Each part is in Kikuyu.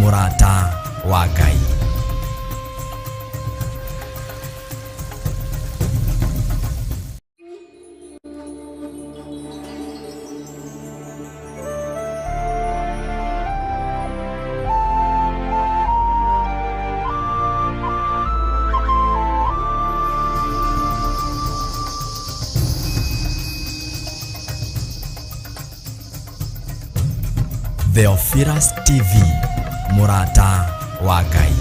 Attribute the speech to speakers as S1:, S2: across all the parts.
S1: Mũrata wa Ngai. Theophilus TV, Mũrata wa Ngai.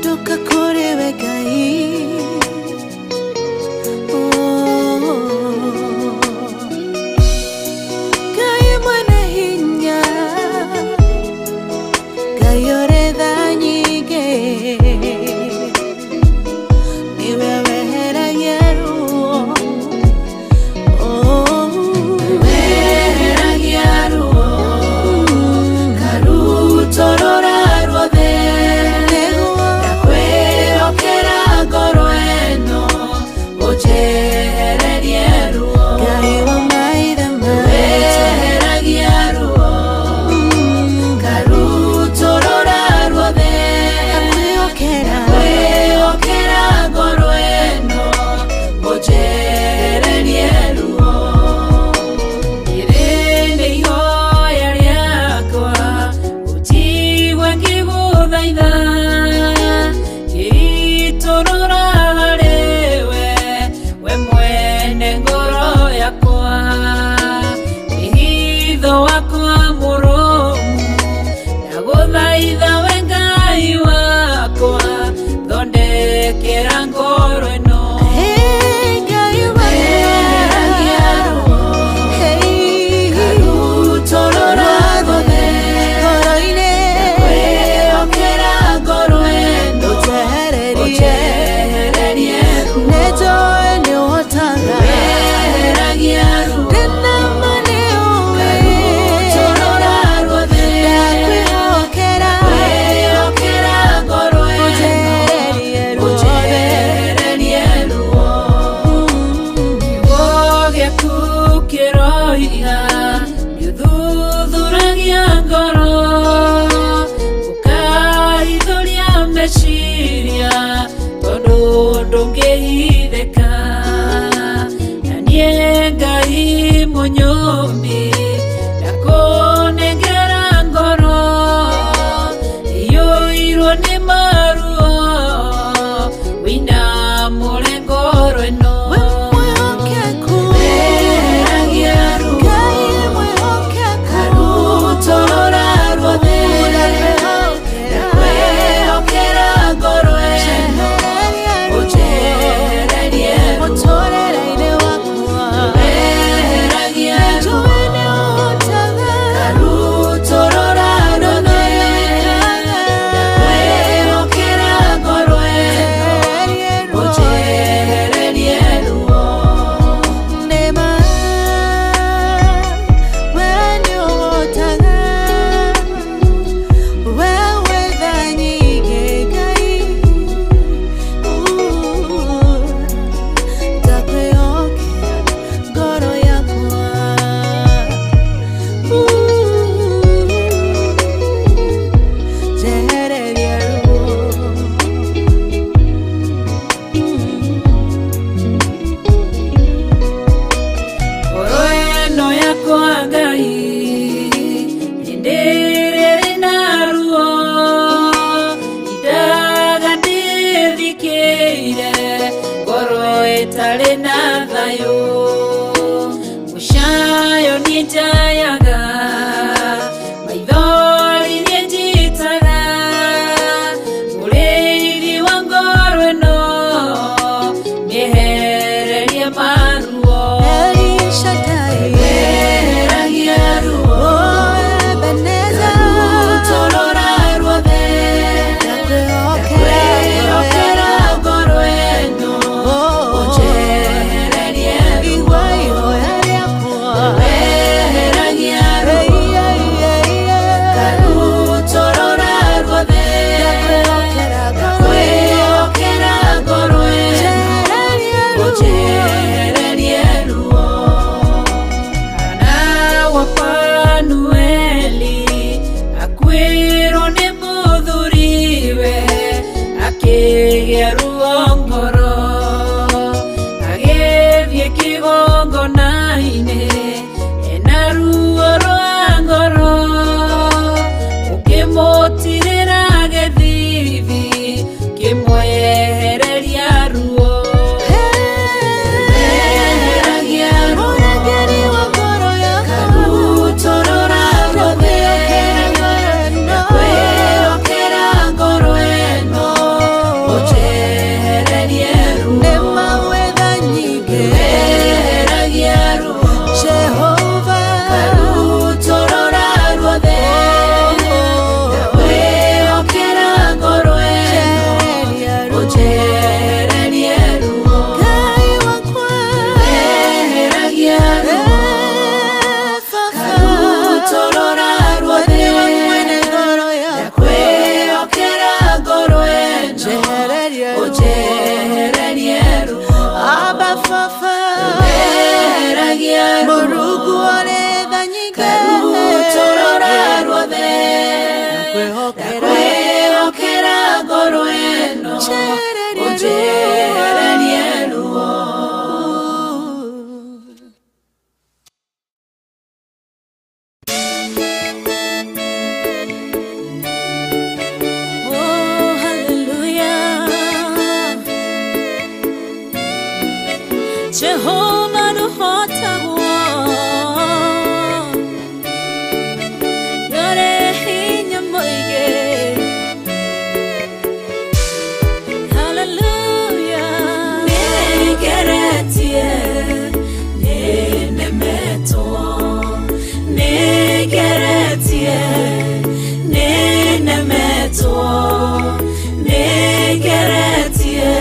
S2: Toka kũrĩ we Ngai. Oh. Ngai mwene hinya, Ngai ũrĩ tha nyingĩ, nĩwe weheragia ruo. Oh.
S3: Weheragia ruo karutorora ruothe.
S2: Nĩguo.
S3: Ndakwĩhokera ngoro ĩno ũnjehererie ruo.
S2: Ngai wa maithe maitũ.
S3: Weheragia ruo karutorora ruothe.
S2: Ndakwĩhokera.
S3: Kwĩhokera ngoro ĩno ũnjehererie ruo. Rĩrĩ nĩ ihoya rĩakwa ũnjigue ngĩgũthaitha, ngĩitũrũra harĩwe we mwene ngoro yakwa, wĩhitho wakwa mũrũmu. Ndagũthaitha we Ngai wakwa, thondekera ngoro ĩno.
S2: Hey, Ngai wakwa.
S3: Weheragia ruo
S2: Hey.
S3: karutorora ruothe.
S2: Ngoro-inĩ.
S3: Kwĩhokera ngoro ĩno
S2: Ũnjehererie.
S3: ũnjehererie ruo.
S2: Nĩnjũĩ nĩũhotaga.
S3: Weheragia ruo
S2: Ndĩna ma nĩũĩ.
S3: karutorora ruothe.
S2: Ndakwĩhokera.
S3: Kwĩhokera ngoro ĩno
S2: Ũnjehererie ruothe.
S3: ũnjehererie ruo. Kiugo gĩaku kĩroiga nĩũthuthuragia ngoro, ũkaithũria meciria, tondũ ndũngĩhithĩka. Na niĩ Ngai mũnyũmbi ndakũnengera ngoro iyũirwo nĩ maruo, wĩinamũre ngoro ĩno.
S2: We mwĩhokeku.
S3: Weheragia ruo
S2: Ngai mwĩhokeku.
S3: karutorora ruothe.
S2: Ndakwĩhokera.
S3: Ndakwĩhokera ngoro ĩno
S2: Njehereria ruo.
S3: ũnjehererie ruo.
S2: Mũtũũrĩre-inĩ wakwa.
S3: Weheragia ruo
S2: Nĩnjũĩ nĩũhotaga.
S3: karutorora ruothe. Ndakwĩhokera ngoro ĩno
S2: Njehererie ruo.
S3: ũnjehererie ruo.
S2: Nĩma, we nĩũhotaga. We wĩ tha nyingĩ, Ngai. Ndakwĩhokera ngoro yakwa. Njehereria ruo.
S3: Ngoro ĩno yakwa Ngai hĩndĩ ĩrĩa ĩrĩ na ruo, indaga ndĩthikĩire ngoro ĩtarĩ na thayũ. Mũcayo niĩ njayaga, maithori niĩ njitaga, mũrĩithi wa ngoro ĩno mĩehererie maruo.
S2: El Shaddai.
S3: Weheragia ruo
S2: Oh, Ebenezer.
S3: karutorora ruothe.
S2: Ndakwĩhokera.
S3: Ndakwĩhokera ngoro ĩno
S2: Oh.
S3: ũnjehererie Akĩgĩa ruo ngoro, agĩthiĩ kĩgongona-inĩ ena ruo rwa ngoro, ũkĩmũtirĩra gĩthithi kĩmwehereria ruo. Eheragia ruo,
S2: Mũrangĩri wa ngoro yakwa,
S3: karutorora ruothe, ndakwĩhokera ngoro ĩno, ũnjehererie ruo.
S2: Nĩ mawetha nyingĩ,
S3: Eheragia ruo,
S2: Jehova,
S3: karutorora ruothe, ndakwĩhokera ngoro ĩno,
S2: Njehereria ruo.
S3: ũnjehererie ruo.
S2: Ngai wakwa,
S3: Eheragia ruo,
S2: eh, Baba,
S3: karutorora ruothe,
S2: nĩwe mwene ngoro yakwa,
S3: ndakwĩhokera ngoro ĩno,
S2: njehereria ruo.
S3: ũnjehererie ruo.
S2: Abba Baba,
S3: Eheragia ruo,
S2: Mũrungu ũrĩ tha nyingĩ,
S3: karutorora ruothe,
S2: Ndakwĩhokera.
S3: ndakwĩhokera ngoro ĩno,
S2: Njehererie
S3: ũnjehererie ruo.
S2: Oh, hallelujah. Jehovah nũhotagwo, nĩũrĩ hinya mũingĩ. Hallelujah.
S3: Nĩngeretie, nĩnemetwo, nĩngeretie, nĩnemetwo, nĩngeretie,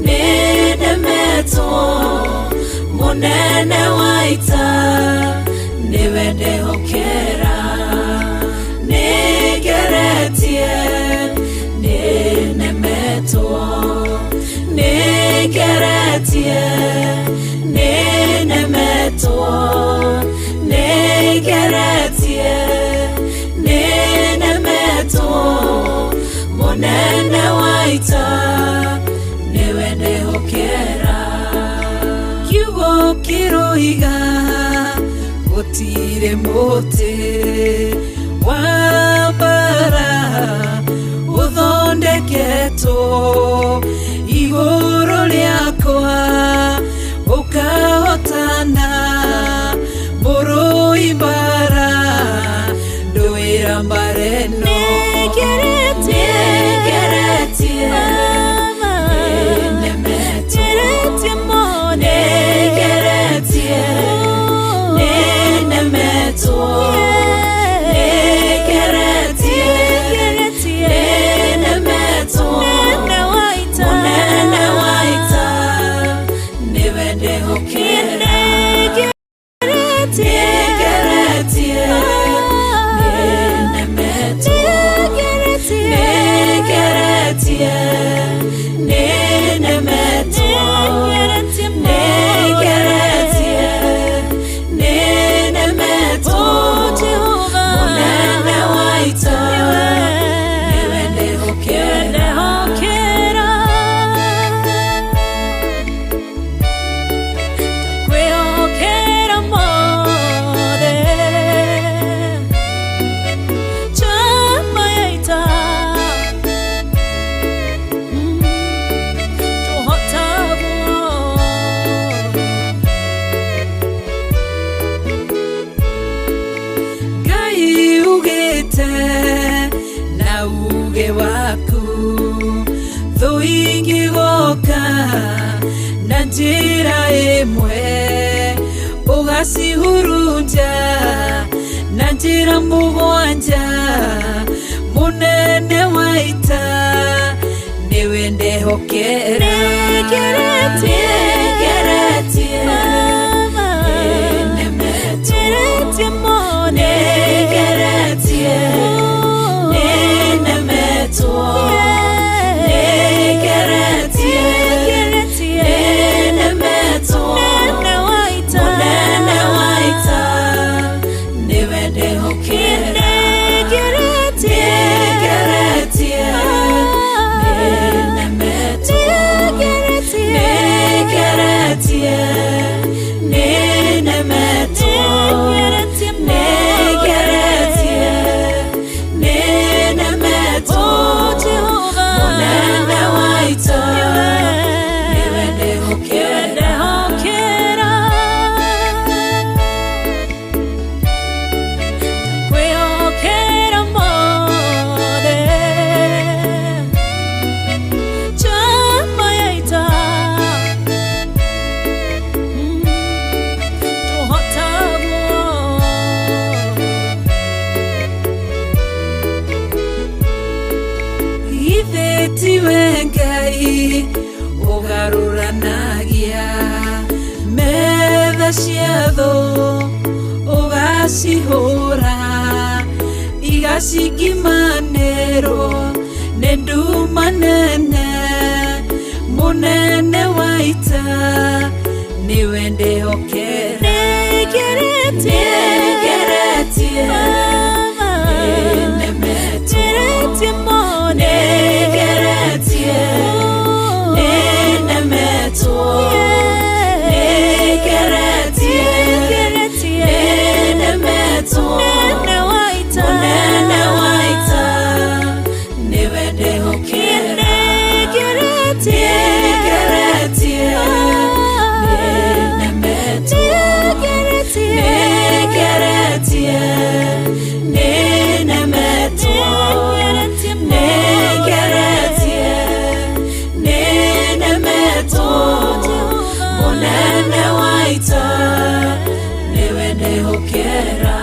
S3: nĩnemetwo, mũnene wa ita nĩwe ndehokera. Nĩngeretie, nĩnemetwo, nĩngeretie, nĩnemetwo, nĩngeretie, nĩnemetwo, mũnene wa ita nĩwe ndehokera. Kiugo kĩroiga gũtirĩ mũtĩ wa mbara ũthondeketwo igũrũ rĩakwa ũkahotana, mũrũi mbara ndũĩra mbara ĩno.
S2: Nĩngeretie,
S3: Nĩngeretie,
S2: Baba,
S3: nĩnemetwo,
S2: ngeretie mũno.
S3: nĩngeretie, nĩnemetwo, nĩngeretie, nĩnemetwo, mũnene wa ita nĩwe ndehokera. Nĩngeretie, nĩnemetwo, nĩngeretie, nĩnemetwo, nĩngeretie, nĩnemetwo, mũnene wa ita nĩwe ndehokera.
S2: Kwĩhokera mothe, njamba ya ita, tũhotagwo.
S3: Ngai ugĩte na uge waku, thũ ingĩgoka na njĩra ĩmwe ũgacihurunja na njĩra mũgwanja, mũnene wa ita nĩwe ndehokera.
S2: Nĩngeretie,
S3: Nĩngeretie,
S2: Baba,
S3: nĩnemetwo,
S2: ngeretie mũno.
S3: nĩngeretie, nĩnemetwo, nĩngeretie, nĩnemetwo, mũnene wa ita nĩwe ndehokera. Nĩngeretie, Cingimanĩrwo nĩ nduma nene mũnene wa ita nĩwe ndĩhokera
S2: Nĩngeretie
S3: Nĩngeretie
S2: Baba
S3: nĩnemetwo
S2: Ngeretie mũno
S3: Nĩngeretie nĩnemetwo Nĩngeretie
S2: Nĩngeretie
S3: nĩnemetwo
S2: Mũnene wa ita
S3: Mũnene wa ita nĩwe ndĩhokera
S2: Nĩngeretie
S3: Nĩngeretie nĩnemetwo
S2: Nĩngeretie
S3: Nĩngeretie nĩnemetwo
S2: Nĩngeretie
S3: Nĩngeretie nĩnemetwo Mũnene wa ita nĩwe ndĩhokera.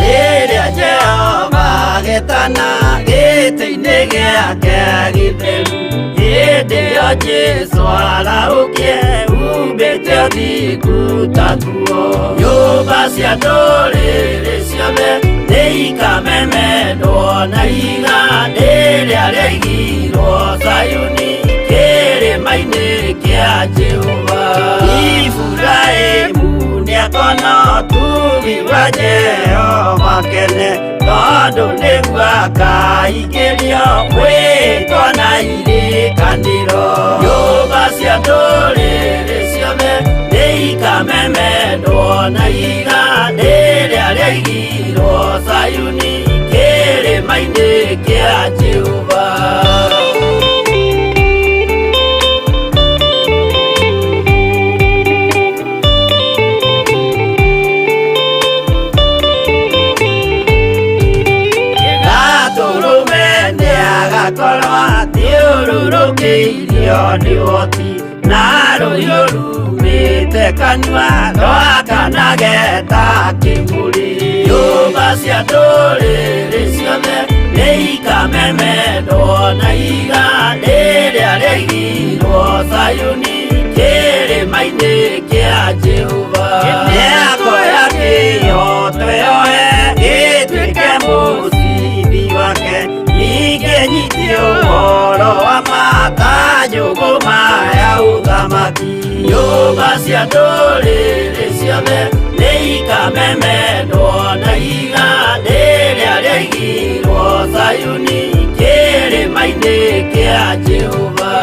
S4: Rĩrĩa Jehova agetana gĩtĩ-inĩ gĩake gĩtheru, hĩndĩ ĩyo Jesũ arahũkie humbĩte ũthingu ta nguo. Nyũmba cia ndũrĩrĩ ciothe nĩikamemendwo na ihiga rĩrĩa rĩaigirwo Zayuni kĩrĩma-inĩ kĩa Jehova. Iburahĩmu nĩakona ũtugi wa Jehova kene, tondũ nĩguo akaingĩrio mwĩtwa na irĩkanĩro. Nyũmba cia ndũrĩrĩ ciothe nĩikamemendwo na ihiga rĩrĩa rĩaigirwo Zayuni kĩrĩma-inĩ kĩa Jehova. Gatũrũme nĩagakorwo athiũrũrũkĩirio nĩ ũhoti, na rũhiũ rumĩte kanua rwakanage ta kĩmũrĩ. Nyũmba cia ndũrĩrĩ ciothe nĩikamemendwo na ihiga rĩrĩa rĩaigirwo Zayuni kĩrĩma-inĩ kĩa Jehova. Nĩakoya kĩhooto yoe gĩtuĩke mũcibi wake, ningĩ nyite ũhoro wa ma ta njũgũma ya ũthamaki. Nyũmba cia ndũrĩrĩ ciothe nĩikamemendwo na ihiga rĩrĩa rĩaigirwo Zayuni kĩrĩma-inĩ kĩa Jehova.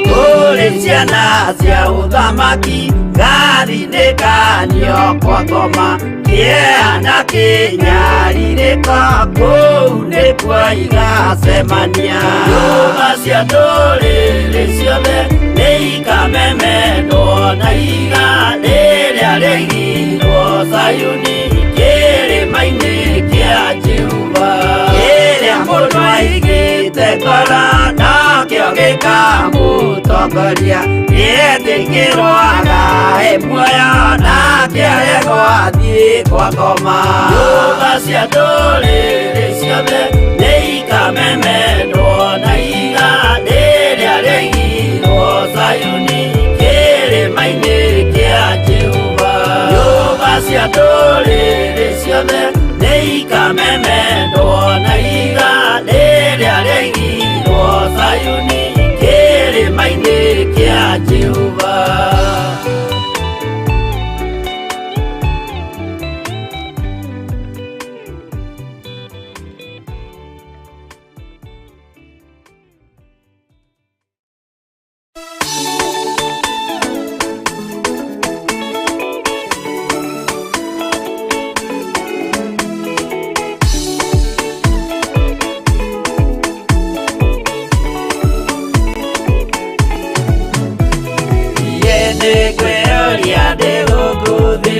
S4: Kũrĩ ciana cia ũthamaki gathinĩkanio kwa ngoma, kĩeha na kĩnyarirĩko kũu nĩkuo igacemania. Nyũmba cia ndũrĩrĩ ciothe nĩikamemendwo na ihiga rĩrĩa rĩaigirwo Zayuni kĩrĩma-inĩ kĩa Jehova. Kĩrĩa mũndũ aigĩte ngoro nakĩo gĩkamũtongoria, nĩetĩkĩrwo agae muoyo nake aregwo athiĩ kwa ngoma. Nyũmba cia ndũrĩrĩ ciothe nĩikamemendwo na ihiga rĩrĩa rĩaigirwo Zayuni kĩrĩma-inĩ kĩa Jehova. Nyũmba cia ndũrĩrĩ ciothe nĩikamemendwo na ihiga rĩrĩa rĩaigirwo Zayuni kĩrĩma-inĩ kĩa Jehova.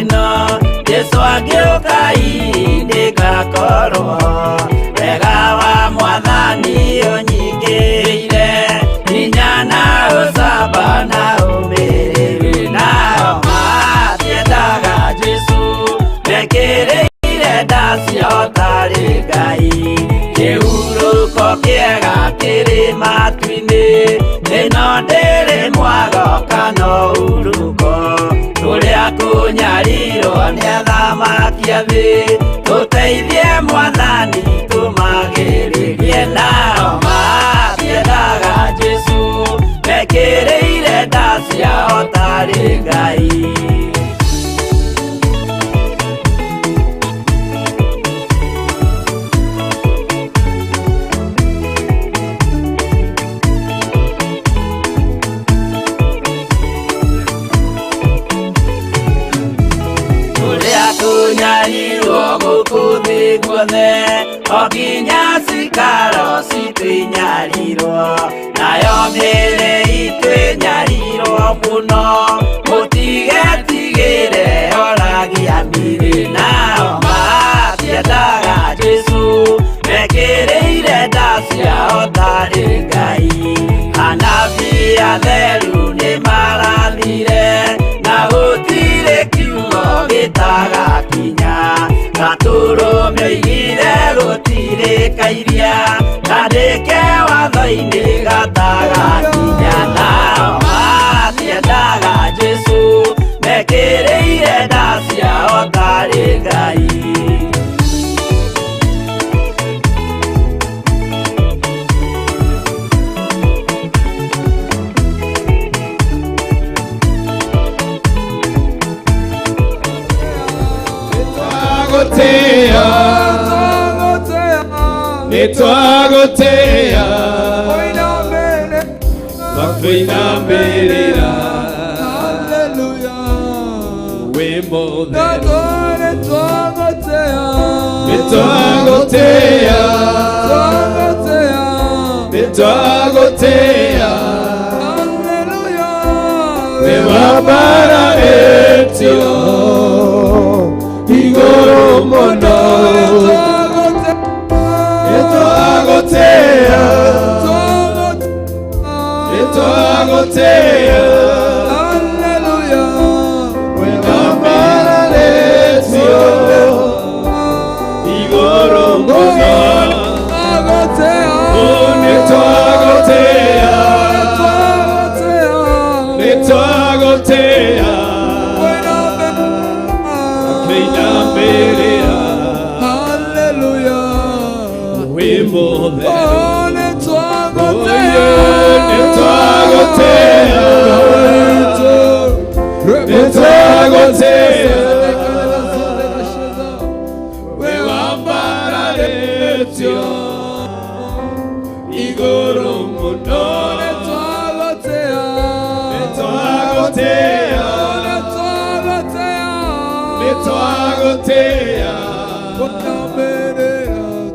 S4: ĩno Jesũ angĩũka ndĩgakorwo wega wa mwathani ũnyingĩrĩire hinya na ũcamba na ũmĩrĩru nao matiendaga Jesũ mekĩrĩire ndacio tarĩ Ngai kĩhurũko kĩega kĩrĩ matu-inĩ ĩno ndĩrĩ mwago kana ũhurũko tũrĩa kũnyarirwo nĩ athamaki a thĩ tũteithie mwathani tũmagĩrĩrie nao matiendaga Jesũ mekĩrĩire nda ciao tarĩ Ngai. Tũrĩa tũnyarirwo gũkũ thĩ guothe o nginya cikaro citũ inyarirwo nayo mĩĩrĩ itũ ĩnyarirwo mũno mũtigetigĩre oragia mĩĩrĩ nao matiendaga Jesũ mekĩrĩire nda ciao tarĩ Ngai anabii atheru nĩmarathire na gũtirĩ kiugo gĩtagakinya gatũrũme oigire gũtirĩ kairia kandĩke watho-inĩ gatagakinya nao matiendaga Jesũ mekĩrĩire nda ciao tarĩ Ngai.
S5: Nitwagotea Twakuinamĩrĩra wĩ mũtheru Nitwagotea Nitwagotea Wĩ wambararĩtio igũrũ mũno Nitwagotea Nitwagotea Wĩ wambararĩtio igũrũ mũno Nitwagotea Nitwagotea Twakuinamĩrĩra wĩ mũtheru Nitwagotea Nitwagotea Wĩ wambararĩtio igũrũ mũno Nitwagotea Nitwagotea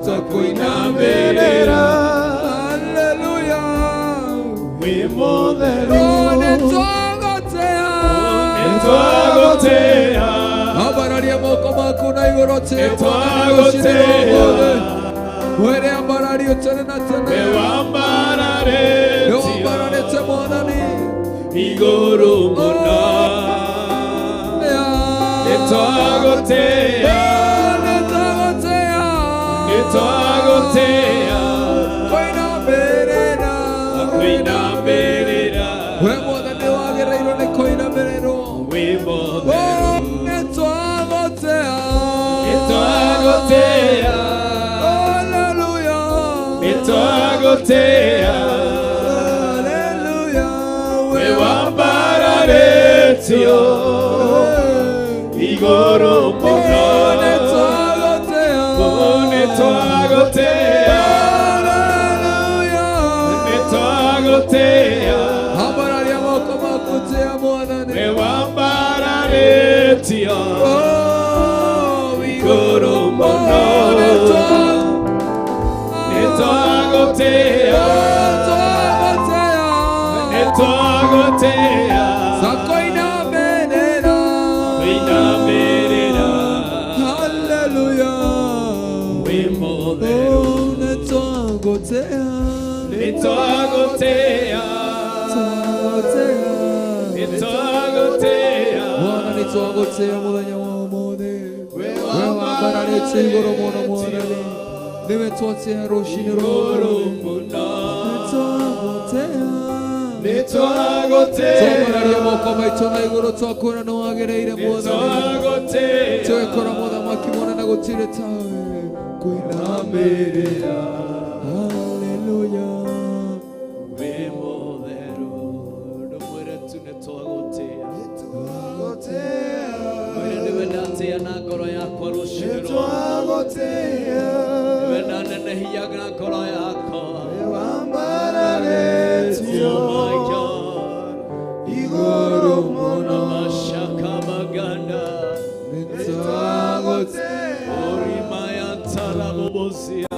S5: Twakuinamĩrĩra wĩ mũtheru Nitwagotea
S6: Ambararia moko maku na igũrũ
S5: Nitwagotea
S6: were ambarario tene na
S5: Wĩ
S6: tene
S5: wambararĩtio
S6: nĩwambararĩte mwathani
S5: igũrũ mũno Nitwagotea Nitwagotea
S6: Kũinamĩrĩra
S5: Twakuinamĩrĩra
S6: we mwathani wagĩrĩirwo nĩ kũinamĩrĩrwo
S5: wĩ mũtheru
S6: Nitwagotea
S5: Nitwagotea
S6: Hallelujah
S5: Nitwagotea
S6: Hallelujah
S5: Wĩ wambararĩtio igũrũ mũno
S6: Nitwagotea
S5: Nitwagotea
S6: Hallelujah
S5: Nitwagotea
S6: Ambararia moko maku tia mwathani
S5: Wĩ wambararĩtio igũrũ mũno Nitwagotea Nitwagotea Kuinamĩrĩra
S6: Nĩtũgũtĩa.
S5: Nĩtwagũtĩa.
S6: Twagũtĩa.
S5: Nĩtwagũtĩa.
S6: Mwana nĩtwagũtĩa mũthenya wa ũmũthĩ. We wambararĩtio igũrũ mũno Mwathani. Nĩwe twatĩa rũcinĩ
S5: Igũrũ
S6: rũrũ.
S5: mũno.
S6: Nĩtwagũtĩa.
S5: Nĩtwagũtĩa.
S6: Twambararia moko maitũ na igũrũ twakwĩra nĩwagĩrĩire Mwathani.
S5: Nĩtwagũtĩa.
S6: Twekora mũthamaki mũnene gũtirĩ tawe.
S5: Kwinamĩrĩra.
S6: Haleluya.
S5: Wĩ mũtheru. Ndũmwĩre tu nĩtwagũtĩa. Mwĩre nĩwe ndatĩa na ngoro yakwa rũcinĩ rũrũ. Nĩwe ndanenehia na ngoro yakwa. Oh my God.
S6: Igũrũ mũno.
S5: Amashakabaganda.
S6: Nĩtwagũtĩa.
S5: Orimayantarabobosia.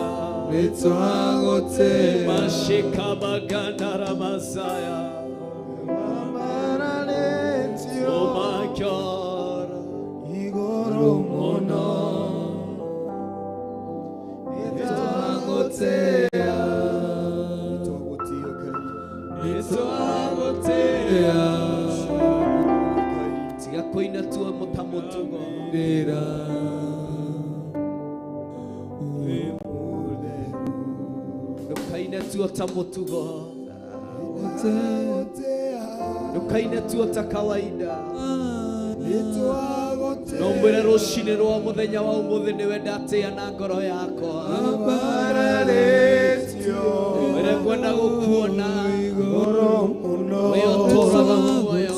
S6: Nĩtwagũtĩa.
S5: Mashikabaganda ramasaya. Oh my God.
S6: Igũrũ mũno. Nĩtwagũtĩa.
S5: Nĩtwagũtĩa. Tiga kũina tua ta mũtugo.
S6: Ndĩra.
S5: Ndũkaine tua ta mũtugo. Ndũkaine tua ta kawaida. No mwĩre rũcinĩ rwa mũthenya wa ũmũthĩ nĩwe ndatĩa na ngoro yakwa. Mwĩre ngwenda gũkuona. We ũtũũraga muoyo.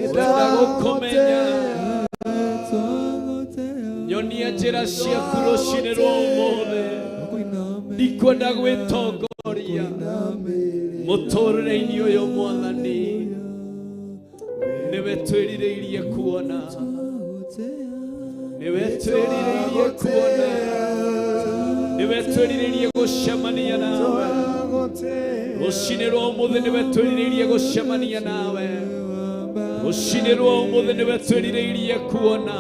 S5: Ngwenda gũkũmenya. Nyonia njĩra ciaku rũcinĩ rwa ũmũthĩ. Ndikwenda gwĩtongoria mũtũũrĩre-inĩ ũyũ Mwathani. Nĩwe twĩrirĩirie kuona. Nĩwe twĩrirĩirie kuona. Nĩwe twĩrirĩirie gũcemania nawe. Rũcinĩ rwa ũmũthĩ nĩwe twĩrirĩirie gũcemania nawe. Rũcinĩ rwa ũmũthĩ nĩwe twĩrirĩirie kuona.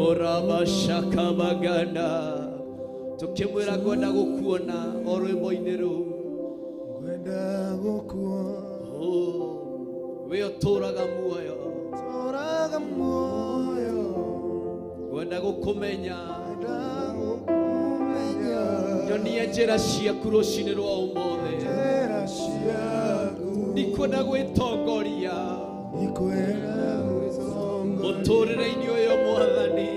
S5: Orabashakabaganda. Tũkĩmwĩra ngwenda gũkuona o rwĩmbo-inĩ rũu. Oh, we ũtũũraga muoyo. Ngwenda gũkũmenya. Nyonia njĩra ciaku rũcinĩ rwa ũmũthĩ. Ndikwenda gwĩtongoria mũtũũrĩre-inĩ ũyũ Mwathani.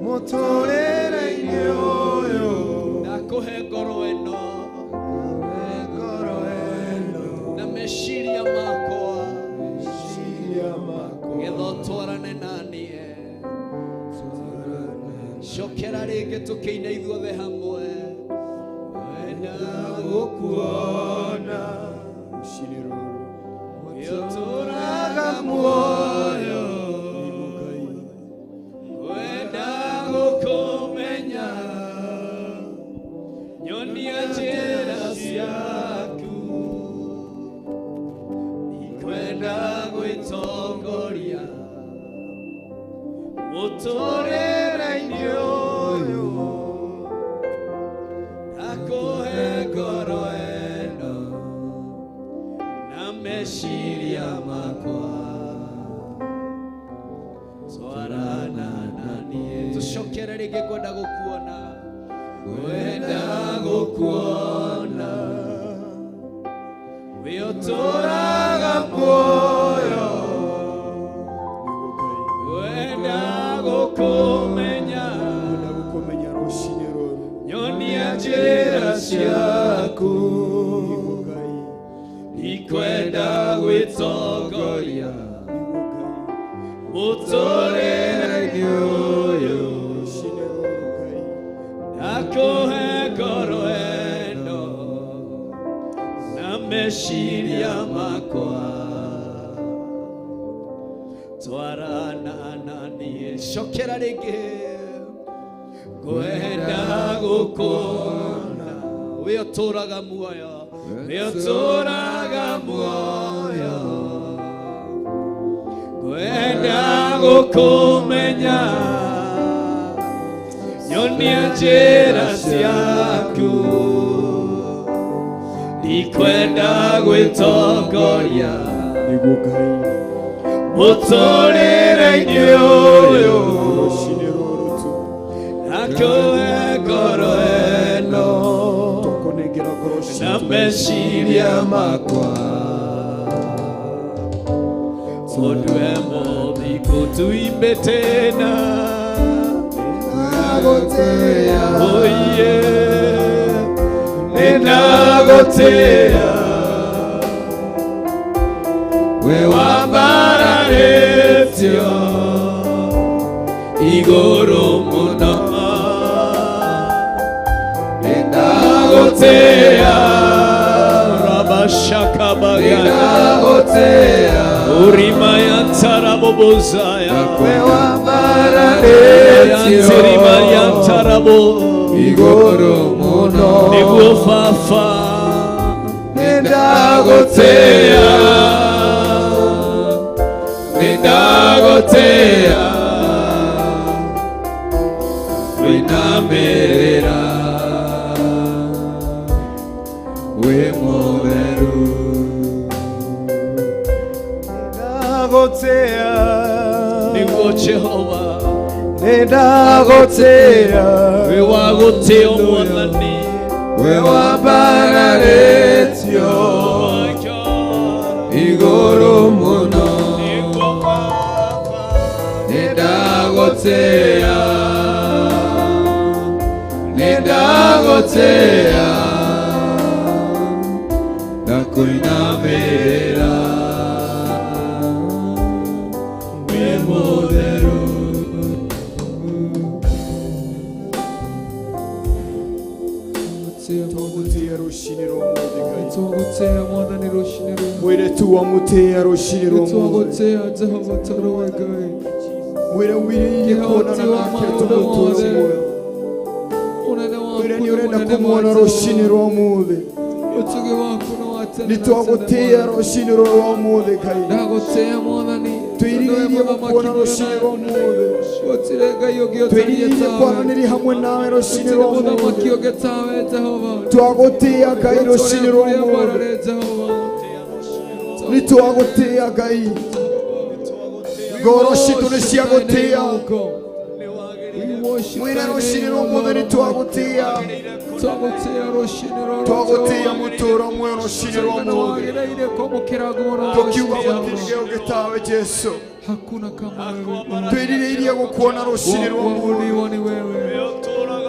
S7: Mũtũũrĩre-inĩ ũyũ.
S5: Ndakũhe ngoro ĩno na meciria makwa getha ũtwarane na niĩ. Cokera rĩngĩ tũkĩine ithuothe hamwe. Wenda gũkuona ũtũũraga muoyo. Wenda gũkũmenya. Nyonia njĩra ciaku. Ndikwenda gwĩtongoria mũtũũrĩre-inĩ ũyũ. Ndakũhe ngoro ĩno na meciria makwa. Twarana na niĩ. Tũcokere rĩngĩ ngwenda gũkuona. Ngwenda gũkuona. We ũtũũraga muoyo. Ngwenda gũkũmenya. Nyonia njĩra ciaku. Ndikwenda gwĩtongoria mũtũũrĩre-inĩ ũyũ. Ndakũhe ngoro ĩno na meciria makwa. Twarana na niĩ. Cokera rĩngĩ. Ngwenda gũkuona. We ũtũũraga muoyo. We ũtũũraga muoyo. Ngwenda gũkũmenya. Nyonia njĩra ciaku. Ndikwenda gwĩtongoria
S6: Nĩguo Ngai.
S5: Mũtũrĩre-inĩ ũyũ
S6: Rũcinĩ rũrũ tu.
S5: Nakũhe ngoro ĩno
S6: Tũkũnengera ngoro
S5: na
S6: citũ.
S5: meciria makwa Ũndue mũthingu tuimbe tena
S6: Nĩndagũtĩĩa.
S5: Oye, nĩndagũtĩĩa we wambararĩtio igũrũ mũno nĩndagũtĩĩa rabashakabagana
S6: Nĩndagũtĩĩa.
S5: urima ya tarabobozaya
S6: We wambararĩtio
S5: yantirima ya tarabo
S6: igũrũ mũno.
S5: nĩguo baba
S6: Nĩndagũtĩĩa.
S5: Nĩndagũtĩĩa wĩnamĩrĩra
S6: Wĩ mũtheru. Nĩndagũtĩĩa.
S5: nĩguo Jehova
S6: Nĩndagũtĩĩa.
S5: wĩ wa gũtĩo mwathani
S6: We wambararĩtio igũrũ mũno.
S5: Nĩguo Baba
S6: Nĩndagũtĩĩa. Nĩndagũtĩĩa. Na kũinamĩrĩra.
S5: wĩ mũtheru
S6: Tũgũtĩĩa rũcinĩ rwa ũmũthĩ Ngai.
S7: Tũgũtĩĩa mwathani rũcinĩ rũrũ.
S6: Mwĩre tu wamũtĩĩa rũcinĩ rwa ũmũthĩ.
S7: Nĩtwagũtĩĩa Jehova tondũ wĩ Ngai.
S6: Mwĩre wĩrĩirie
S7: Kĩhoti
S6: kuonana
S7: wa
S6: nake
S7: maũndũ
S6: tũmũtũũre
S7: mothe.
S6: muoyo.
S7: Ũnene waku
S6: Mwĩre
S7: nĩ
S6: nĩ ũrenda
S7: mũnene
S6: kũmuona
S7: wa
S6: rũcinĩ
S7: Jehova.
S6: rwa ũmũthĩ.
S7: Ũtugi waku nĩ wa tene na tene,
S6: Nĩtwagũtĩĩa
S7: Mwathani.
S6: rũcinĩ rũrũ rwa ũmũthĩ Ngai.
S7: Ndagũtĩĩa mwathani tondũ wĩ
S6: Twĩrirĩirie
S7: mũthamaki
S6: gũkuona rũcinĩ
S7: mũnene.
S6: rwa ũmũthĩ.
S7: Gũtirĩ Ngai ũngĩ ũtariĩ
S6: Twĩrirĩirie
S7: tawe.
S6: kwaranĩria hamwe nawe rũcinĩ
S7: Gũtirĩ
S6: rwa
S7: mũthamaki
S6: ũmũthĩ.
S7: ũngĩ tawe Jehova.
S6: Twagũtĩĩa Ngai rũcinĩ rwa ũmũthĩ.
S7: Rĩtwa Jehova.
S6: Nĩtwagũtĩĩa Ngai. Ngoro citũ nĩ ciagũtĩĩa. Mwĩre rũcinĩ rwa ũmũthĩ nĩtwagũtĩĩa.
S7: Twagũtĩĩa rũcinĩ rũrũ
S6: Twagũtĩĩa
S7: Jehova.
S6: mũtũũro muoyo rũcinĩ rwa
S7: Tũigana
S6: ũmũthĩ.
S7: wagĩrĩire kwamũkĩra ngumo
S6: Tũkiuga
S7: Jehova.
S6: gũtirĩ ũngĩ tawe Jesũ.
S7: Hakuna kama wewe Bwana.
S6: Twĩrirĩirie gũkuona rũcinĩ rwa ũmũthĩ.
S7: Kuabudiwa ni wewe,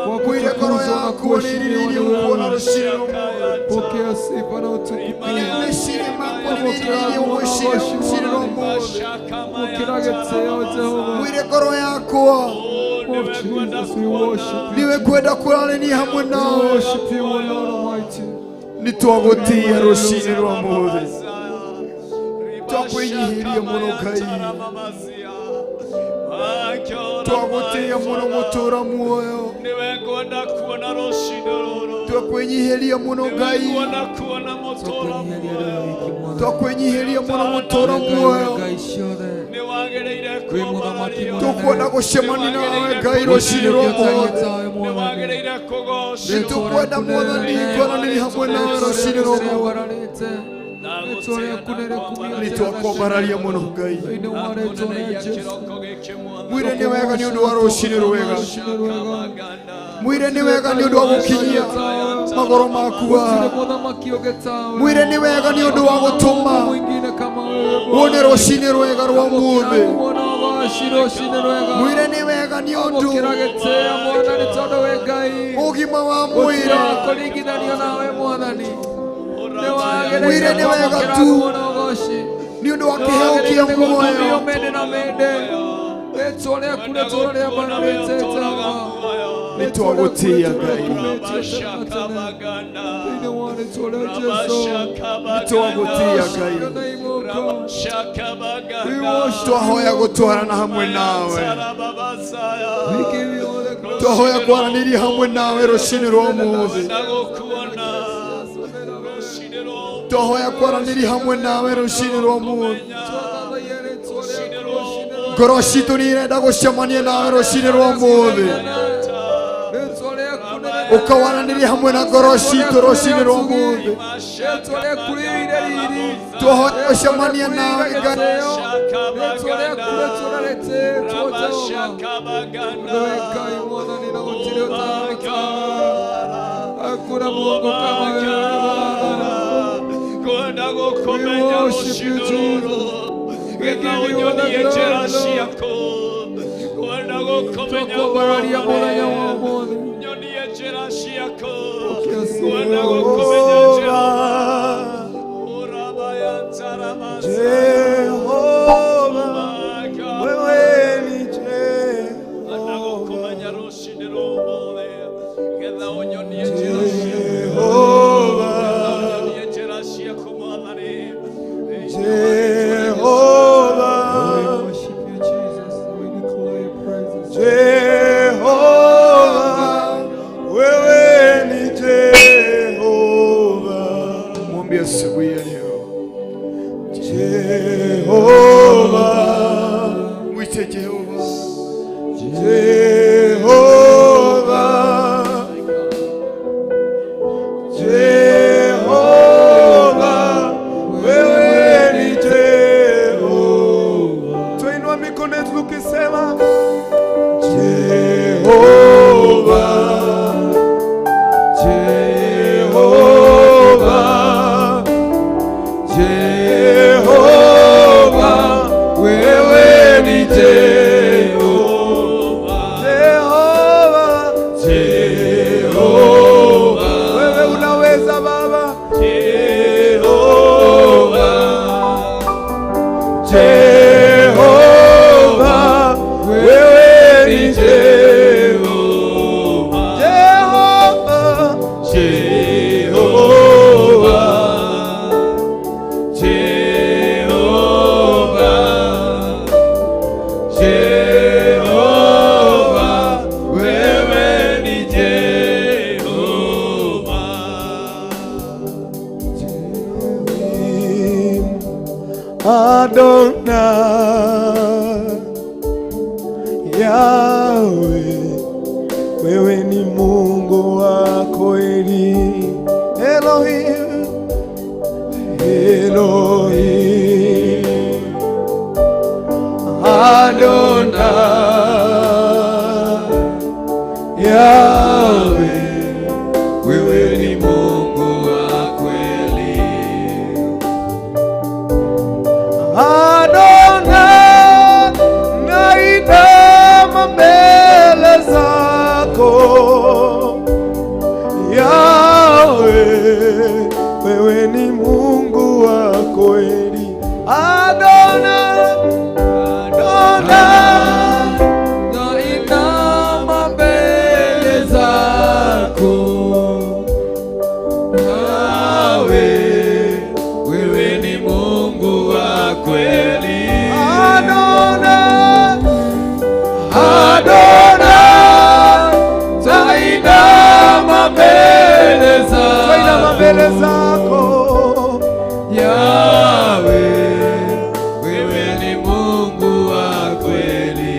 S7: wa
S6: Mwĩre ngoro
S7: kutukuzwa na
S6: yaku
S7: kuheshimiwa
S6: nĩĩrirĩirie
S7: ni
S6: gũkuona
S7: wewe.
S6: rũcinĩ rwa ũmũthĩ.
S7: Pokea sifa na utukufu.
S6: Meciria makwa nĩmerirĩirie gũgwĩciria rũcinĩ rwa ũmũthĩ.
S7: Pokea gĩtĩo Jehova.
S6: Mwĩre ngoro yakwa
S7: Oh Jesus, we worship you.
S6: niwe kwenda kwaranĩria hamwe
S7: We
S6: nawe.
S7: worship you, O Lord Almighty.
S6: Nĩtwagũtĩĩa rũcinĩ rwa ũmũthĩ. Twakwĩnyihĩria mũno Ngai. Twagũtĩĩa mũno mũtũũra muoyo.
S5: nĩwe ngwenda kuona rũcinĩ rũrũ
S6: Twakwĩnyihĩria mũno Ngai.
S5: ngwenda kuona mũtũũra muoyo
S6: Twakwĩnyihĩria mũno mũtũũra muoyo.
S7: Ngai ciothe.
S5: nĩ wagĩrĩire
S7: Wĩ mũthamaki
S5: kwambarario
S7: mũnene.
S6: Tũkwenda gũcemania nawe Ngai rũcinĩ rwa ũmũthĩ.
S7: Tawe
S5: nĩ
S7: Mwathani.
S5: wagĩrĩire kũgocwo
S6: Nĩtũkwenda Mwathani kwaranĩria hamwe nawe rũcinĩ rwa ũmũthĩ. Nĩtwakwambararia mũno Ngai.
S7: Thĩinĩ wa rĩtwa rĩa Jesũ.
S6: Mwĩre nĩ wega nĩ ũndũ wa rũcinĩ rwega. Mwĩre nĩ wega nĩ ũndũ wa gũkinyia magoro maku
S7: Gũtirĩ
S6: haha.
S7: mũthamaki ũngĩ tawe.
S6: Mwĩre nĩ wega nĩ ũndũ wa gũtũma
S7: Mwingine kama wewe Bwana.
S6: wone rũcinĩ rwega rwa ũmũthĩ.
S7: Ngumo na ũgooci rũcinĩ rwega.
S6: Mwĩre nĩ wega nĩ ũndũ
S7: Amũkĩra gĩtĩo Mwathani tondũ wĩ Ngai.
S6: ũgima wa
S7: Gũtirĩ
S6: mwĩra.
S7: wa kũringithanio nawe Mwathani. Nĩ wagĩrĩire
S6: Mwĩre nĩ wega
S7: kwamũkĩra
S6: tu.
S7: ngumo na ũgooci.
S6: Nĩ ũndũ wa kĩheo kĩa
S7: Nĩ gũkumio
S6: muoyo.
S7: mĩndĩ na mĩndĩ. Rĩtwa rĩaku rĩtũũra rĩambararĩte Jehova.
S6: Nĩtwagũtĩĩa Ngai.
S7: Thĩinĩ wa rĩtwa rĩa Jesũ.
S6: Nĩtwagũtĩĩa Ngai. Twahoya gũtwarana hamwe nawe. Twahoya kwaranĩria hamwe nawe rũcinĩ rwa ũmũthĩ. Twahoya kwaranĩria hamwe nawe rũcinĩ rwa ũmũthĩ. Ngoro citũ nĩ irenda gũcemania nawe rũcinĩ rwa ũmũthĩ.
S7: Ũkawaranĩria hamwe na ngoro citũ rũcinĩ rwa ũmũthĩ. Twahoya ũcemanie nawe Ngai.
S6: Hakuna Mungu kama wewe Bwana.
S5: Kwenda gũkũmenya rũcinĩ rũrũ getha ũnyonie njĩra ciaku. Kwenda gũkũmenya
S6: Twakwambararia mũthenya wa ũmũthĩ.
S5: nyonie njĩra ciaku. Kwenda gũkũmenya njĩra.
S8: Jehova, wewe ni
S5: Kwenda
S8: Jehova.
S5: gũkũmenya rũcinĩ rwa ũmũthĩ getha ũnyonie njĩra ciaku.
S8: Jehova,
S5: Ũnyonie njĩra ciaku Mwathani.
S8: Jehova,
S6: We worship you, Jesus. We declare your praises.
S8: Jehova, wewe ni Jehova.
S7: Mwombe asubuhi ya leo.
S8: Jehova,
S7: Mwite Jehova.
S8: Jehova, Jehova, wewe ni Jehova. Tuinua mikono yetu tukisema Jehova, Jehova, Jehova, wewe ni Jehova. Jehova, Jehova, wewe unaweza Baba. Jehova, Jehova, wewe ni Jehova. Jehova, Jehova, Jehova, Jehova, wewe ni Jehova. Adonai, Yahweh, wewe ni Mungu wa kweli. Elohim, Elohim, Adonai, Yahweh,
S6: Wewe ni Mungu wa kweli.
S8: Adonai, nainama mbele zako. Yahweh, wewe ni Mungu wa kweli. Adonai, Adonai,
S6: Nainama mbele zako. Nawe, wewe ni Mungu wa kweli.
S8: Adonai,
S6: Adonai, tainama mbele
S8: nainama mbele
S6: zako.
S8: zako.
S6: Yahweh, wewe ni Mungu wa kweli.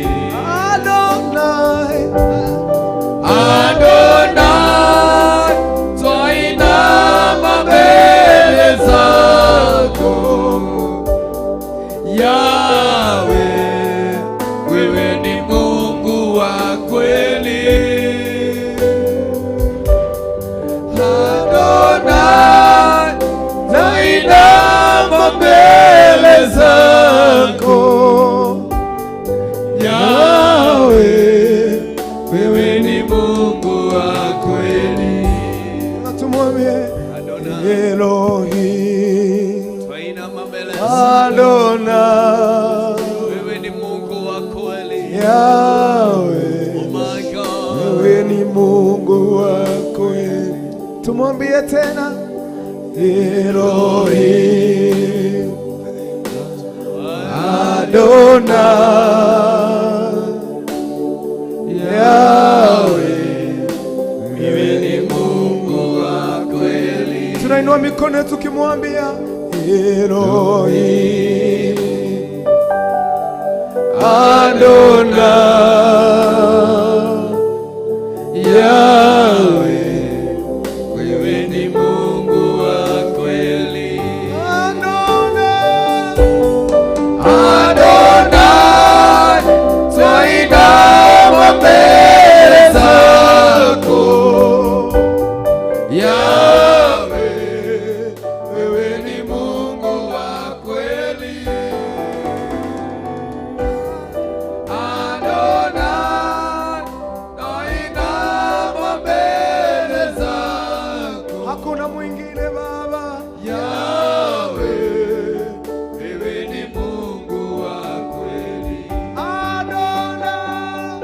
S8: Adonai,
S6: Adonai, twainama mbele zako. Yahweh, wewe ni Mungu wa kweli. Adonai, nainama mbele zako. Yahweh, wewe ni Mungu wa kweli.
S8: na tumwambie Elohim,
S5: Twainama mbele zako.
S8: Adonai,
S5: Wewe ni Mungu wa kweli.
S8: Yahweh,
S5: Oh my God.
S8: wewe ni Mungu wa kweli. Tumwambie tena Elohim, Adonai, Yahweh,
S6: Wewe ni Mungu wa kweli.
S8: Tunainua mikono yetu tukimwambia Elohim, Adonai, Yahweh,
S6: Yahweh, wewe ni Mungu wa kweli. Adonai, nainama mbele zako.
S8: Hakuna mwingine Baba.
S6: Yahweh, wewe ni Mungu wa kweli.
S8: Adonai,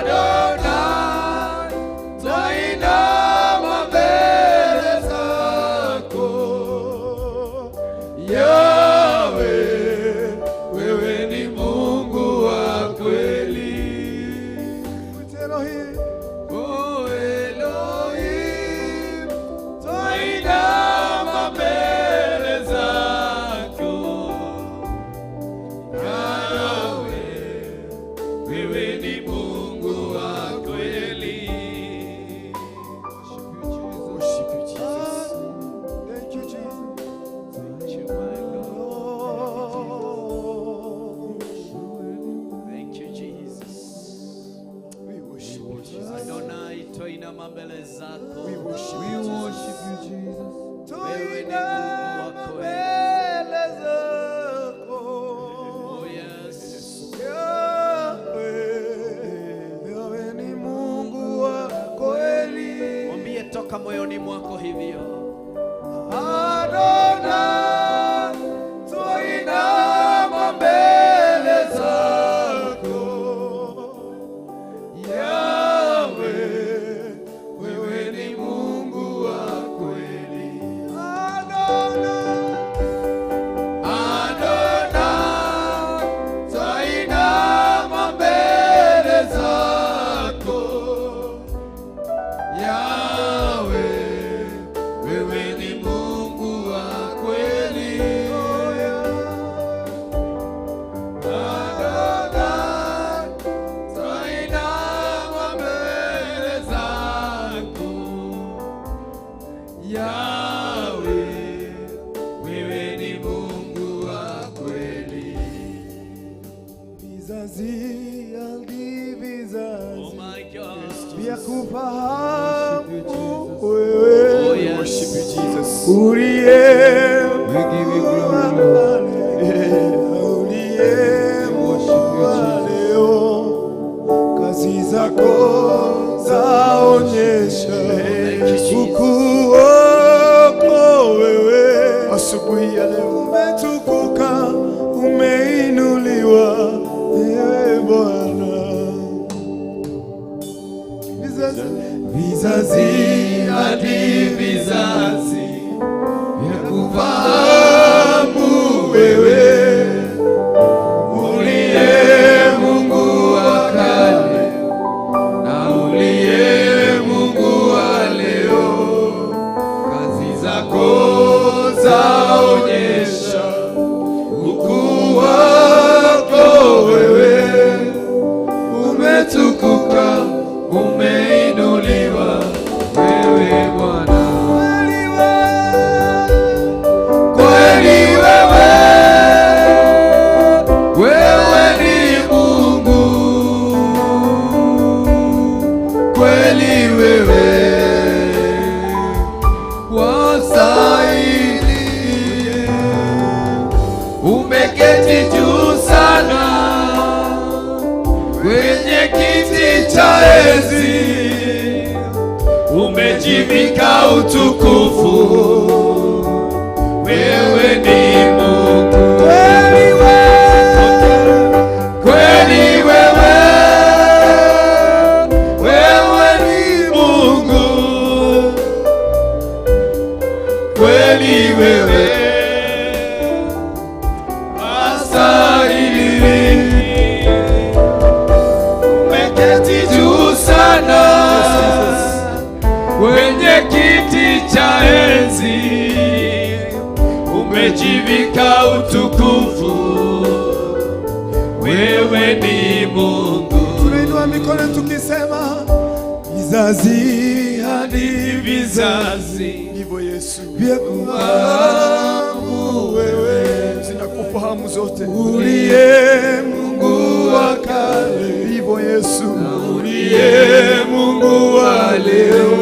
S6: Adonai, twainama mbele zako. Yahweh, wewe ni Mungu wa kweli.
S8: Elohim,
S6: Oh Elohim, twainama mbele zako. Yahweh, wewe ni Mungu wa kweli.
S8: worship you, Jesus. Thank you, Jesus.
S5: Thank you, my God. Thank you, Jesus.
S8: We worship you, Jesus.
S5: Adonai, twainama mbele zako.
S8: We worship
S7: We
S8: you, Jesus.
S7: worship you, Jesus.
S5: Wewe ni Mungu wa kweli.
S8: Mbele zako.
S5: Oh, yes.
S8: Yahweh, wewe ni Mungu wa kweli.
S5: Mwambie toka moyoni mwako hivyo.
S6: Adonai, twainama mbele zako. Yahweh, wewe ni Mungu wa kweli.
S8: Adonai,
S6: Adonai, twainama mbele zako. Yahweh, wewe ni Mungu wa kweli. Adonai, twainama mbele zako. Yahweh, wewe ni Mungu wa kweli.
S8: Vizazi hadi
S5: Oh
S8: vizazi
S5: my God.
S8: vya kufahamu
S5: Oh
S8: wewe
S5: yes.
S8: Worship you, Jesus. Uliye
S7: We give you glory, Lord.
S8: uliye
S7: Worship you,
S8: Mungu wa
S7: Jesus.
S8: leo, kazi zako zaonyesha
S5: Thank you, Jesus.
S8: ukuu wako wewe. Asubuhi ya leo umetukuka, umeinuliwa, ewe Bwana. Vizazi,
S6: Vizazi hadi vizazi vya kufahamu wewe, uliye Mungu wa kale na uliye Mungu wa leo, kazi zako zaonyesha ukuu wako wewe, umetukuka, umeinuliwa wewe Bwana. Kweli wewe, wewe ni Mungu. Kweli wewe wastahili, umeketi juu sana kwenye kiti cha enzi, umejivika utukufu, wewe ni Mungu. Kweli wewe, wewe ni Mungu. Kweli wewe wastahili, umeketi juu sana kwenye kiti cha enzi, umejivika utukufu, wewe ni Mungu.
S8: Tunainua mikono tukisema vizazi hadi
S6: Vizazi
S8: ndivyo Yesu vya kufahamu wewe zinakufahamu zote, uliye Mungu wa kale, ndivyo Yesu
S6: uliye Mungu wa leo,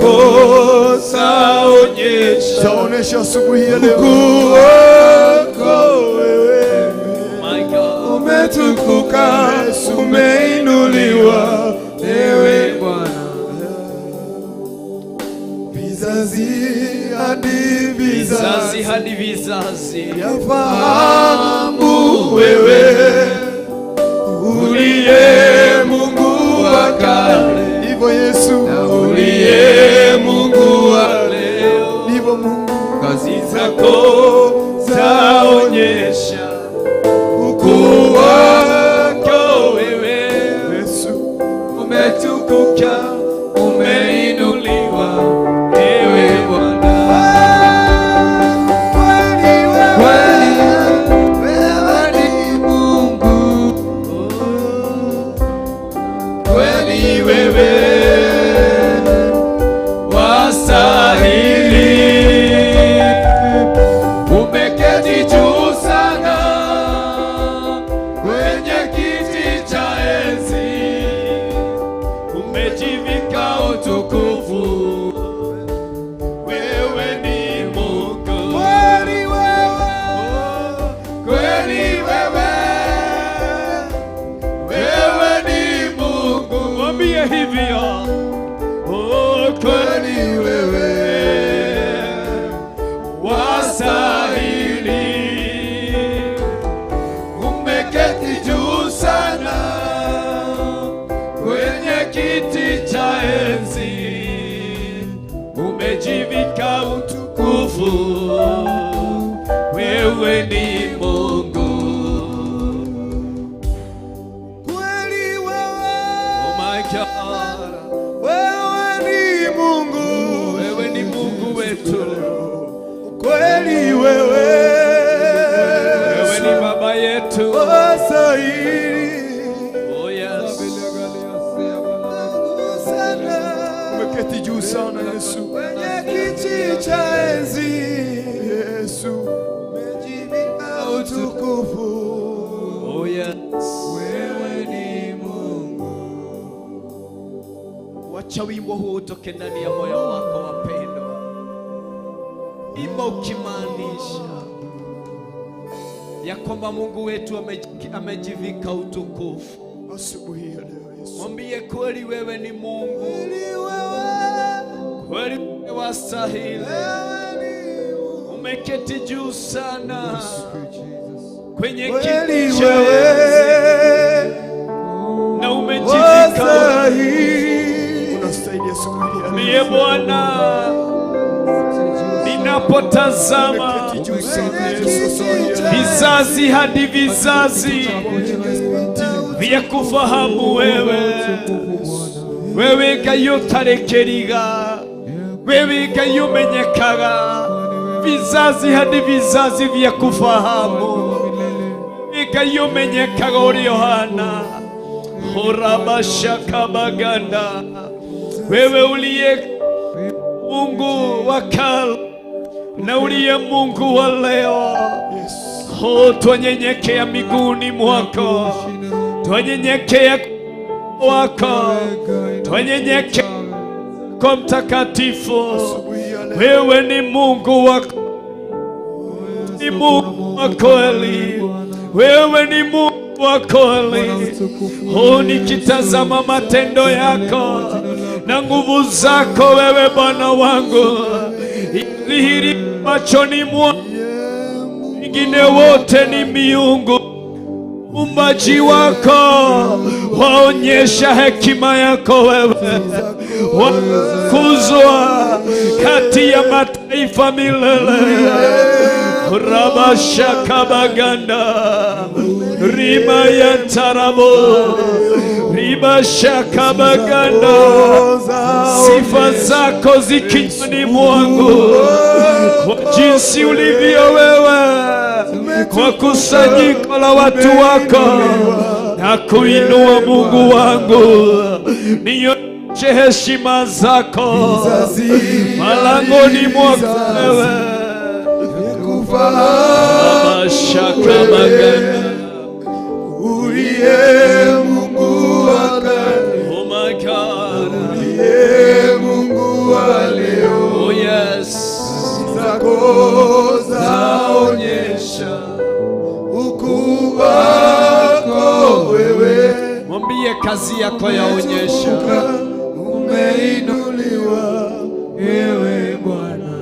S8: zako zaonyesha,
S9: Zaonesha asubuhi ya leo
S8: ukuu wako wewe.
S5: My God.
S8: Umetukuka, umeinuliwa ewe Bwana.
S9: Vizazi hadi
S5: Vizazi
S9: vizazi
S5: hadi vizazi.
S9: yafahamu
S8: Wewe uliye Mungu wa kale,
S9: hivyo Yesu,
S8: uliye Mungu wa leo,
S9: ndivyo Mungu
S8: kazi zako zaonyesha ukuu wako wewe.
S9: Yesu
S8: Umetukuka, umeinuliwa ewe Bwana.
S9: kweli
S7: Kweli wewe ni Mungu,
S8: Kweli wewe wastahili, umeketi juu sana kwenye kiti cha enzi, umejivika utukufu, wewe ni Mungu.
S9: Kweli wewe
S8: Kweli wewe, wewe ni Mungu.
S5: Mwambie hivyo.
S8: Oh, kweli wewe wastahili, umeketi juu sana kwenye kiti cha enzi, umejivika utukufu, wewe ni Mungu.
S9: Kweli wewe
S5: Oh my God.
S9: wewe ni Mungu
S5: Wewe ni Mungu wetu.
S9: Kweli wewe
S5: Wewe ni baba yetu.
S9: wastahili
S5: Oh yes.
S9: Umeketi juu sana Yesu, kwenye kiti cha enzi Yesu, umejivika utukufu.
S5: Oh yes.
S7: wewe ni Mungu.
S5: Wacha wimbo huu utoke ndani ya moyo wako wapendwa. Imba ukimaanisha ya kwamba Mungu wetu amejivika utukufu.
S9: Asubuhi ya leo Yesu,
S5: Mwambie kweli wewe ni Mungu,
S9: kweli wewe,
S5: kweli wewe wastahili.
S9: wewe ni Mungu.
S5: Umeketi juu sana kwenye
S9: Kweli
S5: kiti cha enzi
S9: wewe
S5: na umejivika
S9: wastahili, unastahili asubuhi ya leo.
S5: Ndiye Bwana, ninapotazama
S9: Umeketi juu sana Yesu,
S5: vizazi hadi vizazi vya kufahamu wewe, wewe Ngai ũtarekeriga, wewe Ngai ũmenyekaga, vizazi hadi vizazi vya kufahamu wewe Ngai ũmenyekaga ũrĩa ũhana. Horabashakabaganda, wewe uliye Mungu wa kale na uliye Mungu wa leo. Oh, twanyenyekea miguuni mwako, twanyenyekea wako, twanyenyekea kwa mtakatifu. Wewe ni Mungu wa ni Mungu wa kweli, wewe ni Mungu wa kweli. Oh, nikitazama matendo yako na nguvu zako wewe Bwana wangu, dhihiri machoni mwa wengine wote ni miungu. Uumbaji wako waonyesha hekima yako wewe, wakuzwa kati ya mataifa milele. Rabashakabaganda rima ya tarabo ribashakabaganda, sifa zako zikinywani mwangu kwa jinsi ulivyo wewe kwa kusanyiko la watu wako na kuinua Mungu wangu, nionyeshe heshima zako malangoni mwako wewe. Rabashakabaganda.
S9: Uliye Mungu wa kale,
S5: Oh my God.
S9: uliye Mungu wa
S5: Kazi yako yaonyesha.
S8: Umeinuliwa
S6: Ewe Bwana,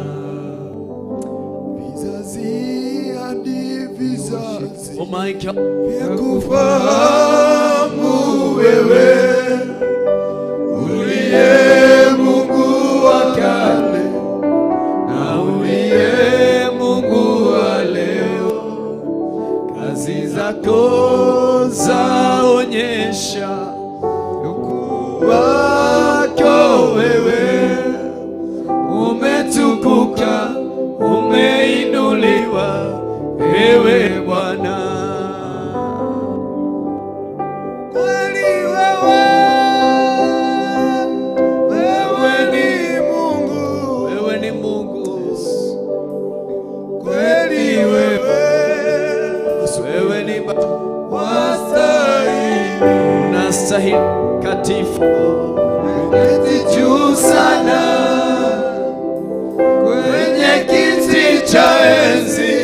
S8: vizazi hadi vizazi
S5: Oh my God.
S8: vya kufahamu wewe uliye Mungu wa kale
S6: na uliye Mungu wa leo, kazi zako zaonyesha ukuu wako wewe. Umetukuka, umeinuliwa, ewe Bwana.
S8: Kweli wewe, wewe ni Mungu,
S5: Wewe ni Mungu.
S8: kweli wewe
S5: Wewe ni Baba.
S8: wastahili
S5: Unastahili katifu.
S6: Keti juu sana kwenye kiti cha enzi,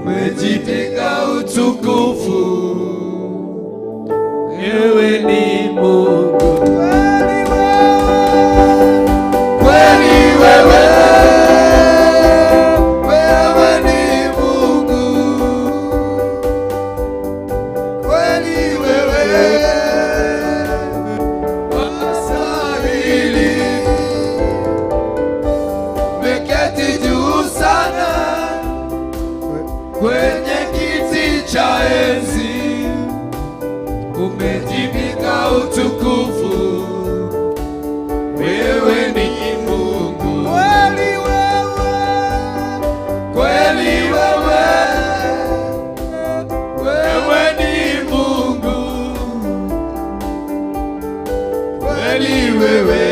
S6: umejivika utukufu,
S5: Wewe ni Mungu.
S6: Kweli wewe, wewe ni Mungu, kweli wewe wastahili, umeketi juu sana kwenye kiti cha enzi, umejivika utukufu, wewe ni Mungu.
S8: Kweli wewe,
S6: Kweli wewe, wewe ni Mungu, kweli wewe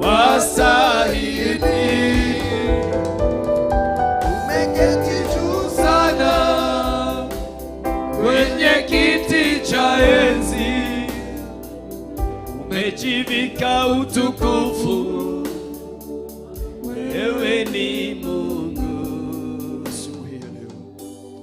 S6: wastahili, umeketi juu sana kwenye kiti cha enzi,
S5: Umejivika utukufu. Wewe ni Mungu.
S9: Asubuhi ya leo.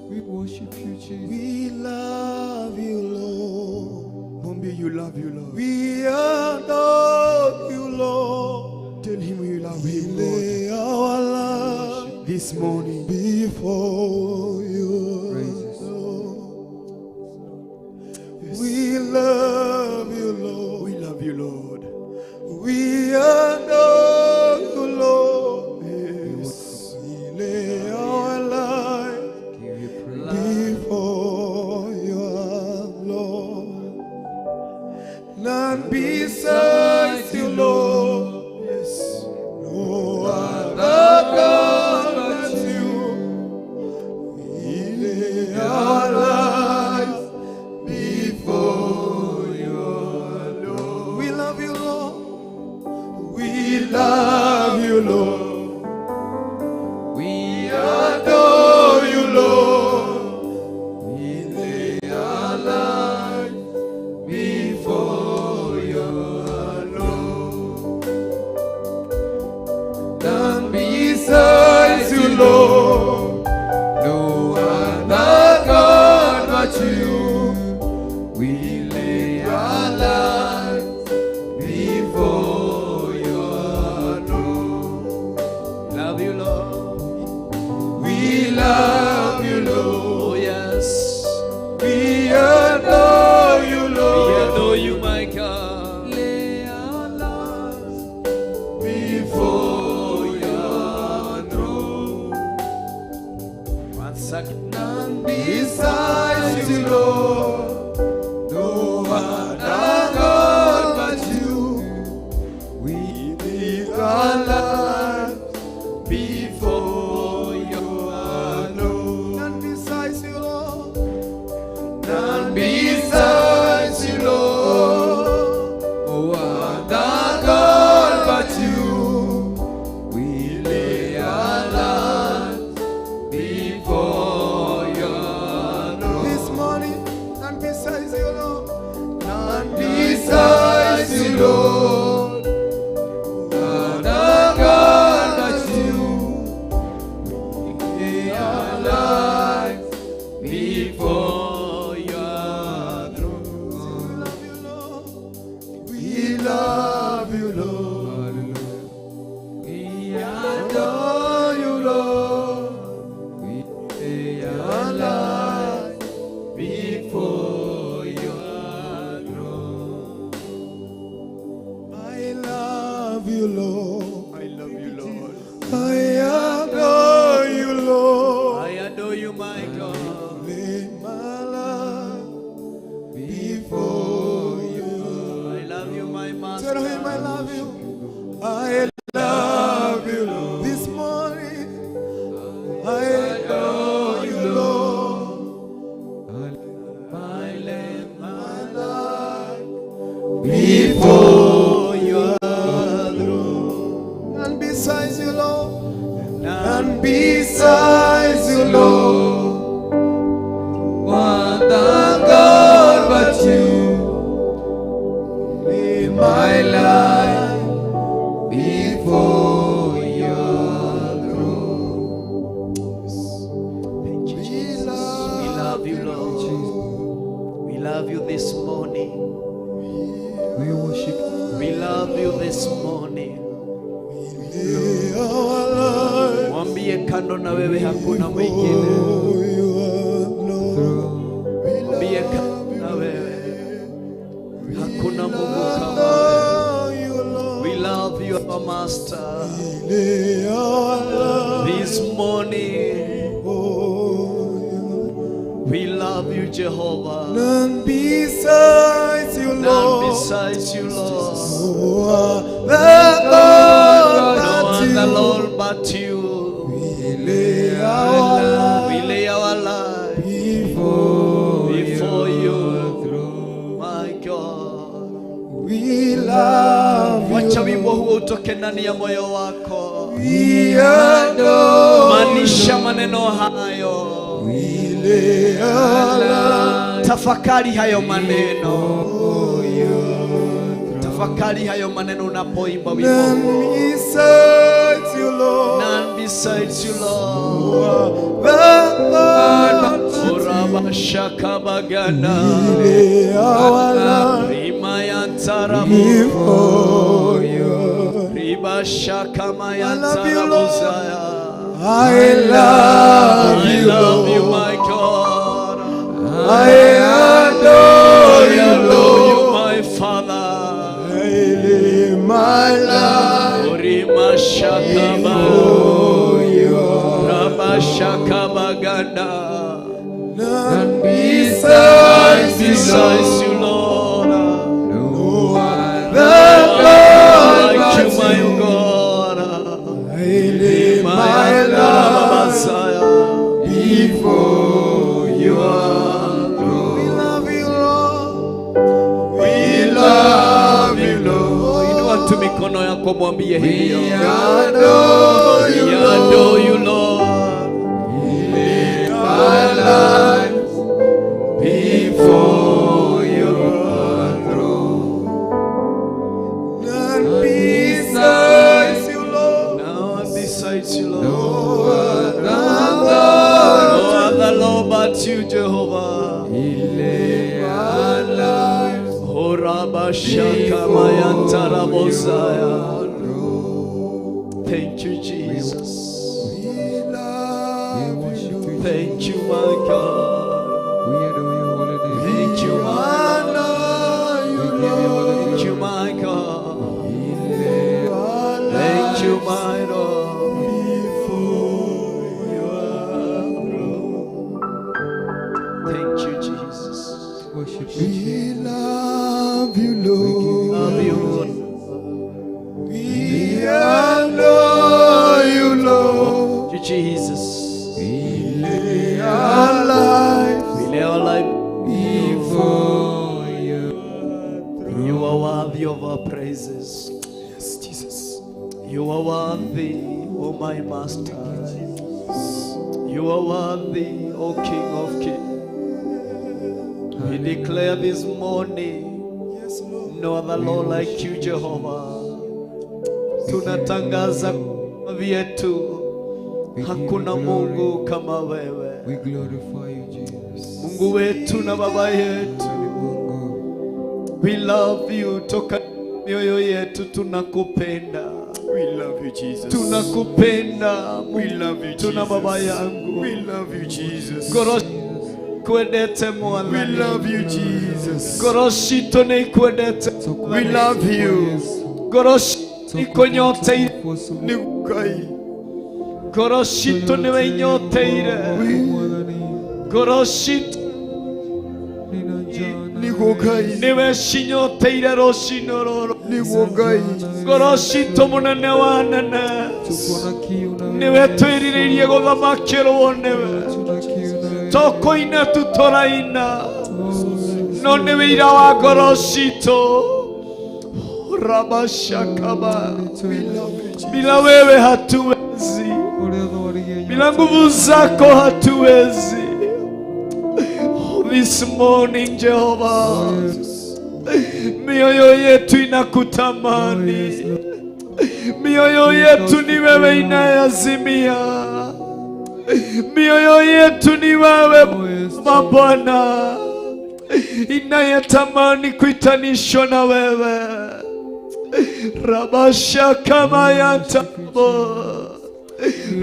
S6: We worship you, Jesus.
S8: We love you Lord,
S9: Mwambie you love you, Lord.
S8: we adore you Lord,
S9: Tell him you love
S8: we
S9: him, Lord.
S8: lay our lives
S9: This morning.
S8: before you.
S6: Praises.
S8: Lord. We love you, Lord.
S9: We love you, Lord.
S8: We adore you, Lord.
S9: Yes.
S8: We lay our life
S6: Give you praise.
S8: before you, Lord. None besides you, Lord.
S9: Yes.
S8: No other God but you. We lay our lives before you, Lord. We love you, Lord. We love you, Lord.
S6: We
S8: Adore you, Lord.
S6: We lay our lives before your
S8: love you, Lord.
S6: Hallelujah.
S7: We adore you, Lord.
S6: We lay
S8: Our
S6: our
S8: life
S7: Before your throne.
S8: I love you, Lord.
S9: I love you, Lord.
S8: I adore you, Lord.
S5: I adore you, my God.
S8: Lay my life before you.
S5: I love you, my master.
S8: Tell him I love you. I love you, Lord. This morning, I adore you, Lord.
S7: My lamb,
S8: My life
S7: before your throne.
S8: And besides you, Lord.
S5: None
S8: And besides you, Lord.
S7: One the God but you.
S8: Lay
S7: My life before your throne.
S5: Thank you, Jesus. We love you, Lord. We love you this morning.
S6: We worship you.
S5: We love you this morning.
S8: Lay our life
S5: Mwambie kando na wewe hakuna mwingine.
S8: before your throne.
S5: Mwambie kando na wewe hakuna Mungu kama wewe.
S8: Adore you, Lord.
S5: We love you, our Master.
S8: Lay our life
S5: This morning,
S8: before you.
S5: we love you, Jehovah.
S8: None besides you,
S5: None
S8: Lord.
S5: besides you, Lord.
S8: No other God
S5: No
S8: but
S5: other
S8: you.
S5: Lord but you.
S8: We lay our life
S5: We lay our life
S8: before
S5: before you,
S7: Throne.
S5: my God.
S8: We love
S5: Wacha
S8: you.
S5: wimbo huo utoke ndani ya moyo wako.
S8: We adore.
S5: Maanisha maneno hayo,
S8: We lay our life
S5: tafakari hayo maneno, tafakari hayo maneno unapoimba wimbo
S8: None
S5: huo.
S8: besides you, Lord.
S5: None besides you, Lord.
S8: The God but you.
S5: Urabashakabagana
S8: We lay our life
S5: rimayantarabu
S8: before you.
S5: ribashakamayantarabu
S8: I love you, Lord.
S5: zaya.
S8: I love
S5: I
S8: you,
S5: love you,
S8: Lord.
S5: my God.
S8: I adore
S5: I
S8: you,
S5: adore you,
S8: Lord.
S5: my Father.
S8: I lay my life
S5: Urimashakaba
S8: before you.
S5: rabashakabagana.
S8: None besides you,
S5: Besides
S8: Lord.
S5: you, Lord.
S8: No other God
S5: Like you,
S8: but
S5: my
S8: you.
S5: God.
S8: I lay my life before your throne. We love you, Lord. We love you, Lord.
S5: Inua tu mikono yako mwambie hivyo.
S8: We adore you,
S5: We adore
S8: Lord.
S5: you, Lord.
S8: Our lives before your throne. None besides you, Lord.
S5: None besides you, Lord.
S8: No other
S5: No other Lord but you, Jehovah.
S7: We lay our lives
S5: Horabashakamayantarabosa. Thank you, Jesus.
S8: We love
S6: We worship
S8: you,
S6: you.
S8: Lord.
S5: Thank you, my God.
S6: We adore your holy name.
S5: Thank you, my Lord.
S8: Honor you,
S6: We give you all the
S5: Thank you,
S6: glory.
S5: my God.
S7: We lay
S8: Lord.
S5: Thank you, my Lord.
S8: Before
S5: Your throne. Thank you, Jesus.
S6: Worship you,
S8: We
S6: Jesus.
S8: love you, Lord.
S5: Love you.
S8: We adore you, Lord.
S5: Thank you, Jesus.
S7: We
S8: Lay our lives
S5: We lay our life.
S7: before you.
S5: You are worthy of our praises.
S8: Yes, Jesus.
S5: You are worthy, O my Master. You are worthy, O King of Kings. We declare this morning,
S8: Yes, Lord.
S5: no other Lord like you, Jehovah. Tunatangaza vyetu, hakuna Mungu kama wewe,
S6: We glorify you, Jesus.
S5: Mungu wetu na Baba yetu.
S6: Mungu,
S5: We love you toka Mioyo yetu tunakupenda.
S9: We love you, Jesus.
S5: Tunakupenda.
S9: We love you,
S5: Tuna
S9: Jesus.
S5: baba yangu.
S9: We love you, Jesus.
S5: Ngoro kwendete
S9: We
S5: Mwathani.
S9: love you, Jesus.
S5: Ngoro citũ nĩ ikwendete.
S9: We love you.
S5: Ngoro citũ ikunyoteire.
S9: Nĩ Ngai.
S5: Ngoro citũ nĩwe inyoteire. Ngoro citũ
S9: Nĩguo Ngai.
S5: nĩwe cinyoteire rũcinĩ rũrũ.
S9: Nĩguo Ngai.
S5: Ngoro citũ mũnene wa nene nĩwe twĩrirĩirie gũthamakĩrwo nĩwe. Tũkũina tu tũraina no nĩ wĩira wa ngoro citũ. Rabashakaba. Bila wewe hatuwezi, bila nguvu zako hatuwezi. This morning Jehova, mioyo yetu inakutamani, mioyo yetu ni wewe inayazimia, mioyo yetu ni wewe Bwana inayetamani kuitanishwa na wewe. Rabashakamayatabo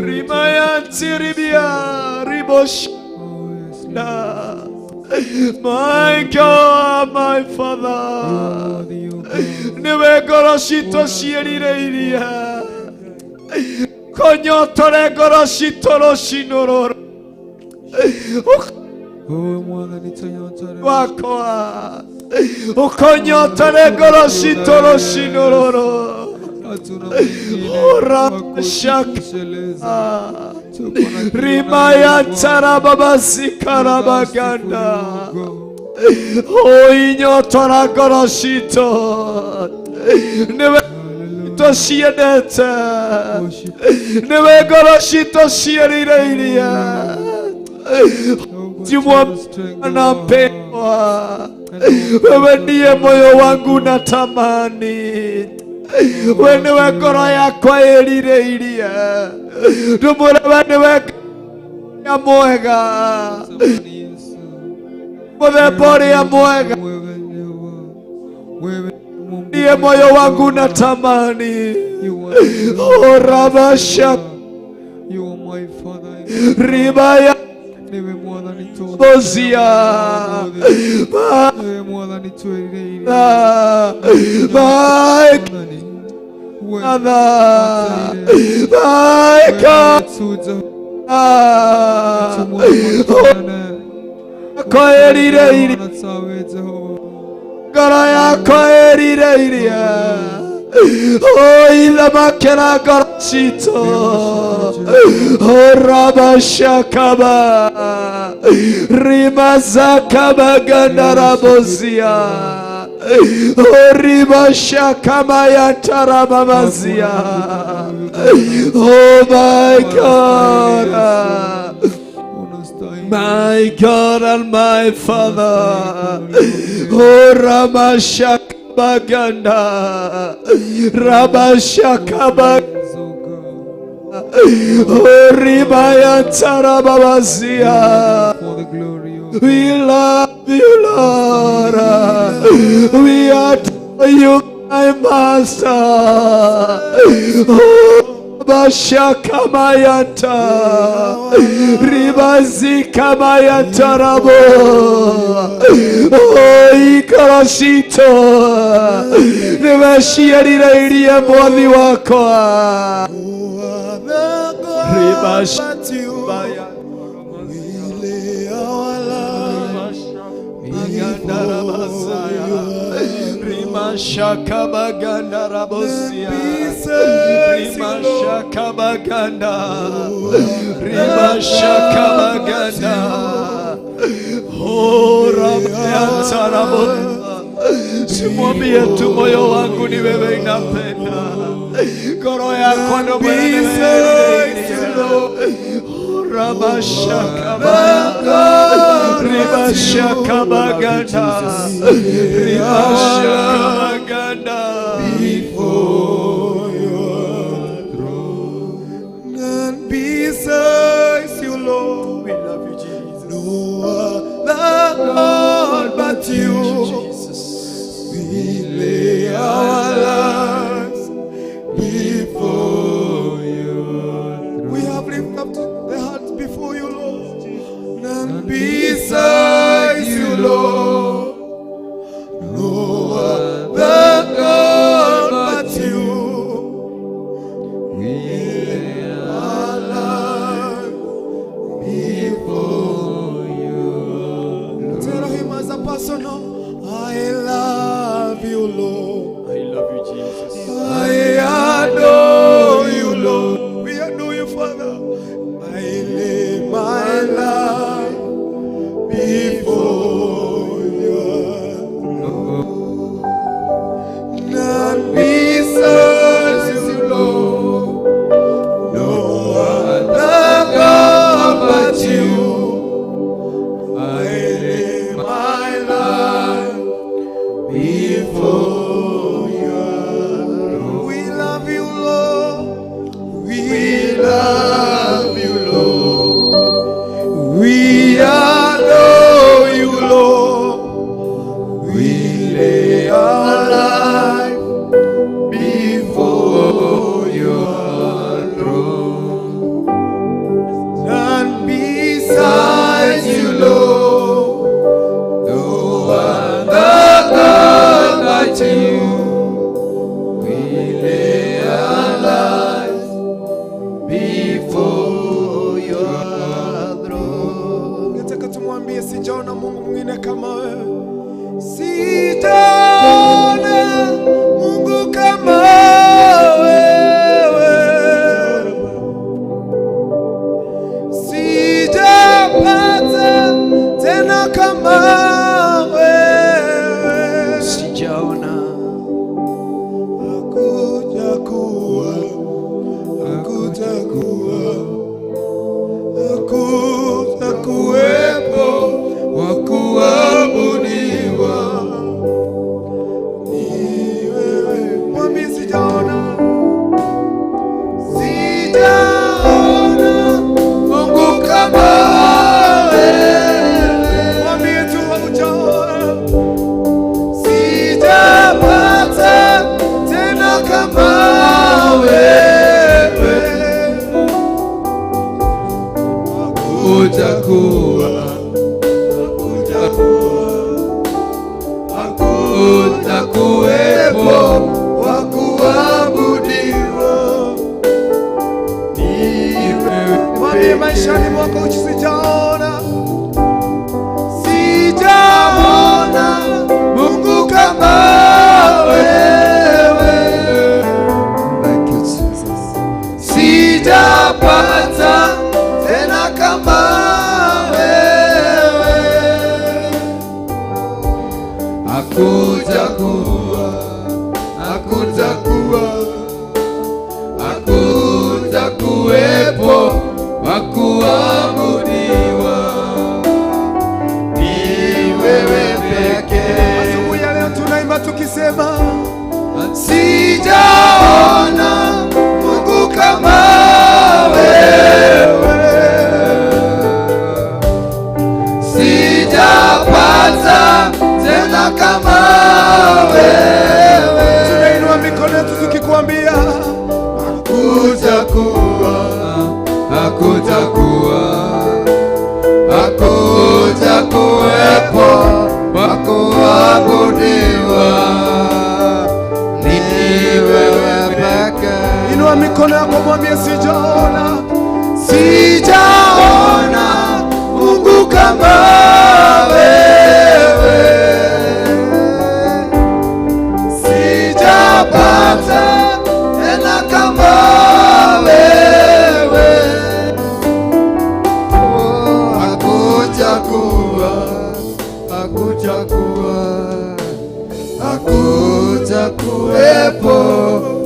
S5: rimayantiribia riboshna. My God, my Father, niwe ngoro citũ ciĩrirĩirie kũnyotore ngoro citũ rũcinĩ rũrũ wakwa ũkũnyotore ngoro citũ rũcinĩ rũrũ. Urashaka rimayantarababasikarabaganda oinyotora ngoro citũ nĩwe tũciendete nĩwe ngoro citũ ciĩrirĩirie. Napewa wewe ndiye moyo wangu natamani, we niwe ngoro yakwa ĩrirĩirie, ndũmũre we niwe ya mwega, mũthemba ũrĩa mwega, ndiye moyo wangu natamani. Orabasha ribaya bozia my Father, my God, kwĩrirĩirie ngoro yakwa ĩrirĩirie oithamakĩra ngoro citũ. Orabashakaba rimazakabagandarabozia oribashakamayantaramamazia. Oh my God, my God and my Father. Oh Ramashakabaganda Rabashakabaganda Oribayantarababazia. We love you, Lord. We adore you, my Master. Oh Bashakamayanta Ribazikamayanta rabo. Oh ikarashito niweciarire mwathi wakwa. Ribashaya Rimashakabagandarabosia Rimashakabaganda Rimashakabaganda. Oh Rabayantarabo, simwambie tu moyo wangu ni wewe inapenda, ngoro yako ndo Rabashakabaganda Rimashakabaganda Rimashakabaganda.
S8: Before your throne, none besides you, Lord.
S9: We love you, Jesus.
S8: No other Lord but you.
S9: Jesus.
S8: We lay our before your throne. We love you, Lord. We love you, Lord. We adore you, Lord. We lay our life before your throne. None besides you, Lord. No other God but you. We lay our lives before your throne.
S9: Nataka tumwambie sijaona Mungu mwingine kama wewe. Sijaona Mungu kama wewe. Sijapata tena kama wewe.
S5: Sijaona
S8: Hakutakuwa, hakutakuwa, hakutakuwepo wa kuabudiwa. Ni wewe.
S9: Mwambie sijaona.
S8: Sijaona Mungu kama wewe.
S9: Mwambie tu haujaona.
S8: Sijapata tena kama wewe. Hakutakuwa, hakutakuwa, hakutakuwepo wa kuabudiwa. Ni wewe
S9: Mwambie maishani mwako sijaona.
S8: Sijaona Mungu kama wewe.
S6: Thank you, Jesus.
S8: Sijapata tena kama wewe. Hakutakuwa, hakutakuwa, hakutakuwepo wa kuabudiwa. Ni wewe pekee.
S9: Asubuhi ya leo tunaimba tukisema
S8: Sijaona Mungu kama wewe. Sijapata tena kama wewe.
S9: tunainua mikono yetu tukikwambia
S8: Hakutakuwa, hakutakuwa, hakutakuwepo wa kuabudiwa. Ni wewe pekee.
S9: inua mikono yako mwambie sijaona.
S8: Sijaona Mungu kama wewe. Sijapata tena kama wewe. Oh, hakutakuwa, hakutakuwa, hakutakuwepo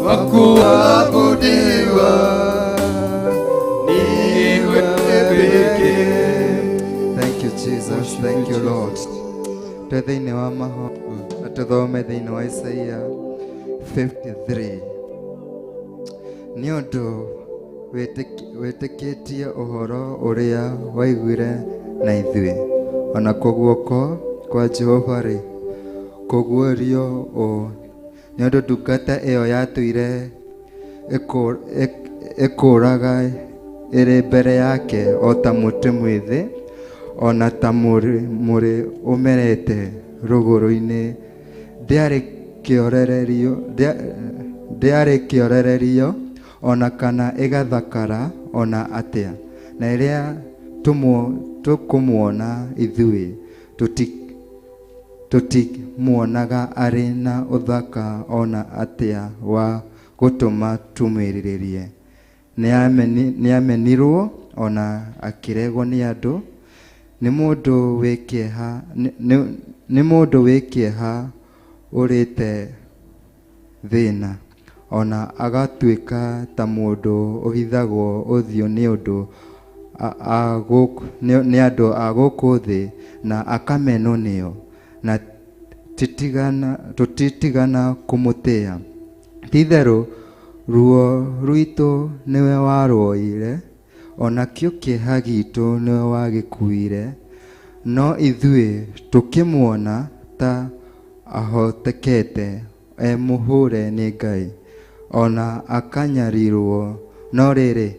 S8: wa kuabudiwa. Ni wewe pekee.
S6: Thank you, Jesus. Thank you, Lord. Twĩ thĩinĩ wa mahoya na tũthome thĩinĩ wa Isaia 53. Nĩ ũndũ wĩtĩkĩtie ũhoro ũrĩa waiguire na ithuĩ, ona kuo guoko kwa Jehova-rĩ, kũguũrio ũũ, nĩ ũndũ ndungata ĩyo yatũire ĩkũraga ĩrĩ mbere yake o ta mũtĩ mwĩthĩ, ona ta mũrĩ ũmerete rũgũrũ-inĩ, ndĩarĩ kĩorererio ona kana ĩgathakara ona atĩa, na ĩrĩa tũkũmuona ithuĩ tũtimuonaga arĩ na ũthaka ona atĩa wa gũtũma tũmwĩrirĩrie. Nĩamenirwo ona akĩregwo nĩ andũ, nĩ mũndũ wĩ kĩeha, nĩ mũndũ wĩ kĩeha ũrĩte thĩna, ona agatuĩka ta mũndũ ũhithagwo ũthiũ nĩ ũndũ nĩ andũ a gũkũ thĩ, na akamenwo nĩo, na tũtitigana kũmũtĩĩa. Ti-itherũ ruo rwitũ nĩwe warwoire, o nakĩo kĩeha giitũ nĩwe wagĩkuire, no ithuĩ tũkĩmuona ta ahotekete e mũhũre nĩ Ngai, ona akanyarirwo. No rĩrĩ,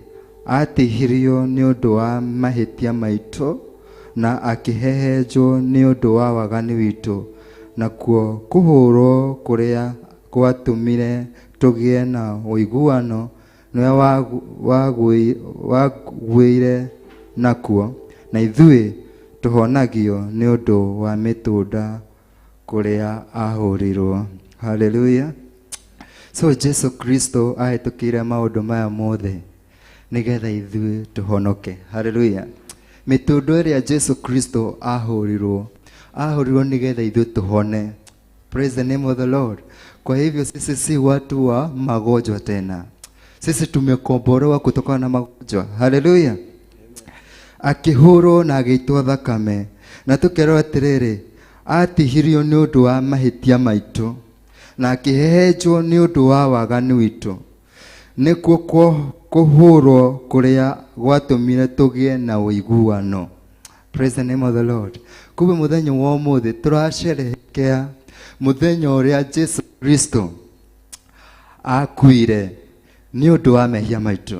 S6: aatihirio nĩ ũndũ wa mahĩtia maitũ, na akĩhehenjwo nĩ ũndũ wa waganu witũ, nakuo kũhũrwo kũrĩa gwatũmire tũgĩe na ũiguano nĩwe wagũire nakuo, na ithuĩ tũhonagio nĩ ũndũ wa mĩtũnda kũrĩa ahũrirwo. Haleluya. So Jesu Kristo ahĩtũkĩire maũndũ maya mothe nĩgetha ithuĩ tũhonoke. Haleluya. Mĩtũndo ĩrĩa Jesu Kristo ahũrirwo, ahũrirwo nĩgetha ithuĩ tũhone. Praise the name of the Lord. Kwa hivyo sisi si watu wa magonjwa tena, sisi tumekombolewa kutokana na magonjwa. Haleluya. Akĩhũrwo na agĩitwo thakame, na tũkerwo atĩrĩrĩ, atihirio nĩ ũndũ wa mahĩtia maitũ, na akĩhehenjwo nĩ ũndũ wa waganu witũ. Nĩkuo kũhũrwo kũrĩa gwatũmire tũgĩe na ũiguano. Praise the name of the Lord. Kumbe mũthenya wa ũmũthĩ tũracerehekea mũthenya ũrĩa Jesu Kristo akuire nĩ ũndũ wa mehia maitũ.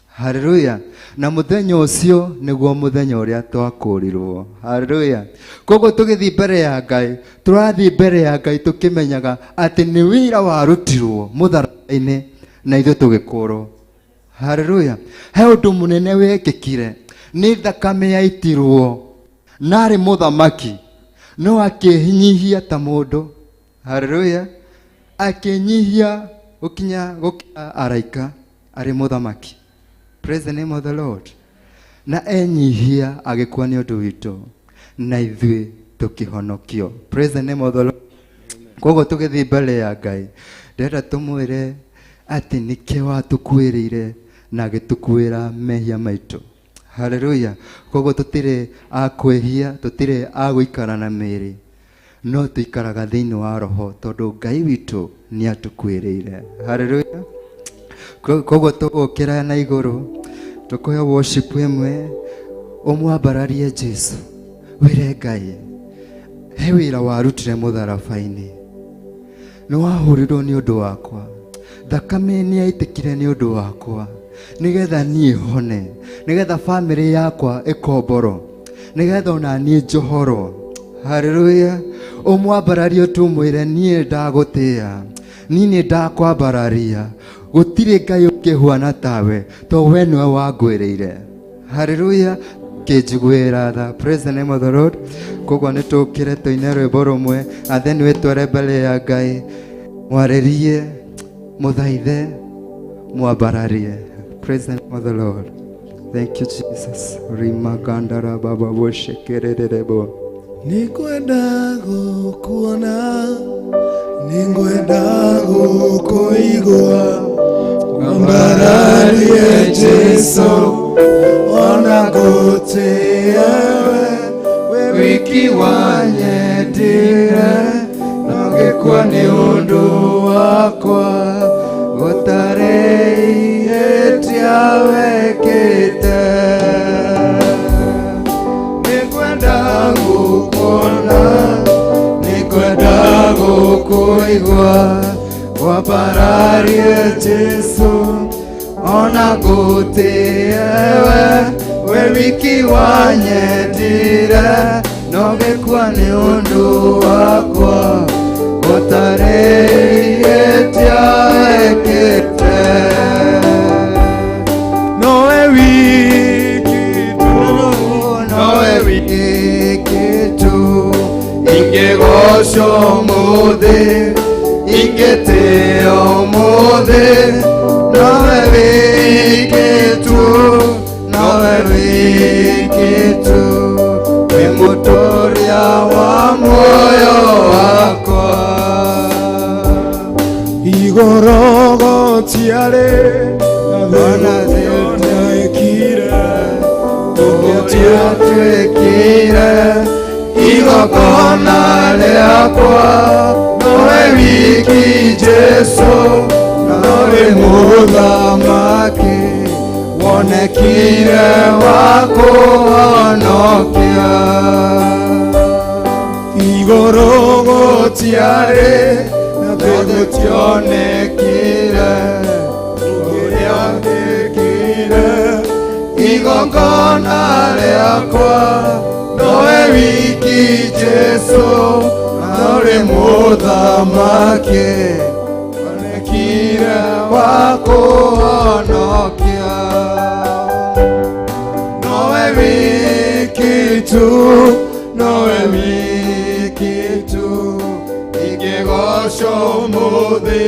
S6: Haleluya. Na mũthenya ũcio nĩguo mũthenya ũrĩa twakũrirwo. Haleluya. Koguo tũgĩthiĩ mbere ya Ngai, tũrathiĩ mbere ya Ngai tũkĩmenyaga atĩ nĩ wĩra warutirwo mũtharaba-inĩ na ithuĩ tũgĩkũrwo. Haleluya. He ũndũ mũnene wekĩkire, nĩ thakame yaitirwo, na arĩ mũthamaki no akĩnyihia ta mũndũ. Haleluya. Akĩnyihia gũkinya gũkĩra araika arĩ mũthamaki. Praise the name of the Lord. Na enyihia agĩkua nĩ ũndũ witũ, na ithuĩ tũkĩhonokio. Praise the name of the Lord. Koguo tũgĩthiĩ mbere ya Ngai, ndĩrenda tũmwĩre atĩ nĩkĩo watũkuĩrĩire na agĩtũkuĩra mehia maitũ. Haleluya. Koguo tũtirĩ a kwĩhia, tũtirĩ a gũikara na mĩĩrĩ, no tũikaraga thĩinĩ wa roho tondũ Ngai witũ nĩ atũkuĩrĩire. Haleluya. Koguo tũgũkĩra na igũrũ, tũkũhe worship ĩmwe, ũmwambararie Jesu, wĩre Ngai he wĩra warutire mũtharaba-inĩ, nĩ wahũrirwo nĩ ũndũ wakwa, thakame nĩ yaitĩkire nĩ ũndũ wakwa, nĩgetha niĩ hone, nĩgetha bamĩrĩ yakwa ĩkomborwo, nĩgetha ona niĩ njohorwo. Haleluya. Ũmwambararie tũmwĩre niĩ ndagũtĩĩa, niĩ nĩ ndakwambararia, gũtirĩ Ngai ũngĩhuana tawe, to we nĩwe wangwĩrĩire. Haleluya. Kĩnjiguĩra tha. Praise the name of the Lord. Koguo nĩ tũkĩre tũine rwĩmbo rũmwe, and then wĩtware mbere ya Ngai, mwarĩrie, mũthaithe, mwambararie. Praise the name of the Lord. Thank you, Jesus. Rimagandara baba boshekererebo.
S8: Nĩngwenda gũkuona, nĩngwenda gũkũigua, ngwambararie Jesu, ona ngũtĩe we, wĩ wiki wanyendire, na ũgĩkua nĩ ũndũ wakwa, gũtarĩ ihĩtia wekĩte. Nĩngwenda gũkuona, nĩngwenda gũkũigua, ngwambararie Jesu, ona ngũtĩe we, we wiki wanyendire, na ũgĩkua nĩ ũndũ wakwa, gũtarĩ ihĩtia wekĩte. Nowe wiki tu, nowe wiki tu, ingĩgocwo ũmũthĩ, ingĩtĩo ũmũthĩ, nowe wiki tu, nowe wiki tu, wĩ mũtũria wa muoyo wakwa.
S9: Igũrũ gũtiarĩ na
S6: Ona
S9: thĩ gũtionekire,
S6: Ũrĩa twĩkire, Igongona rĩakwa nowe wiki Jesu, nowe mũthamaki wonekire wa kũhonokia.
S8: Igũrũ gũtiarĩ na thĩ
S6: gũtionekire
S8: ũrĩa wĩkire.
S6: Igongona rĩakwa nowe wiki Jesu, nowe mũthamaki wonekire wa kũhonokia. Nowe wiki tu, nowe wiki tu, ingĩgocwo ũmũthĩ,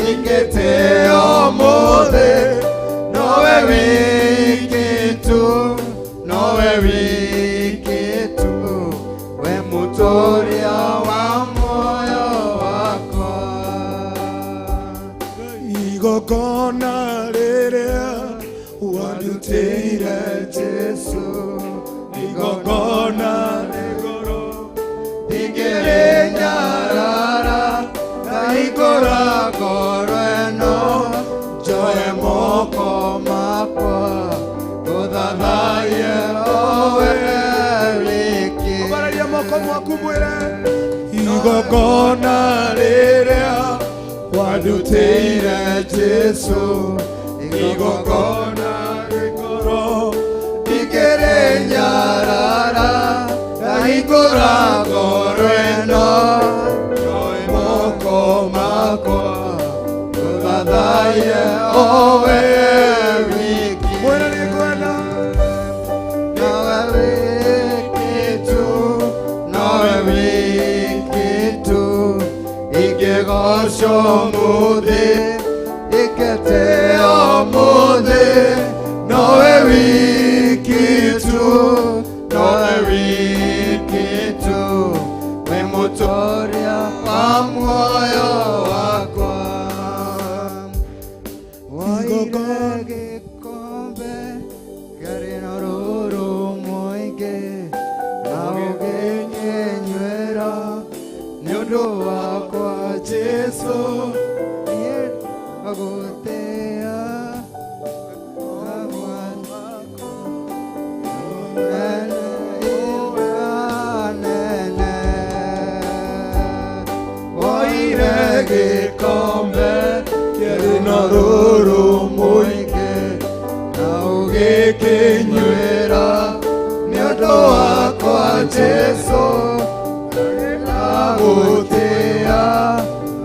S6: ingĩtĩo ũmũthĩ. Nowe wiki tu, nowe wiki tu, we mũtũũria wa muoyo wakwa.
S8: Igongona rĩrĩa wandutĩire
S6: Jesu,
S8: igongona rĩgũrũ
S6: ingĩrĩnyarara na ikũra ngoro ĩno, njoe moko makwa ngũthathaiye o we wiki.
S9: Ambararia moko mwaku mwĩre
S8: igongona rĩrĩa wandutĩire Jesu, igongona rĩgũrũ
S6: ingĩrĩnyarara na ikũra ngoro ĩno, njoe moko makwa ngũthathaiye o we wiki.
S9: Mwĩre nĩngwenda.
S6: Nowe wiki tu, nowe wiki tu, ingĩgocwo ũmũthĩ, ingĩtĩo ũmũthĩ. Nowe wiki tu, nowe wiki tu, wĩ mũtũũria wa muoyo wakwa. Woire gĩkombe kĩarĩ na ũrũrũ mũingĩ, na ũgĩkĩnyuĩra nĩ ũndũ wakwa Jesu. Niĩ ngagũtĩĩa nene.
S8: Woire gĩkombe kĩarĩ na ũrũrũ mũingĩ,
S6: na ũgĩkĩnyuĩra nĩ ũndũ wakwa Jesu. Ngagũtĩĩa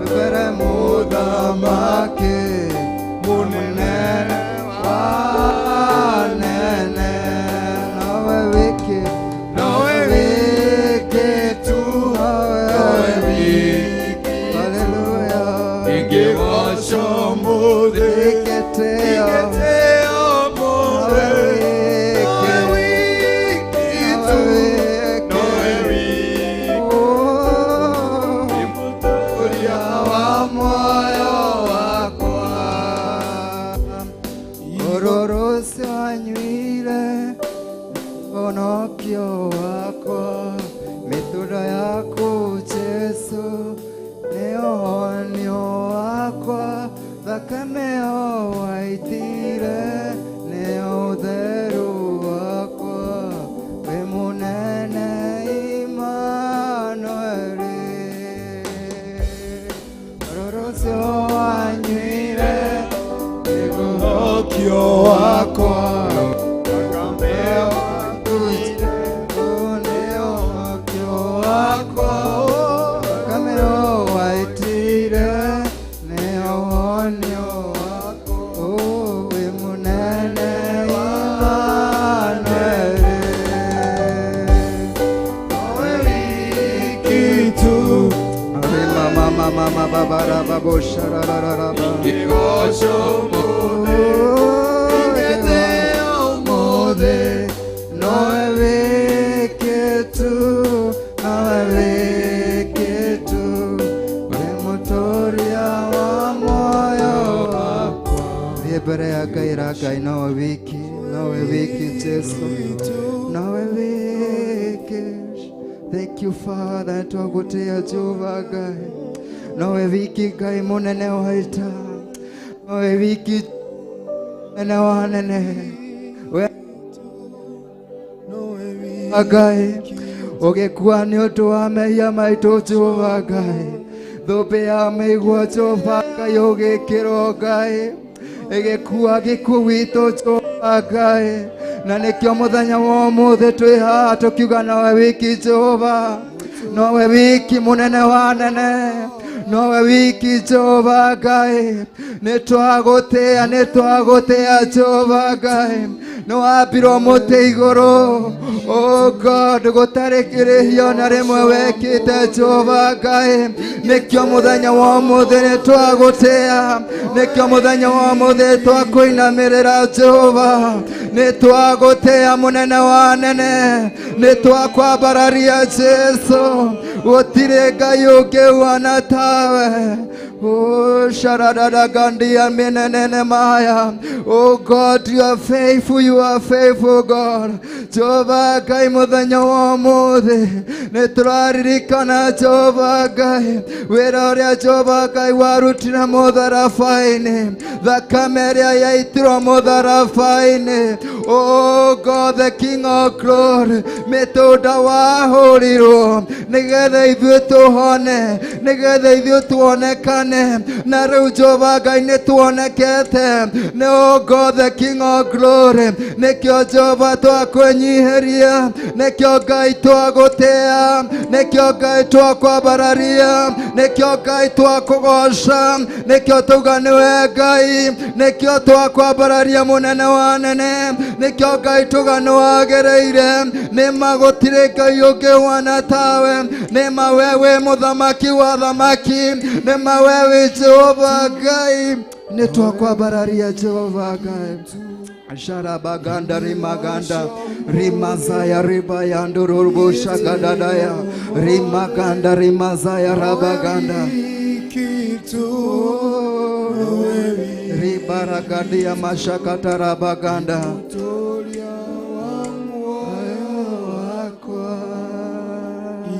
S6: mbere mũthamaki mũnene wa nene. Nowe wiki,
S8: nowe
S6: wiki tu,
S8: nowe wiki.
S6: Haleluya.
S8: Ingĩgocwo ũmũthĩ,
S6: Ingĩtĩo,
S8: ingĩtĩo ũmũthĩ.
S6: nowe
S8: Nowe
S6: wiki,
S8: wiki tu, nowe wiki.
S6: Oh,
S8: Mũtũũria
S6: wa muoyo wakwa. Ũrũrũ ũcio wanyuire ũhonokio wakwa, mĩthundo yaku Jesu nĩ ũhonio wakwa, thakame ĩyo waitire nĩ ũtheru wakwa, wĩ mũnene Imanueli. Ũrũrũ ũcio wanyuire
S8: ũhonokio wakwa, thakame ĩyo wiki tu, ingĩgocwo ũmũthĩ, ingĩtĩo ũmũthĩ.
S6: Nowe wiki tu, nowe wiki tu, wĩ mũtũũria wa muoyo wakwa. Thiĩ mbere ya Ngai ra Ngai, nowe wiki, nowe wiki Jesu, nowe wiki, Thank you Father, twagũtĩĩa Jehova Ngai. Nowe wiki Ngai mũnene wa ita, nowe wiki mũnene wa nene. We Ngai ũgĩkua nĩ ũndũ wa mehia maitũ Jehova Ngai, thũmbĩ ya mĩigua Jehova Ngai ũgĩkĩrwo Ngai, ĩgĩkua gĩkuũ witũ Jehova Ngai, na nĩkĩo mũthenya wa ũmũthĩ twĩ haha tũkiuga nowe wiki Jehova, nowe wiki mũnene wa nene, nowe wiki Jehova Ngai. Nĩtwagũtĩĩa, nĩtwagũtĩĩa Jehova Ngai, nĩwambirwo mũtĩ igũrũ. Oh God, gũtarĩ kĩrĩhio na rĩmwe wekĩte Jehova Ngai, nĩkĩo mũthenya wa ũmũthĩ nĩtwagũtĩĩa, nĩkĩo mũthenya wa ũmũthĩ twakũinamĩrĩra Jehova, nĩtwagũtĩĩa mũnene wa nene, nĩtwakwambararia Jesu, gũtirĩ Ngai ũngĩ ũhana tawe. Oh, sharadadagandia menenene maya. Oh God, you are faithful, you are faithful God. Jehova Ngai mũthenya wa ũmũthĩ nĩtũraririkana Jehova Ngai wĩra ũrĩa Jehova Ngai warutire mũtharaba-inĩ, thakame ĩrĩa yaitirwo mũtharaba-inĩ. Oh God, the King of Glory, mĩtũnda wahũrirwo nĩgetha ithuĩ tũhone, nĩgetha ithuĩ tuonekane, na rĩu Jehova Ngai nĩtuonekete. Nĩ oh God, the King of Glory, nĩkĩo Jehova twakwĩnyihĩria, nĩkĩo Ngai twagũtĩĩa, nĩkĩo Ngai twakwambararia, nĩkĩo Ngai twakũgoca, nĩkĩo tauga nĩwe Ngai, nĩkĩo twakwambararia mũnene wa nene, nĩkĩo Ngai tuga nĩwagĩrĩire. Nĩma gũtirĩ Ngai ũngĩ ũhana tawe, nĩma we wĩ mũthamaki wa thamaki, nĩma we wĩ Jehova Ngai, nĩtwakwambararia Jehova Ngai. Sharabaganda rimaganda rimazaya ribayandururbu shagadadaya rimaganda rimazaya rabaganda ribaragadia mashakata rabaganda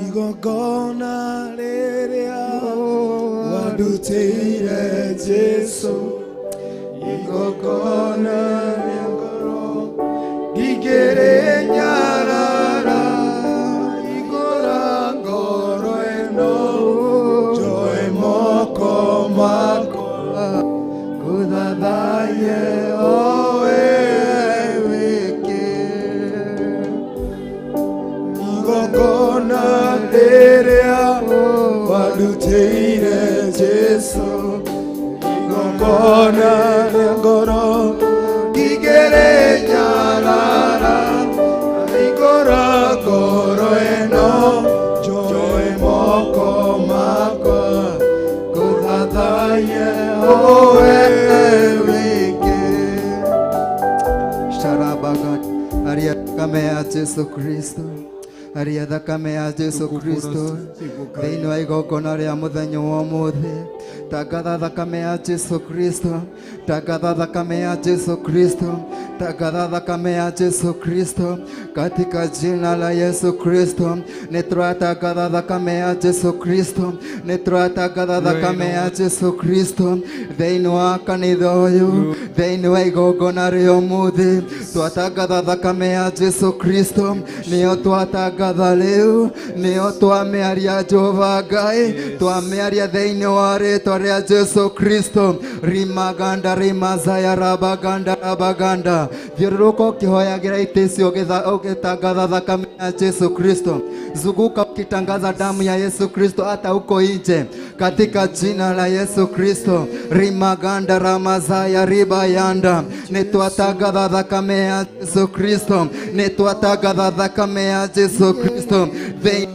S8: Igongona rĩrĩa wandutĩire Jesu, igongona rĩa ngoro ndingĩrĩnyarara, igũra ngoro ĩno njoe moko makwa
S6: kũthathaye o we wiki.
S8: Igongona rĩrĩa wandutĩire Jesu, igongona rĩa ngoro ndingĩrĩnyarara, igũra ngoro ĩno njoe moko makwa
S6: kũthathaye o we wiki. Sharabaga aria thakame ya Jesu Kristo, aria thakame ya Jesu Kristo thĩinĩ wa igongona rĩa mũthenya wa ũmũthĩ. Tangatha thakame ya Jesu Kristo, tangatha thakame ya Jesu Kristo, tangatha thakame ya Jesu Kristo katika jina la Yesu Kristo. Nĩtũratangatha thakame ya Jesu Kristo, nĩtũratangatha thakame ya Jesu Kristo thĩinĩ wa kanitha ũyũ, thĩinĩ wa igongona rĩa ũmũthĩ. Twatangatha thakame ya Jesu Kristo, nĩyo twatangatha rĩu, nĩyo twamĩaria Jehova Ngai, twamĩaria thĩinĩ wa rĩtwa rĩa Jesu Kristo. Rimaganda rimazaya rabaganda rabaganda, thiũrũrũka ũkĩhoyagĩra itĩ icio ũgĩtangatha thakame ya Jesu Kristo. Zunguka ukitangaza damu ya Yesu Kristo hata huko nje katika jina la Yesu Kristo. Rimaganda ramazaya ribayanda, nĩtwatangatha thakame ya Jesu Kristo, nĩtwatangatha thakame ya Jesu Kristo thĩinĩ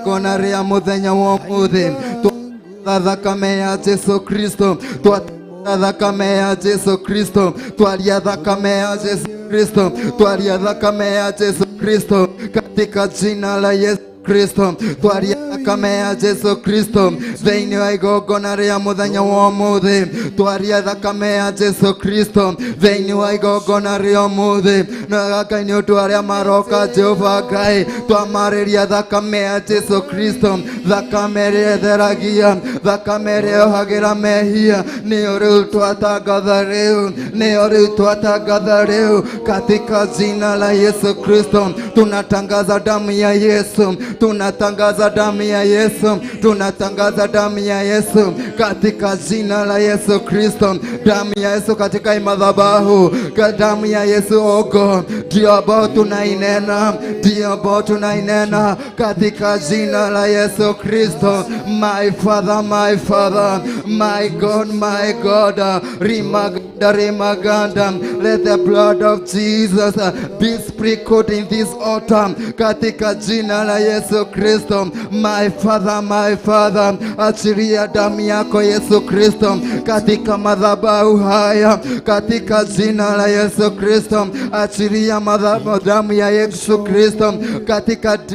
S6: igongona rĩa mũthenya wa ũmũthĩ. Twatangatha thakame ya Jesu Kristo, twatangatha thakame ya Jesu Kristo, twaria thakame ya Jesu Kristo, twaria thakame ya Jesu Kristo katika jina la Yesu Kristo, twaria thakame thakame ya Jesu Kristo thĩinĩ wa igongona rĩa mũthenya wa ũmũthĩ, twaria thakame ya Jesu Kristo thĩinĩ wa igongona rĩa ũmũthĩ. Na Ngai nĩ ũndũ arĩa maroka Jehova Ngai, twamarĩria thakame ya Jesu Kristo, thakame ĩrĩa ĩtheragia, thakame ĩrĩa yohagĩra mehia, nĩyo rĩu twatangatha rĩu, nĩyo rĩu twatangatha rĩu katika jina la Yesu Kristo. Tunatangaza damu ya Yesu, tunatangaza damu ya Yesu, tunatangaza damu ya Yesu katika jina la Yesu Kristo. Damu ya Yesu katika hii madhabahu, damu ya Yesu ogo ndio ambao tunainena, ndio ambao tunainena katika jina la Yesu Kristo. My Father, my Father, my God, my God, Rimaganda, Rimaganda, let the blood of Jesus be sprinkled in this altar katika jina la Yesu Kristo. My Father, my Father, achilia damu yako Yesu Kristo katika madhabahu haya katika jina la Yesu Kristo. Achilia madhabahu damu ya Yesu Kristo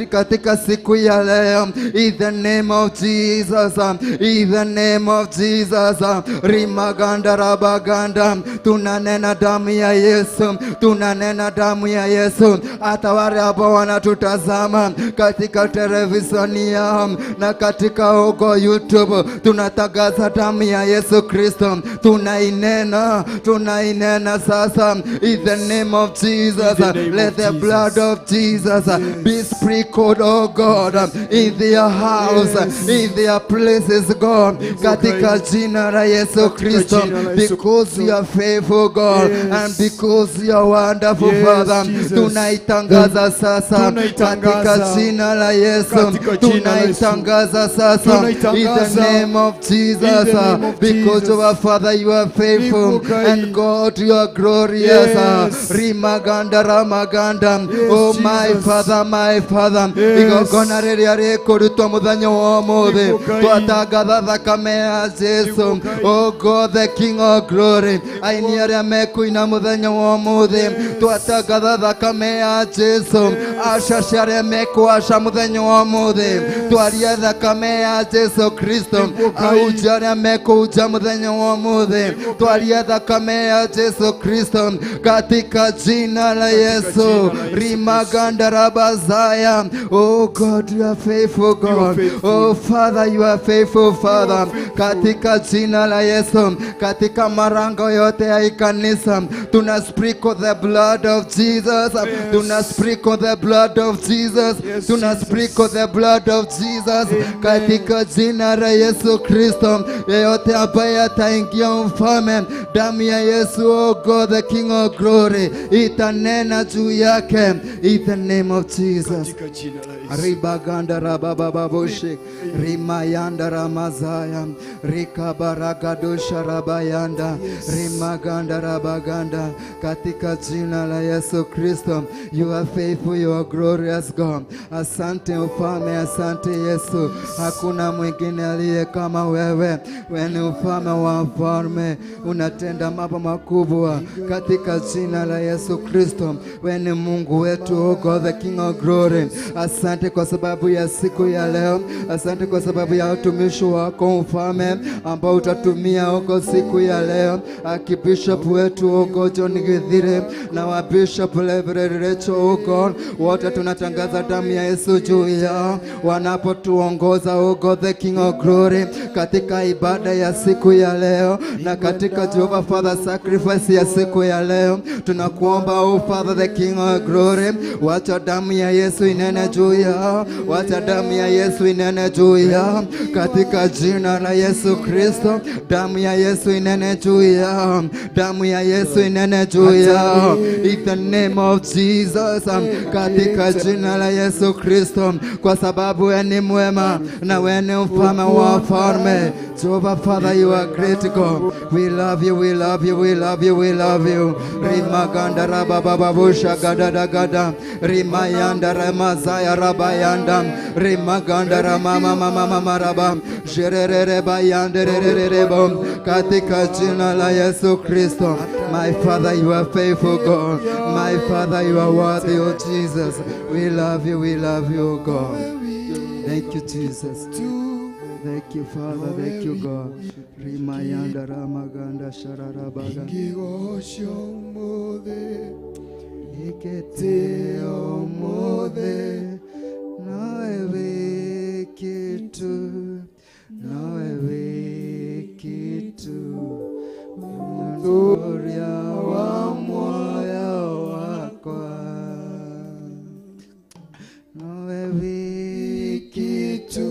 S6: katika siku ya leo, in the name of Jesus, in the name of Jesus. Rimaganda rabaganda, tunanena damu ya Yesu, tunanena damu ya Yesu. Hata wale ambao wanatutazama katika televisheni yao na katika huko YouTube, tunatangaza damu ya Yesu Kristo, tunainena, tunainena sasa in the name of Jesus. Let the blood of Jesus be sprinkled, oh God, in their house, in their places, God, katika jina la Yesu Kristo, because you are faithful, God, and because you are wonderful, Father. Tunaitangaza sasa katika jina la Yesu, tunaitangaza sasa in the name of Jesus, because our Father, you are faithful, and God, you are glorious. Rimaganda ramaganda, oh my Father, my Father, igongona rĩrĩa rĩkũrutwo mũthenya wa ũmũthĩ, twatangatha thakame ya Jesu, oh God, the King of glory. Aini arĩa mekũina mũthenya wa ũmũthĩ, twatangatha thakame ya Jesu. Acaci arĩa mekũaca mũthenya wa ũmũthĩ, twaria thakame ya Jesu Kristo. Ahunjia arĩa mekũhunjia mũthenya wa ũmũthĩ, twaria thakame ya Jesu Kristo katika jina la Yesu. Rimaganda rabazaya, oh God, you are faithful, God. Oh Father, you are faithful, Father. Katika jina la Yesu, katika marango yote ya kanisa, tuna sprinkle the blood of Jesus, tuna sprinkle the blood of Jesus, tuna sprinkle the blood of Jesus katika jina la Yesu Kristo. Yeyote ambaye ataingia mfalme, damu ya Yesu, oh God, the King of glory, itanena juu yake in the name of Jesus. Ribaganda rabababushik, rimayanda ramazaya, rikabarakadosha rabayanda, rimaganda rabaganda, katika jina la Yesu Kristo. You are faithful, you are glorious God. Asante mfalme, asante Yesu, hakuna mwingine aliye kama wewe. Wewe ni mfalme wa mfalme, unatenda mambo makubwa katika jina la Yesu Kristo. Wewe ni Mungu wetu, oh God, the King of glory. Asante kwa sababu ya siku ya leo, asante kwa sababu ya utumishi wako mfalme ambao utatumia huko siku ya leo, akibishop wetu huko John Githire na wa Bishop Reverend Rachel huko, wote tunatangaza damu ya Yesu juu yao wanapotuongoza, oh God, the King of glory, katika ibada ya siku ya leo na katika Jehovah Father sacrifice ya siku ya leo. Tunakuomba, oh Father, the King of glory, wacha damu ya Yesu inene juu yao, wacha damu ya Yesu inene juu yao katika jina la Yesu Kristo. Damu ya Yesu inene juu yao, damu ya Yesu inene juu yao in the name of Jesus, katika jina la Yesu Kristo, kwa sababu wewe ni mwema na wewe ni mfalme wa wafalme. Jehovah Father, you are great God. We love you, we love you, we love you, we love you. Rimaganda rabababusha gada gada, rimayanda ramazaya rabayanda, rimaganda ramama mama mama raba, jerere bayanda rererebo, katika jina la Yesu Kristo. My Father, you are faithful God. My Father, you are worthy, oh Jesus. We love you, we love you, oh God. Thank you, Jesus. Thank you, Father. Thank you, God. Rimayanda Ramaganda Shararabaga.
S8: Ingĩgoco ũmũthĩ
S6: Ikete omothe nowe wĩkĩtu nowe wĩkĩtu mũtũria wa muoyo wakwa nowe wĩkĩtu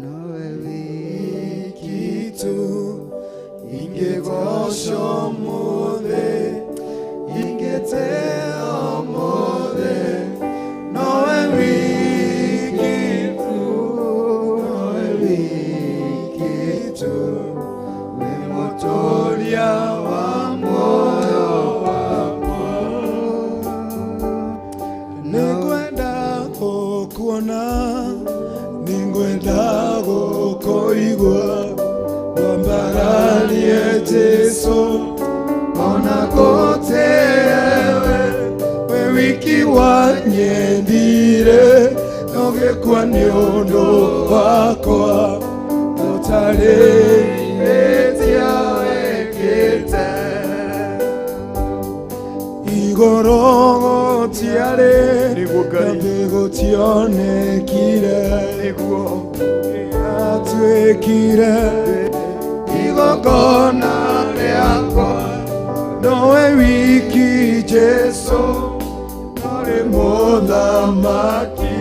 S6: nowe wĩkĩtu
S8: ingĩgoco ũmũthĩ ingĩte ũmũthĩ nowe wiki tu nowe wiki tu wĩ mũtũria wa muoyo wakwa nĩngwenda gũkuona nĩngwenda gũkũigua wambararie Jesu ona gũtĩewe we wiki wanyendire nogĩkua nĩ ũndũ wakwa ũtarĩ ĩtia wĩkĩte igũrũ gũtiarĩ na thĩ gũtionekire atuĩkire igongona rĩakwa nowe wiki Jesu norĩ mũthamaki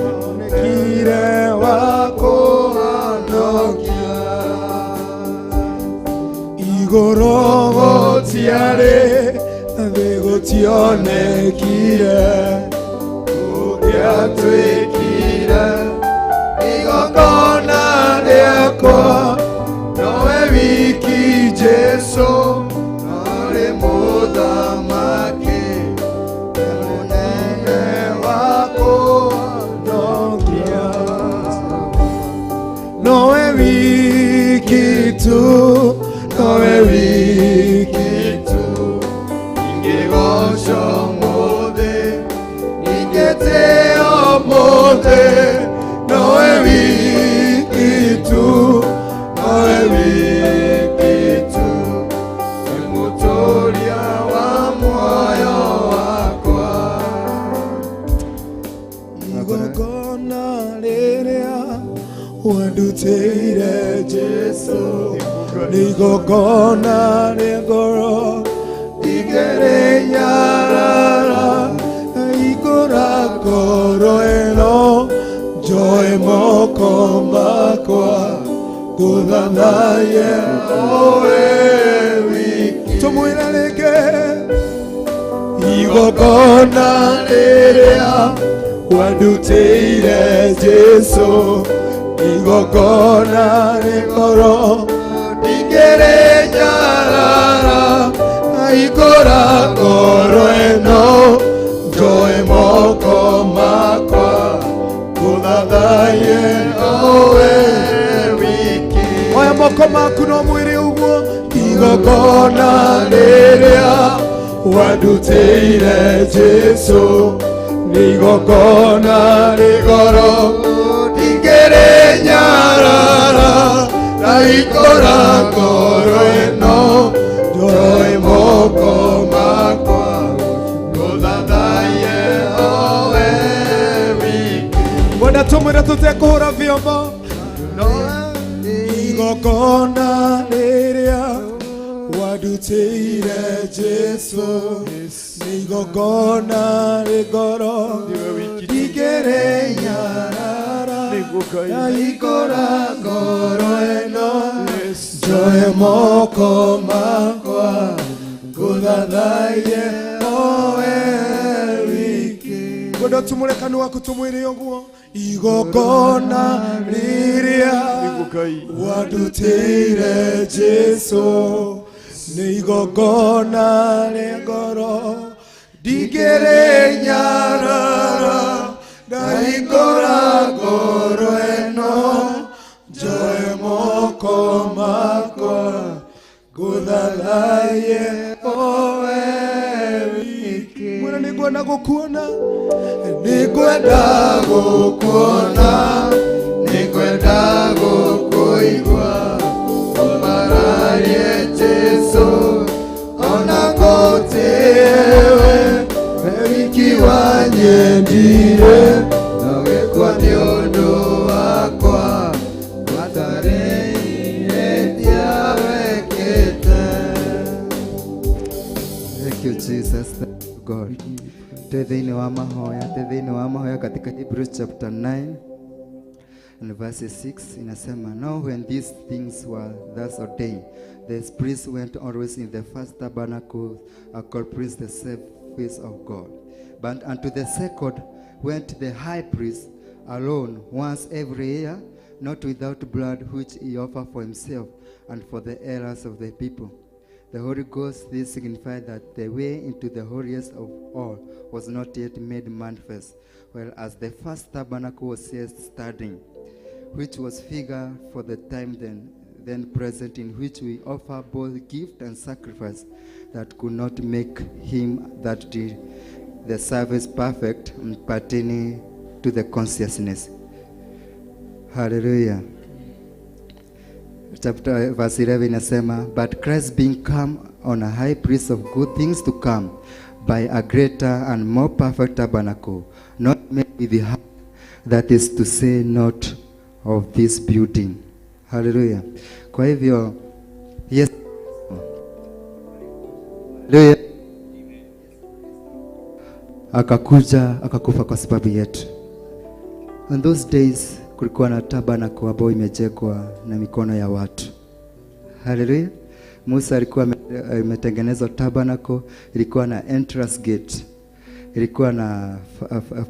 S8: onekire wa kũhonokia igũrũ gũtiarĩ na thĩ gũtionekire ũngĩatuĩkire igongona rĩakwa nowe wiki Jesu norĩ mũthamaki mũnene wa kũhonokia nowe wiki tu nowe wiki tu ingĩgoco ũmũthĩ ingĩte ũmũthĩ nowe wiki tu nowe wiki tu wĩ mũtũria wa muoyo wakwa igongona rĩrĩa wandutĩire Jesu nĩ igongona rĩa ngoro igere nyarara ikora ngoro ĩno njoe moko makwa ngũthathaye owe wiki tũmwĩre rĩngĩ igongona rĩrĩa wandutĩire Jesu igongona rĩa ngoro ndingĩrĩ nyarara ikora ngoro ĩno njoe moko makwa ngũthathaye owe wiki oya moko maku no mwĩrĩ ũguo igongona rĩrĩa wandutĩire Jesu nĩ igongona rĩgoro ndingĩrĩ nyarara na ikora ngoro ĩno njoe moko makwa ngũthathaye owe wiki ngwenda tũmwĩre tũtekũhũra vyombo igongona rĩrĩa wandutĩire Jesu nĩ igongona rĩgoro ndingĩrĩ nyarara na ikora ngoro ĩno njoe moko makwa ngũthathaye owe wiki ngwenda tumũre kanua waku tũmwĩre ũguo igongona rĩrĩa wandutĩire Jesu nĩ igongona rĩa ngoro ndingĩrĩ nyarara ndaikora ngoro ĩno njoe moko makwa ngũthathaye owe wiki mwĩre nĩngwenda gũkuona Nĩngwenda gũkuona, nĩngwenda gũkũigua, ũmararie Jesũ, ona ngũtĩĩwe, we wiki wanyendire, na ũgĩkua nĩ ũndũ wakwa, matarĩire ndiawekĩte.
S6: Thank you Jesus, thank you God. Twĩ thĩinĩ wa mahoya, twĩ thĩinĩ wa mahoya katika Hebrews chapter 9 and verse 6 inasema, now when these things were thus ordained, the priests went always in the first tabernacle, accomplish the service of God. But unto the second went the high priest alone once every year, not without blood, which he offered for himself and for the errors of the people. The Holy Ghost, this signified that the way into the holiest of all was not yet made manifest, whereas the first tabernacle was yet standing, which was figure for the time then present, in which we offer both gift and sacrifice that could not make him that did the service perfect and pertaining to the consciousness. Hallelujah. Chapter verse 11 inasema, but Christ being come on a high priest of good things to come, by a greater and more perfect tabernacle, not made with the hand, that is to say, not of this building. Hallelujah. Kwa hivyo yes. Hallelujah. Akakuja akakufa kwa sababu yetu. In those days kulikuwa na tabernacle ambayo imejengwa na mikono ya watu. Hallelujah. Musa alikuwa imetengenezwa tabernacle, ilikuwa na entrance gate. Ilikuwa na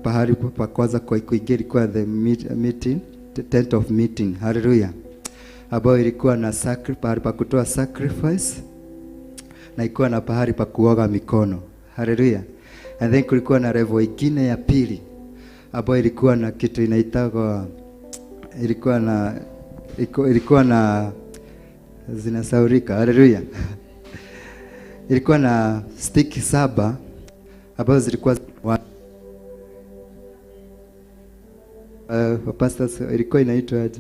S6: pahali pa kwanza kwa kuingia, ilikuwa the meeting, the tent of meeting. Hallelujah. Ambayo ilikuwa na pahali pa kutoa sacrifice na ilikuwa na pahali pa kuoga mikono. Hallelujah. And then kulikuwa na level ingine ya pili ambayo ilikuwa na kitu inaitwa, ilikuwa na zinasaurika. Hallelujah. Ilikuwa na stick 7 ambazo zilikuwa pastors, ilikuwa inaitwa aje?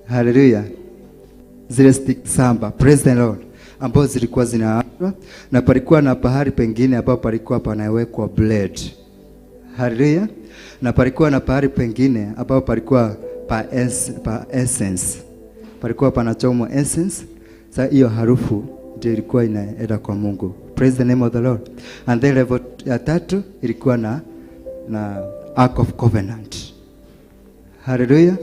S6: Hallelujah. Zile stick 7, praise the Lord, ambazo zilikuwa zinaachwa, na palikuwa na pahali pengine ambapo palikuwa panawekwa blade. Hallelujah. Na palikuwa na pahali pengine ambapo palikuwa pa essence. Palikuwa panachomwa essence. Sasa hiyo harufu ndio ilikuwa inaenda kwa Mungu. Praise the name of the Lord. And then level ya 3 ilikuwa na Ark of Covenant. Hallelujah.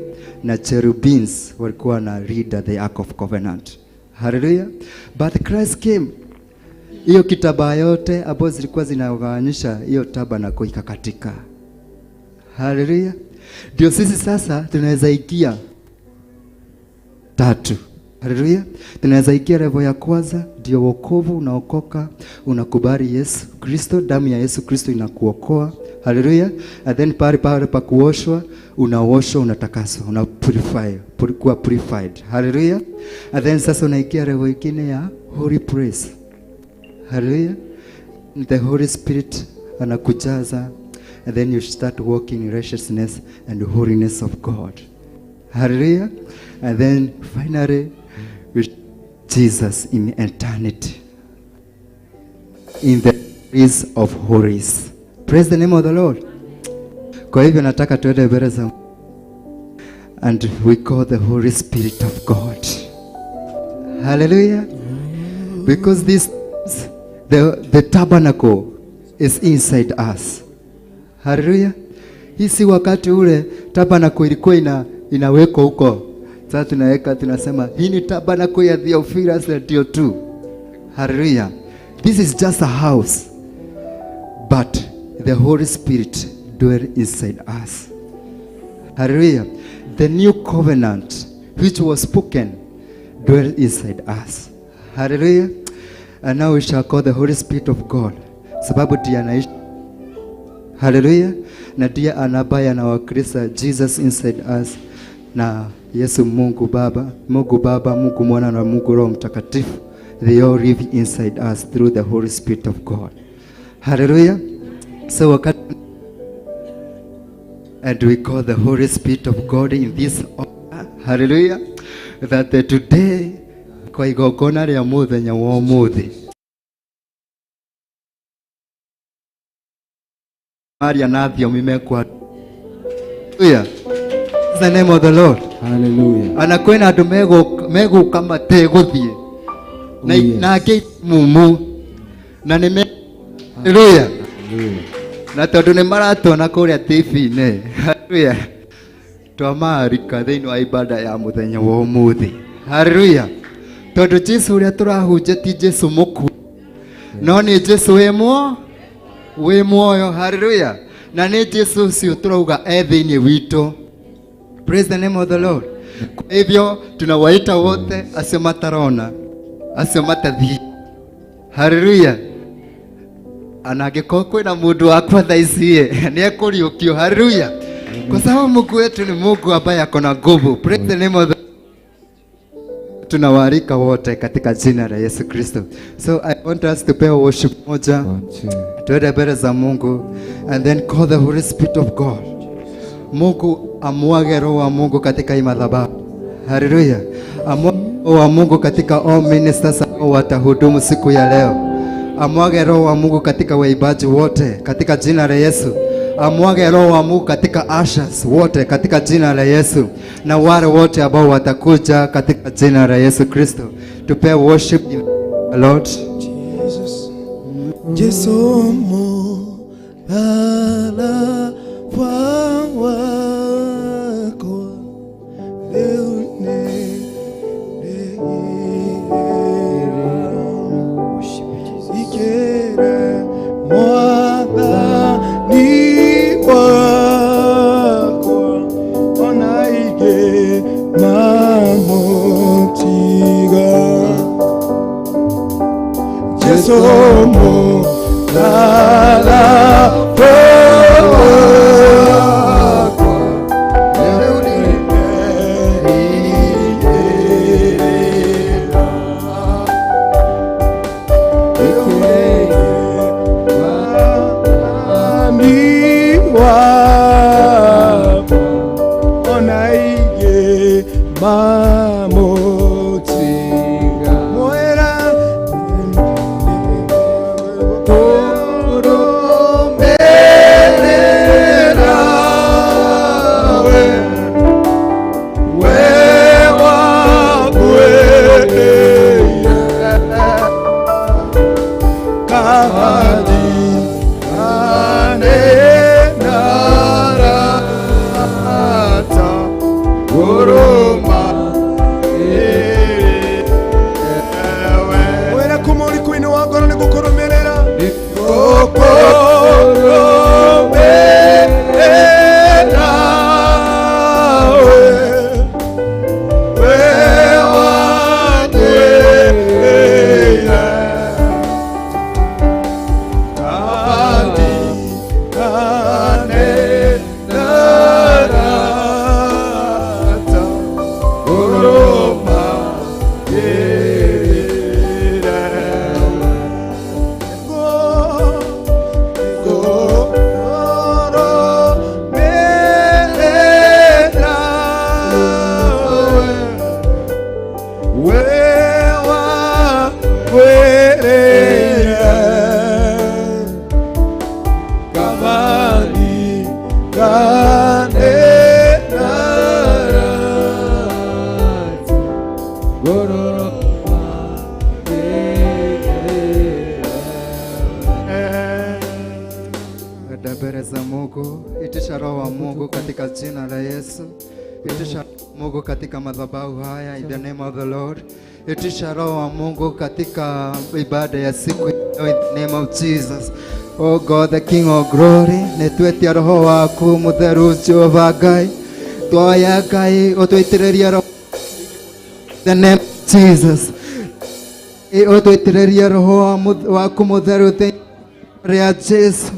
S6: Na cherubims walikuwa na leader the Ark of Covenant. Hallelujah. But Christ came. Hiyo kitambaa yote ambazo zilikuwa zinagawanyisha hiyo tabernacle ikakatika. Hallelujah. Ndio sisi sasa tunaweza ingia 3. Hallelujah. Tunaweza ingia level ya kwanza, ndio wokovu, unaokoka, unakubali Yesu Kristo, damu ya Yesu Kristo inakuokoa. Hallelujah. And then pale pale pa kuoshwa, unaoshwa, unatakaswa, una purify, kuwa purified. Hallelujah. And then sasa unaingia level nyingine ya holy praise. Hallelujah. The Holy Spirit anakujaza, and then you start walking in righteousness and holiness of God. Hallelujah. And then finally with Jesus in eternity, in the place of holies. Praise the name of the Lord. Kwa hivyo nataka tuende mbele za, and we call the Holy Spirit of God. Hallelujah. Because this the tabernacle is inside us. Hallelujah. Hii si wakati ule tabernacle ilikuwa inawekwa huko. Sasa tunaweka, tunasema hii ni tabernacle ya Theophilus ndio tu. Hallelujah. This is just a house. But the Holy Spirit dwells inside us. Hallelujah. The new covenant which was spoken dwells inside us. Hallelujah. And now we shall call the Holy Spirit of God. Sababu ndiye anaishi. Hallelujah. Na ndiye ambaye anawakilisha Jesus inside us, na Yesu Mungu Baba, Mungu Baba, Mungu Mwana na Mungu Roho Mtakatifu. They all live inside us through the Holy Spirit of God. Hallelujah. So wakati and we call the Holy Spirit of God in this order. Hallelujah. That today kwa igongona rĩa mũthenya wa ũmũthĩ maria na thiomi mekwa. Hallelujah. It's the name of the Lord.
S7: Hallelujah.
S6: Ana kwĩna andũ megũka mategũthiĩ na
S7: Oh, yes.
S6: na angĩ mumu na nĩ me Hallelujah.
S7: Hallelujah.
S6: Na tondũ nĩ maratuona kũrĩa TV-inĩ. Hallelujah. Twamarika thĩinĩ wa ibada ya mũthenya wa ũmũthĩ. Hallelujah. Tondũ Jesu ũrĩa tũrahunjia ti Jesu mũkuũ, no nĩ Jesu wĩ muoyo. Hallelujah. Na nĩ Jesu ũcio tũrauga e thĩinĩ witũ. Praise the name of the Lord. Kwa hivyo tunawaita wote acio matarona, acio matathiĩ. Hallelujah. Ana angĩkorwo kwĩna mũndũ wakwa thaa ici ĩ, nĩ ekũriũkio. Hallelujah. Kwa sababu Mungu wetu ni Mungu ambaye ako na nguvu. Praise the name of the Tunawaalika wote katika jina la Yesu Kristo. So I want us to pay worship moja.
S7: One, two.
S6: Tuende mbele za Mungu and then call the Holy Spirit of God. Mungu amwage roho wa Mungu katika hii madhabahu. Haleluya. Amwage roho wa Mungu katika all ministers ambao watahudumu siku ya leo. Amwage roho wa Mungu katika waimbaji wote katika jina la Yesu. Amwage roho wa Mungu katika ushers wote katika jina la Yesu, na wale wote ambao watakuja katika jina la Yesu Kristo. Tupe worship the Lord.
S8: Jesus. Jesu mwana wako leo ikere mwathani wakwa ona ige mamutiga Jesu mwana wakwa leo nimeirera. Mwami wakwa ona ige mamutiga mwera Wera kuma uri kwini wa ngoro nĩ gũkũrũmĩrĩra gũkũrũmĩrĩra we, we wandĩire. Kandi kane narata gũrũma
S6: Enda mbele za Mungu, itisha roho wa Mungu katika jina la Yesu. Itisha Mungu katika madhabahu haya in the name of the Lord. Itisha roho wa Mungu katika ibada ya siku ya leo in the name of Jesus. Oh God, the King of glory, nĩtwetia roho waku mũtheru Jehova Ngai. Twoya Ngai ũtũitĩrĩrie roho in the name of Jesus. Ũtũitĩrĩrie roho waku mũtheru thĩinĩ rĩa Jesu.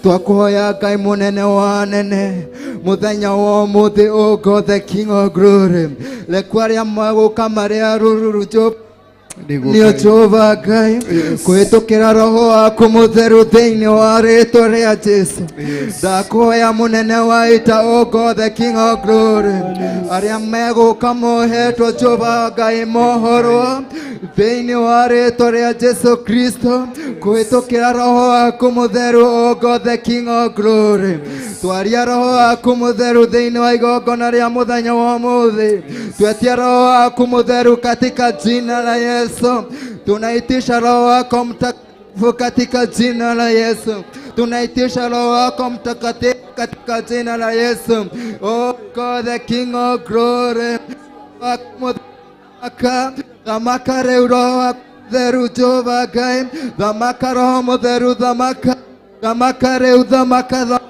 S6: Twakuhoya Ngai mũnene wa anene mũthenya wa ũmũthĩ, oh God, the King of glory, reke arĩa magũka marĩ arũruru Jehova Nĩo Jehova Ngai kũhĩtũkĩra roho waku mũtheru thĩinĩ wa rĩtwa rĩa Jesu. Ndakuhoya mũnene wa ita, O God the King of Glory, arĩa megũka mohetwo Jehova Ngai mohorwo thĩinĩ wa rĩtwa rĩa Jesu Kristo kũhĩtũkĩra roho waku mũtheru, O God the King of Glory. Twaria roho waku mũtheru thĩinĩ wa igongona rĩa mũthenya wa ũmũthĩ. Twetia roho waku mũtheru katika jina la Yesu. Tunaitisha roho wako mtakatifu katika jina la Yesu. Tunaitisha roho wako mtakatifu katika jina la Yesu. Oh God the King of Glory, Thamaka, thamaka rĩu roho waku mũtheru Jehova Ngai, thamaka roho mũtheru, thamaka, thamaka rĩu, thamaka, thamaka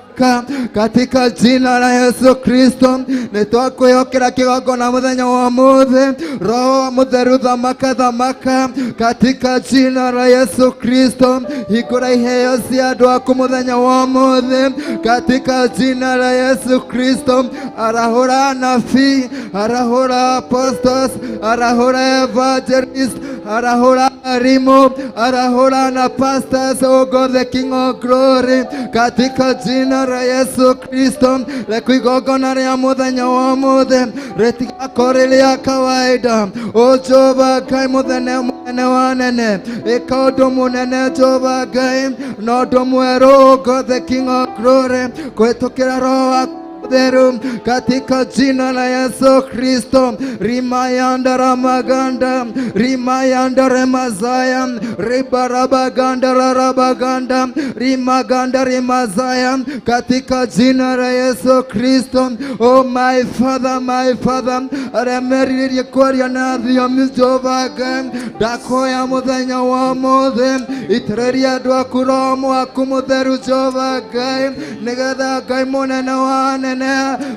S6: katika jina la Yesu Kristo. Nĩtwakwĩhokera kĩgongona mũthenya wa ũmũthĩ. Roho mũtheru, thamaka, thamaka katika jina la Yesu Kristo. Hingũra iheo cia andũ aku mũthenya wa ũmũthĩ katika jina la Yesu Kristo. Arahũra anabii, arahũra apostles, arahũra evangelist, arahũra arimu, arahũra na pastors, oh God the King of Glory, katika jina la Yesu Kristo. Reke igongona rĩa mũthenya wa ũmũthĩ rĩtigakorwo rĩa kawaida. O Jehova Ngai mũthene mũnene wa nene, ĩka ũndũ mũnene Jehova Ngai na ũndũ mwerũ, oh God the King of Glory, kũhĩtũkĩra roho waku mũtheru katika jina la Yesu Kristo. Rimayanda ramaganda, rimayanda remazaya, ribarabaganda rarabaganda, rimaganda rimazaya, katika jina la Yesu Kristo. Oh my Father, my Father, arĩa merirĩirie kwaria na thiomi Jehova Ngai, ndakoya mũthenya wa ũmũthĩ, itĩrĩria andũ aku roho waku mũtheru Jehova Ngai, nĩgetha Ngai mũnene wa nene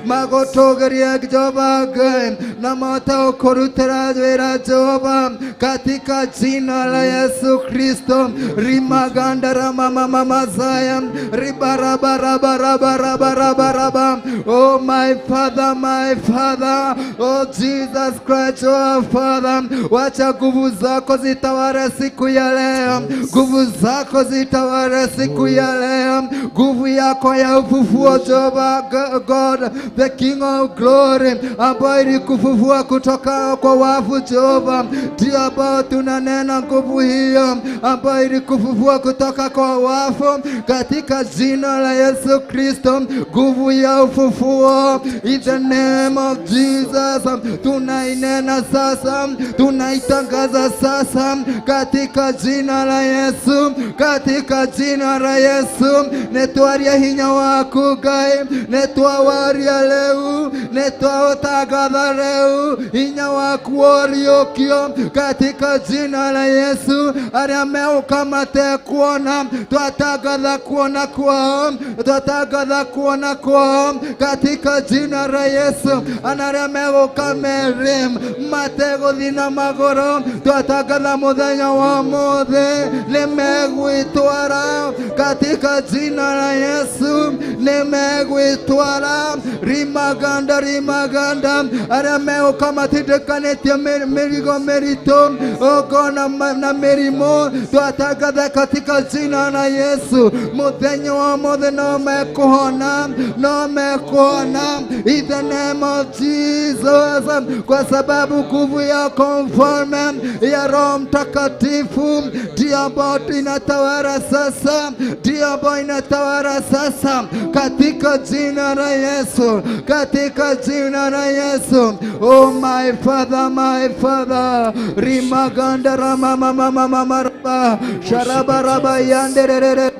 S6: magũtũgĩrie Jehova Ngai na mahote gũkũrutĩra wĩra Jehova katika jina la Yesu Kristo. Rimaganda ramamamamazaya, ribarabarabarabarabarabarabaraba. Oh my Father, my Father, oh Jesus Christ, oh Father, wacha nguvu zako zitawale siku ya leo, nguvu zako zitawale siku ya leo, nguvu yako ya ufufuo Jehova God the King of Glory, ambayo ilikufufua kutoka kwa wafu Jehova, ndio ambao tunanena nguvu hiyo ambayo ilikufufua kutoka kwa wafu katika jina la Yesu Kristo, nguvu ya ufufuo in the name of Jesus, tunainena sasa, tunaitangaza sasa katika jina la Yesu, katika jina la Yesu. Nĩtwaria hinya waku Ngai, nĩtwawaria rĩu, nĩtwaũtangatha rĩu hinya waku ũriũkio katika jina la Yesu. Arĩa megũka matekuona, twatangatha kuona kwao, twatangatha kuona kwao katika jina la Yesu. Ana arĩa megũka merĩ mategũthiĩ na magũrũ, twatangatha mũthenya wa ũmũthĩ nĩmegwĩtwara katika jina la Yesu, nĩmegwĩtwara rimaganda rimaganda. Arĩa megũka matindĩkanĩtie mĩrigo mĩritũ ũkona na mĩrimũ, twatangatha katika jina la Yesu mũthenya wa ũmũthĩ no mekũhona, no mekũhona in the name of Jesus, kwa sababu nguvu yako mfalme ya Roho Mtakatifu ndiyo ambayo inatawala sasa, ndiyo ambayo inatawala sasa katika jina la Yesu, katika jina la Yesu. Oh my Father, my Father, rimaganda rama mama mama maraba sharaba raba yanderere.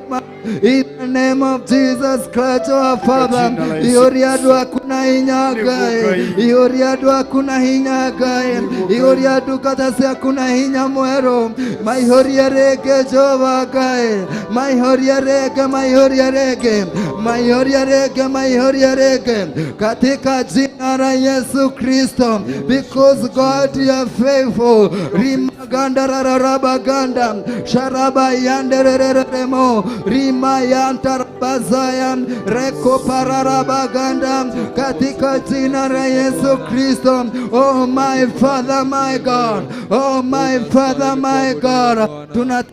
S6: In the name of Jesus Christ, our Father, ihũria andũ aku na hinya Ngai, ihũria andũ aku na hinya Ngai, ihũria ndungata ciaku na hinya mwerũ, maihũrie rĩngĩ Jehova Ngai, maihũrie rĩngĩ, maihũrie rĩngĩ, maihũrie rĩngĩ, maihũrie rĩngĩ katika jina la Yesu Kristo, because God you are faithful. Rimaganda rarabaganda sharaba yanderereremo rima yantara. Bazaya reko pararabaganda katika jina la Yesu Kristo. Oh my Father my God, oh my Father my God, tuna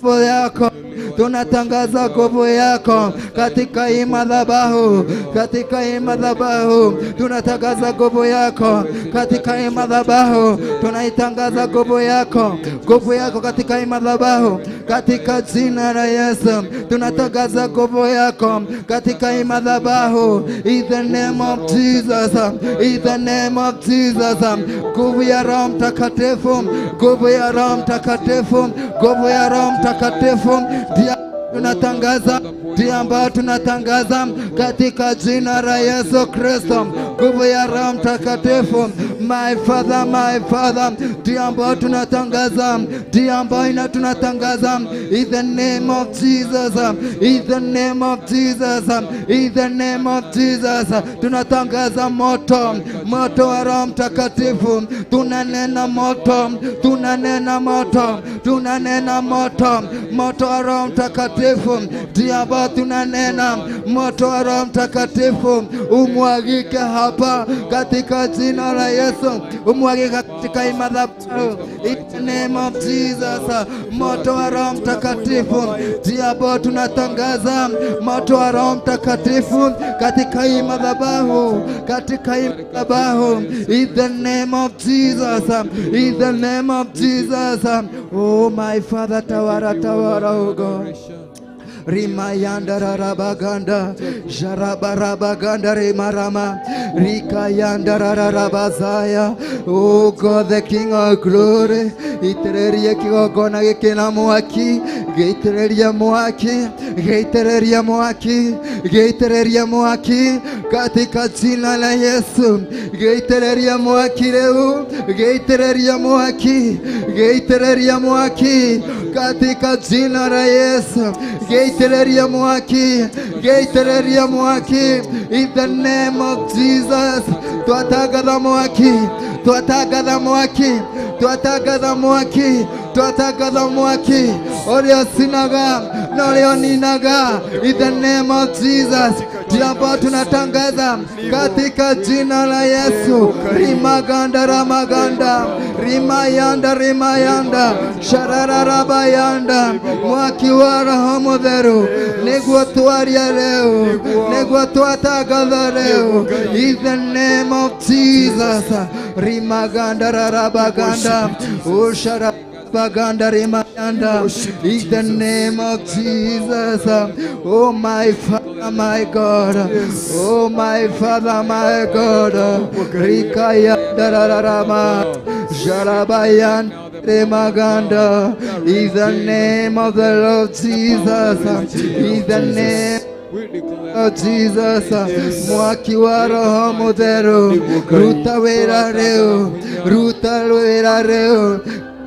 S6: nguvu yako, tunatangaza nguvu yako katika hii madhabahu, katika hii madhabahu tunatangaza nguvu yako katika hii madhabahu, tunaitangaza nguvu yako, nguvu yako katika hii madhabahu, katika jina la Yesu tunatangaza nguvu yako katika hii madhabahu, in the name of Jesus, in the name of Jesus, nguvu ya Roho Mtakatifu, nguvu ya Roho Mtakatifu, nguvu ya Roho Mtakatifu ndiye tunatangaza, ndiye ambayo tunatangaza katika jina la Yesu Kristo, nguvu ya Roho Mtakatifu, my Father, my Father, ndiye ambayo tunatangaza, ndiye ambayo ina tunatangaza in the name of Jesus, in the name of Jesus, in the name of Jesus, tunatangaza moto, moto wa Roho Mtakatifu, tunanena moto, tunanena moto, tunanena moto, moto wa Roho Mtakatifu, ndiye ambao tunanena moto wa Roho Mtakatifu umwagike hapa katika jina la Yesu, umwagike katika hii madhabahu in the name of Jesus, moto wa Roho Mtakatifu ndiye ambao tunatangaza moto wa Roho Mtakatifu katika hii madhabahu, katika hii madhabahu in the name of Jesus, in the name of Jesus. Oh my Father, tawara, tawara, oh God. Rimayanda rarabaganda jarabarabaganda rimarama rikayanda rarabazaya. Oh God, the King of Glory, itererie kigongona gĩkĩ na mwaki, gĩitĩrĩrie mwaki, gĩitĩrĩrie mwaki, gĩitĩrĩrie mwaki katika jina la Yesu, gĩitĩrĩrie mwaki rĩu, gĩitĩrĩrie mwaki, gĩitĩrĩrie mwaki katika jina la Yesu, gĩitĩrĩrie mwaki, gĩitĩrĩrie mwaki in the name of Jesus. Twatangatha mwaki, twatangatha mwaki, twatangatha mwaki, twatangatha mwaki ũrĩa ũcinaga na ũrĩa ũninaga in the name of Jesus, ndio ambao tunatangaza katika jina la Yesu. Rimaganda ramaganda rimayanda rimayanda sharararabayanda mwaki wa Roho Mũtheru nĩguo twaria rĩu, nĩguo twatangatha rĩu in the name of Jesus. Rimaganda rarabaganda ushara Baganda rimayanda in the name of Jesus. Oh my Father, my God. Oh my Father, my God. Rikaya dararama jarabayan remaganda in the name of the Lord Jesus. In the name of Jesus, mwaki wa Roho Mũtheru ruta wĩra rĩu, ruta wĩra rĩu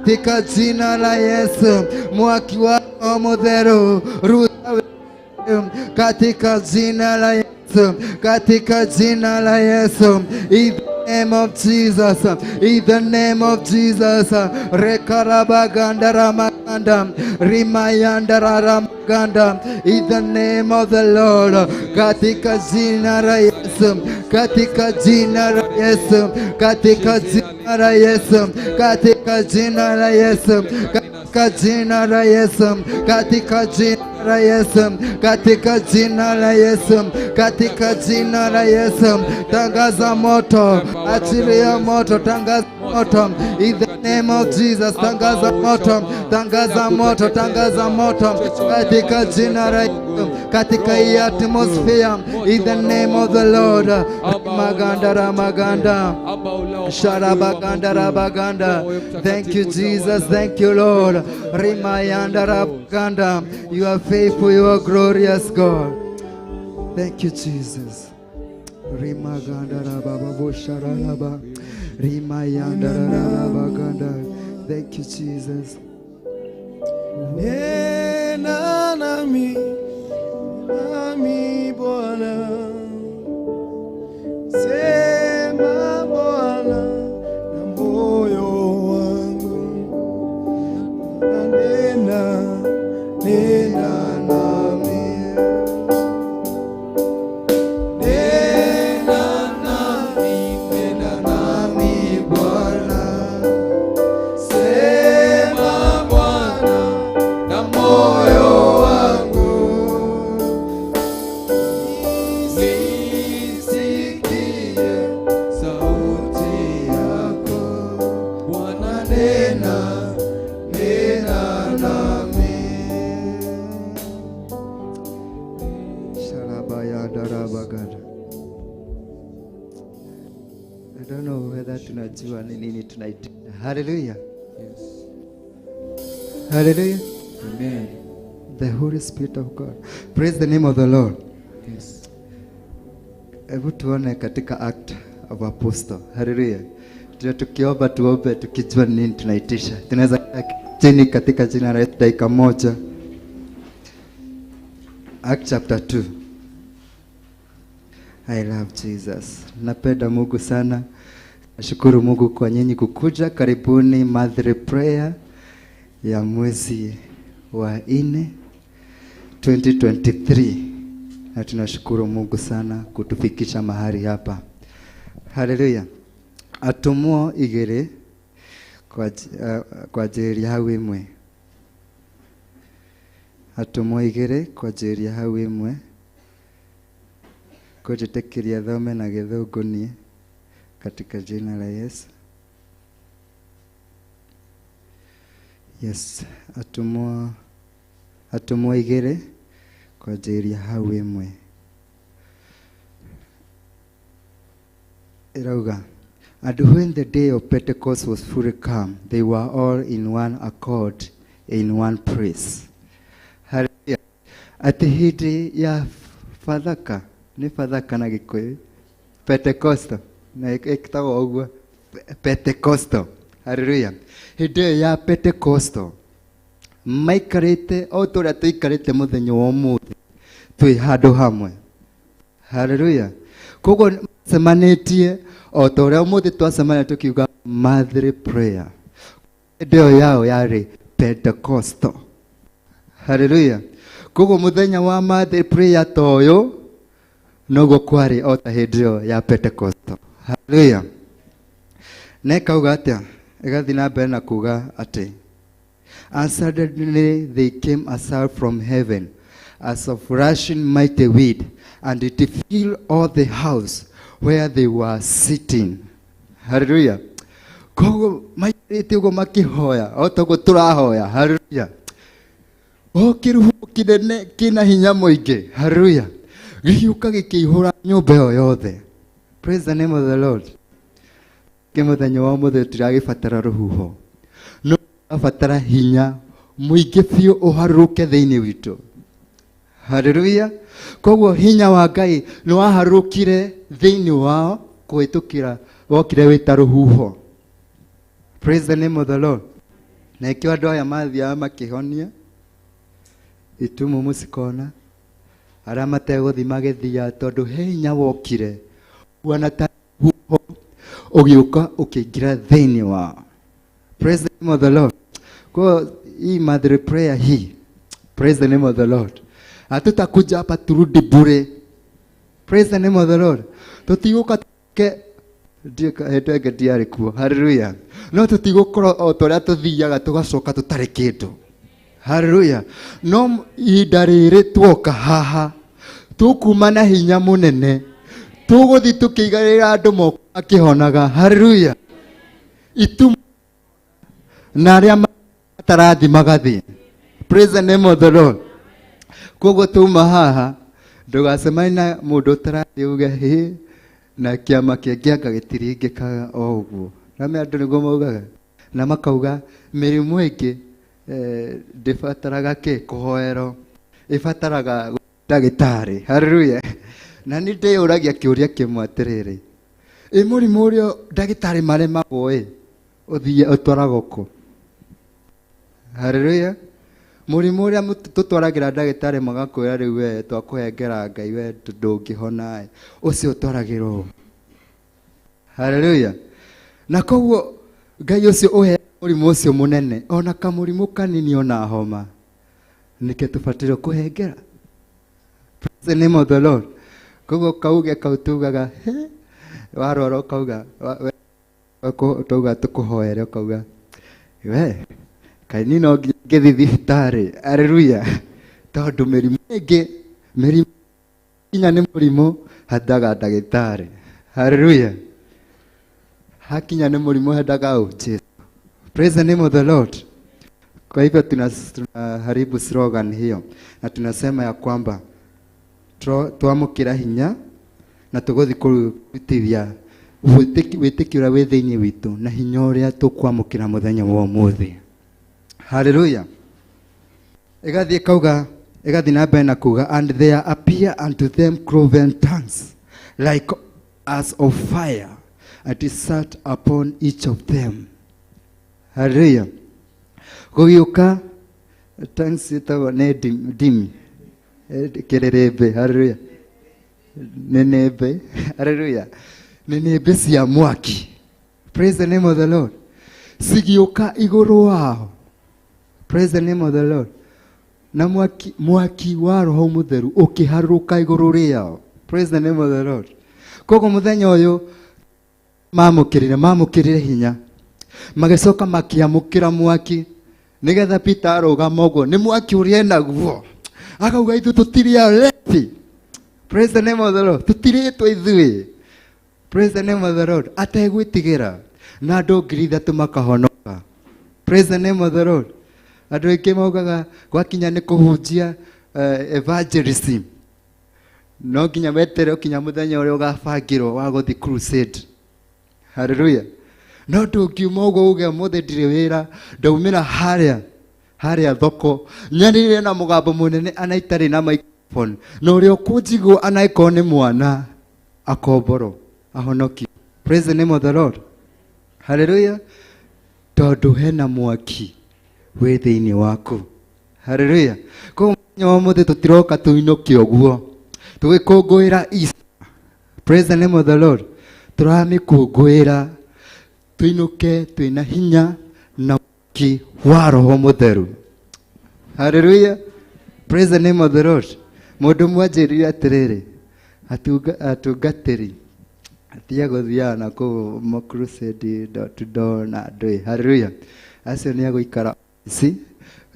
S6: katika jina la Yesu, mwaki wa Roho Mũtheru ruta wĩra katika jina la Yesu, katika jina la Yesu, in the name of Jesus, in the name of Jesus. Rekarabaganda ramaganda rimayanda raramaganda in the name of the Lord, katika jina la Yesu, katika jina la Yesu, katika jina la Yesu, katika jina la Yesu, katika jina la Yesu, katika jina la Yesu, katika jina la Yesu, katika jina la Yesu. Tangaza moto, achilia moto, tangaza moto in the name of Jesus. Tangaza moto, tangaza moto, tangaza moto katika jina la Yesu, katika hii atmosphere in the name of the Lord. Maganda ramaganda sharabaganda rabaganda. Thank you Jesus, thank you Lord. Rimayanda rabaganda, you are faithful, you are glorious God. Thank you Jesus. Rimaganda rabababosharaba rimayanda rabaganda. Thank you Jesus.
S8: Nena nami, nami Bwana, sema Bwana na moyo wangu, na nena, nena nami.
S6: tukijua ni nini tunaita. Haleluya.
S7: Yes.
S6: Haleluya.
S7: Amen.
S6: The Holy Spirit of God. Praise the name of the Lord.
S7: Yes.
S6: Hebu tuone katika Act of Apostle. Haleluya. Tuna tukiomba tuombe tukijua ni nini tunaitisha. Tunaweza kaa chini katika jina la Yesu dakika moja. Act chapter 2. I love Jesus. Napenda Mungu sana. Nashukuru Mungu kwa nyinyi kukuja. Karibuni Monthly Prayer ya mwezi wa nne 2023 na tunashukuru Mungu sana kutufikisha mahali hapa. Haleluya. Atumwo igĩrĩ kwanjĩrĩria hau ĩmwe. Atũmwo igĩrĩ kwanjĩrĩria hau ĩmwe. Kũnjĩtĩkĩria thome na gĩthũngũ niĩ katika jina la Yesu. Yes, atũmwo igĩrĩ kwanjĩrĩria hau ĩmwe. Ĩrauga, and when the day of Pentecost was fully come, they were all in one accord, in one place. Hallelujah. Atĩ hĩndĩ ya Bathaka, nĩ Bathaka na Gĩkũyũ, Pentecosto, na ĩtagwo ũguo, Pentecosto. Hallelujah. Hĩndĩ ĩyo ya Pentecosto, maikarĩte o ta ũrĩa tũikarĩte mũthenya wa ũmũthĩ, twĩ handũ hamwe. Hallelujah. Koguo macemanĩtie o ta ũrĩa ũmũthĩ twacemania tũkiuga monthly prayer. Hĩndĩ ĩyo yao yarĩ Pentecostal. Hallelujah. Koguo mũthenya wa monthly prayer ta ũyũ noguo kwarĩ o ta hĩndĩ ĩyo ya Pentecostal. Hallelujah. Na ĩkauga atĩa? Ĩgathiĩ na mbere na kuga atĩ and suddenly they came a sound from heaven as of rushing mighty wind, and it filled all the house where they were sitting. Hallelujah. Koguo maikarĩte ũguo makĩhoya o ta ũguo tũrahoya. Hallelujah. O kĩrũhuho kĩnene kĩna hinya mũingĩ. Hallelujah. Gĩgĩũka gĩkĩihũra nyũmba ĩyo yothe. Praise the name of the Lord. Kĩ mũthenya wa ũmũthĩ tũtiragĩbatara rũhuho. No tũrabatara hinya mũingĩ biũ ũharũrũke thĩinĩ witũ. Haleluya. Koguo hinya wa Ngai nĩ waharũrũkire thĩinĩ wao kũhĩtũkĩra wokire wĩ ta rũhuho. Praise the name of the Lord. Na ikĩo andũ aya mathiaga makĩhonia itumumu cikona arĩa mategũthiĩ magĩthiaga tondũ he hinya wokire huana ta rũhuho ũgĩũka ũkĩingĩra thĩinĩ wao. Praise the name of the Lord. Kwa hii monthly prayer hii. Praise the name of the Lord. Hatutakuja hapa turudi bure. Praise the name of the Lord. Tũtigũka ke hĩndĩ ĩngĩ ndiarĩ kuo. Hallelujah. No tũtigũkorwo o ta ũrĩa tũthiaga tũgacoka tũtarĩ kĩndũ. Hallelujah. No ihinda rĩrĩ tuoka haha tũkuma na hinya mũnene tũgũthiĩ tũkĩigagĩrĩra andũ moko makĩhonaga. Hallelujah. Itu na arĩa matarathi magathiĩ. Praise the name of the Lord. Koguo tuma haha ndũgacemanie na mũndũ ũtarathiĩ uge hĩ na kĩama kĩngĩ anga gĩtiringĩkaga o ũguo. Na andũ nĩguo maugaga na makauga mĩrimũ ĩngĩ ndĩbataraga kĩ kũhoerwo ĩbataraga ndagĩtarĩ. Hallelujah. Na nĩ ndĩyũragia kĩũria kĩmwe atĩrĩrĩ, ĩ mũrimũ ũrĩa ndagĩtarĩ maremagwo ĩ ũthiĩ ũtwaragwo kũ? Hallelujah. Mũrimũ ũrĩa tũtwaragĩra ndagĩtarĩ magakwĩra rĩu we twakũhengera Ngai we ndũngĩhona ĩ, ũcio ũtwaragĩrwo. Hallelujah. Na koguo Ngai ũcio ũheaga mũrimũ ũcio mũnene ona kamũrimũ kanini ona homa nĩkĩo tũbataire kũhengera. Praise the name of the Lord. Koguo kauge kau tugaga he warwara ũkauga tauga tũkũhoere ũkauga we kaĩ niĩ no nginya ngĩthiĩ thibitarĩ. Hallelujah. Tondũ mĩrimũ ĩngĩ mĩrimũ kinya nĩ mũrimũ hendaga ndagĩtarĩ. Hallelujah. Hakinya nĩ mũrimũ hendaga ũ Jesu. Praise the name of the Lord. Kwa hivyo tunaharibu slogan hiyo na tunasema ya kwamba twamũkĩra hinya na tũgũthiĩ kũrutithia Wĩtĩkio ũrĩa wĩ thĩinĩ witũ na hinya ũrĩa tũkwamũkĩra mũthenya wa ũmũthĩ. Haleluya. Ĩgathiĩ kauga, ĩgathiĩ na mbere na kuga, and there appear unto them cloven tongues like as of fire, and it sat upon each of them. Haleluya. Gũgĩũka tongues ĩtagwo nĩ ndimi, kĩrĩrĩmbĩ. Haleluya. Nĩnĩmbĩ. Haleluya. Nĩnĩmbĩ cia mwaki. Praise the name of the Lord. Cigĩũka igũrũ wao. Praise the name of the Lord. Na mwaki, mwaki wa Roho Mũtheru ũkĩharũrũka igũrũ rĩao. Praise the name of the Lord. Koguo mũthenya ũyũ mamũkĩrire hinya, magĩcoka makĩamũkĩra mwaki, nĩgetha Peter arũgama ũguo nĩ mwaki ũrĩa enaguo, akauga ithuĩ tũtirĩ alevi. Praise the name of the Lord. Tũtirĩtwo ithuĩ. Praise the name of the Lord. Ategwĩtigĩra, na andũ 3,000 makahonoka. Praise the name of the Lord. Andũ aingĩ maugaga gwakinya nĩ kũhunjia evangelism, no nginya wetere ũkinya mũthenya ũrĩa ũgabangĩrwo wa gũthiĩ crusade. Haleluya. No ndũngiuma ũguo uge ũmũthĩ ndirĩ wĩra, ndaumĩra harĩa thoko nyanĩrĩre na mũgambo mũnene ana itarĩ na microphone, na ũrĩa ũkũnjigua anaĩkorwo nĩ mwana akomboro ahonokio. Praise the name of the Lord. Haleluya. Tondũ hena mwaki wĩ thĩinĩ waku. Haleluya. Koguo mũthenya wa ũmũthĩ tũtiroka tũinũke ũguo tũgĩkũngũĩra Easter. Praise the name of the Lord. Tũramĩkũngũĩra tũinũke twĩna hinya na mwaki wa Roho Mũtheru. Haleluya. Praise the name of the Lord. Mũndũ ũmwe anjĩrire atĩrĩrĩ, atungatĩri atia gũthiaga na kũu ma crusade door to door na andũ. Haleluya. Acio nĩ agũikara ici,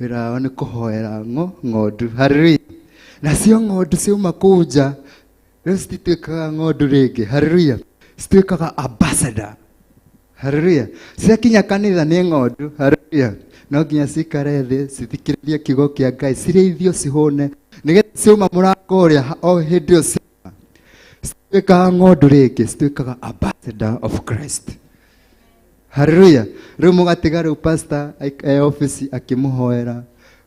S6: wĩra wao nĩ kũhoera ng'ondu. Haleluya. Nacio ng'ondu ciauma kũu nja rĩu citituĩkaga ng'ondu rĩngĩ. Haleluya. Cituĩkaga ambassador. Haleluya. Ciakinya kanitha nĩ ng'ondu. Haleluya. No nginya cikare thĩ cithikĩrĩrie kiugo kĩa Ngai, cirĩithio cihũne, nĩgetha ciauma mũrango ũrĩa o hĩndĩ ĩyo ciauma, cituĩkaga ng'ondu rĩngĩ, cituĩkaga ambassador of Christ. Haleluya. Rĩu mũgatiga rĩu pastor e office akĩmũhoera,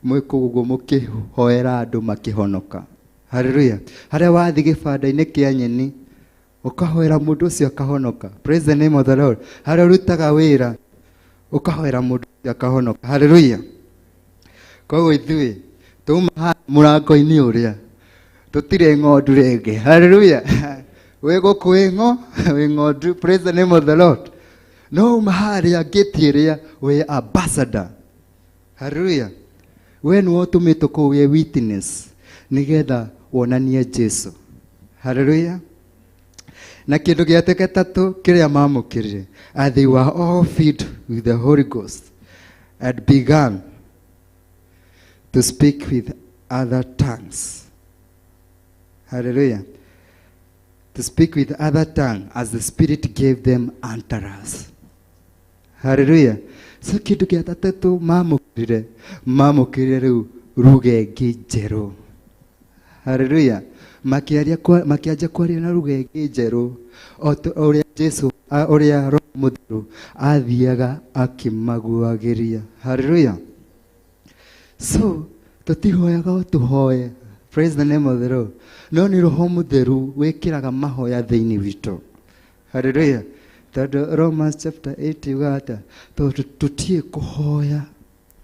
S6: mwĩ kũu ũguo mũkĩhoera andũ makĩhonoka. Haleluya. Harĩa wathiĩ gĩbanda-inĩ kĩa nyeni ũkahoera mũndũ ũcio akahonoka. Praise the name of the Lord. Harĩa ũrutaga wĩra ũkahoera mũndũ ũcio akahonoka. Haleluya. Koguo ithuĩ tuma haha mũrango-inĩ ũrĩa tũtirĩ ng'ondu rĩngĩ. Haleluya. Wĩ gũkũ wĩ ng'ondu. Praise the name of the Lord. No uma harĩa ngĩti ĩrĩa wĩ ambassador. Haleluya. We nĩwe ũtũmĩtwo kũu wĩ witness nĩgetha wonanie Jesu. Haleluya. Na kĩndũ gĩa gatatũ kĩrĩa mamũkĩrire, and they were all filled with the Holy Ghost and began to speak with other tongues. Hallelujah. To speak with other tongue as the Spirit gave them utterance. Hallelujah. So kĩndũ gĩa gatatũ mamũkĩrire rĩu ruga ĩngĩ njerũ. Hallelujah. Makĩanjia kwaria na ruga ĩngĩ njerũ, o ũrĩa Jesu, ũrĩa Roho Mũtheru athiaga akĩmaguagĩria. Hallelujah. So tũtihoyaga o tũhoe. Praise the name of the Lord. No nĩ Roho Mũtheru wĩkĩraga mahoya thĩinĩ witũ. Hallelujah. Tondũ Romans chapter 8 yugaga atĩa? Tondũ tũtiĩ kũhoya.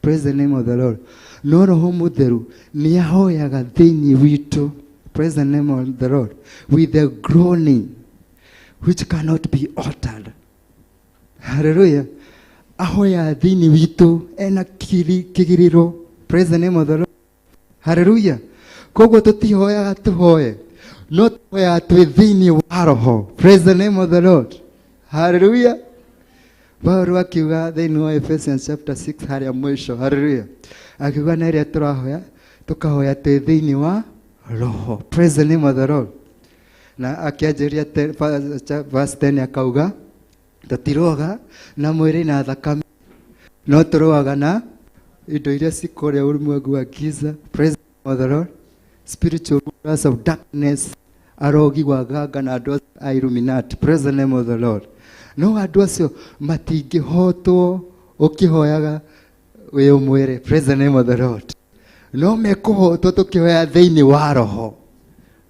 S6: Praise the name of the Lord. No Roho Mũtheru nĩ ahoyaga thĩinĩ witũ. Praise the name of the Lord. With the groaning which cannot be uttered. Hallelujah. Ahoya thĩinĩ witũ ena kĩgirĩro. Praise the name of the Lord. Hallelujah. Koguo tũtihoyaga tũhoe, no tũhoyaga twĩ thĩinĩ wa Roho. Praise the name of the Lord. Hallelujah. Paulo akiuga thĩinĩ wa Ephesians chapter 6 harĩa mũico. Hallelujah. Akiuga na ĩrĩa tũrahoya, tũkahoya twĩ thĩinĩ wa Roho. Praise the name of the Lord. Na akĩanjĩrĩria verse 10 akauga tũtirũaga na mwĩrĩ na thakame, no tũrũaga na indo iria cikũrĩa ulimwengu wa giza. Praise the name of the Lord. Spiritual rulers of darkness. Arogi waganga na andũ a Illuminati. Praise the name of the Lord. No andũ acio matingĩhotwo ũkĩhoyaga wĩ ũmwĩre. Praise the name of the Lord. No mekũhotwo tũkĩhoya thĩinĩ wa roho.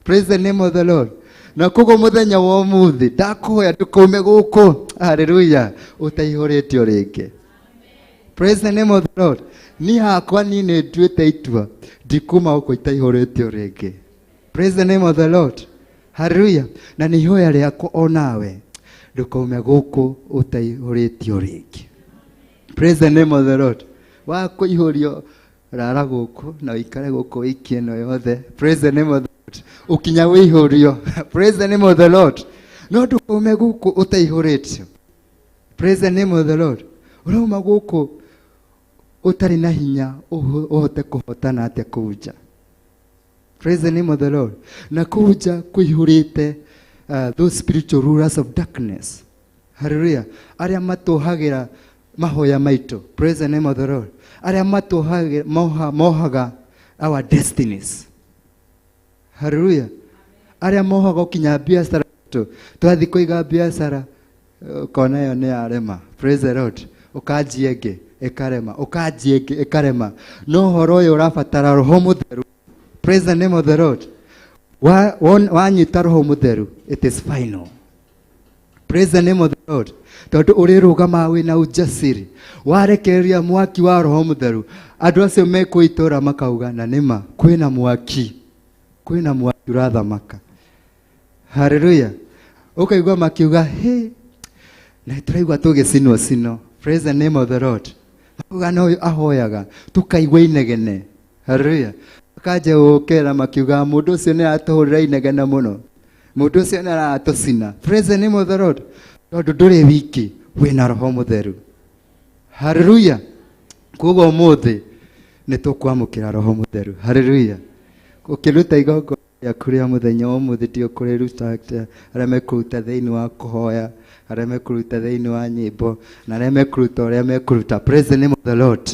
S6: Praise the name of the Lord. Na koguo mũthenya wa ũmũthĩ ndakũhoya ndũkaume gũkũ, haleluya, ũtaihũrĩtio rĩngĩ. Praise the name of the Lord. Niĩ hakwa niĩ nĩ nduĩte itua ndikuma gũkũ itaihũrĩtio rĩngĩ. Praise the name of the Lord. Haleluya. Na nĩ ihoya rĩakwa o nawe ndũkaume gũkũ ũtaihũrĩtio rĩngĩ. Praise the name of the Lord. Wa kũihũrio rara gũkũ na ũikare gũkũ wiki ĩno yothe. Praise the name of the Lord. Ũkinya wĩihũrio. Praise the name of the Lord. No ndũkaume gũkũ ũtaihũrĩtio. Praise the name of the Lord. Ũrauma gũkũ ũtarĩ na hinya ũhote kũhotana atĩa kũu nja. Praise the name of the Lord. Na kũu nja kũihũrĩte those spiritual rulers of darkness. Hallelujah. Arĩa matũhagĩra mahoya maitũ. Praise the name of the Lord. Arĩa matũhagĩra mohaga our destinies. Hallelujah. Arĩa mohaga ũkinya biacara itũ. Twathiĩ kũiga biacara ũkona ĩyo nĩ yarema. Praise the Lord. Ũkanjia ĩngĩ ĩkarema, ũkanjia ĩngĩ ĩkarema. No ũhoro ũyũ ũrabatara roho mũtheru. Praise the name of the Lord. Wanyita roho mũtheru, it is final. Praise the name of the Lord. Tondũ ũrĩrũgamaga wĩna ujasiri. Warekereria mwaki wa roho mũtheru, andũ acio mekũ itũũra makauga na nĩma kwĩna mwaki. Kwĩna mwaki ũrathamaka. Hallelujah. Ũkaigua makiuga, he, na tũraigua tũgĩcinwo cino. Praise the name of the Lord. Makauga no ũyũ ahoyaga, tũkaigua inegene. Hallelujah. Makanja gũkĩra makiuga mũndũ ũcio nĩ aratũhũrĩra inegene mũno. Mũndũ ũcio nĩ aratũcina. Praise the name of the Lord. Tondũ ndũrĩ wiki, wĩna roho mũtheru. Hallelujah. Koguo ũmũthĩ nĩ tũkwamũkĩra roho mũtheru. Hallelujah. Ũkĩruta igongona rĩaku rĩa mũthenya wa ũmũthĩ ti ũkũrĩruta atĩa, arĩa mekũruta thĩinĩ wa kũhoya, arĩa mekũruta thĩinĩ wa nyĩmbo, na arĩa mekũruta ũrĩa mekũruta. Praise the name of the Lord.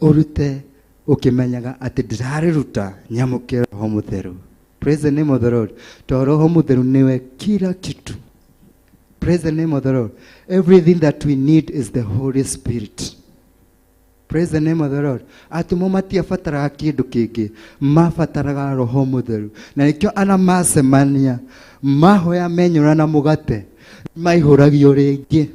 S6: Ũrute ũkĩmenyaga atĩ ndĩrarĩruta nyamũkĩre roho mũtheru. Praise the name of the Lord. Tondũ roho mũtheru nĩwe kila kitu. Praise the name of the Lord. Everything that we need is the Holy Spirit. Praise the name of the Lord. Atũmwo matiabataraga kĩndũ kĩngĩ, mabataraga roho mũtheru. Na nĩkĩo ana macemania, mahoya menyũra na mũgate, maihũragio rĩngĩ.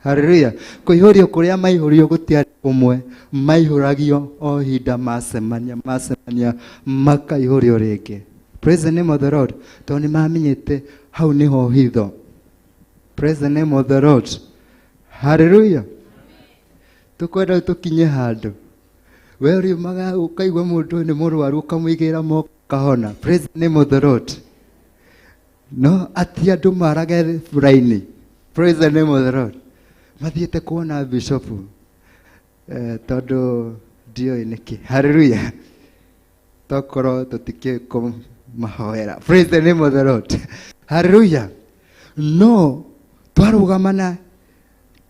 S6: Hallelujah. Kũihũrio kũrĩa maihũrio gũtiarĩ kũmwe, maihũragio o ihinda macemania, macemania, makaihũrio rĩngĩ. Praise the name of the Lord. Tondũ nĩ mamenyete hau nĩho hitho. Praise the name of the Lord. Hallelujah. Tũkwenda tũkinye handũ. We ũriumaga ũkaigua mũndũ ũyũ nĩ mũrwaru ũkamũigĩrĩra moko akahona. Praise the name of the Lord. No ati andũ marage raini. Praise the name of the Lord. Mathiĩte kuona bishop tondũ ndiũĩ nĩkĩ. Hallelujah. Tokorwo tũtikĩũĩ kũmahoera. Praise the name of the Lord. Hallelujah. No twarũgamana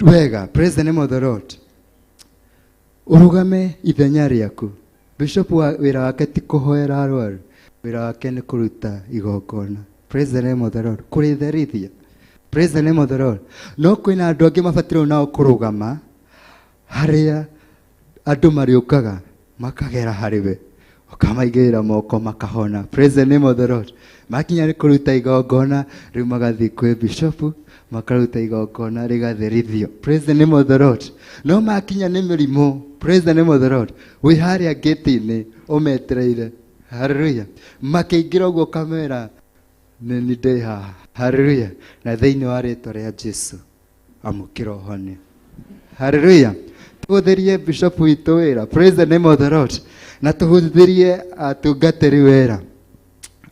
S6: wega. Praise the name of the Lord. Ũrũgame ithenya rĩaku. Bishop wa wĩra wake ti kũhoera arwaru. Wĩra wake nĩ kũruta igongona. Praise the name of the Lord. Kũrĩtherithia. Praise the name of the Lord. No kwĩna andũ angĩ mabatairwo nao kũrũgama harĩa andũ marĩũkaga makagera harĩ we, ũkamaigĩrĩra moko makahona. Praise the name of the Lord. Makinya nĩ kũruta igongona, rĩu magathiĩ kwĩ bishop makaruta igongona rĩgatherithio. Praise the name of the Lord. No makinya nĩ mĩrimũ. Praise the name of the Lord. Wĩ harĩa gate-inĩ ũmetereire. Hallelujah. Makĩingĩra ũguo ũkamera nĩ niĩ ndĩ haha. Hallelujah. Na thĩinĩ wa rĩtwa rĩa Jesu amũkĩra ũhonio. Hallelujah. Tũhũthĩrie bishop witũ wĩra. Praise the name of the Lord. Na tũhũthĩrie atungatĩri wĩra.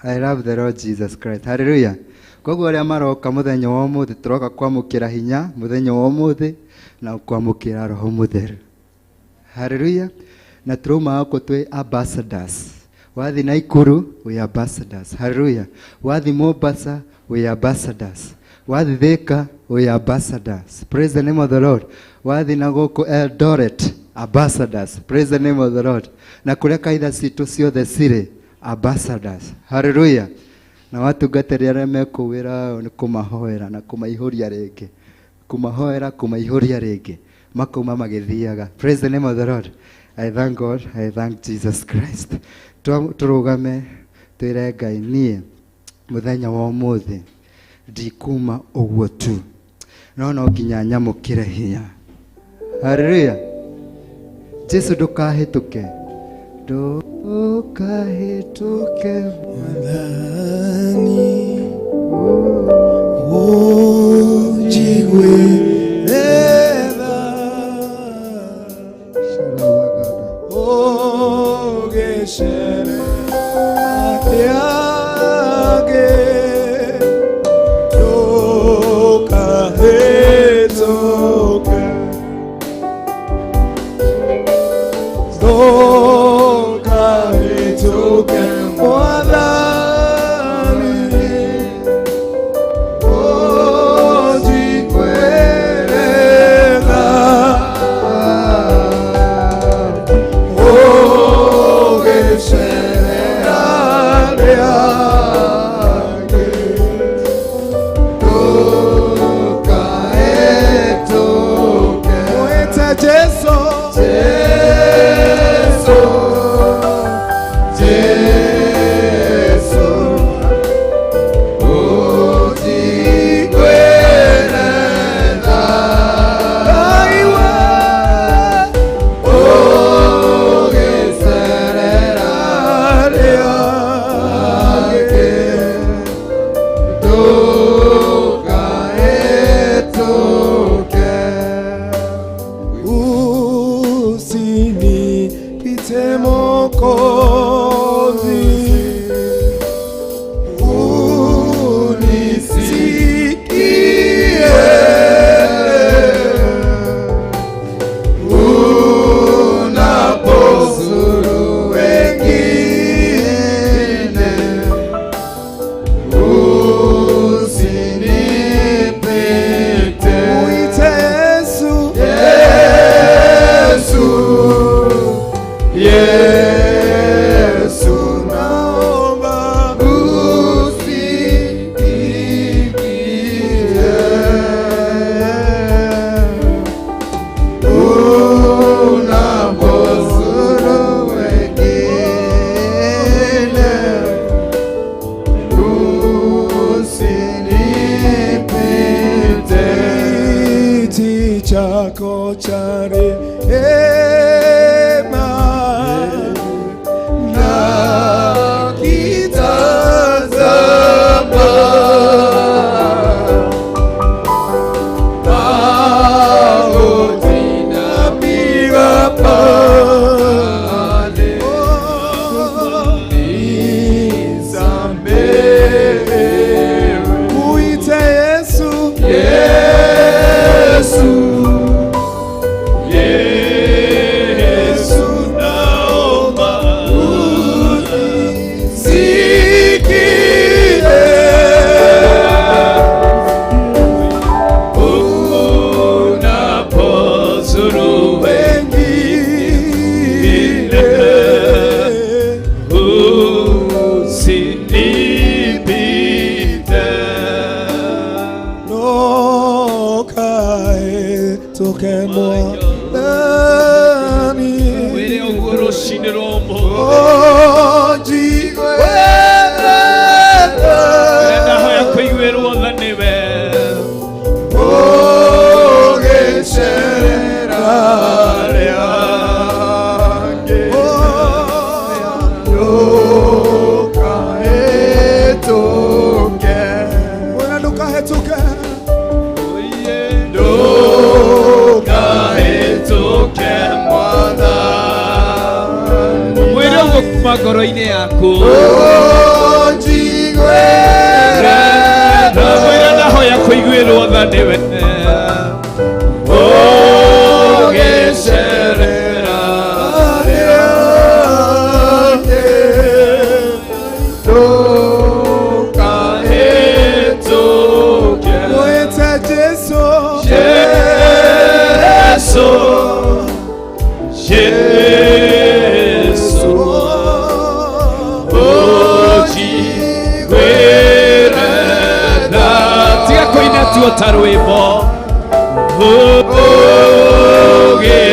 S6: I love the Lord Jesus Christ. Hallelujah. Koguo arĩa maroka mũthenya wa ũmũthĩ tũroka kwamũkĩra hinya mũthenya wa ũmũthĩ na kwamũkĩra roho mũtheru. Hallelujah. Na tũrauma gũkũ twĩ ambassadors. Wathiĩ Naikuru, we ambassadors. Hallelujah. Wathiĩ Mombasa, we ambassadors. Wathiĩ Thika, we ambassadors. Praise the name of the Lord. Wathiĩ na gũkũ Eldoret, ambassadors. Praise the name of the Lord. Na kũrĩa kanitha citũ ciothe cirĩ, Ambassadors. Hallelujah. Na watungatĩri arĩa mekũu wĩra wao nĩ kũmahoera na kũmaihũria rĩngĩ, kũmahoera, kũmaihũria rĩngĩ, makauma magĩthiaga. Praise the name of the Lord. I thank God, I thank Jesus Christ. Tũrũgame twĩre Ngai, niĩ mũthenya wa ũmũthĩ ndikuma ũguo tu, no no nginya nyamũkĩre hinya. Hallelujah. Jesu, ndũkahĩtũke, ndũkahĩtũke.
S8: Mwathani, ũnjiguĩre tha, ũgĩcere atĩangĩ, ndũkahĩtũke, ndũkahĩtũke, Mwathani, ũnjiguĩre tha, ũgĩcerera arĩa angĩ, ndũkahĩtũke. Mwĩte Jesũ, Jesũ, Jesũ, ũnjiguĩre tha. Aiwe, ũgĩcerera arĩa angĩ, ndũkahĩtũke. Usinipite Mwokozi, unisikie unapozuru wengine, usinipite. Mwite Yesu, Yesu, Yesu, naomba usinipite unapozuru wengine, usinipite. Kiti chako cha rehema na kitazama, magoti napiga pale, nisamehewe. Muite Yesu, Yesu, Yesu, naomba unisikie
S5: Unapozuru
S8: wengine,
S5: usinipite.
S8: Ndũkahĩtũke Mwathani,
S5: Wĩre ũguo rũcinĩ rwa ũmũthĩ.
S8: ũnjiguĩre tha.
S5: Ndahoya kũiguĩrwo tha nĩwe.
S8: Ũgĩcerera arĩa angĩ, ndũkahĩtũke. Wena ndũkahĩtũke,
S5: Ndũkahĩtũke
S8: Mwathani,
S7: Mwĩre ũguo kuma ngoro-inĩ yaku.
S8: ũnjiguĩre tha.
S5: Mwĩre ndahoya kũiguĩrwo tha nĩwe. Ũgĩcerera
S8: arĩa angĩ,
S5: ndũkahĩtũke.
S8: Mwĩte Jesũ,
S5: Jesu, Jesu, ta rwĩmbo.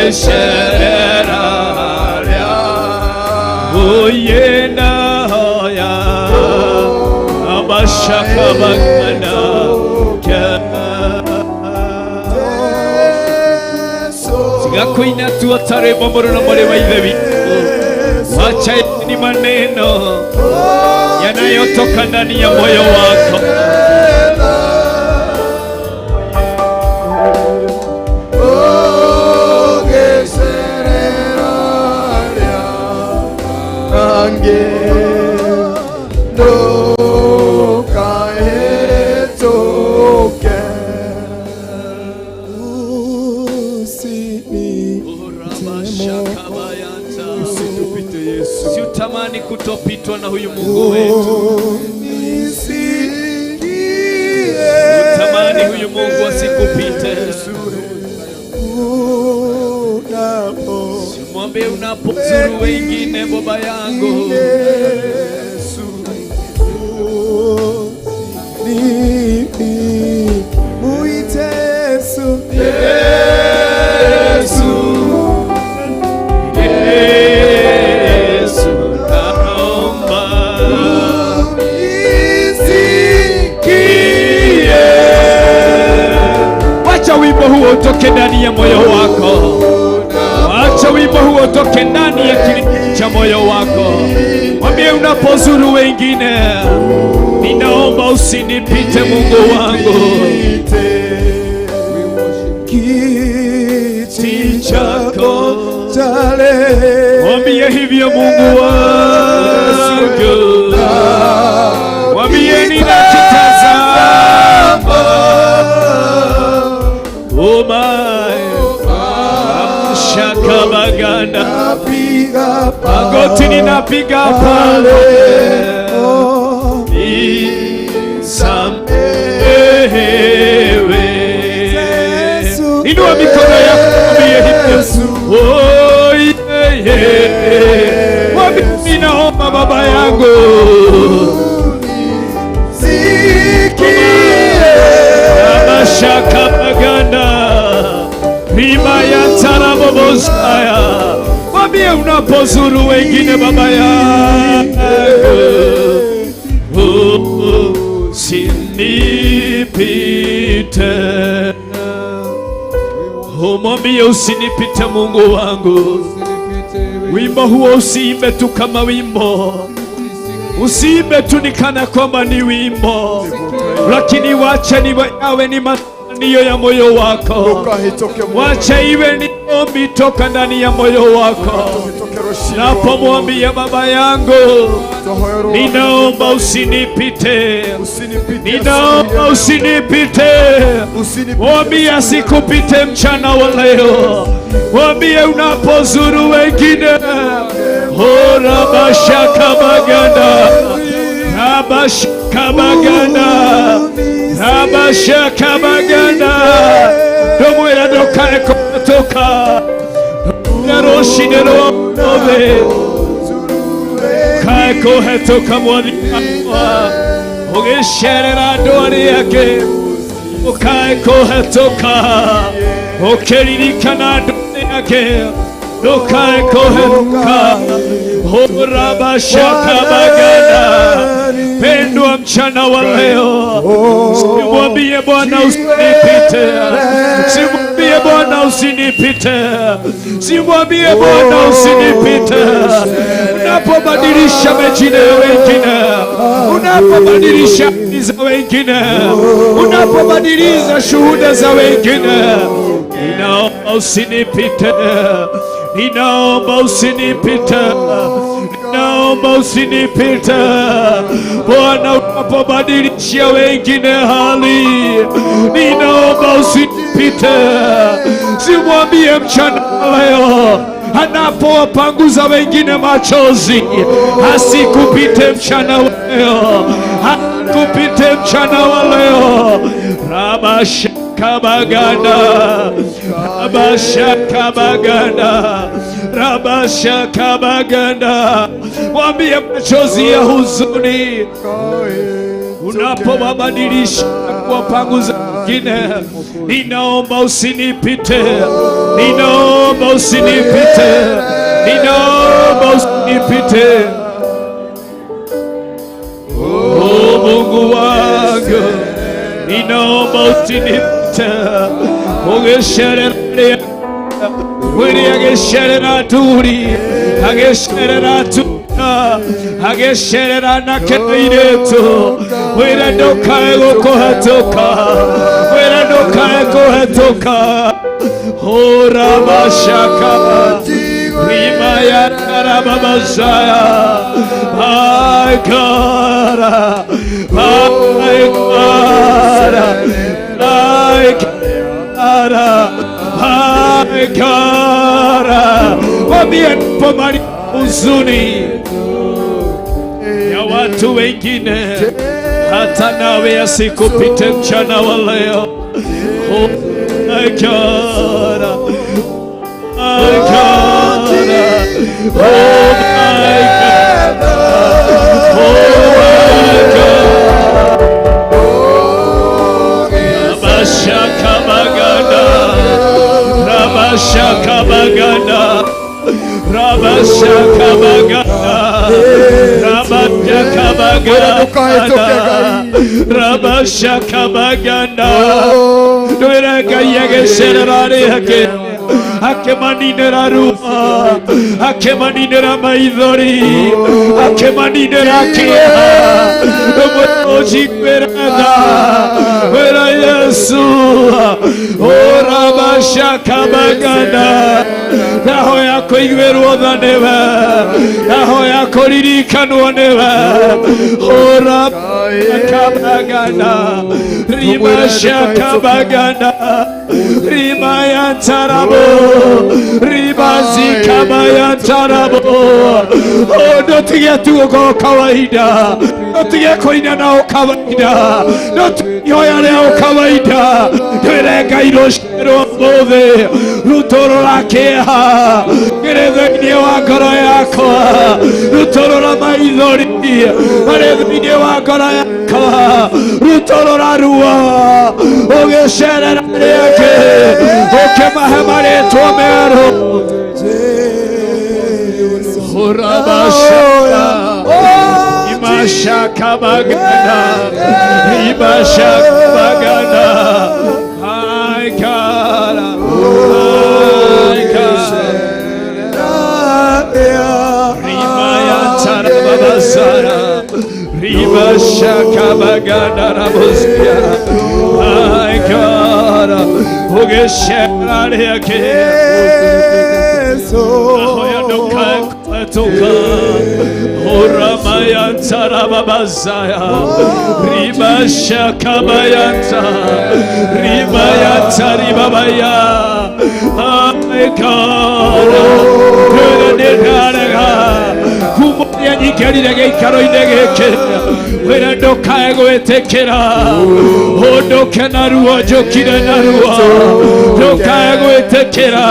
S5: Ũgĩcerera arĩa ũyĩnahoya abashaka bagana. Tiga kũina tu ta rwĩmbo mũrũ na mwarĩ wa Ithe witũ. Wacha ni maneno yanayotoka ndani ya moyo wako. Siutamani kutopitwa na huyu Mungu wetu. Utamani huyu Mungu asikupite. Simwambie unapozuru wengine, baba yangu.
S8: Muite Yesu,
S5: Yesu, Yesu, naomba nisikie. Wacha wimbo huo utoke ndani ya moyo wako. Wacha wimbo huo utoke ndani ya kilindi cha moyo wako. Mwambie unapozuru wengine, ninaomba usinipite Mungu wangu.
S8: Kiti
S5: chako
S8: cha rehema.
S5: Mwambie hivyo Mungu wangu. Mwambie ninakitazama. Oh my. Shakabaganda.
S8: Napiga
S5: Magoti ninapiga pale. Nisamehewe. Inua mikono yako mwambie hivyo. Oh, yeah, yeah. Mwambie ninaomba baba yangu. Abashakabaganda. Rima ya tarabobosaya. Mwambie unapozuru wengine baba yangu. Usinipite. Umwambie usinipite Mungu wangu. Wimbo huo usiimbe tu kama wimbo, usiimbe tu ni kana kwamba ni wimbo, lakini wacha ni yawe ni matamanio ya moyo wako, wacha iwe ni ombi toka ndani ya moyo wako. Napomwambia baba yangu, ninaomba usinipite, ninaomba usinipite. Mwambie asikupite mchana wa leo. Mwambie unapozuru wengine. Horabashakabaganda, rabashakabaganda, rabashakabaganda. Domwera dokaekotoka naroshinerove kaekohetoka mwathikwa ũgĩcerera andũ arĩa angĩ ũkae kũhetũka ũkĩririkana andũ arĩa angĩ ndũkae kũhetũka. Horabashakabaganda. Pendwa, mchana wa leo simwambie Bwana usinipite, simwambie Bwana usinipite, simwambie Bwana usinipite. Unapobadilisha majina ya wengine, unapobadilisha hali za wengine, unapobadilisha shuhuda za wengine, ninaomba usinipite, ninaomba usinipite, ninaomba usinipite. Bwana, unapobadilishia wengine hali, ninaomba usinipite. Simwambie mchana leo anapowapanguza wengine machozi, asikupite mchana wa leo, asikupite mchana wa leo. Rabashakabaganda, rabashakabaganda, rabashakabaganda. Mwambie machozi ya huzuni Unapowabadilisha kuwapanguza wengine, ninaomba usinipite, ninaomba usinipite, ninaomba usinipite. Oh Mungu wangu, ninaomba usinipite. Ugesherere wili agesherera turi agesherera tuna agesherera na keiretu wira ndokae gukuhatuka wira ndokae kuhatuka horabashaka rimayakarababazaya. My God, my God, my God, my God. Wambie pomali huzuni ya watu wengine, hata nawe asikupite mchana wa leo. Oh my God, my God, oh my God, oh my God. Rabashakabagada, Rabashakabagada, Rabashakabagada, Rabashakabagada, Rabashakabagada. Ndwira Ngai agĩcerera rĩake akĩmaninĩra ruo, akĩmaninĩra maithori, akĩmaninĩra kĩeha. Ũmũjiguĩre tha, wĩra Yesu ũrabashakabagada. Ndahoya kũiguĩrwo tha nĩwe, ndahoya kũririkanwo nĩwe. Ũrabashakabagada, ribashakabagada, rimayantarabo, ribazikabayantarabo. Oh, ndotige tu gũkorwo kawaida, ndotige kũina nao kawaida, ndotige ihoya rĩao kawaida. Ndwĩre Ngai rũciinĩ rwa ũmũthĩ rutũrũra kĩeha kĩrĩ thĩinĩ wa ngoro yakwa, rutũrũra maithori marĩ thĩinĩ wa ngoro yakwa, rutũrũra ruo ũgĩcerera rĩngĩ ũkĩmahe marĩtwa merũ. Horabashaka Imashakabagada, Imashakabagada. My God, my God. Rimayantarababasara, Rimashakabagada raboskia. My God, ũgĩcera rĩngĩ ahoya ndũkae kũhetũka. Horamayantarababazaya, Rimashakabayanta, Rimayantaribabaya. My God, ndĩrarega kuma ũrĩa nyikarire gĩikaro-inĩ gĩkĩ, wĩra ndũkae gwĩtĩkĩra ũndũke narua njũkire narua, ndũkae gwĩtĩkĩra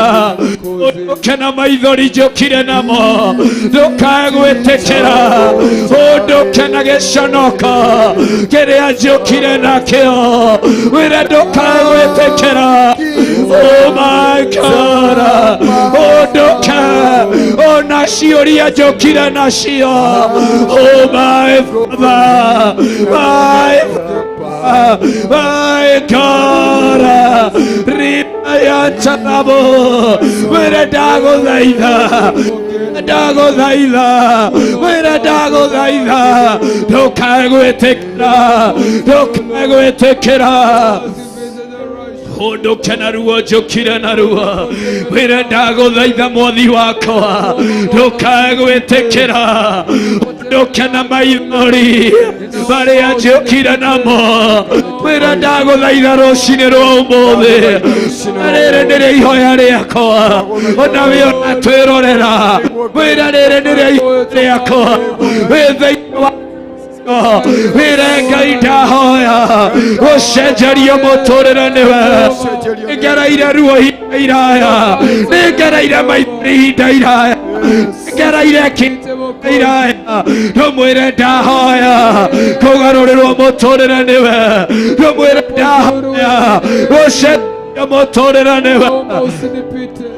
S5: ũndũke na maithori njũkire namo, ndũkae gwĩtĩkĩra ũndũke na gĩconoko kĩrĩa njũkire nakĩo, wĩra ndũkae gwĩtĩkĩra. Oh my God, ũndũke ona ciũria njũkire nacio. Oh my Father, my Father, my God. Rimayantarabo, wĩra ndagũthaitha, ndagũthaitha, wĩra ndagũthaitha, ndũkae gwĩtĩkĩra, ndũkae gwĩtĩkĩra ũndũke narua njũkire narua. Wĩra ndagũthaitha mwathi wakwa, ndũkae gwĩtĩkĩra ũndũke na maithori marĩa njũkire namo. Wĩra ndagũthaitha rũcinĩ rwa ũmũthĩ, na rĩrĩ nĩrĩo ihoya rĩakwa, ona wĩ ona twĩrorera. Wĩra rĩrĩ nĩrĩo ihoya rĩakwa, wĩ thĩinĩ wa Wĩre Ngai ndahoya gũcenjerio mũtũrĩre nĩwe. Nĩngereire ruo ihinda iraya, nĩngereire maithori ihinda iraya, nĩngereire kĩrĩa iraya. Ndũmwĩre ndahoya kũgarũrĩrwo mũtũrĩre nĩwe. Ndũmwĩre ndahoya gũcenjerio mũtũrĩre nĩwe.
S7: Naomba usinipite.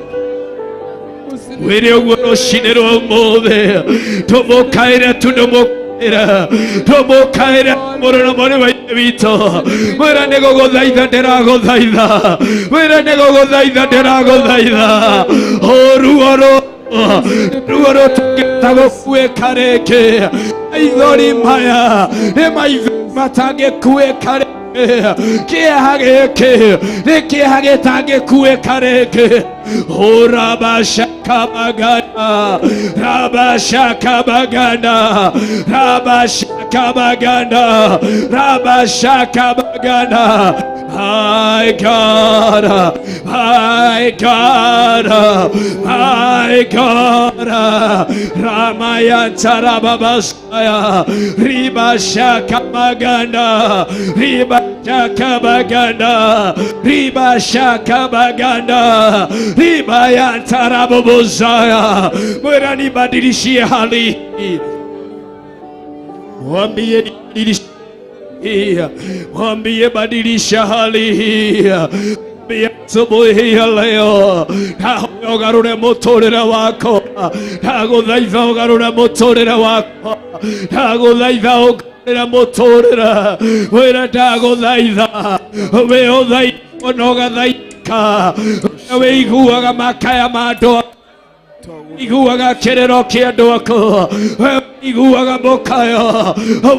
S5: Wĩre ũguo rũcinĩ rwa ũmũthĩ, tũmũkaĩre tu, ndũmũkaĩre, tũmũkaĩre mũrũ na mwarĩ wa Ithe witũ. Mwĩre nĩ gũgũthaitha ndĩragũthaitha, mwĩre nĩ gũgũthaitha ndĩragũthaitha. Ruo ruo rũtangĩhota gũkuĩka rĩngĩ, maithori maya nĩ maithori matangĩkuĩka rĩngĩ. Kĩeha gĩkĩ nĩ kĩeha gĩtangĩkuĩka rĩngĩ. Rabashakabagana, Rabashakabagana, Rabashakabagana, Rabashakabagana. My God, my God, my God. Ramayantarababasaya, Ribashakabagana, Ribashakabagana, Ribashakabagana, Ribayantarababosaya. Mwera nibadilishie hali hii. Mwambie nibadilishie, mwambie badilisha hali hii. Mwambie asubuhi ya leo ndahoya ũgarũre mũtũrĩre wakwa, ndagũthaitha ũgarũre mũtũrĩre wakwa, ndagũthaitha ũgarũre mũtũrĩre. Wĩra ndagũthaitha, wĩ ũthaithwo na ũgathaithĩka, wĩiguaga makaya ma andũ, iguaga kĩrĩro kĩa andũ aku, iguaga mũkayo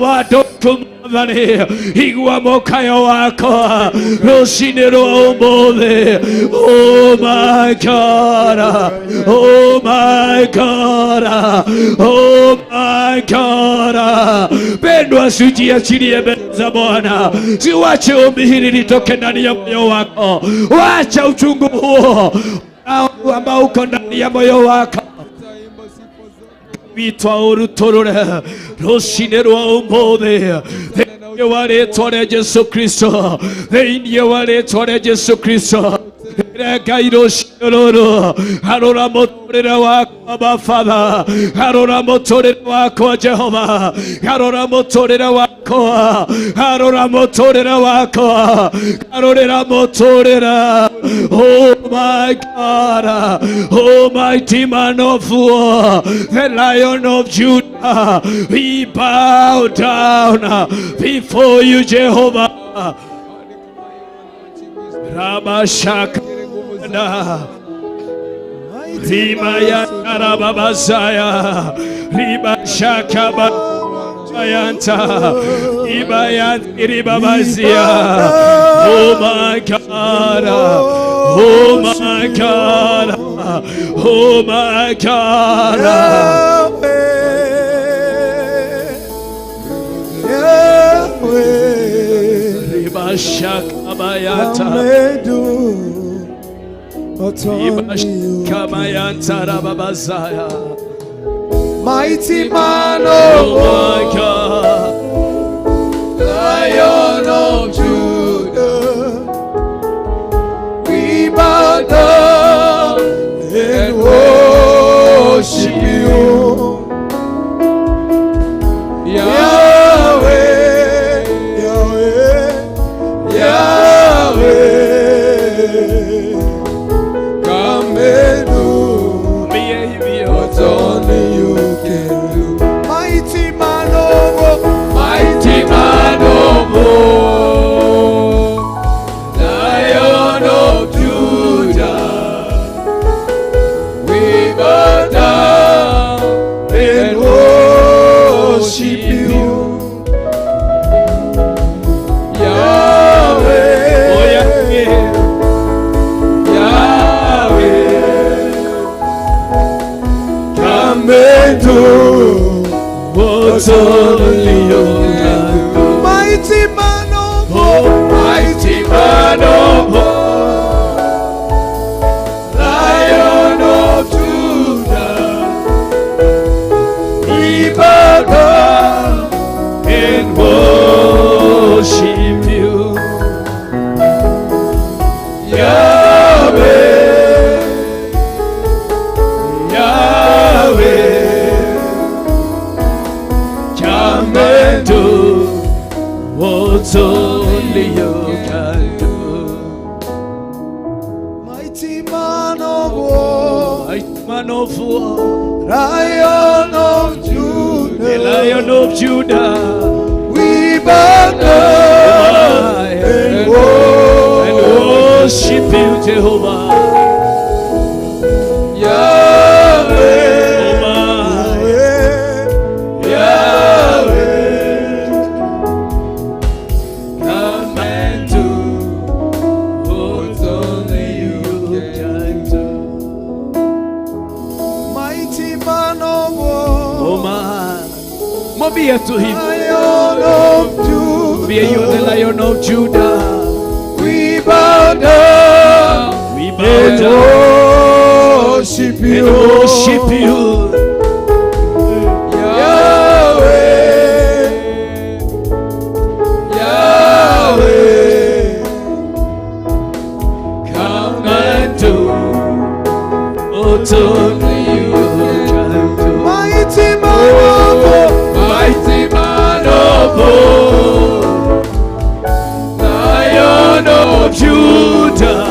S5: wa andũ aku. Mwathani, igua mũkayo wakwa rũcinĩ rwa ũmũthĩ. Oh my God, oh my God, oh my God. Pendwa, sijiachilie mbele za Bwana, siwache ombi hili litoke ndani ya moyo wako. Wacha uchungu huo ambao uko ndani ya moyo wako witwa ũrutũrũre rũcinĩ rwa ũmũthĩ thĩinĩ wa rĩtwa rĩa Jesu Kristo, thĩinĩ wa rĩtwa rĩa Jesu Kristo. Ĩre Ngai rũcinĩ rũrũ, garũra mũtũrĩre wakwa Baba, garũra mũtũrĩre wakwa Jehova, garũra mũtũrĩre wakwa, garũra mũtũrĩre wakwa, garũrĩra mũtũrĩre. Oh my God, oh mighty man of war, the Lion of Judah, we bow down before you, Jehovah. Rabashakana, Rimaya Rababasaya, Ribashakabayanta, Ibayant Ribabazia. Oh my God, oh my God, oh my God.
S8: Yahweh,
S5: Ribashakabayanta, Ribashakabayanta Rababazaya.
S8: Mighty man
S5: Oh
S8: of
S5: my God,
S7: Lion of Judah, we bow down and worship you. Yahweh,
S8: Yahweh,
S7: Yahweh, come and do what only you can do.
S8: Mighty man of war,
S7: Mighty man of war, Lion of Judah, we bow down and worship you. Yahweh,
S5: Oh Yahweh,
S7: Yahweh, come and do
S5: what only you can do.
S8: Mighty man of war,
S7: Mighty man of war, Lion of Judah, we bow down and
S5: What only you can do.
S8: Mighty man of war,
S5: Mighty man of war,
S8: Lion of Judah,
S5: the Lion of Judah,
S8: we bow down
S5: and
S8: and worship
S5: worship you, Jehovah.
S8: Yahweh,
S5: Oh my,
S8: Yahweh.
S5: Come and do what only you can do.
S8: Mighty man of war,
S5: Oh my, mwambie tu hivi,
S8: Lion of Judah,
S5: mwambie you the Lion of Judah.
S8: we bow down
S5: We bow
S8: and
S5: down
S8: worship
S5: and
S8: you,
S5: worship you.
S8: Yahweh, Yahweh.
S5: Come and do what only you can do.
S8: Mighty man of war,
S5: Mighty man of war, Lion of Judah.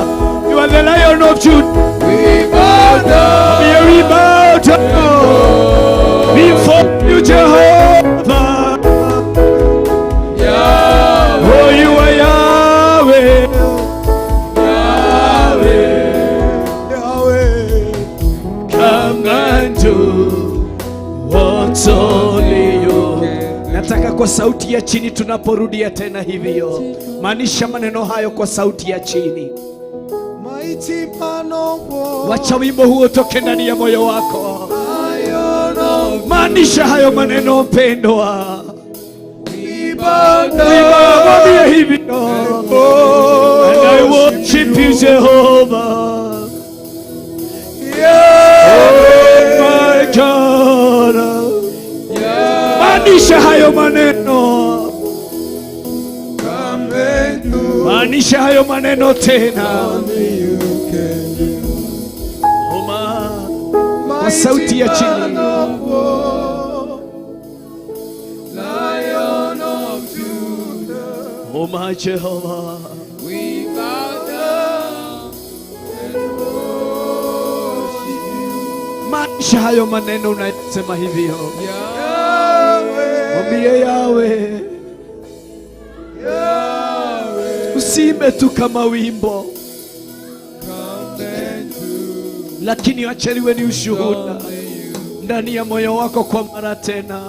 S5: You are the Lion of Judah.
S8: we bow down
S5: We bow down before you, Jehovah. Oh, you are Yahweh. Yahweh.
S8: Yahweh.
S5: Come and do what only you. Nataka kwa sauti ya chini tunaporudia tena hivyo, maanisha maneno hayo kwa sauti ya chini.
S8: Mighty man of war,
S5: Wacha wimbo huo utoke ndani ya moyo wako,
S8: Lion of
S5: maanisha hayo maneno mpendwa.
S8: we bow down
S5: Mwambie hivyo, and I worship you Jehovah,
S8: Yahweh,
S5: my God. Maanisha hayo maneno,
S8: come and do
S5: maanisha hayo maneno tena.
S8: only you can do.
S5: Oma, kwa sauti ya
S8: Mighty
S5: chini.
S8: man of war, Lion of Judah,
S5: Oma Jehovah,
S8: we bow down and worship you.
S5: maanisha hayo maneno unayosema hivyo,
S8: Yahweh,
S5: mwambie Yawe,
S8: Yahweh,
S5: usiimbe tu kama wimbo,
S8: come and do
S5: lakini acheliwe ni ushuhuda
S8: only you.
S5: ndani ya moyo wako kwa mara tena.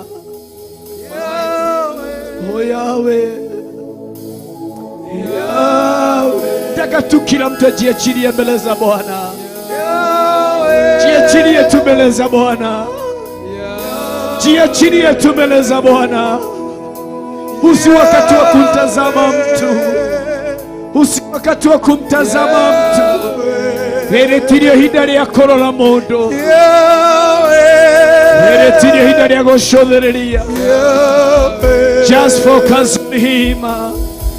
S8: Yahweh,
S5: O Yawe, Yawe, taka tu kila mtu ajiachilie mbele za Bwana,
S8: Yahweh,
S5: jiachilie tu mbele za Bwana, jiachilie tu mbele za Bwana. Usi wakati wa kumtazama mtu, usi wakati wa kumtazama mtu. Rĩrĩ ihinda rĩa kũrora mũndũ,
S8: Yahweh,
S5: rĩrĩ ihinda rĩa gũcũthĩrĩria.
S8: Yahweh,
S5: Just focus on him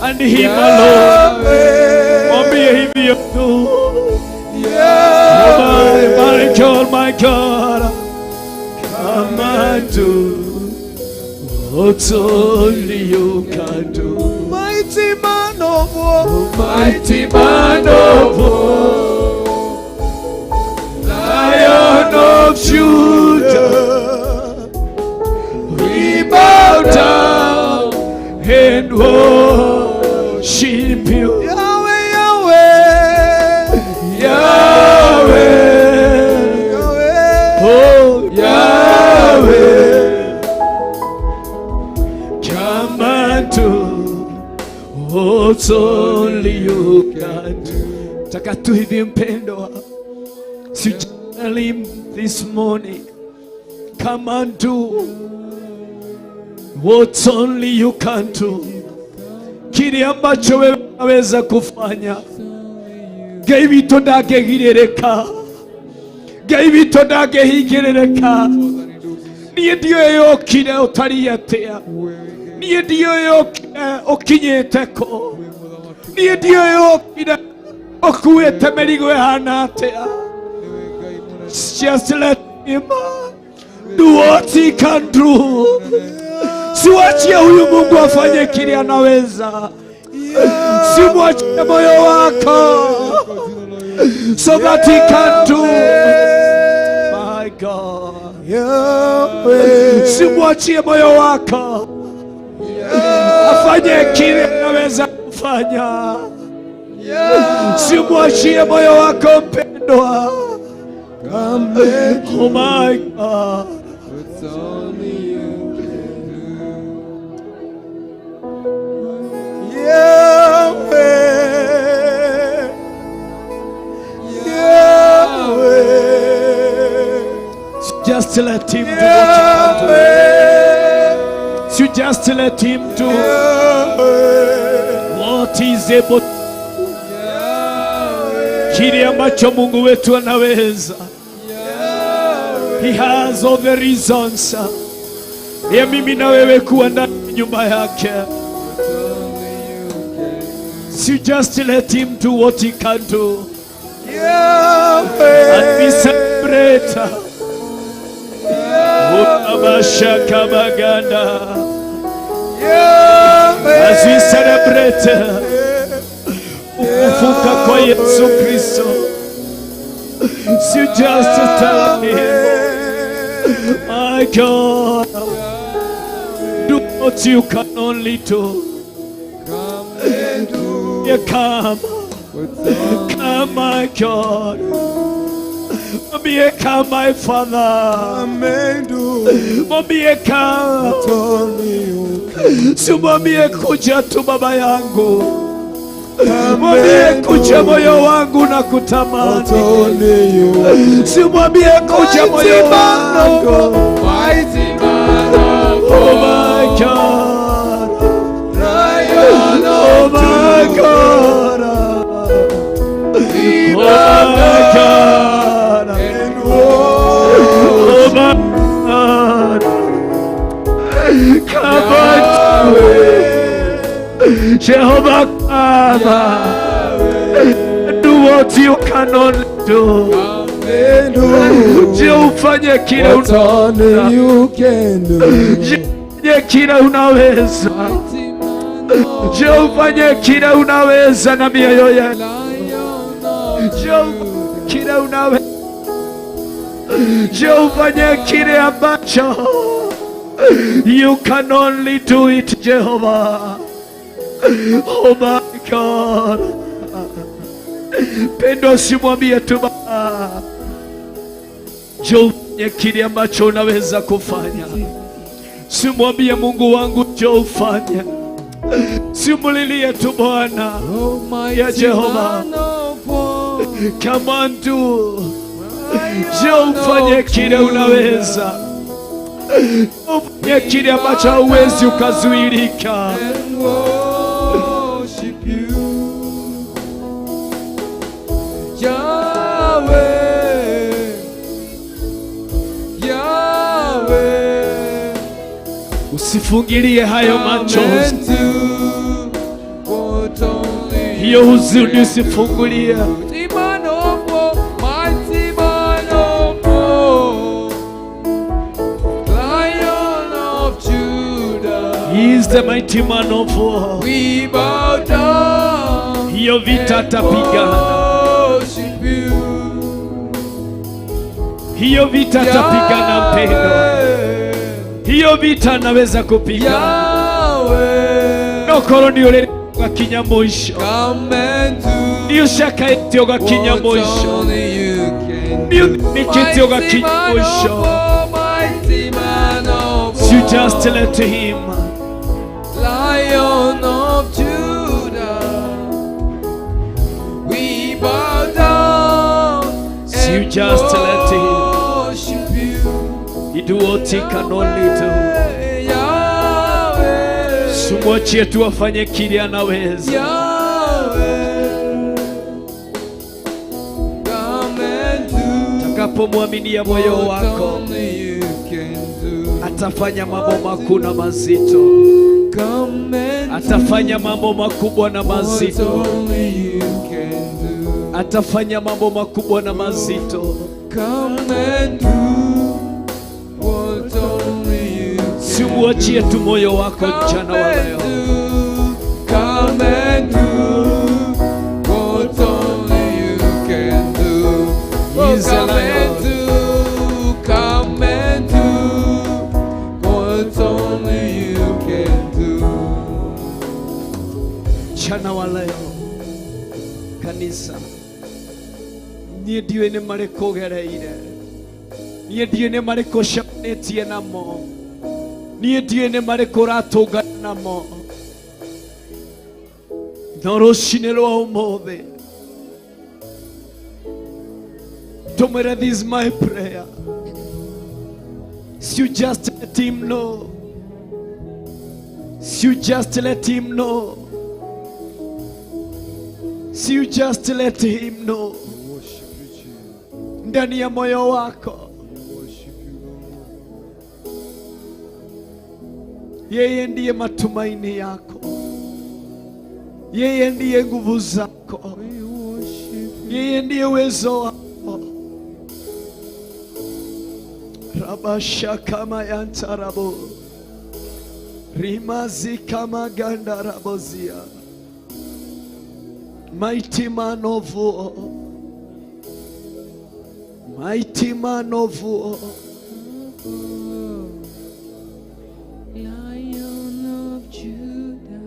S5: and him alone. Mwambie hivyo tu. Oh my, my God, my God, come and do what only you can do.
S8: Mighty man of war,
S5: Mighty man of war, Lion of Judah, we bow down and worship you.
S8: Yahweh, Yahweh,
S5: Yahweh,
S8: Yahweh,
S5: oh Yahweh, come and do what only you can do. Taka tu hivi mpendwa, sijali this morning, come and do what only you can do, kile ambacho wewe unaweza kufanya. Ngai witũ ndangĩgirĩrĩka, Ngai witũ ndangĩhingĩrĩrĩka. Niĩ ndiũĩ ũkire ũtariĩ atĩa, niĩ ndiũĩ ũkire ũkinyĩte kũ, niĩ ndiũĩ ũkire ũkuĩte mĩrigo ĩhana atĩa. Just let him do what he can do. Siwachie huyu Mungu afanye kile anaweza. Simwachie moyo wako so that he can do. My God. Simwachie moyo wako afanye kile anaweza kufanya. Simwachie moyo wako, mpendwa. Oh my God.
S7: It's only you can do.
S8: Yahweh, Yahweh,
S5: Just let him do what he can do.
S8: Yahweh,
S5: You just let him do
S8: Yahweh.
S5: what he is able. Kile ambacho Mungu wetu anaweza. He has all the reasons ya mimi na wewe kuwa ndani ya nyumba yake. So just let him do what he can do. And we celebrate. Utabashakabaganda. As we celebrate kufufuka kwa Yesu Kristo. So just tell him, my God, do what you can only do.
S7: Come and do
S5: You come,
S7: what's only
S5: come, my God. Mwambie come, my Father. Mwambie come. Simwambie kuja tu baba yangu. Mwambie kuja, moyo wangu na kutamani. Simwambie kuja, moyo wangu.
S7: Mighty man of
S5: Oh my God.
S7: Lion
S5: Oh
S7: of
S5: my God.
S7: We
S5: Oh
S7: bow
S5: my
S7: down
S5: God.
S7: and
S5: Oh my God. Come on. Jehovah, come. Do what you can only do.
S7: Come and do
S5: Je, ufanye kile
S7: what only you can do.
S5: Je, ufanye kile unaweza.
S7: Mighty man of
S5: Je, ufanye kile unaweza na mioyo yetu.
S7: Lion of
S5: Je, ufanye kile unaweza. Je, ufanye kile ambacho you can only do it, Jehovah. Oh my God. Pendo, simwambie tu Baba. Je, ufanye kile ambacho unaweza kufanya. Simwambie Mungu wangu, je, ufanye. Simulilie tu Bwana.
S7: Oh mighty
S5: Ya Jehovah.
S7: man of war.
S5: Come on, do. Je, ufanye kile unaweza. Ufanye kile ambacho hauwezi ukazuilika.
S7: And worship you, Yahweh, Yahweh.
S5: Usifungilie hayo
S7: Come
S5: machozi,
S7: and do what only
S5: hiyo huzuni usifungulie.
S7: Mighty man of war, mighty man of war, Lion of Judah.
S5: He is the mighty man of war.
S7: We bow down
S5: Hiyo vita
S7: and
S5: atapigana,
S7: worship you.
S5: Hiyo vita atapigana, mpendo.
S7: Yahweh,
S5: Hiyo vita anaweza kupigana.
S7: Yahweh,
S5: Nokorwo nĩ ũrĩ gakinya mũico,
S7: come and do
S5: nĩ ũcakaĩte ũgakinya
S7: what
S5: mũico,
S7: only you can
S5: nĩ
S7: do.
S5: ũthinĩkĩte
S7: Mighty
S5: ũgakinya
S7: man of
S5: mũico.
S7: war, mighty man of
S5: You just
S7: war,
S5: let him.
S7: Lion of Judah, we bow down
S5: You
S7: and
S5: just let him.
S7: worship you.
S5: He do what he can only do.
S7: Yahweh,
S5: Simwachie tu afanye kile anaweza.
S7: Yahweh, come and do
S5: Utakapomwaminia moyo
S7: what
S5: wako,
S7: only you can do.
S5: Atafanya mambo makuu na mazito.
S7: Come and
S5: Atafanya mambo makubwa na
S7: do what
S5: mazito.
S7: Only you can do.
S5: Atafanya mambo makubwa na mazito.
S7: Come and do what only you can.
S5: Si uachie tu moyo wako mchana wa leo.
S7: Come and do what only you can do. Oh,
S5: He's a
S7: come
S5: lion.
S7: and do, come and do what only you can do.
S5: Mchana wa leo kanisa, niĩ ndiũĩ nĩ marĩkũ ũgereire, niĩ ndiũĩ nĩ marĩkũ ũcemanĩtie namo, niĩ ndiũĩ nĩ marĩkũ ũratũngana namo, no rũcinĩ rwa ũmũthĩ tũmwĩre, "This is my prayer." So you just let him know. So you just let him know. So you just let him know
S8: Worship you, Jesus.
S5: Ndani ya moyo wako.
S8: We worship you, Lord.
S5: Yeye ndiye matumaini yako, yeye ndiye nguvu zako,
S7: We worship you.
S5: Yeye ndiye uwezo wako. Rabasha kama yantarabo rimazi kama ganda rabozia, mighty man of war, mighty man of war.
S2: Lion of Judah,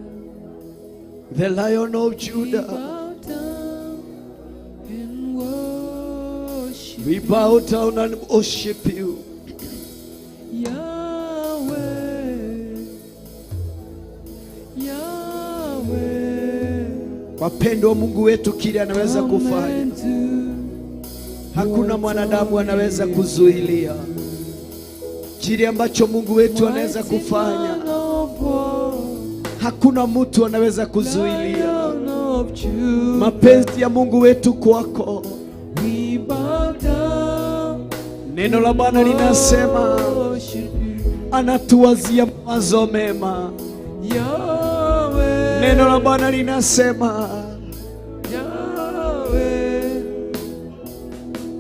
S5: The Lion of
S2: we
S5: Judah.
S2: Bow down and worship
S5: We bow down and worship you.
S2: Yahweh, Yahweh.
S5: Wapendwa, Mungu wetu kile anaweza
S2: Come
S5: kufanya,
S2: and do
S5: hakuna mwanadamu anaweza kuzuilia. Kile ambacho Mungu wetu anaweza
S2: Mighty
S5: kufanya,
S2: man of war,
S5: hakuna mtu anaweza kuzuilia.
S2: Lion of Judah,
S5: Mapenzi ya Mungu wetu kwako,
S2: we bow down
S5: neno la Bwana linasema
S2: worship you.
S5: Anatuwazia mawazo mema.
S2: Yahweh,
S5: Neno la Bwana linasema
S2: Yahweh,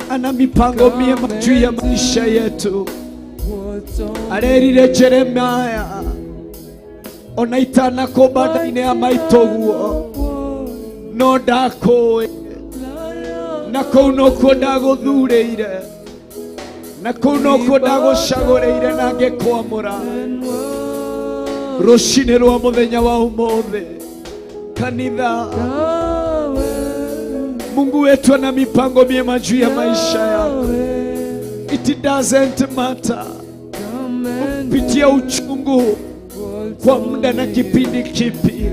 S5: ana mipango miema juu ya maisha yetu.
S2: What only
S5: Arerire Jeremaya ona itanakũmba ya maitũguo no ndakũĩ na kũu nokuo ndagũthurĩire na kũu nokuo ndagũcagũrĩire na ngĩkwamũra. Rũcinĩ rwa mũthenya wa ũmũthĩ kanitha, Mungu wetu ana mipango miema juu ya maisha yako. It doesn't matter pitia uchungu kwa muda na kipindi kipi,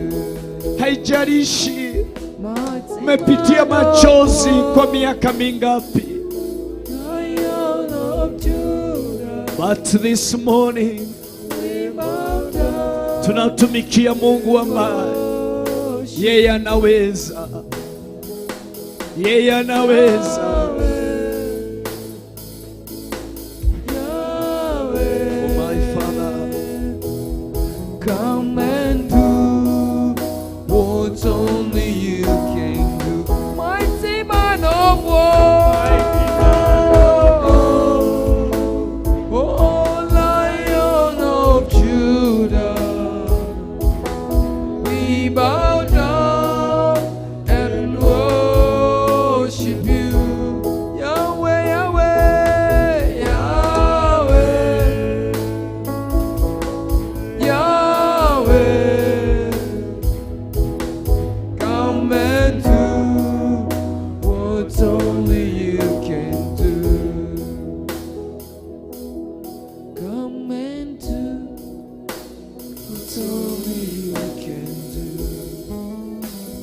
S5: haijalishi umepitia machozi kwa miaka mingapi, but this morning tunatumikia Mungu ambaye yeye anaweza, yeye anaweza. Oh my Father.
S7: Come and do what only you can do. Mighty man of war. Oh, Lion of Judah. We bow down and worship you. Yahweh, Yahweh, Yahweh. Yahweh, come and do what only you can do.
S2: Come and do
S7: What only you can do.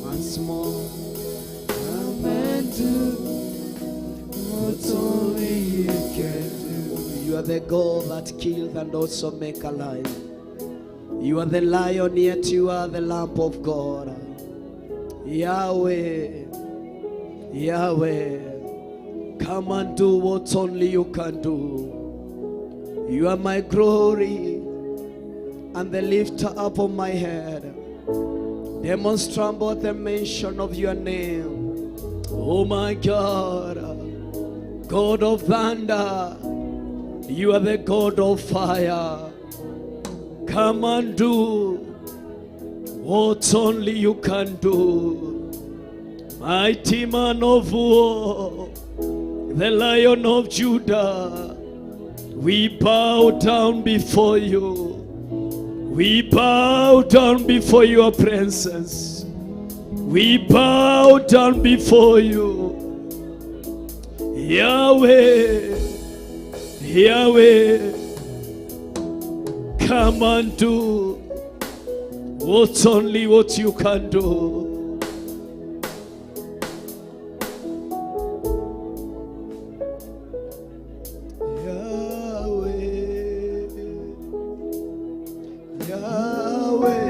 S5: Once more.
S7: Come and do what only you can do.
S5: You are the God that killed and also make alive. You are the lion, yet you are the lamb of God. Yahweh, Yahweh, come and do what only you can do. You are my glory and the lifter up of my head. Demons tremble at the mention of your name. Oh my God, God of thunder, you are the God of fire. Come and do what only you can do. Mighty man of war, the Lion of Judah, we bow down before you. We bow down before your presence. We bow down before you. Yahweh, Yahweh, come and do what only what you can do. Yahweh, Yahweh,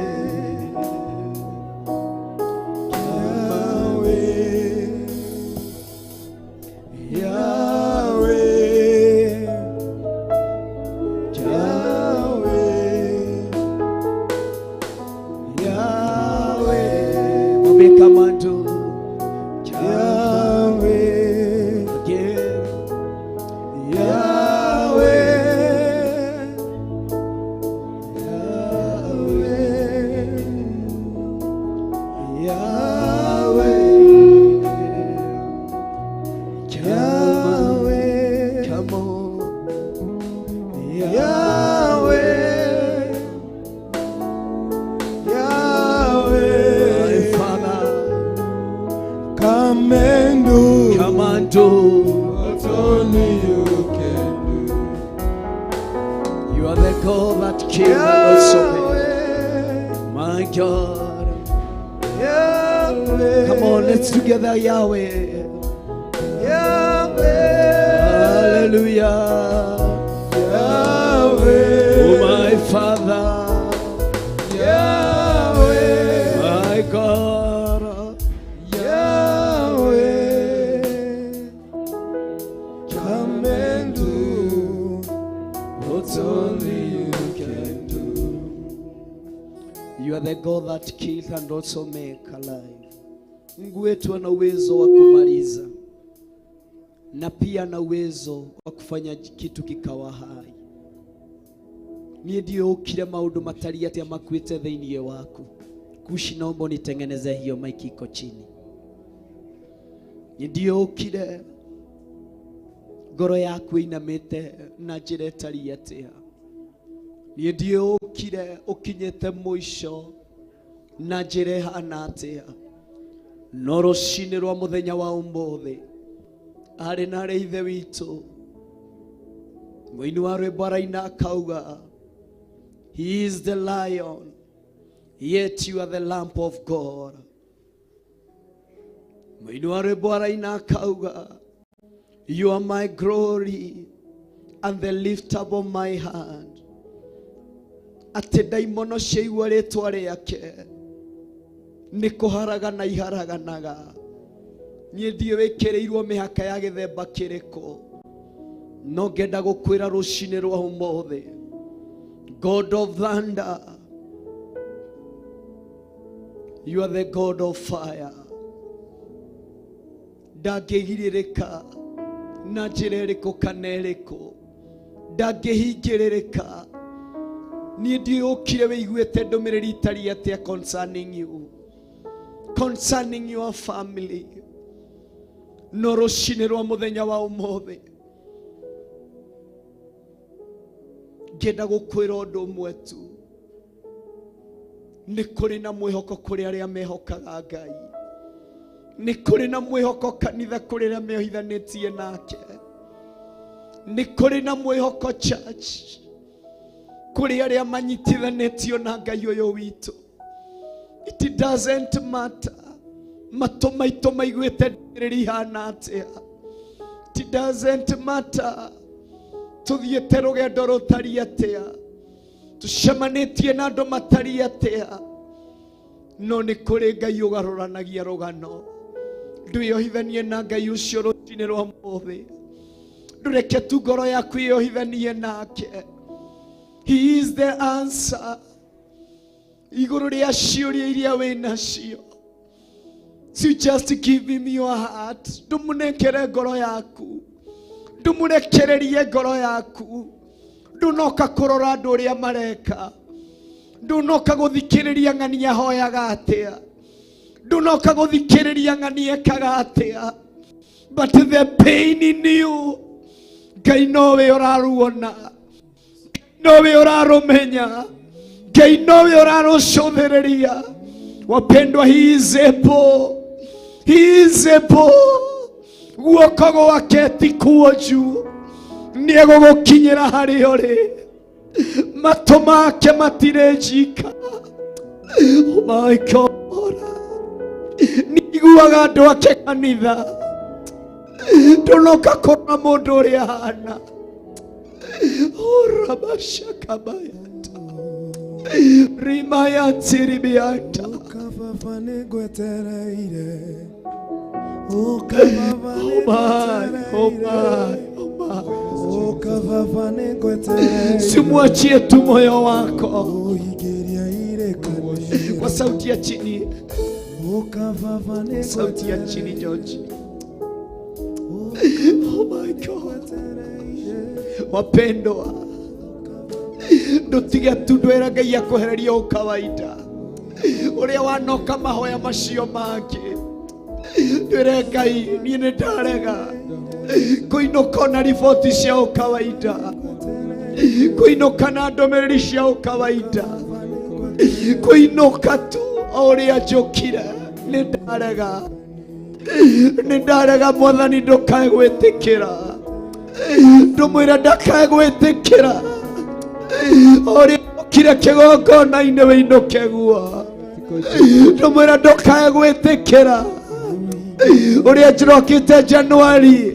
S8: Yahweh, Yahweh, Yahweh,
S5: Mwambie come and do.
S8: Yahweh,
S5: Again.
S8: Yahweh, Yahweh, Yahweh,
S5: Come on.
S8: Yahweh,
S5: My
S8: Yahweh,
S5: Father,
S8: come and do
S5: come and do.
S8: what only you can do.
S5: You are the God that came and also made.
S8: Yahweh,
S5: My God.
S8: Yahweh,
S5: Come on, let's together, Yahweh.
S8: Yahweh,
S5: Hallelujah.
S8: Yahweh,
S5: Oh, my Father,
S8: Yahweh,
S5: my God.
S8: Yahweh, come and do
S5: What only you can do. You are the God that killed and also make alive. Mungu wetu ana uwezo wa kumaliza na pia ana uwezo wa kufanya kitu kikawa hai. Niĩ ndiũkire maũndũ matari atĩa makuĩte thĩinĩ waku. Kushi, naomba nitengeneze hiyo maiki iko chini. Niĩ ndiũkire ngoro yaku ĩinamĩte na njĩra ĩtariĩ atĩa. Niĩ ndiũkire ũkinyĩte mũico na njĩra ĩhana atĩa. No rũcinĩ rwa mũthenya wa ũmũthĩ arĩ na arĩ ithe witũ mũini wa rwĩmbo araina akauga, He is the lion, yet you are the lamp of God. Mũini wa rwĩmbo araina akauga, You are my glory and the lift up of my hand. Atĩ ndaimono ciaigua rĩtwa rĩake nĩ kũharagana iharaganaga. Niĩ ndiũĩ wĩkĩrĩirwo mĩhaka ya gĩthemba kĩrĩkũ, no ngenda gũkwĩra rũcinĩ rwa ũmũthĩ, God of thunder, you are the God of fire. Ndangĩgirĩrĩka na njĩra ĩrĩkũ kana ĩrĩkũ, ndangĩhingĩrĩrĩka. Niĩ ndiũkire wĩiguĩte ndũmĩrĩri itariĩ atĩa concerning you, concerning your family. No rũcinĩ rwa mũthenya wa ũmũthĩ ngĩenda gũkwĩra ũndũ ũmwe tu, nĩ kũrĩ na mwĩhoko kũrĩ arĩa mehokaga Ngai, nĩ kũrĩ na mwĩhoko kanitha kũrĩ arĩa meohithanĩtie nake, nĩ kũrĩ na mwĩhoko church kũrĩ arĩa manyitithanĩtio na Ngai ũyũ witũ. It doesn't matter matũ maitũ maiguĩte ndũmĩrĩri ihana atĩa. It doesn't matter tũthiĩte rũgendo rũtariĩ atĩa, tũcemanĩtie na andũ matariĩ atĩa, no nĩ kũrĩ Ngai ũgarũranagia rũgano. Ndwĩyohithanie na Ngai ũcio rũcinĩ rwa mũthĩ, ndũreke tu ngoro yaku ĩyohithanie nake. He is the answer igũrũ rĩa ciũria iria wĩ nacio. So you just give him your heart. Ndũmũnengere ngoro yaku, ndũmũrekererie ngoro yaku. Ndũnoka kũrora andũ ũrĩa mareka, Ndunoka guthikiriria ng'ania hoyaga atia, ndunoka guthikiriria ng'ania ekaga atia, but the pain in you, Ngai nowe ũraruona, nowe ũrarũmenya, Ngai nowe ũrarũcũthĩrĩria. Wapendwa, he is able, he is able. Guoko gwake ti kuonju, nĩegũgũkinyĩra harĩa ũrĩ. Matũ make matirĩ njika. Oh my God, nĩiguaga andũ ake kanitha. Ndũnoka kũrora mũndũ ũrĩa ahana. Orabashakabayata rimayatiribiata.
S8: Ũkababa nĩngwetereire. Ũkababa
S5: Oh my, oh my, oh my.
S8: Ũkababa nĩngwetereire.
S5: Simwachie tu moyo wako.
S8: Ũhingĩria irĩkanĩro.
S5: Kwa sauti ya chini,
S8: Ũkababa
S5: sauti ya chini,
S8: nĩngwetereire.
S5: George. Oh my God. Wapendwa, ndutige tu ndwĩra Ngai akwehereria ũkawaida ũrĩa wanoka mahoya macio mangĩ. Ndwĩre Ngai niĩ nĩ ndarega kũinũka na riboti cia ũkawaida, kũinũka na ndũmĩrĩri cia ũkawaida, kũinũka tu o ũrĩa njũkire. Nĩ ndarega, nĩ ndarega Mwathani, ndũkae gwĩtĩkĩra. Ndũmwĩra ndakae gwĩtĩkĩra ũrĩa ũkire kĩgongona-inĩ wĩinũke guo. Ndũmwĩra ndũkae gwĩtĩkĩra ũrĩa njĩrokĩte Januari,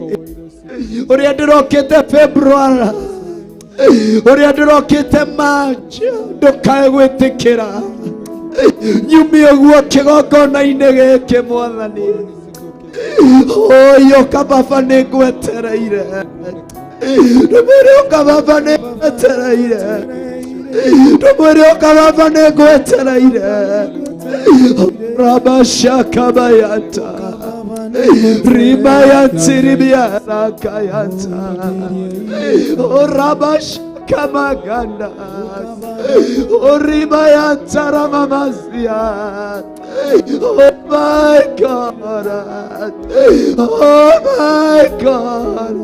S5: ũrĩa ndĩrokĩte February, ũrĩa ndĩrokĩte March, ndũkae gwĩtĩkĩra nyumie guo kĩgongona-inĩ gĩkĩ Mwathani. Ũyũ kababa nĩ ngwetereire, ndũmwĩre ũkababa nĩ ngwetereire, ndũmwĩre ũkababa nĩ ngwetereire. Rabashakabayata ribayatiribiarakayata orabashakamaganda oribayantaramamazia. Oh my God, oh my God,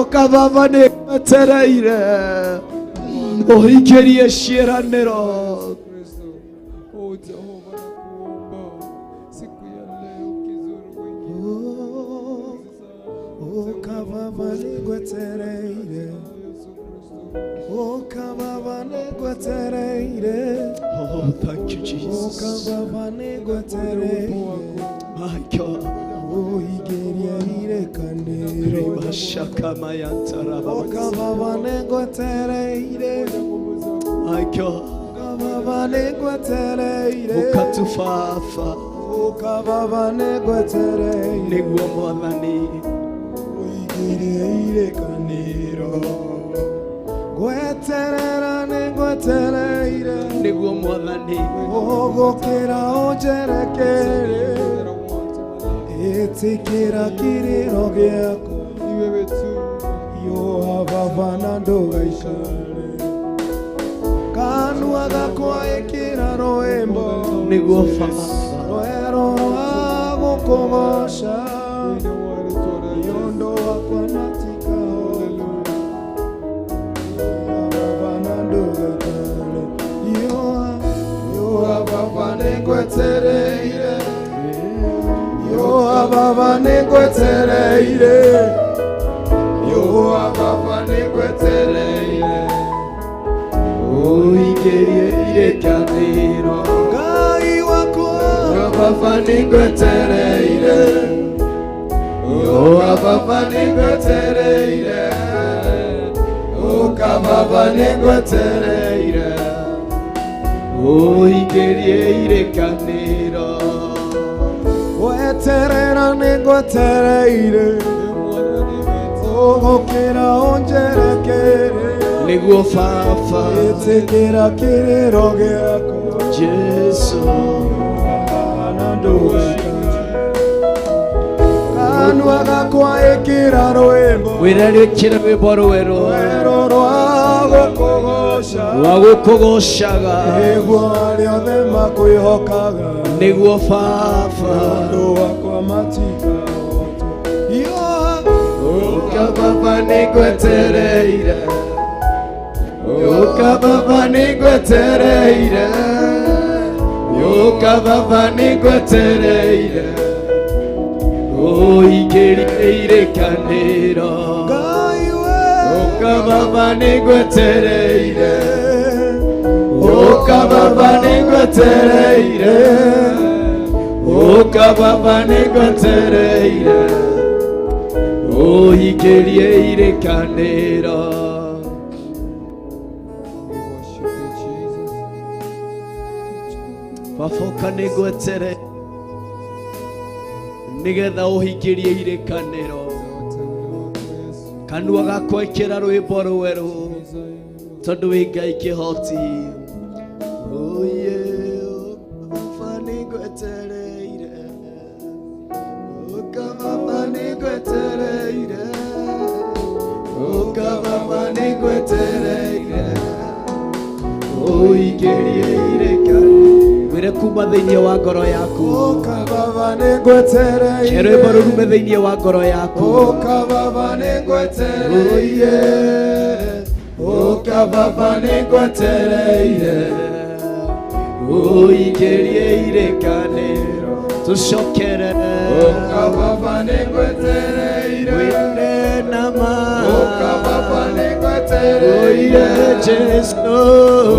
S5: ũkababa nĩ ngwetereire ũhingĩrie ciĩranĩro.
S2: O Jehova, nakuomba siku ya leo kizuru wengine.
S8: Ũkababa nĩngwetereire. Ũkababa nĩngwetereire.
S5: Oh, thank you, Jesus.
S8: Ũkababa nĩngwetereire.
S5: My God.
S8: Ũhingĩria irĩkanĩro.
S5: Ribashakamayantarababazi.
S8: Ũkababa nĩngwetereire.
S5: My God.
S8: Ũkababa nĩngwetereire.
S5: Ukatufafa
S8: Ũkababa nĩngwetereire.
S5: nĩguo Mwathani.
S8: Ũhingĩria irĩkanĩro. Ngweterera nĩngwetereire.
S5: Nĩguo Mwathani.
S8: Ũgũkĩra ũnjerekere. Ĩtĩkĩra kĩrĩro gĩakwa.
S2: Ni wewe tu.
S8: Yoha baba na ndũgaikare. Kanua gakwa ĩkĩra rwĩmbo.
S5: Nĩguo Baba.
S8: Rwero rwa gũkũgoca. Nĩ ũndũ wakwa matikahona. Baba na ndũgaikare. Yoha, yoha baba nĩngwetereire. Yoha baba nĩngwetereire. Yoha baba nĩngwetereire.
S5: Ũhingĩrie irĩkanĩro.
S8: Ngai wakwa.
S2: Baba nĩngwetereire. Yoha baba nĩngwetereire. Ũka baba nĩngwetereire.
S5: Ũhingĩrie irĩkanĩro.
S8: Gweterera nĩngwetereire. Ũgũkĩra ũnjerekere.
S5: Nĩguo Baba.
S8: Ĩtĩkĩra kĩrĩro gĩakwa.
S5: Jesu.
S8: Na ndũgaikare. Kanua gakwa ĩkĩra rwĩmbo.
S5: Wĩra rwĩkĩre rwĩmbo rwerũ.
S8: Rwero rwa gũkũgoca. Marĩkũgoca
S5: Wa gũkũgocaga
S8: Nĩguo arĩa othe makwĩhokaga
S5: Nĩguo Baba
S8: Ũndũ wakwa matikahotwo.
S2: Ũka Baba nĩngwetereire Ũka Baba nĩngwetereire Ũka Baba nĩngwetereire
S5: Ũingĩrie irĩkanĩro
S8: Ngai we
S2: Ũka Baba nĩngwetereire Ũka Baba nĩngwetereire Ũka Baba nĩngwetereire
S5: Ũingĩrie irĩkanĩro
S7: We worship you, Jesus.
S5: Baba ũka nĩngwetere nĩgetha ũhingĩrie irĩkanĩro kanua gakwa ĩkĩra rwĩmbo rwerũ tondũ wĩ Ngai kĩhoti Oye, Baba nĩngwetereire
S2: Ũka Baba nĩngwetereire Ũka Baba nĩngwetereire
S5: Ũingĩrie irĩkanĩro wĩre kuma thĩinĩ wa ngoro yaku
S8: Ũka Baba nĩngwetereire
S5: Ke rwĩmbo rũrume thĩinĩ wa ngoro yaku
S2: Ũka Baba nĩngwetereire Ũka Baba nĩngwetereire
S5: Ũingĩrie irĩkanĩro tũcokere
S2: Ũka Baba nĩngwetereire
S5: wĩne nama
S2: Ũka Baba nĩngwetereire
S5: Oye Jesu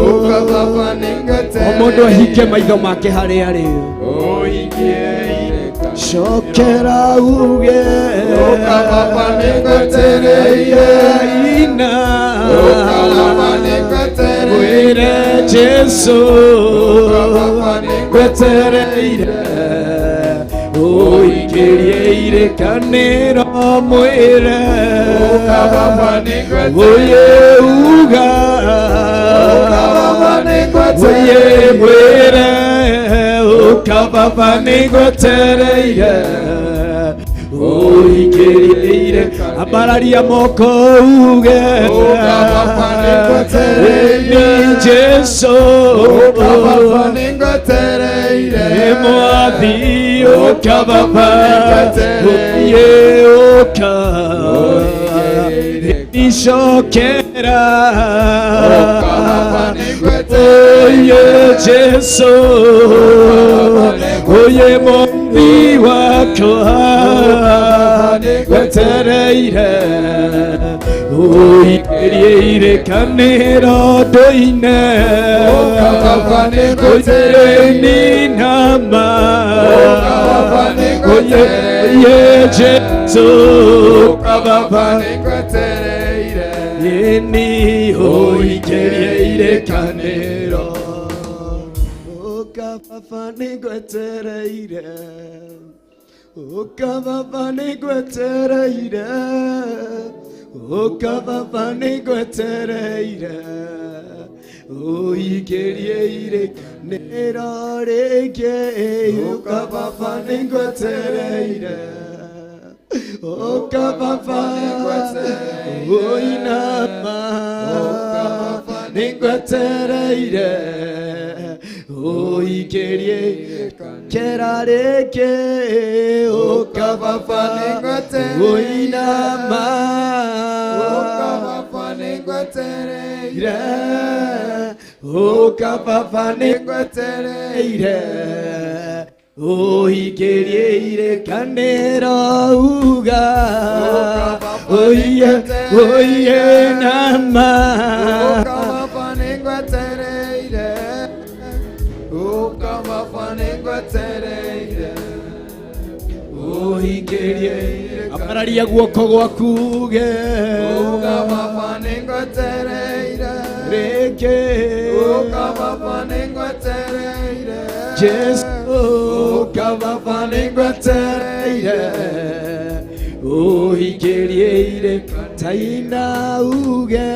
S2: Ũka Baba nĩngwetereire
S5: O mũndũ ahinge maitho make harĩa arĩ
S2: Ũingie irĩkanĩro
S5: cokera uge
S2: Ũka Baba nĩngwetereire
S5: ina
S2: Ũka Baba nĩngwetereire
S5: wĩre Jesu
S2: Ũka Baba
S5: ngwetereire ũingĩrie irĩkanĩro mwĩre
S2: Ũka Baba nĩngwetereire
S5: Oye uga
S2: Ũka Baba
S5: Oye
S2: nĩngwetereire
S5: mwĩre Ũka Baba nĩngwetereire Ũingĩrie irĩkanĩro ambararia moko uge
S2: Ũka Baba nĩngwetereire
S5: Ni Jesu
S2: Ũka Baba nĩngwetereire
S5: Mwathi ũka Baba Oye ũka Nicokera
S2: Ũka Baba nĩngwetereire
S5: Oye Jesu Oye Mwathi wakwa Ngwetereire Ũingĩrie irĩkanĩro ndũine
S2: Ũka Baba nĩngwetereire
S5: Oye ninama
S2: Ũka Baba nĩngwetereire
S5: Oye Jesu
S2: Ũka Baba nĩngwetereire
S5: Ni ũingĩrie irĩkanĩro Ũka Baba nĩngwetereire Ũka Baba nĩngwetereire Ũka Baba nĩngwetereire Ũingĩrie irĩkanĩro rĩngĩ Ũka Baba nĩngwetereire Ũka Baba ũinama nĩngwetereire Ũingĩrie kera rĩngĩ Ũka Baba ũinama
S2: Ũka Baba nĩngwetereire
S5: Ũka Baba nĩngwetereire Ũingĩrie irĩkanĩro uga Oye oye nama
S2: Ũka Baba nĩngwetereire Ũka Baba nĩngwetereire
S5: Ũingĩrie ambararia guoko gwaku uge
S2: Ũka Baba nĩngwetereire
S5: rĩngĩ
S2: Ũka Baba nĩngwetereire
S5: Jesu ũka Baba nĩngwetereire Ũingĩrie irĩkanĩro uge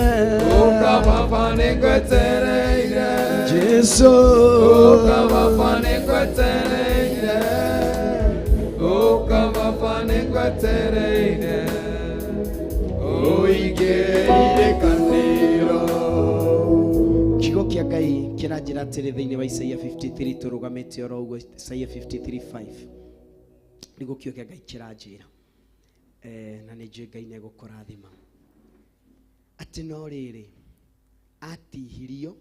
S2: Ũka Baba nĩngwetereire
S5: Jesu
S2: Ũka Baba nĩngwetereire Ũka Baba nĩngwetereire Ũingĩrie irĩkanĩro.
S10: Kĩranjĩra atĩrĩ thĩinĩ wa Isaia 53 tũrũgamĩte oro ũguo, Isaia 53:5 nĩguo kiugo kĩa Ngai kĩranjĩra, na nĩ njũĩ Ngai nĩegũkũrathima, atĩ no rĩrĩ atihirio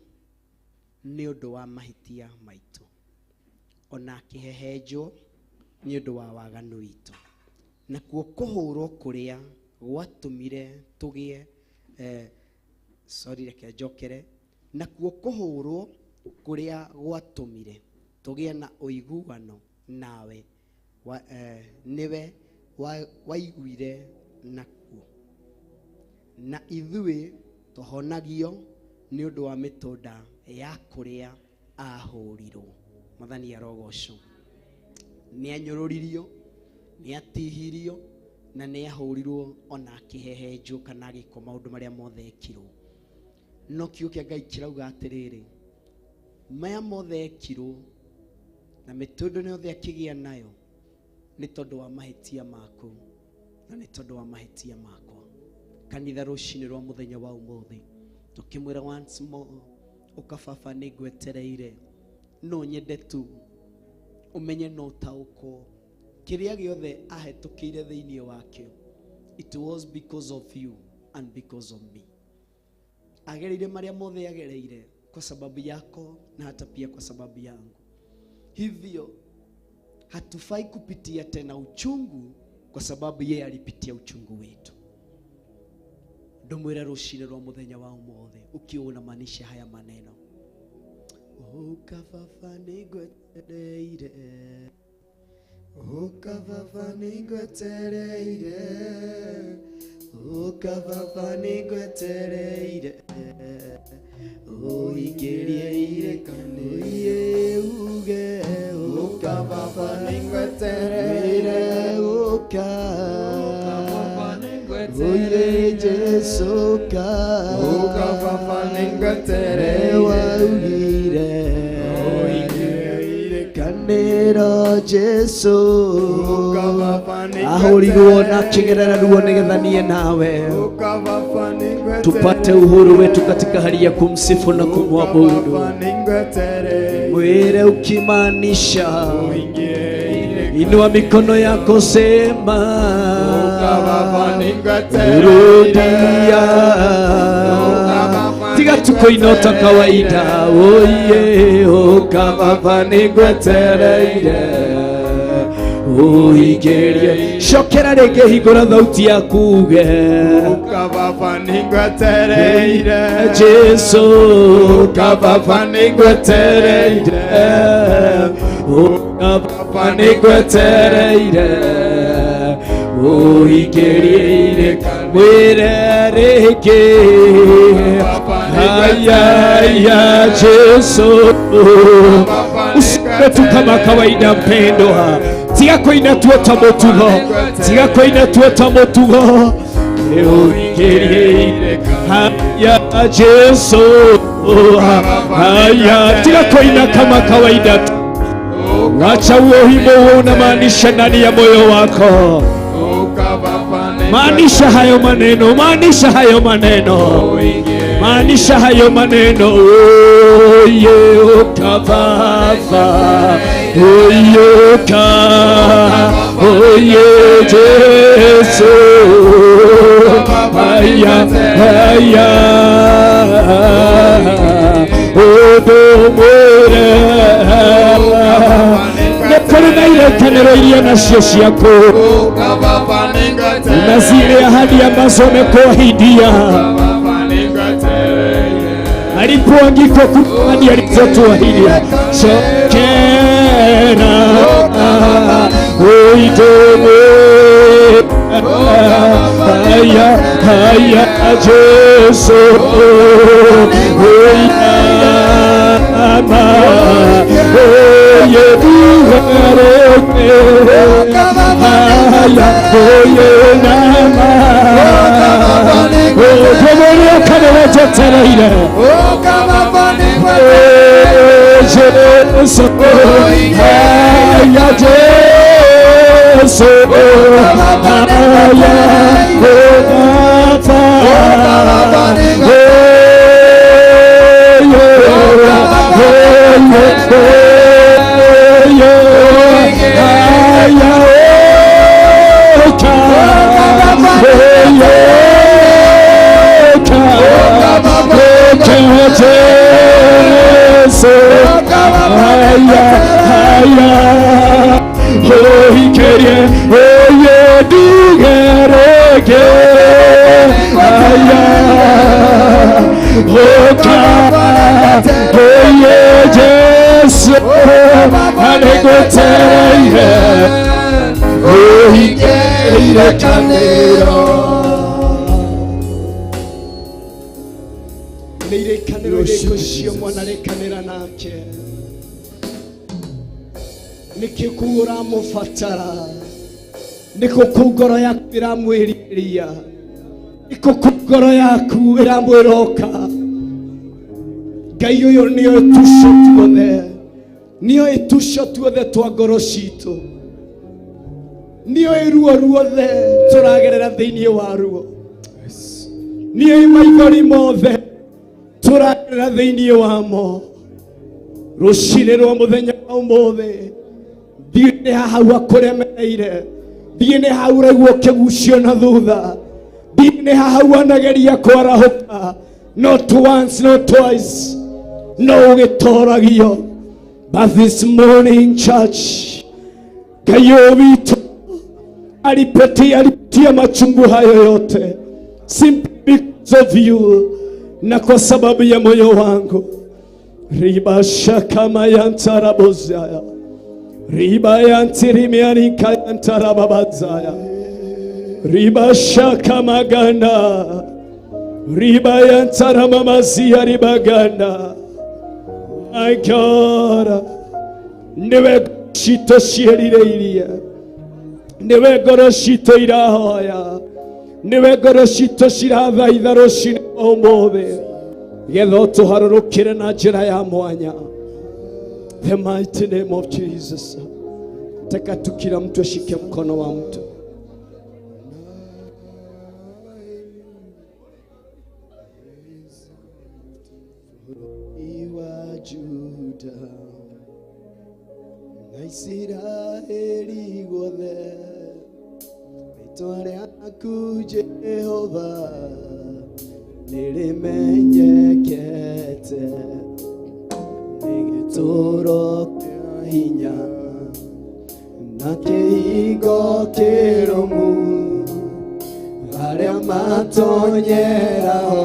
S10: nĩ ũndũ wa mahĩtia maitũ, ona akĩhehenjwo nĩ ũndũ wa waganu witũ, nakuo kũhũrwo kũrĩa gwatũmire tũgĩe, sorry, reke njokere, nakuo kũhũrwo kũrĩa gwatũmire tũgĩe na ũiguano nawe nĩwe waiguire nakuo, na ithuĩ tũhonagio nĩ ũndũ wa mĩtũnda ya kũrĩa ahũrirwo. Mwathani arogocwo. Nĩ anyũrũririo, nĩ atihirio, na nĩ ahũrirwo ona akĩhehenjwo kana agĩkwo maũndũ marĩa mothe ekirwo. No kiugo kĩa Ngai kĩrauga atĩrĩrĩ, maya mothe ekirwo na mĩtũndũ yothe akĩgĩa nayo nĩ tondũ wa mahĩtia maku na nĩ tondũ wa mahĩtia makwa. Kanitha rũcinĩ rwa mũthenya wa ũmũthĩ tũkĩmwĩra once more, ũka baba nĩ ngwetereire, no nyende tu ũmenye no ũtaũkwo kĩrĩa gĩothe ahetũkĩire thĩinĩ wakĩo, it was because of you and because of me. Agereire marĩa mothe agereire kwa sababu yako na hata pia kwa sababu yangu. Hivyo hatufai kupitia tena uchungu kwa sababu yeye alipitia uchungu wetu. Ndũmwĩre rũcinĩ rwa mũthenya wa ũmũthĩ ukiwa unamaanisha haya maneno, ũka baba nĩngwetereire, ũka baba nĩngwetereire, ũka baba nĩngwetereire, ũingĩrie irekanĩrie uge, ũka baba nĩngwetereire, ũka oye Jesu ka,
S2: ũka baba nĩngwetereire,
S10: waugire kanĩro Jesu
S2: ũka baba
S10: ahũrirwo na akĩgerera ruo nĩgetha niĩ nawe
S2: ũka baba nĩngwetereire,
S5: tupate uhuru wetu katika hali ya kumsifu na kumwabudu.
S2: Baba nĩngwetereire,
S10: Mwĩre ukimaanisha,
S2: ũingĩre
S5: Inua mikono yako, sema
S2: ũka baba nĩngwetereire,
S5: rudia, tiga tukoinota kawaida. Oye ũka baba nĩngwetereire, ũingĩrie. Cokera rĩngĩ, hingũra thauti yaku uge,
S2: ũka baba nĩngwetereire,
S5: Jesu
S2: ũka baba nĩngwetereire,
S5: ũka baba nĩngwetereire, ũingĩrie mwĩre rĩngĩ, haya Jesu. Usiwe tu kama kawaida mpendwa, tiga kũina tuota mũtugo, tiga kũina tuota mũtugo, ũingĩrie haya Jesu, haya, tiga kũina kama kawaida tu. Wacha huo wimbo huo unamaanisha ndani ya moyo wako.
S2: ũka baba
S5: Maanisha hayo maneno, maanisha hayo maneno, maanisha hayo maneno. Oye ũka baba, oye ũka, oye Jesu, haya haya, ũndũmwĩre nĩ kũrĩ na irekanĩro iria nacio ciaku
S2: ũka baba nĩngwetereire,
S5: na zile ahadi ambazo amekuahidia
S2: baba nĩngwetereire,
S5: alipoangikwa ahadi alizotuahidia. Chokera uitomwe, haya haya Jesu, oyama oye duhareke, haya oye nama oye kana wetereire,
S2: ũka baba nĩngwetereire,
S5: Jesu, haya Jesu, haya Baba, oye, oye. Ke Jesu. Haya, haya. Hoikerie, oye dugereke. Haya. Oka, oye Jesu. Anegotereire. Oikeire kanero.
S10: Nĩ irĩkanĩro irĩkũ cio mwanarĩkanĩra nake? Nĩkĩ kũu ũramũbatara? Nĩkũ kũu ngoro yaku ĩramwĩrirĩria? Nĩkũ kũu ngoro yaku ĩramwĩroka? Ngai ũyũ nĩoĩ tuco tuothe, nĩoĩ tuco tuothe twa ngoro citũ, nĩoĩ ruo ruothe tũragerera thĩinĩ wa ruo, nĩoĩ maithori mothe tũragerera thĩinĩ wamo. Rũcinĩ rwa mũthenya wa ũmũthĩ, thiĩ nĩ hau akũremereire, thiĩ nĩ hau ũraigua ũkĩgucio na thutha, thiĩ nĩ hau anageria kwarahũka, not once, not twice, no ũgĩtoragio. But this morning, church, Ngai ũyũ witũ alipitia machungu hayo yote simply because of you na kwa sababu ya moyo wangu. Riba shakama yantarabozaya riba yantirimianika yantarababazaya riba shakamaganda riba yantaramamazia ribaganda. My God, niwe citũ ciĩrirĩirie, niwe ngoro citũ irahoya, niwe ngoro citũ cirathaitha rũcinĩ ũmũthĩ, getha ũtũharũrũkĩre na njĩra ya mwanya. The mighty name of Jesus. Taka tu kila mtu ashike mkono wa mtu. Wa Juda na Isiraeli guothe, rĩĩtwa rĩaku Jehova nĩrĩmenyekete, nĩ gĩtũũro kĩa hinya na kĩhingo kĩrũmu, arĩa matonyeraho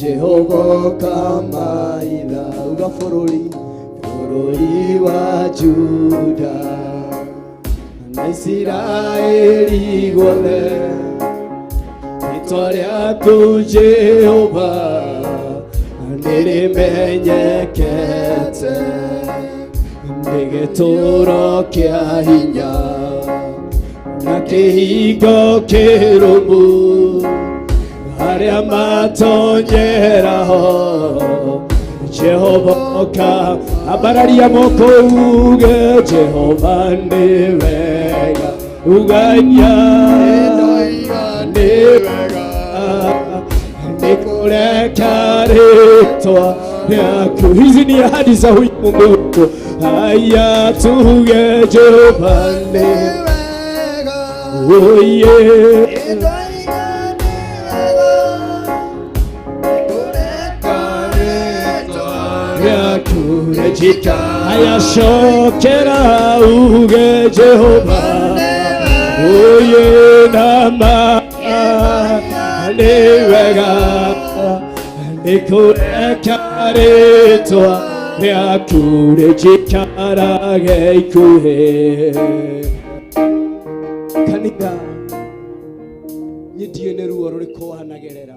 S10: Jehova kamaitha. Uga bũrũri, bũrũri wa Juda na Isiraeli guothe, rĩĩtwa rĩaku Jehova nĩrĩmenyekete, nĩ gĩtũũro kĩa hinya na kĩhingo kĩrũmu, arĩa matonyeraho Jehova ka ambararia moko uge Jehova nĩ wega, ugaya nĩ wega, nĩ kũreka rĩtwa rĩaku. Hizi ni ahadi za huyu Mungu wetu. Haya tuge Jehova nĩ
S8: wega,
S5: oye rĩaku haya cokera uge Jehova oye nama nĩ wega, nĩ kũreka rĩtwa rĩaku rĩnjikarage ikuhĩ. Kanitha, niĩ ndiũĩ nĩ ruo rũrĩkũ wanagerera,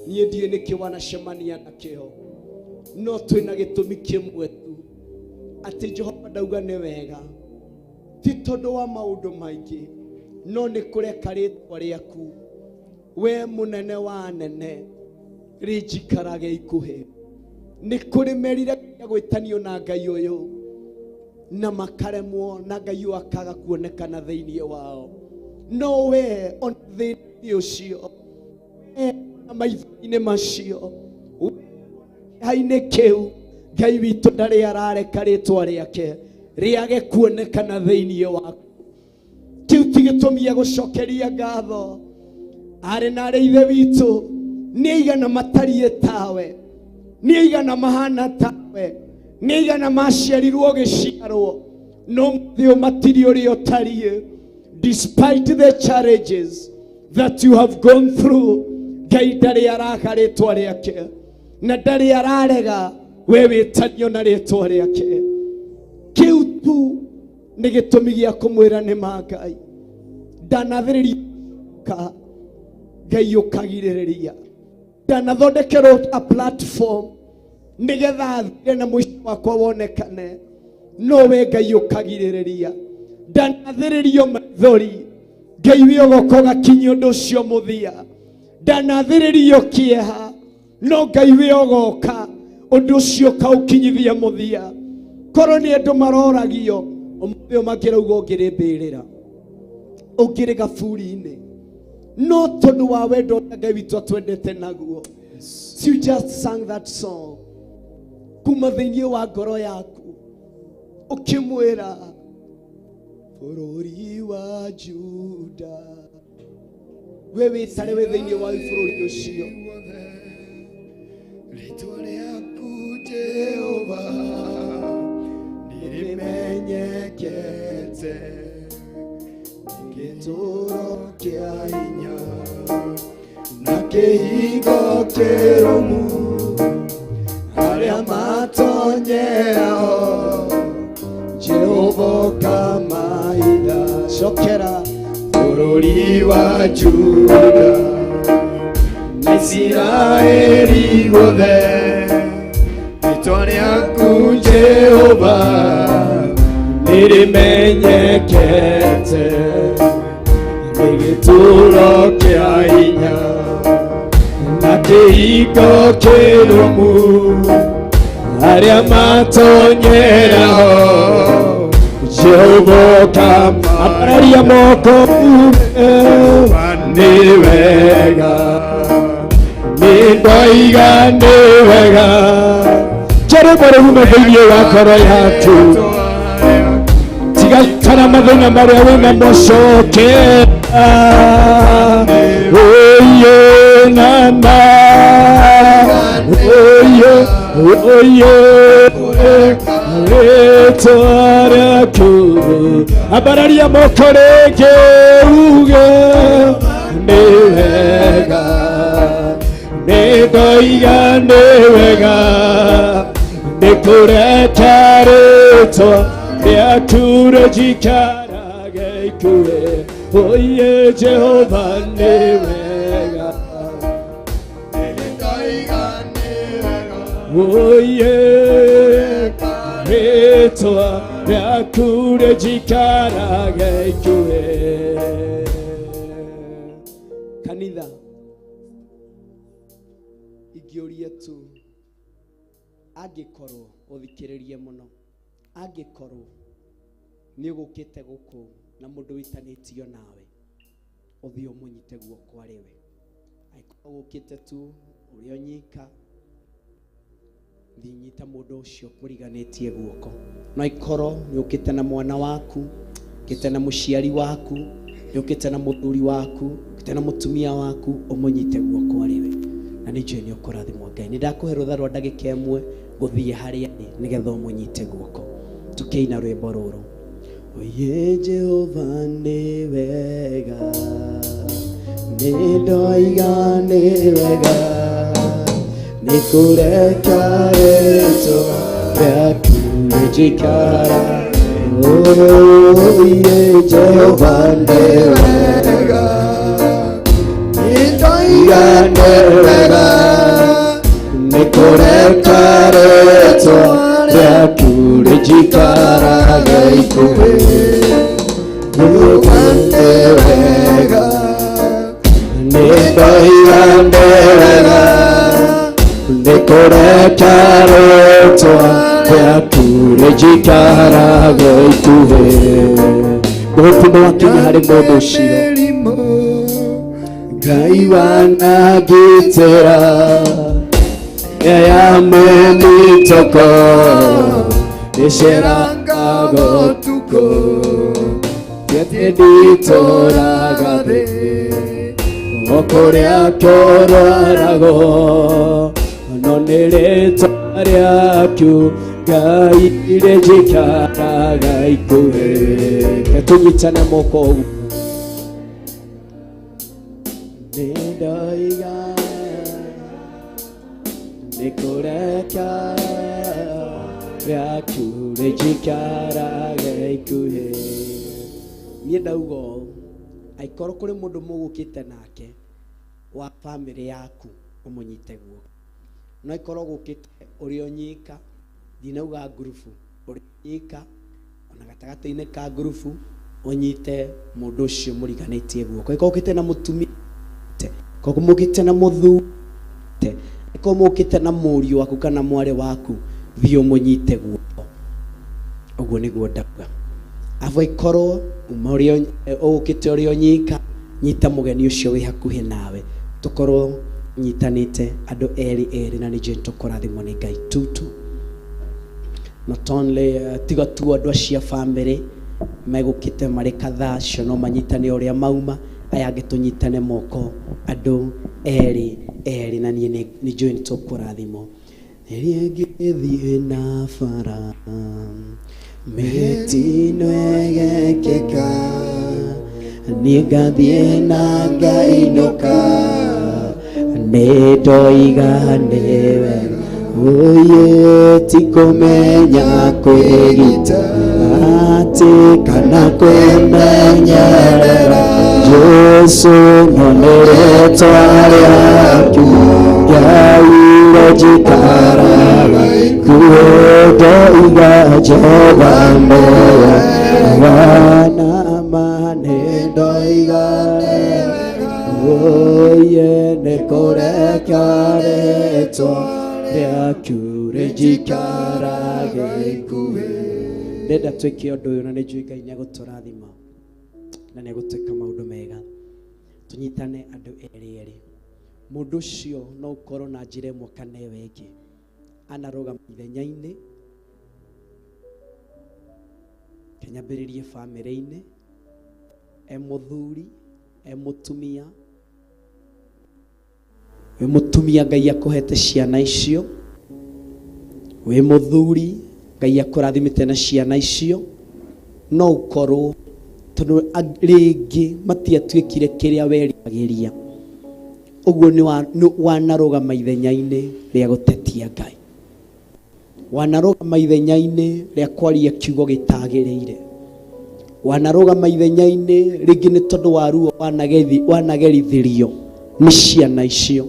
S5: niĩ ndiũĩ nĩkĩ wanacemania nakĩo, no twĩna gĩtũmi kĩmwe tu, atĩ Jehova ndauga nĩ wega, ti tondũ wa maũndũ maingĩ, no nĩ kũreka rĩtwa rĩaku we mũnene wa anene rĩnjikarage ikuhĩ. Nĩ kũrĩ meriragĩria gwĩtanio na Ngai ũyũ na makaremwo, na Ngai ũyũ akaga kuonekana thĩinĩ wao, no we ona thĩinĩ ũcio, we ona maitho-inĩ macio, hainĩ kĩu, Ngai witũ ndarĩ arareka rĩtwa rĩake rĩage kuonekana thĩinĩ waku. Kĩu ti gĩtũmi gĩa gũcokeria ngatho arĩ na arĩ ithe witũ.
S10: Nĩ aigana matariĩ tawe, nĩ aigana mahana tawe, nĩ aigana maciarirwo gĩciarwo no mũthĩ ũyũ matirĩ ũrĩa ũtariĩ. Despite the challenges that you have gone through, Ngai ndarĩ araga rĩtwa rĩake na ndarĩ ararega we wĩtanio na rĩtwa rĩake. Kĩu tu nĩ gĩtũmi gĩa kũmwĩra nĩ ma Ngai ndanathĩrĩria ka Ngai ũkagirĩrĩria, ndanathondekerwo a platform nĩgetha thire na mũico wakwa wonekane, no we Ngai ũkagirĩrĩria. Ndanathĩrĩrio maithori, Ngai wĩ ũgoka ũgakinyia ũndũ ũcio mũthia. Ndanathĩrĩrio kĩeha, no Ngai wĩ ũgoka ũndũ ũcio ũkaũkinyithia mũthia. Korwo nĩ andũ maroragio ũmũthĩ ũyũ mangĩrauga ũngĩrĩ mbĩrĩra, ũngĩrĩ gaburi-inĩ, no tondũ wa wendo ũrĩa Ngai witũ atwendete naguo. So you just sang that song kuma thĩinĩ wa ngoro yaku ũkĩmwĩra bũrũri wa Juda, we wĩtare we thĩinĩ wa bũrũri ũcio.
S8: Rĩtwa rĩaku Jehova nĩrĩmenyekete, gĩtũũro kĩa hinya na kĩhingo kĩrũmu, arĩa matonyerao Jehova ũkamahinda.
S10: Cokera.
S8: Bũrũri wa Juda na Isiraeli guothe, rĩtwa rĩaku Jehova nĩrĩmenyekete, nĩ gĩtũũro kĩa hinya na kĩhingo kĩrũmu, arĩa matonyerao Jehova ũkamaararia moko nĩ wega, nĩ ndoiga nĩ wega.
S5: Rwĩmbo rũrume thĩinĩ wa ngoro yaku, tigaikara mathĩna marĩa wĩnamo, cokera oye nana oye oye rĩtwa rĩaku. Ambararia moko rĩngĩ uge nĩ wega, nĩ ndoiga nĩ wega, nĩ kũreka rĩtwa rĩaku rĩnjikarage ikuĩ. Oye Jehova nĩ wega, oye rĩtwa rĩaku rĩnjikarage ikuĩ.
S10: Kanitha ingĩũria tu, angĩkorwo ũthikĩrĩrie mũno, angĩkorwo nĩ ũgũkĩte gũkũ na mũndũ wĩtanĩtio nawe, ũthiĩ ũmũnyite guoko arĩ we. Angĩkorwo ũgũkĩte tu ũrĩ o nyika, thiĩ nyita mũndũ ũcio kũriganĩtie guoko. No ikorwo nĩ ũkĩte na mwana waku, ũkĩte na mũciari waku, nĩ ũkĩte na mũthuri waku, ũkĩte na mũtumia waku, ũmũnyite guoko arĩ we, na nĩ njũĩ nĩ ũkũrathimwo Ngai. Nĩ ndakũhe rũtha rwa ndagĩka ĩmwe gũthiĩ harĩa arĩ nĩgetha ũmũnyite guoko tũkĩina rwĩmbo rũrũ. Oye Jehova nĩ wega, nĩ ndoiga nĩ wega, nĩ kũreka rĩtwa rĩaku rĩnjikara. Oye Jehova nĩ wega, nĩ ndoiga nĩ wega, nĩ kũreka rĩtwa rĩaku rĩnjikarage ikuhĩ. Jehova nĩ wega, nĩ ndoiga nĩ wega, nĩ kũreka rĩtwa rĩaku rĩnjikarage ikuhĩ. Mũhũbu wakinya harĩ mũndũ ũcio. Ngai wanangitĩra ya mĩmitoko ĩcerangaga ũtukũ, gĩtĩ nditũraga thĩ
S5: O kũrĩa kũrwaragwo no nĩ rĩtwa rĩaku Ngai rĩnjikaraga ikuhĩ. Reke tũnyitane moko ũguo. Nĩndoiga nĩkũreka rĩaku rĩnjikaraga ikuhĩ.
S10: Niĩ ndauga ũũ, angĩkorwo kũrĩ mũndũ mũgũkĩte nake wa bamĩrĩ yaku ũmũnyite guoko, no ĩkorwo gũkĩte ũrĩ o nyika, ndinauga ngurubu, ũrĩ nyika ona gatagatĩ-inĩ ka ngurubu ũnyite mũndũ ũcio mũriganĩtie guoko. Ĩkorwo ũkĩte na mũtumia, ĩkorwo mũkĩte na mũthuri, ĩkorwo mũkĩte na mũriũ waku kana mwarĩ waku, thiĩ ũmũnyite guoko. Ũguo nĩguo ndauga. Abo ikorwo uma ũrĩ ũkĩte ũrĩ o nyika, nyita mũgeni ũcio wĩ hakuhĩ nawe, tũkorwo nyitanĩte andũ erĩ erĩ, na nĩ njũĩ nĩtũkũrathimwo nĩ Ngai tutu. Not only tiga tu andũ acio a bamĩrĩ megũkĩte marĩ kadhaa, acio no manyitane ũrĩa mauma, aya angĩ tũnyitane moko andũ erĩ erĩ, na niĩ nĩ njũĩ nĩtũkũrathimwo. Rĩrĩa ngĩthiĩ na bara mĩtino ĩgekĩka, niĩ ngathiĩ na ngainũka, nĩ ndoiga nĩ wega ũyũ ti kũmenya kwĩgita atĩ kana kwĩmenyerera, Jesu no nĩ rĩtwa rĩaku Ngai rĩnjikaraga ikuhĩ, ndoiga Jehova nĩwe na ma, nĩ ndoiga oye nĩ kũreka rĩtwa rĩaku rĩnjikaraga ikuhĩ. Ndenda twĩke ũndũ ũyũ na nĩ njũĩ Ngai nĩegũtũrathima na nĩegũtwĩka maũndũ mega. Tũnyitane andũ erĩ erĩ. Mũndũ ũcio no ũkorwo na njĩra ĩmwe kana ĩyo ĩngĩ anarũgama ithenya-inĩ, kĩnyambĩrĩrie bamĩrĩ-inĩ, e mũthuri, e mũtumia. Wĩ mũtumia Ngai akũhete ciana icio, wĩ mũthuri Ngai akũrathimĩte na ciana icio, no ũkorwo tondũ rĩngĩ matiatuĩkire kĩrĩa weriragĩria. Ũguo nĩ wanarũgama ithenya-inĩ rĩa gũtetia Ngai, wanarũgama ithenya-inĩ rĩa kwaria kiugo gĩtagĩrĩire, wanarũgama ithenya-inĩ rĩngĩ nĩ tondũ wa ruo wanagerithirio nĩ ciana icio,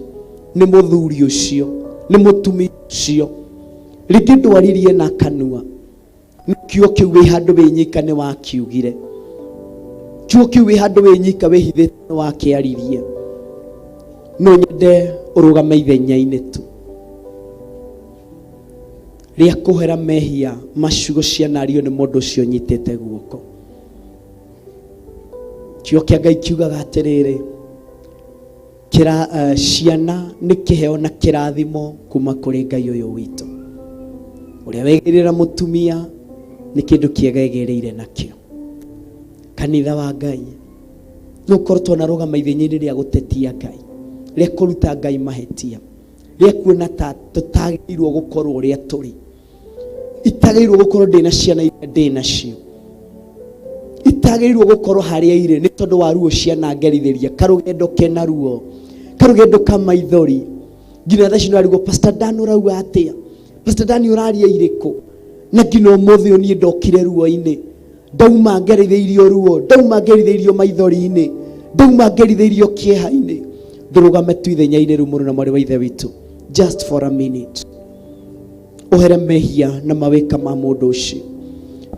S10: nĩ mũthuri ũcio, nĩ mũtumia ũcio, rĩngĩ ndwaririe na kanua, kiugo kĩu wĩ handũ wĩ nyika nĩ wakiugire, kiugo kĩu wĩ handũ wĩ nyika wĩhithĩte nĩ wakĩaririe. No nyende ũrũgame ithenya-inĩ tu rĩa kũhera mehia ma ciugo cianario nĩ mũndũ ũcio ũnyitĩte guoko. Kiugo kĩa Ngai kiugaga atĩrĩrĩ, ciana nĩ kĩheo na kĩrathimo kuma kũrĩ Ngai ũyũ witũ. Ũrĩa wegĩrĩra mũtumia nĩ kĩndũ kĩega egĩrĩire nakĩo. Kanitha wa Ngai no ũkorwo twanarũgama ithenya-inĩ rĩa gũtetia Ngai, rĩa kũruta Ngai mahĩtia, rĩa kuona ta tũtagĩrĩirwo gũkorwo ũrĩa tũrĩ, itagĩrĩirwo gũkorwo ndĩna ciana iria ndĩnacio, itagĩrĩirwo gũkorwo harĩa irĩ nĩ tondũ wa ruo cianangerithĩria, karũgendo kena ruo, karũgendo ka maithori. Nginya thaa ici nĩũrarigwo Pastor Dan ũrauga atĩa, Pastor Dan ũraria irĩkũ? Na nginya ũmũthĩ ũyũ niĩ ndokire ruo-inĩ, ndauma ngerithĩirio ruo, ndauma ngerithĩirio maithori-inĩ, ndauma ngerithĩirio kĩeha-inĩ. Ndũrũgame tu ithenya-inĩ rĩu mũrũ na mwarĩ wa ithe witũ, just for a minute, ũhere mehia na mawĩka ma mũndũ ũcio.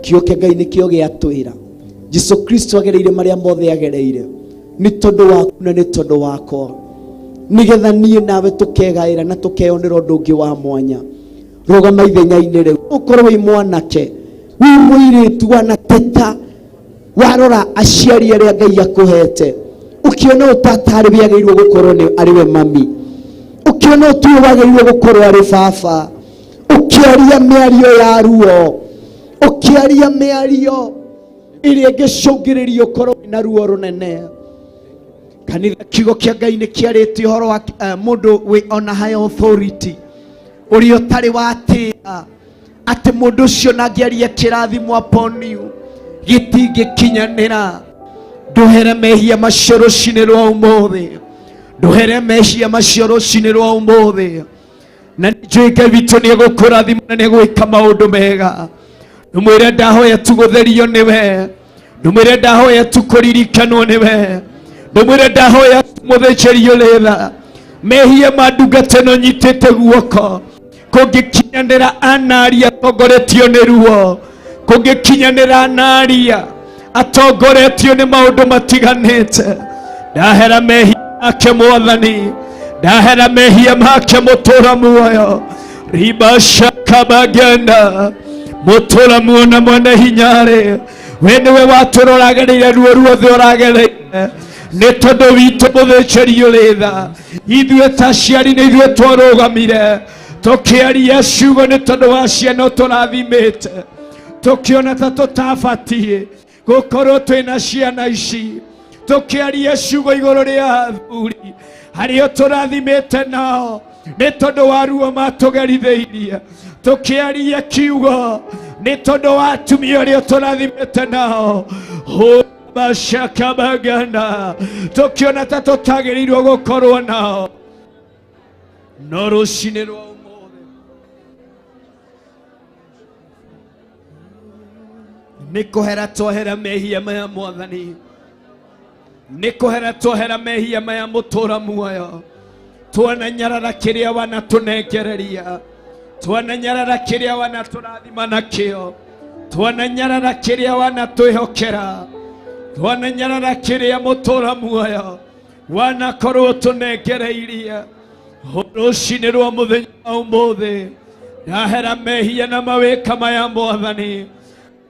S10: Kiugo kĩa Ngai nĩkĩo gĩatwĩra Jesu Kristo agereire marĩa mothe agereire nĩ tondũ waku na nĩ tondũ wakwa, nĩgetha niĩ nawe tũkegaĩra na tũkeyonera ũndũ ũngĩ wa mwanya. Rũgama ithenya-inĩ rĩu, ũkorwo wĩ mwanake, wĩ mũirĩtu, wanateta, warora aciari arĩa Ngai akũhete, ũkĩona ũtatarĩ wĩagĩrĩirwo gũkorwo nĩ arĩ we mami, ũkĩona ũtuĩ wagĩrĩirwo gũkorwo arĩ baba, ũkĩaria mĩario ya ruo, ũkĩaria mĩario ĩrĩa ĩngĩcũngĩrĩria ũkorwo wĩna ruo rũnene. Kanitha kiugo kĩa Ngai nĩ kĩarĩtie ũhoro wa mũndũ wĩ ona high authority ũrĩa ũtarĩ watĩĩa atĩ mũndũ ũcio nangĩaria kĩrathimo upon you gĩtingĩkinyanĩra. Ndũhere mehia macio rũcinĩ rwa ũmũthĩ, ndũhere mehia macio rũcinĩ rwa ũmũthĩ, na nĩnjũĩ Ngai witũ nĩegũkũrathima na nĩegwĩka maũndũ mega. Ndũmwĩre ndahoya tu gũtherio nĩwe, ndũmwĩre ndahoya tu kũririkanwo nĩwe, ndũmwĩre ndahoya tu mũthĩnjĩri ũrĩ tha. Mehia ma ndungata ĩno nyitĩte guoko kũngĩkinyanĩra anaria atongoretio nĩ ruo, kũngĩkinyanĩra anaria atongoretio nĩ maũndũ matiganĩte, ndahera mehia make Mwathani, ndahera mehia make mũtũra muoyo ribashakabagenda mũtũra muoyo na mwene hinya-rĩ, we nĩwe watũra ũragereire ruo ruothe ũragereire nĩ tondũ witũ mũthĩnjĩri ũrĩ tha. Ithuĩ ta aciari nĩ ithuĩ twarũgamire tũkĩaria ciugo nĩ tondũ wa ciana tũrathimĩte, tũkĩona ta tũtabatiĩ gũkorwo twĩna ciana ici, tũkĩaria ciugo igũrũ rĩa athuri arĩa tũrathimĩte nao nĩ tondũ wa ruo matũgerithĩirie, tũkĩaria kiugo nĩ tondũ wa atumia arĩa tũrathimĩte nao bashakabagana, tũkĩona ta tũtagĩrĩirwo gũkorwo nao, no rũcinĩ rwa ũmũthĩ nĩ kũhera twahera mehia maya Mwathani, nĩ kũhera twahera mehia maya mũtũra muoyo, twananyarara kĩrĩa wanatũnengereria, twananyarara kĩrĩa wanatũrathima nakĩo, twananyarara kĩrĩa wanatwĩhokera, twananyarara kĩrĩa mũtũra muoyo wanakorwo tũnengereirie. Rũcinĩ rwa mũthenya wa ũmũthĩ ndahera mehia na mawĩka maya Mwathani,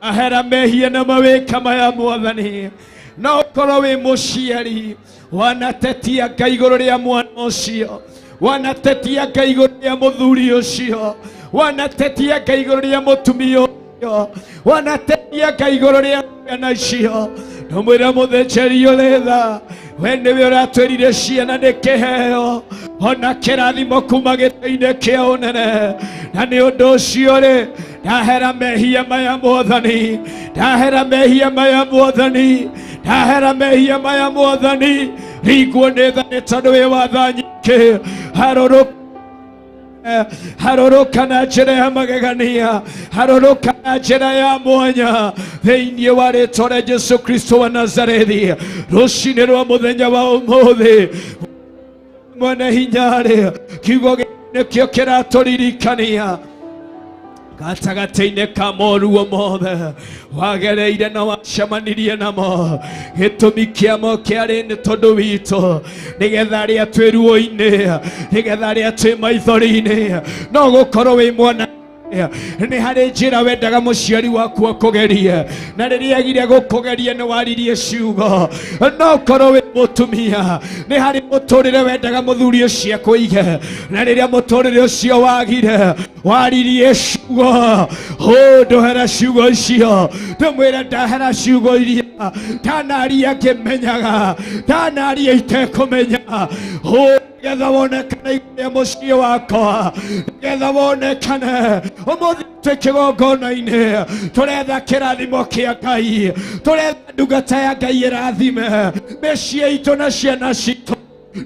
S10: ahera mehia na mawĩka maya Mwathani. No ũkorwo wĩ mũciari wanatetia Ngai igũrũ rĩa mwana ũcio, wanatetia Ngai igũrũ rĩa mũthuri ũcio, wanatetia Ngai igũrũ rĩa mũtumia ũcio, wanatetia Ngai igũrũ rĩa ciana icio, ndũmwĩre mũthĩnjĩri ũrĩ tha, we nĩwe ũratwĩrire ciana nĩ kĩheo ona kĩrathimo kuma gĩtĩ-inĩ kĩa ũnene, na nĩ ũndũ ũcio rĩ ndahera mehia maya Mwathani, ndahera mehia maya Mwathani, ndahera mehia maya Mwathani, ringwo nĩ tha nĩ tondũ wĩ wa tha nyingĩ. Harũrũka na njĩra ya magegania, harũrũka na njĩra ya mwanya thĩinĩ wa rĩtwa rĩa Jesu Kristo wa Nazarethi. Rũcinĩ rwa mũthenya wa ũmũthĩ mwene hinya-rĩ, kiugo nĩkĩo kĩratũririkania gatagatĩ-inĩ ka moruo mothe wagereire na wacemanirie namo, gĩtũmi kĩamo kĩarĩ nĩ tondũ witũ, nĩgetha arĩa twĩ ruo-inĩ, nĩgetha arĩa twĩ maithori-inĩ, no gũkorwo wĩ mwana nĩ harĩ njĩra wendaga mũciari waku akũgerie, na rĩrĩa agire gũkũgeria nĩ waririe ciugo. No ũkorwo wĩ mũtumia, nĩ harĩ mũtũrĩre wendaga mũthuri ũcio akũige, na rĩrĩa mũtũrĩre ũcio wagire waririe ciugo. Ndũhera ciugo icio, ndũmwĩre ndahera ciugo iria ndanaria ngĩmenyaga, ndanaria itekũmenya, nĩgetha wonekane igũrũ rĩa mũciĩ wakwa, nĩgetha wonekane ũmũthĩ twĩ kĩgongona-inĩ, tũretha kĩrathimo kĩa Ngai, tũretha ndungata ya Ngai ĩrathime mĩciĩ itũ na ciana citũ.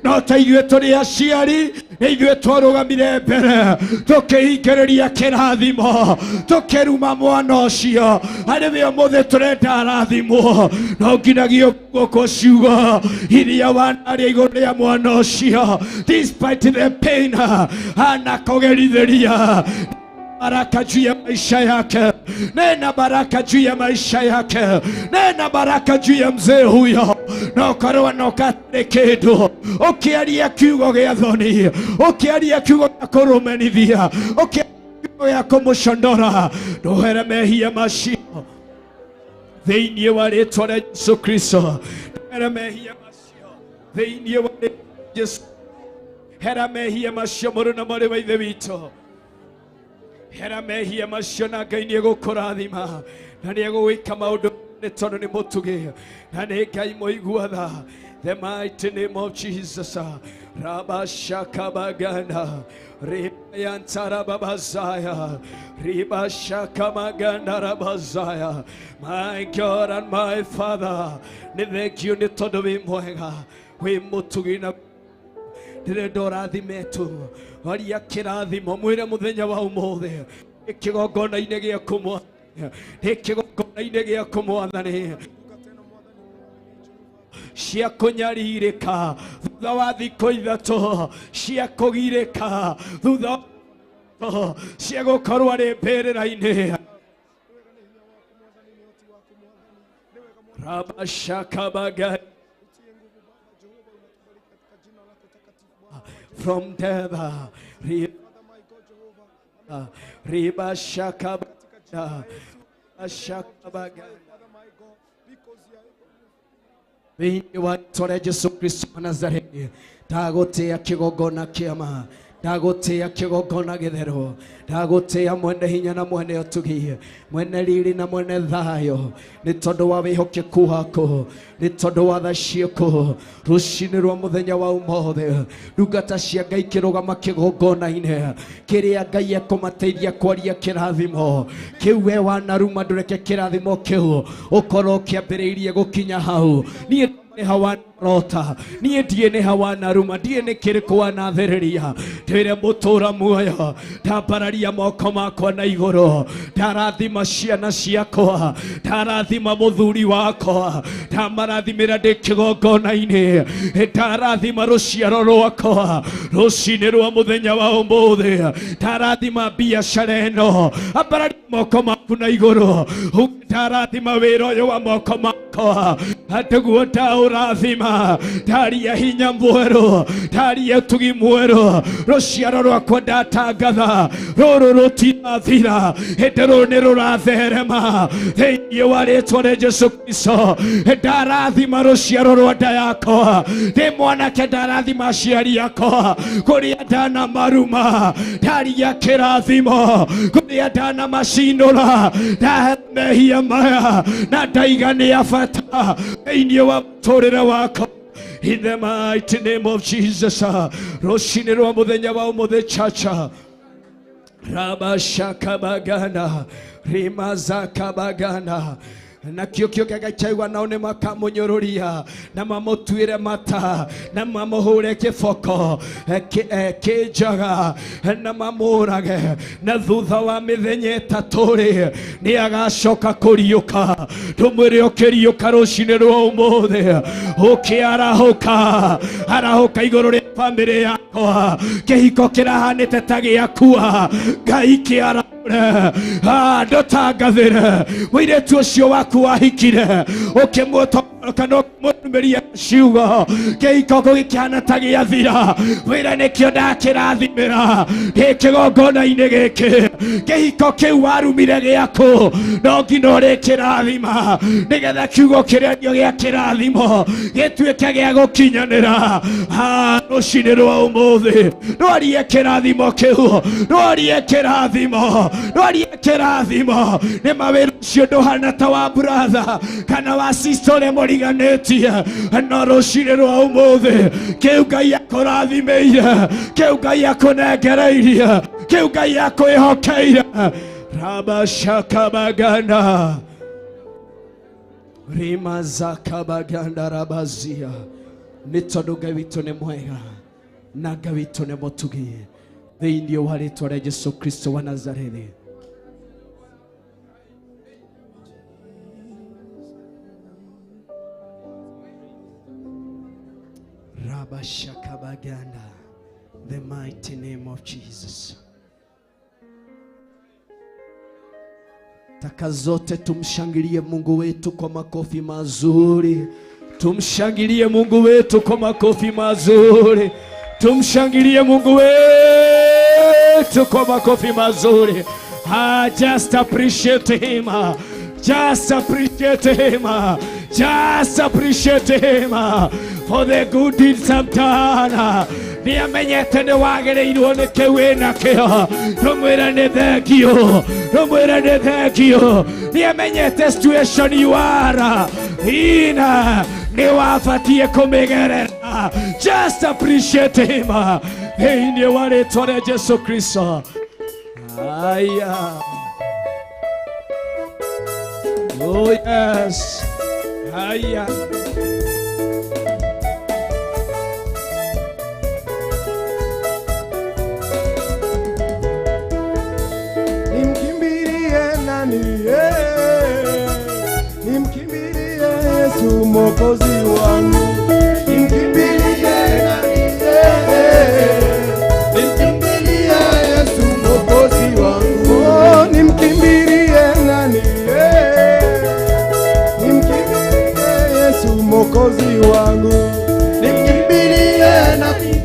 S10: No ta ithuĩ tũrĩ aciari, nĩ ithuĩ twarũgamire mbere tũkĩhingĩrĩria kĩrathimo, tũkĩruma mwana ũcio harĩ we ũmũthĩ tũrenda arathimwo. No nginyagia guoko ciugo iria wanaria igũrũ rĩa mwana ũcio, despite the pain anakũgerithĩria baraka juu ya maisha yake, nena baraka juu ya maisha yake, nena baraka juu ya mzee huyo. No korwo no katarĩ kĩndũ, ũkĩaria kiugo gĩa thoni, ũkĩaria kiugo gĩa kũrũmenithia, ũkĩaria kiugo gĩa kũmũcondora, ndũhere mehia macio thĩinĩ wa rĩtwa rĩa Jesu Kristo. Ndũhere mehia macio thĩinĩ wa rĩtwa rĩa Jesu. Hera mehia macio mũrũ na mwarĩ wa ithe witũ, hera mehia macio na Ngai nĩ egũkũrathima na nĩ egũgwĩka maũndũ nĩ tondũ nĩ mũtugi na nĩ Ngai mũigua tha.
S5: The mighty name of Jesus. Rabashakabaganda Ribayantarababazaya Ribashakamaganda Rabazaya. My God and my Father, nĩ thengio nĩ tondũ wĩ mwega, wĩ mũtugi na ndĩrenda ũrathimetwo. Waria kĩrathimo, mwĩre mũthenya wa ũmũthĩ nĩ kĩgongona-inĩ gĩaku Mwathani, nĩ kĩgongona-inĩ gĩaku Mwathani, cia kũnyarirĩka thutha wa thikũ 3, cia kũgirĩka thutha wa cia gũkorwo arĩ mbĩrĩra-inĩ. Rabashakabaga from death. Ribashakabaga Shakabaga thĩinĩ wa rĩtwa rĩa Jesu Kristo wa Nazarethi, ndagũtĩĩa kĩgongona kĩama, ndagũtĩĩa kĩgongona gĩtheru, ndagũtĩĩa mwene hinya na mwene ũtugi, mwene riri na mwene thayũ, nĩ tondũ wa wĩhokeku waku, nĩ tondũ wa tha ciaku. Rũcinĩ rwa mũthenya wa ũmũthĩ, ndungata cia Ngai kĩrũgama kĩgongona-inĩ kĩrĩa Ngai ekũmateithia kwaria kĩrathimo kĩu we wanaruma, ndũreke kĩrathimo kĩu ũkorwo ũkĩambĩrĩirie gũkinya hau. Niĩ nĩ hawanarota, niĩ ndiĩ nĩ hawanaruma, ndiĩ nĩ kĩrĩkũ wanathĩrĩria. Ndwĩre mũtũra muoyo, ndambararia moko makwa na igũrũ, ndarathima ciana ciakwa, ndarathima mũthuri wakwa, ndamarathimĩra ndĩ kĩgongona-inĩ, ndarathima rũciaro rwakwa rũcinĩ rwa mũthenya wa ũmũthĩ, ndarathima biacara ĩno. Ambararia moko maku na igũrũ, ndarathima wĩra ũyũ wa moko makwa, atĩguo ndaũrathima, ndaria hinya mwerũ, ndaria ũtugi mwerũ, rũciaro rwakwa ndatangatha rũrũ rũtirathira, hĩndĩ rũrũ nĩ rũratherema thĩinĩ wa rĩtwa rĩa Jesu Kristo. Ndarathima rũciaro rwa nda yakwa, ndĩ mwanake ndarathima aciari akwa, kũrĩa ndanamaruma ndaria kĩrathimo, kũrĩa ndanamacinũra ndahe mehia maya na ndaiga nĩ ya bata thĩinĩ wa mũtũrĩre wakwa. In the mighty name of Jesus, rũcinĩ rwa mũthenya wa ũmũthĩ, chacha Rabashakabagana Rimazakabagana nakĩo kĩo kĩa Ngai kĩaigua, nao nĩ makamũnyũrũria na mamũtuĩre mata na mamũhũre kĩboko kĩnjaga na mamũrage, na thutha wa mĩthenya 3 rĩ nĩ agacoka kũriũka. Ndũmwĩre ũkĩriũka rũcinĩ rwa ũmũthĩ, ũkĩarahũka, arahũka igũrũ rĩa bamĩrĩ yakwa. Kĩhiko kĩrahanĩte ta gĩakua, Ngai kĩara ndũtangathĩre mũirĩtu ũcio waku wahikire ũkĩmũto kana ũkĩmũtumĩria ciugo, kĩhiko gĩkĩhana ta gĩathira. Wĩra nĩkĩo ndakĩrathimĩra ndĩ kĩgongona-inĩ gĩkĩ. Kĩhiko kĩu warumire gĩaku no nginya ũrĩkĩrathima, nĩgetha kiugo kĩrĩa gĩa kĩrathimo gĩtuĩke gĩa gũkinyanĩra. Rũcinĩ rwa ũmũthĩ ndwarie kĩrathimo kĩu, ndwarie kĩrathimo, ndwarie kĩrathimo. Nĩ mawĩra ũcio ndũhana ta wa brother kana wa sister ũrĩa mũriganĩtie, no rũcinĩ rwa ũmũthĩ kĩu Ngai akũrathimĩire, kĩu Ngai akũnengereirie, kĩu Ngai akwĩhokeire. Rabashakabaganda Rimazakabaganda Rabazia. Nĩ tondũ Ngai witũ nĩ mwega na Ngai witũ nĩ mũtugi, thĩinĩ wa rĩtwa rĩa Jesu Kristo wa Nazarethi. Rabashakabaganda, the mighty name of Jesus. Taka zote tumshangilie Mungu wetu kwa makofi mazuri. Tumshangilie Mungu wetu kwa makofi mazuri. Tumshangilie Mungu wetu kwa makofi mazuri. Just appreciate him. Just appreciate him. Just appreciate him for the good deeds I've done. Nĩamenyete nĩ wagĩrĩirwo nĩ kĩu wĩnakĩo. Ndũmwĩre nĩ thengio, ndũmwĩre nĩ thengio. Nĩamenyete situation you are in. Nĩ wabatie kũmĩgerera. Just appreciate him thĩinĩ wa rĩtwa rĩa Jesu Kristo. Aya. Oh yes. Aya.
S8: Nimkimbilie nani? Nimkimbilie Yesu Mwokozi wangu. Nimkimbilie nani?
S2: Nimkimbilie Yesu Mwokozi wangu.
S8: Oh, nimkimbilie nani? Nimkimbilie Yesu Mwokozi wangu.
S2: Nimkimbilie nani?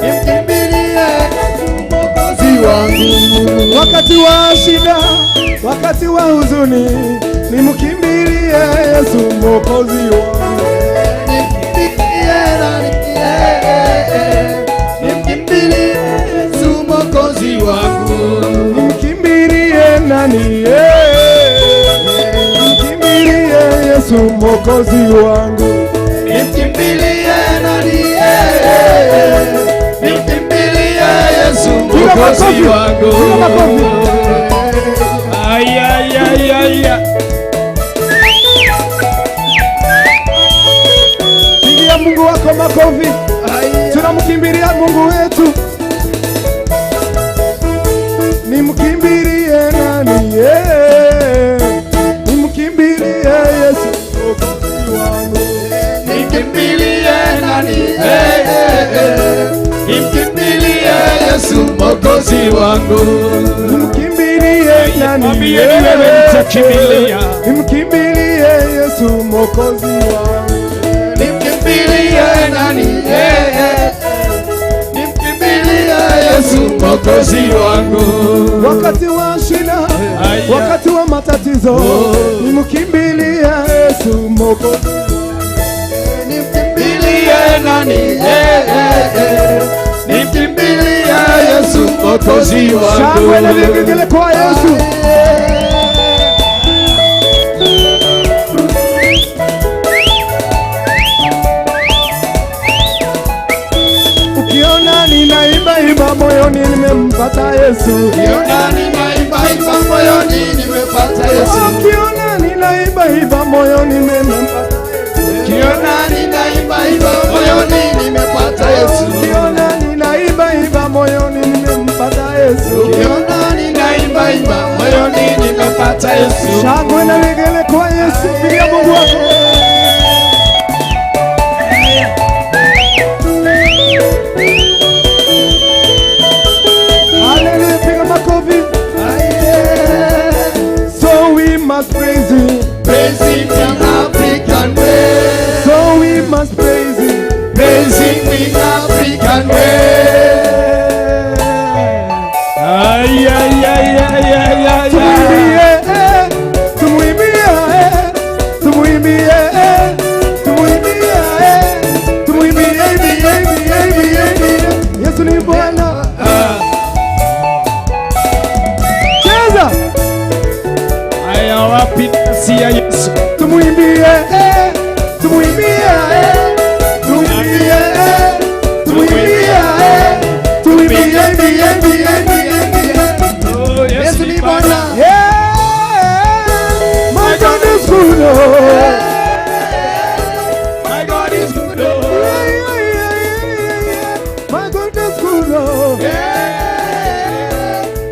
S2: Nimkimbilie Yesu Mwokozi wangu.
S8: Wakati wa shida, wakati wa huzuni, nimkimbilie Yesu Mwokozi wangu.
S2: Nimkimbilie nani? Nimkimbilie Yesu Mwokozi wangu.
S8: Nimkimbilie nani? Nimkimbilie Yesu Mwokozi wangu.
S2: Nimkimbilie nani? Nimkimbilie Yesu
S8: Piga
S2: Mwokozi
S8: makofi,
S2: wangu.
S8: piga makofi.
S5: Aya, aya, aya, aya.
S8: Pigia Mungu wako makofi. Tunamkimbilia Mungu wetu. Nimkimbilie nani? Nimkimbilie Yesu Mwokozi wangu.
S2: Nimkimbilie nani? Nimkimbilie Yesu Mwokozi wangu.
S8: Nimkimbilie nani?
S5: Mwambie ni wewe nitakimbilia.
S8: Nimkimbilie Yesu Mwokozi wangu.
S2: Nimkimbilie nani? Nimkimbilie Yesu Mwokozi wangu.
S8: Wakati wa shida,
S5: Aya.
S8: wakati wa matatizo, nimkimbilie Yesu Mwokozi.
S2: Nimkimbilie nani? Nimkimbilie Yesu Mwokozi wangu.
S8: Shangwe na vigelegele kwa Yesu. Ukiona ninaimba imba moyoni nimempata Yesu.
S2: Ukiona ninaimba imba moyoni nimepata Yesu.
S8: Ukiona ninaimba imba moyoni nimempata Yesu.
S2: Ukiona ninaimba imba moyoni nimepata Yesu.
S8: Ukiona ninaimba imba moyoni nimempata Yesu.
S2: Ukiona ninaimba imba moyoni nimepata Yesu.
S8: Shangwe na vigelegele kwa Yesu. Pigia Mungu wako. Hallelujah, piga makofi. So we must praise him.
S2: Praise him in African way.
S8: So we must praise him.
S2: Praise him in African way.
S5: Aya, aya, aya, aya, aya.
S8: Tumuimbie, tumuimbie, tumuimbie, tumuimbie, tumuimbie, imbie, imbie, imbie, imbie. Yesu ni Bwana. Cheza.
S5: Aya, wapi nafsi ya Yesu?
S8: Tumuimbie, tumuimbie, tumuimbie, tumuimbie, tumuimbie, imbie, imbie, imbie, imbie.
S5: Oh,
S2: Yesu ni Bwana.
S8: Yeah, my God is good. Oh.
S2: My God is good. Oh.
S8: Yeah, yeah, yeah, yeah, yeah. My God is good. Oh.
S2: Yeah.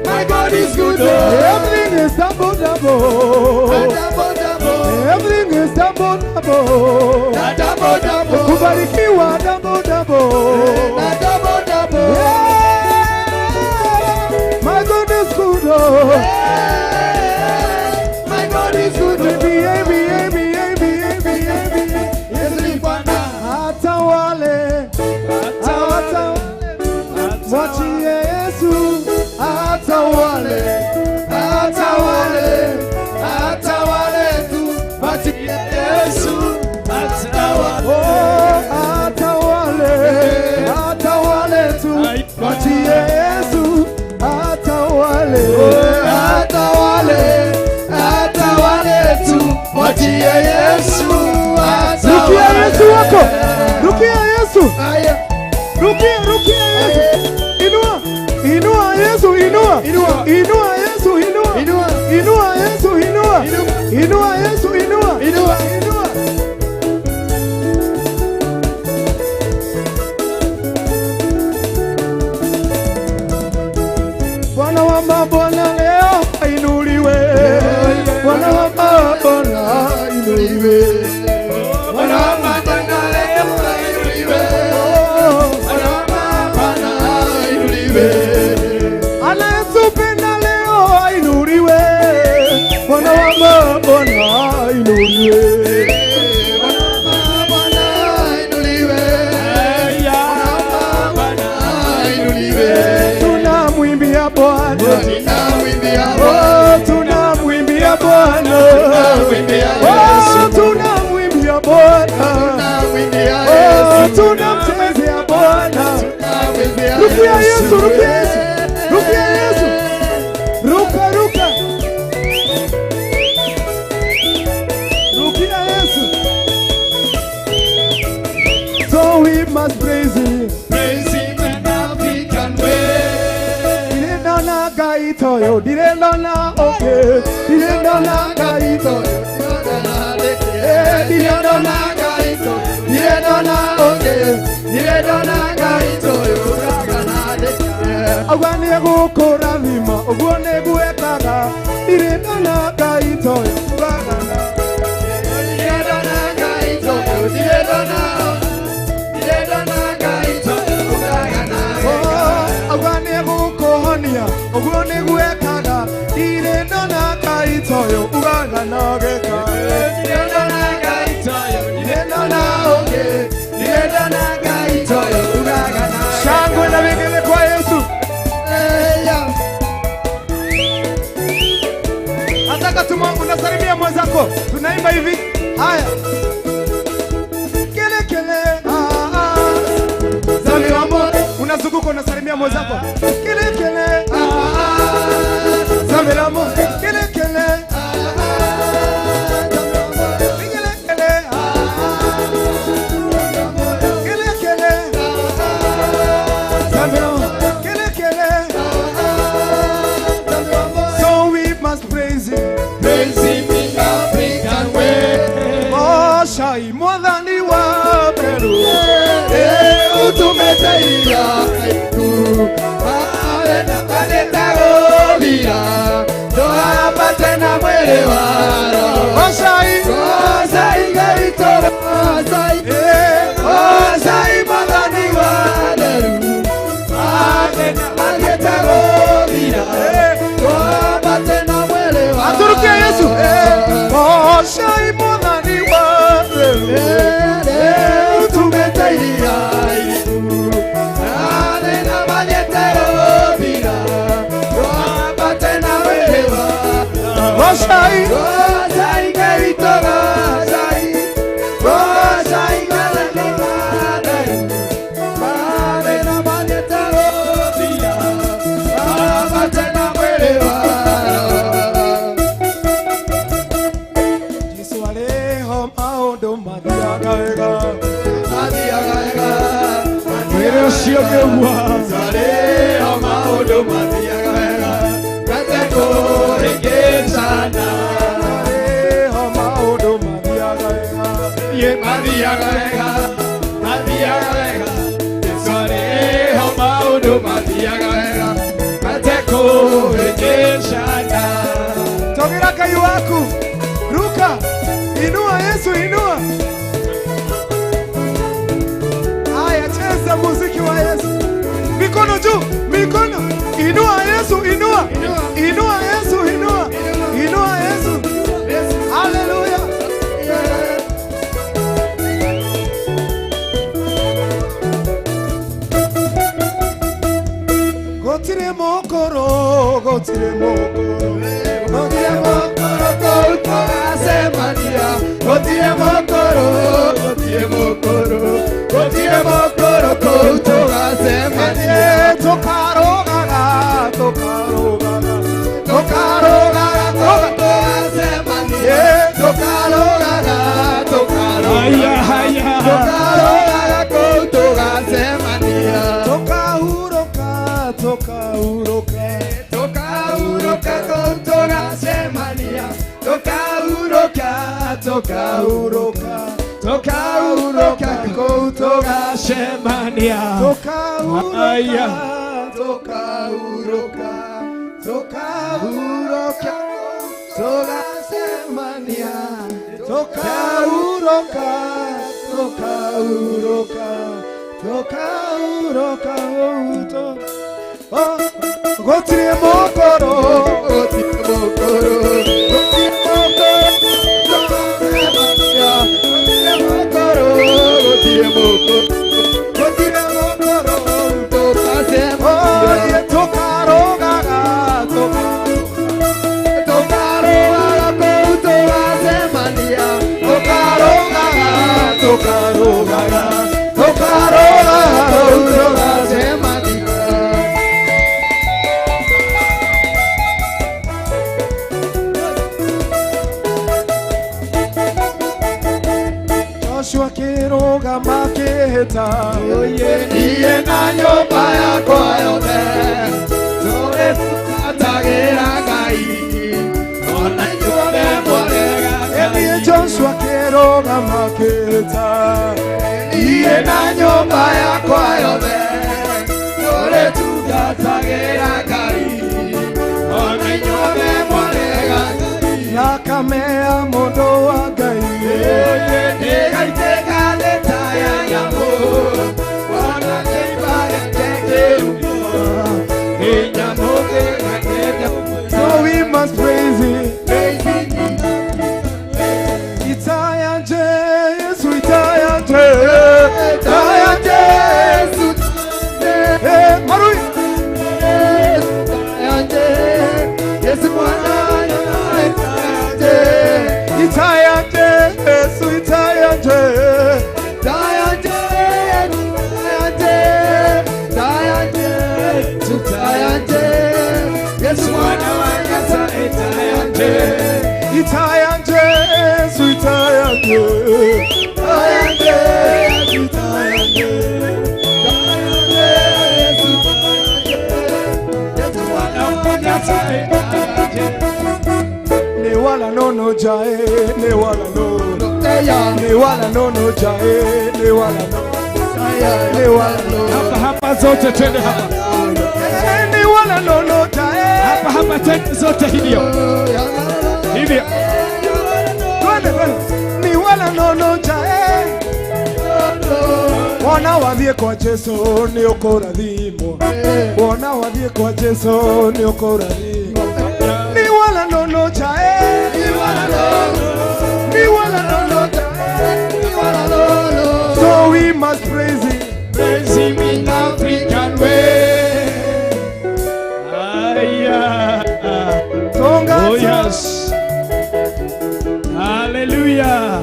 S2: My God is good. Oh.
S8: Everything is double, double.
S2: Double, double.
S8: Everything is double, double.
S2: Double, double.
S8: Kubarikiwa double, double.
S2: Double, double.
S8: Yeah, my God is good. Oh.
S2: My God is good. Oh.
S8: B, A, B, A, B, A, B, A, B, A, B.
S2: Yesu ni Bwana.
S8: Hata wale, hata wale, mwachie Yesu, hata wale,
S2: Hata wale, hata wale tu, mwachie Yesu. Hata wale,
S8: oh, hata wale, hata wale tu, mwachie Yesu, hata wale,
S2: hata wale, hata wale tu, mwachie Yesu.
S8: Yesu. Rukia, rukia Yesu. Inua, inua Yesu, inua. Inua Yesu, inua. Inua Yesu, inua. Inua Yesu, inua. Inua. Bwana wa mabwana leo ainuliwe. Bwana wa mabwana ainuliwe. Bwana wa mabwana leo ainuliwe. Bwana wa mabwana ainuliwe. Anayetupenda leo ainuliwe. Bwana wa mabwana ainuliwe. Bwana wa mabwana ainuliwe. Bwana wa mabwana ainuliwe. Tunamwimbia Bwana. Oh, tunamwimbia Bwana. Oh, tunamwimbia Bwana. Oh, tunamchezea Bwana. Rukia Yesu, rukia Yesu. Rukia Yesu. Ruka, ruka. Rukia Yesu. So we must praise him.
S2: Praise him in African way.
S8: Ndirendona Ngai toyo, ndirendona oke, ndirendona Ngai toyo, ndirendona Ngai toyo, ndirendona oke, ndirendona Ngai toyo, Auga nĩegũkũrathima, ũguo nĩguo ekaga, ndirendona Ngai toyo,
S2: Ndirendona Ngai toyo, ndirendona, ndirendona Ngai toyo,
S8: Auga nĩegũkũhonia, ũguo nĩguo ekaga, ndirendona Ngai toyo, ugaga no gĩka.
S2: Ndirendona Ngai toyo, ndirendona oke, ndirendona Ngai toyo, ugaga na gĩka.
S8: Shangwe na vigelegele kwa Yesu. Nataka unasalimia mwenzako. Tunaimba hivi. Haya. Kele kele. Ah, ah. Zamiwa mo. Unazunguka unasalimia mwenzako. Kele kele. Ah, ah. Zamiwa mo. Kele kele. Ah, ah. Kele kele. Ah, ah. Kele kele. Zamiwa mo. Kele kele. So we must praise him.
S2: Praise him in African way.
S8: Moshai mwathani wa Peru.
S2: Utumete iru, aletagobira, toapate na mwili wa roho.
S8: Moshai,
S2: Moshai Ngai Moshai, Moshai mwathani wa Peru. Aletagobira, toapate na mwili wa roho.
S8: Aturukie Yesu. Moshai mwathani wa Peru.
S2: Utumete iru,
S8: Moshai,
S2: Moshai Ngai Moshai, Moshai mwathani wa Peru.
S8: Jesu arĩho maũndũ mathiaga wega.
S5: Mwĩrĩ ũcio ngĩugua.
S8: Arĩho maũndũ mathiaga wega. Togera Ngai waku. Ruka. Inua Yesu, inua. Haya, cheza muziki wa Yesu. Mikono juu, mikono. Inua Yesu, inua. Inua Yesu, inua. Inua Yesu. Haleluya. Gotire mokoro, gotire mokoro.
S2: Gotire mokoro kou tũgacemania. Gotire mokoro, gotire mokoro, gotire mokoro kou tũgacemania.
S8: Tũkarogaga, tũkarogaga,
S2: Tũkarogaga kou tũgacemania. Tũkarogaga, tũkarogaga,
S5: Haya, haya.
S2: tũkarogaga kou tũgacemania. Tũkahurũka, tũkahurũka kũu
S5: tũgacemania.
S2: Tũkahurũka, tũkahurũka, tũkahurũka, tũgacemania. Tũkahurũka, tũkahurũka, tũkahurũka kũu. Oh, gũtirĩ mũkũrũ, gũtirĩ mũkũrũ, gũtirĩ mũkũrũ, tũgacemania. Gũtirĩ mũkũrũ, gũtirĩ mũkũrũ, gũtirĩ mũkũrũ, tũgacemania. Tũkarũgaga, tũkarũgaga kũu tũgacemania. Tũkarũgaga, tũkarũgaga, tũkarũgaga kũu tũgacemania. Joshua akĩrũgama akĩhĩta, niĩ na nyũmba yakwa yothe tũrĩtungatagĩra Ngai, ona inyuothe mwarega. Niĩ Joshua akĩrũgama akĩhĩta, niĩ na nyũmba yakwa yothe tũrĩtungatagĩra Ngai, ona inyuothe mwarega Ngai. Thakame ya mũndũ wa Ngai ĩgaitĩka thĩ ta ya nyamũ, ona kĩimba gĩake kĩrumio, kĩnyamũ kĩgaitĩka. So we must praise him. Itayanje, Yesu itayanje, itayanje, Yesu, eh, marui. Itayanje, Yesu mwana, itayanje, itayanje, Yesu itayanje, itayanje, itayanje, itayanje, itayanje, Yesu mwana wa Nyasaye, itayanje, itayanje, Yesu itayanje, itayanje, itayanje, itayanje, Yesu itayanje, Yesu mwana wa Nyasaye, itayanje. Ne wala no no jae, ne wala no, ne wala no no jae, ne wala no, ne wala no.
S5: Hapa hapa zote twende hapa.
S2: Ne wala no no jae.
S5: Hapa hapa twende zote hivyo. Hivyo.
S2: Twende twende. Ni wala no no jae. Wona wathiĩ kwa Jesu nĩ ũkũrathimwo. Wona wathiĩ kwa Jesu nĩ ũkũrathimwo. Ni wala no no jae. Ni wala no. Ni wala no no jae. Ni wala no no. So we must praise him.
S5: Praise him in African way. Aya.
S2: Tonga.
S5: Oh yes. Hallelujah.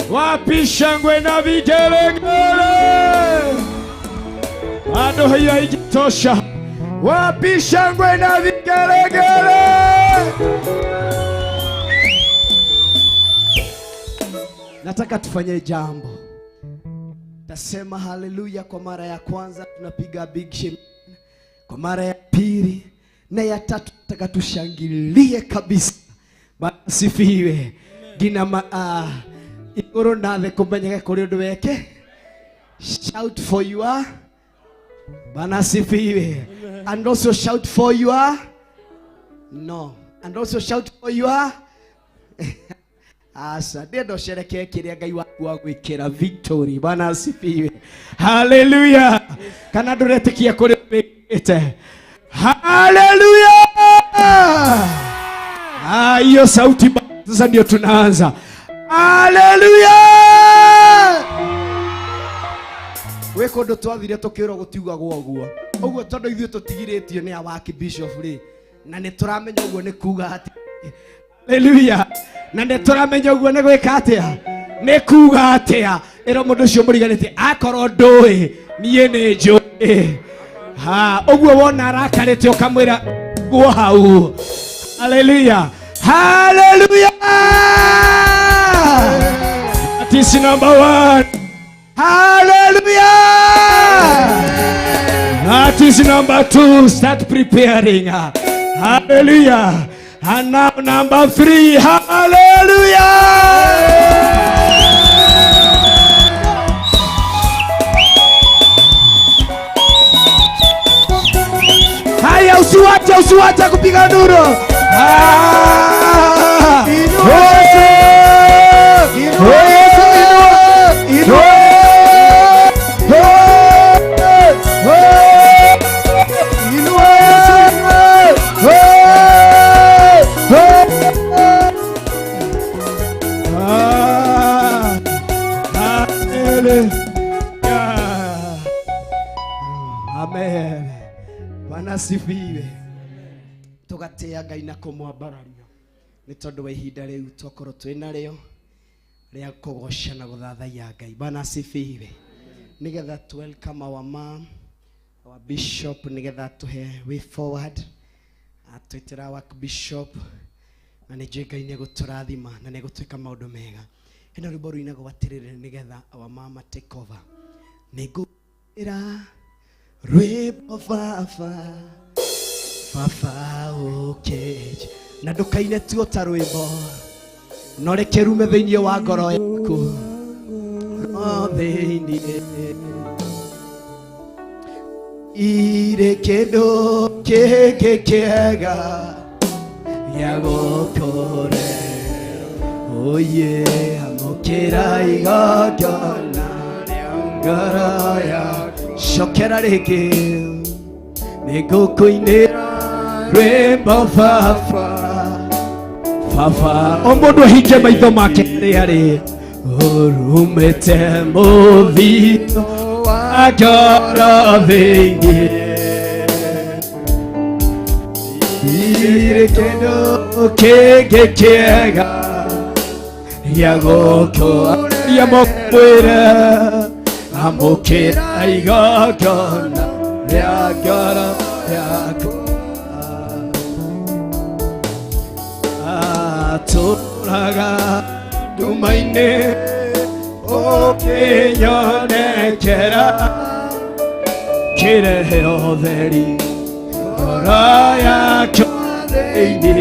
S5: Wapi shangwe na vigelegele? Bado hiyo haijatosha. Wapi shangwe na vigelegele?
S10: Nataka tufanye jambo. Tasema haleluya kwa mara ya kwanza, tunapiga big shame. Kwa mara ya pili na ya tatu nataka tushangilie kabisa. Bwana asifiwe. Gina ma iguru na thĩ kũmenyeke kũrĩ ũndũ weke. Shout for your Bwana asifiwe. And also shout for your no. And also shout for your Asa, ndĩrenda ũcerekee kĩrĩa Ngai waku agwĩkĩra victory. Bwana asifiwe.
S5: Hallelujah. Kana ndũretĩkia kũrĩ wĩkĩte. Hallelujah. Ah, hiyo sauti sasa ndio tunaanza. Hallelujah.
S10: Gwĩ kũndũ twathire tũkĩrwo gũtiugagwo ũguo. Ũguo tondũ ithuĩ tũtigirĩtio nĩ awaki bishop rĩ, na nĩ tũramenya ũguo nĩ kuga atĩ
S5: Hallelujah. Na nĩ tũramenya ũguo nĩ gwĩka atĩa? Nĩ kuga atĩa? Ĩra mũndũ ũcio mũriganĩtie akorwo ndũĩ niĩ nĩ njũĩ. Ha, ũguo wona arakarĩte ũkamwĩra guo hau. Hallelujah. Hallelujah. That is number one. Hallelujah. That is number two. Start preparing. Hallelujah. And now number 3. Hallelujah. Haya, usiwache, usiwache kupiga nduru. Ah! Amen. Bwana asifiwe. Tugatia Ngai na kumwambararia nĩ tondũ wa ihinda rĩu twakorwo twĩ narĩo rĩa kũgoca na gũthathaiya Ngai. Bwana asifiwe. Nĩgetha tu welcome our mom, our bishop, nĩgetha tũhe way forward. Atwĩtĩra our bishop na nĩ njũĩ Ngai nĩegũtũrathima na nĩegũtwĩka maũndũ mega. Hena rwĩmbo rũinagwo atĩrĩrĩ nĩgetha our mama take over. Nĩngũĩra rwĩmbo baba baba ũkĩnje na ndũkaine tu o ta rwĩmbo no reke rume thĩinĩ wa ngoro yaku no thĩinĩ irĩ kĩndũ kĩngĩ kĩega gĩa gũkũrera oye amũkĩra igongona rĩa ngoro yaku cokera rĩngĩ nĩngũkũinĩra rwĩmbo baba baba o mũndũ ahinge maitho make harĩa arĩ ũrumĩte mũthithũ wa ngoro thĩinĩ irĩ kĩndũ kĩngĩ kĩega gĩa gũkũaria mũkwĩre amũkĩra igongona rĩa ngoro yaku atũraga nduma-inĩ ũkĩnyonekera kĩrehe ũtheri ngoro yakwa thĩinĩ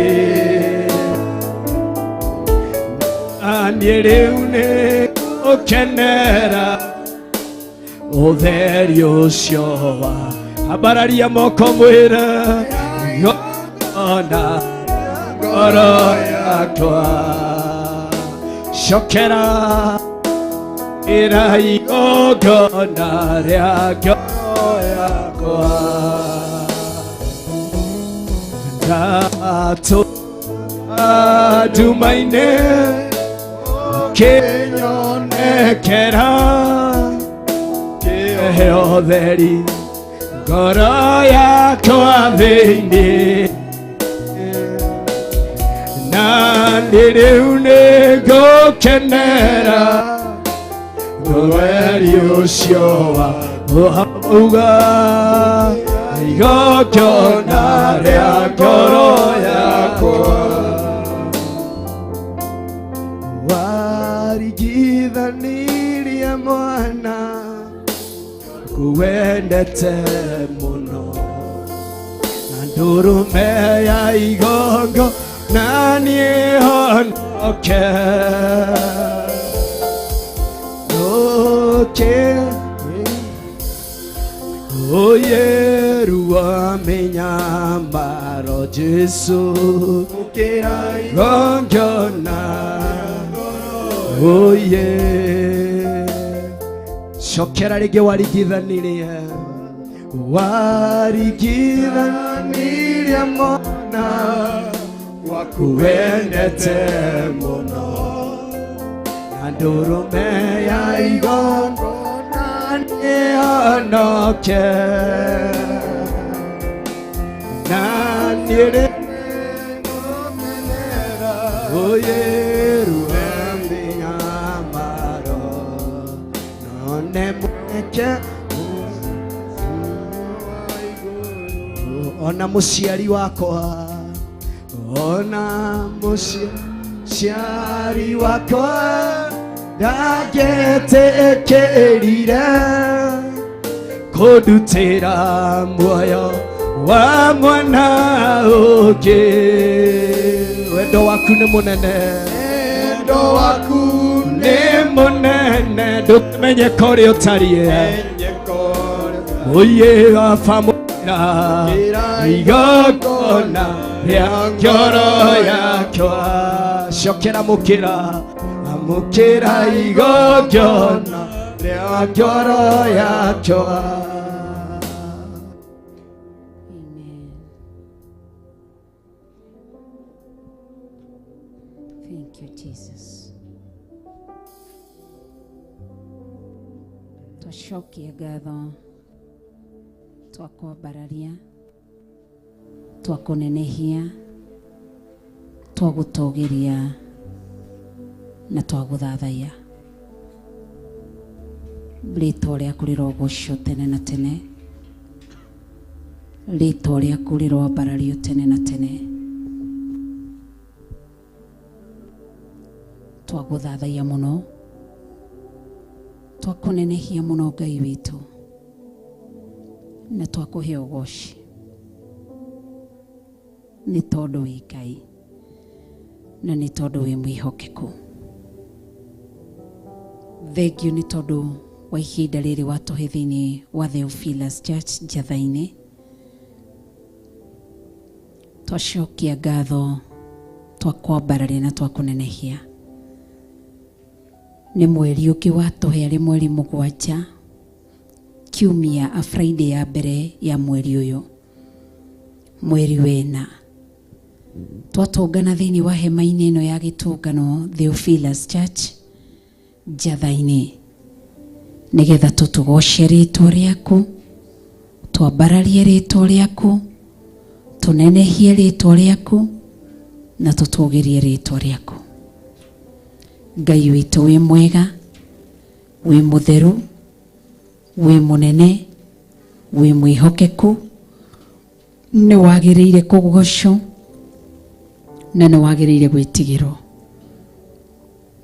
S5: na niĩ rĩu nĩ ũkenera ũtheri ũcio wa ambararia moko mwĩre igongona ngoro yakwa cokera ĩra igongona rĩa ngoro yakwa ndatũra nduma-inĩ ũkĩnyonekera kĩrehe ũtheri ngoro yakwa thĩinĩ na niĩ rĩu nĩngũkenera ũtheri ũcio wa uga igongona rĩa ngoro yakwa warigithanirie mwana kuwendete mũno na ndũrũme ya igongo na niĩ honoke oke oye ruwa mĩnyamaro Jesu igongona oye cokera rĩngĩ warigithanirie warigithanirie mwana waku wendete mũno na ndũrũme ya igongona niĩ honoke na niĩ rĩu nĩngũkenera oye ruwa mĩnyamaro none mweke ona mũciari wakwa ona mũciari wakwa ndangĩtĩkĩrire kũndutĩra muoyo Wa mwana ũngĩ. Wendo waku nĩ mũnene.
S2: Wendo waku
S5: nĩ mũnene, ndũkĩmenyeka ũrĩa ũtariĩ. Oye baba mũra igongona rĩa ngoro yakwa. Cokera mũkĩra, amũkĩra igongona rĩa ngoro yakwa.
S11: Amen. Thank you, Jesus. Twacokia ngatho, twakwambararia, twakũnenehia, twagũtũgĩria na twagũthathaiya. Rĩtwa rĩaku rĩrogocwo tene na tene, rĩtwa rĩaku rĩroambarario tene na tene. Twagũthathaiya mũno, twakũnenehia mũno Ngai witũ, na twakũhe ũgoci nĩ tondũ wĩ Ngai na nĩ tondũ wĩ mwĩhokeku. Thengiũ nĩ tondũ wa ihinda rĩrĩ watũhe thĩinĩ wa Theophilus Church Njatha-inĩ. Twacokia ngatho, twakwambararia na twakũnenehia. Nĩ mweri ũngĩ watũhe arĩ mweri 7, kiumia a Friday ya mbere ya mweri ũyũ, mweri wena. Twatũngana thĩinĩ wa hema-inĩ ĩno ya gĩtũngano Theophilus Church Njatha-inĩ, nĩgetha tũtũgoce rĩtwa rĩaku, twambararie rĩtwa rĩaku, tũnenehie rĩtwa rĩaku na tũtũgĩrie rĩtwa rĩaku. Ngai witũ wĩ mwega, wĩ mũtheru, wĩ mũnene, wĩ mwĩhokeku, nĩ wagĩrĩire kũgocwo na nĩ wagĩrĩire gwĩtigĩrwo.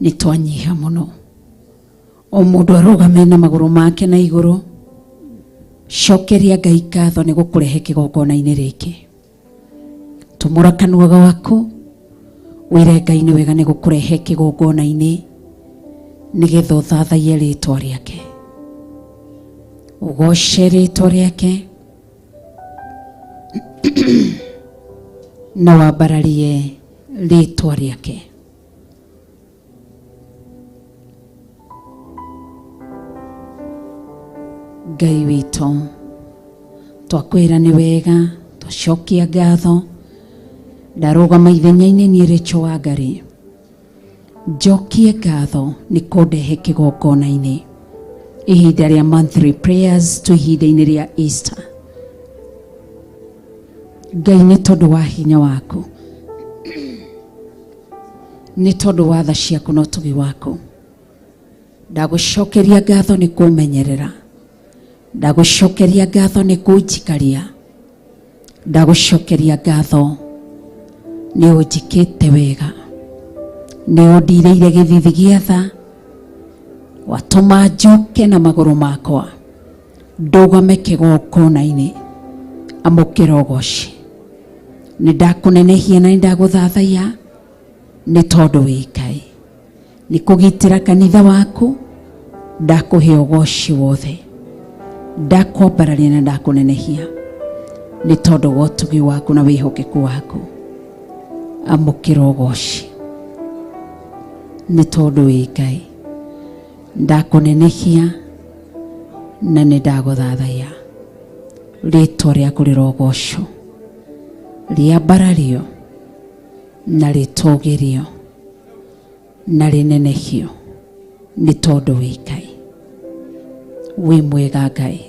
S11: Nĩ twanyiha mũno, o mũndũ arũgame na magũrũ make na igũrũ. Cokeria Ngai ngatho nĩ gũkũrehe kĩgongona-inĩ rĩngĩ. Tũmũra kanua gaku wĩre Ngai nĩ wega nĩ gũkũrehe kĩgongona-inĩ nĩgetha ũthathaiye rĩtwa rĩake, ũgoce rĩtwa rĩake na wambararie rĩtwa rĩake. Ngai witũ, twakwĩra nĩ wega, twacokia ngatho. Ndarũgama ithenya-inĩ niĩ Rachel Wangari, njokie ngatho nĩ kũndehe kĩgongona-inĩ ihinda rĩa monthly prayers, tu ihinda-inĩ rĩa Easter. Ngai, nĩ tondũ wa hinya waku, nĩ tondũ wa tha ciaku na ũtugi waku, ndagũcokeria ngatho nĩ kũmenyerera, ndagũcokeria ngatho nĩ kũnjikaria, ndagũcokeria ngatho nĩ ũnjĩkĩte wega, nĩ ũndirĩire gĩthithi gĩa tha, watũma njoke na magũrũ makwa ndũgame kĩgongona-inĩ. Amũkĩra ũgoci. Nĩ ndakũnenehia na nĩ ndagũthathaiya nĩ tondũ wĩ Ngai. Nĩ kũgitĩra kanitha waku, ndakũhe ũgoci wothe, ndakwambararia na ndakũnenehia nĩ tondũ wa ũtugi waku na wĩhokeku waku. Amũkĩra ũgoci nĩ tondũ wĩ Ngai. Ndakũnenehia na nĩ ndagũthathaiya. Rĩtwa rĩaku rĩrogocwo, rĩambarario na rĩtũgĩrio na rĩnenehio nĩ tondũ wĩ Ngai. Wĩ mwega Ngai,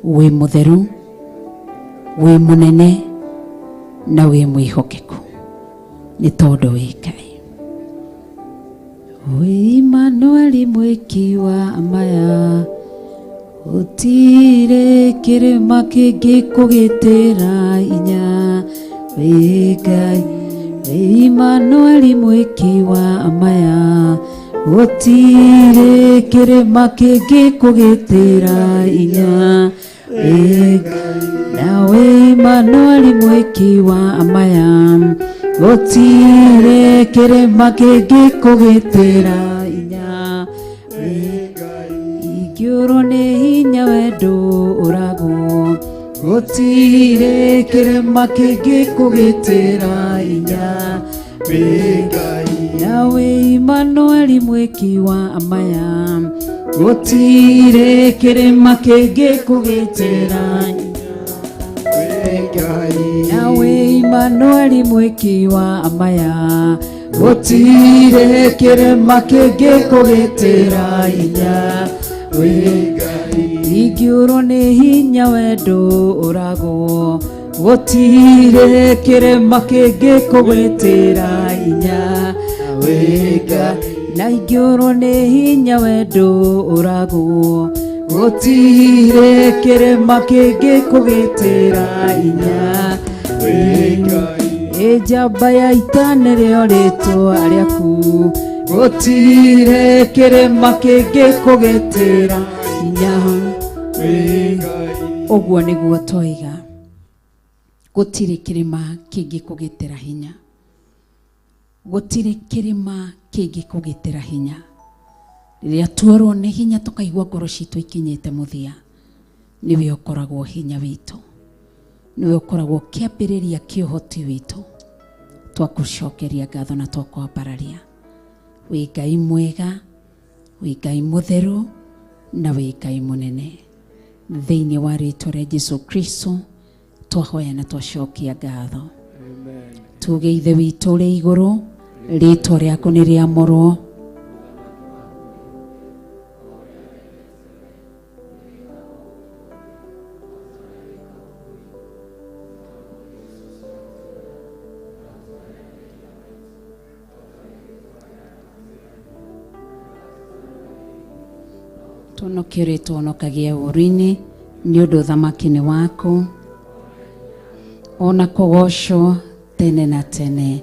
S11: wĩ mũtheru, wĩ mũnene na wĩ mwĩhokeku nĩ tondũ wĩ Ngai. Wĩ Imanueli mwĩki wa maya, gũtirĩ kĩrĩma kĩngĩkũgitĩra inya. Wĩ Ngai, wĩ Imanueli mwĩki wa maya, Gũtirĩ kĩrĩma kĩngĩkũgitĩra hinya wĩ Ngai. Nawe Imanueli mwĩki wa maya, gũtirĩ kĩrĩma kĩngĩkũgitĩra hinya wĩ Ngai. Ingĩũrwo nĩ hinya wendo ũragwo, gũtirĩ kĩrĩma kĩngĩkũgitĩra hinya wĩ Ngai. Nawe Imanueli mwĩki wa maya, gũtirĩ kĩrĩma kĩngĩkũgitĩra nawe Imanueli mwĩki wa maya, gũtirĩ kĩrĩma kĩngĩkũgitĩra hinya wĩ Ngai. Ingĩũrwo nĩ hinya wendo ũragwo, gũtirĩ kĩrĩma kĩngĩkũgitĩra hinya wĩ Ngai. Na ingĩũrwo nĩ hinya wendo ũragwo, gũtirĩ kĩrĩma kĩngĩkũgitĩra hinya wĩ Ngai. Ĩ njamba ya ita nĩrĩo rĩtwa rĩaku, gũtirĩ kĩrĩma kĩngĩkũgitĩra hinya wĩ Ngai. Ũguo nĩguo twoiga, gũtirĩ kĩrĩma kĩngĩkũgitĩra hinya, gũtirĩ kĩrĩma kĩngĩkũgitĩra hinya. Rĩrĩa tuorwo nĩ hinya tũkaigua ngoro citũ ikinyĩte mũthia, nĩwe ũkoragwo hinya witũ, nĩwe ũkoragwo kĩambĩrĩria kĩa ũhoti witũ. Twakũcokeria ngatho na twakwambararia. Wĩ Ngai mwega, wĩ Ngai mũtheru, na wĩ Ngai mũnene. Thĩinĩ wa rĩtwa rĩa Jesu Kristo twahoya na twacokia ngatho. Tuge Ithe witũ ũrĩ igũrũ, rĩtwa rĩaku nĩ rĩamũrwo. Tũhonokie ũrĩa tũhonokagia ũũru-inĩ, nĩ ũndũ ũthamaki nĩ waku, ona kũgocwo tene na tene.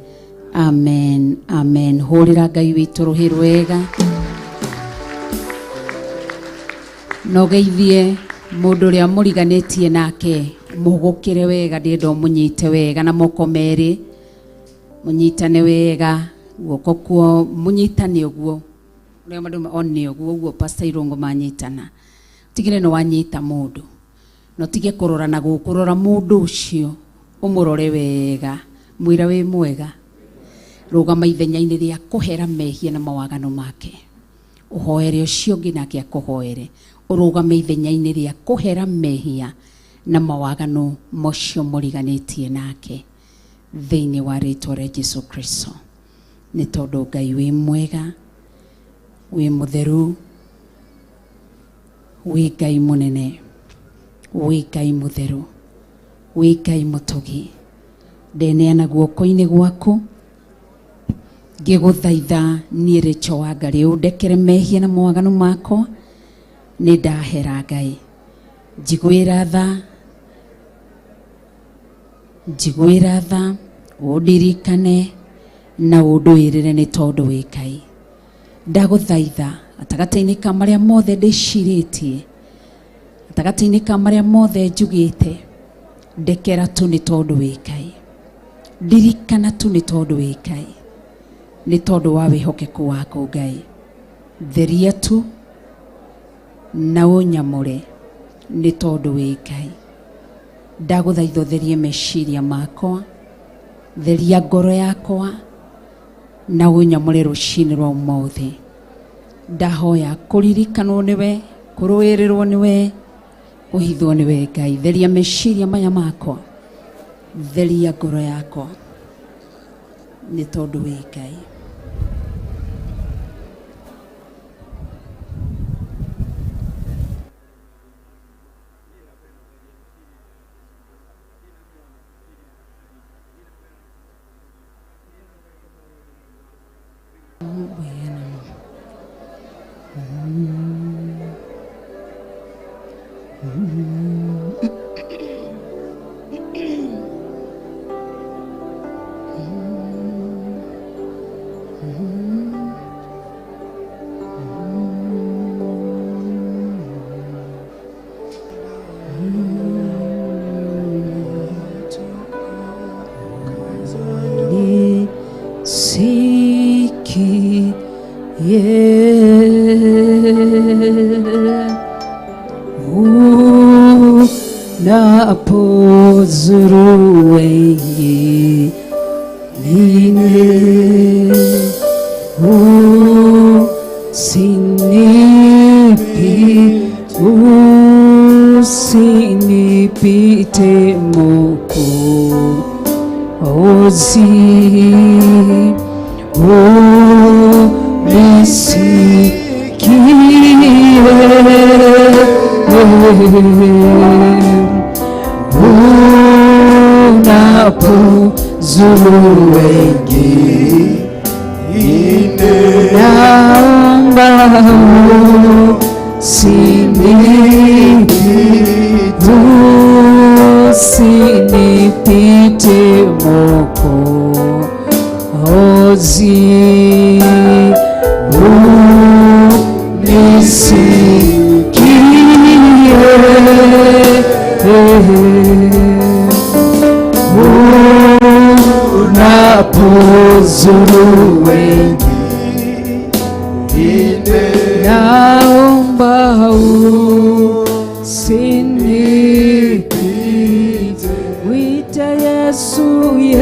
S11: Amen, amen. Hũrĩra Ngai witũ rũhĩ rwega, na ũgeithie mũndũ ũrĩa mũriganĩtie nake, mũhũgũkĩre wega, ndĩrenda ũmũnyite wega na moko merĩ, mũnyitane wega guoko kuo, mũnyitane ũguo ũrĩa andũ one ũguo ũguo Pastor Irũngũ manyitana, tigire nĩ wanyita mũndũ, na ũtige kũrora na gũkũ, rora mũndũ ũcio ũmũrore wega, mwĩra wĩ mwega, rũgama ithenya-inĩ rĩa kũhera mehia na mawagano make, ũhoere ũcio ũngĩ nake akũhoere, ũrũgame ithenya-inĩ rĩa kũhera mehia na mawagano mocio mũriganĩtie nake, thĩinĩ wa rĩtwa rĩa Jesu Kristo. Nĩ tondũ Ngai wĩ mwega, wĩ mũtheru, wĩ Ngai mũnene, wĩ Ngai mũtheru, wĩ Ngai mũtugi. Ndeneana guoko-inĩ gwaku, ngĩgũthaitha niĩ Rachel Wangari, ũndekere mehia na mawaganu makwa, nĩ ndahera Ngai. Njiguĩra tha, njiguĩra tha, ũndirikane na ũndũĩrĩre nĩ tondũ wĩ Ngai. Ndagũthaitha gatagatĩ-inĩ ka marĩa mothe ndĩcirĩtie, gatagatĩ-inĩ ka marĩa mothe njugĩte, ndekera tu nĩ tondũ wĩ Ngai. Ndirikana tu nĩ tondũ wĩ Ngai, nĩ tondũ wa wĩhokeku waku Ngai. Theria tu na ũnyamũre nĩ tondũ wĩ Ngai. Ndagũthaitha ũtherie meciria makwa, theria ngoro yakwa, na ũnyamũre rũcinĩ rwa ũmũthĩ. Ndahoya kũririkanwo nĩwe, kũrũĩrĩrwo nĩwe, kũhithwo nĩwe Ngai. Theria meciria maya makwa, theria ngoro yakwa, nĩ tondũ wĩ Ngai. Unapozuru wengine usinipite Mwokozi, unisikie unapozuru wengine, naomba usinipite Mwokozi, unisikie unapozuru wengine, naomba usinipite. Wita Yesu, Yesu,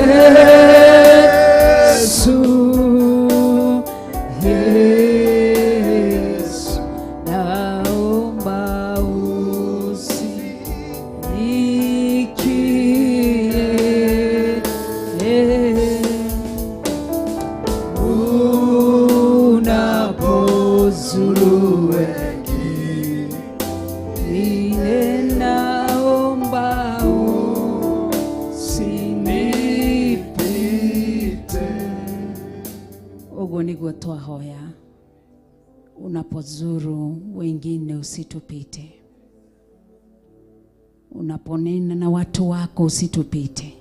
S11: Yesu, naomba usinikie unapozuru wengine, naomba usinipite. Uguo niguo twahoya, unapozuru wengine usitupite, unaponena na watu wako usitupite,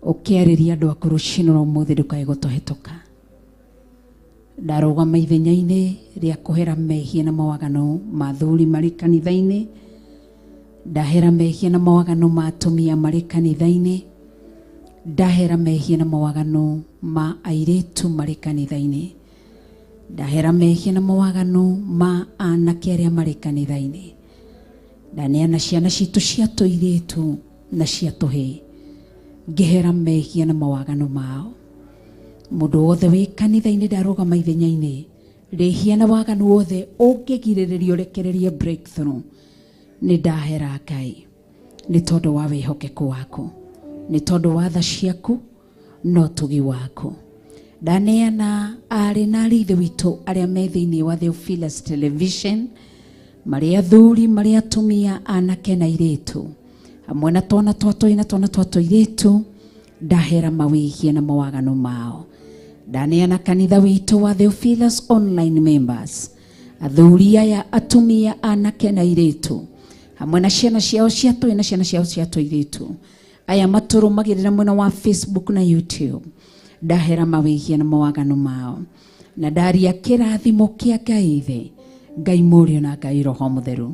S11: ukiarĩria andũ aku rũciinĩ rwa ũmũthĩ ndũkae gũtũhĩtũka. Ndarũgama ithenya-inĩ rĩa kũhera mehia na mawaganu ma athuri marĩ kanitha-inĩ, ndahera mehia na mawaganu ma atumia marĩ kanitha-inĩ, ndahera mehia na mawaganu ma airĩtu marĩ kanitha-inĩ, ndahera mehia na mawaganu ma anake arĩa marĩ kanitha-inĩ, ndaneana ciana citũ cia tũirĩtu na cia tũhĩĩ, ngĩhera mehia na mawaganu mao. Mũndũ wothe wĩ kanitha-inĩ ndarũgama ithenya-inĩ rĩhia na waganu wothe ũngĩgirĩrĩria ũrekererie breakthrough, nĩ ndahera Ngai nĩ tondũ wa wĩhokeku waku, nĩ tondũ wa tha ciaku na ũtugi waku. Ndaneana aarĩ na arithi witũ arĩa me thĩinĩ wa Theophilus Television, marĩ athuri, marĩ atumia, anake na airĩtu, hamwe na twana twa tũhĩĩ na twana twa tũirĩtu, ndahera mawĩhia na mawaganu mao. Ndaneana kanitha witũ wa Theophilus Online members, athuri aya, atumia, anake na airĩtu, hamwe na ciana ciao cia tũhĩĩ na ciana ciao cia tũirĩtu, aya matũrũmagĩrĩra mwena wa Facebook na YouTube, ndahera mawĩhia na mawaganu mao. Na ndaria kĩrathimo kĩa Ngai Ithe, Ngai Mũriũ na Ngai Roho Mũtheru.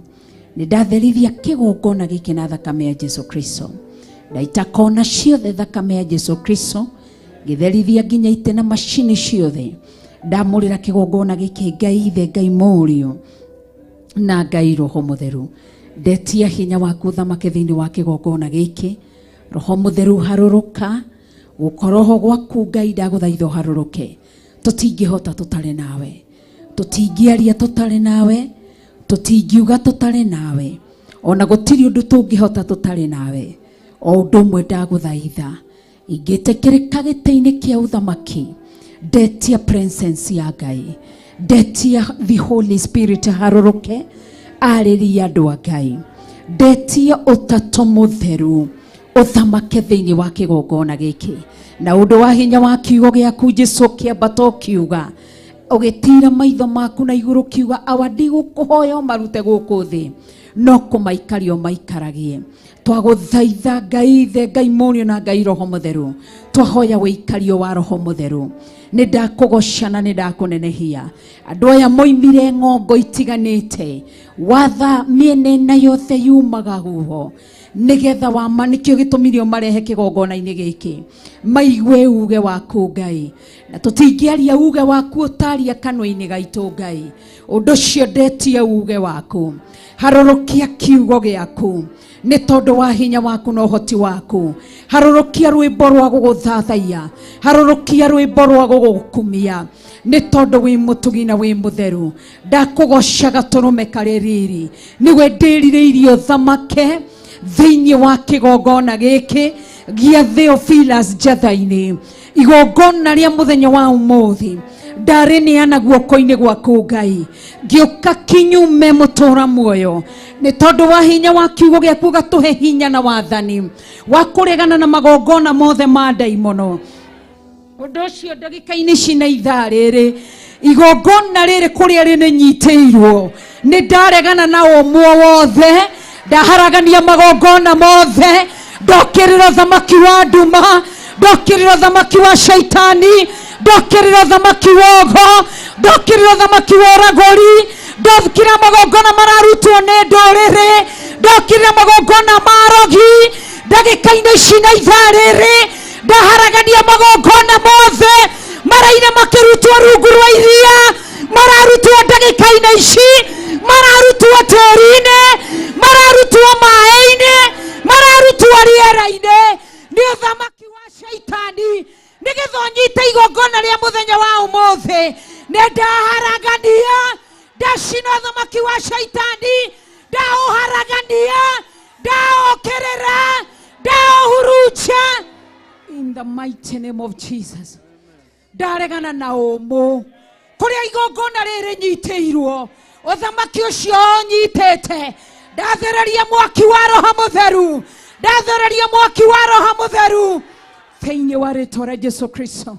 S11: Nĩ ndatherithia kĩgongona gĩkĩ na thakame ya Jesu Kristo, ndaita kona ciothe thakame ya Jesu Kristo, ngĩtherithia nginya itĩ na macini ciothe. Ndamũrĩra kĩgongona gĩkĩ Ngai Ithe, Ngai Mũriũ na Ngai Roho Mũtheru. Ndetia hinya waku ũthamake thĩinĩ wa kĩgongona gĩkĩ. Roho Mũtheru harũrũka, gũkorwo gwaku Ngai ndagũthaitha ũharũrũke. Tũtingĩhota tũtarĩ nawe, tũtingĩaria tũtarĩ nawe, tũtingiuga tũtarĩ nawe, ona gũtirĩ ũndũ tũngĩhota tũtarĩ nawe. O ũndũ ũmwe ndagũthaitha, ingĩtĩkĩrĩka gĩtĩ-inĩ kĩa ũthamaki, ndetia presence ya Ngai, ndetia the Holy Spirit harũrũke arĩrie andũ a Ngai, ndetia ũtatũ mũtheru ũthamake thĩinĩ wa kĩgongona gĩkĩ. Na ũndũ wa hinya wa kiugo gĩaku Jesu kĩambata ũkiuga, ũgĩtira maitho maku na igũrũ kiuga, awa ndigũkũhoya ũmarute gũkũ thĩ, no kũmaikaria ũmaikaragie. Twagũthaitha Ngai Ithe, Ngai Mũriũ na Ngai Roho Mũtheru, twahoya wĩikario wa Roho Mũtheru. Nĩ ndakũgoca na nĩ ndakũnenehia. Andũ aya moimire ng'ongo itiganĩte, watha mĩena ĩna yothe yumaga huho, nĩgetha wama nĩkĩo gĩtũmire ũmarehe kĩgongona-inĩ gĩkĩ, maigue uge waku Ngai. Na tũtingĩaria uge waku ũtaria kanua-inĩ gaitũ Ngai. Ũndũ ũcio ndetia uge waku, harũrũkia kiugo gĩaku nĩ tondũ wa hinya waku na ũhoti waku. Harũrũkia rwĩmbo rwa gũgũthathaiya, harũrũkia rwĩmbo rwa gũgũkumia, nĩ tondũ wĩ mũtugi na wĩ mũtheru. Ndakũgoca gatũrũme karĩ riri, nĩwe ndĩrirĩirie ũthamake thĩinĩ wa kĩgongona gĩkĩ gĩa Theophilus Njatha-inĩ. Igongona rĩa mũthenya wa ũmũthĩ ndarĩneana guoko-inĩ gwaku Ngai, ngĩũka kinyume mũtũra muoyo nĩ tondũ wa hinya wa kiugo gĩaku gatũhe hinya na wathani wa kũregana na magongona mothe ma ndaimono. Ũndũ ũcio ndagĩka-inĩ ici na ithaa rĩrĩ, igongona rĩrĩ kũrĩa rĩnyitĩirwo, nĩ ndaregana na ũmwe wothe, ndaharagania magongona mothe, ndokĩrĩra thamaki wa nduma, ndokĩrĩra thamaki wa shaitani, ndokĩrĩra thamaki wa ogo, ndokĩrĩra thamaki wa ũragũri, ndokĩrĩra magongona mararutwo nĩ ndũrĩrĩ, ndokĩrĩra magongona ma arogi. Ndagĩka-inĩ ici na ithaa rĩrĩ ndaharagania magongona mothe maraina makĩrutwo rungu rwa iria, mararutwo ndagĩka-inĩ ici, mararutwo tĩri-inĩ, mararutwo maĩ-inĩ, mararutwo rĩera-inĩ nĩ ũthamaki wa shaitani, nĩgetha ũnyite igongona rĩa mũthenya wa ũmũthĩ. Nĩ ndaharagania, ndacina ũthamaki wa shaitani, ndaũharagania, ndaũkĩrĩra, ndaũhurunja in the mighty name of Jesus. Ndaregana na ũmũ kũrĩa igongona rĩrĩ nyitĩirwo, ũthamaki ũcio ũnyitĩte, ndathereria mwaki wa Roho Mũtheru, ndathereria mwaki wa Roho Mũtheru thĩinĩ wa rĩtwa rĩa Jesu Kristo.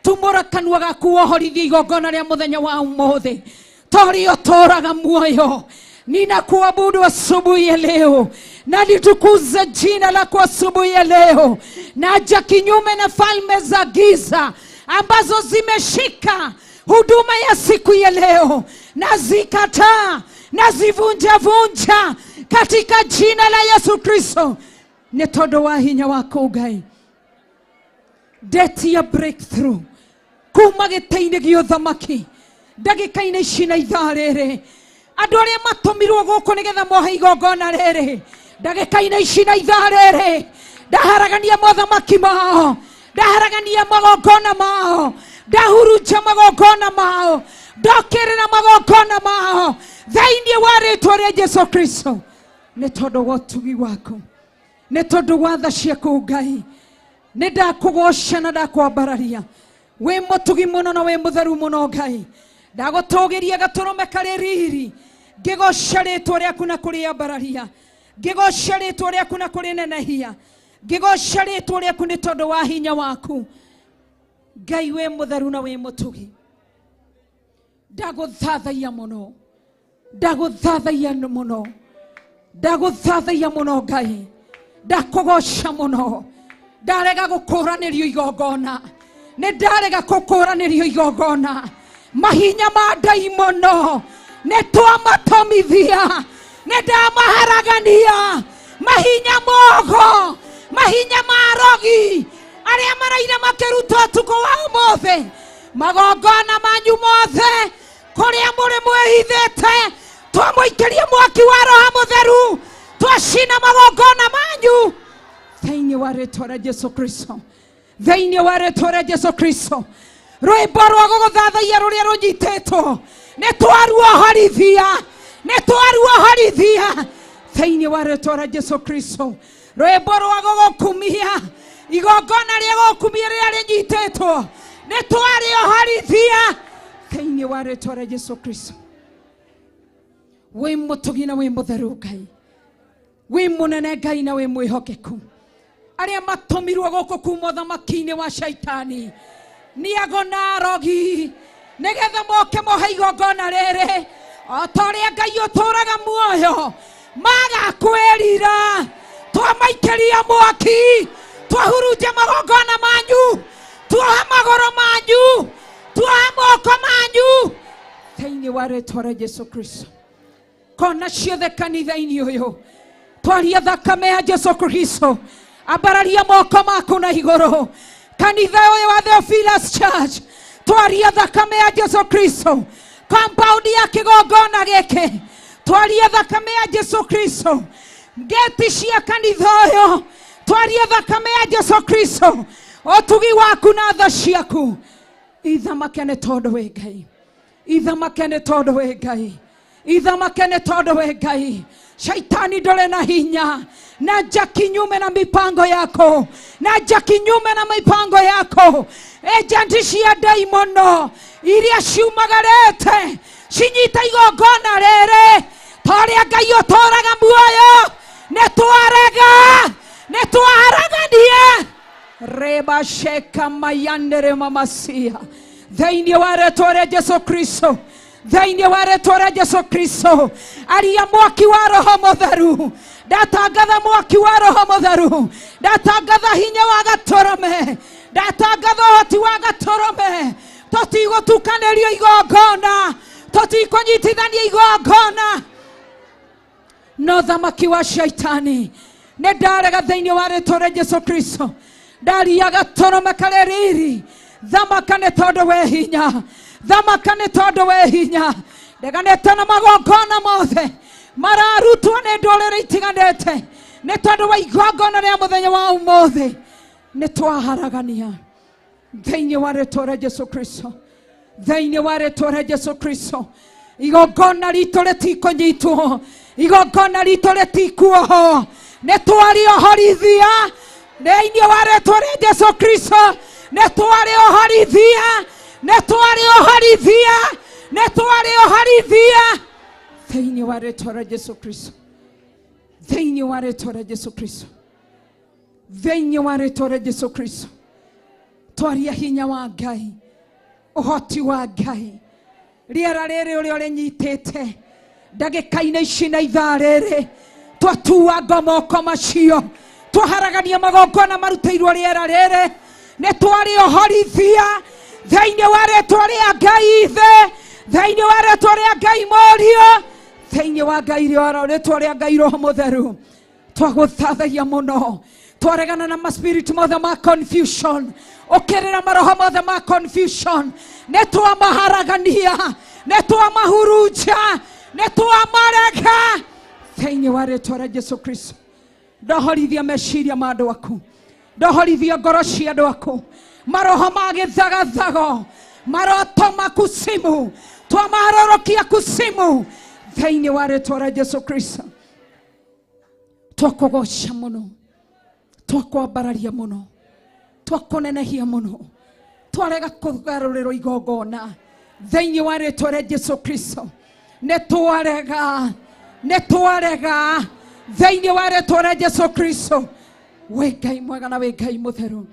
S11: Tumũra kanua gaku wohorithie igongona rĩa mũthenya wa ũmũthĩ, toria ũtũraga muoyo. Ninakuabudu asubuhi ya leo na nitukuze jina lako asubuhi ya leo. Naja kinyume na falme za giza ambazo zimeshika huduma ya siku ya leo, nazikataa, nazivunja vunja katika jina la Yesu Kristo. Nĩ tondũ wa hinya waku Ngai, ndetia breakthrough kuma gĩtĩ-inĩ gĩa ũthamaki ndagĩka-inĩ ici na ithaa rĩrĩ. Andũ arĩa matũmirwo gũkũ nĩgetha mohe igongona rĩrĩ, ndagĩka-inĩ ici na ithaa rĩrĩ ndaharagania mothamaki mao, ndaharagania magongona mao, ndahurunja magongona mao, ndokĩrĩra magongona mao thĩinĩ wa rĩtwa rĩa Jesu Kristo. Nĩ tondũ wa ũtugi waku, nĩ tondũ wa tha ciaku Ngai, nĩ ndakũgoca na ndakwambararia. Wĩ mũtugi mũno na wĩ mũtheru mũno Ngai, ndagũtũgĩria gatũrũme karĩ riri, ngĩgoca rĩtwa rĩaku na kũrĩambararia, ngĩgoca rĩtwa rĩaku na kũrĩnenehia, ngĩgoca rĩtwa rĩaku nĩ tondũ wa hinya waku Ngai. Wĩ mũtheru na wĩ mũtugi, ndagũthathaiya mũno, ndagũthathaiya mũno, ndagũthathaiya mũno Ngai, ndakũgoca mũno. Ndarega gũkũranĩrio igongona, nĩ ndarega gũkũranĩrio igongona. Mahinya ma ndaimono nĩ twamatomithia, nĩ ndamaharagania. Mahinya mogo, mahinya ma arogi arĩa maraina makĩrutwo ũtukũ wa ũmũthĩ, magongona manyu mothe kũrĩa mũrĩ mwĩhithĩte, twamũikĩria mwaki wa Roho Mũtheru, twacina magongona manyu thĩinĩ wa rĩtwa rĩa Jesu Kristo, thĩinĩ wa rĩtwa rĩa Jesu Kristo. Rwĩmbo rwa gũgũthathaiya rũrĩa rũnyitĩtwo nĩ twaruohorithia, nĩ twaruohorithia thĩinĩ wa rĩtwa rĩa Jesu Kristo. Rwĩmbo rwa gũgũkumia, igongona rĩa gũgũkumia rĩrĩa rĩnyitĩtwo nĩ twarĩohorithia thĩinĩ wa rĩtwa rĩa Jesu Kristo. Wĩ mũtugi na wĩ mũtheru Ngai, wĩ mũnene Ngai na wĩ mwĩhokeku. Arĩa matũmirwo gũkũ kuma ũthamaki-inĩ wa shaitani nĩ ago na arogi, nĩgetha moke mohe igongona rĩrĩ, o ta ũrĩa Ngai ũtũraga muoyo, magakwĩrira. Twamaikĩria mwaki, twahurunja magongona manyu, Tuohe magũrũ manyu, tuohe moko manyu thĩinĩ wa rĩtwa rĩa Jesu Kristo. Kona ciothe kanitha-inĩ ũyũ, twaria thakame ya Jesu Kristo, ambararia moko maku na igũrũ. Kanitha ũyũ wa Theophilus Church, twaria thakame ya Jesu Kristo. Compound ya kĩgongona gĩkĩ, twaria thakame ya Jesu Kristo. Ngeti cia kanitha ũyũ, twaria thakame ya Jesu Kristo. Ũtugi waku na tha ciaku ithamake nĩ tondũ wĩ Ngai, ithamake nĩ tondũ wĩ Ngai, ithamake nĩ tondũ wĩ Ngai. Shaitani ndũrĩ na hinya, na nja kinyume na mipango yako, na nja kinyume na mipango yako. Ejenti cia ndaimono iria ciumagarĩte cinyita igongona rĩrĩ, ta ũrĩa Ngai ũtũũraga muoyo, nĩ twarega, nĩ twaharagania. Reba sheka mayandere mamasia thĩinĩ wa rĩtwa rĩa Jesu Kristo, thĩinĩ wa rĩtwa rĩa Jesu Kristo. Aria mwaki wa Roho Mũtheru, ndatangatha mwaki wa Roho Mũtheru, ndatangatha hinya wa gatũrũme, ndatangatha ũhoti wa gatũrũme. Tũtigũtukanĩrio igongona, tũtikũnyitithania igongona no thamaki wa shaitani. Nĩ ndarega thĩinĩ wa rĩtwa rĩa Jesu Kristo. Ndaria gatũrũme karĩ riri, thamaka nĩ tondũ wĩ hinya, thamaka nĩ tondũ wĩ hinya. Ndeganĩte na magongona mothe mararutwo nĩ ndũrĩrĩ itiganĩte nĩ tondũ wa igongona rĩa mũthenya wa ũmũthĩ. Nĩ twaharagania thĩinĩ wa rĩtwa rĩa Jesu Kristo, thĩinĩ wa rĩtwa rĩa Jesu Kristo. Igongona ritũ rĩtikũnyitwo, igongona ritũ rĩtikuohwo, nĩ twarĩohorithia thĩinĩ wa rĩtwa rĩa Jesu Kristo. Nĩ twarĩohorithia, nĩ twarĩohorithia, nĩ twarĩohorithia thĩinĩ wa rĩtwa rĩa Jesu Kristo, thĩinĩ wa rĩtwa rĩa Jesu Kristo, thĩinĩ wa rĩtwa rĩa Jesu Kristo. Twaria hinya wa Ngai, ũhoti wa Ngai. Rĩera rĩrĩ ũrĩa ũrĩnyitĩte ndagĩka-inĩ ici na ithaa rĩrĩ, twatuanga moko macio, twaharagania magongona marutĩirwo rĩera rĩrĩ, nĩ twarĩohorithia thĩinĩ wa rĩtwa rĩa Ngai Ithe, thĩinĩ wa rĩtwa rĩa Ngai Mũriũ, thĩinĩ wa Ngai rĩtwa rĩa Ngai Roho Mũtheru. Twagũthathaia mũno, twaregana na maspirit mothe ma confusion, ũkĩrĩra maroho mothe ma confusion. Nĩ twamaharagania, nĩ twamahurunja, nĩ twamarega thĩinĩ wa rĩtwa rĩa Jesu Kristo. Ndohorithia meciria ma andũ aku, ndohorithia ngoro cia andũ aku. Maroho ma gĩthagathago, maroto ma kusimu, twamaharũrũkia kusimu thĩinĩ wa rĩtwa rĩa Jesu Kristo. Twakũgoca mũno, twakwambararia mũno, twakũnenehia mũno, twarega kũgarũrĩrwo igongona thĩinĩ wa rĩtwa rĩa Jesu Kristo. Nĩ twarega, nĩ twarega thĩinĩ wa rĩtwa rĩa Jesu Kristo. Wĩ Ngai mwega na wĩ Ngai mũtheru,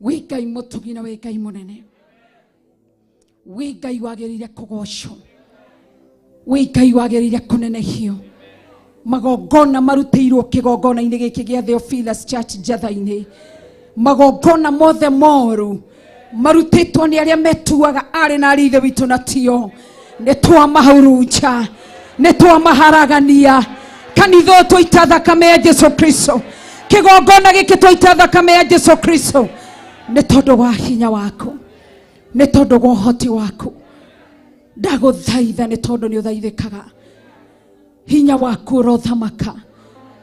S11: wĩ Ngai mũtugi na wĩ Ngai mũnene, wĩ Ngai wagĩrĩire kũgocwo, wĩ Ngai wagĩrĩire kũnenehio. Magongona marutĩirwo kĩgongona-inĩ gĩkĩ gĩa Theophilus Church Njatha-inĩ, magongona mothe moru marutĩtwo nĩ arĩa metuaga arĩ na arĩ ithe witũ na tio, nĩ twamahurunja, nĩ twamaharagania. Kanitha ũyũ twaita thakame ya Jesu Kristo, kĩgongona gĩkĩ twaita thakame ya Jesu Kristo, nĩ tondũ wa hinya waku, nĩ tondũ wa ũhoti waku. Ndagũthaitha nĩ tondũ nĩ ũthaithĩkaga. Hinya waku ũrothamaka,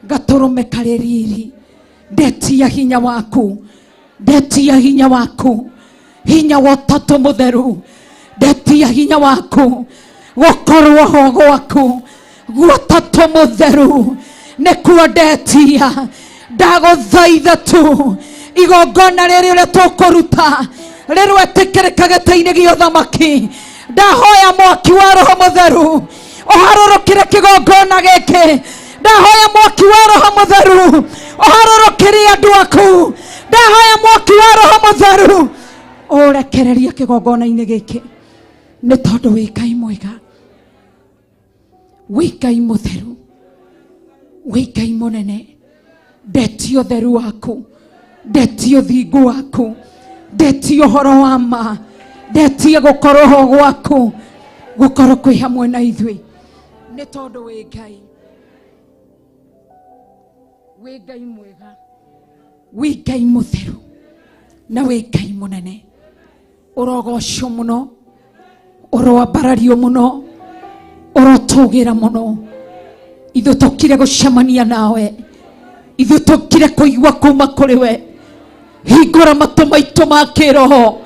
S11: gatũrũme karĩ riri. Ndetia hinya waku, ndetia hinya waku, hinya wa Ũtatũ Mũtheru. Ndetia hinya waku, gũkorwo ho gwaku gwa Ũtatũ Mũtheru nĩkuo ndetia. Ndagũthaitha tu igongona rĩrĩ ũrĩa tũkũruta rĩrwetĩkĩrĩka gĩtĩ-inĩ gĩa ũthamaki. Ndahoya mwaki wa Roho Mũtheru ũharũrũkĩre kĩgongona gĩkĩ. Ndahoya mwaki wa Roho Mũtheru ũharũrũkĩre andũ aku. Ndahoya mwaki wa Roho Mũtheru ũrekererie kĩgongona-inĩ gĩkĩ, nĩ tondũ wĩ Ngai mwega, wĩ Ngai mũtheru, wĩ Ngai mũnene. Ndetia ũtheru waku, Ndetie ũthingu waku, ndetie ũhoro wa ma, ndetie gũkorwo ho gwaku, gũkorwo kwĩ hamwe na ithuĩ, nĩ tondũ wĩ Ngai, wĩ Ngai mwega, wĩ Ngai mũtheru, na wĩ Ngai mũnene. Ũrogocwo mũno, ũroambarario mũno, ũrotũgĩra mũno. Ithuĩ tũkire gũcemania nawe, ithuĩ tũkire kũigua kuma kũrĩ we. Hingũra matũ maitũ ma kĩroho,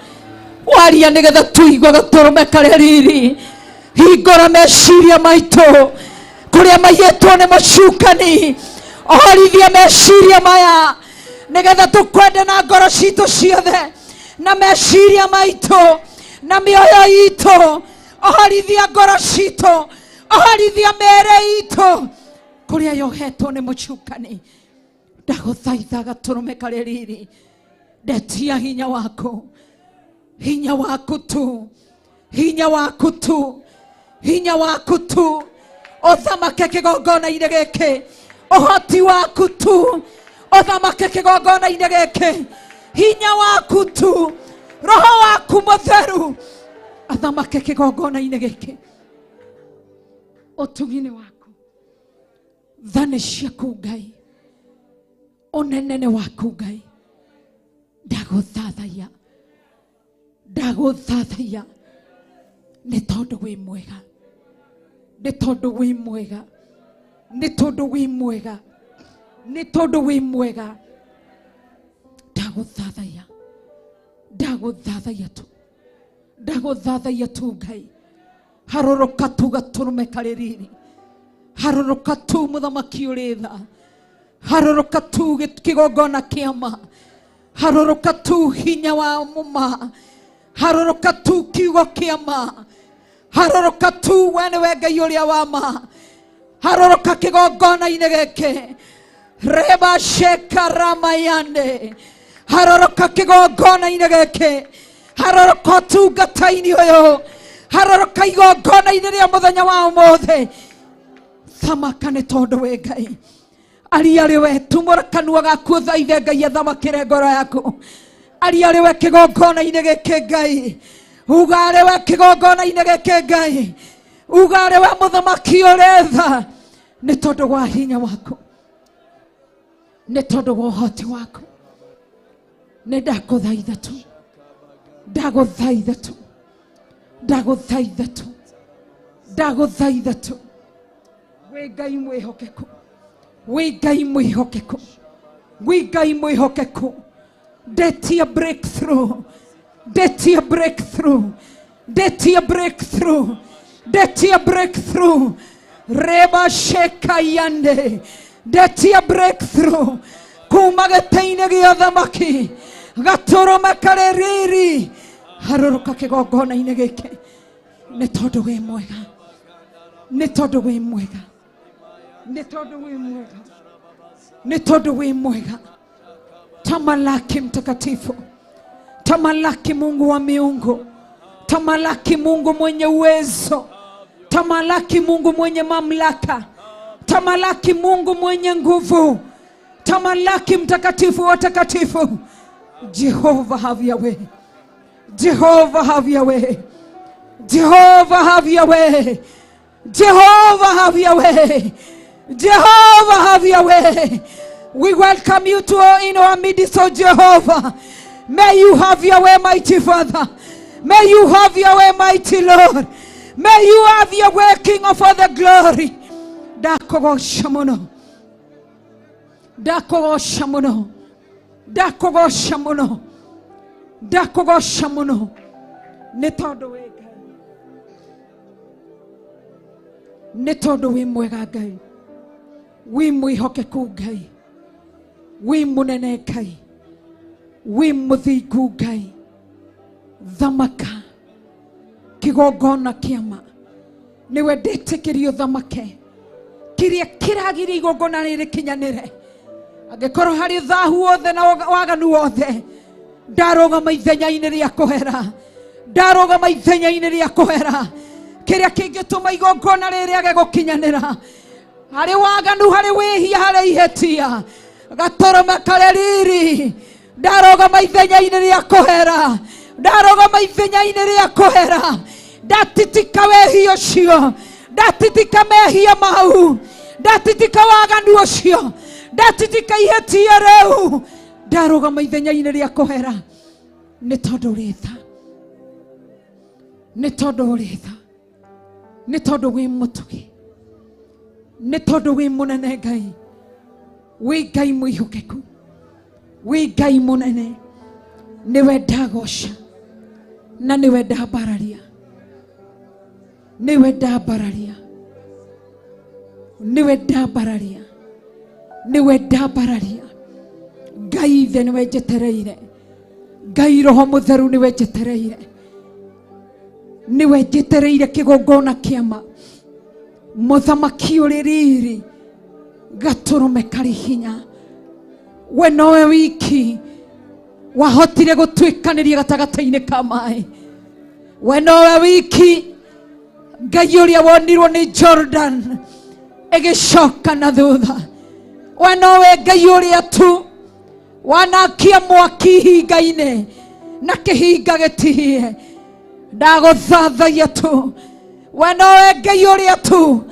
S11: waria nĩgetha tũigue gatũrũme karĩa riri. Hingũra meciria maitũ kũrĩa maiyĩtwo nĩ mũcukani, ohorithia meciria maya nĩgetha tũkwende na ngoro citũ ciothe na meciria maitũ na mĩoyo itũ. Ohorithia ngoro citũ, ohorithia mĩĩrĩ itũ kũrĩa yohetwo nĩ mũcukani. Ndagũthaitha gatũrũme karĩ riri, ndetia hinya waku, hinya waku tu, hinya waku tu, hinya waku tu, ũthamake kĩgongona-inĩ gĩkĩ, ũhoti waku tu ũthamake kĩgongona-inĩ gĩkĩ, hinya waku tu, roho waku mũtheru athamake kĩgongona-inĩ gĩkĩ. Ũtugi-inĩ waku, tha nĩ ciaku Ngai, ũnene nĩ waku Ngai. Ndagũthathaiya, ndagũthathaiya nĩ tondũ wĩ mwega, nĩ tondũ wĩ mwega, nĩ tondũ wĩ mwega, nĩ tondũ wĩ mwega. Ndagũthathaiya, ndagũthathaiya tu, ndagũthathaiya tu Ngai. Harũrũka tu gatũrũme karĩ riri, harũrũka tu mũthamaki ũrĩ tha, harũrũka tu kĩgongona kĩa ma, harũrũka tu hinya wa mũma, harũrũka tu kiugo kĩa ma, harũrũka tu we nĩwe Ngai ũrĩa wa ma. Harũrũka kĩgongona-inĩ gĩkĩ, reba shekaramayande, harũrũka kĩgongona-inĩ gĩkĩ, harũrũka ũtungata-inĩ ũyũ, harũrũka igongona-inĩ rĩa mũthenya wa ũmũthĩ. Thamaka nĩ tondũ wĩ Ngai. Aria rĩ we, tumũra kanua gaku ũthaithe Ngai athamakĩre ngoro yaku. Aria rĩ we kĩgongona-inĩ gĩkĩ Ngai, uga rĩ we kĩgongona-inĩ gĩkĩ Ngai, uga rĩ we mũthamaki ũrĩ tha, nĩ tondũ wa hinya waku, nĩ tondũ wa ũhoti waku. Nĩ ndakũthaitha tu, ndagũthaitha tu, ndagũthaitha tu, ndagũthaitha tu. Wĩ Ngai mwĩhokeku, wĩ Ngai mwĩhokeku, wĩ Ngai mwĩhokeku. Ndetia breakthrough, ndetia breakthrough, ndetia breakthrough, ndetia breakthrough. Reba sheka yande, ndetia breakthrough kuma gĩtĩ-inĩ gĩa thamaki gatũrũme karĩ riri. Harũrũka kĩgongona-inĩ gĩkĩ nĩ tondũ wĩ mwega, nĩ tondũ wĩ mwega, nĩ tondũ wĩ mwega, nĩ tondũ wĩ mwega. Tamalaki mtakatifu, tamalaki Mungu wa miungu, tamalaki Mungu mwenye uwezo, tamalaki Mungu mwenye mamlaka, tamalaki Mungu mwenye nguvu, tamalaki mtakatifu wa takatifu. Jehova have your way, Jehova have your way, Jehova have your way, Jehovah have your way, Jehovah have your way. We welcome you to our, in our midst, O Jehovah. May you have your way, mighty Father. May you have your way, mighty Lord. May you have your way, King of all the glory. Ndakũgoca mũno, ndakũgoca mũno, ndakũgoca mũno, ndakũgoca mũno, nĩ tondũ wĩ Ngai, nĩ tondũ wĩ mwega Ngai, wĩ mwĩhokeku Ngai, wĩ mũnene Ngai, wĩ mũthingu Ngai. Thamaka kĩgongona kĩama nĩwe ndĩtĩkĩrio thamake kĩrĩa kĩragiria igongona rĩrĩ kinyanĩre. Angĩkorwo harĩ thahu wothe na waganu wothe, ndarũgama ithenya-inĩ rĩa kũhera, ndarũgama ithenya-inĩ rĩa kũhera kĩrĩa kĩngĩtũma igongona rĩrĩ rĩage gũkinyanĩra. Harĩ waganu, harĩ wĩhia, harĩ ihĩtia, gatũrũme karĩ riri.
S12: Ndarũgama ithenya-inĩ rĩa kũhera, ndarũgama ithenya-inĩ rĩa kũhera. Ndatitika wehia ũcio, ndatitika mehia mau, ndatitika waganu ũcio, ndatitika ihĩtia rĩu. Ndarũgama ithenya-inĩ rĩa kũhera nĩ tondũ ũrĩ tha, nĩ tondũ ũrĩ tha, nĩ tondũ wĩ mũtugi, nĩ tondũ wĩ mũnene Ngai, wĩ Ngai mwĩhokeku, wĩ Ngai mũnene. Nĩwe ndagoca na nĩwe ndambararia, nĩwe ndambararia, nĩwe ndambararia, nĩwe ndambararia. Ngai ithe nĩwe njetereire, Ngai Roho Mũtheru nĩwe njetereire, nĩwe njetereire kĩgongona kĩama. Mũthamaki ũrĩ riri, gatũrũme karĩ hinya, we nowe wiki wahotire gũtuĩkanĩria gatagatĩ-inĩ ka maĩ. We nowe wiki Ngai ũrĩa wonirwo nĩ Jordan ĩgĩcoka na thutha. We nowe Ngai ũrĩa tu wanakia mwaki ihinga-inĩ na kĩhinga gĩtihie. Ndagũthathaia tu. We nowe Ngai ũrĩa tu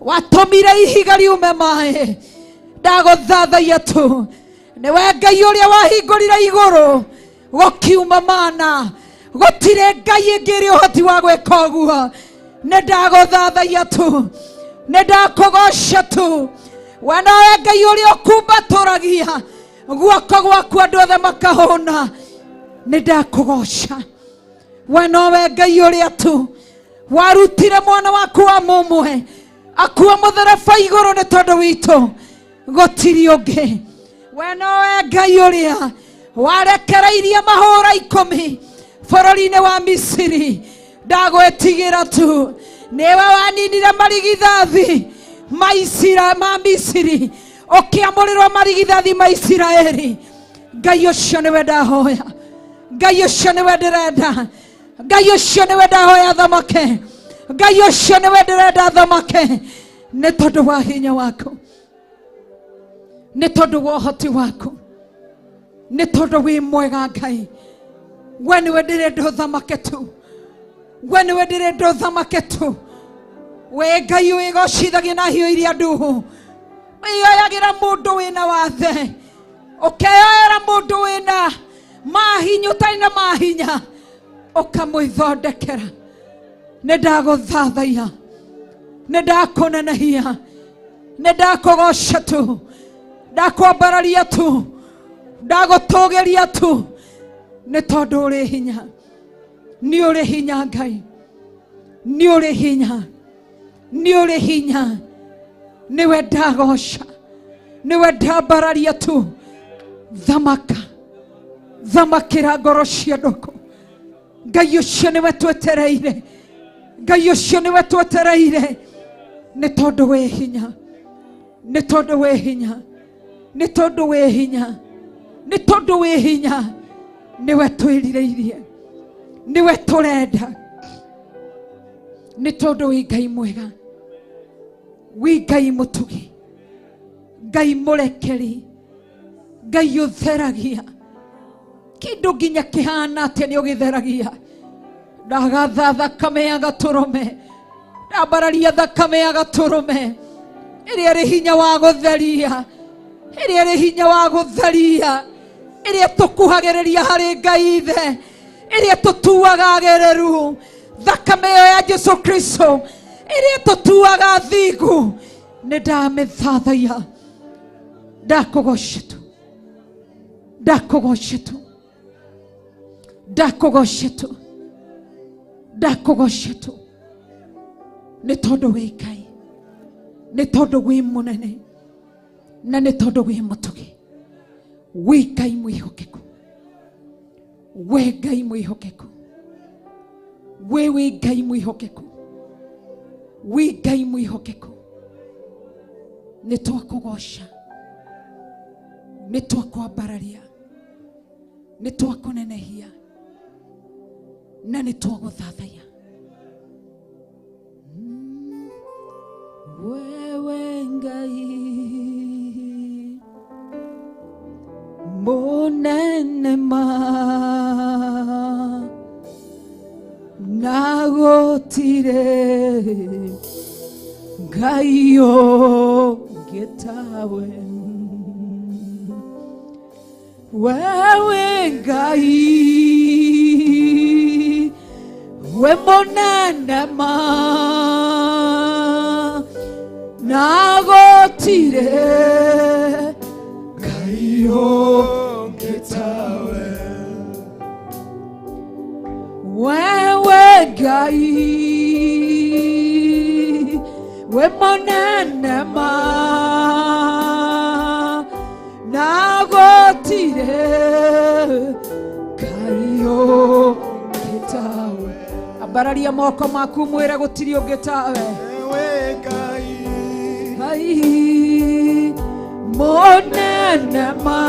S12: watũmire ihiga riume maĩ. Ndagũthathaia tu. Nĩwe Ngai ũrĩa wahingũrire igũrũ gũkiuma mana. Gũtirĩ Ngai ĩngĩ ĩrĩ ũhoti wa gwĩka ũguo. Nĩ ndagũthathaia tu, nĩ ndakũgoca tu. We nowe Ngai ũrĩa ũkumbatũragia guoko gwaku andũ othe makahũna. Nĩ ndakũgoca. We nowe Ngai ũrĩa tu warutire mwana waku wa mũmwe akua mũtharaba igũrũ nĩ tondũ witũ, gũtirĩ ũngĩ. We nowe Ngai ũrĩa warekereirie mahũra 10 bũrũri-inĩ wa Misiri. Ndagwĩtigĩra tu. Nĩwe waninire marigithathi ma ma Misiri, ũkĩamũrĩrwo marigithathi ma Isiraeli. Ngai ũcio nĩwe ndahoya, Ngai ũcio nĩwe ndĩrenda, Ngai ũcio nĩwe ndahoya thamake, Ngai ũcio nĩwe ndĩrenda thamake, nĩ tondũ wa hinya waku, nĩ tondũ wa ũhoti waku, nĩ tondũ wĩ mwega Ngai. We nĩwe ndĩrenda ũthamake tu, we nĩwe ndĩrenda ũthamake tu. We Ngai wĩgocithagia na hiũ iria nduhu, wĩyoyagĩra mũndũ wĩna wathe, ũkeyoera mũndũ wĩna mahinya ũtarĩ na mahinya, ũkamwĩthondekera. Nĩ ndagũthathaia, nĩ ndakũnenehia, nĩ ndakũgoca tu, ndakwambararia tu, ndagũtũgĩria tu, nĩ tondũ ũrĩ hinya. Nĩ ũrĩ hinya Ngai, nĩ ũrĩ hinya, nĩ ũrĩ hinya. Nĩwe ndagoca, nĩwe ndambararia tu. Thamaka, thamakĩra ngoro cia ndũkũ. Ngai ũcio nĩwe twetereire, Ngai ũcio nĩwe twetereire, nĩ tondũ wĩ hinya, nĩ tondũ wĩ hinya, nĩ tondũ wĩ hinya, nĩ tondũ wĩ hinya. Nĩwe twĩrirĩirie, nĩwe tũrenda, nĩ tondũ wĩ Ngai mwega, wĩ Ngai mũtugi, Ngai mũrekeri, Ngai ũtheragia kĩndũ nginya kĩhana atĩa nĩ ũgĩtheragia. Ndagatha thakame ya gatũrũme, ndambararia thakame ya gatũrũme ĩrĩa ĩrĩ hinya wa gũtheria, ĩrĩa ĩrĩ hinya wa gũtheria, ĩrĩa tũkuhagĩrĩria harĩ Ngai Ithe, ĩrĩa tũtuaga agereru. Thakame ĩyo ya Jesu Kristo ĩrĩa tũtuaga thingu, nĩ ndamĩthathaia. Ndakũgoca tu, ndakũgoca tu, ndakũgoca tu, ndakũgoca tu, nĩ tondũ wĩ Ngai, nĩ tondũ wĩ mũnene, na nĩ tondũ wĩ mũtugi. Wĩ Ngai mwĩhokeku, wĩ Ngai mwĩhokeku, wĩ wĩ Ngai mwĩhokeku, wĩ Ngai mwĩhokeku. Nĩ twakũgoca, nĩ twakwambararia, nĩ twakũnenehia, na nĩ twagũthathaiya. Wewe Ngai Mũnene ma na gũtirĩ Ngai ũngĩ tawe. Wewe Ngai we mũnene ma na gũtirĩ Ngai ũngĩ tawe. Wewe Ngai we mũnene ma na gũtirĩ Ngai ũngĩ tawe. Ambararia moko maku mwĩre gũtirĩ ũngĩ tawe. Ngai mũnene ma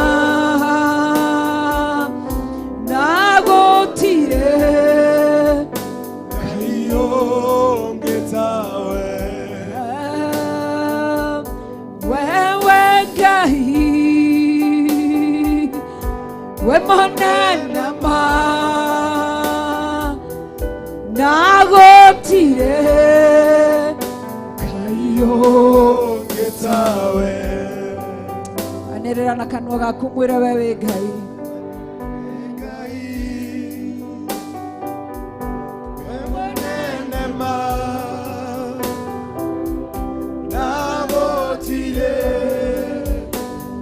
S12: na gũtirĩ
S2: Ngai ũngĩ tawe.
S12: Wewe Ngai we mũnene ma na gũtirĩ Ngai
S2: ũngĩ tawe.
S12: Anĩrĩra na kanua gaku mwĩre we wĩ Ngai.
S2: Mũnene ma na gũtirĩ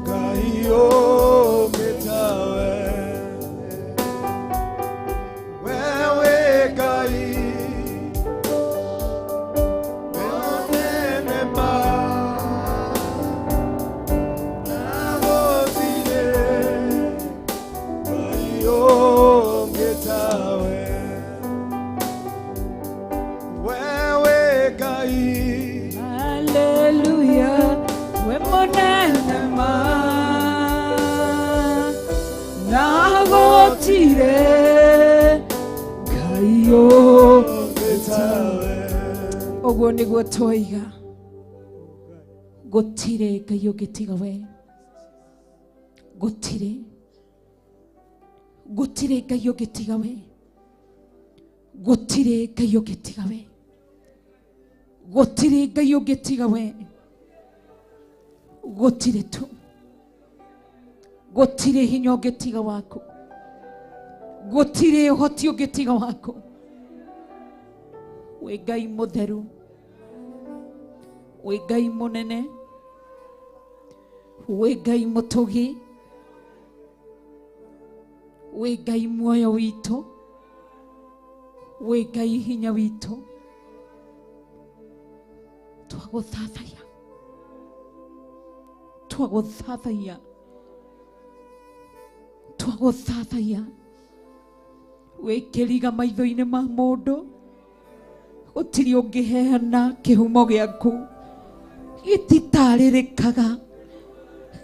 S2: Ngai ũngĩ tawe. Wewe Ngai mũnene ma na gũtirĩ Ngai ũngĩ tawe. Wewe Ngai.
S12: Haleluya, we mũnene ma na gũtirĩ Ngai ũngĩ tawe. Ũguo nĩguo twoiga gũtirĩ Ngai ũngĩ tiga we. Gũtirĩ, gũtirĩ Ngai ũngĩ tiga we. Gũtirĩ Ngai ũngĩ tiga we. Gũtirĩ Ngai ũngĩ tiga we. Gũtirĩ tu. Gũtirĩ hinya ũngĩ tiga waku. Gũtirĩ ũhoti ũngĩ tiga waku. Wĩ Ngai mũtheru, wĩ Ngai mũnene, wĩ Ngai mũtũgi, wĩ Ngai muoyo witũ, wĩ Ngai hinya witũ. Twagũthathaiya, twagũthathaiya, twagũthathaiya. Wĩ kĩriga maitho-inĩ ma mũndũ, gũtirĩ ũngĩheana kĩhumo gĩaku. Gĩtitarĩrĩkaga,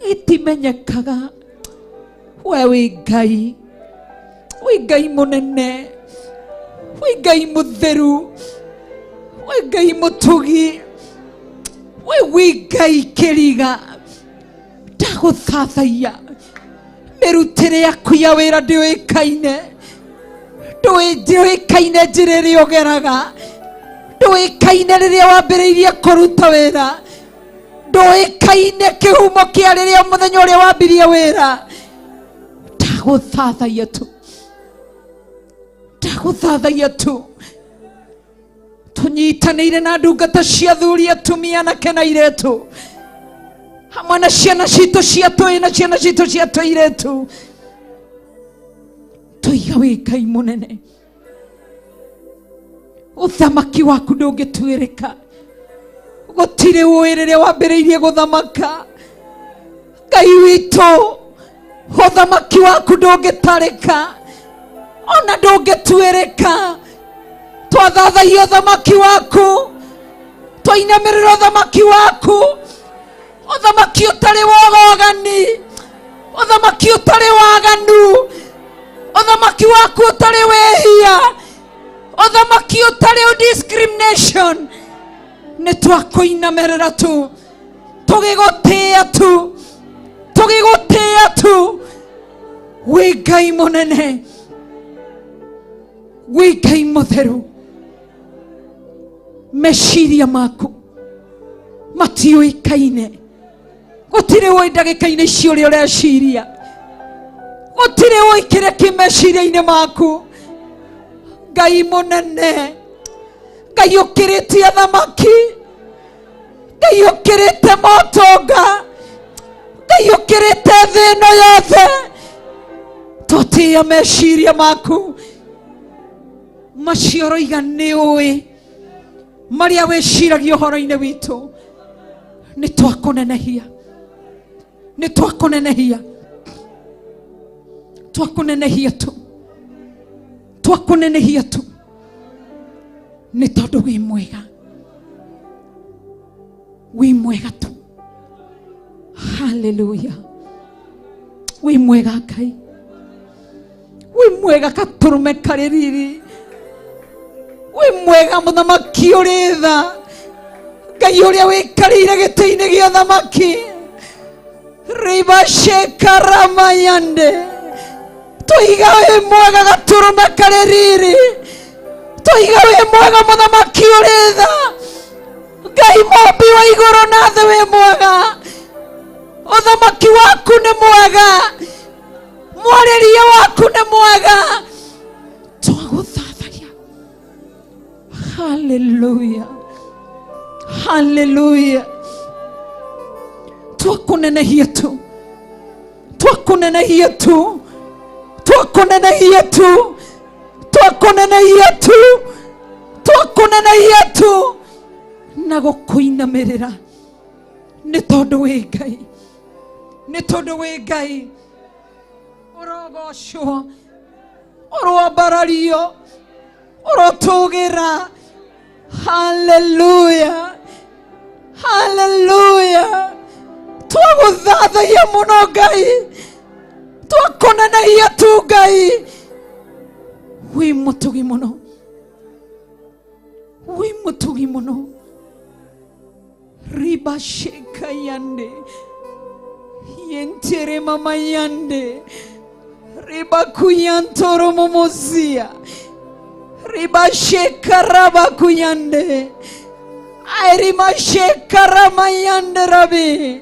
S12: gĩtimenyekaga. We wĩ Ngai, wĩ Ngai mũnene, wĩ Ngai mũtheru, wĩ Ngai mũtugi, we wĩ Ngai kĩriga. Ndagũthathaiya. Mĩrutĩre yaku ya wĩra ndĩũĩkaine, ndĩũĩkaine njĩra ĩrĩa ũgeraga, ndũĩkaine rĩrĩa wambĩrĩirie kũruta wĩra, ndũĩkaine kĩhumo kĩa rĩrĩa mũthenya ũrĩa wambirie wĩra. Ndagũthathaiya tu, ndagũthathaiya tu. Tũnyitanĩire na ndungata cia athuri, atumia, anake na airĩtu, hamwe na ciana citũ cia tũĩ na ciana citũ cia tũirĩtu. Tũiga wĩ Ngai mũnene, ũthamaki waku ndũngĩtuĩrĩka. Gũtirĩ ũĩ rĩrĩa wambĩrĩirie gũthamaka. Ngai witũ, ũthamaki waku ndũngĩtarĩka, ona ndũngĩtuĩrĩka. Twathathaia ũthamaki waku, twainamĩrĩra ũthamaki waku, ũthamaki ũtarĩ wa ũgogani, ũthamaki ũtarĩ waganu, ũthamaki waku ũtarĩ wĩhia, ũthamaki ũtarĩ discrimination. Nĩ twakũinamĩrĩra tu, tũgĩgũtĩĩa tu, tũgĩgũtĩĩa tu. Wĩ Ngai mũnene, wĩ Ngai mũtheru. Meciria maku matiũĩkaine, gũtirĩ ũĩ ndagĩka-inĩ ici ũrĩa ũreciria, gũtirĩ ũĩ kĩrĩa kĩ meciria-inĩ maku. Ngai mũnene, Ngai ũkĩrĩtie athamaki, Ngai ũkĩrĩte motonga, Ngai ũkĩrĩte thĩ ĩno yothe, tũtĩĩa meciria maku macio ũroiga nĩ ũĩ marĩa wĩciragia ũhoro-inĩ witũ. Nĩ twakũnenehia, nĩ twakũnenehia, twakũnenehia tu, twakũnenehia tu, nĩ tondũ wĩ mwega, wĩ mwega tu. Haleluya, wĩ mwega Ngai, wĩ mwega katũrũme karĩ riri, wĩ mwega mũthamaki ũrĩ tha, Ngai ũrĩa wĩkarĩire gĩtĩ-inĩ gĩa thamaki. Ribashekaramayande, tũiga wĩ mwega gatũrũme karĩ riri, tũiga wĩ mwega mũthamaki ũrĩ tha, Ngai mũmbi wa igũrũ na thĩ, wĩ mwega, ũthamaki waku nĩ mwega, mwarĩrie waku nĩ mwega, twagũthathaiya. Haleluya, haleluya, twakũnenehia tu, twakũnenehia tu, twakũnenehia tu, twakũnenehia tu, twakũnenehia tu na gũkũinamĩrĩra, nĩ tondũ wĩ Ngai, nĩ tondũ wĩ Ngai. Ũrogocwo, ũroambarario, ũrotũgĩra. Haleluya, haleluya, twagũthathaiya mũno Ngai, twakũnenehia tu Ngai, wĩ mũtugi mũno, wĩ mũtugi mũno. Ribasheka yande yentere mama yande ribakuyantoro momozia ribasheka rabakuyande airimashekaramayande rabi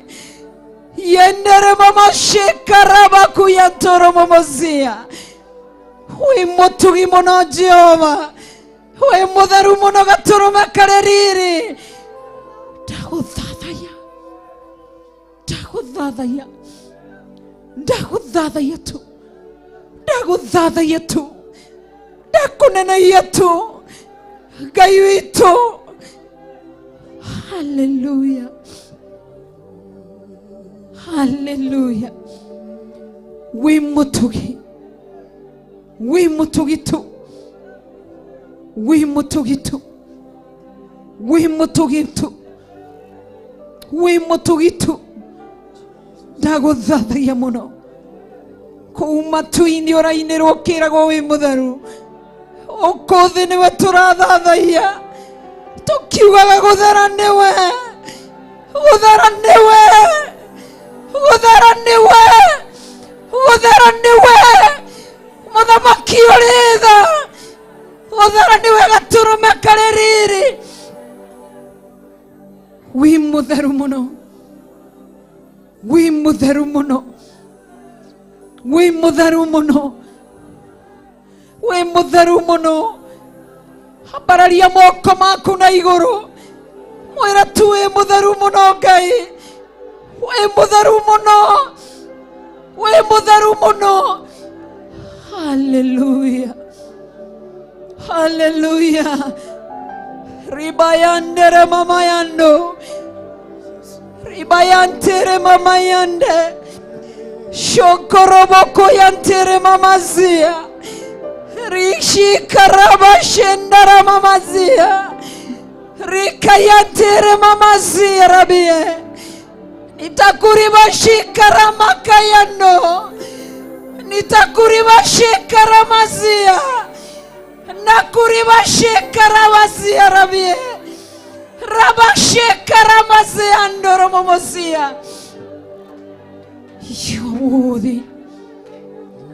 S12: yendere mama shekarabakuyantoro momozia. Wĩ mũtugi mũno Jehova, wĩ mũtheru mũno gatũrũme karĩ riri. Ndagũthathaiya, ndagũthathaiya, ndagũthathaiya tu, ndagũthathaiya tu, ndakũnenehia tu Ngai witũ. Haleluya, haleluya, wĩ mũtugi, wĩ mũtugi tu, wĩ mũtugi tu, wĩ mũtugi tu, wĩ mũtugi tu. Ndagũthathaiya mũno kũu matu-inĩ ũrainĩrwo ũkĩragwo wĩ mũtheru. Ũkũthĩ nĩwe tũrathathaiya tũkiugaga gũthera nĩwe, gũthera nĩwe, gũthera nĩwe, gũthera nĩwe, mũthamaki ũrĩ tha, gũthera nĩwe gatũrũme karĩ riri. Wĩ mũtheru mũno, wĩ mũtheru mũno, wĩ mũtheru mũno, wĩ mũtheru mũno. Ambararia moko maku na igũrũ, mwĩra tu wĩ mũtheru mũno Ngai, wĩ mũtheru mũno, wĩ mũtheru mũno. Haleluya, haleluya. Ribayandere mama yando, ribayantere mama yande, shokoroboko yantere mamazia, rishikarabashendara mamazia, rikayantere mamazia rabie, nitakuribashikaramakayando, nitakuribashikaramazia, nakuribashikaramazia rabie, rabashikaramazia ndoromomozia. You are worthy,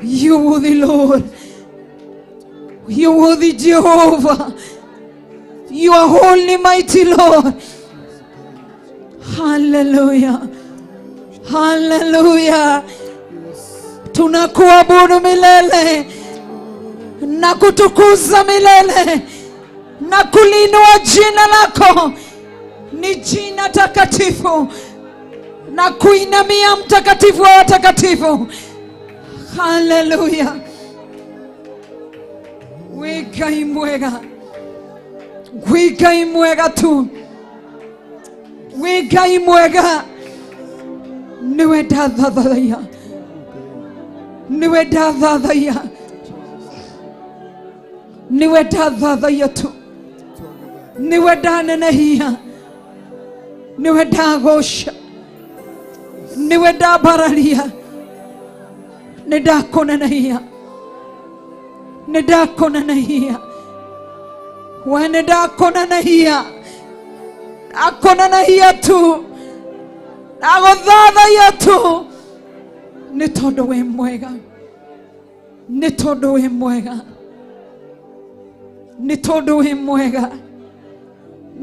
S12: You worthy Lord. You worthy Jehovah. You are holy, mighty Lord. Hallelujah. Hallelujah. Tunakuabudu milele na kutukuza milele na kuliinua jina lako, ni jina takatifu, na kuinamia mtakatifu wa watakatifu. Hallelujah. Wĩ Ngai mwega, wĩ Ngai mwega tu, wĩ Ngai mwega. Nĩwe ndathathaia, nĩwe ndathathaia, nĩwe ndathathaia tu, nĩwe ndanenehia, nĩwe ndagoca, nĩwe ndambararia, nĩ ndakũnenehia, nĩ ndakũnenehia, we nĩ ndakũnenehia, ndakũnenehia tu, ndagũthathaia tu, nĩ tondũ wĩ mwega, nĩ tondũ wĩ mwega, nĩ tondũ wĩ mwega,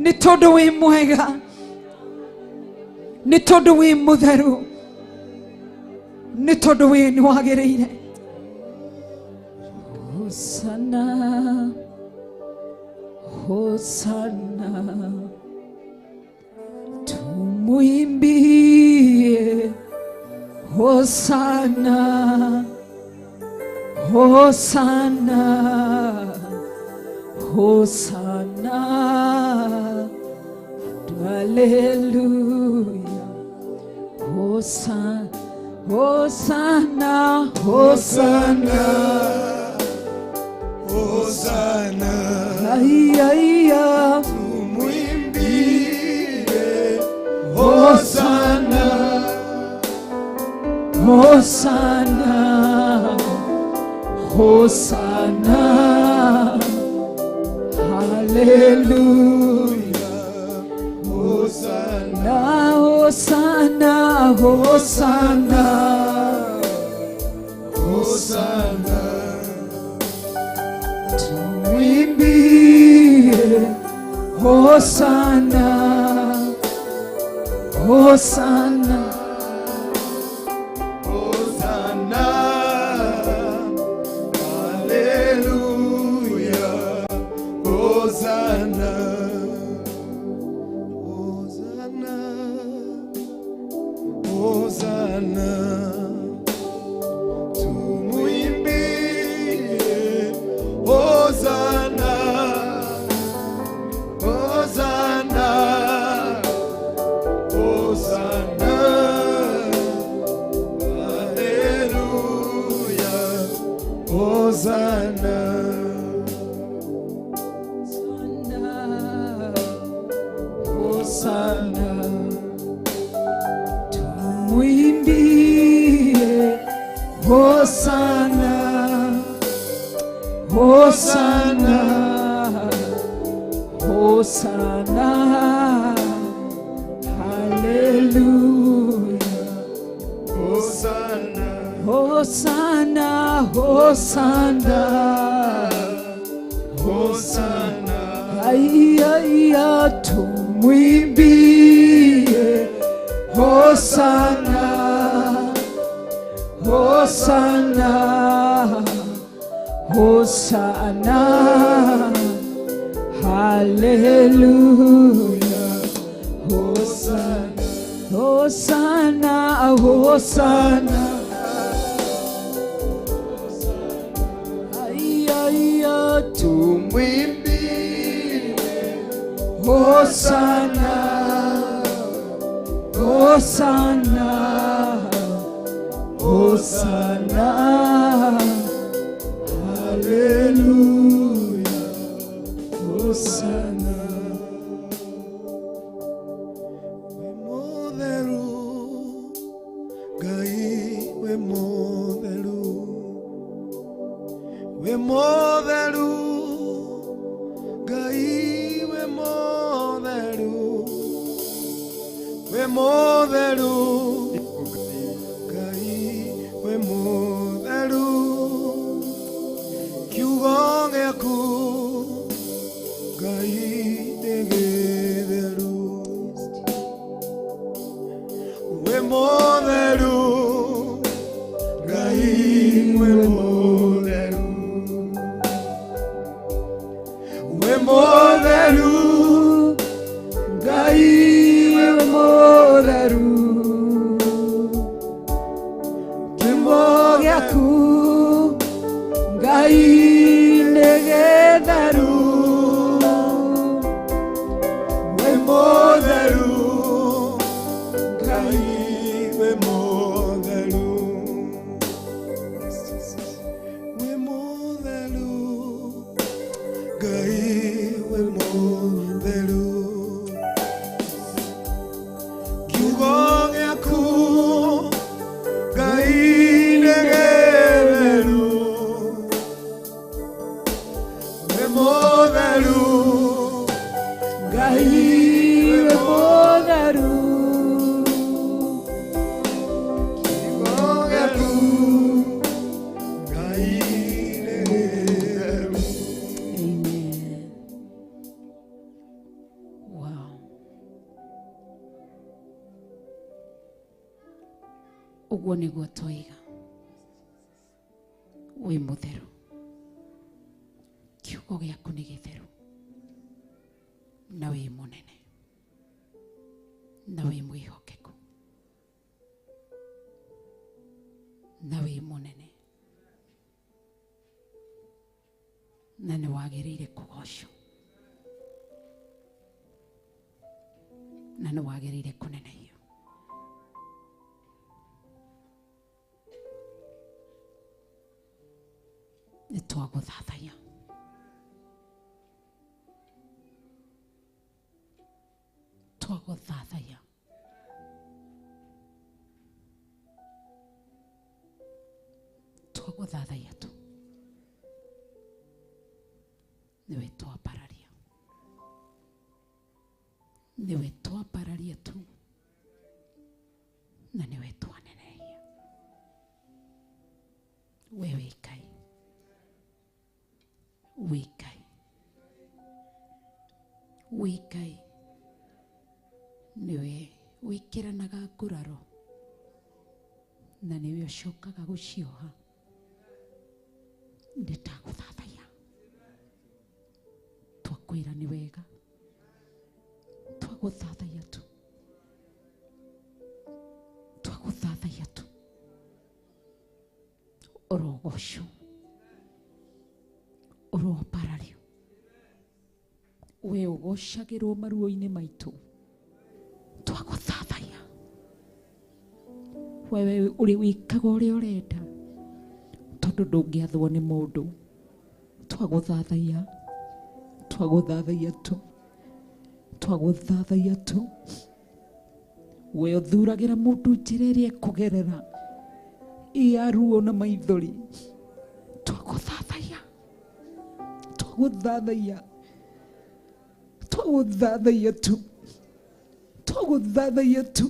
S12: nĩ tondũ wĩ mwega, nĩ tondũ wĩ mũtheru, nĩ tondũ wĩ nĩ wagĩrĩire. Hosana, Hosana, tumuimbie Hosana, Hosana, Hosana, haleluya. Hosana, Hosana,
S2: Hosana, Hosana,
S12: ay, ay, ay.
S2: Tumuimbie Hosana,
S12: Hosana, Hosana, haleluya.
S2: Hosana,
S12: Hosana, Hosana,
S2: Hosana,
S12: tumuimbie Hosana, Hosana,
S2: Hosana, haleluya, Hosana, Hosana, Hosana, tumuimbie Hosana, Hosana, Hosana, haleluya, Hosana.
S12: Hosana, tumuimbie Hosana, Hosana, Hosana, haleluya.
S2: Hosana,
S12: Hosana, Hosana,
S2: Hosana,
S12: ay, ay, ay, tumuimbie Hosana, Hosana, Hosana, haleluya. Hosana, Hosana, Hosana, ay, ay, ay,
S2: tumuimbie
S12: Hosana, Hosana, Hosana,
S2: haleluya, Hosana. Wĩ mũtheru, Ngai wĩ mũtheru, wĩ mũtheru, Ngai wĩ mũtheru, wĩ mũtheru, Ngai wĩ mũtheru.
S12: Ngai nĩ gĩtheru
S2: wĩ mũtheru Ngai wĩ mũtheru wĩ mũtheru Ngai wĩ mũtheru kiugo gĩaku Ngai nĩ gĩtheru wĩ mũtheru
S12: Ngai wĩ mũtheru
S2: kiugo gĩaku Ngai nĩ gĩtheru.
S11: Amen. Wow. Ũguo nĩguo twoiga wĩ mũtheru kiugo gĩaku nĩ gĩtheru na wĩ mũnene na wĩ mwĩhokeku na wĩ mũnene na nĩ wagĩrĩire kũgocwo na nĩ wagĩrĩire kũnenehio. Nĩ twagũthathaiya twagũthathaiya twagũthathaiya tu nĩwe twambararia nĩwe twambararia tu na nĩwe twanenehia we wĩ Ngai wĩ Ngai wĩ Ngai nĩwe wĩkĩranaga nguraro na nĩwe ũcokaga gũcioha ndĩtagũthathaiya twakwĩra nĩ wega twagũthathaiya tu twagũthathaiya tu ũrogocwo ũroambarario we ũgocagĩrwo maruo-inĩ maitũ twagũthathaiya wewe ũrĩ wĩkaga ũrĩa ũrenda tondũ ndũngĩathwo nĩ mũndũ twagũthathaiya twagũthathaiya tu twagũthathaiya tu we ũthuragĩra mũndũ njĩra ĩrĩa ekũgerera ya ruo na maithori twagũthathaiya twagũthathaiya twagũthathaiya tu twagũthathaiya tu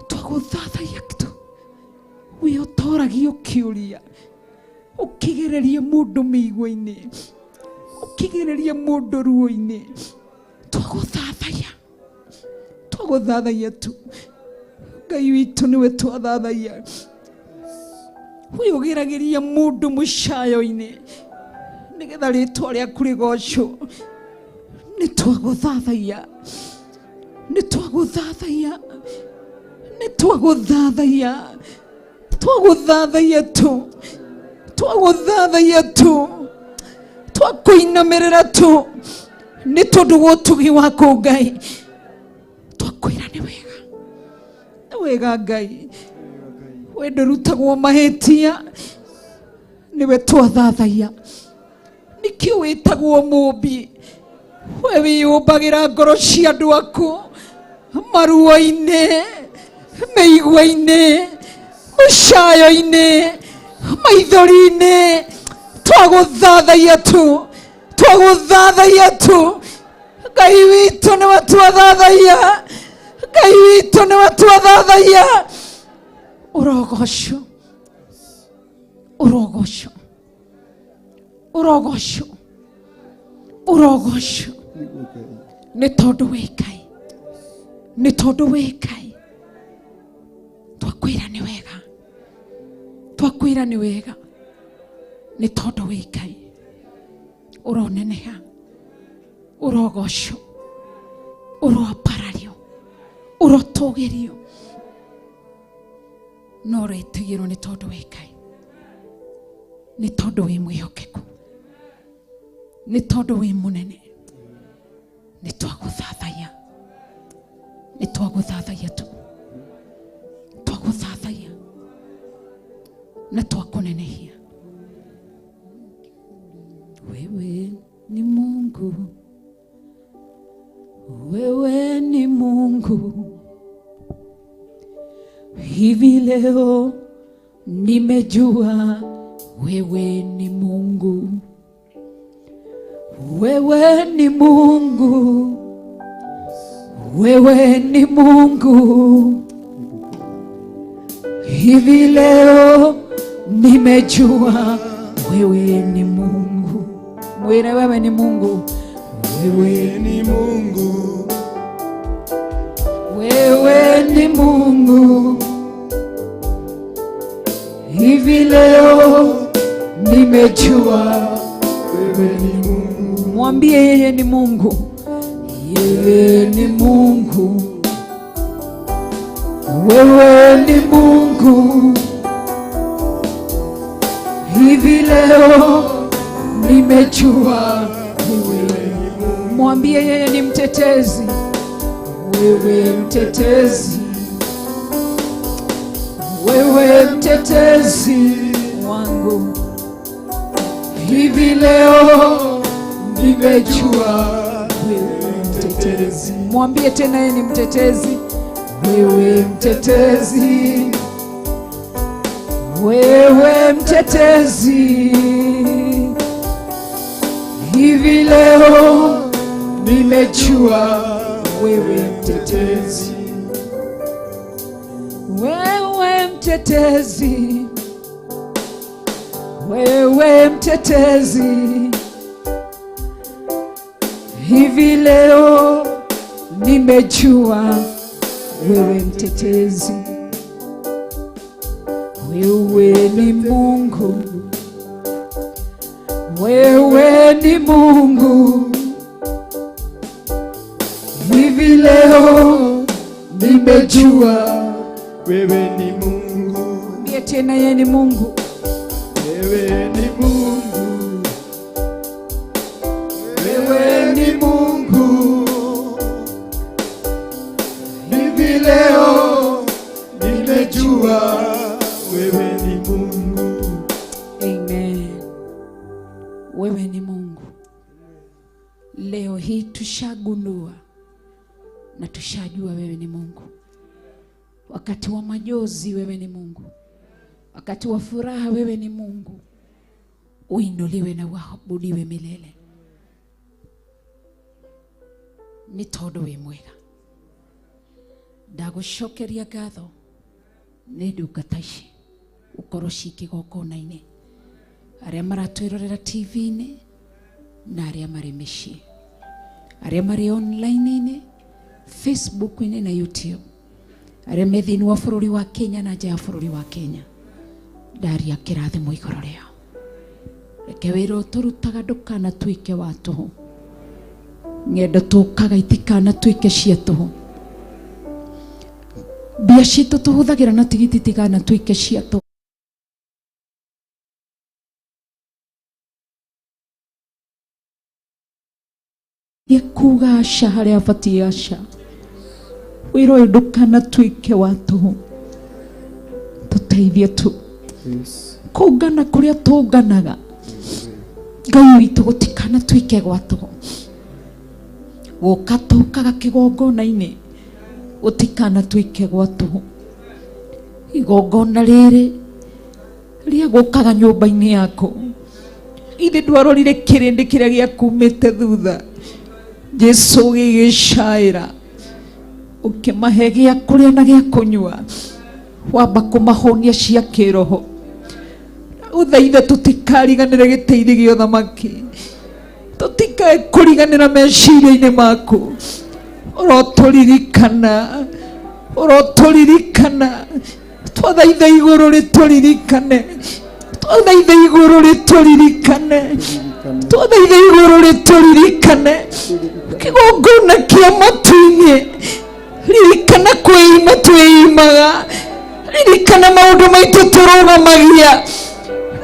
S11: twagũthathaiya tu we ũtoragia ũkĩũria ũkĩgereria mũndũ mĩigua-inĩ ũkĩgereria mũndũ ruo-inĩ twagũthathaiya twagũthathaiya tu Ngai witũ nĩwe twathathaiya we ũgeragĩria mũndũ mũcayo-inĩ nĩgetha rĩtwa rĩaku rĩgocwo nĩ twagũthathaiya nĩ twagũthathaiya nĩ twagũthathaiya twagũthathaiya tu twagũthathaiya tu twakũinamĩrĩra tu nĩ tondũ wa ũtugi waku Ngai twakwĩra nĩ wega nĩ wega Ngai we ndũrutagwo mahĩtia nĩwe twathathaiya nĩkĩo wĩtagwo mũmbi we wĩyũmbagĩra ngoro cia andũ aku maruo-inĩ mĩigua-inĩ mũcayo-inĩ maithori-inĩ twagũthathaiya tu twagũthathaiya tu Ngai witũ nĩwe twathathaiya Ngai witũ nĩwe twathathaiya ũrogocwo ũrogocwo ũrogocwo ũrogocwo nĩ tondũ wĩ Ngai nĩ tondũ wĩ Ngai twakwĩra nĩ wega twakwĩra nĩ wega nĩ tondũ wĩ Ngai ũroneneha ũrogocwo ũroambarario ũrotũgĩrio no ũretigĩrwo nĩ tondũ wĩ Ngai. Nĩ tondũ wĩ mwĩhokeku, nĩ tondũ wĩ mũnene, nĩ twagũthathaiya, nĩ twagũthathaiya tu, twagũthathaiya na twakũnenehia. Wewe ni Mungu, wewe ni Mungu. Hivi leo nimejua wewe ni Mungu, wewe ni Mungu, wewe ni Mungu. Hivi leo nimejua wewe ni Mungu. Mwire wewe ni Mungu, wewe
S8: ni Mungu,
S11: wewe ni Mungu. Hivi leo nimejua
S8: wewe ni Mungu.
S11: Mwambie yeye ni Mungu, yeye ni Mungu, wewe ni Mungu. Hivi leo nimejua wewe ni Mungu. Mwambie yeye ni mtetezi, wewe mtetezi, wewe mtetezi wangu. Hivi leo nimejua wewe mtetezi. Mwambie tena yeye ni mtetezi, wewe mtetezi, wewe mtetezi. Hivi leo nimejua wewe mtetezi, wewe mtetezi, wewe mtetezi. Hivi leo nimejua wewe mtetezi, wewe ni Mungu, wewe ni Mungu. Hivi leo nimejua
S8: wewe ni Mungu.
S11: Mwambie tena yeye ni Mungu,
S8: wewe ni Mungu,
S11: wewe ni Mungu.
S8: Hivi leo nimejua wewe ni Mungu.
S11: Amen. Wewe ni Mungu. Leo hii tushagundua na tushajua wewe ni Mungu. Wakati wa majozi wewe ni Mungu, wakati wa furaha wewe ni Mungu. Uinuliwe na uabudiwe milele. Nĩ tondũ wĩ mwega. Ndagũcokeria ngatho nĩ ndungata ici gũkorwo ci kĩgongona-inĩ, arĩa maratwĩrorera TV-inĩ na arĩa marĩ mĩciĩ, arĩa marĩ online-inĩ, Facebook-inĩ na YouTube, arĩa me thĩinĩ wa bũrũri wa Kenya na nja ya bũrũri wa Kenya. Ndaria kĩrathimo igũrũ rĩao. Reke wĩra ũyũ tũrutaga ndũkanatuĩke wa tũhũ, ng'endo tũkaga itikanatuĩke cia tũhũ, mbia citũ tũhũthagĩra na tigiti itikanatuĩke cia tũhũ. Kuga aca harĩa abatiĩ aca, wĩra ũyũ ndũkanatuĩke wa tũhũ, tũteithie tu kũngana kũrĩa tũnganaga. Ngai witũ gũtikanatuĩke gwa tũhũ, gũka tũkaga kĩgongona-inĩ gũtikanatuĩke gwa tũhũ. Igongona rĩrĩ rĩa gũkaga nyũmba-inĩ yaku, ithe ndwarorire kĩrĩndĩ kĩrĩa gĩakumĩte thutha, Jesu gĩgĩcaĩra ũkĩmahe gĩa kũrĩa na gĩa kũnyua, wamba kũmahũnia cia kĩroho. Ũthaithe tũtikariganĩre gĩtĩ-inĩ gĩa ũthamaki, tũtikae kũriganĩra meciria-inĩ maku. Ũrotũririkana, ũrotũririkana, twathaitha igũrũ rĩtũririkane, twathaitha igũrũ rĩtũririkane, twathaitha igũrũ rĩtũririkane. Kĩgongona kĩa matu-inĩ, ririkana kwĩima twĩimaga, ririkana maũndũ maitũ tũrũgamagia,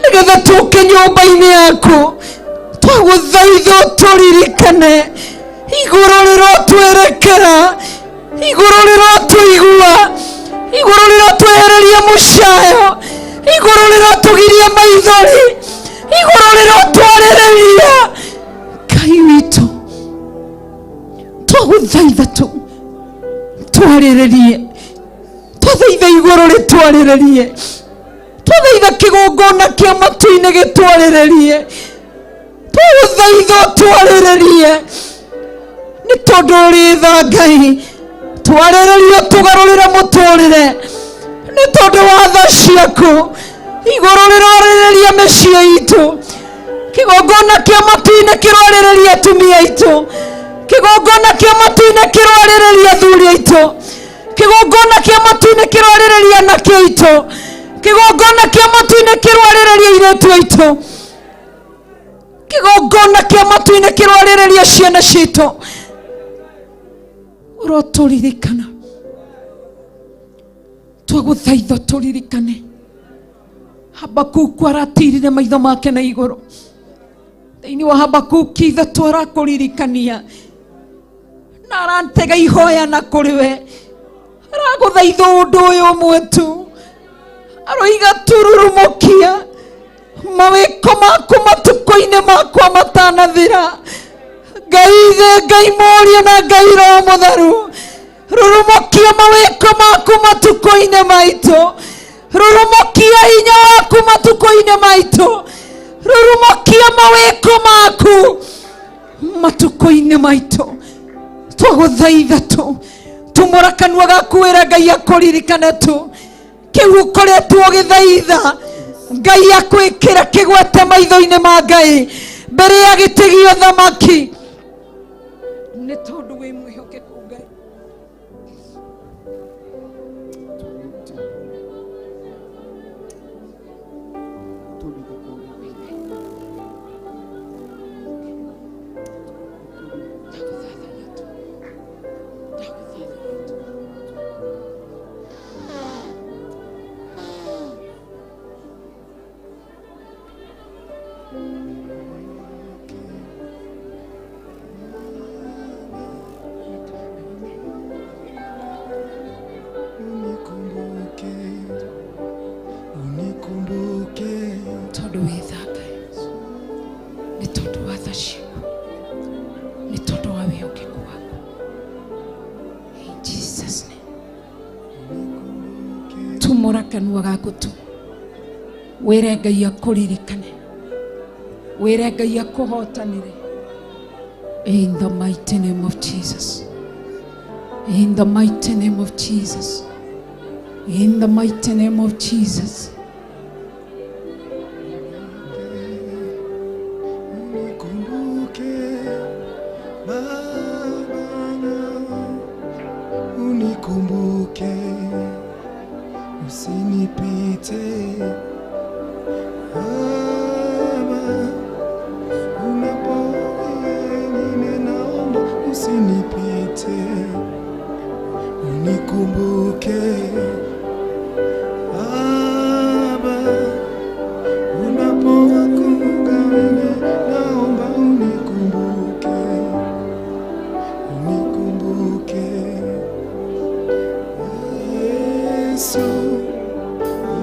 S11: nĩgetha
S12: Nĩgetha tũke nyũmba-inĩ yaku, twagũthaitha ũtũririkane. Igũrũ rĩrotwerekera, igũrũ rĩrotũigua, igũrũ rĩrotwehereria mũcayo, igũrũ rĩrotũgiria maithori, igũrũ rĩrotwarĩrĩria. Ngai witũ, twagũthaitha tu twarĩrĩrie, twathaitha igũrũ rĩtwarĩrĩrie, twathaitha kĩgongona kĩa matu-inĩ gĩtwarĩrĩrie, twagũthaitha ũtwarĩrĩrie, nĩ tondũ ũrĩ tha Ngai. Twarĩrĩrie ũtũgarũrĩre mũtũrĩre, nĩ tondũ wa tha ciaku. Igũrũ rĩrorĩrĩria mĩciĩ itũ, kĩgongona kĩa matu-inĩ kĩrorĩrĩria atumia aitũ, kĩgongona kĩa matu-inĩ kĩrorĩrĩria athuri aitũ, kĩgongona kĩa matu-inĩ kĩrorĩrĩria anake aitũ, kĩgongona kĩa matu-inĩ kĩrorĩrĩria airĩtu aitũ, kĩgongona kĩa matu-inĩ kĩrorĩrĩria ciana citũ. Ũrotũririkana, twagũthaitha tũririkane. Habakuku aratirire maitho make na igũrũ. Thĩinĩ wa Habakuki ithatũ arakũririkania na arantega ihoya na kũrĩ we, aragũthaitha ũndũ ũyũ ũmwe tu, aroiga tururumũkia mawĩko maku matukũ-inĩ makwa matanathira. Ngai Ithe, Ngai Mũriũ na Ngai Roho Mũtheru, rurumũkia mawĩko maku matukũ-inĩ maitũ, rurumũkia hinya waku matukũ-inĩ maitũ, rurumũkia mawĩko maku matukũ-inĩ maitũ. Twagũthaitha tu tumũra kanua gaku wĩra Ngai akũririkane tu kĩu ũkoretwo ũgĩthaitha Ngai akwĩkĩra kĩgwete maitho-inĩ ma Ngai mbere ya gĩtĩ gĩa ũthamaki, nĩ tondũ wĩ mwĩhokeku Ngai. Tondũ wĩ tha Ngai, nĩ tondũ wa tha ciaku, nĩ tondũ wa wĩhokeku waku. In Jesus name. Tumũra kanua gaku tu wĩre Ngai akũririkane, wĩre Ngai akũhotanĩre. In the mighty name of Jesus. In the mighty name of Jesus. In the mighty name of Jesus.
S2: Unikumbuke Baba, unikumbuke, usinipite Baba, unapoenda naomba usinipite, unikumbuke Baba, unapowakumbuka wengine naomba unikumbuke, unikumbuke Yesu,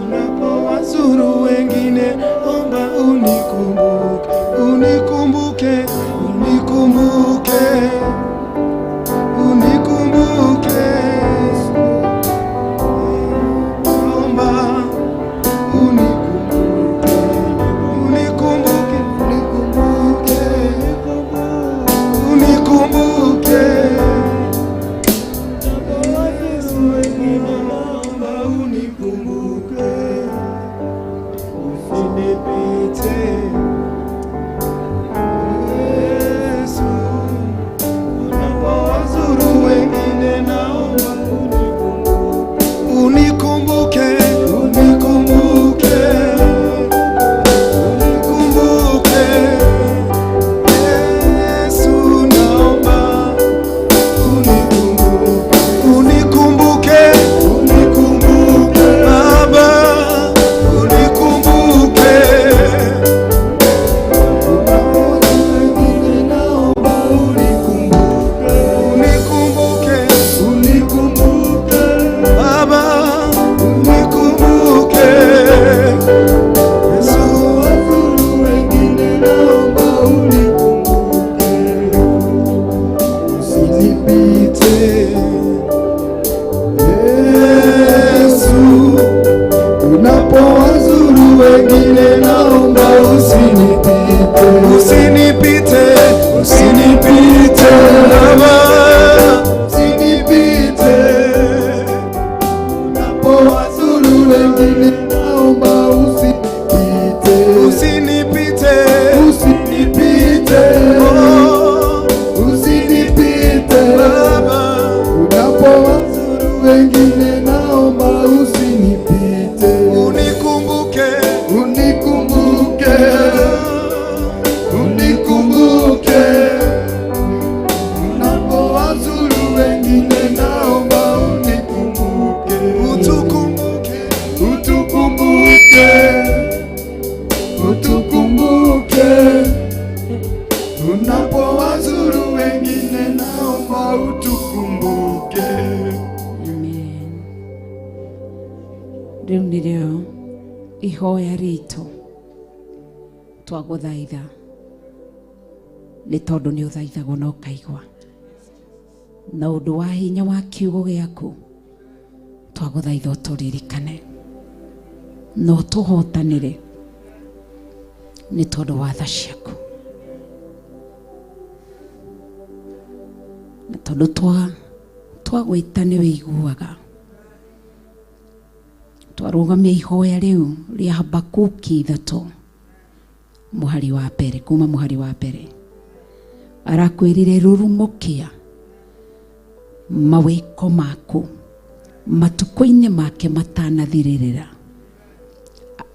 S2: unapowazuru wengine omba unikumbuke, unikumbuke, unikumbuke, unikumbuke, omba unikumbuke, unikumbuke, unikumbuke, unikumbuke. Yesu, wengine naomba unikumbuke.
S11: Ihoya ritũ twagũthaitha nĩ tondũ nĩ ũthaithagwo na ũkaigua, na ũndũ wa hinya wa kiugo gĩaku twagũthaitha ũtũririkane na ũtũhotanĩre nĩ tondũ wa tha ciaku, na tondũ twagwĩta nĩ wĩiguaga. Twarũgamia ihoya rĩu rĩa Habakuki 3 mũhari wa mbere, kuma mũhari wa mbere arakwĩrire rurumũkia mawĩko maku matukũ-inĩ make matanathirĩrĩra.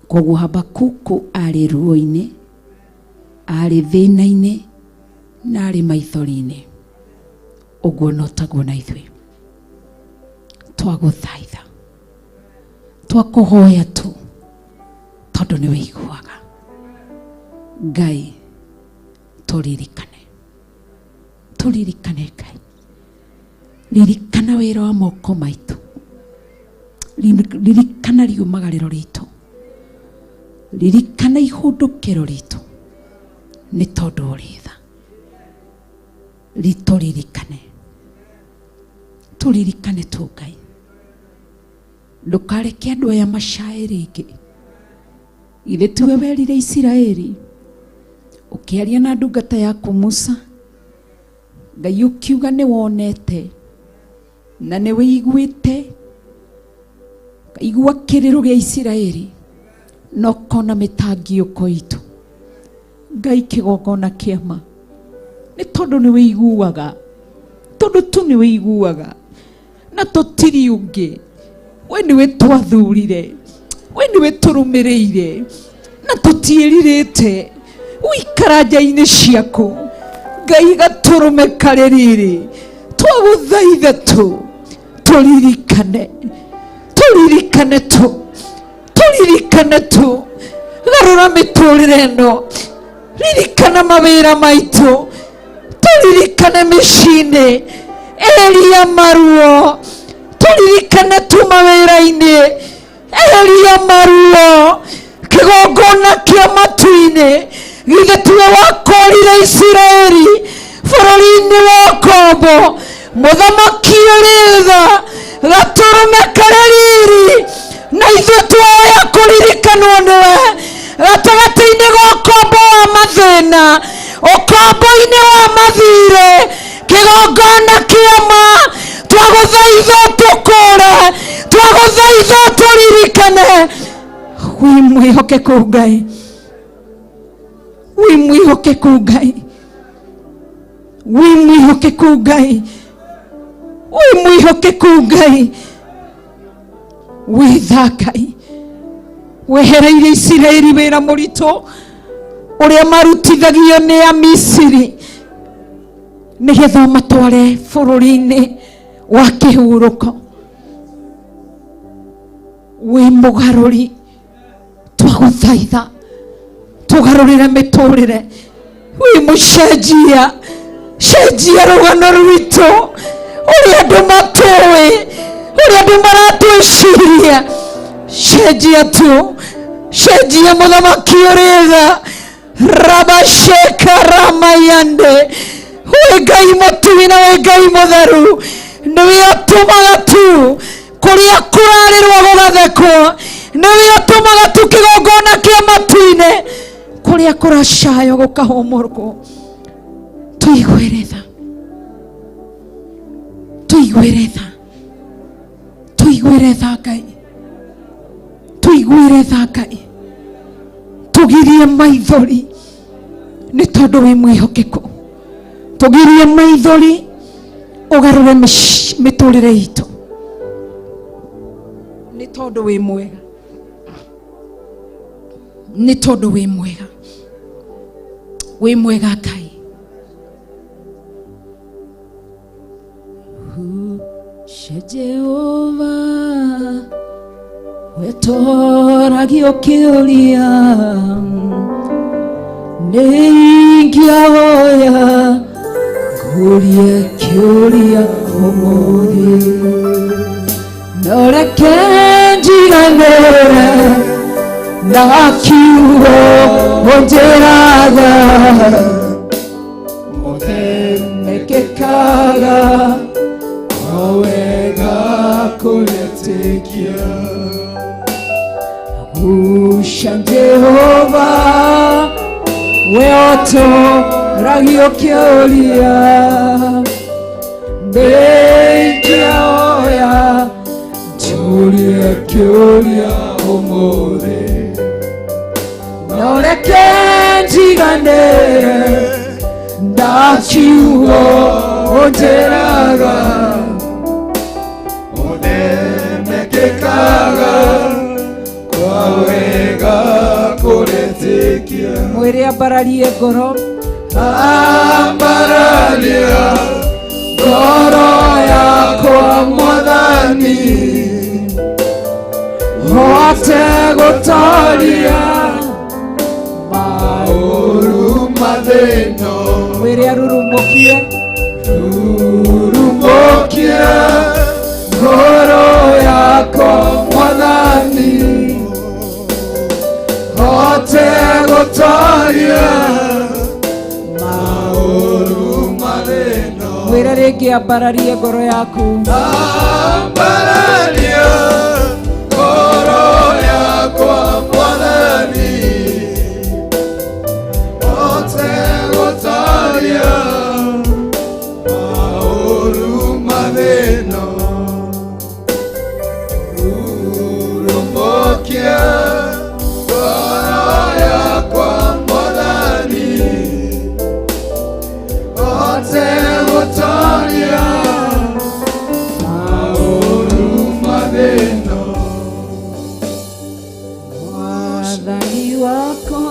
S11: Koguo Habakuku arĩ ruo-inĩ, arĩ thĩna-inĩ na arĩ maithori-inĩ. Ũguo no taguo na ithuĩ twagũthaitha, twakũhoya tu tondũ nĩ wĩiguaga. Ngai tũririkane, tũririkane Ngai, ririkana wĩra wa moko maitũ, ririkana riumagarĩro ritũ, ririkana ihũndũkĩro ritũ, nĩ tondũ ũrĩ tha. Ritũririkane, tũririkane tu Ngai, ndũkareke andũ aya macae rĩngĩ. Ithe tiwe werire Isiraeli ũkĩaria na ndungata yaku Musa, Ngai ũkiuga nĩ wonete na nĩ wĩiguĩte, ũkaigua kĩrĩro gĩa Isiraeli na ũkona mĩtangĩko itũ. Ngai kĩgongona kĩama nĩ tondũ nĩ wĩiguaga, tondũ tu nĩ wĩiguaga na tũtiri ũngĩ. We nĩwe twathurire, we nĩwe tũrũmĩrĩire na tũtiĩrirĩte ũikara nja-inĩ ciaku. Ngai gatũrũme karĩ rĩrĩ, twagũthaitha tu tũririkane, tũririkane tu, tũririkane tu, garũra mĩtũrĩre ĩno, ririkana mawĩra maitũ, tũririkane mĩciĩ-inĩ, eheria maruo, tũririkane tu mawĩra-inĩ, eheria maruo, kĩgongona kĩa matu-inĩ. Githĩ tiwe wakorire Isiraeli bũrũri-inĩ wa ũkombo, mũthamaki ũrĩ tha, gatũrũme karĩ riri, na ithuĩ twoya kũririkanwo nĩwe gatagatĩ-inĩ ga ũkombo wa mathĩna, ũkombo-inĩ wa mathirĩ, kĩgongona kĩama twagũthaitha tũkũre, twagũthaitha tũririkane. Wĩ mwĩhokeku Ngai, wĩ mwĩhokeku Ngai, wĩ mwĩhokeku Ngai, wĩ mwĩhokeku Ngai, wĩ tha Ngai. Wehereire Isiraeli wĩra mũritũ ũrĩa marutithagio nĩ Amisiri nĩgetha ũmatware bũrũri-inĩ wa kĩhurũko. Wĩ mũgarũri, twagũthaitha tũgarũrĩre mĩtũrĩre. Wĩ mũcenjia, cenjia rũgano rwitũ, ũrĩa andũ matũĩ, ũrĩa andũ maratwĩciria. Cenjia tu, cenjia mũthamaki ũrĩ tha. Rabasheka ramayande, wĩ Ngai mũtugi na wĩ Ngai mũtheru, nĩwe ũtũmaga tu kũrĩa kũrarĩrwo gũgathekwo, nĩwe ũtũmaga tu kĩgongona kĩa matu-inĩ kũrĩa kũracayo gũkahũmũrwo. Tũiguĩre tha, tũiguĩre tha, tũiguĩre tha Ngai, tũiguĩre tha Ngai, tũgirie maithori nĩ tondũ wĩ mwĩhokeku, tũgirie maithori ũgarũre mĩtũrĩre itũ nĩ tondũ wĩ mwega, nĩ tondũ wĩ mwega, wĩ mwega Ngai. Jehova wetoragio kĩũria nĩ ingĩahoya ngũrie kĩũria ũmũthĩ, no reke njiganĩre
S12: Na kiugo ũnjĩraga mothe mekĩkaga
S2: o wega kũrĩtĩkia.
S12: Gusha Jehova we ũtũragio kĩũria ndĩingĩoya
S2: Njũrie kĩũria ũmũthĩ,
S12: no reke njiganĩre na kiugo ũnjĩraga
S2: mothe mekĩkaga kwa wega kũrĩtĩkia.
S12: Mwĩre ambararie ngoro,
S2: Ambararia ngoro yakwa Mwathani,
S12: hote gũtoria
S2: maũru mathĩno.
S12: Mwĩre arurumũkie,
S2: Rurumũkia ngoro yakwa Mwathani, hote gũtoria maũru mathĩno.
S12: Mwĩre rĩngĩ ambararie ngoro yaku.
S2: Ambararia ngoro yakwa Mwathani, hote gũtoria maũru mathĩno. Rurumũkia ngoro yakwa Mwathani, hote gũtoria maũru mathĩno.
S12: Mwathani wakwa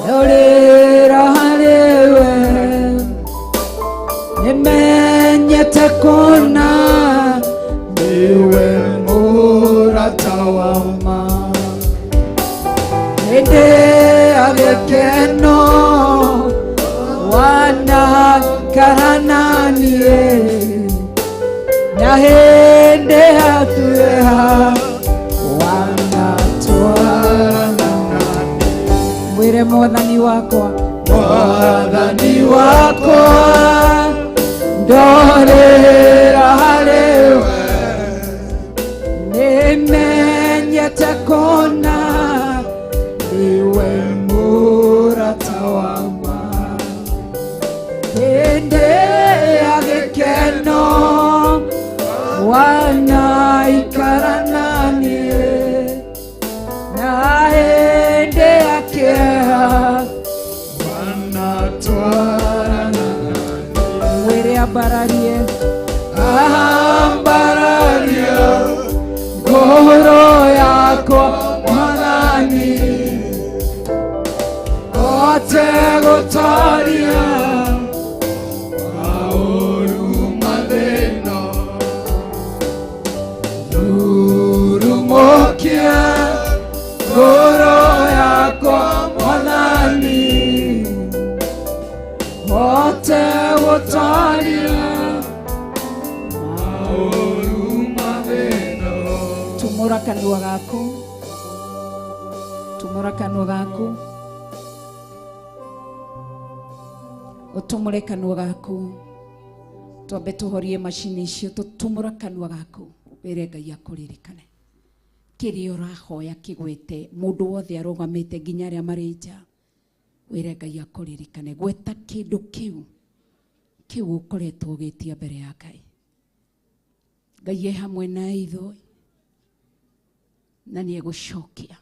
S12: ndorĩra harĩwe, nĩmenyete kũna
S2: Niwe mũrata wa ma,
S12: hĩndĩ ya gĩkeno wanakarananie, na hĩndĩ ya kĩeha wanatwarana. Mwĩre Mwathani wakwa,
S2: Mwathani wakwa
S12: ndorĩra harĩwe, nĩmenyete kũna
S2: niwe mũrata wa ma,
S12: hĩndĩ ya gĩkeno wanaikara naniĩ, na hĩndĩ ya kĩeha
S2: wanatwarana.
S12: Mwĩre ambararie,
S2: Ambararia ngoro yakwa Mwathani, hote gũtoria maũru mathĩno. Rurumũkia ngoro yakwa Mwathani,
S12: hote gũtoria
S2: maũru mathĩno.
S12: Tumũra kanua gaku, tumũra kanua gaku, ũtumũre kanua gaku, twambe tũhorie macini icio. Tũtumũra kanua gaku wĩre Ngai akũririkane kĩrĩa ũrahoya kĩgwete. Mũndũ wothe arũgamĩte nginya arĩa marĩ nja, wĩre Ngai akũririkane. Gweta kĩndũ kĩu kĩu ũkoretwo ũgĩtia mbere ya Ngai. Ngai e hamwe na ithuĩ na nĩ egũcokia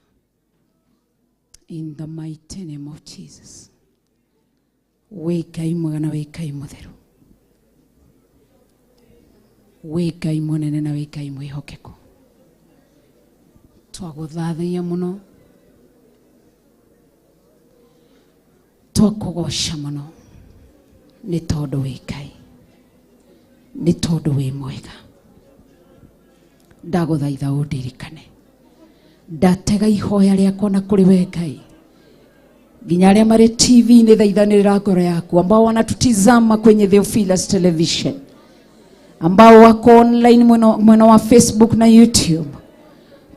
S12: in the mighty name of Jesus. Wĩ Ngai mwega na wĩ Ngai mũtheru, wĩ Ngai mũnene na wĩ Ngai mwĩhokeku, twagũthathaiya mũno, twakũgoca mũno, nĩ tondũ wĩ Ngai, nĩ tondũ wĩ mwega. Ndagũthaitha ũndirikane, ndatega ihoya rĩakwa na kũrĩ we Ngai, nginya arĩa marĩ TV-inĩ, thaithanĩrĩra ngoro yaku, ambao wanatutizama kwenye Theophilus Television, ambao wako online mwena wa Facebook na YouTube.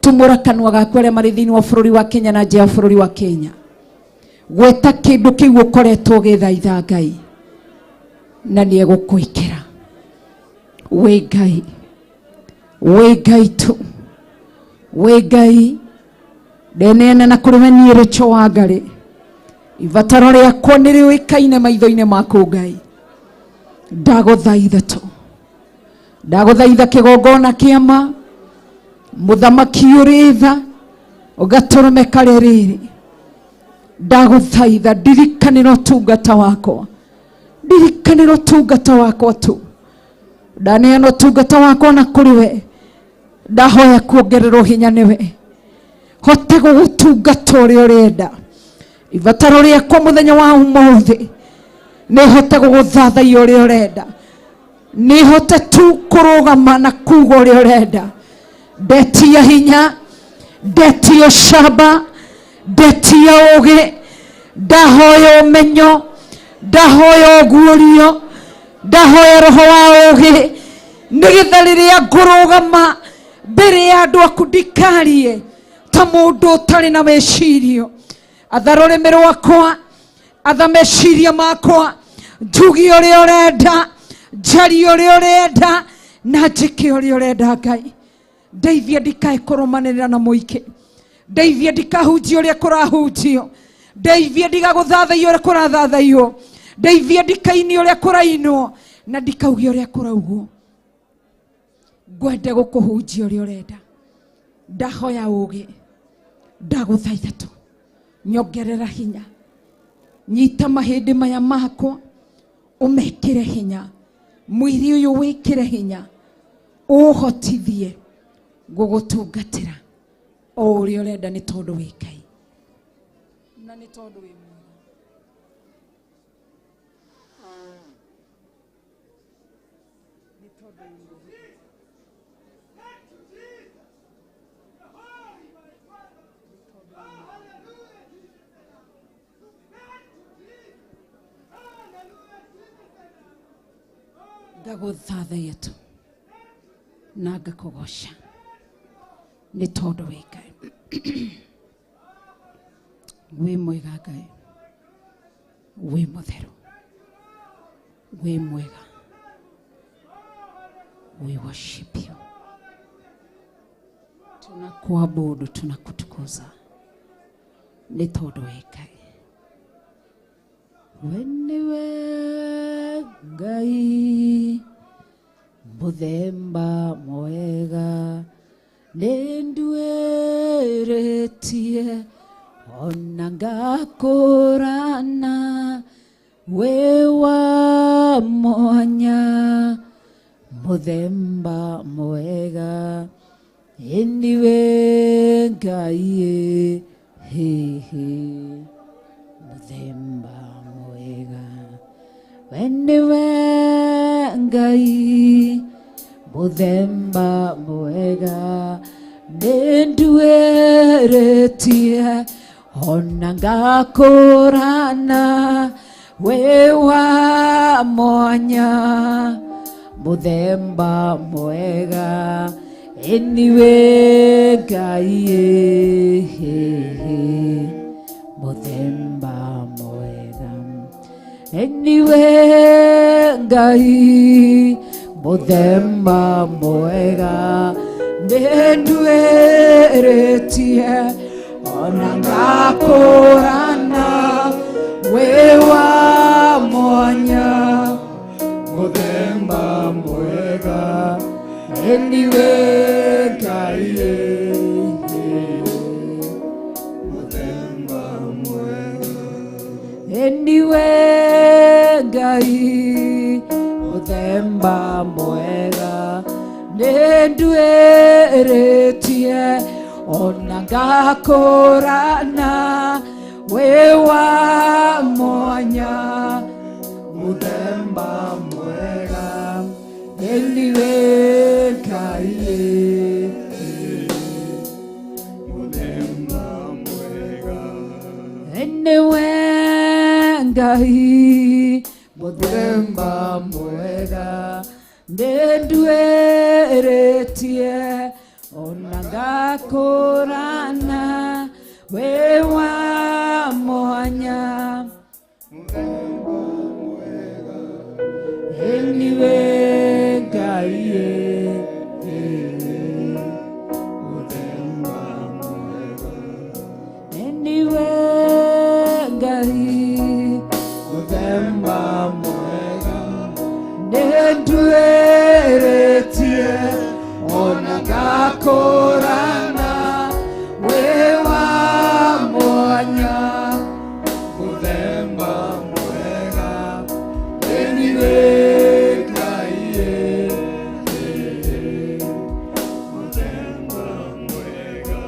S12: Tumũra kanua gaku arĩa marĩ thĩinĩ wa bũrũri wa Kenya na nja ya bũrũri wa Kenya. Gweta kĩndũ kĩu ũkoretwo ũgĩthaitha Ngai na nĩ egũkwĩkĩra. Wĩ Ngai, wĩ Ngai tu, wĩ Ngai. Ndeneana na kũrĩ we niĩ Rachel Wangari, ibataro rĩakwa nĩ rĩũĩkaine maitho-inĩ maku Ngai. Ndagũthaitha tu, ndagũthaitha kĩgongona kĩa ma, mũthamaki ũrĩ tha, ũgatũrũme karĩ rĩrĩ. Ndagũthaitha ndirikanĩra ũtungata wakwa, ndirikanĩra ũtungata wakwa tu. Ndaneana ũtungata wakwa na kũrĩ we, ndahoya kuongererwo hinya nĩwe, hote gũgũtungata ũrĩa ũrenda. Ibataro rĩakwa mũthenya wa ũmũthĩ nĩ hote gũgũthathaiya ũrĩa ũrenda, nĩ hote tu kũrũgama na kuga ũrĩa ũrenda. Ndetia hinya, ndetia ũcamba, ndetia ũgĩ, ndahoya ũmenyo, ndahoya ũguũrio, ndahoya roho wa ũgĩ, nĩgetha rĩrĩa ngũrũgama mbere ya andũ aku ndikarie ta mũndũ ũtarĩ na mecirio. Atha rũrĩmĩ rwakwa, atha meciria makwa, njuge ũrĩa ũrenda, njarie ũrĩa ũrenda, na njĩke ũrĩa ũrenda. Ngai ndeithia ndikae kũrũmanĩrĩra na mũingĩ, ndeithia ndikahunjie ũrĩa kũrahunjio, ndeithia ndigagũthathaiyo ũrĩa kũrathathaiyo, ndeithia ndikainie ũrĩa kũrainwo, na ndikauge ũrĩa kũraugwo. Ngwende gũkũhunjia ũrĩa ũrenda. Ndahoya ũgĩ, ndagũthaitha tu, nyongerera hinya, nyita mahĩndĩ maya makwa ũmekĩre hinya, mwĩrĩ ũyũ wĩkĩre hinya, ũhotithie gũgũtungatĩra o ũrĩa ũrenda, nĩ tondũ wĩ Ngai na nĩ tondũ wĩ mwega. Nĩ tondũ wĩ mwega. Ngagũthathaiya tu na ngakũgoca nĩ tondũ wĩ Ngai. Wĩ mwega Ngai, wĩ mũtheru, wĩ mwega. We worship you, tunakuabudu, tunakutukuza nĩ tondũ wĩ Ngai. We nĩwe Ngai mũthemba mwega, nĩ nduĩrĩtie ona ngakũrana, wĩ wa mwanya mũthemba mwega, ĩniwe Ngai hihi mũthemba mwega. We nĩwe Ngai mũthemba mwega, nĩ nduĩrĩtie ona ngakũrana, wĩ wa mwanya mũthemba mwega, ĩniwe Ngai hihi mũthemba mwega, ĩniwe Ngai mũthemba mwega, nĩ nduĩrĩtie ona ngakũrana, wĩ wa mwanya mũthemba mwega, ĩniwe Ngai mũthemba mwega, ĩniwe Ngai mũthemba mwega, nĩ nduĩrĩtie ona ngakũrana, wĩ wa mwanya mũthemba mwega, ĩniwe Ngai mũthemba mwega, ĩniwe Ngai mũthemba mwega, nĩ nduĩrĩtie ona ngakũrana wĩ wa mwanya niwe Ngai niwe Ngai
S2: Mũthemba mwega nĩnduĩrĩtie ona ngakũrana wĩ wa mwanya mũthemba mwega nĩniwe Ngai mũthemba mwega.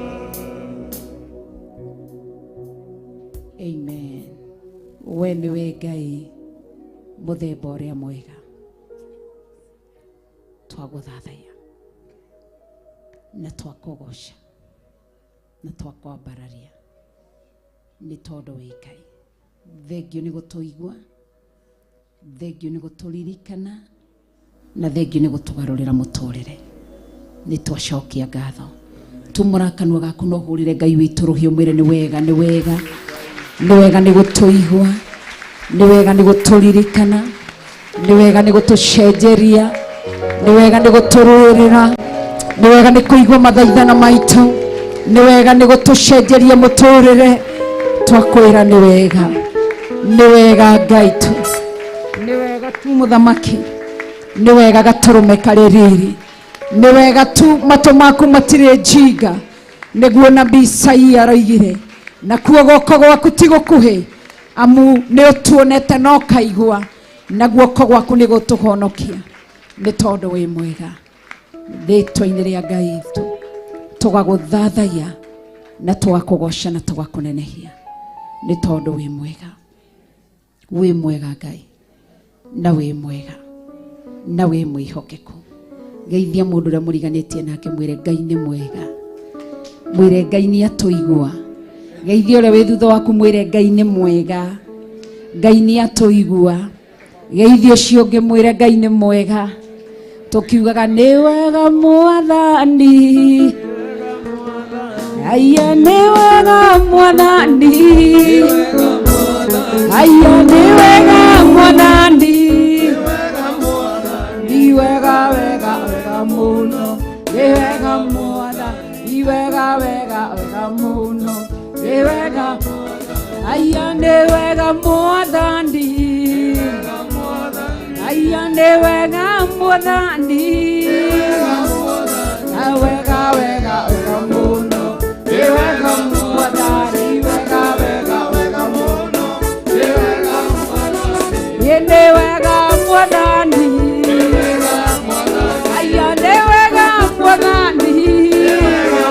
S11: Amen. We nĩwe Ngai mũthemba ũrĩa mwega, twagũthathaiya na twakũgoca na twakwambararia nĩ tondũ wĩ Ngai. Thengiũ nĩ gũtũigua, thengiũ nĩ gũtũririkana, na thengiũ nĩ gũtũgarũrĩra mũtũrĩre. Nĩ twacokia ngatho. Tumũra kanua gaku na ũhũrĩre Ngai witũ rũhiũ, mwĩre nĩ wega, nĩ wega, nĩ wega nĩ gũtũigua, nĩ wega nĩ gũtũririkana, nĩ wega nĩ gũtũcenjeria, nĩ wega nĩ gũtũrũĩrĩra, nĩ wega nĩ kũigua mathaithana maitũ, nĩ wega nĩ gũtũcenjeria mũtũrĩre. Twakwĩra nĩ wega, nĩ wega Ngai tu, nĩ wega tu mũthamaki, nĩ wega gatũrũme karĩ riri, nĩ wega tu matũ maku matirĩ njinga, nĩguo nabii Isaia aroigire, nakuo guoko gwaku ti gũkuhĩ, amu nĩ ũtuonete na ũkaigua, na guoko gwaku nĩ gũtũhonokia, nĩ tondũ wĩ mwega. Rĩtwa-inĩ rĩa Ngai witũ tũgagũthathaiya na tũgakũgoca na tũgakũnenehia, nĩ tondũ wĩ mwega, wĩ mwega Ngai, na wĩ mwega na wĩ mwĩhokeku. Geithia mũndũ ũrĩa mũriganĩtie nake, mwĩre Ngai nĩ mwega, mwĩre Ngai nĩ atũigua. Geithia ũrĩa wĩ thutha waku, mwĩre Ngai nĩ mwega, Ngai nĩ atũigua. Geithia ũcio ũngĩ, mwĩre Ngai nĩ mwega. Tũkiugaga nĩ wega Mwathani, aya nĩ wega Mwathani, aya nĩ wega Mwathani, nĩ wega wega wega mũno, nĩ wega Mwathani, nĩ wega wega wega mũno, nĩ wega, aya nĩ wega Mwathani, aya nĩ wega Mwathani, wega wega wega mũno, nĩ wega Mwathani, wega wega wega mũno, nĩ wega Mwathani, nĩ wega Mwathani, aya nĩ wega Mwathani,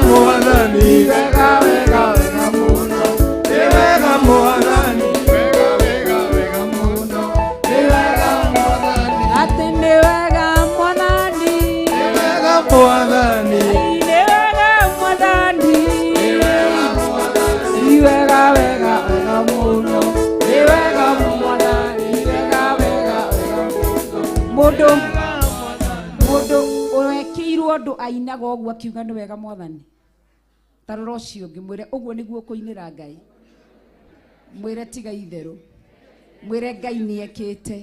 S2: Mwathani wega wega wega mũno, nĩ wega Mwathani, wega wega wega mũno, nĩ wega Mwathani,
S12: atĩ nĩ wega Mwathani,
S2: nĩ wega Mwathani,
S12: nĩ wega Mwathani, nĩ wega wega wega mũno, nĩ wega Mwathani, wega wega wega mũno.
S11: Mũndũ wekĩirwo ũndũ ainaga ũguo akiuga nĩ wega Mwathani. Ta rora ũcio ũngĩ, mwĩre ũguo nĩguo kũinĩra Ngai, mwĩre tiga itherũ, mwĩre Ngai nĩ ekĩte,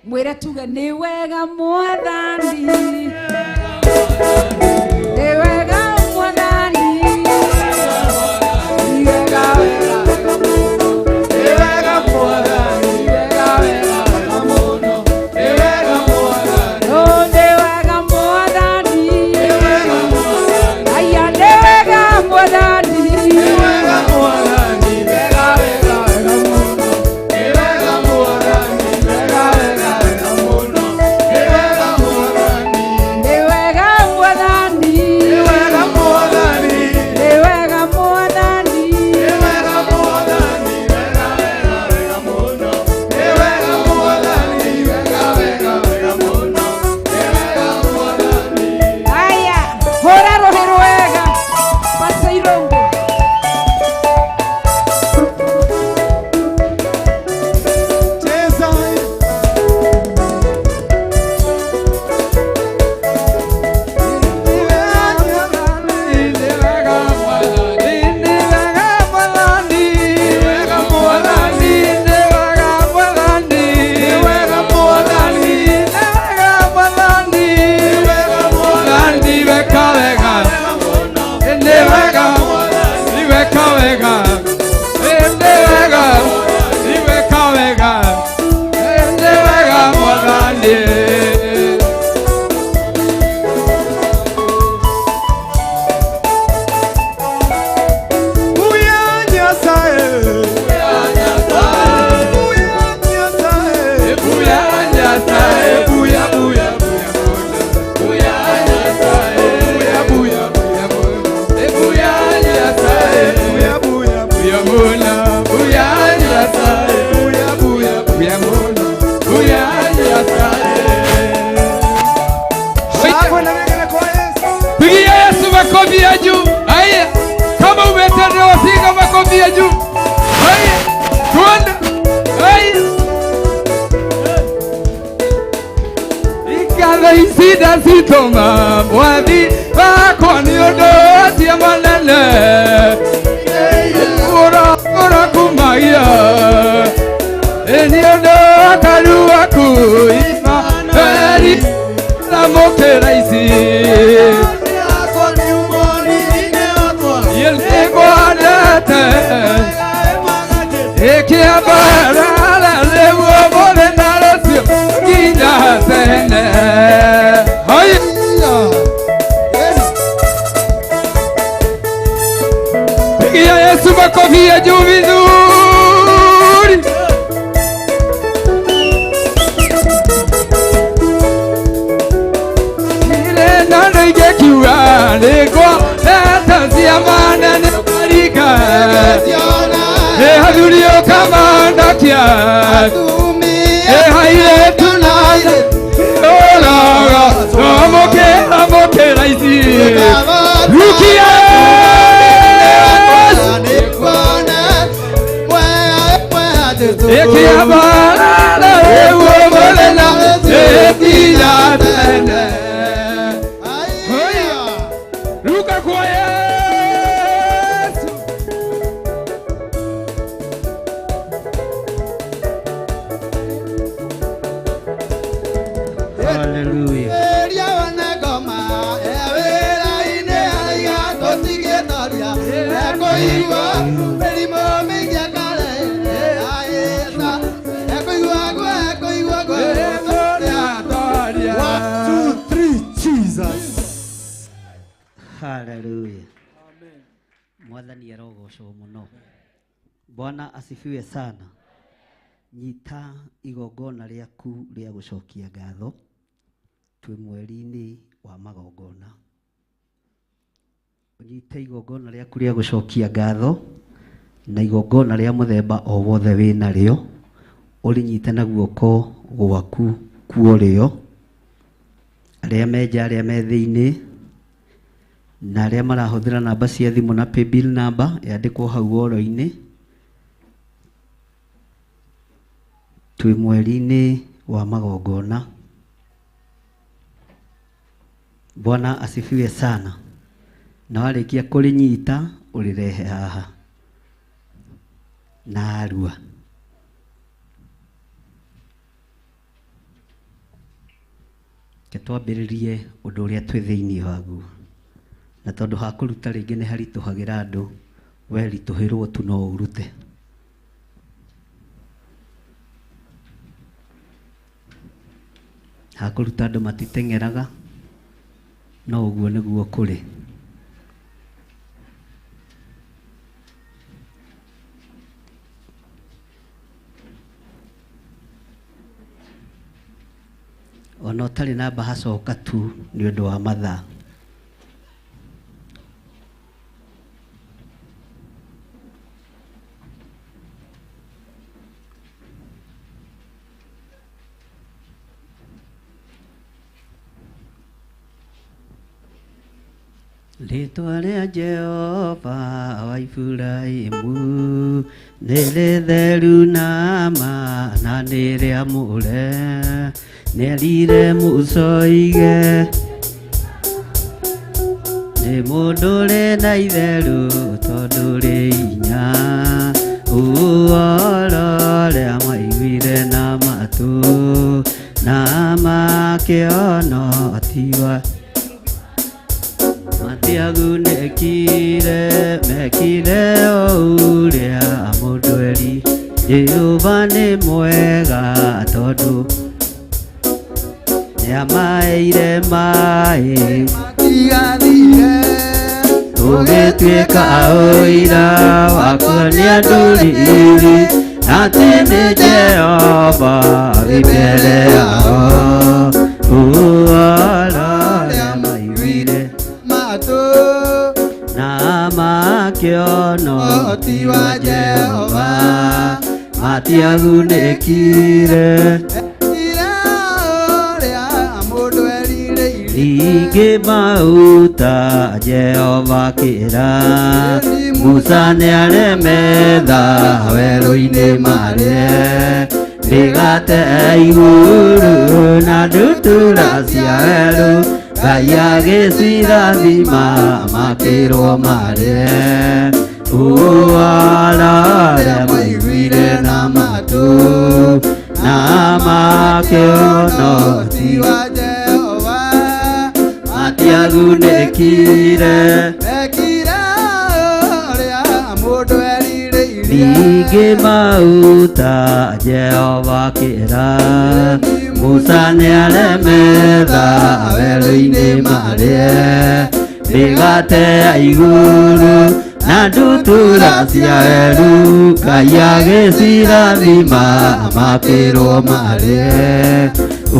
S11: mwĩre tuge nĩ wega Mwathani, nĩ wega Mwathani, nĩ wega wega wega mũno,
S2: nĩ wega Mwathani, wega wega wega mũno, nĩ wega Mwathani,
S12: oh nĩ wega Mwathani,
S2: nĩ wega Mwathani,
S12: aya nĩ wega Mwathani,
S2: nĩ wega Mwathani, wega wega wega mũno, nĩ wega Mwathani, wega wega wega mũno, nĩ wega Mwathani,
S12: nĩ
S7: ngoma mwathi wakwa nĩ ũndũ ũcio mũnene ũrakumagia nĩ ũndũ wakaru waku Imanueli ramũkĩra ici nĩngwendete ĩkĩambarara rĩu ũmũthĩ na rũciũ nginya tene. Pigia Yesu makofi ya juu vizuri. Ile nando igekiuga nĩngwendete ciama nene marika Hathurio kamandakia Hairĩtu na ũraga Amũkĩra amũkĩra ici Rukia Ĩkĩambarara rĩu ũmũthĩ na ĩkinya tene. Ruka kwa Yesu.
S4: Hallelujah.
S8: One, two, three, Jesus.
S4: Hallelujah. Mwathani arogocwo muno. Bwana asifiwe sana. Nyita igongona rĩaku rĩa gũcokia ngatho twĩ mweri-inĩ wa magongona. Ũnyite igongona rĩaku rĩa gũcokia ngatho na igongona rĩa mũthemba o wothe wĩ narĩo ũrĩnyite na guoko gwaku kuorĩo, arĩa me nja arĩa me thĩinĩ na arĩa marahũthĩra namba cia thimũ na paybill number yandĩkwo hau woro-inĩ. Twĩ mweri-inĩ wa magongona. Bwana asifiwe sana. Na warĩkia kũrĩnyita ũrĩrehe haha na arua. Reke twambĩrĩrie ũndũ ũrĩa twĩ thĩinĩ waguo, na tondũ ha kũruta rĩngĩ nĩ haritũhagĩra andũ, we ritũhĩrwo tu no ũrute. Ha kũruta andũ matiteng'eraga, no ũguo nĩguo kũrĩ. Ona ũtarĩ na mbahaca tu nĩ ũndũ wa mathaa. Rĩtwa rĩa Jehova wa Iburahĩmu nĩ rĩtheru na ma na nĩ rĩamũre, nĩerire Musa oige nĩ mũndũ ũrĩ na itherũ tondũ rĩ hinya, ũhoro ũrĩa maiguire na matũ na makĩona tiwa matiagunĩkire, mekire o ũrĩa mũndũ eri. Jehova nĩ mwega tondũ nĩamaheire maĩ tũgĩtuĩka ũira wa kuonia ndũrĩrĩ atĩ nĩ Jehova wĩ mbere yao. Ũhoro ũrĩa maiguire na makĩona ti wa Jehova matiagunĩkire Ingĩ mauta Jehova kĩra Musa nĩaremetha werũ-inĩ marĩe mĩgate igũrũ na ndutura cia werũ Ngai agĩcirathima makĩrwo marĩe ũhoro ũrĩa maiguire na matũ na makĩona ti
S6: wa Jehova
S4: matiagunĩkire
S6: mekire ũrĩa mũndũ erirĩirie
S4: ningĩ mauta Jehova akĩra Musa nĩaremetha werũ-inĩ marĩe mĩgate ya igũrũ na ndutura cia werũ Ngai agĩcirathima makĩrwo marĩe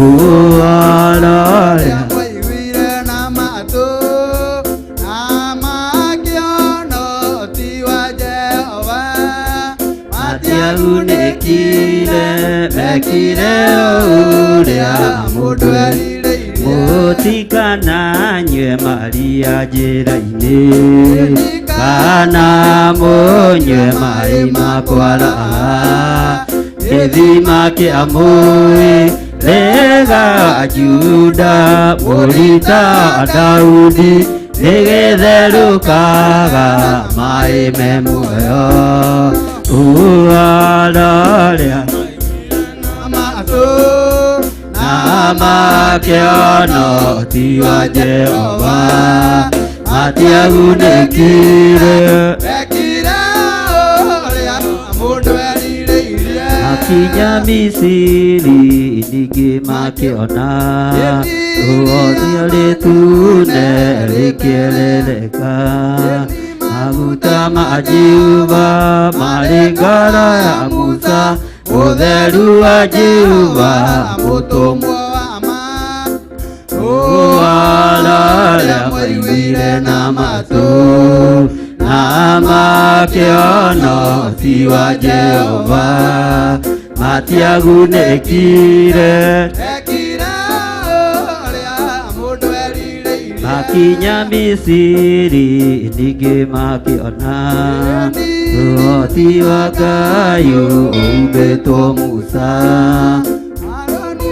S4: ũhoro ũrĩa
S6: maiguire na matũ na makĩona ti wa Jehova
S4: matiagunĩkire mekire ũrĩa mũndũ
S6: erirĩirie
S4: mũtikananyue maria njĩra-inĩ kana mũnyue maĩ ma kwaraha gĩthima kĩa mũĩ rĩga Juda mũrita Daudi nĩgĩtherũkaga maĩ me muoyo ũhoro ũrĩa
S6: na matũ
S4: na makĩona ti wa Jehova matiagunĩkire
S6: mekire ũrĩa mũndũ erirĩirie
S4: makinya Misiri ningĩ makĩona rũothio rĩtune rĩkĩerereka maguta ma Jehova marĩ ngoro ya Musa ũtheru wa Jehova mũtũmwo
S6: mũtũmwo wa ma
S4: ũhoro ũrĩa maiguire na matũ na makĩona ti wa Jehova matiagunĩkire
S6: mekire ũrĩa mũndũ erirĩirie
S4: makinya Misiri ningĩ makĩona ũhoti wa Ngai ũmbĩtwo Musa
S6: Harũni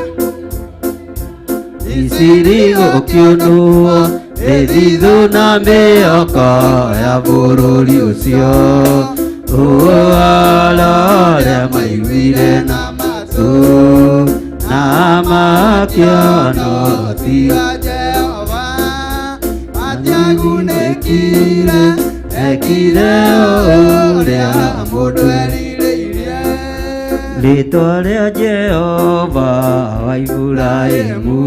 S4: Misiri gũkĩũnũo mĩthithũ na mĩoko ya bũrũri ũcio ũhoro ũrĩa maiguire na matũ na makĩona ti
S6: wa Jehova matiagunĩkire
S4: mekire ũrĩa
S6: mũndũ erirĩirie
S4: rĩtwa rĩa Jehova wa Iburahĩmu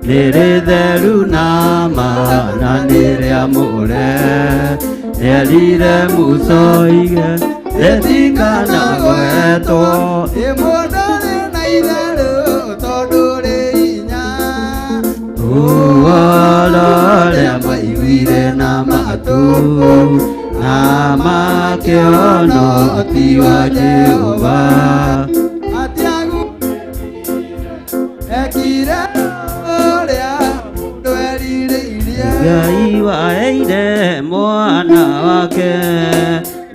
S4: nĩ rĩtheru na ma na nĩ rĩamũre nĩerire Musa oige rĩtikanagwetwo
S6: ĩ mũndũ rĩ na itherũ tondũ rĩ hinya
S4: ũhoro ũrĩa maiguire na matũ na makĩona ti wa Jehova
S6: matiagu mekire ũrĩa mũndũ erirĩirie
S4: Ngai waheire mwana wake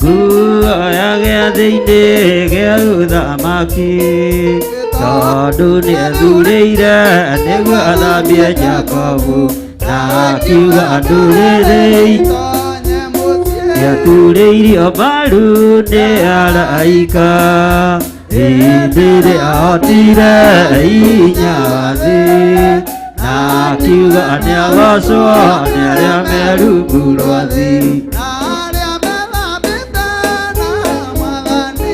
S4: nguo ya gĩathĩ-inĩ gĩa ũthamaki tondũ nĩethurĩire nĩguo athambie Jakobu na akiuga ndũrĩrĩ
S6: itonye mũciĩ
S4: nĩaturĩirio mbaru nĩ araika hĩndĩ ĩrĩa ahotire hinya wa thĩ na akiuga nĩagocwo nĩ arĩa me rungu rwa thĩ
S6: na arĩa methambĩte na Mwathani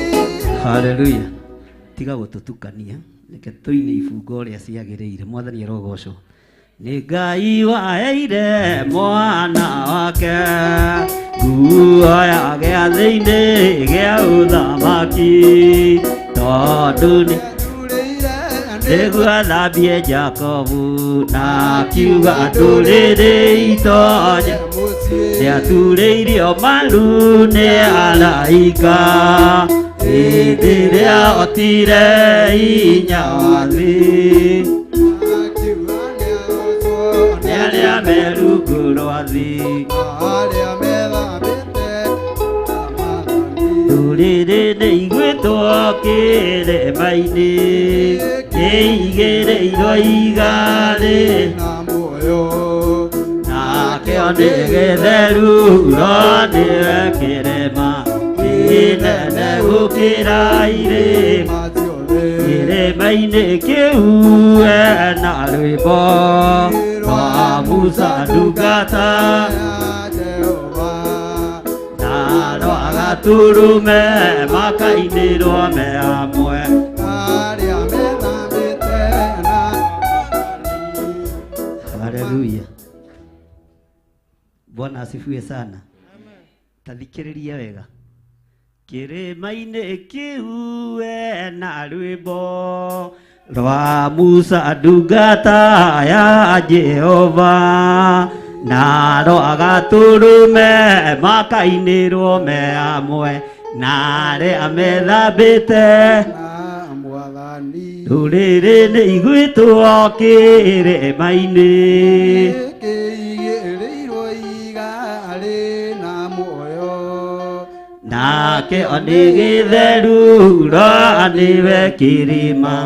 S4: Haleluya tiga gũtũtukania reke tũine ibungo ũrĩa ciagĩrĩire mwathani arogocwo nĩ Ngai waheire mwana wake nguo ya gĩathĩ-inĩ gĩa ũthamaki tondũ nĩ
S6: Ethurĩire
S4: nĩguo athambie Jakobu na akiuga ndũrĩrĩ itonye
S6: mũciĩ
S4: nĩaturĩirio maru nĩ araika hĩndĩ ĩrĩa ahotire hinya wa thĩ
S6: akiuga nĩagocwo
S4: nĩ arĩa me rungu rwa thĩ
S6: arĩa methambĩte na Mwathani
S4: ndũrĩrĩ nĩ igwĩtwo kĩrĩma-inĩ kĩigĩrĩirwo igarĩ
S6: na muoyo
S4: nĩ gĩtheru ro nĩwe kĩrĩma kĩnene gũkĩra irĩma kĩrĩma-inĩ kĩu ena rwĩmbo rwa Musa ndungata na rwa Gatũrũme makainĩrwo me hamwe. Haleluya. Bwana asifiwe sana. Tathikĩrĩria wega. Kĩrĩma-inĩ kĩu ena rwĩmbo rwa Musa ndungata ya Jehova na rwa Gatũrũme makainĩrwo me hamwe na arĩa methambĩte ndũrĩrĩ nĩ igwĩtwo kĩrĩma-inĩ nake nĩ gĩtheru ro nĩwe kĩrĩma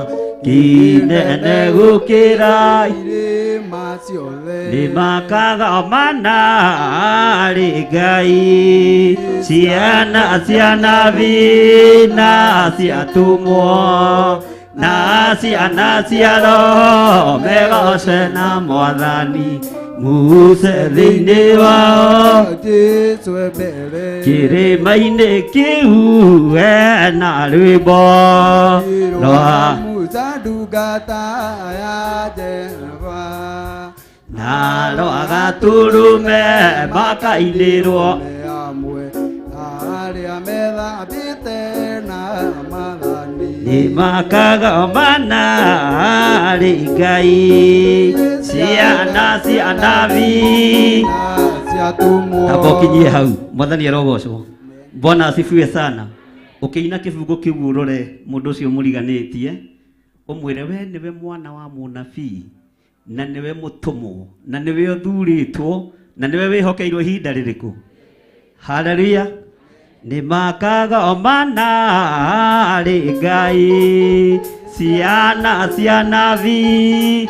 S4: kĩnene gũkĩra
S6: irĩma ciothe.
S4: Nĩmakagomana harĩ Ngai ciana cia nabii na cia atũmwo na ciana cia Roho megoce na Mwathani Muse thĩinĩ wao
S6: Jesũ e mbere
S4: kĩrĩma-inĩ kĩu ena rwĩmbo rwa
S6: Musa ndungata ya Jehova
S4: na rwa Gatũrũme makainĩrwo
S6: hamwe arĩa methambĩte na Mwathani.
S4: Nĩmakagomana harĩ Ngai ciana cia nabii Tamba ũkinyie hau. Mwathani arogocwo. Bwana asifiwe sana. Ũkĩina kĩbungo kĩu ũrore mũndũ ũcio mũriganĩtie ũmwĩre we nĩwe mwana wa mũnabii na nĩwe mũtũmwo na nĩwe ũthurĩtwo na nĩwe wĩhokeirwo ihinda rĩrĩkũ. Haleluya. Nĩmakagomana harĩ Ngai ciana cia nabii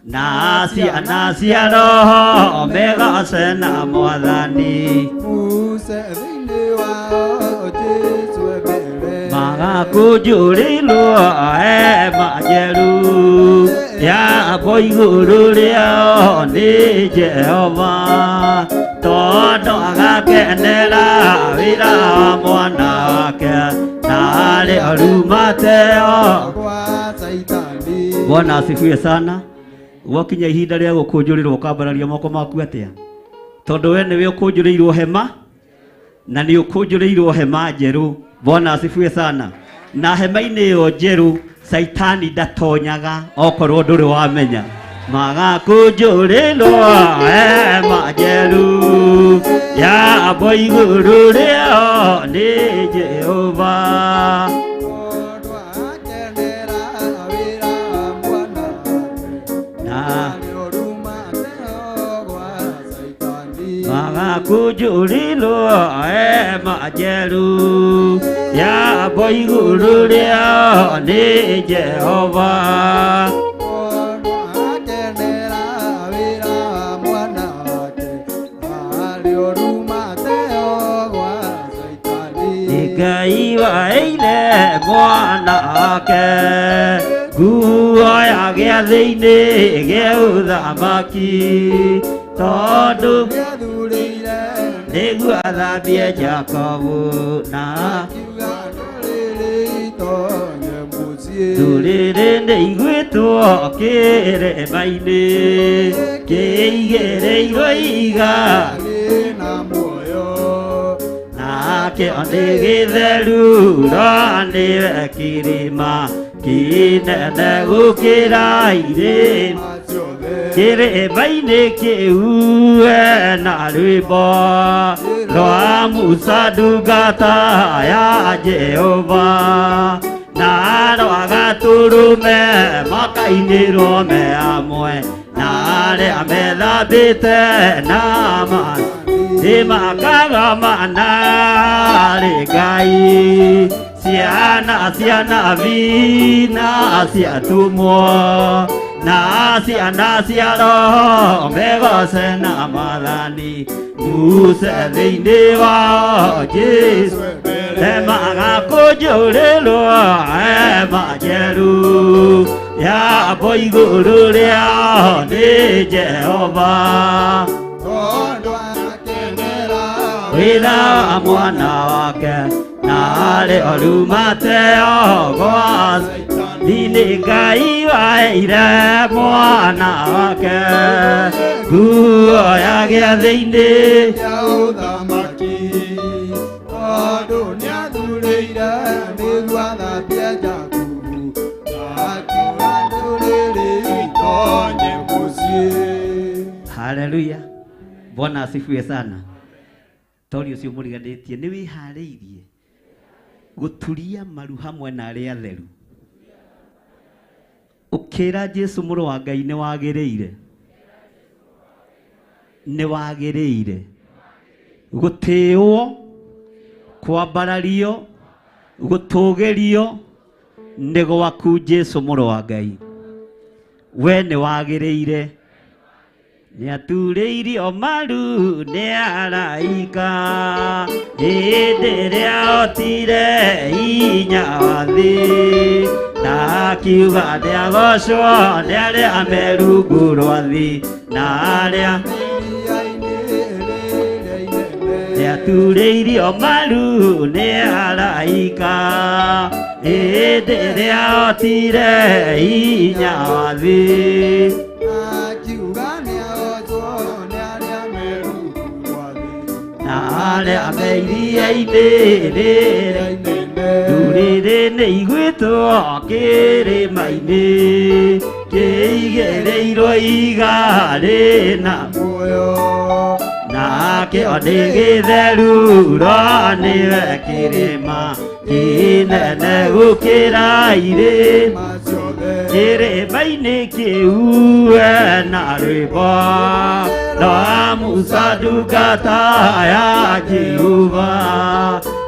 S4: na ciana cia Roho megoce na Mwathani
S6: Muse thĩinĩ wao Jesũ e mbere
S4: magakũnjũrĩrwo hema njerũ yakwo igũrũ rĩao nĩ Jehova tondũ agakenera wĩra wa mwana wake na arĩa arumateo
S6: kwa Saitani.
S4: Bwana asifiwe sana. Gwakinya ihinda rĩa gũkũnjũrĩrwo ũkambararia moko maku atĩa? Tondũ we nĩwe ũkũnjũrĩirwo hema na nĩ ũkũnjũrĩirwo hema njerũ. Bwana asifiwe sana. Na hema-inĩ ĩyo njerũ Saitani ndatonyaga okorwo ndũrĩ wamenya. Magakũnjũrĩrwo hema njerũ yakwo igũrũ rĩao nĩ Jehova na magakũnjũrĩrwo hema njerũ yakwo igũrũ rĩao nĩ Jehova Ngai waheire mwana wake nguo ya gĩathĩ-inĩ gĩa ũthamaki tondũ nĩguo athambie Jakobu na ndũrĩrĩ nĩ igwĩtwo kĩrĩma-inĩ kĩigĩrĩirwo ihiga nake nĩ gĩtheru ro nĩwe kĩrĩma kĩnene gũkĩra irĩma kĩrĩma-inĩ kĩu ena rwĩmbo rwa Musa ndungata ya Jehova na rwa Gatũrũme makainĩrwo me hamwe na arĩa methambĩte na nĩmakagomana harĩ Ngai ciana cia nabii na cia atũmwo Na ciana cia roho megoce na mwathani Muse thĩinĩ wao Jesũ Emagakũnjũrĩrwo hema njerũ Yambo igũrũ rĩao nĩ Jehova Wĩra wa mwana wake na arĩ orumateo gwa Nĩ Ngai waheire mwana wake nguo ya gĩathĩ-inĩ
S6: ya ũthamaki tondũ nĩathurĩire nĩguo athambie Jakubu na akiuga ndũrĩrĩ itonye mũciĩ.
S4: Haleluya. Bwana asifiwe sana. Tori ũcio mũriganĩtie nĩ wĩharĩirie gũturia maru hamwe na arĩa atheru. Ũkĩra Jesũ mũrũ wa Ngai nĩ wagĩrĩire. Nĩ wagĩrĩire gũtĩĩo, kwambarario, gũtũgĩrio nĩ gwaku Jesũ mũrũ wa Ngai. We nĩ wagĩrĩire. Nĩaturĩirio maru nĩ araika hĩndĩ ĩrĩa otire hinya wa thĩ na akiuga nĩagocwo nĩ arĩa me rungu rwa thĩ na arĩa nĩaturĩirio maru nĩ araika hĩndĩ ĩrĩa otire hinya wa thĩ arĩa me iria-inĩ rĩrĩa ndũrĩrĩ nĩ iguĩtwo kĩrĩma-inĩ kĩigĩrĩirwo ihiga rĩna muoyo nakĩo nĩ gĩtheru ro nĩwe kĩrĩma kĩnene gũkĩra irĩma kĩrĩma-inĩ kĩu na rwĩmbo rwa Musa ndungata ya Jehova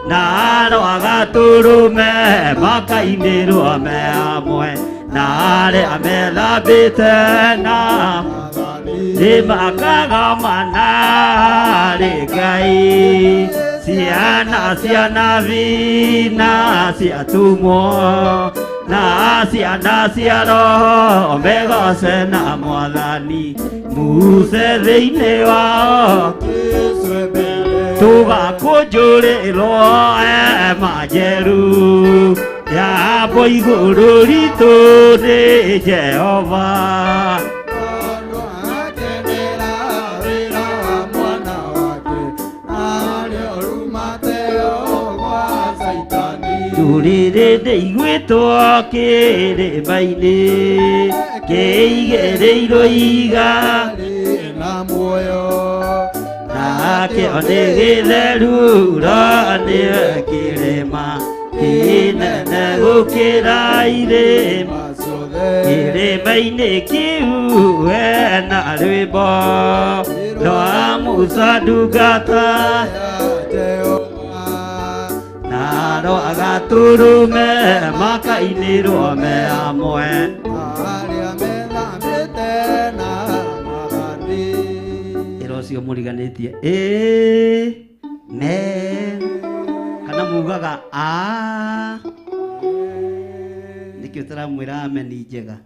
S4: na rwa Gatũrũme makainĩrwo me hamwe na arĩa methambĩte na nĩmakagomana harĩ Ngai ciana cia nabii na cia atũmwo na ciana cia roho megoce na mwathani Muse thĩinĩ wao tũgakũnjũrĩrwo hema njerũ yambo igũrũ ritũ nĩ Jehova. Ndũrĩrĩ nĩiguĩtwo kĩrĩma-inĩ kĩigĩrĩirwo ihiga
S6: rĩna muoyo
S4: nakĩo nĩ gĩtheru ro nĩwe kĩrĩma kĩnene gũkĩra irĩma kĩrĩma-inĩ kĩu hena rwĩmbo rwa Musa ndungata na rwa Gatũrũme makainĩrwo me hamwe
S6: arĩa methambĩte na mwathani.
S4: Ĩra ũcio mũriganĩtie amen kana mugaga a nĩkĩo tũramwĩra amen njega.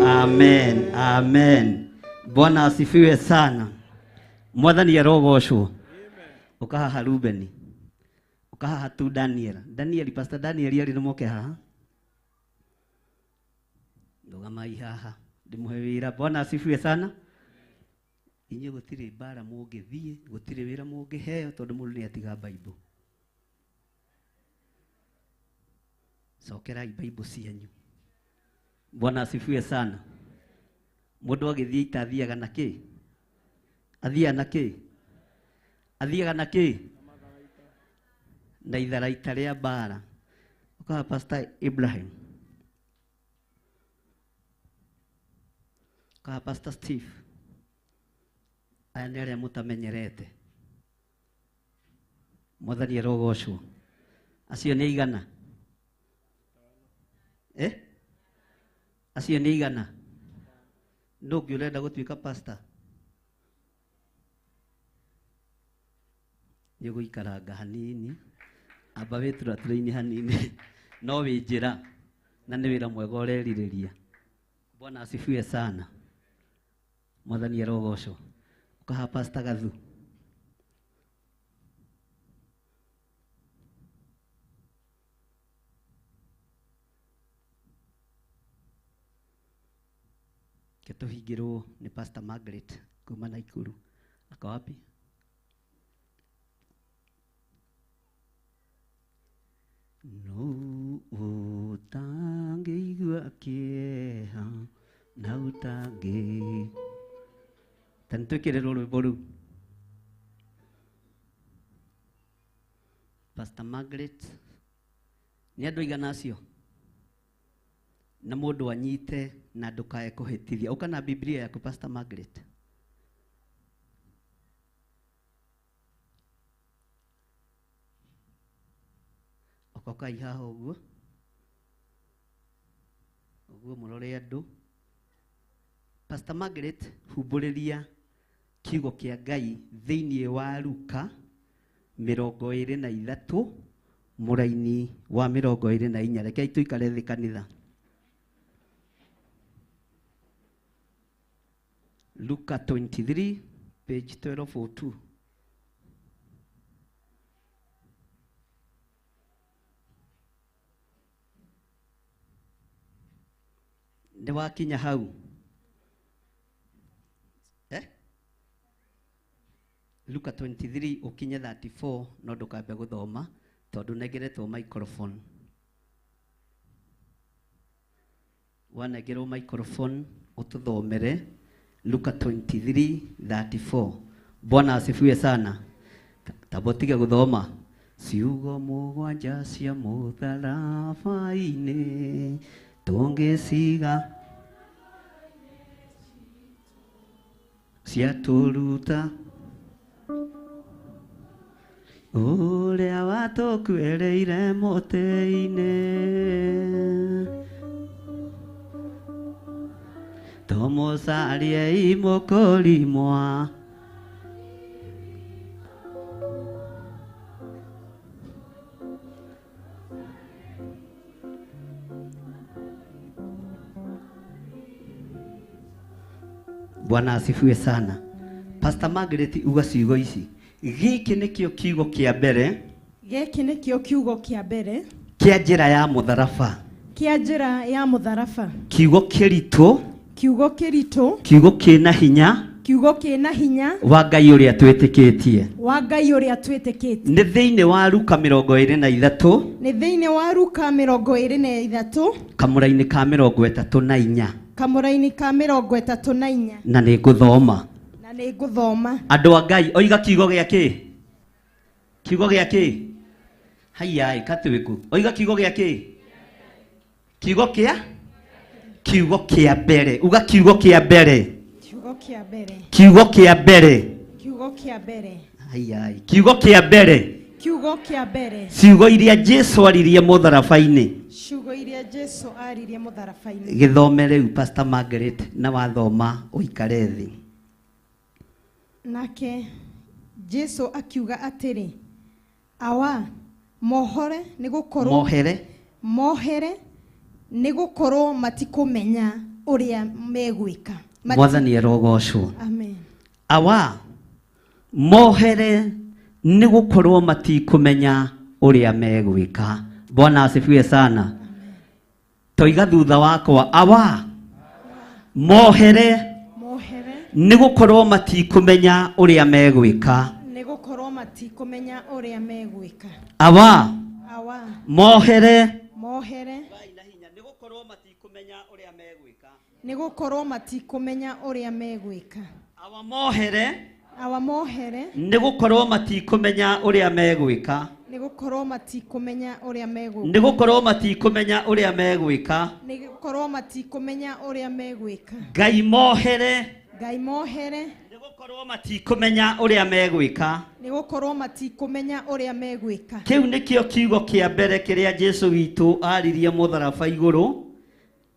S4: Amen, amen. Bwana asifiwe sana. Mwathani arogocwo. Ukahaha Rubeni, ukahaha tu Daniel. Daniel, Pastor Daniel arĩ nĩ moke haha. Ndũgamai haha ndĩmũhe wĩra. Bwana asifiwe sana. Inyuĩ gũtirĩ mbara mũngĩthiĩ, gũtirĩ wĩra mũngĩheo tondũ mũndũ nĩ atiga Bible. Cokerai Bible cianyu. Bwana asifiwe sana. Mũndũ agĩthiĩ ita athiaga na kĩ? Athiaga na kĩ? Athiaga na kĩ? Na itharaita rĩa mbara. Ũkaha Pastor Ibrahim, ũkaha Pastor Steve. Aya nĩ arĩa mũtamenyerete. Mwathani arogocwo. Acio nĩ aigana? Acio nĩ igana. Nũ ũngĩ ũrenda gũtuĩka pastor? Nĩ ũgũikaranga hanini, amba wĩturatũre-inĩ hanini, no wĩ njĩra na nĩ wĩra mwega ũrerirĩria. Bwana asifiwe sana. Mwathani arogocwo. Ũkaha Pastor Gathu. Ke tũhingĩrwo nĩ Pastor Margaret kuma Naikuru. Ako wapi? No ũtangĩigua kĩeha na ũtangĩ. Ta nĩtwĩkĩrĩrwo rwĩmbo rũu. Pastor Margaret, nĩ andũ aigana acio? Na mũndũ anyite na ndũkae kũhĩtithia. Ũka na Biblia yaku Pastor Margaret. Okokai haha ũguo. Ũguo mũrore andũ. Pastor Margaret, humbũrĩria kiugo kĩa Ngai thĩinĩ wa Luka 23 mũraini wa 24. Rekei tũikare thĩ kanitha. Luka 23 page 1202. Nĩ wakinya hau? Luka 23 ukinye 34 no ndukambe guthoma tondu nengeretwo microphone. Wanengerwo microphone ututhomere Luka 23:34. Bwana asifiwe sana. Tabotige guthoma ciugo mũgwanja cia mũtharaba-inĩ tũngĩciga ciatũruta ũrĩa watũkuĩrĩire mũtĩ-inĩ tũmũcarie mũkũrimwa. Bwana asifiwe sana. Pastor Margaret uga ciugo ici. Gĩkĩ nĩkĩo kiugo kĩa mbere.
S13: Gĩkĩ nĩkĩo kiugo kĩa mbere.
S4: Kĩa njĩra ya mũtharaba.
S13: Kĩa njĩra ya mũtharaba.
S4: Kiugo kĩritũ.
S13: Kiugo kĩritũ.
S4: Kiugo kĩna hinya.
S13: Kiugo kĩna hinya.
S4: Wa Ngai ũrĩa twĩtĩkĩtie.
S13: Wa Ngai ũrĩa twĩtĩkĩtie.
S4: Nĩ thĩinĩ wa Luka 23.
S13: Nĩ thĩinĩ wa Luka 23.
S4: Kamũra-inĩ ka 34.
S13: Kamũra-inĩ ka 34.
S4: Na nĩ ngũthoma.
S13: Na nĩ ngũthoma.
S4: Andũ a Ngai oiga kiugo gĩa kĩ? Kiugo gĩa kĩ? Haiya katwĩku. Oiga kiugo gĩa kĩ? Kiugo kĩa? Kiugo kĩa mbere. Uga kiugo kĩa mbere.
S13: Kiugo kĩa mbere.
S4: Kiugo kĩa mbere.
S13: Kiugo kĩa mbere.
S4: Haiya. Kiugo kĩa mbere.
S13: Kiugo kĩa mbere.
S4: Ciugo iria Jesu aririe mũtharaba-inĩ.
S13: Ciugo iria Jesu aririe mũtharaba-inĩ.
S4: Gĩthome rĩu Pastor Margaret na wathoma ũikare thĩ.
S13: Nake Jesu akiuga atĩrĩ, awa mohere nĩ gũkorwo nĩ gũkorwo matikũmenya ũrĩa megwĩka.
S4: Mwathani arogocwo.
S13: Amen.
S4: Awa mohere nĩ gũkorwo matikũmenya ũrĩa megwĩka. Bwana asifiwe sana. Toiga thutha wakwa, awa mohere nĩ gũkorwo matikũmenya ũrĩa megwĩka.
S13: Nĩ gũkorwo matikũmenya ũrĩa megwĩka.
S4: Awa mohere
S13: nĩ gũkorwo matikũmenya ũrĩa megwĩka. Nĩ gũkorwo matikũmenya ũrĩa megwĩka.
S4: Awa mohere
S13: Awa mohere
S4: nĩ gũkorwo matikũmenya ũrĩa megwĩka.
S13: Nĩ gũkorwo matikũmenya ũrĩa megwĩka.
S4: Nĩ gũkorwo matikũmenya ũrĩa megwĩka.
S13: Nĩ gũkorwo matikũmenya ũrĩa megwĩka.
S4: Ngai mohere
S13: Ngai mohere
S4: nĩ gũkorwo matikũmenya ũrĩa megwĩka.
S13: Nĩ gũkorwo matikũmenya ũrĩa megwĩka.
S4: Kĩu nĩkĩo kiugo kĩa mbere kĩrĩa Jesu witũ aririe mũtharaba igũrũ.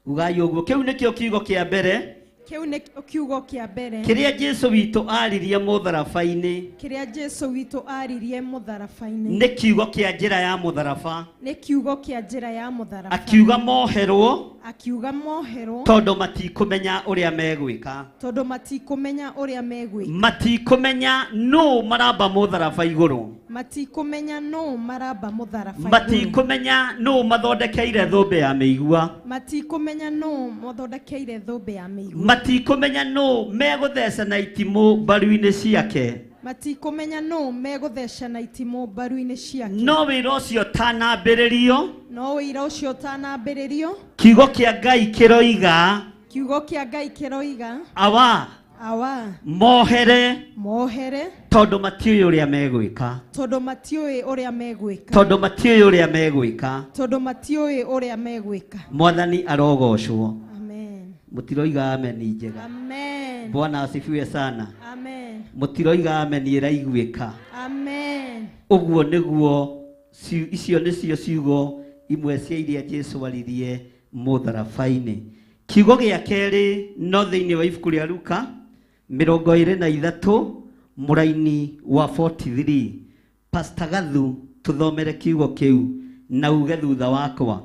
S4: Ugai ũguo, kĩu nĩkĩo kiugo kĩa mbere.
S13: Kĩu nĩkĩo kiugo kĩa mbere.
S4: Kĩrĩa Jesu witũ aririe mũtharaba-inĩ.
S13: Kĩrĩa Jesu witũ aririe mũtharaba-inĩ.
S4: Nĩ kiugo kĩa njĩra ya mũtharaba.
S13: Nĩ kiugo kĩa njĩra ya mũtharaba.
S4: Akiuga moherwo.
S13: Akiuga moherwo.
S4: Tondũ matikũmenya ũrĩa megwĩka.
S13: Tondũ matikũmenya ũrĩa megwĩka.
S4: Matikũmenya nũ maramba mũtharaba igũrũ.
S13: Matikũmenya nũ maramba mũtharaba igũrũ.
S4: Matikũmenya nũ mathondekeire thũmbĩ ya mĩigua.
S13: Matikũmenya nũ mathondekeire thũmbĩ ya mĩigua.
S4: Matikũmenya nũ megũtheca na itimũ mbaru-inĩ ciake.
S13: Matikũmenya nũ megũtheca na itimũ mbaru-inĩ ciake.
S4: No wĩra ũcio ũtanambĩrĩrio.
S13: No wĩra ũcio ũtanambĩrĩrio.
S4: Kiugo kĩa Ngai kĩroiga.
S13: Kiugo kĩa Ngai kĩroiga.
S4: Awa.
S13: Awa.
S4: Mohere.
S13: Mohere.
S4: Tondũ matiũĩ ũrĩa megwĩka.
S13: Tondũ matiũĩ ũrĩa megwĩka.
S4: Tondũ matiũĩ ũrĩa megwĩka.
S13: Tondũ matiũĩ ũrĩa megwĩka.
S4: Mwathani arogocwo.
S13: Amen.
S4: Mũtiroiga amen njega.
S13: Amen.
S4: Bwana asifiwe sana.
S13: Amen.
S4: Mũtiroiga amen ĩraiguĩka.
S13: Amen.
S4: Ũguo nĩguo icio nĩcio ciugo imwe cia iria Jesu aririe mũtharaba-inĩ. Kiugo gĩa kerĩ no thĩinĩ wa ibuku rĩa Luka 23 mũraini wa 43. Pastor Gathu tũthomere kiugo kĩu na uge thutha wakwa.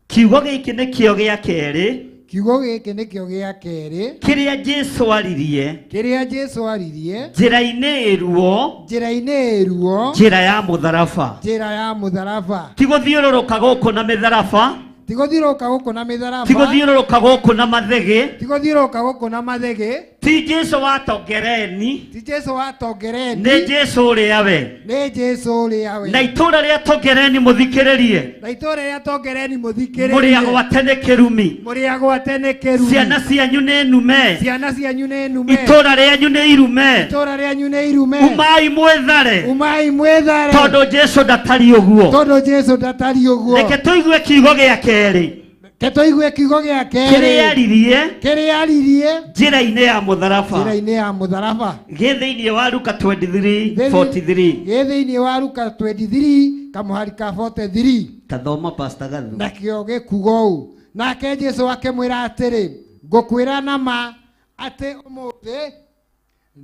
S4: Kiugo gĩkĩ nĩkĩo gĩa kerĩ.
S14: Kiugo gĩkĩ nĩkĩo gĩa kerĩ.
S4: Kĩrĩa Jesu aririe.
S14: Kĩrĩa Jesu aririe.
S4: Njĩra-inĩ ĩruo.
S14: Njĩra-inĩ ĩruo.
S4: Njĩra ya mũtharaba.
S14: Njĩra ya mũtharaba.
S4: Ti gũthiũrũrũka gũkũ na mĩtharaba.
S14: Ti gũthiũrũrũka gũkũ na mĩtharaba.
S4: Ti gũthiũrũrũka gũkũ na mathege.
S14: Ti gũthiũrũrũka gũkũ na mathege.
S4: Ti Jesu wa Tongereni.
S14: Ti Jesu wa Tongereni.
S4: Nĩ Jesu ũrĩa we.
S14: Nĩ Jesu ũrĩa we.
S4: Na itũũra rĩa Tongereni mũthikĩrĩrie.
S14: Na itũũra rĩa Tongereni mũthikĩrĩrie.
S4: Mũrĩ agwate nĩ kĩrumi.
S14: Mũrĩ agwate nĩ kĩrumi.
S4: Ciana cianyu nĩ nume.
S14: Ciana cianyu nĩ nume.
S4: Itũũra rĩanyu nĩ irume.
S14: Itũũra rĩanyu nĩ irume.
S4: Umai mwĩthare.
S14: Umai mwĩthare.
S4: Tondũ Jesu ndatariĩ ũguo.
S14: Tondũ Jesu ndatariĩ ũguo.
S4: Reke tũigue kiugo gĩa kerĩ.
S14: Reke tũigue kiugo gĩa kerĩ.
S4: Kĩrĩa aririe.
S14: Kĩrĩa aririe.
S4: Njĩra-inĩ ya mũtharaba.
S14: Njĩra-inĩ ya mũtharaba.
S4: Gĩ thĩinĩ wa Luka 23:43.
S14: Gĩ thĩinĩ wa Luka 23 kamũhari ka 43.
S4: Tathoma Pastor Gathu.
S14: Nakĩo gĩkuga ũũ. Nake Jesu akĩmwĩra atĩrĩ, ngũkwĩra na ma atĩ ũmũthĩ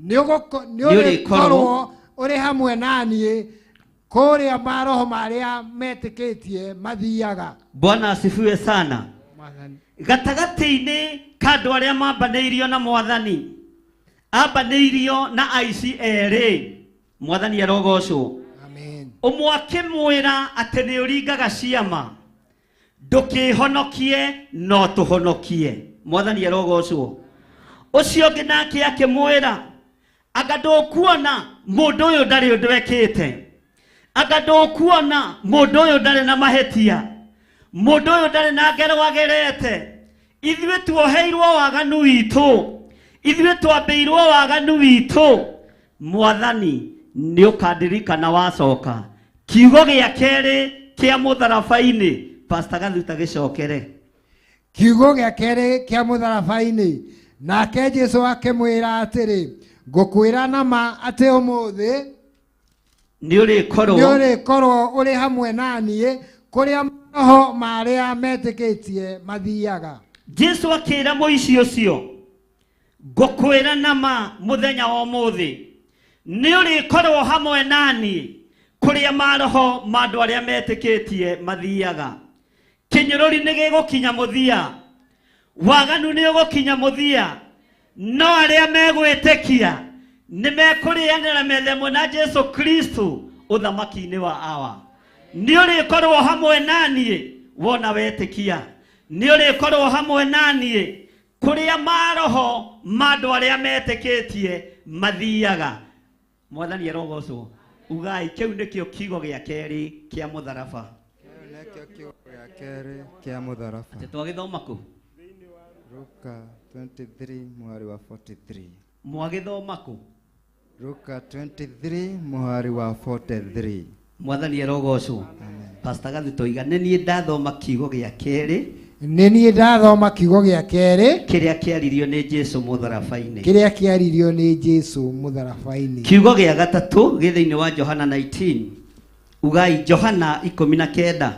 S14: nĩ ũrĩkorwo ũrĩ hamwe na niĩ kũrĩa maroho marĩa metĩkĩtie mathiaga.
S4: Bwana asifiwe sana. Gatagatĩ-inĩ ka andũ arĩa mambanĩirio na Mwathani, ambanĩirio na aici erĩ. Mwathani arogocwo.
S14: Amen.
S4: Ũmwe akĩmwĩra atĩ nĩ ũringaga ciama, ndũkĩhonokie no tũhonokie. Mwathani arogocwo. Ũcio ũngĩ nake akĩmwĩra, anga ndũkuona mũndũ ũyũ ndarĩ ũndũ ekĩte. Anga ndũkuona mũndũ ũyũ ndarĩ na mahĩtia. Mũndũ ũyũ ndarĩ na ngero agerete. Ithuĩ tuoheirwo waganu witũ. Ithuĩ twambĩirwo waganu witũ. Mwathani nĩ ũkandirikana wacoka. Kiugo gĩa kerĩ kĩa mũtharaba-inĩ. Pastor Gathu ta gĩcokere.
S14: Kiugo gĩa kerĩ kĩa mũtharaba-inĩ. Nake Jesu akĩmwĩra atĩrĩ, ngũkwĩra na ma atĩ ũmũthĩ
S4: nĩ ũrĩkorwo
S14: ũrĩ hamwe na niĩ kũrĩa maroho marĩa metĩkĩtie mathiaga.
S4: Jesu akĩra mũici ũcio, ngũkwĩra na ma mũthenya wa ũmũthĩ nĩ ũrĩkorwo hamwe na niĩ kũrĩa maroho ma andũ arĩa metĩkĩtie mathiaga. Kĩnyũrũri nĩ gĩgũkinya mũthia, waganu nĩ ũgũkinya mũthia, no arĩa megwĩtĩkia nĩ mekũrĩanĩra metha ĩmwe na Jesu Kristo ũthamaki-inĩ wa Awa. Nĩ ũrĩkorwo hamwe na niĩ wona wetĩkia. Nĩ ũrĩkorwo hamwe na niĩ kũrĩa maroho ma andũ arĩa metĩkĩtie mathiaga. Mwathani arogocwo. Ugai kĩu nĩkĩo kiugo gĩa kerĩ kĩa mũtharaba.
S6: Kĩu nĩkĩo kiugo gĩa kerĩ kĩa mũtharaba.
S4: Atĩ twagĩthoma kũ?
S6: Luka 23 mũhari wa 43.
S4: Mwagĩthoma kũ?
S6: Luka 23 mũhari wa 43.
S4: Mwathani arogocwo. Pastor Gathu toiga nĩ niĩ ndathoma kiugo gĩa kerĩ.
S14: Nĩ niĩ ndathoma kiugo gĩa kerĩ
S4: kĩrĩa kĩaririo nĩ Jesu mũtharaba-inĩ.
S14: Kĩrĩa kĩaririo nĩ Jesu mũtharaba-inĩ.
S4: Kiugo gĩa gatatũ gĩ thĩinĩ wa Johana 19. Ugai Johana 19.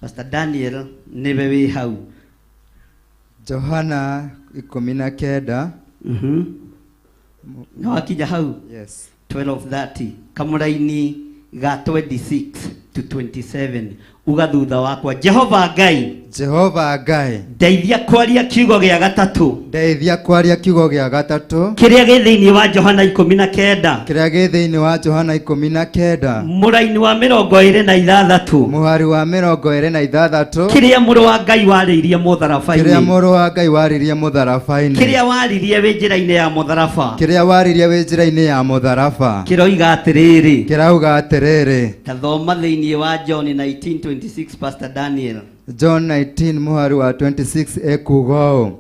S4: Pastor Daniel nĩwe wĩ hau.
S6: Johana 19.
S4: Nĩ wakinya hau?
S6: Yes.
S4: 12:30 kamũraini ga 26 to 27 uga thutha wakwa Jehova Ngai.
S6: Jehova Ngai.
S4: Ndeithia kwaria kiugo gĩa gatatũ.
S6: Ndeithia kwaria kiugo gĩa gatatũ.
S4: Kĩrĩa gĩ thĩinĩ wa Johana 19.
S6: Kĩrĩa gĩ thĩinĩ wa Johana 19.
S4: Mũraini wa 26.
S6: Mũhari wa 26.
S4: Kĩrĩa mũrũ wa Ngai warĩirie mũtharaba-inĩ.
S6: Kĩrĩa mũrũ wa Ngai warĩirie mũtharaba-inĩ.
S4: Kĩrĩa waririe wĩ njĩra-inĩ ya mũtharaba.
S6: Kĩrĩa waririe wĩ njĩra-inĩ ya mũtharaba.
S4: Kĩroiga atĩrĩrĩ.
S6: Kĩrauga atĩrĩrĩ.
S4: Tathoma thĩinĩ wa John 19:26 Pastor Daniel.
S6: John 19 mũhari wa 26 ekuuga ũũ,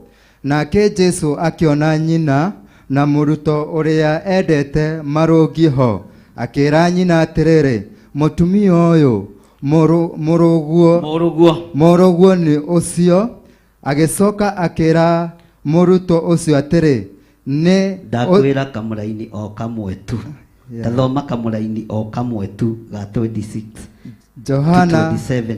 S6: Nake Jesu akĩona nyina na mũrutwo ũrĩa endete marũngiĩ ho, akĩĩra nyina atĩrĩrĩ, mũtumia ũyũ, mũrũguo mũrũguo nĩ ũcio. Agĩcoka akĩĩra mũrutwo ũcio atĩrĩ, nĩ
S4: Ndakwĩra kamũraini o kamwe tu. Tathoma kamũraini o kamwe tu ga 26
S6: Johana
S4: 27.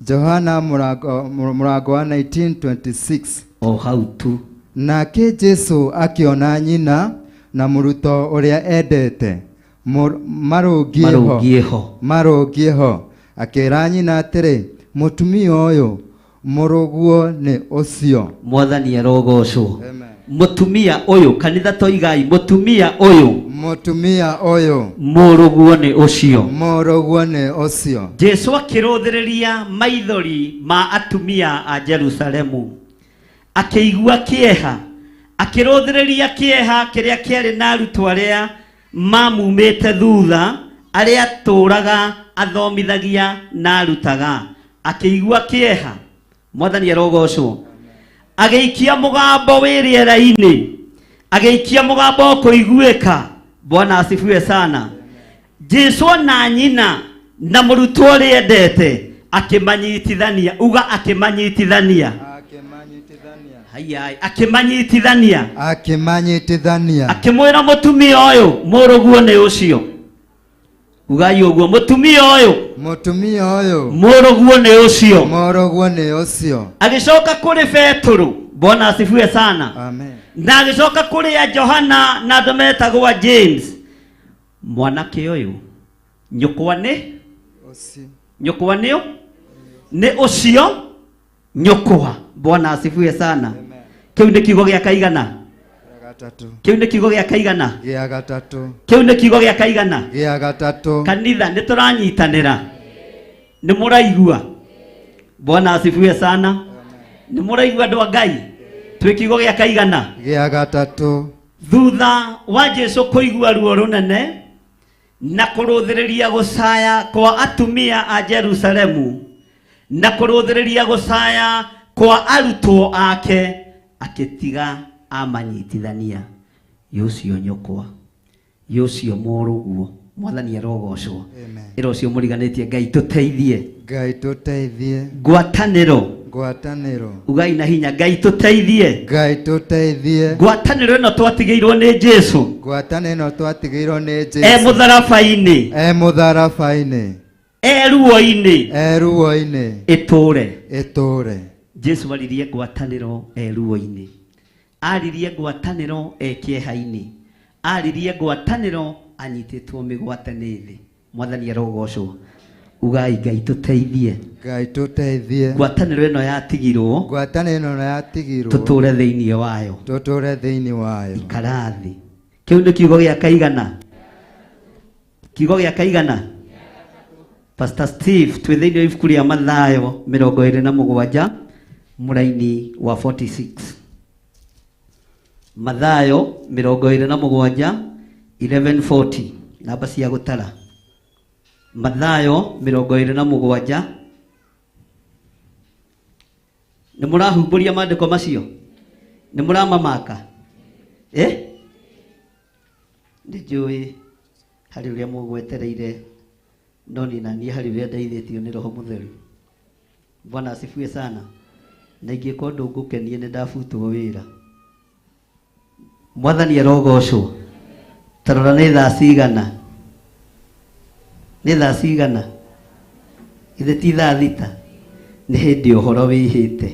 S6: Johana mũrango wa 19:26.
S4: O hau tu.
S6: Nake Jesu akĩona nyina na mũrutwo ũrĩa endete marũngiĩ ho. Marũngiĩ ho. Akĩĩra nyina atĩrĩ, mũtumia ũyũ, mũrũguo nĩ ũcio.
S4: Mwathani arogocwo. Mũtumia ũyũ, kanitha toigai, mũtumia ũyũ.
S6: Mũtumia ũyũ.
S4: Mũrũguo nĩ ũcio.
S6: Mũrũguo nĩ ũcio.
S4: Jesu akĩrũthĩrĩria maithori ma atumia a Jerusalemu. Akĩigua kĩeha. Akĩrũthĩrĩria kĩeha kĩrĩa kĩarĩ na arutwo arĩa mamumĩte thutha, arĩa atũũraga athomithagia na arutaga. Akĩigua kĩeha. Mwathani arogocwo. Agĩikia mũgambo wĩ rĩera-inĩ. Agĩikia mũgambo ũkũiguĩka. Bwana asifiwe sana. Jesu na nyina na mũrutwo ũrĩa endete akĩmanyitithania. Uga akĩmanyitithania. Haya, akĩmanyitithania.
S6: Akĩmanyitithania.
S4: Akĩmwĩra mũtumia ũyũ, mũrũguo nĩ ũcio. Ugai ũguo, mũtumia ũyũ.
S6: Mũtumia ũyũ.
S4: Mũrũguo nĩ ũcio.
S6: Mũrũguo nĩ ũcio.
S4: Agĩcoka kũrĩ Petũrũ. Bwana asifiwe sana.
S6: Amen.
S4: Na agĩcoka kũrĩ Johana na andũ metagwo James. Mwanake ũyũ, nyũkwa nĩ?
S6: Ũcio.
S4: Nyũkwa nĩ ũ? Nĩ ũcio nyũkwa. Bwana asifiwe sana. Kĩu nĩ kiugo gĩa kaigana? Kĩu nĩ kiugo gĩa kaigana?
S6: Gĩa gatatũ.
S4: Kĩu nĩ kiugo gĩa kaigana?
S6: Gĩa gatatũ.
S4: Kanitha nĩ tũranyitanĩra. Nĩ mũraigua? Bwana asifiwe sana. Nĩ mũraigua andũ a Ngai? Twĩ kiugo gĩa kaigana?
S6: Gĩa gatatũ.
S4: Thutha wa Jesu kũigua ruo rũnene na kũrũthĩrĩria gũcaya kwa atumia a Jerusalemu na kũrũthĩrĩria gũcaya kwa arutwo ake, akĩtiga amanyitithania. Ũcio nyũkwa, ũcio mũrũguo. Mwathani arogocwo. Ĩra ũcio mũriganĩtie, Ngai tũteithie.
S6: Ngai tũteithie.
S4: Ngwatanĩro.
S6: Ngwatanĩro.
S4: Ugai na hinya, Ngai tũteithie.
S6: Ngai tũteithie.
S4: Ngwatanĩro ĩno twatigĩirwo nĩ Jesu.
S6: Ngwatanĩro ĩno twatigĩirwo nĩ Jesu.
S4: E mũtharaba-inĩ.
S6: E mũtharaba-inĩ.
S4: E ruo-inĩ.
S6: E ruo-inĩ.
S4: Ĩtũre.
S6: Ĩtũre.
S4: Jesu aririe ngwatanĩro e ruo-inĩ. Aririe ngwatanĩro e kĩeha-inĩ. Aririe ngwatanĩro anyitĩtwo mĩgwate nĩ thĩ. Mwathani arogocwo. Ugai Ngai tũteithie.
S6: Ngai tũteithie.
S4: Ngwatanĩro ĩno yatigirwo.
S6: Ngwatanĩro ĩno yatigirwo.
S4: Tũtũre thĩinĩ wayo.
S6: Tũtũre thĩinĩ wayo.
S4: Ikara thĩ. Kĩu nĩ kiugo gĩa kaigana? Kiugo gĩa kaigana? Pastor Steve, twĩ thĩinĩ wa ibuku rĩa Mathayo 27 mũraini wa 46. Mathayo 27 11:40, namba cia gũtara. Mathayo 27. Nĩ mũrahumbũria maandĩko macio? Nĩ mũramamaka? Nĩ njũĩ harĩ ũrĩa mũgwetereire, no niĩ na niĩ harĩ ũrĩa ndeithĩtio nĩ Roho Mũtheru. Bwana asifiwe sana. Na ingĩka ũndũ ngũkenie nĩ ndabutwo wĩra. Mwathani arogocwo. Ta rora nĩ thaa cigana? Nĩ thaa cigana? Githĩ ti thaa thita? Nĩ hĩndĩ ũhoro wĩhĩte.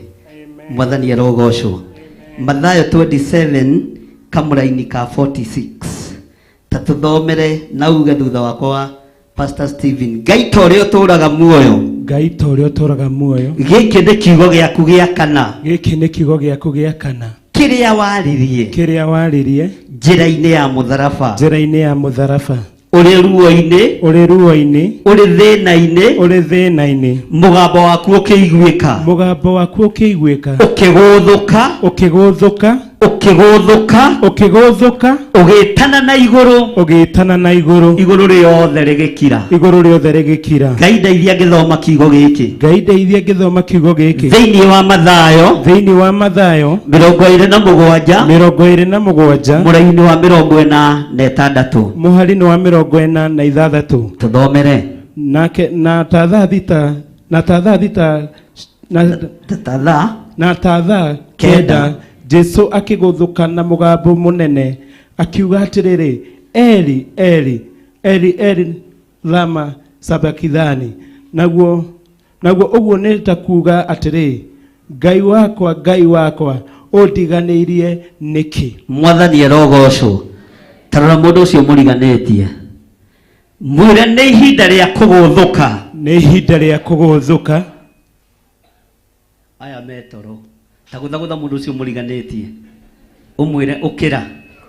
S4: Mwathani arogocwo. Mathayo 27 kamũraini ka 46. Ta tũthomere na uge thutha wakwa wa Pastor Stephen. Ngai ta ũrĩa ũtũũraga muoyo.
S2: Ngai ta ũrĩa ũtũũraga muoyo.
S4: Gĩkĩ nĩ kiugo gĩaku gĩa kana.
S2: Gĩkĩ nĩ kiugo gĩaku gĩa kana.
S4: Kĩrĩa waririe.
S2: Kĩrĩa waririe.
S4: Njĩra-inĩ ya mũtharaba.
S2: Njĩra-inĩ ya mũtharaba.
S4: Ũrĩ ruo-inĩ.
S2: Ũrĩ ruo-inĩ.
S4: Ũrĩ thĩna-inĩ.
S2: Ũrĩ thĩna-inĩ.
S4: Mũgambo waku ũkĩiguĩka.
S2: Mũgambo waku ũkĩiguĩka.
S4: Ũkĩgũthũka.
S2: Ũkĩgũthũka.
S4: Ũkĩgũthũka.
S2: Ũkĩgũthũka.
S4: Ũgĩtana na igũrũ.
S2: Ũgĩtana na igũrũ.
S4: Igũrũ rĩothe rĩgĩkira.
S2: Igũrũ rĩothe rĩgĩkira.
S4: Ngai ndeithia ngĩthoma kiugo gĩkĩ.
S2: Ngai ndeithia ngĩthoma kiugo gĩkĩ.
S4: Thĩinĩ wa Mathayo.
S2: Thĩinĩ wa Mathayo.
S4: 27.
S2: 27.
S4: Mũraini wa 46.
S2: Mũhari-inĩ wa 46.
S4: Tũthomere.
S2: Nake na ta thaa thita na ta thaa thita na
S4: ta thaa
S2: na ta thaa kenda Jesu akĩgũthũka na mũgambo mũnene akiuga atĩrĩrĩ, Eli Eli Eli Eli lama sabakithani, naguo ũguo nĩ ta kuuga atĩrĩ, Ngai wakwa Ngai wakwa ũndiganĩirie nĩkĩ?
S4: Mwathani arogocwo. Ta rora mũndũ ũcio mũriganĩtie. Mwĩre nĩ ihinda rĩa kũgũthũka.
S2: Nĩ ihinda rĩa kũgũthũka.
S4: Aya metoro. Ta gũthagũtha mũndũ ũcio mũriganĩtie. Ũmwĩre ũkĩra.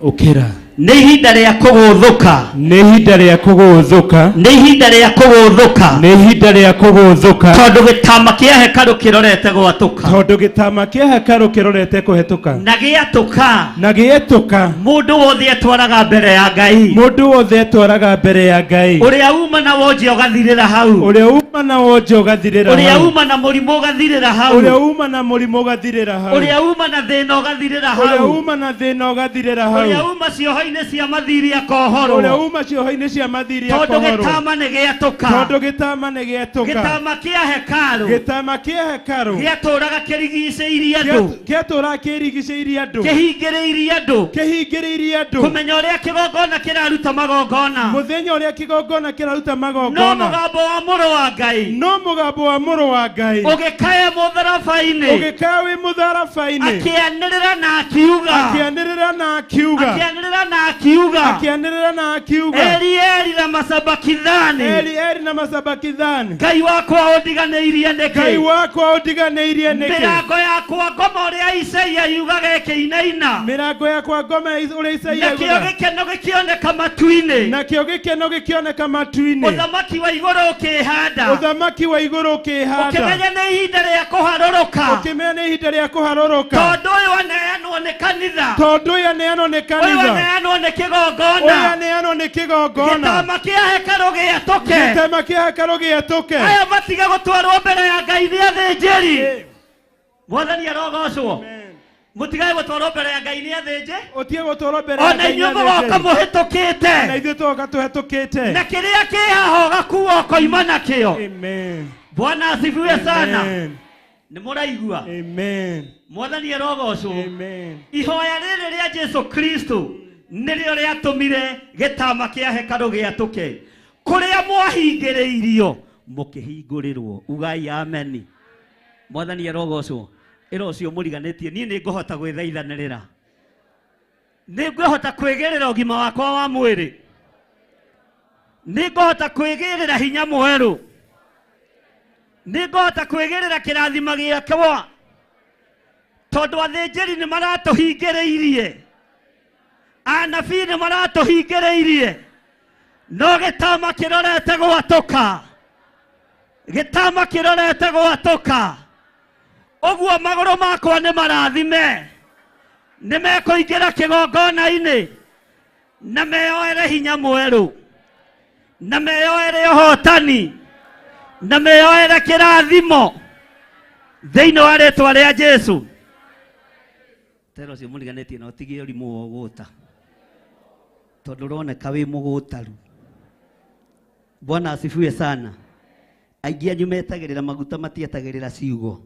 S2: Ũkĩra.
S4: Nĩ ihinda rĩa kũgũthũka.
S2: Nĩ ihinda rĩa kũgũthũka.
S4: Nĩ ihinda rĩa kũgũthũka.
S2: Nĩ ihinda rĩa kũgũthũka.
S4: Tondũ gĩtama kĩa hekarũ kĩrorete gwatũka.
S2: Tondũ gĩtama kĩa hekarũ kĩrorete kũhetũka.
S4: Na gĩatũka.
S2: Na gĩetũka.
S4: Mũndũ wothe etwaraga mbere ya Ngai.
S2: Mũndũ wothe etwaraga mbere ya Ngai.
S4: Ũrĩa uma na wonje ũgathirĩra hau.
S2: Ũrĩa uma na wonje ũgathirĩra hau.
S4: Ũrĩa uma na mũrimũ ũgathirĩra hau.
S2: Ũrĩa uma na mũrimũ ũgathirĩra hau.
S4: Ũrĩa uma na thĩna ũgathirĩra hau.
S2: Ũrĩa uma na thĩna ũgathirĩra hau.
S4: Ũrĩa uma cioho-inĩ cia mathiri akohorwo.
S2: Ũrĩa uma cioho-inĩ cia mathiri akohorwo.
S4: Tondũ gĩtama nĩ gĩatũka.
S2: Tondũ gĩtama nĩ gĩatũka.
S4: Gĩtama kĩa hekarũ.
S2: Gĩtama kĩa hekarũ.
S4: Gĩatũraga kĩrigicĩirie andũ.
S2: Gĩatũraga kĩrigicĩirie andũ.
S4: Kĩhingĩrĩirie andũ.
S2: Kĩhingĩrĩirie andũ.
S4: Kũmenya ũrĩa kĩgongona kĩraruta magongona.
S2: Mũthenya ũrĩa kĩgongona kĩraruta magongona.
S4: No mũgambo wa mũrũ wa Ngai.
S2: No mũgambo wa mũrũ wa Ngai.
S4: Ũgĩkaya mũtharaba-inĩ.
S2: Ũgĩkaya wĩ mũtharaba-inĩ.
S4: Akĩanĩrĩra na akiuga.
S2: Akĩanĩrĩra na akiuga.
S4: Akĩanĩrĩra na akiuga.
S2: Akĩanĩrĩra na akiuga.
S4: Eli Eli lama sabakithani.
S2: Eli Eli lama sabakithani.
S4: Ngai wakwa ũndiganĩirie nĩkĩ?
S2: Ngai wakwa ũndiganĩirie nĩkĩ?
S4: Mĩrango yakwa ngoma ũrĩa Isaia yugaga ĩkĩinaina.
S2: Mĩrango yakwa ngoma ũrĩa Isaia yugaga.
S4: Nakĩo gĩkeno gĩkĩoneka matu-inĩ.
S2: Nakĩo gĩkeno gĩkĩoneka matu-inĩ.
S4: Ũthamaki wa igũrũ ũkĩĩhanda.
S2: Ũthamaki wa igũrũ ũkĩĩhanda.
S4: Ũkĩmenya nĩ ihinda rĩa kũharũrũka.
S2: Ũkĩmenya nĩ ihinda rĩa kũharũrũka.
S4: Tondũ ũyũ aneanwo nĩ kanitha.
S2: Tondũ ũyũ aneanwo nĩ kanitha.
S4: Ũyũ aneanwo nĩ kĩgongona.
S2: Ũyũ aneanwo nĩ kĩgongona.
S4: Gĩtama kĩa hekarũ gĩatũke.
S2: Gĩtama kĩa hekarũ gĩatũke.
S4: Aya matige gũtwarwo mbere ya Ngai nĩ athĩnjĩri. Mwathani arogocwo. Mũtigae gũtwarwo mbere ya Ngai nĩ athĩnjĩ.
S2: Ũtige gũtwarwo mbere ya Ngai nĩ
S4: Ona inyuĩ mũgoka mũhĩtũkĩte.
S2: Ona ithuĩ tũgoka tũhĩtũkĩte.
S4: Na kĩrĩa kĩ haha ũgakua ũkoima nakĩo.
S2: Amen.
S4: Bwana asifiwe sana. Nĩ mũraigua?
S2: Amen.
S4: Mwathani arogocwo.
S2: Amen.
S4: Ihoya rĩrĩ rĩa Jesu Kristo nĩrĩo rĩatũmire gĩtama kĩa hekarũ gĩatũke. Kũrĩa mwahingĩrĩirio mũkĩhingũrĩrwo. Ugai ameni. Mwathani arogocwo. Ĩra ũcio mũriganĩtie niĩ nĩ ngũhota gwĩthaithanĩrĩra. Nĩ ngũhota kwĩgĩrĩra ũgima wakwa wa mwĩrĩ. Nĩ ngũhota kwĩgĩrĩra hinya mwerũ. Nĩ ngũhota kwĩgĩrĩra kĩrathimo gĩakwa. Tondũ athĩnjĩri nĩ maratũhingĩrĩirie. Anabii nĩ maratũhingĩrĩirie. No gĩtama kĩrorete gwatũka. Gĩtama kĩrorete gwatũka. Ũguo magũrũ makwa nĩ marathime. Nĩ mekũingĩra kĩgongona-inĩ. Na meyoere hinya mwerũ. Na meyoere ũhotani. Na meyoere kĩrathimo. Thĩinĩ wa rĩtwa rĩa Jesu. Tero ũcio mũriganĩtie na ũtige ũrimũ wa ũgũta. Tondũ ũroneka wĩ mũgũtaru. Bwana asifiwe sana. Aingĩ anyu metagĩrĩra maguta matietagĩrĩra ciugo.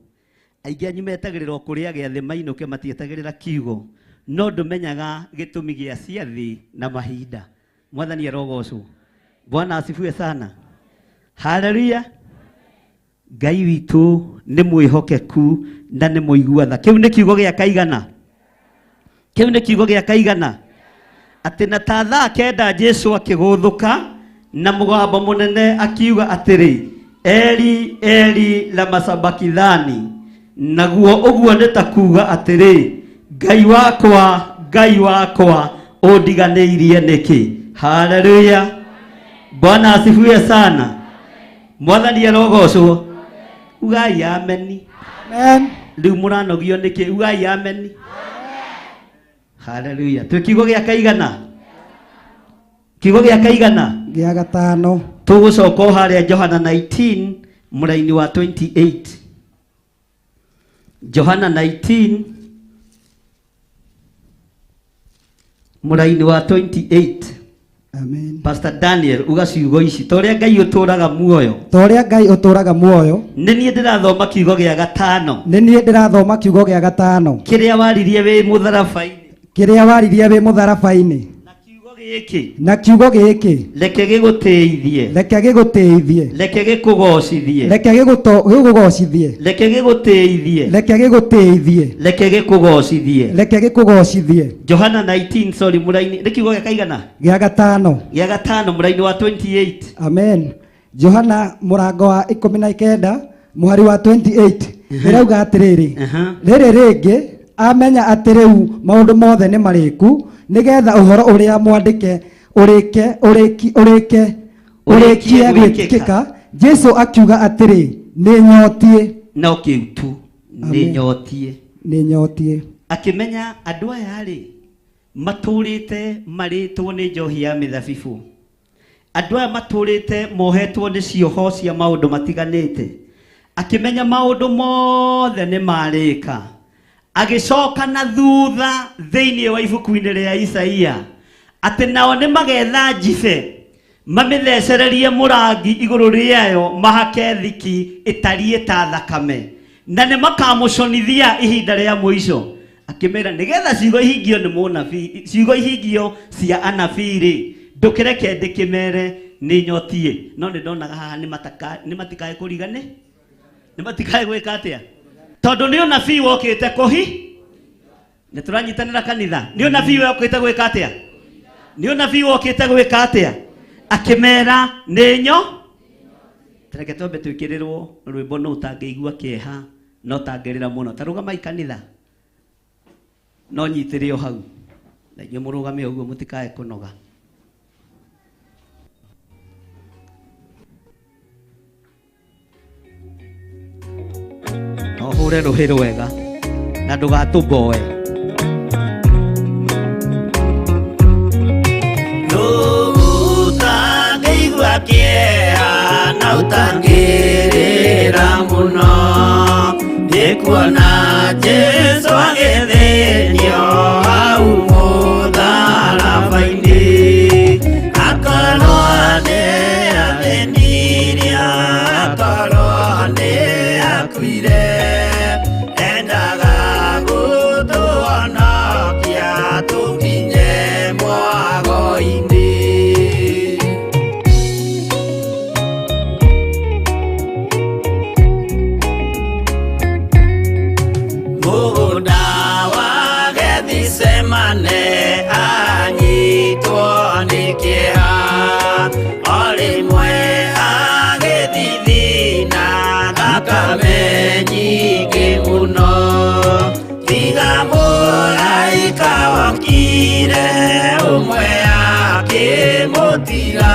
S4: Aingĩ anyu metagĩrĩra o kũrĩa gĩathĩ mainũke matietagĩrĩra kiugo. No ndũmenyaga gĩtũmi gĩa ciathĩ na mahinda. Mwathani arogocwo. Bwana asifiwe sana. Haleluya. Ngai witũ nĩ mwĩhokeku na nĩ mũigua tha. Kĩu nĩ kiugo gĩa kaigana? Kĩu nĩ kiugo gĩa kaigana? Atĩ na ta thaa kenda Jesu akĩgũthũka na mũgambo mũnene akiuga atĩrĩ, Eli Eli lama sabakithani, naguo ũguo nĩ ta kuuga atĩrĩ, Ngai wakwa, Ngai wakwa, ũndiganĩirie nĩkĩ? Haleluya! Bwana asifiwe sana. Mwathani arogocwo. Ugai ameni.
S14: Amen.
S4: Rĩu mũranogio nĩkĩ? Ugai ameni. Haleluya. Twĩ kiugo gĩa kaigana? Kiugo gĩa kaigana?
S14: Gĩa gatano.
S4: Tũgũcoka o harĩa Johana 19 mũraini wa 28. Johana 19 mũraini wa 28.
S14: Amen.
S4: Pastor Daniel uga ciugo ici ta ũrĩa Ngai ũtũraga muoyo.
S14: Ta ũrĩa Ngai ũtũraga muoyo.
S4: Nĩ niĩ ndĩrathoma kiugo gĩa gatano.
S14: Nĩ niĩ ndĩrathoma kiugo gĩa gatano.
S4: Kĩrĩa waririe wĩ mũtharaba-inĩ.
S14: Kĩrĩa waririe wĩ mũtharaba-inĩ.
S4: Gĩkĩ.
S14: Na kiugo gĩkĩ.
S4: Reke gĩgũtĩithie.
S14: Reke gĩgũtĩithie.
S4: Reke gĩkũgocithie.
S14: Reke gĩkũgocithie.
S4: Reke gĩgũtĩithie.
S14: Reke gĩgũtĩithie.
S4: Reke gĩkũgocithie.
S14: Reke gĩkũgocithie.
S4: Johana 19 sorry mũraini nĩ kiugo gĩa kaigana?
S14: Gĩa gatano.
S4: Gĩa gatano mũraini wa 28.
S14: Amen. Johana mũrango wa 19 mũhari wa 28 ĩrauga atĩrĩrĩ, rĩrĩ rĩngĩ amenya atĩ rĩu maũndũ mothe nĩ marĩku, nĩgetha ũhoro ũrĩa mwandĩke ũrĩke ũrĩki ũrĩke ũrĩkie gwĩkĩka. Jesu akiuga atĩrĩ, nĩ nyotiĩ.
S4: No kĩu tu, nĩ
S14: Amen.
S4: nyotiĩ.
S14: Nĩ nyotiĩ.
S4: Akĩmenya andũ aya rĩ matũrĩte marĩtwo nĩ njohi ya mĩthabibũ. Andũ aya matũrĩte mohetwo nĩ cioho cia maũndũ matiganĩte. Akĩmenya maũndũ mothe nĩ marĩka. Agĩcoka na thutha thĩinĩ wa ibuku-inĩ rĩa Isaia atĩ nao nĩ magetha njibe mamĩthecererie mũrangi igũrũ rĩayo mahake thiki ĩtariĩ ta thakame na nĩ makamũconithia ihinda rĩa mũico. Akĩmera nĩgetha ciugo ihingio nĩ mũnabii, ciugo ihingio cia anabii rĩ, ndũkĩreke ndĩkĩmere nĩ nyotiĩ. No nĩ ndonaga haha nĩ matikae kũrigane, nĩ matikae gwĩka atĩa, tondũ nĩ ũnabii wokĩte kũhi. Nĩ tũranyitanĩra kanitha. Nĩ ũnabii wokĩte gwĩka atĩa? Nĩ ũnabii wokĩte gwĩka atĩa? Akĩmera nĩ nyo. Reke twambe twĩkĩrĩrwo rwĩmbo no ũtangĩigua kĩeha no tangĩrĩra mũno. Ta rũgamai kanitha. No nyitĩre o hau. Na inyuĩ mũrũgame ũguo mũtikae kũnoga. No hũre rũhĩ rwega na ndũgatũmboe.
S15: Ũtangĩigua kĩeha na ũtangĩrĩra mũno, nĩkuona Jesũ agĩthĩnio hau mũtharaba-inĩ. Akorwo nĩ athĩnirie, akorwo nĩ akuire, endaga gũtũhonokia tũkinye mwago-inĩ. Mũgũnda wa Gethisemane anyitwo nĩ kĩeha, o rĩmwe agĩthithina thakame nyingĩ mũno. Tiga mũraika wokire ũmwe akĩmũtiga,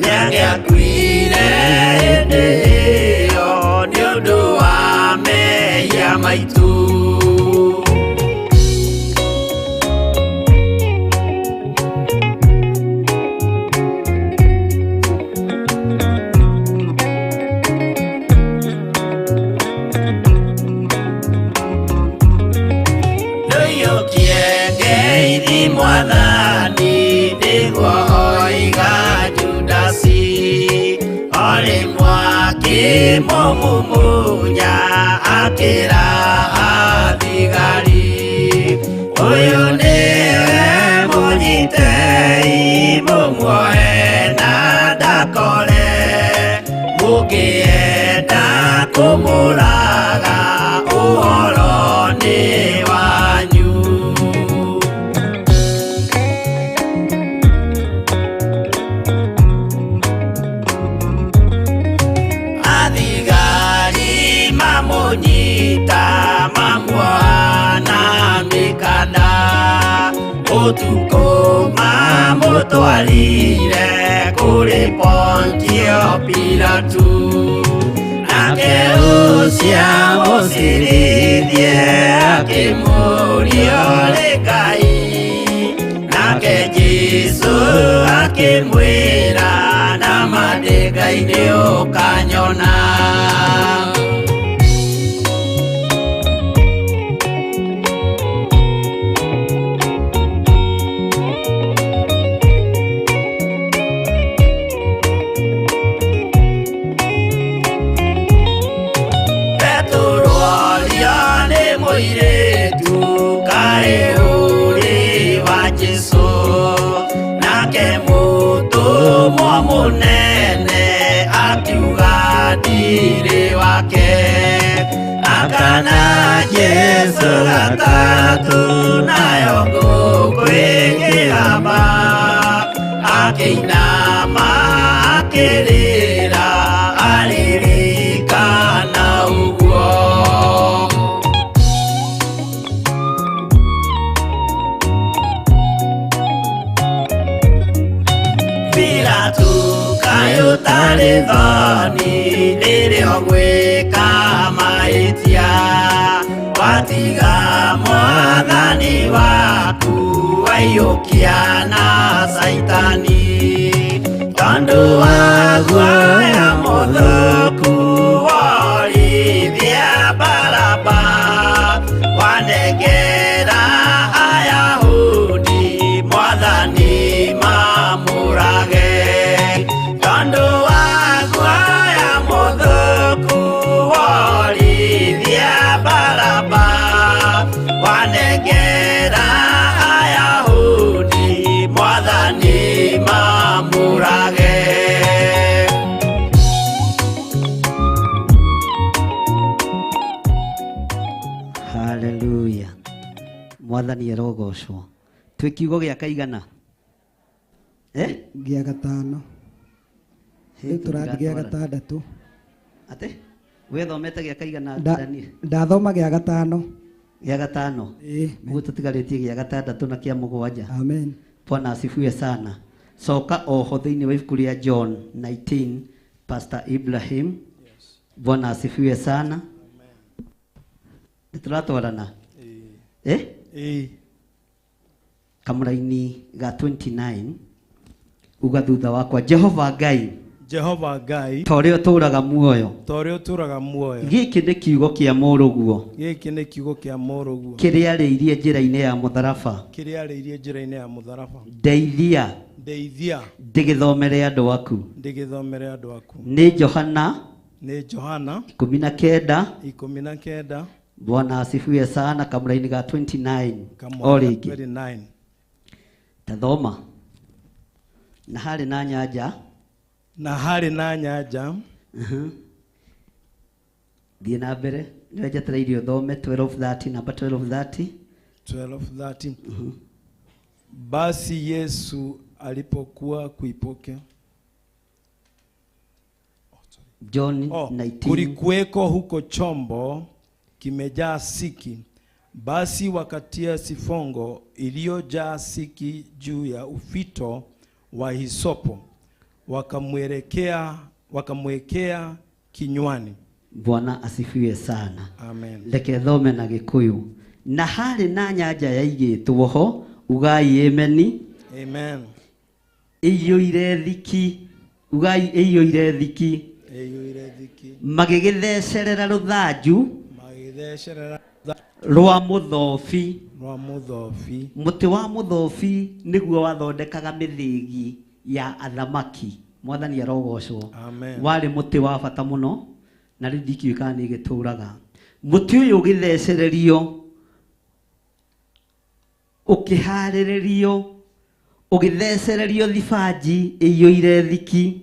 S15: nĩangĩakuire hĩndĩ ĩyo nĩ ũndũ wa mehia maitũ. Ndũiyũkie ngeithi Mwathani, nĩguo oiga Judasi, o rĩmwe akĩmũmumunya akĩra athigari, ũyũ nĩwe mũnyitei mũmuoe na ndakore, mũngĩenda Amũtwarire kũrĩ Pontio Pilatu, nake ũcio amũcirithie akĩmũũria ũrĩ Ngai. Nake Jesũ akĩmwĩra nama ndĩ Ngai nĩũkanyona. Petero orio nĩ mũirĩtu kaĩ ũrĩ wa Jesũ, nake mũtũmwo mũnene akiuga ndirĩ wake. Akana Jesũ gatatũ nayo ngũkũ ĩkĩgamba, akĩinama akĩrĩra aririkana ũguo. Pilatu kaĩ ũtarĩ thoni rĩrĩa ũgwĩka mahĩtia, watiga mwathani waku waiyũkia na Caitani, tondũ wa guoya mũthũku worithia Baraba, wanengera Ayahudi mwathani mamũrage, tondũ wa guoya mũthũku worithia Baraba, wanengera Ayahudi mwathani mamũrage.
S4: Haleluya. Mwathani arogocwo. Twĩ kiugo gĩa kaigana? Eh?
S8: Gĩa gatano. Rĩu tũrathiĩ gĩa gatandatũ.
S4: Atĩ? Wĩthomete gĩa kaigana Daniel?
S8: Ndathoma gĩa gatano.
S4: Gĩa gatano.
S8: Ĩĩ.
S4: Ũguo tũtigarĩtie gĩa gatandatũ na kĩa mũgwanja.
S8: Amen.
S4: Bwana asifiwe sana. Coka oho thĩinĩ wa ibuku rĩa John 19, Pastor Ibrahim. Bwana asifiwe sana. Nĩtũratwarana? Eh?
S9: Ĩĩ.
S4: Kamũraini ga 29 uga thutha wakwa Jehova Ngai
S9: Jehova Ngai
S4: ta ũrĩa ũtũũraga muoyo,
S9: ta ũrĩa ũtũũraga muoyo,
S4: gĩkĩ nĩ kiugo kĩa mũrũguo
S9: gĩkĩ nĩ kiugo kĩa mũrũguo
S4: kĩrĩa arĩirie njĩra-inĩ ya mũtharaba.
S9: Kĩrĩa arĩirie njĩra-inĩ ya mũtharaba.
S4: Ndeithia
S9: Ndeithia
S4: ndĩgĩthomere andũ aku.
S9: Ndĩgĩthomere andũ aku.
S4: Nĩ Johana
S9: Nĩ Johana
S4: 19.
S9: 19.
S4: Bwana asifiwe sana. Kamũraini ga 29 o
S9: Kamũra
S4: rĩngĩ
S9: 29.
S4: tathoma. Na harĩ na nyanja.
S9: Na harĩ na nyanja.
S4: Thiĩ na mbere, nĩwe njetereire ũthome 12:30, namba 12:30.
S9: 12:30. Basi Yesu alipokuwa kuipokea
S4: John 19.
S9: Kulikuweko huko chombo kimejaa siki. Basi wakatia sifongo iliyojaa siki juu ya ufito wa hisopo, wakamwekea kinywani.
S4: Bwana asifiwe sana.
S9: Amen.
S4: Reke thome na Gĩkũyũ. Na harĩ na nyanja yaigĩtwo ho, ugai ameni.
S9: Amen.
S4: Ĩiyũire thiki, ugai ĩiyũire thiki.
S9: Ĩiyũire thiki.
S4: Magĩgĩthecerera rũthanju
S9: Magĩthecerera
S4: rwa mũthobi.
S9: Rwa mũthobi.
S4: Mũtĩ wa mũthobi nĩguo wathondekaga mĩthĩgi ya athamaki. Mwathani arogocwo.
S9: Amen.
S4: Warĩ mũtĩ wa bata mũno na rĩu ndikĩũĩ kana nĩ ĩgĩtũraga. Mũtĩ ũyũ ũgĩthecererio, ũkĩharĩrĩrio, ũgĩthecererio thibanji ĩiyũire thiki,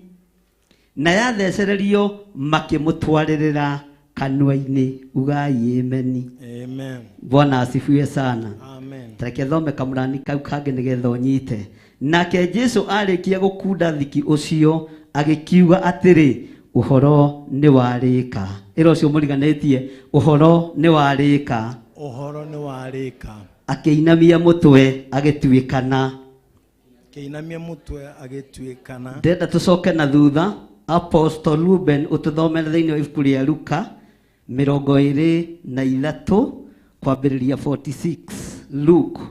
S4: na yathecererio makĩmũtwarĩrĩra kanua-inĩ. Ugai ameni.
S9: Amen.
S4: Bwana asifiwe sana.
S9: Amen.
S4: Tareke thome kamũrani kau kangĩ nĩgetha ũnyite. Nake Jesũ arĩkia gũkunda thiki ũcio agĩkiuga atĩrĩ, ũhoro nĩ warĩka. Ĩra ũcio mũriganĩtie, ũhoro nĩ warĩka.
S9: Ũhoro nĩ warĩka.
S4: Akĩinamia mũtwe agĩtuĩkana.
S16: Akĩinamia mũtwe agĩtuĩkana.
S4: Ndĩrenda tũcoke na thutha Apostle Ruben ũtũthomere thĩinĩ wa ibuku rĩa Luka 23 kwambĩrĩria 46. Luke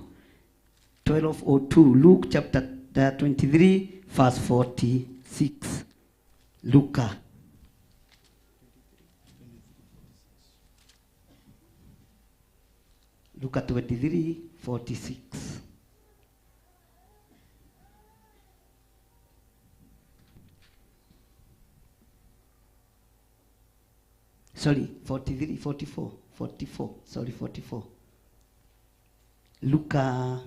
S4: 12:02. Luke chapter 23 verse 46. Luka Luka 23:46. Sorry, 43, 44, 44, sorry, 44. Luka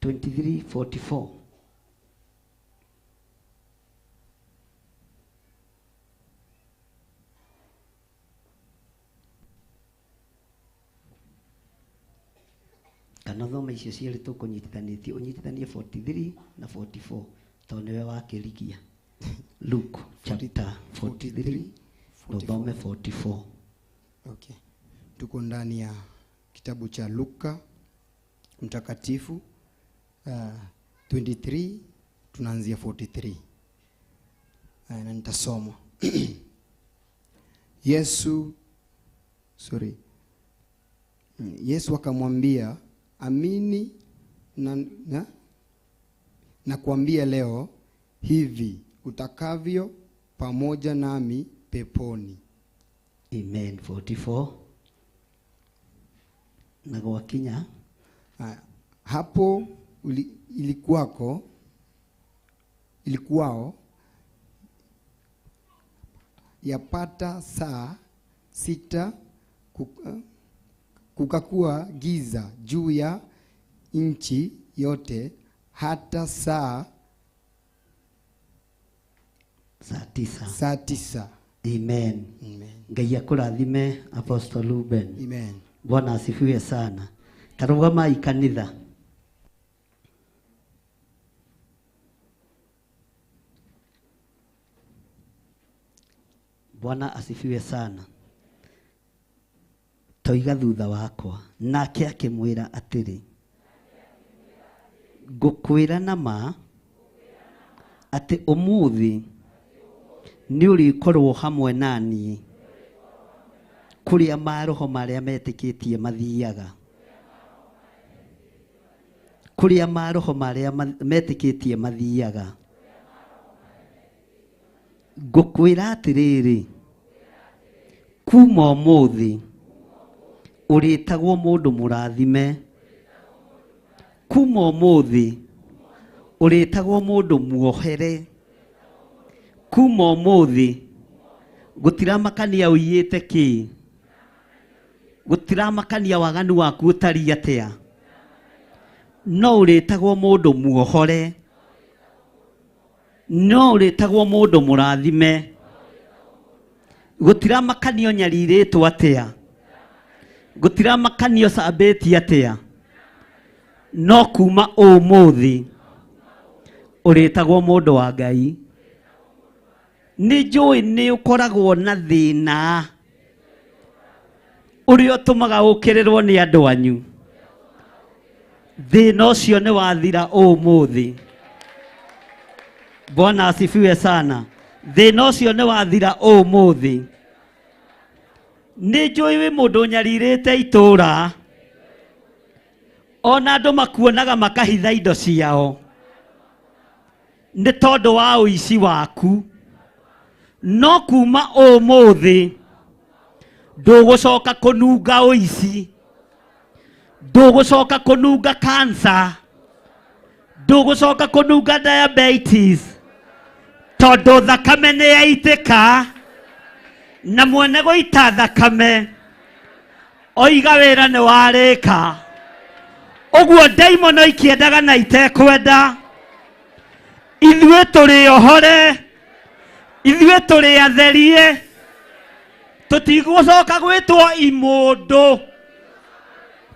S4: 23:44. Kana thoma icio cierĩ tũkũnyitithanĩtie, ũnyitithanie 43 na 44 tondũ nĩwe wakĩrigia. Luke chapter 43 na ũthome 44.
S17: Okay. Tuko ndani ya kitabu cha Luka mtakatifu 23 tunaanzia 43. Na nitasoma. Yesu akamwambia, amini na kuambia leo hivi utakavyo pamoja nami peponi.
S4: Amen. 44. Na gwakinya
S17: hapo ilikuwao yapata saa 6 kukakuwa giza juu ya nchi yote hata saa
S4: 9.
S17: Saa 9.
S4: Amen.
S17: Amen.
S4: Ngai akũrathime Apostle Ruben.
S17: Amen.
S4: Bwana asifiwe sana. Tarũgamai kanitha. Bwana asifiwe sana. Toiga thutha wakwa. Nake akĩmwĩra atĩrĩ, ngũkwĩra na ma atĩ ũmũthĩ nĩ ũrĩkorwo hamwe na niĩ kũrĩa maroho marĩa metĩkĩtie mathiaga. Kũrĩa maroho marĩa metĩkĩtie mathiaga. Ngũkwĩra atĩrĩrĩ, kuma ũmũthĩ ũrĩtagwo mũndũ mũrathime. Kuma ũmũthĩ ũrĩtagwo mũndũ muohere. Kuma ũmũthĩ gũtiramakania ũiyĩte kĩ, gũtiramakania waganu waku ũtariĩ atĩa, no ũrĩtagwo mũndũ muohore, no ũrĩtagwo mũndũ mũrathime. Gũtiramakania ũnyarirĩtwo atĩa, gũtiramakania ũcambĩtie atĩa, no kuma ũmũthĩ ũrĩtagwo mũndũ wa Ngai. Nĩ njũĩ nĩ ũkoragwo na thĩna ũrĩa ũtũmaga ũkĩrĩrwo nĩ andũ anyu. Thĩna ũcio nĩ wathira ũmũthĩ. Bwana asifiwe sana. Thĩna ũcio nĩ wathira ũmũthĩ. Nĩ njũĩ wĩ mũndũ ũnyarirĩte itũũra, ona andũ makuonaga makahitha indo ciao nĩ tondũ wa ũici waku. No kuma ũmũthĩ ndũgũcoka kũnunga ũici, ndũgũcoka kũnunga cancer, ndũgũcoka kũnunga diabetes, tondũ thakame nĩ yaitĩka na mwene gũita thakame oiga wĩra nĩ warĩka. Ũguo ndaimono ikĩendaga na itekwenda, ithuĩ tũrĩ ohore, ithuĩ tũrĩ atherie, tũtigũcoka gwĩtwo imũndũ,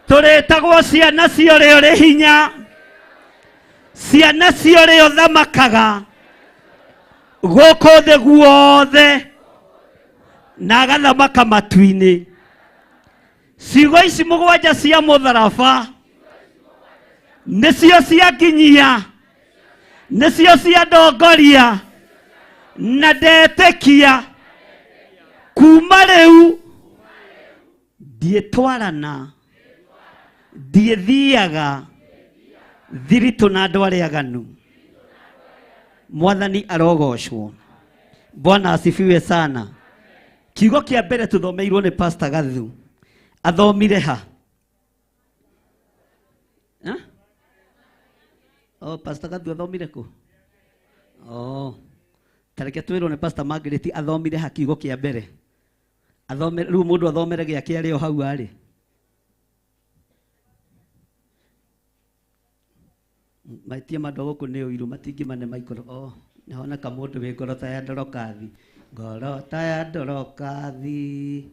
S4: tũrĩtagwo ciana cia ũrĩa ũrĩ hinya, ciana cia ũrĩa ũthamakaga gũkũ thĩ guothe na agathamaka matu-inĩ. Ciugo ici mũgwanja cia mũtharaba nĩcio ciakinyia Nĩcio ciandongoria na ndetĩkia kuma rĩu ndiĩtwarana ndiĩthiaga thiritũ na andũ arĩa aganu. Mwathani arogocwo. Bwana asifiwe sana. Kiugo kĩa mbere tũthomeirwo nĩ Pastor Gathu. Athomire ha? Ha? Oh, Pastor Gathu athomire kũ? Oh. Ta reke twĩrwo nĩ Pastor Margaret athomire ha kiugo kĩa mbere. Athomere rĩu mũndũ athomere gĩake arĩ o hau arĩ. Maitia mandũ gũkũ nĩ ũiru matingĩmane maikoro. Oh, nĩhoneka mũndũ wĩ ngoro ta ya ndorokathi. Ngoro ta ya ndorokathi.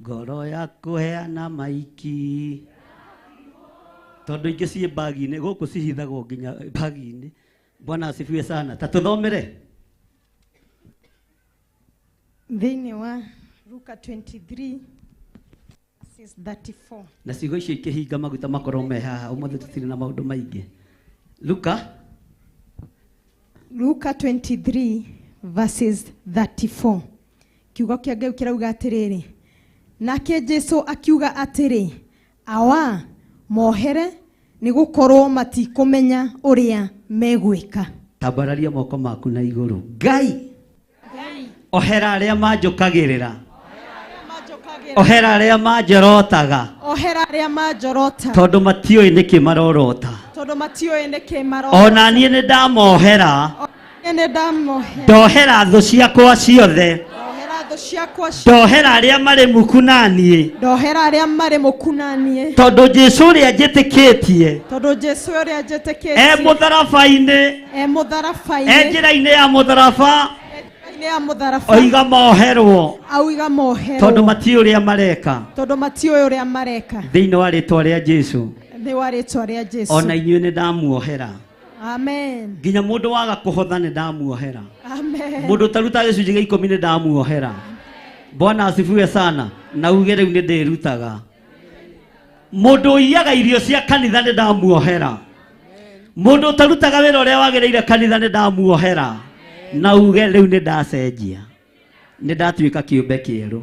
S4: Ngoro ya kũheana maiki. Tondũ ingĩ ciĩ bagi-inĩ, gũkũ cihithagwo nginya bagi-inĩ. Bwana asifiwe sana. Ta tũthomere.
S13: Thĩinĩ wa Luka 23 verses 34.
S4: Na ciugo icio ikĩhinga maguta makorwo me haha ũmũthĩ tũtirĩ na maũndũ maingĩ. Luka
S13: Luka 23 verses 34. Kiugo kĩa Ngai kĩrauga atĩrĩrĩ, nake Jesu akiuga atĩrĩ, awa mohere nĩ gũkorwo matikũmenya ũrĩa megwĩka.
S4: Tambararia moko maku na igũrũ. Ngai ohera arĩa manjũkagĩrĩra, ohera arĩa manjorotaga,
S13: Ohera arĩa manjorota,
S4: tondũ matiũĩ nĩkĩ marorota.
S13: Tondũ matiũĩ nĩkĩ marorota.
S4: Ona niĩ nĩ ndamohera.
S13: Niĩ nĩ ndamohera.
S4: Ndohera thũ ciakwa ciothe.
S13: Ndohera thũ ciakwa ciothe.
S4: Ndohera arĩa marĩ muku na niĩ.
S13: Ndohera arĩa marĩ muku na niĩ.
S4: Tondũ Jesu ũrĩa njĩtĩkĩtie
S13: Tondũ Jesu ũrĩa njĩtĩkĩtie
S4: e mũtharaba-inĩ,
S13: e mũtharaba-inĩ,
S4: e njĩra-inĩ ya mũtharaba,
S13: njĩra-inĩ ya mũtharaba,
S4: oiga moherwo,
S13: auiga moherwo,
S4: tondũ matiũĩ ũrĩa mareka.
S13: Tondũ matiũĩ ũrĩa mareka.
S4: Thĩinĩ wa rĩtwa rĩa Jesu.
S13: Thĩ wa rĩtwa rĩa Jesu.
S4: Ona inyuĩ nĩ ndamuohera.
S13: Amen.
S4: Nginya mũndũ waga kũhotha nĩ ndamuohera.
S13: Amen.
S4: Mũndũ ũtarutaga gĩcunjĩ gĩa ikũmi nĩ ndamuohera. Bwana asifiwe sana. Na uge rĩu nĩ ndĩrutaga. Mũndũ ũiyaga irio cia kanitha nĩ ndamuohera. Mũndũ ũtarutaga wĩra ũrĩa wagĩrĩire kanitha nĩ ndamuohera. Na uge rĩu nĩ ndacenjia. Nĩ ndatuĩka kĩũmbe kĩerũ.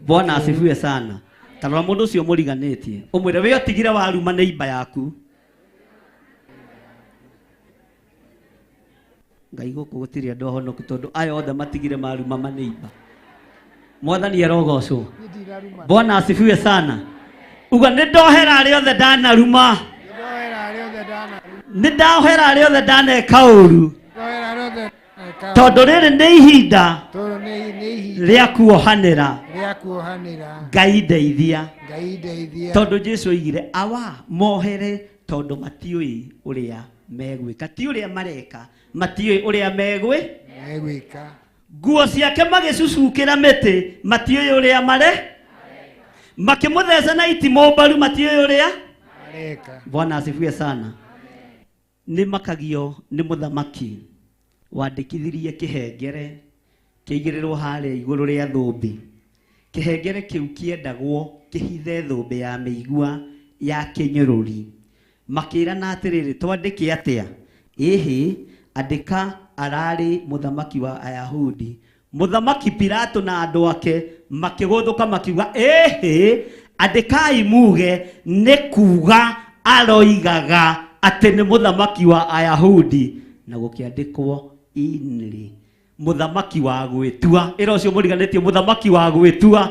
S4: Bwana asifiwe sana. Ta rora mũndũ ũcio mũriganĩtie. Ũmwĩre we ũtigire waruma nĩ imba yaku. Ngai gũkũ gũtirĩ andũ ahonoku tondũ aya othe matigire maruma manĩimba. Mwathani arogocwo. Bwana asifiwe sana. Uga nĩ ndohera arĩa othe ndanaruma. Nĩ ndohera arĩa othe ndaneka ũru. Tondũ rĩrĩ nĩ ihinda rĩa kuohanĩra. Ngai ndeithia. Tondũ Jesu oigire awa mohere tondũ matiũĩ ũrĩa megwĩka. Ti ũrĩa mareka, matiũĩ ũrĩa megwĩka. Nguo ciake magĩcucukĩra mĩtĩ, matiũĩ ũrĩa mare. Makĩmũtheca na itimũ mbaru, matiũĩ ũrĩa
S14: mareka.
S4: Bwana asifiwe sana. Nĩ makagio nĩ mũthamaki wandĩkithirie kĩhengere kĩigĩrĩrwo harĩa igũrũ rĩa thũmbĩ. Kĩhengere kĩu kĩendagwo kĩhithe thũmbĩ ya mĩigua ya kĩnyũrũri. Makĩrana atĩrĩrĩ, twandĩke atĩa? Ĩhĩ, andĩka ararĩ mũthamaki wa Ayahudi. Mũthamaki Pilato na andũ ake makĩgũthũka makiuga, ĩhĩ, andĩkai muge nĩ kuga aroigaga atĩ nĩ mũthamaki wa Ayahudi. Na gũkĩandĩkwo inri, mũthamaki wa gwĩtua. Ĩra ũcio mũriganĩtie mũthamaki wa gwĩtua.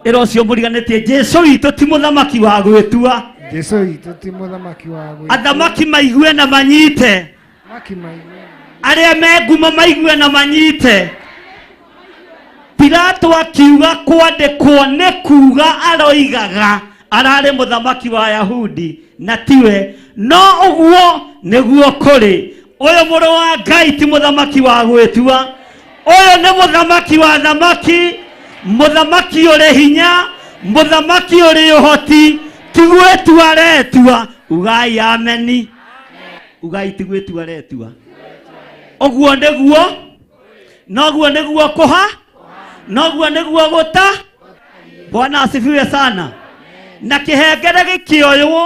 S4: Ĩra ũcio mũriganĩtie Jesu witũ ti mũthamaki wa gwĩtua.
S14: Jesu witũ ti mũthamaki wa gwĩtua.
S4: Athamaki maigue na manyite.
S14: Athamaki maigue.
S4: Arĩa me ngumo maigue na manyite. Pilato akiuga kwandĩkwo nĩ kuga aroigaga ararĩ mũthamaki wa Ayahudi na tiwe. No ũguo nĩguo kũrĩ. Ũyũ mũrũ wa Ngai ti mũthamaki wa gwĩtua. Ũyũ nĩ mũthamaki wa thamaki, mũthamaki ũrĩ hinya, mũthamaki ũrĩ ũhoti, ti gwĩtua aretua. Ugai ameni. Ugai ti gwĩtua aretua. Ũguo nĩguo, noguo nĩguo kũha, noguo nĩguo gũta. Bwana asifiwe sana. Na kĩhengere gĩkĩoywo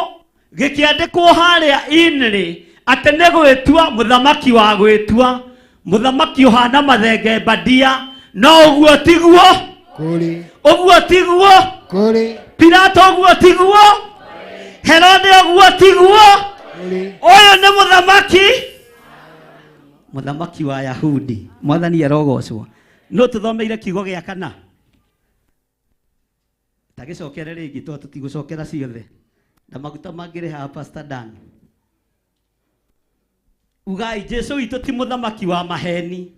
S4: gĩkĩandĩkwo harĩa inĩ atĩ nĩ gwĩtua mũthamaki wa gwĩtua mũthamaki ũhana mathenge mbandia no ũguo tiguo
S14: kũrĩ
S4: ũguo tiguo
S14: kũrĩ
S4: Pilato ũguo tiguo Herode ũguo tiguo
S14: kũrĩ
S4: ũyũ nĩ mũthamaki mũthamaki wa Yahudi mwathani arogocwo no tũthomeire kiugo gĩa kana tagĩcokere rĩngĩ tondũ tũtigũcokera ciothe na maguta mangĩrĩ haha Pastor Dan ugai Jesu witũ ti mũthamaki wa maheni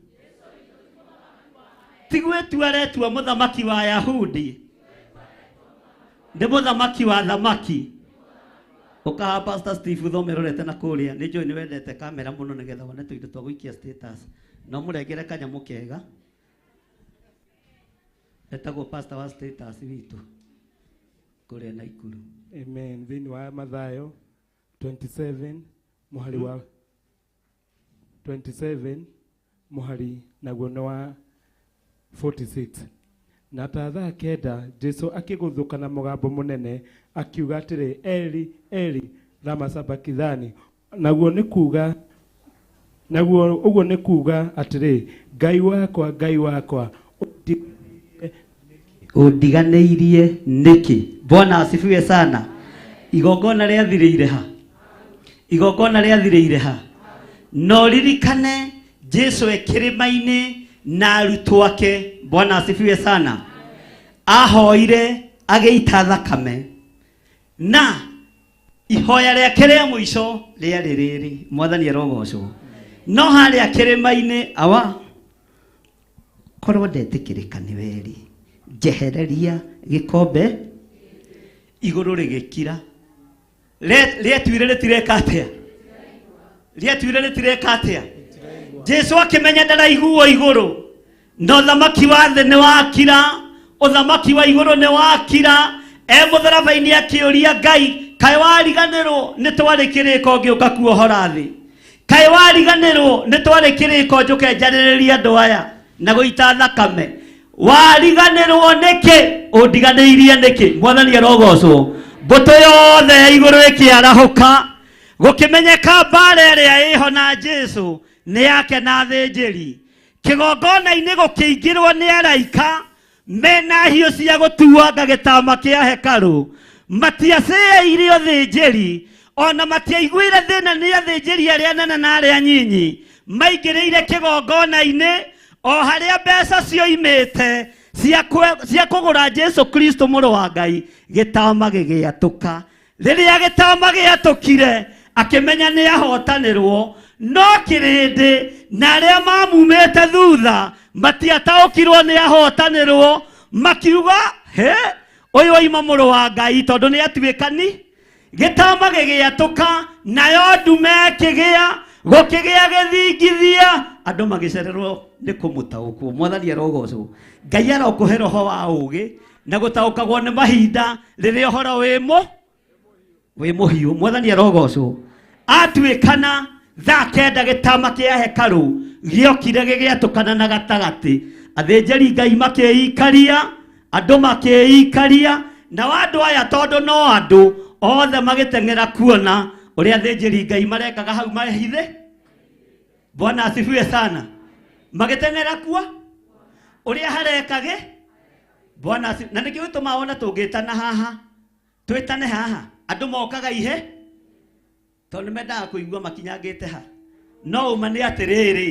S4: ti gwĩtua aretua mũthamaki wa Yahudi nĩ mũthamaki wa thamaki ũkaha Pastor Steve ũthome rorete na kũrĩa nĩ njũĩ nĩ wendete kamera mũno nĩgetha wone tũindo twa gũikia status no mũrengere kanyamũ kega etagwo pastor wa status witũ kũrĩa Naikuru.
S2: Amen. Thĩinĩ wa Mathayo 27 mũhari wa 27 mũhari naguo nĩ wa 46. Na ta thaa kenda Jesu akĩgũthũka na mũgambo mũnene akiuga atĩrĩ, Eli Eli lama sabakithani, naguo nĩ kuga naguo ũguo nĩ kuga atĩrĩ, Ngai wakwa Ngai wakwa
S4: ũndiganĩirie nĩkĩ? Bwana asifiwe sana. Igongona rĩathirĩire ha? Igongona rĩathirĩire ha? No ririkane Jesu e kĩrĩma-inĩ na arutwo ake. Bwana asifiwe sana. Ahoire agĩita thakame na ihoya rĩake rĩa mũico rĩarĩ rĩrĩ, mwathani arogocwo. No harĩa kĩrĩma-inĩ awa korwo ndetĩkĩrĩka nĩ weri njehereria gĩkombe igũrũ rĩgĩkira rĩetuire rĩtireka atĩa rĩetuire rĩtireka atĩa Jesu akĩmenya ndaraiguo igũrũ na ũthamaki wa thĩ nĩ wakira ũthamaki wa igũrũ nĩ wakira e mũtharaba-inĩ akĩũria Ngai kaĩ wariganĩrwo nĩ twarĩ kĩrĩko ngĩũka kuohora thĩ kaĩ wariganĩrwo nĩ twarĩ kĩrĩko njũke njarĩrĩrie andũ aya na gũita thakame wariganĩrwo nĩkĩ ũndiganĩirie nĩkĩ mwathani arogocwo mbũtũ yothe ya igũrũ ĩkĩarahũka gũkĩmenyeka mbara ĩrĩa ĩho na Jesu nĩ yake na athĩnjĩri kĩgongona-inĩ gũkĩingĩrwo nĩ araika mena hiũ cia gũtuanga gĩtama kĩa hekarũ matiacĩĩire ũthĩnjĩri ona matiaiguire thĩna nĩ athĩnjĩri arĩa anene na arĩa nyinyi maingĩrĩire kĩgongona-inĩ o harĩa mbeca cioimĩte cia kũgũra Jesu Kristo mũrũ wa Ngai gĩtama gĩgĩatũka rĩrĩa gĩtama gĩatũkire akĩmenya nĩ ahotanĩrwo no kĩrĩndĩ na arĩa mamumĩte thutha matiataũkirwo nĩ ahotanĩrwo makiuga he ũyũ oima mũrũ wa Ngai tondũ nĩ atuĩkani gĩtama gĩgĩatũka nayo ndume ĩkĩgĩa gũkĩgĩa gĩthingithia andũ magĩcererwo nĩ kũmũtaũkwo mwathani arogocwo Ngai arokũhe roho wa ũũgĩ na gũtaũkagwo nĩ mahinda rĩrĩa ũhoro wĩ mũhiũ mwathani arogocwo atuĩkana thaa kenda gĩtama kĩa hekarũ gĩokire gĩgĩatũkana na gatagatĩ athĩnjĩri Ngai makĩikaria andũ makĩikaria nao andũ aya tondũ no andũ othe magĩteng'era kuona ũrĩa athĩnjĩri Ngai marekaga hau mahithe Bwana asifiwe sana magĩteng'era kuo ũrĩa harekage Bwana asifiwe na nĩkĩo gĩtũmaga wone tũngĩtana haha twĩtane haha andũ mokaga ihe tondũ nĩmendaga kũigua makinyangĩte ha no ũma nĩ atĩrĩrĩ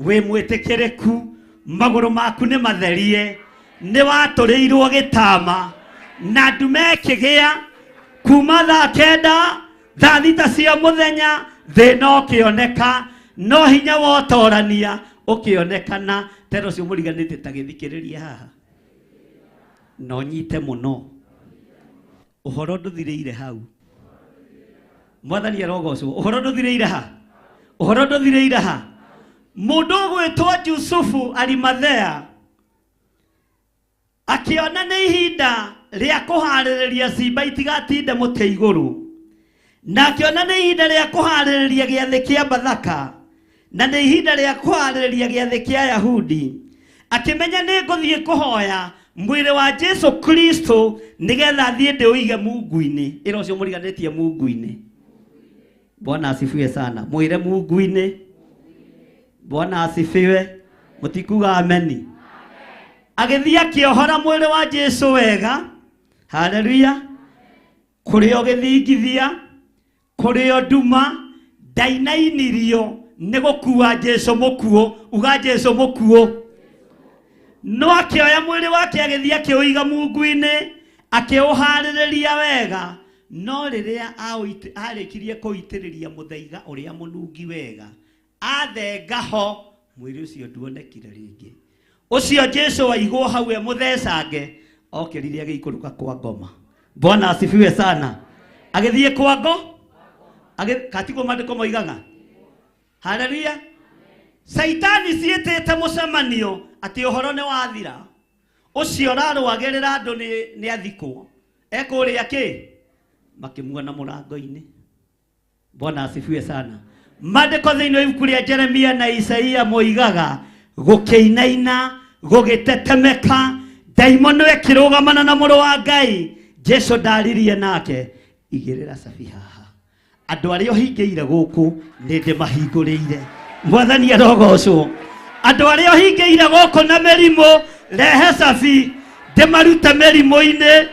S4: wĩ mwĩtĩkĩrĩku magũrũ maku nĩ matherie nĩ watũrĩirwo gĩtama na ndume ĩkĩgĩa kuma thaa kenda thaa thita cia mũthenya thĩna ũkĩoneka no hinya wa ũtorania ũkĩonekana tera ũcio mũriganĩtie ta gĩthikĩrĩria haha no nyite mũno ũhoro ndũthirĩire hau mwathani arogocwo ũhoro ndũthirĩire ha ũhoro ndũthirĩire ha mũndũ ũgwĩtwo Jusufu Arimathea akĩona nĩ ihinda rĩa kũharĩrĩria cimba itigatinde mũtĩ igũrũ na akĩona nĩ ihinda rĩa kũharĩrĩria gĩathĩ kĩa Bathaka na nĩ ihinda rĩa kũharĩrĩria gĩathĩ kĩa Yahudi akĩmenya nĩ ngũthiĩ kũhoya Mwĩrĩ wa Jesu Kristo nĩgetha thiĩ ndĩũige mungu-inĩ. Ĩra ũcio mũriganĩtie mungu-inĩ. Bwana asifiwe sana. Mwĩre mungu-inĩ. Bwana asifiwe. Mũtikuga ameni. Agĩthiĩ akĩohora mwĩrĩ wa Jesu wega. Haleluya. Kũrĩ o gĩthingithia, kũrĩ o nduma, ndainainirio nĩ gũkua Jesu mũkuũ. Uga Jesu mũkuũ. No akĩoya mwĩrĩ wake agĩthiĩ akĩũiga mungu-inĩ, akĩũharĩrĩria wega. No rĩrĩa arĩkirie kũitĩrĩria mũthaiga ũrĩa mũnungi wega, athenga ho, mwĩrĩ ũcio nduonekire rĩngĩ. Ũcio Jesu waigwo hau e mũthecange, okĩrire agĩikũrũka kwa ngoma. Bwana asifiwe sana. Agĩthiĩ kwa ngo, katiguo maandĩko moigaga. Haleluya. Saitani ciĩtĩte mũcemanio atĩ ũhoro nĩ wathira. Ũcio ũrarũagĩrĩra andũ nĩ athikwo. Ekũrĩa kĩ? Makĩmuona mũrango-inĩ. Bwana asifiwe sana. Maandĩko thĩinĩ wa ibuku rĩa Jeremia na Isaia moigaga gũkĩinaina, gũgĩtetemeka, ndaimono ĩkĩrũgamana na mũrũ wa Ngai. Jesu ndaririe nake, igĩrĩra cabi haha. Andũ arĩa ũhingĩire gũkũ nĩ ndĩmahingũrĩire. Mwathani arogocwo. Andũ arĩa ũhingĩire gũkũ na mĩrimũ, rehe cabi ndĩmarute mĩrimũ-inĩ.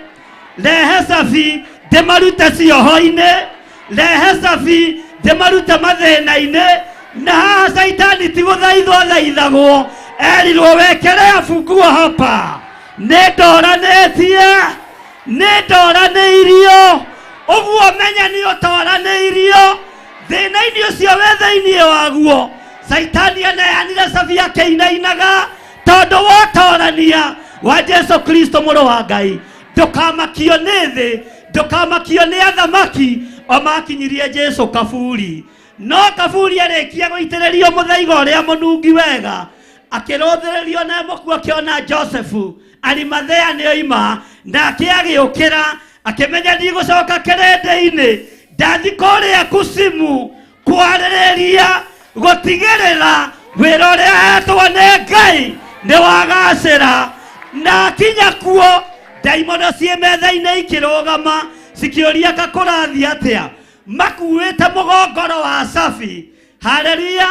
S4: Rehe cabi ndĩmarute cioho-inĩ. Rehe cabi ndĩmarute mathĩna-inĩ. Na haha Saitani ti gũthaithwo athaithagwo, erirwo wekelea funguo hapa. Nĩ ndoranĩtie, nĩ ndoranĩirio. Ũguo menya nĩ ũtoranĩirio. Thĩna-inĩ ũcio wĩ thĩinĩ waguo, Saitani aneanire cabi akĩinainaga tondũ wotorania wa Jesu Kristo mũrũ wa Ngai. Ndũkamakio nĩ thĩ, ndũkamakio nĩ athamaki, o makinyirie Jesu kaburi. No kaburi arĩkia gũitĩrĩrio mũthaiga ũrĩa mũnungi wega, akĩrũthĩrĩrio na mũkuo akĩona Josefu Arimathea nĩ oima, nake agĩũkĩra akĩmenya ndigũcoka kĩrĩndĩ-inĩ, ndathi kũrĩa kusimu kwarĩrĩria gũtigĩrĩra wĩra ũrĩa ahetwo nĩ Ngai nĩ wagacĩra. Na akinya kuo, ndaimono ciĩ metha-inĩ ikĩrũgama cikĩũria kakũrathiĩ atĩa, makuĩte mũgongoro wa cabi. Haleluya.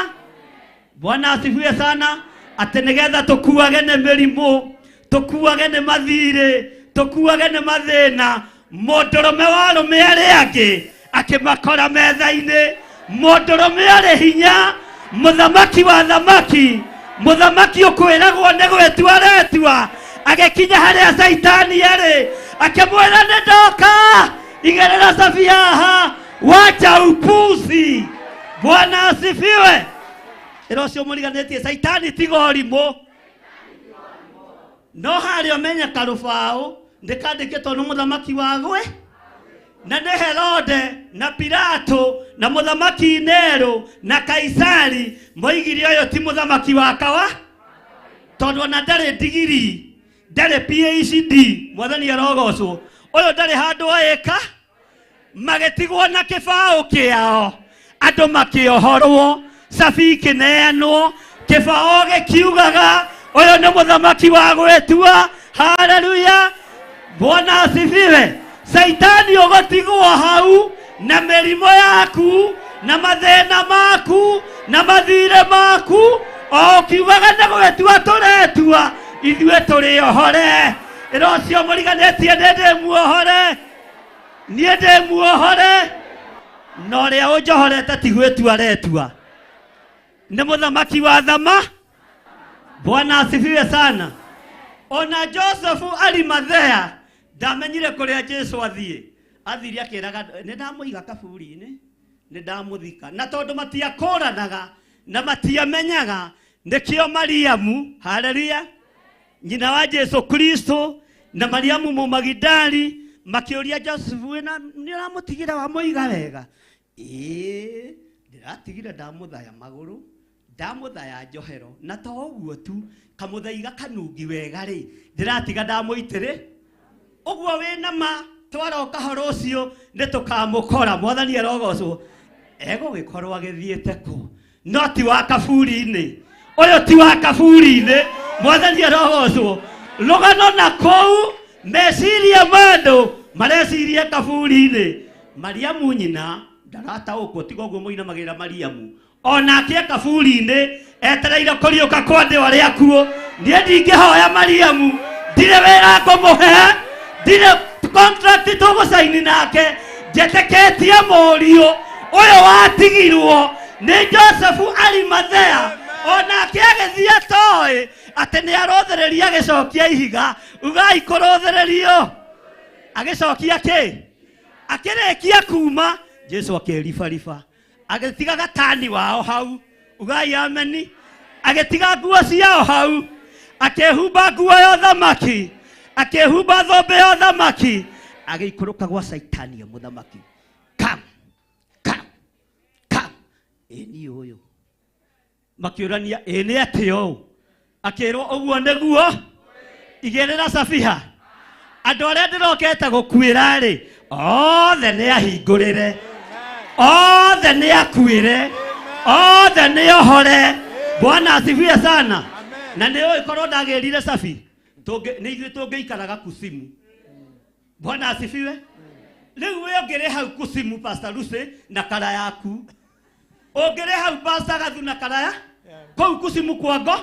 S4: Bwana asifiwe sana. Atĩ nĩgetha tũkuage nĩ mĩrimũ, tũkuage nĩ mathirĩ, tũkuage nĩ mathĩna, mũndũrũme wa arũme arĩa angĩ akĩmakora metha-inĩ. Mũndũrũme arĩ hinya, mũthamaki wa thamaki, mũthamaki ũkwĩragwo nĩ gwĩtua aretua, agĩkinya harĩa Saitani arĩ, akĩmwĩra nĩ ndoka, igĩrĩra cabi haha, wacha upuzi. Bwana asifiwe. Ĩra ũcio mũriganĩtie, Saitani tiga ũrimũ. No harĩa ũmenye karũbaũ nĩkandĩkĩtwo nĩ mũthamaki wa gwe, na nĩ Herode na Pilato na mũthamaki Nero na Kaisari moigire ũyũ ti mũthamaki wa kawa, tondũ ona ndarĩ ndigiri, ndarĩ PhD. Mwathani arogocwo. Ũyũ ndarĩ handũ eka. Magĩtigwo na kĩbaũ kĩao, andũ makĩohorwo, cabi ikĩneanwo, kĩbaũ gĩkiugaga ũyũ nĩ mũthamaki wa gwĩtua. Haleluya. Bwana asifiwe. Saitani ũgũtigwo hau na mĩrimũ yaku na mathĩna maku na mathirĩ maku, o ũkiugaga nĩ gwĩtua tũretua, ithuĩ tũrĩ ohore. Ĩra ũcio mũriganĩtie nĩ ndĩmuohore, niĩ ndĩmuohore, na ũrĩa ũnjohorete ti gwĩtua aretua, nĩ mũthamaki wa thama. Bwana asifiwe sana. Ona Josefu Arimathea ndamenyire kũrĩa Jesu athiĩ, athire akĩraga nĩ ndamũiga kaburi-inĩ, nĩ ndamũthika. Na tondũ matiakũranaga na matiamenyaga, nĩkĩo Mariamu, haleluya, nyina wa Jesu Kristo na Mariamu Mũmagidali makĩũria Josefu, wĩna nĩ ũramũtigĩra wamũiga wega? Ĩĩ, ndĩratigire ndamũthaya magũrũ, ndamũthaya njohero, na to ũguo tu, kamũthaiga kanungi wega rĩ, ndĩratiga ndamũitĩrĩ. Ũguo wĩna ma twaroka horo ũcio nĩ tũkamũkora. Mwathani arogocwo. Egũgĩkorwo agĩthiĩte kũ? No ti wa kaburi-inĩ. Ũyũ ti wa kaburi-inĩ. Mwathani arogocwo.
S15: Rũgano na kũu meciria ma andũ mareciria kaburi-inĩ. Mariamu nyina ndarataũkwo, tiga ũguo mũinamagĩrĩra Mariamu. Onake e kaburi-inĩ etereire kũriũka kwa andũ arĩa akuũ. Niĩ ndingĩhoya Mariamu, ndirĩ wĩra ngũmũhe, ndirĩ contract tũgũcaini nake. Njetĩkĩtie mũriũ ũyũ watigirwo nĩ Josefu Arimathea, onake agĩthiĩ atoĩ atĩ nĩ arũthĩrĩria agĩcokia ihiga. Ugai kũrũthĩrĩrio. Agĩcokia kĩ? Akĩrĩkia kuma Jesu akĩribariba, agĩtiga gatani wao hau. Ugai ameni. Agĩtiga nguo ciao hau, akĩhumba nguo ya ũthamaki, akĩhumba thũmbĩ ya ũthamaki, agĩikũrũka gwa Caitani ya mũthamaki. Kam kam kam, ĩ niĩ ũyũ. Makĩũrania, ĩ nĩ atĩa ũũ? Akĩrwo ũguo nĩguo igĩrĩra cabiha. Andũ arĩa ndĩrokete gũkuĩra rĩ, othe nĩ ahingũrĩre, othe nĩ akuĩre, othe nĩ ohore. Bwana asifiwe sana. Na nĩ ũĩ korwo ndagĩrire cabi, nĩ ithuĩ tũngĩikaraga kusimu. Bwana asifiwe. Rĩu we ũngĩrĩ hau kusimu, Pastor Lucy na kara yaku, ũngĩrĩ hau Pastor Gathu na karaya kũu kusimu kwa ngo,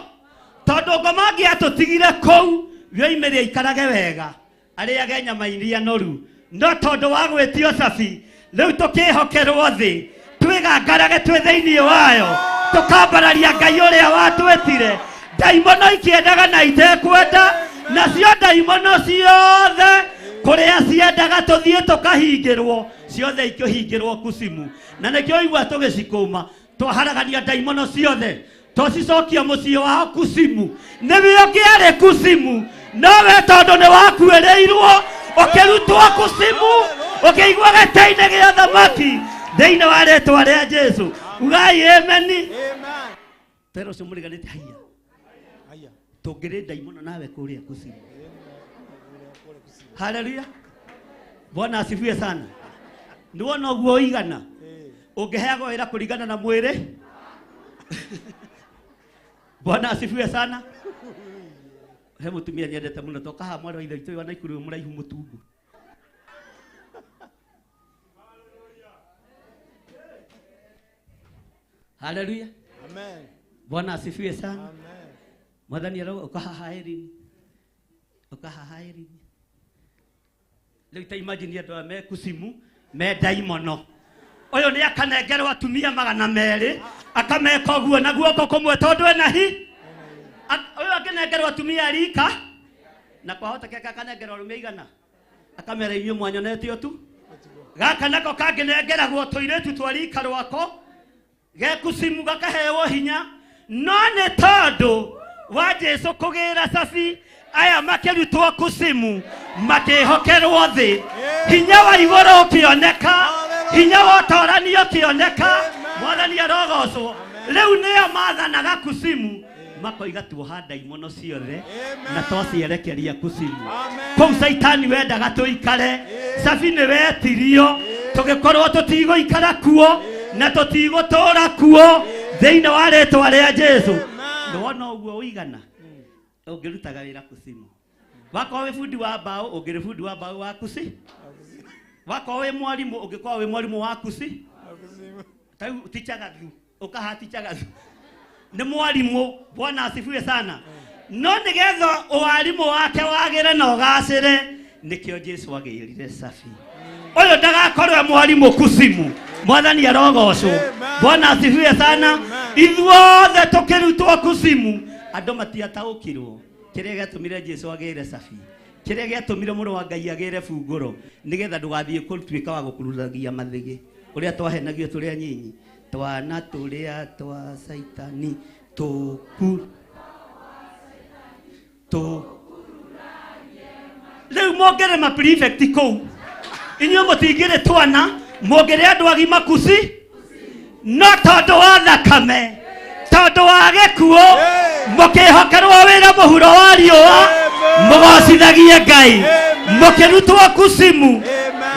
S15: tondũ ngoma angĩatũtigire kũu yoimĩre aikarage wega, arĩage nyama iria noru, no tondũ wa gwĩtio cabi, rĩu tũkĩhokerwo thĩ, twĩgangarage twĩ thĩinĩ wayo, tũkambararia Ngai ũrĩa watwĩtire. Ndaimono ikĩendaga na itekwenda, nacio ndaimono ciothe kũrĩa ciendaga tũthiĩ tũkahingĩrwo, ciothe ikĩhingĩrwo kusimu. Na nĩkĩo igua tũgĩcikũma, twaharagania ndaimono ciothe, twacicokia mũciĩ wao kusimu. Nĩwe ũngĩarĩ kusimu, nowe tondũ nĩ wakuĩrĩirwo ũkĩrutwo kusimu, ũkĩigua gĩtĩ-inĩ gĩa thamaki thĩinĩ wa rĩtwa rĩa Jesu. Ugai ameni. Tero ũcio mũriganĩte haiya, tũngĩrĩ ndaimono nawe kũrĩa kusimu. Haleluya, Bwana asifiwe sana. Nĩwona ũguo ũigana ũngĩheagwo wĩra kũringana na mwĩrĩ. Bwana asifiwe sana. He mũtumia nyendete mũno toka haha mwarĩ wa ithe witũ wa Naikuru mũraihu mũtungu. Haleluya.
S16: Amen.
S15: Bwana asifiwe sana.
S16: Amen.
S15: Mwathani aro ũkahaha Erini. Ũkahaha Erini. Rĩu ta imagine andũ aya me kusimu, me ndaimono. Ũyũ nĩ akanengerwo atumia magana merĩ, akameka ũguo na guoko kũmwe tondũ ena hi. Ũyũ angĩnengerwo atumia rika, na kwahotekeka akanengerwo arũme igana, akamera inyuĩ mwanyonete o tu. Gaka nako kangĩnengeragwo tũirĩtu twa rika rwako, gekusimu gakaheo hinya, no nĩ tondũ wa Jesu kũgĩra cabi, aya makĩrutwo kusimu, makĩhokerwo thĩ, hinya wa igũrũ ũkĩoneka, hinya wa ũtorani ũkĩoneka. Mwathani arogocwo. Rĩu nĩo mathanaga kusimu, makoiga tuoha ndaimono ciothe na twacierekeria kusimu. Kũu Caitani wendaga tũikare, cabi nĩ wetirio, tũgĩkorwo tũtigũikara kuo na tũtigũtũra kuo thĩinĩ wa rĩtwa rĩa Jesu. Nĩwona ũguo ũigana ũngĩrutaga wĩra kusimu, wakorwo wĩ bundi wa mbaũ, ũngĩrĩ bundi wa mbaũ wa kusi, wakorwo wĩ mwarimũ, ũngĩkorwo wĩ mwarimũ wa kusi. Tarĩu ticha Gathu, ũkaha ticha Gathu nĩ mwarimũ. Bwana asifiwe sana. No nĩgetha ũwarimũ wake wagĩre na ũgacĩre, nĩkĩo Jesu agĩrire cabi ũyũ ndagakorwo e mwarimũ kusimu. Mwathani arogocwo. Bwana asifiwe sana. Ithuothe tũkĩrutwo kusimu, andũ matiataũkirwo kĩrĩa gĩatũmire Jesu agĩre cabi, kĩrĩa gĩatũmire mũrũ wa Ngai agĩre bungũro, nĩgetha ndũgathiĩ kũtuĩka wa gũkururagia mathĩgĩ ũrĩa twahenagio tũrĩ anyinyi, twana tũrĩa twa Caitani tũku tũ. Rĩu mũngĩrĩ prefect kũu, inyuĩ mũtingĩrĩ twana, mũngĩrĩ andũ agima kusi, no tondũ wa thakame, tondũ wa gĩkuũ, mũkĩhokerwo wĩra mũhuro wa riũa, mũgocithagie Ngai, mũkĩrutwo kusimu,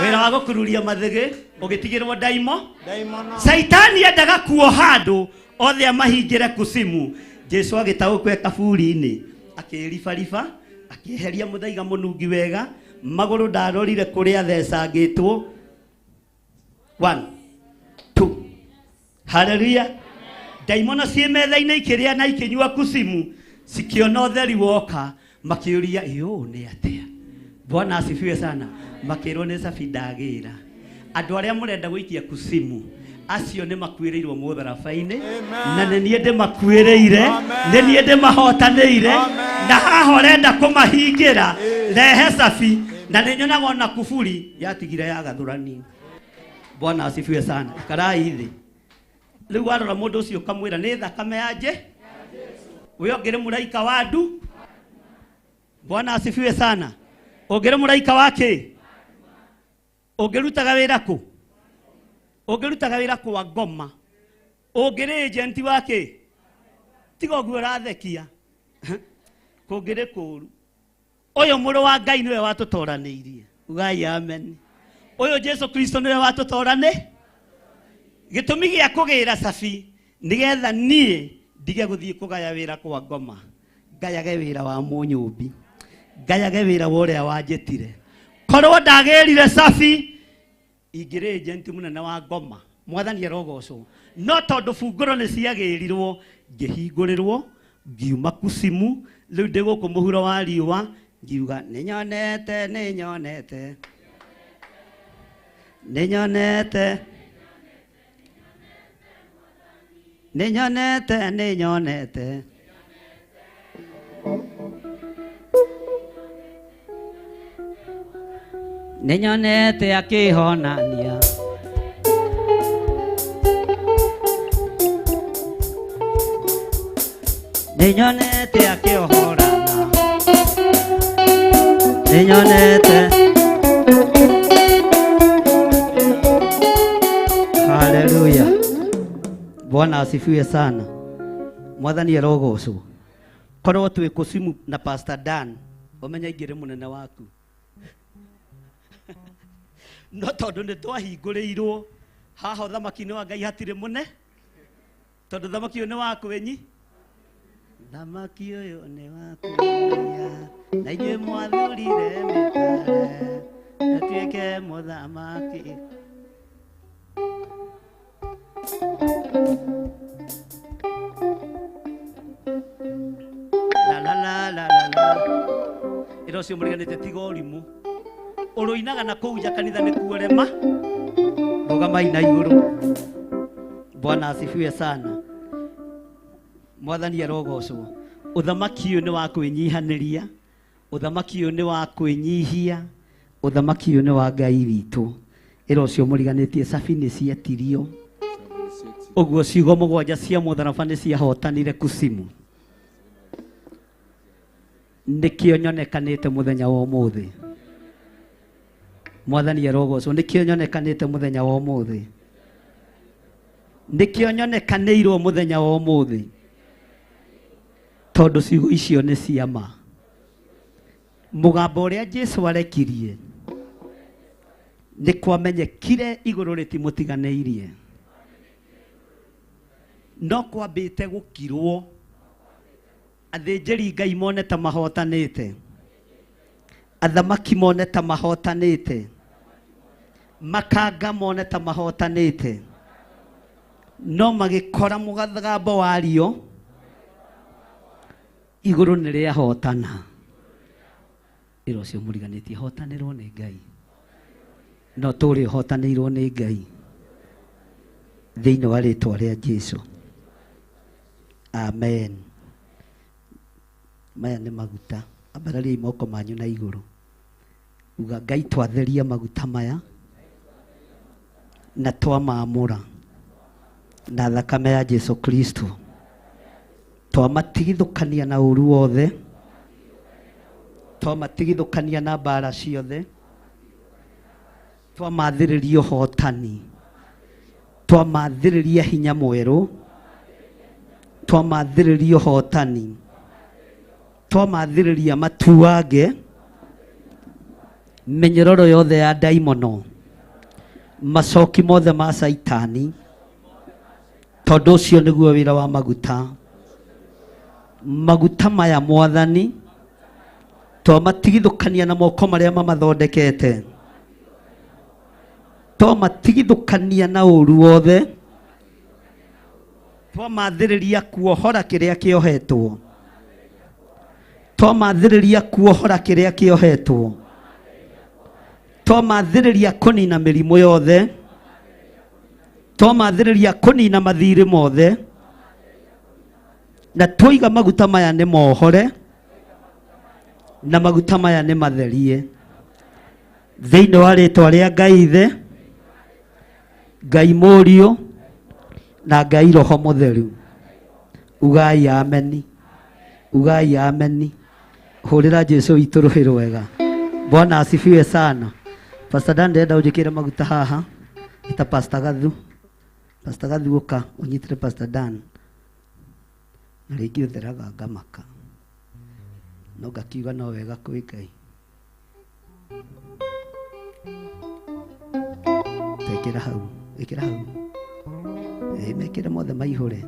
S15: wĩra wa gũkururia mathĩgĩ ũgĩtigĩrwo ndaimo. Caitani endaga kuoha andũ othe amahingĩre kusimu. Jesu agĩtaũkwo e kaburi-inĩ, akĩribariba, Akĩeheria mũthaiga mũnungi wega, magũrũ ndarorire kũrĩa thecangĩtwo. 1 2 Haleluya. Ndaimono ciĩ metha-inĩ ikĩrĩa na ikĩnyua kucimu, cikĩona ũtheri woka, makĩũria ĩũ nĩ atĩa. Bwana asifiwe sana. Makĩrwo nĩ cabi ndagĩra. Andũ arĩa mũrenda gũikia kucimu, acio nĩ makuĩrĩirwo mũtharaba-inĩ, na nĩ niĩ ndĩmakuĩrĩire, nĩ niĩ ndĩmahotanĩire, na haha ũrenda kũmahingĩra, rehe cabi. Na nĩ nyonaga ona kuburi yatigire yagathũrani. Bwana asifiwe sana. Ikarai thĩ. Rĩu warora mũndũ ũcio ũkamwĩra nĩ thakame ya nje, ũyũ ũngĩrĩ mũraika wa ndu. Bwana asifiwe sana. Ũngĩrĩ mũraika wa kĩ? Ũngĩrutaga wĩra kũ? Ũngĩrutaga wĩra kwa ngoma. Ũngĩrĩ agent wa kĩ? Tiga ũguo ũrathekia. Kũngĩrĩ kũũru. Ũyũ mũrũ wa Ngai nĩwe watũtoranĩirie. Ugai amen. Ũyũ Jesu Kristo nĩwe watũtoranĩ. Gĩtũmi gĩa kũgĩra cabi nĩgetha niĩ ndige gũthiĩ kũgaya wĩra kwa ngoma, ngayage wĩra wa mũnyũmbi, ngayage wĩra wa ũrĩa wanjĩtire. Korwo ndagĩrire cabi ingĩrĩ agent mũnene wa ngoma. Mwathani arogocwo. No tondũ bungũro nĩ ciagĩrirwo, ngĩhingũrĩrwo, ngiuma kucimu, rĩu ndĩ gũkũ mũhuro wa riũa, ngiuga nĩnyonete, nĩnyonete, nĩnyonete, nĩnyonete, nĩnyonete. Nĩnyonete akĩhonania. Nĩnyonete akĩohorana. Nĩnyonete. Haleluya. Bwana asifiwe sana. Mwathani arogocwo. Korwo twĩ kucimu na Pastor Dan, ũmenye ingĩrĩ mũnene waku. No tondũ nĩ twahingũrĩirwo haha ũthamaki-inĩ wa Ngai hatirĩ mũne, tondũ ũthamaki ũyũ nĩ wa kwĩnyi. Thamaki ũyũ nĩ wa kwĩnyia, na inyuĩ mwathurire mĩtare atuĩke mũthamaki. La la la la la la. Ĩra ũcio mũriganĩte tiga ũrimũ. Ũrũinaga na kũu nja kanitha nĩ kuo rema. Rũgamai na igũrũ. Bwana asifiwe sana. Mwathani arogocwo. Ũthamaki ũyũ nĩ wa kwĩnyihanĩria, ũthamaki ũyũ nĩ wa kwĩnyihia, ũthamaki ũyũ nĩ wa Ngai witũ. Ĩra ũcio mũriganĩtie cabi nĩ cietirio. Ũguo ciugo mũgwanja cia mũtharaba nĩ ciahotanire kucimu. Nĩkĩo nyonekanĩte mũthenya wa ũmũthĩ. Mwathani arogocwo. Nĩkĩo nyonekanĩte mũthenya wa ũmũthĩ. Nĩkĩo nyonekanĩirwo mũthenya wa ũmũthĩ. Tondũ ciugo icio nĩ cia ma. Mũgambo ũrĩa Jesu arekirie nĩ kwamenyekire igũrũ rĩtimũtiganĩirie. No kwambĩte gũkirwo athĩnjĩri Ngai mone ta mahotanĩte, athamaki mone ta mahotanĩte, makanga mone ta mahotanĩte, no magĩkora mũgambo wario igũrũ nĩ rĩahotana. Ĩra ũcio mũriganĩtie hotanĩrwo nĩ Ngai. No tũrĩ ũhotanĩirwo nĩ Ngai thĩinĩ wa rĩtwa rĩa Jesu. Amen. Maya nĩ maguta. Ambarariai moko manyu na igũrũ. Uga Ngai twatheria maguta maya na twamamũra na thakame ya Jesu Kristo. Twamatigithũkania na ũru wothe, twamatigithũkania na mbara ciothe, twamathĩrĩria ũhotani, twamathĩrĩria hinya mwerũ, twamathĩrĩria ũhotani, twamathĩrĩria matuange mĩnyororo yothe ya ndaimono, macoki mothe ma Caitani, tondũ ũcio nĩguo wĩra wa maguta. Maguta maya Mwathani
S4: Twamatigithũkania na moko marĩa mamathondekete. Twamatigithũkania na ũru wothe. Twamathĩrĩria kuohora kĩrĩa kĩohetwo. Twamathĩrĩria kuohora kĩrĩa kĩohetwo. Twamathĩrĩria kũnina mĩrimũ yothe. Twamathĩrĩria kũnina mathirĩ mothe. Na twoiga maguta maya nĩ mohore na maguta maya nĩ matherie. Thĩinĩ wa rĩtwa rĩa Ngai Ithe, Ngai Mũriũ na Ngai Roho Mũtheru. Ugai ameni. Ugai ameni. Hũrĩra Jesu witũ rũhĩ rwega. Bwana asifiwe sana. Pastor Dan ndĩrenda ũnjĩkĩre maguta haha. Ita Pastor Gathu. Pastor Gathu ũka ũnyitĩre Pastor Dan. Na rĩngĩ ũtheraga ngamaka. No ngakiuga no wega kwĩ Ngai. Ĩkĩra hau, ĩkĩra hau. Mekĩre mothe maihũre.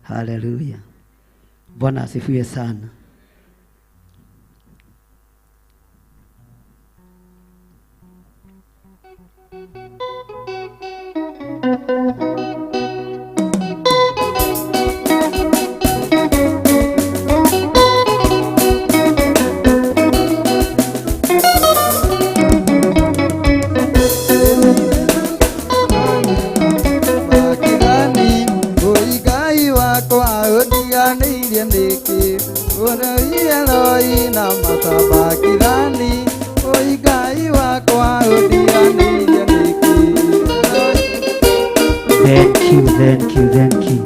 S4: Haleluya. Bwana asifiwe sana.
S6: Makirani, oi wakwa ũndiganĩirie nĩkĩ? Ũrũire roi na matabakirani, oi Ngai wakwa ũndiganĩirie nĩkĩ?
S4: Thank you, thank you, thank you.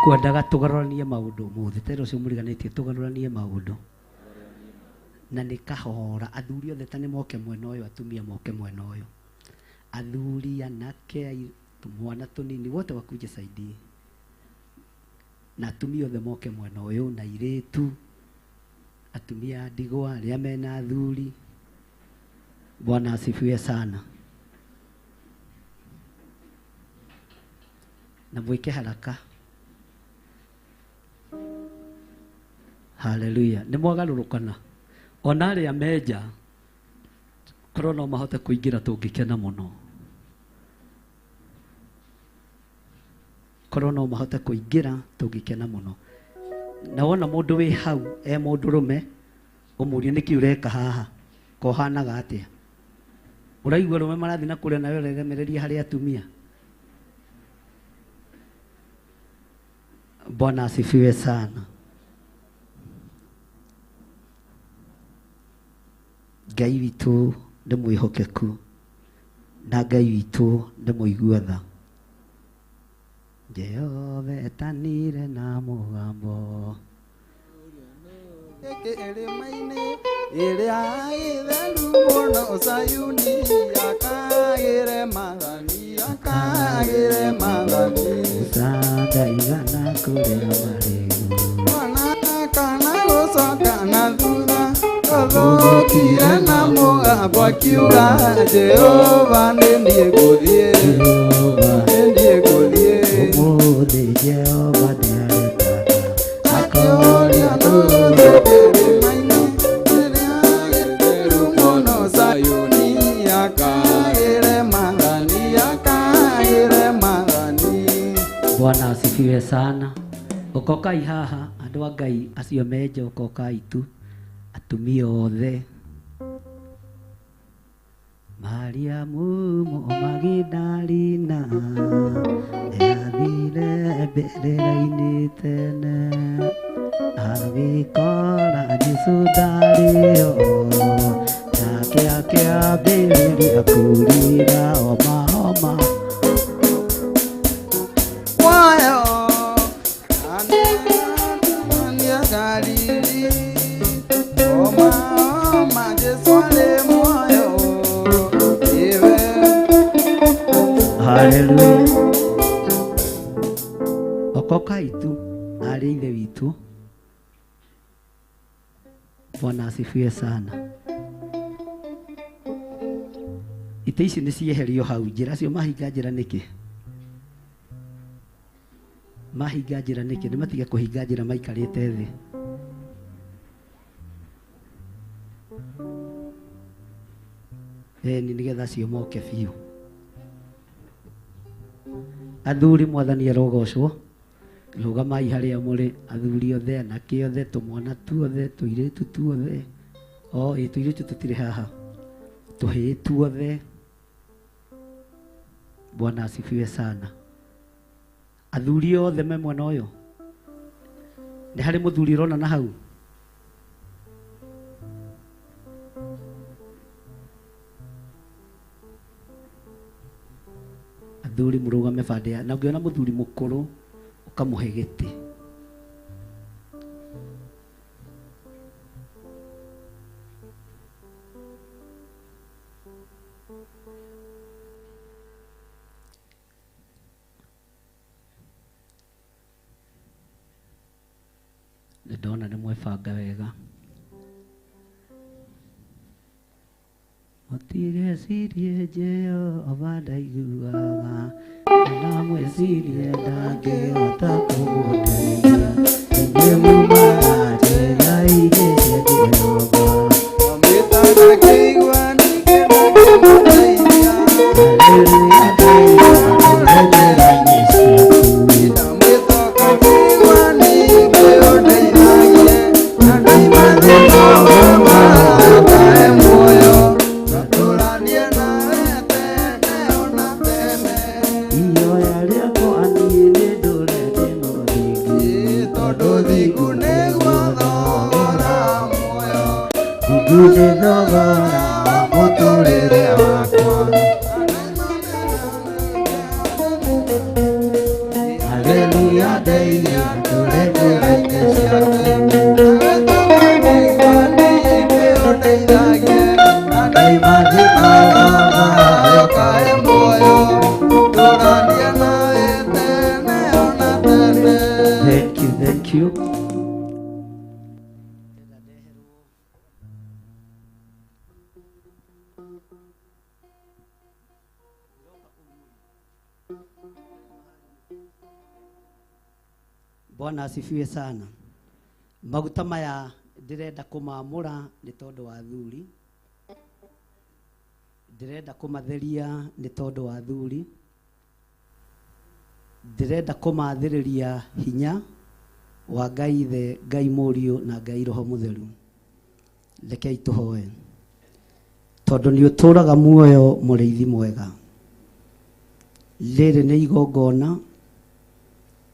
S4: Kwendaga tũgarũranie maũndũ ũmũthĩ tera ũcio mũriganĩtie tũgarũranie maũndũ na nĩ kahora. Athuri othe ta nĩ moke mwena ũyũ, atumia moke mwena ũyũ, athuri anake tũmwana tũnini wote wakuje saidi, na atumia othe moke mwena ũyũ, na airĩtu, atumia a ndigwa arĩa mena athuri. Bwana asifiwe sana. Na mwĩke haraka. Haleluya. Nĩ mwagarũrũkana. Ona arĩa menja korwo no mahote kũingĩra tũngĩkena mũno. Korwo no mahote kũingĩra tũngĩkena mũno. Na wona mũndũ wĩ hau e mũndũrũme ũmũrie nĩkĩ ũreka haha, kohanaga atĩa? Ũraigua arũme marathiĩ na kũrĩa nawe ũreremereria harĩ atumia. Bwana asifiwe sana. Ngai witũ nĩ mwĩhokeku na Ngai witũ nĩ mũigua tha. Jehova etanire na mũgambo
S6: Gĩkĩ ĩrĩma-inĩ ĩrĩa ĩtheru mũno Sayuni, akagĩre maathani, akagĩre maathani.
S4: Ndaigana kũrĩa marĩĩgu.
S6: Mwana kana gũcoka na thutha, athũkire na mũgambo akiuga, Jehova nĩ niĩ ngũthiĩ, nĩ niĩ ngũthiĩ.
S4: Ũmũthĩ Jehova nĩaretana
S6: Akĩũria nũũ kĩrĩma-inĩ kĩrĩa gĩtheru mũno Sayuni, akagĩre maathani, akagĩre maathani.
S4: Bwana asifiwe sana. Ũkokai haha andũ a Ngai acio menja, ũkokai tu atumia othe. Mariamu Mũmagidalina nĩathire mbĩrĩra-inĩ tene, agĩkora Jesũ ndarĩho, nake akĩambĩrĩria kũrĩra homa homa.
S6: Wayo, anania Galili, homa homa Jesũ arĩ muoyo, iwe.
S4: Haleluya. Okokai tu arĩ ithe witũ. Bwana asifiwe sana. Itĩ ici nĩ cieherio hau njĩra, acio mahinga njĩra nĩkĩ? Mahinga njĩra nĩkĩ? Nĩ matige kũhinga njĩra maikarĩte thĩ. Ĩni nĩgetha acio moke biũ. Athuri mwathani arogocwo. Rũgamai harĩa mũrĩ athuri othe, anake othe, tũmwana tuothe, tũirĩtu tuothe. O ĩ tũirĩtu tũtirĩ haha. Tũhĩĩ tuothe. Bwana asifiwe sana. Athuri othe me mwena ũyũ. Nĩ harĩ mũthuri ũrona na hau? Athuri mũrũgame bande ya, na ũngĩona mũthuri mũkũrũ ũkamũhe gĩtĩ. Nĩ ndona nĩ mwebanga wega. Mũtigecirie Jehova ndaiguaga, kana mwĩcirie ndangĩhota kũmũteithia. Inyuĩ mumaga njĩra-inĩ cia Jehova. Haleluya, Ngai njĩra-inĩ ciaku. Ihoya rĩakwa niĩ nĩ ndũre ndĩ mũthingu, tondũ thingu nĩguo thogora wa muoyo. Thingu nĩ thogora wa mũtũrĩre wakwa. Haleluya, ndeithia ndũre njĩra-inĩ ciaku. Thank you, thank you. Bwana asifiwe sana. Maguta maya ndĩrenda kũmamũra nĩ tondũ wa athuri. Ndĩrenda kũmatheria nĩ tondũ wa athuri. Ndĩrenda kũmathĩrĩria hinya wa Ngai Ithe, Ngai Mũriũ na Ngai Roho Mũtheru. Rekei tũhoe. Tondũ nĩ ũtũraga muoyo mũrĩithi mwega. Rĩrĩ nĩ igongona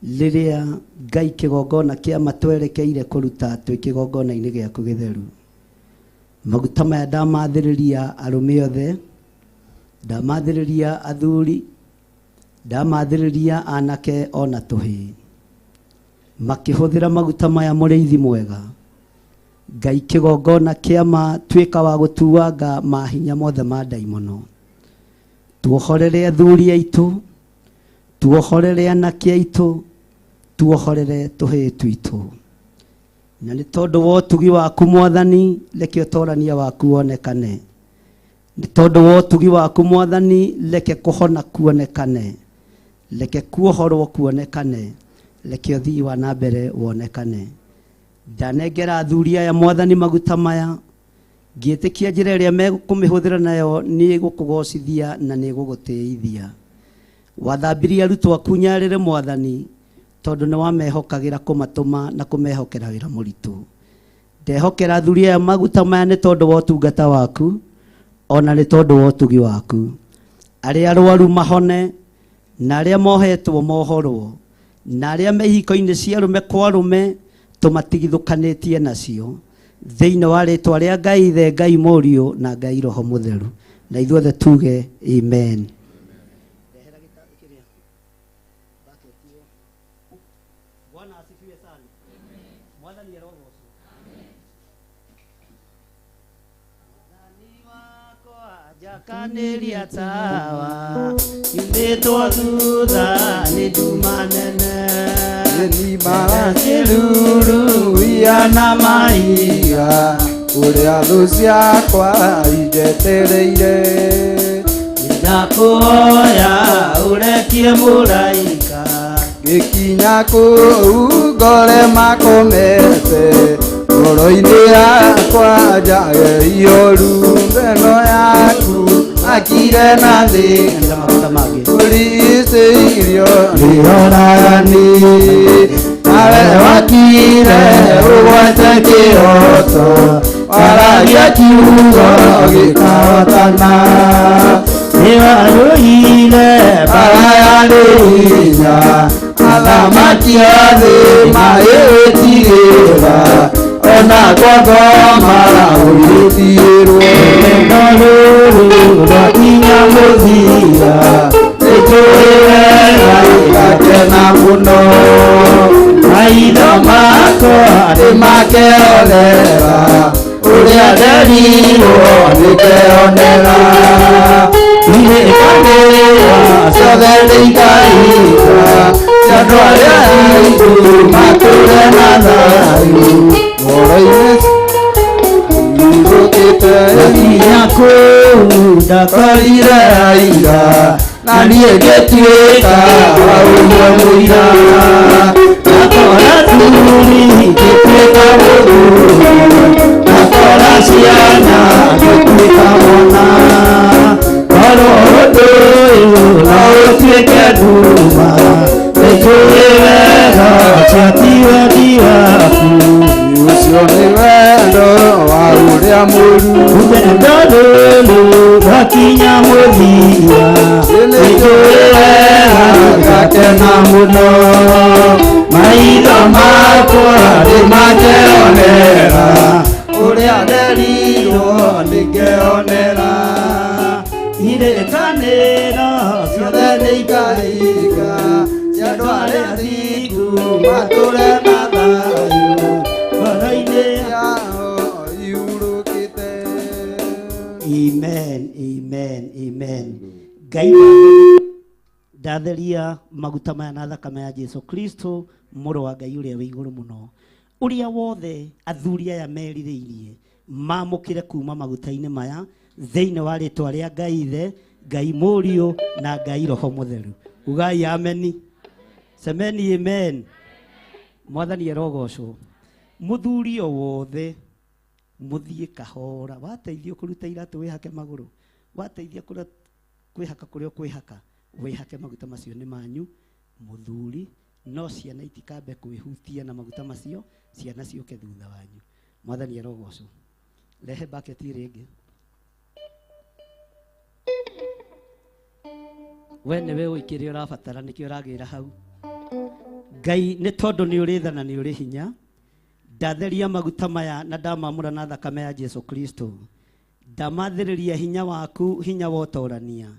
S4: rĩrĩa Ngai kĩgongona kĩa matwerekeire kũruta twĩ kĩgongona-inĩ gĩaku gĩtheru. Maguta maya ndamathĩrĩria arũme othe, ndamathĩrĩria athuri, ndamathĩrĩria anake ona tũhĩĩ. Makĩhũthĩra maguta maya mũrĩithi mwega, Ngai kĩgongona kĩa ma tuĩka wa gũtuanga mahinya mothe ma ndaimono. Tuohorere athuri aitũ, tuohorere anake aitũ, tuohorere tũhĩĩ twitũ. Na nĩ tondũ wa ũtugi waku mwathani, reke ũtorania waku wonekane. Nĩ tondũ wa ũtugi waku mwathani, reke kũhona kuonekane, reke kuohorwo kuonekane, reke ũthii wa na mbere wonekane. Ndanengera athuri aya mwathani maguta maya, ngĩtĩkia njĩra ĩrĩa megũkũmĩhũthĩra nayo nĩ ĩgũkũgocithia na nĩ ĩgũgũtĩithia. Wathambirie arutwo aku nyarĩrĩ mwathani, tondũ nĩ wamehokagĩra kũmatũma na kũmehokera wĩra mũritũ. Ndehokera athuri aya maguta maya nĩ tondũ wa ũtungata waku, ona nĩ tondũ wa ũtugi waku. Arĩa arwaru mahone, na arĩa mohetwo mohorwo, na arĩa me ihiko-inĩ cia arũme kwa arũme tũmatigithũkanĩtie nacio, thĩinĩ wa rĩtwa rĩa Ngai Ithe, Ngai Mũriũ na Ngai Roho Mũtheru. Na ithuothe tuge amen. Bwana asifiwe sana. Mwathani arogocwo. Mwathani wakwa njakanĩria tawa, nyumĩtwo thutha nĩ nduma nene.
S6: Kĩruru na mahiga ũrĩa thũ ciakwa injetereire.
S4: Ndakũhoya ũrekie mũraika
S6: Ngĩkinya kũu ngore makomete ngoro-inĩ yakwa njage ioru mbeno yaku akire na thĩna ũricĩirio nĩoragani nawe wakire ũgwate kĩhoto waragia kiugo gĩkahotana nĩwarũire mbara yarĩ hinya athamaki a thĩ magĩgĩtigĩra ona kwathoma ũgĩtigĩrwo rũgendo rũrũ rwakinya mũthia nĩtũĩ wega ngakena mũno maitho makwa nĩmakeonera ũrĩa nderirwo nĩkeonera irĩkanĩra ciothe nĩikahinga cia andũ arĩa aitũ matũre na thayũ ngoro-inĩ ihurũkĩte nginya kũu ndakorire aira na niĩ ngĩtuĩka wa ũmwe mũira ndakora thuri ngĩtuĩka mũthuri ndakora ciana ngĩtuĩka mwana korwo ũndũ ũyũ no ũtuĩke nduma nĩnjũĩ wega atĩ ti wendi waku ũcio nĩ wendo wa ũrĩa mũru rũgendo rũrũ rwakinya mũthia nĩnjũĩ wega ngakena mũno maitho makwa nĩmakeonera ũrĩa nderirwo nĩngeonera irĩkanĩro ciothe nĩikahinga cia andũ arĩa athingu matũre na thayũ ngoro-inĩ yao ihurũkĩte.
S15: Amen, amen, amen. Ngai ndatheria maguta maya na thakame ya Jesu Kristo mũrũ wa Ngai ũrĩa wĩ igũrũ mũno ũrĩa wothe athuri aya merirĩirie mamũkĩre kuma maguta-inĩ maya thĩinĩ wa rĩtwa rĩa Ngai Ithe, Ngai Mũriũ na Ngai Roho Mũtheru. Ugai ameni. Semeni amen. Mwathani arogocwo. Mũthuri o wothe mũthiĩ kahora, wateithio kũruta iratũ wĩhake magũrũ, wateithia kwĩhaka kũrĩa ũkwĩhaka, wĩhake maguta macio nĩ manyu mũthuri, no ciana itikambe kwĩhutia na maguta macio, ciana ciũke thutha wanyu. Mwathani arogocwo. Rehe bucket ĩrĩa ĩngĩ. We nĩwe ũĩ kĩrĩa ũrabatara, nĩkĩo ũragĩra hau. Ngai nĩ tondũ nĩ ũrĩ tha na nĩ ũrĩ hinya, ndatheria maguta maya na ndamamũra na thakame ya Jesu Kristo, ndamathĩrĩria hinya waku, hinya wa ũtorania,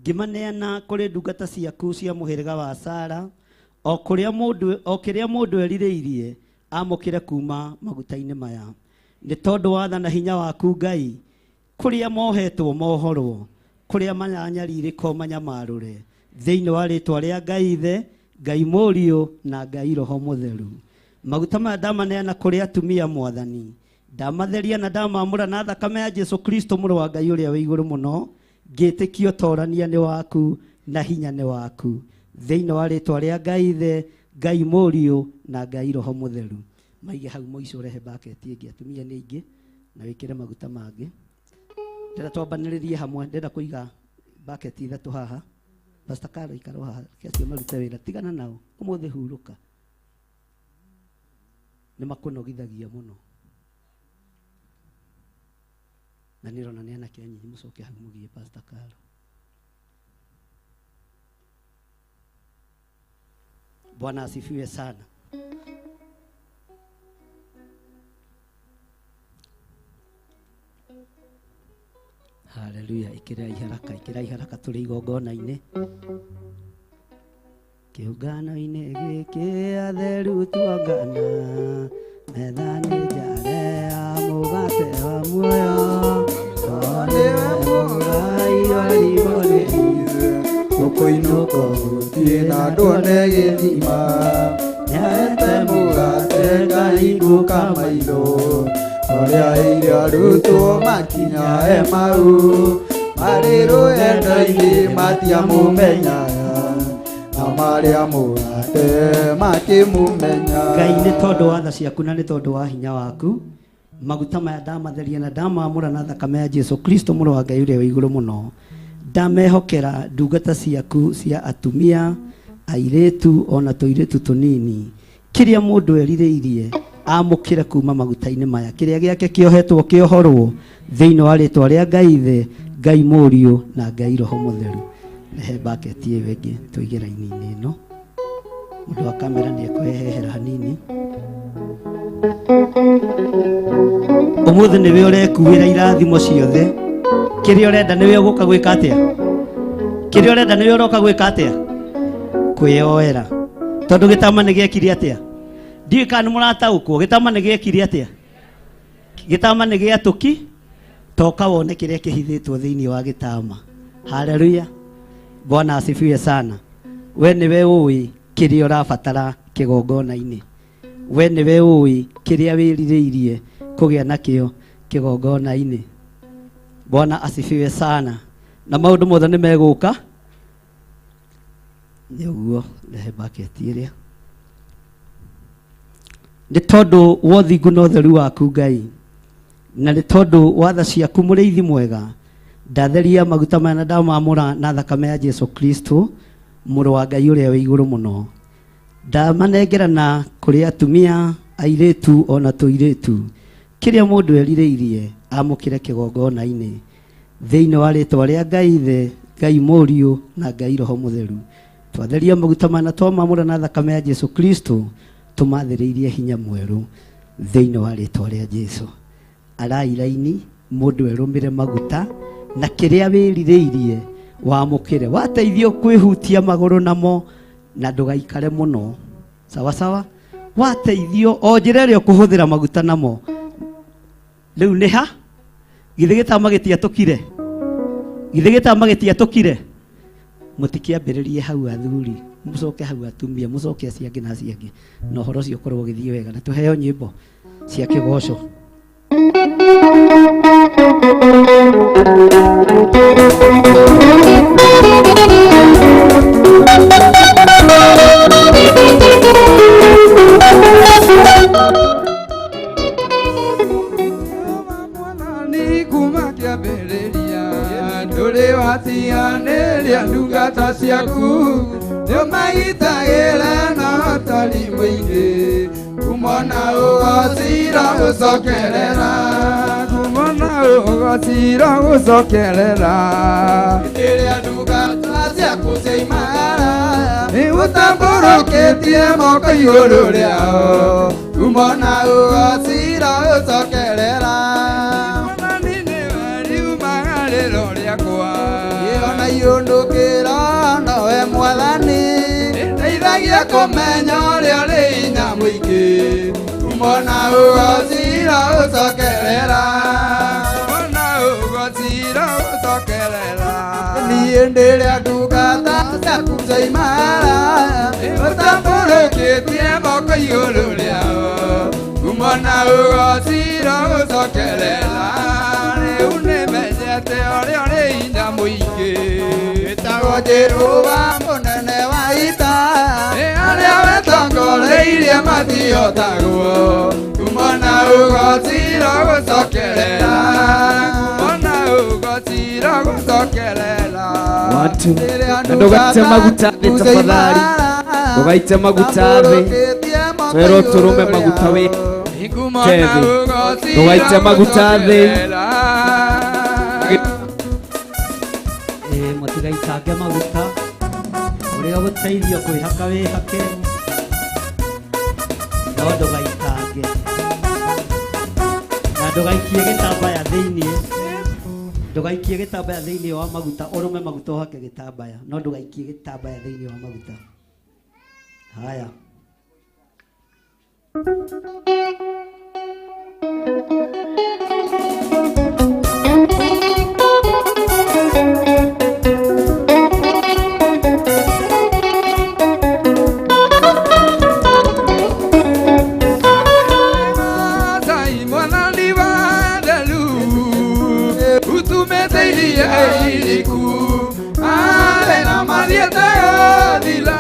S15: ngĩmaneana kũrĩ ndungata ciaku cia mũhĩrĩga wa Sara, o kũrĩa mũndũ, o kĩrĩa mũndũ erirĩirie amũkĩre kuma maguta-inĩ maya. Nĩ tondũ wa tha na hinya waku Ngai, kũrĩa mohetwo mohorwo, kũrĩa manyanyarirĩko manyamarũre, thĩinĩ wa rĩtwa rĩa Ngai Ithe, Ngai Mũriũ na Ngai Roho Mũtheru. Maguta maya ndamaneana kũrĩ atumia Mwathani, ndamatheria na ndamamũra na thakame ya Jesu Kristo mũrũ wa Ngai ũrĩa wĩ igũrũ mũno, ngĩtĩkia ũtorania nĩ waku na hinya nĩ waku, thĩinĩ wa rĩtwa rĩa Ngai Ithe, Ngai Mũriũ na Ngai Roho Mũtheru. Maige hau mũico ũrehe bucket ĩngĩ, atumia nĩ aingĩ, na wĩkĩre maguta mangĩ. Ndĩrenda twambanĩrĩrie hamwe, ndĩrenda kũiga bucket ithatũ haha. Pastor Carol ikara haha, reke acio marute wĩra, tigana nao, ũmũthĩ hurũka. Nĩ makũnogithagia mũno. Na nĩ ndĩrona nĩ anake anyinyi, mũcoke hau mũgie Pastor Carol. Bwana asifiwe sana. Haleluya, ikirai haraka, ikirai haraka tũrĩ igongona-inĩ. Kĩũngano-inĩ gĩkĩ atheru tuongana, metha nĩ njare ya mũgate wa muoyo. Nĩwe mũgai wa ribo nĩ ithuĩ,
S6: ũkũinũka gũtirĩ na ndwone gĩthima. Nĩahete mũgate ngahingũka maitho, ũrĩa aheire arutwo makinya Emau. Marĩ rũgendo-inĩ matiamũmenyaga, na arĩa mũgate makĩmũmenya.
S4: Ngai nĩ tondũ wa tha ciaku na nĩ tondũ wa hinya waku, maguta maya ndamatheria na ndamamũra na thakame ya Jesu Kristo mũrũ wa Ngai ũrĩa wĩ igũrũ mũno. Ndamehokera ndungata ciaku cia atumia, airĩtu ona tũirĩtu tũnini, kĩrĩa mũndũ erirĩirie amũkĩre kuma maguta-inĩ maya, kĩrĩa gĩake kĩohetwo kĩohorwo thĩinĩ wa rĩtwa rĩa Ngai Ithe, Ngai Mũriũ na Ngai Roho Mũtheru. Rehe baketi ĩyo ĩngĩ tũige raini-inĩ ĩno. Mũndũ wa kamera nĩ ekwehehera hanini. Ũmũthĩ nĩwe ũrekuĩra irathimo ciothe. Kĩrĩa ũrenda nĩwe ũgũka gwĩka atĩa? Kĩrĩa ũrenda nĩwe ũroka gwĩka atĩa? Kwĩyoera. Tondũ gĩtama nĩ gĩekire atĩa? Ndiũĩ kana nĩ mũrataũkwo. Gĩtama nĩ gĩekire atĩa? Gĩtama nĩ gĩatũki. Toka wone kĩrĩa kĩhithĩtwo thĩinĩ wa gĩtama. Haleluya. Bwana asifiwe sana. We nĩwe ũĩ kĩrĩa ũrabatara kĩgongona-inĩ. We nĩwe ũĩ kĩrĩa wĩrirĩirie kũgĩa nakĩo kĩgongona-inĩ. Bwana asifiwe sana. Na maũndũ mothe nĩ megũka. Nĩ ũguo, rehe baketi ĩrĩa. Nĩ tondũ wa ũthingu na ũtheru waku Ngai, na nĩ tondũ wa tha ciaku mũrĩithi mwega, ndatheria maguta maya na ndamamũra na thakame ya Jesu Kristo mũrũ wa Ngai ũrĩa wĩ igũrũ mũno. Ndamanengerana kũrĩ atumia, airĩtu ona tũirĩtu, kĩrĩa mũndũ erirĩirie amũkĩre kĩgongona-inĩ thĩinĩ wa rĩtwa rĩa Ngai Ithe, Ngai Mũriũ na Ngai Roho Mũtheru. Twatheria maguta maya na twamamũra na thakame ya Jesu Kristo, tũmathĩrĩirie hinya mwerũ thĩinĩ wa rĩtwa rĩa Jesu. Arai raini mũndũ erũmĩre maguta na kĩrĩa wĩrirĩirie wamũkĩre. Wateithio kwĩhutia magũrũ namo na ndũgaikare mũno. Sawa sawa. Wateithio o njĩra ĩrĩa ũkũhũthĩra maguta namo. Rĩu nĩ ha? Githĩ gĩtama gĩtiatũkire? Githĩ gĩtama gĩtiatũkire? Mũtikĩambĩrĩrie hau athuri, mũcoke hau atumia, mũcoke acio angĩ na acio angĩ, na ũhoro ũcio ũkorwo ũgĩthiĩ wega. Na tũheo nyĩmbo cia kĩgoco.
S6: Kuma kĩambĩrĩria ndũrĩ watiganĩria ndungata ciaku, nĩũmagitagĩra na ũtari mũingĩ, kumona ũgocira gũcokerera, kumona ũgocira gũcokerera. Rĩrĩa ndungata ciaku ciaimagara, nĩũtambũrũkĩtie moko igũrũ rĩao, kumona ũgocira gũcokerera. Yundukira nowe mwathani, ndeithagia kũmenya ũrĩa ũrĩ hinya mũingĩ, kumona ũgocira ũcokerera, kumona ũgocira ũcokerera. Niĩ ndĩrĩa ndungata ciaku ciaimara, ũtambũrũkĩtie moko igũrũ rĩao, kumona ũgocira ũcokerera. Rĩu nĩmenyete ũrĩa ũrĩ hinya mũingĩ, wĩtagwo Jehova mũnene wa ita, arĩa wetongoreirie matihotagwo, kumona ũgocira gũcokerera, kumona ũgocira gũcokerera.
S5: Watu na ndũgaite maguta thĩ tafadhali, ndũgaite maguta thĩ, twerwo tũrũme maguta wĩ thĩ, ndũgaite maguta thĩ.
S4: Mũtigaitange maguta, ũrĩa ũgũteithio kwĩhaka wĩhake, no ndũgaitange, na ndũgaikie gĩtambaya thĩinĩ, ndũgaikie gĩtambaya thĩinĩ wa maguta, ũrũme maguta ũhake gĩtambaya, no ndũgaikie gĩtambaya thĩinĩ wa maguta. Haya.
S6: Iriku, ale na malieta dila.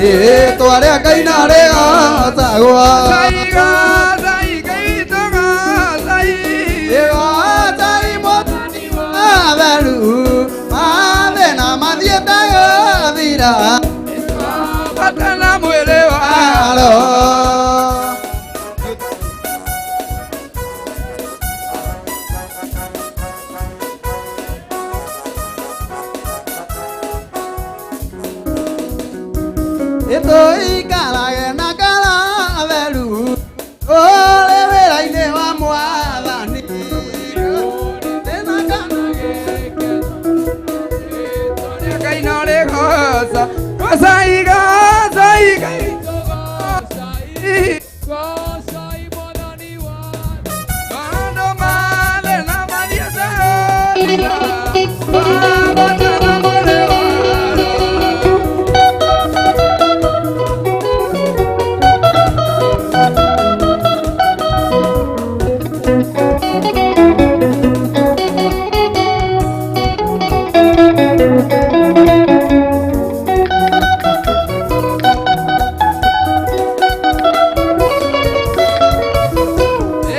S6: Rĩtwa rĩa Ngai na rĩgocagwo. Rĩgocai Mwathani watheru, mathĩna mathiĩte gũthira.
S7: Bata na mwĩrĩ wa
S6: Roho. Ĩtũikarage na ngoro theru, ũrĩ wĩra-inĩ wa Mwathani.
S7: Ngai na rĩgoca. Gocai, gocai, Ngai gocai. Maũndũ mathĩna mathiĩte gũthira. Bata na mwĩrĩ wa Roho.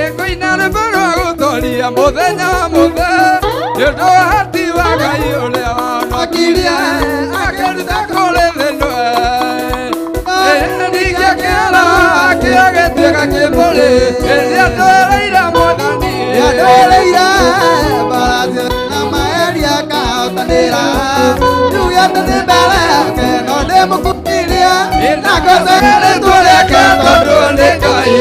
S7: Ĩkũina rwĩmbo rwa gũtooria mũthenya mũthe, nĩ ũndũ wa hati wa Ngai ũrĩa wahonokirie akĩruta kũrĩ thĩ ĩno. Ningĩkĩra kĩo gĩtuĩka kĩmũrĩ rĩrĩa ndwereire Mwathani.
S6: Nĩandwereire mbarathi na maeri akahotanĩra. Njuge atĩ ndĩ mbere yake no ndĩmũkumirie, na ngocage rĩĩtwa rĩake tondũ nĩ Ngai.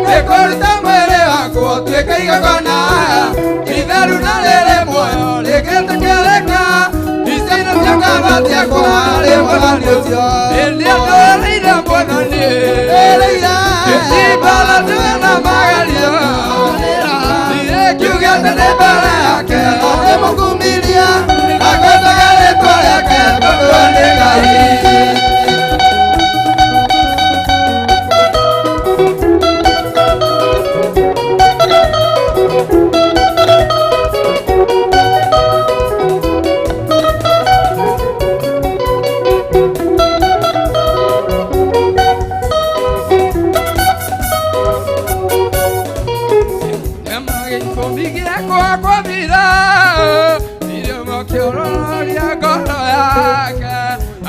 S7: Nĩkũruta mwĩrĩ wakwa ũtuĩke igongona itheru na rĩrĩ muoyo rĩngĩtĩkĩrĩka. Ici nĩcio ngoro ciakwa harĩ Mwathani ũcio. Rĩrĩa ndũrĩire Mwathani, imbara ciĩ na magerio. Ngiuge atĩ ndĩ mbere yake no
S6: ndĩmũkumirie, na ngocage rĩĩtwa rĩake tondũ nĩ Ngai.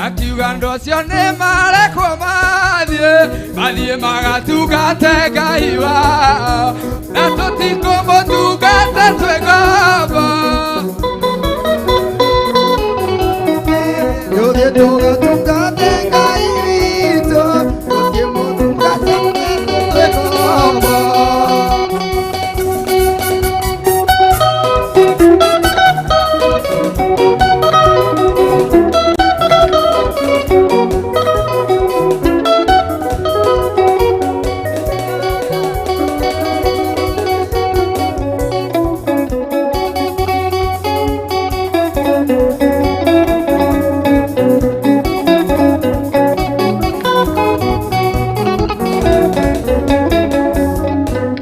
S7: Akiuga andũ acio nĩ marekwo mathiĩ, mathiĩ magatungate Ngai wao, na tũtikũmũtungata twĩ ngombo.
S6: Tũthiĩ tũgatungate Ngai witũ, tũkĩmũtungata twĩ ngombo.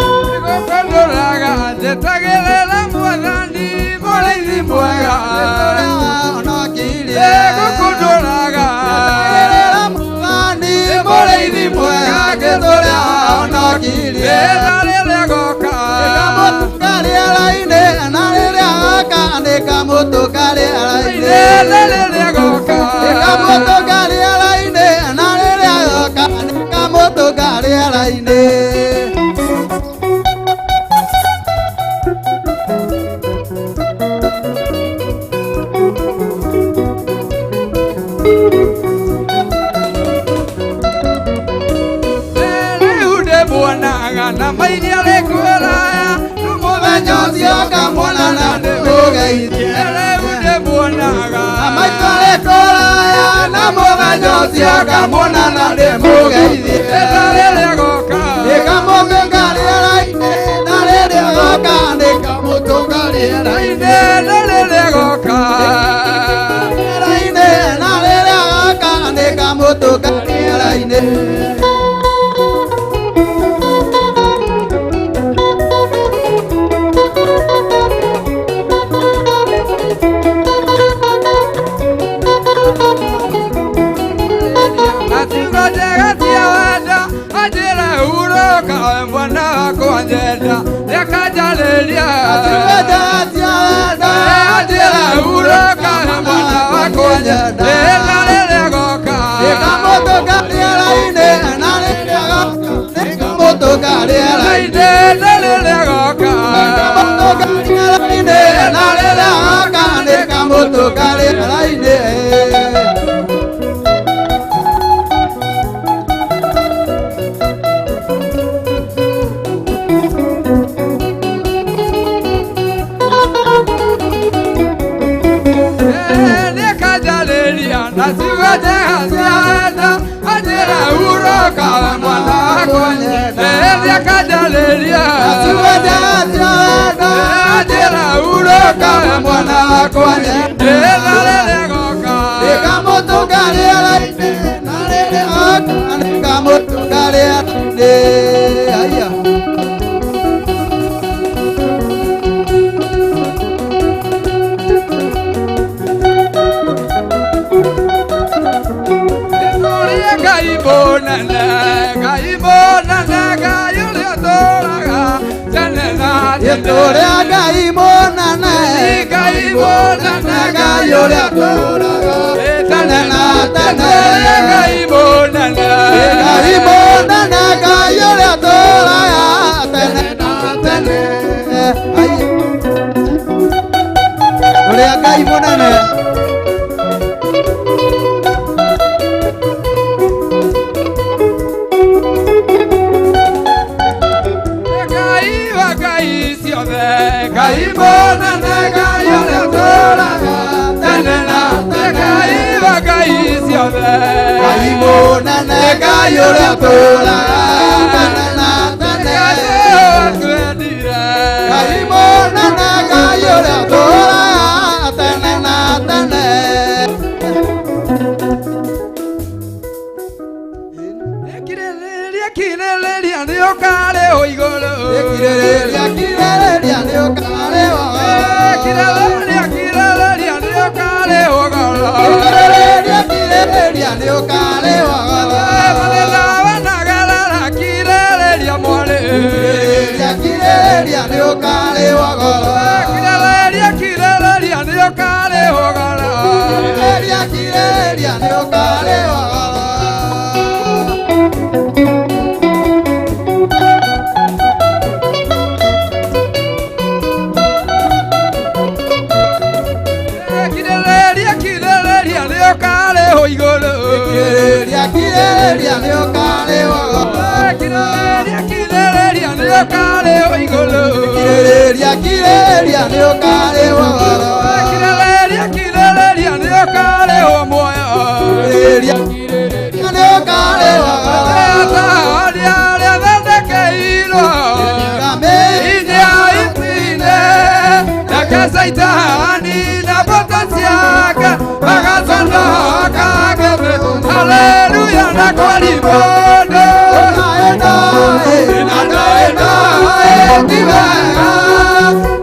S7: Nĩgũkũndũraga njetagĩrĩra Mwathani mũrĩithi mwega. Nĩgũkũndũraga mũrĩithi mwega ngĩtũrĩa honokirie. Na rĩrĩa goka
S6: Nĩkamũtũka rĩera-inĩ, na rĩrĩa goka nĩkamũtũka rĩera-inĩ.
S7: Na rĩrĩa goka
S6: Nĩkamũtũka rĩera-inĩ, na rĩrĩa goka nĩkamũtũka rĩera-inĩ.
S7: Rĩu ndĩmuonaga na mairia rĩkuoraya, na
S6: Mũthenya ũcio ngamuona na ndĩmũgeithie.
S7: Rĩu ndĩmuonaga
S6: Na maitho rĩkũraya, na mũthenya ũcio ngamuona na ndĩmũgeithie.
S7: Na rĩrĩa goka
S6: Nĩkamũtũka rĩera-inĩ, na rĩrĩa goka nĩkamũtũka rĩera-inĩ.
S7: Na rĩrĩa goka
S6: Rĩera-inĩ,
S7: nyenda nĩakanjarĩria anjĩra hurũka mwana wakwa nyenda na rĩrĩa goka
S18: Nĩkamũtũka rĩera-inĩ na rĩrĩa goka Nĩkamũtũka rĩera-inĩ
S7: na rĩrĩa goka
S18: Nĩkamũtũka rĩera-inĩ na rĩrĩa goka Nĩkamũtũka rĩera-inĩ.
S7: Nĩakanjarĩria na ciugo njega ciana anjĩra hurũka mwana wakwa nyenda nĩakanjarĩria
S18: Na ciugo njega ciana
S7: anjĩra hurũka mwana wakwa nyenda na rĩrĩa goka
S18: Nĩkamũtũka rĩera-inĩ na rĩrĩa goka Nĩkamũtũka rĩera-inĩ. Aya.
S7: Nĩtũrĩe Ngai mũnene Ngai mũnene Ngai ũrĩa ũtũũraga tene na tene
S18: Nĩtũrĩa Ngai mũnene
S7: Ngai mũnene
S18: Ngai ũrĩa ũtũũraga
S7: tene na tene Ngai mũnene
S18: Ngai mũnene Ngai ũrĩa ũtũũraga tene na tene. Aya. Ũrĩa Ngai mũnene.
S7: Ngai wa Ngai ciothe Ngai mũnene Ngai ũrĩa ũtũũraga tene na tene Ngai wa Ngai ciothe
S18: Ngai mũnene Ngai ũrĩa ũtũũraga tene na tene.
S7: Ngai watwendire
S18: Ngai mũnene Ngai ũrĩa ũtũũraga tene na tene.
S7: Kirĩrĩria kirĩrĩria nĩ ũkarĩhwo igũrũ
S18: Kirĩrĩria kirĩrĩria nĩ ũkarĩhwo.
S7: Kirĩrĩria kirĩrĩria nĩ ũkarĩhwo goro
S18: Kirĩrĩria kirĩrĩria nĩ ũkarĩhwo goro.
S7: Mathĩna wanagerera kirĩrĩria mwarĩ
S18: Kirĩrĩria kirĩrĩria nĩ ũkarĩhwo goro.
S7: Kirĩrĩria kirĩrĩria nĩ ũkarĩhwo goro
S18: Kirĩrĩria kirĩrĩria nĩ ũkarĩhwo goro.
S7: Kirĩrĩria kirĩrĩria nĩ ũkarĩhwo igũrũ
S18: Kirĩrĩria kirĩrĩria nĩ ũkarĩhwo goro.
S7: Kirĩrĩria kirĩrĩria nĩ ũkarĩhwo igũrũ
S18: Kirĩrĩria kirĩrĩria nĩ ũkarĩhwo goro.
S7: Kirĩrĩria kirĩrĩria nĩ ũkarĩhwo muoyo
S18: Kirĩrĩria kirĩrĩria nĩ ũkarĩhwo goro.
S7: Arĩa arĩa thondekeirwo inya itine nake Saitani na mbũtũ ciake magaconoka ngĩthĩ haleluya na kwari mũndũ na ndoĩ ndoĩ ti wega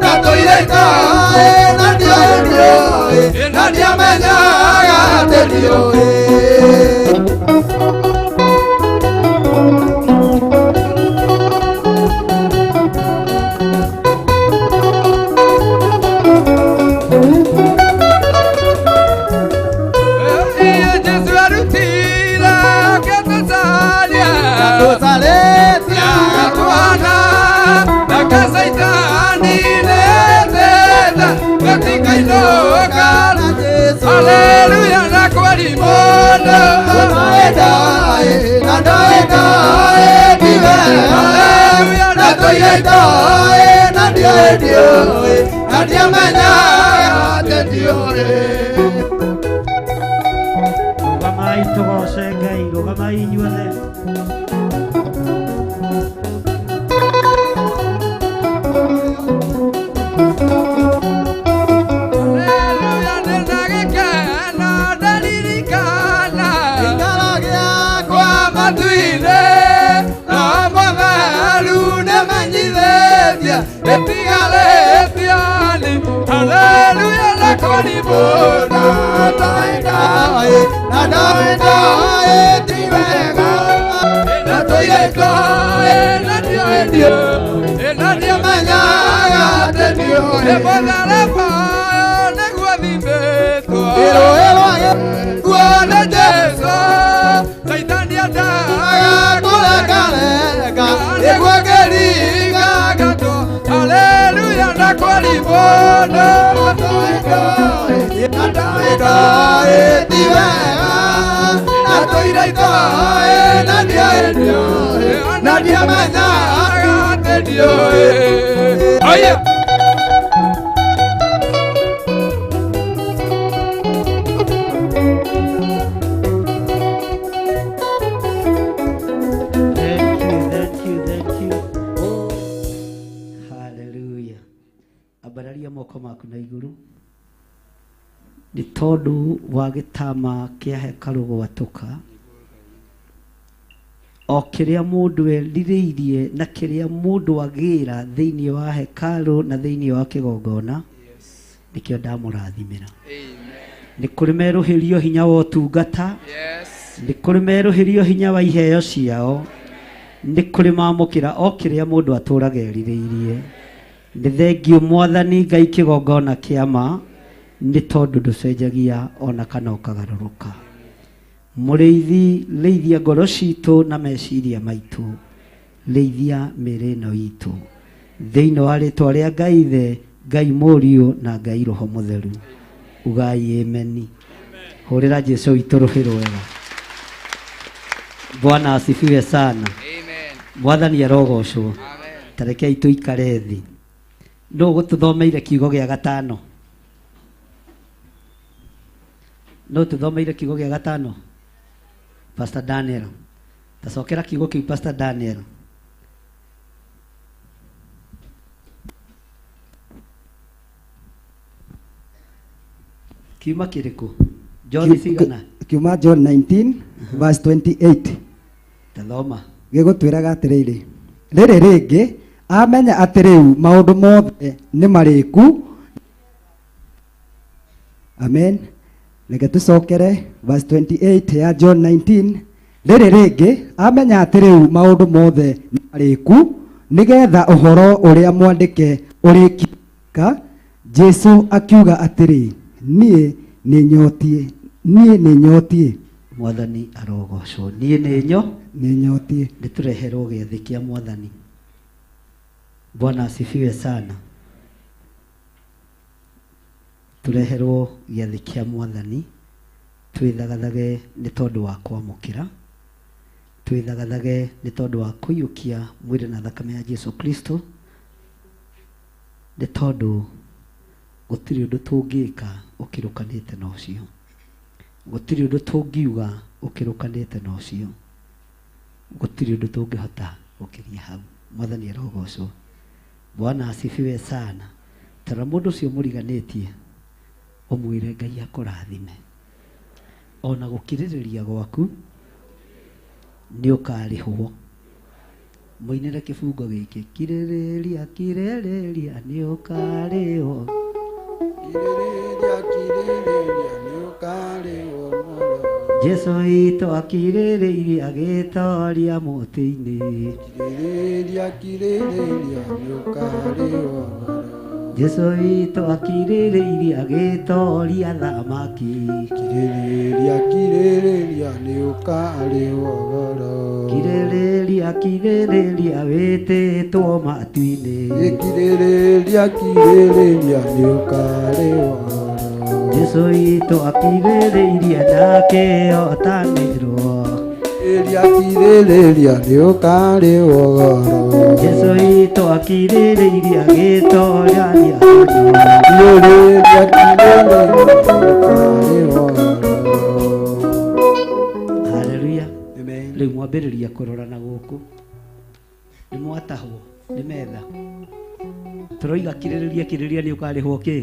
S7: na tũire itoĩ na ndiũĩ ndiũĩ na ndiamenyaga atĩ ndiũĩ. Jesu arutire akĩtũcaria
S18: Tũcarĩtie
S7: twana nake Saitani nĩetĩte tũtikainũka
S18: na Jesu.
S7: haleluya na kwari mũndũ
S18: Ndoĩ ndoĩ na ndoĩ ndoĩ ti wega.
S7: haleluya
S18: Na
S7: na
S18: tũire
S7: tũire
S18: itoĩ na ndiũĩ ndiũĩ na ndiamenyaga atĩ ndiũĩ.
S15: Rũgamai tũgoce Ngai, rũgamai inyuothe.
S7: Haleluya ndĩna gĩkeno ndaririkana
S18: Gĩikaro gĩakwa
S7: kwa matu-inĩ na mũtheru nĩmenyithĩtie ĩtigarĩtie ni haleluya na kwari mũndũ
S18: ndoĩ ndoĩ na ndoĩ ndoĩ ti wega.
S7: Na tũire itoĩ na ndiũĩ ndiũĩ ndiũĩ na ndiamenyaga atĩ ndiũĩ mũtharaba nĩguo thimĩtwo rũĩ rwa gĩkuũ nĩ Jesũ Caitani endaga kũrekarenga nĩguo ngĩringa ngatwo haleluya na kũribũndũ ndoĩ ti wega natũire itoĩ na ndiũĩ ndiũĩ na ndiamenyaga atĩ ndiũĩ. Oye!
S4: Thank you, thank you, thank you. Hallelujah. Ambararia moko maku na igũrũ nĩ tondũ wa gĩtama kĩa hekarũ gwatũka o kĩrĩa mũndũ erirĩirie na kĩrĩa mũndũ agĩra thĩinĩ wa hekarũ na thĩinĩ wa kĩgongona nĩkĩo ndamũrathimĩra. Nĩ kũrĩ merũhĩrio hinya wa ũtungata, nĩ kũrĩ merũhĩrio hinya wa iheo ciao, nĩ kũrĩ mamũkĩra o kĩrĩa mũndũ atũraga erirĩirie. Nĩ thengiũ Mwathani Ngai kĩgongona kĩa ma nĩ tondũ ndũcenjagia ona kana ũkagarũrũka. Mũrĩithi rĩithia ngoro citũ na meciria maitũ, rĩithia mĩĩrĩ ĩno itũ thĩinĩ wa rĩtwa rĩa Ngai Ithe, Ngai Mũriũ na Ngai Roho Mũtheru. Ugai ameni. Hũrĩra Jesũ witũ rũhĩ rwega. Bwana asifiwe sana. Mwathani arogocwo. Ta rekei tũikare thĩ. Nũ gũtũthomeire kiugo gĩa gatano? Nũ tũthomeire kiugo gĩa gatano? Pastor Daniel. Tacokera kiugo kĩu Pastor Daniel. Kiuma kĩrĩkũ? John cigana?
S17: Kiuma John 19 verse 28.
S4: Tathoma.
S17: Gĩgũtwĩraga atĩrĩrĩ, rĩrĩ rĩngĩ amenya atĩ rĩu maũndũ mothe nĩ marĩku. Amen. Reke tũcokere verse 28 ya John 19. Rĩrĩ rĩngĩ amenya atĩ rĩu maũndũ mothe nĩ marĩku nĩgetha ũhoro ũrĩa mwandĩke ũrĩkĩka. Jesũ akiuga atĩrĩ, niĩ nĩ nyotiĩ, niĩ nĩ nyotiĩ.
S4: Mwathani arogocwo. Niĩ nĩ
S17: nyotiĩ.
S4: Nĩ tũreherwo gĩathĩ kĩa Mwathani. Bwana asifiwe sana. Tũreherwo gĩathĩ kĩa Mwathani twĩthagathage nĩ tondũ wa kwamũkĩra, twĩthagathage nĩ tondũ wa kũiyũkia mwĩrĩ na thakame ya Jesu Kristo, nĩ tondũ gũtirĩ ũndũ tũngĩka ũkĩrũkanĩte na ũcio, gũtirĩ ũndũ tũngiuga ũkĩrũkanĩte na ũcio, gũtirĩ ũndũ tũngĩhota gũkĩria hau. Mwathani arogocwo. Bwana asifiwe sana. Tara mũndũ ũcio mũriganĩtie ũmwĩre Ngai akũrathime ona gũkirĩrĩria gwaku nĩ ũkarĩhwo. Mũinĩre kĩbungo gĩkĩ, kirĩrĩria kirĩrĩria nĩ ũkarĩhwo.
S7: Kirĩrĩria kirĩrĩria nĩ ũkarĩhwo mũno.
S4: Jesũ witũ akirĩrĩirie agĩtoria mũtĩ-inĩ.
S7: Kirĩrĩria kirĩrĩria nĩ ũkarĩhwo mũno.
S4: Jesũ witũ akirĩrĩirie agĩtoria thamaki.
S7: Kirĩrĩria kirĩrĩria nĩ ũkarĩhwo goro.
S4: Kirĩrĩria kirĩrĩria wĩtĩtwo matu-inĩ.
S7: Kirĩrĩria kirĩrĩria nĩ ũkarĩhwo goro.
S4: Jesũ witũ akirĩrĩirie ndakĩhotanĩrwo.
S7: Kirĩrĩria kirĩrĩria nĩ ũkarĩhwo goro.
S4: Jesũ witũ akirĩrĩirie agĩtoria ndiakonyo.
S7: Kirĩrĩria kirĩrĩria nĩ ũkarĩhwo goro.
S4: Haleluya. Rĩu mwambĩrĩria kũrora na gũkũ nĩ mwatahwo nĩ metha. Tũroiga kirĩrĩria kirĩrĩria nĩ ũkarĩhwo kĩ?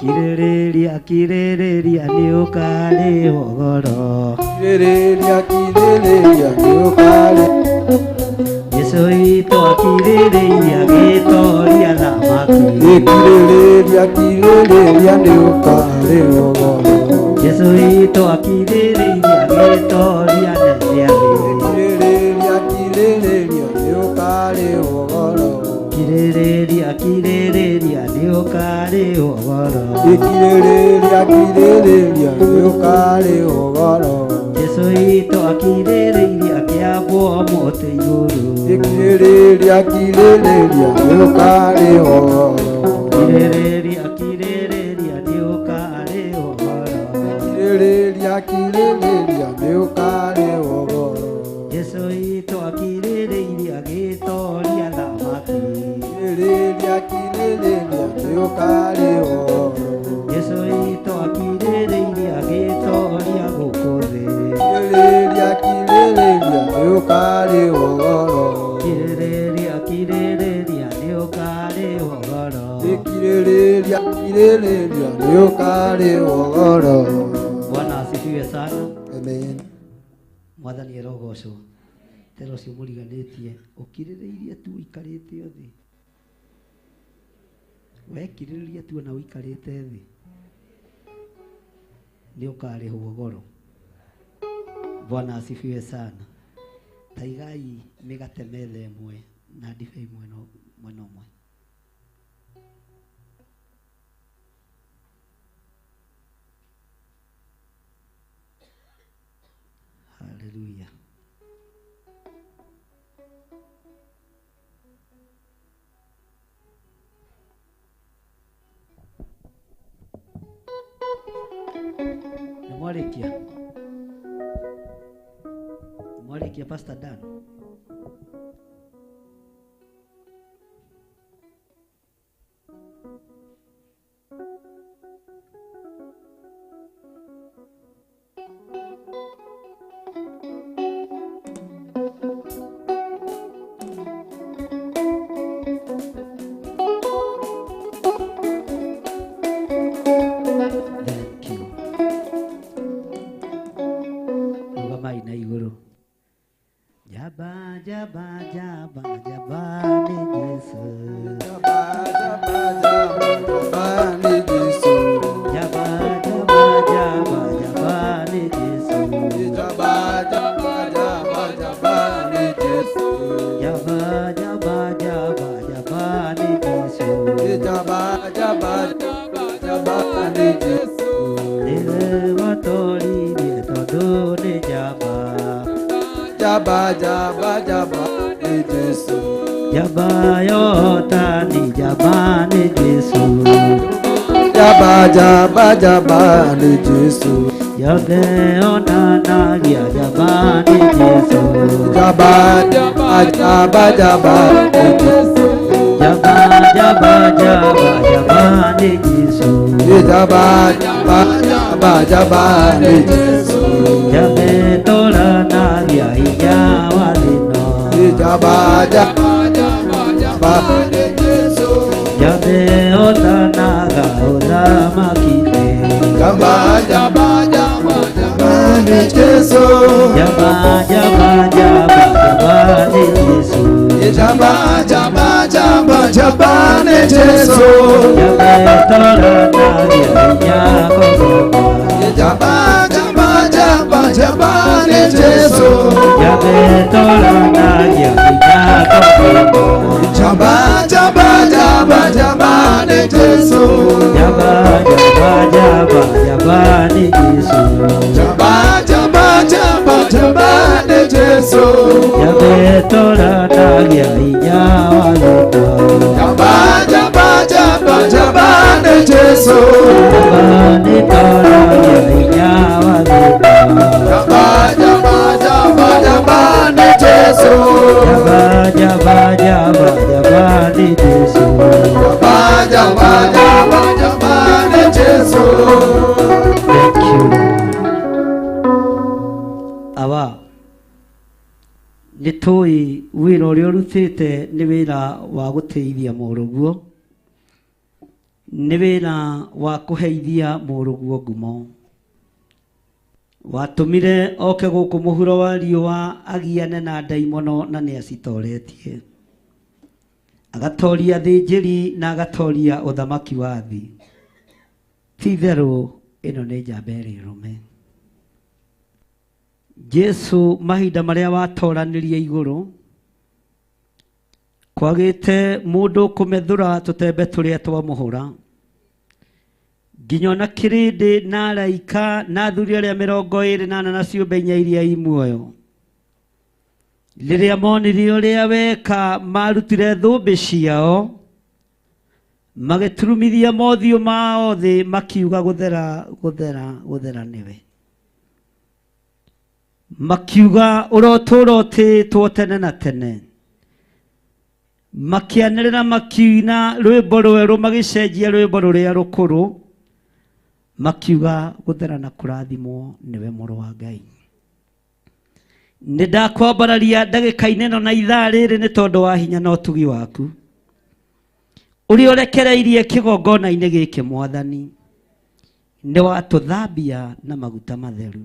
S4: Kirĩrĩria kirĩrĩria nĩ ũkarĩhwo goro.
S7: Kirĩrĩria kirĩrĩria nĩ ũkarĩhwo.
S4: Jesũ witũ akirĩrĩirie agĩtoria thamaki.
S7: Kirĩrĩria kirĩrĩria nĩ ũkarĩhwo goro.
S4: Jesũ witũ akirĩrĩirie agĩtoria nene ya thĩ.
S7: Kirĩrĩria kirĩrĩria nĩ ũkarĩhwo
S4: Kirĩrĩria, kirĩrĩria, nĩ ũkarĩhwo goro.
S7: Kirĩrĩria, kirĩrĩria, nĩ ũkarĩhwo goro.
S4: Jesũ witũ akirĩrĩirie akĩambwo mũtĩ igũrũ.
S7: Kirĩrĩria, kirĩrĩria, nĩ ũkarĩhwo goro.
S4: Kirĩrĩria, kirĩrĩria, nĩ ũkarĩhwo goro.
S7: Kirĩrĩria, kirĩrĩria, nĩ ũkarĩhwo goro.
S4: Jesũ witũ akirĩrĩirie agĩtoria thamaki.
S7: Kirĩrĩria, kirĩrĩria, nĩ ũkarĩhwo goro.
S4: Jesũ witũ akirĩrĩirie agĩtoria gũkũ thĩ.
S7: Kirĩrĩria, kirĩrĩria, nĩ ũkarĩhwo goro.
S4: Kirĩrĩria, kirĩrĩria, nĩ ũkarĩhwo goro.
S7: Kirĩrĩria, kirĩrĩria, nĩ ũkarĩhwo goro.
S4: Bwana asifiwe sana.
S7: Amen.
S4: Mwathani arogocwo. Tera ũcio mũriganĩtie ũkirĩrĩirie tu ũikarĩte o thĩ. Wekirĩrĩria tu ona ũikarĩte thĩ nĩ ũkarĩhwo goro. Bwana asifiwe sana. Taigai mĩgate metha ĩmwe na ndibei mwena mwena ũmwe. Haleluya. Nĩ mwarĩkia? Nĩ mwarĩkia Pastor Dan? Thank you. Rũgamai na igũrũ. Jaba, jaba, jaba, jaba nĩ Jesũ.
S7: Jaba, jaba, jaba, jaba nĩ Jesũ.
S4: Jaba, jaba, jaba, jaba nĩ Jesũ.
S7: Jaba, jaba, jaba, jaba nĩ Jesũ.
S4: Jaba, jaba, jaba, jaba nĩ Jesũ.
S7: Jaba, jaba, jaba, jaba nĩ Jesũ.
S4: Nĩwe watoririe tondũ nĩ njamba.
S7: Jaba, jaba, jaba nĩ Jesũ.
S4: Njamba yohotani, njamba nĩ Jesũ.
S7: Jaba, jaba, jaba nĩ Jesũ.
S4: Yothe onanagia njamba nĩ Jesũ.
S7: Jaba, jaba, jaba, jaba nĩ Jesũ.
S4: Njamba, njamba, njamba, njamba nĩ Jesũ.
S7: Jaba, jaba, jaba, jaba nĩ Jesũ.
S4: Njamba ĩtũranagia hinya wa thĩno.
S7: Jaba, jaba, jaba, jaba nĩ Jesũ.
S4: Njamba ĩhotanaga ũthamaki-inĩ.
S7: Jaba, jaba, jaba, jaba nĩ Jesũ.
S4: Njamba, njamba, njamba, njamba nĩ Jesũ.
S7: Jaba, jaba, jaba, jaba nĩ Jesũ.
S4: Njamba ĩtũranagia hinya kũgoma.
S7: Jaba, jaba, jaba, jaba nĩ Jesũ.
S4: Njamba ĩtũranagia hinya kũgoma.
S7: Jaba, jaba, jaba, jaba nĩ Jesũ.
S4: Njamba, njamba, njamba, njamba nĩ Jesũ.
S7: Jaba, jaba, jaba, jaba nĩ Jesũ.
S4: Njamba ĩtũranagia hinya wa thĩna.
S7: Jaba, jaba, jaba, jaba nĩ Jesũ.
S4: Njamba nĩtũranagia hinya wa thĩna.
S7: Jaba, jaba, jaba, jaba nĩ Jesũ.
S4: Njamba, njamba, njamba, njamba nĩ Jesũ.
S7: Jaba, jaba, jaba, jaba nĩ Jesũ.
S4: Thank you. Awa nĩ tũĩ wĩra ũrĩa ũrutĩte nĩ wĩra wa gũteithia mũrũguo, nĩ wĩra wa kũheithia mũrũguo ngumo. Watũmire oke gũkũ mũhuro wa riũa agiane na ndaimono na nĩ acitoretie. Agatoria thĩnjĩri na agatoria ũthamaki wa thĩ. Ti itherũ ĩno nĩ njamba ĩrĩ rũme. Jesu mahinda marĩa watoranĩrie igũrũ
S15: Kwagĩte mũndũ kũmethũra tũtembe tũrĩa twa mũhũra, nginya ona kĩrĩndĩ na araika na athuri arĩa 24 na ciũmbe inya iria i muoyo, rĩrĩa monire ũrĩa weka, marutire thũmbĩ ciao, magĩturumithia mothiũ mao thĩ, makiuga, gũthera, gũthera, gũthera nĩwe. Makiuga, ũrotũũra ũtĩĩtwo tene na tene. Makĩanĩrĩra, makiina rwĩmbo rwerũ, magĩcenjia rwĩmbo rũrĩa rũkũrũ, makiuga, gũthera na kũrathimwo nĩwe mũrũ wa Ngai. Nĩ ndakwambararia ndagĩka-inĩ ĩno na ithaa rĩrĩ nĩ tondũ wa hinya na ũtugi waku ũrĩa ũrekereirie kĩgongona-inĩ gĩkĩ. Mwathani, nĩ watũthambia na maguta matheru,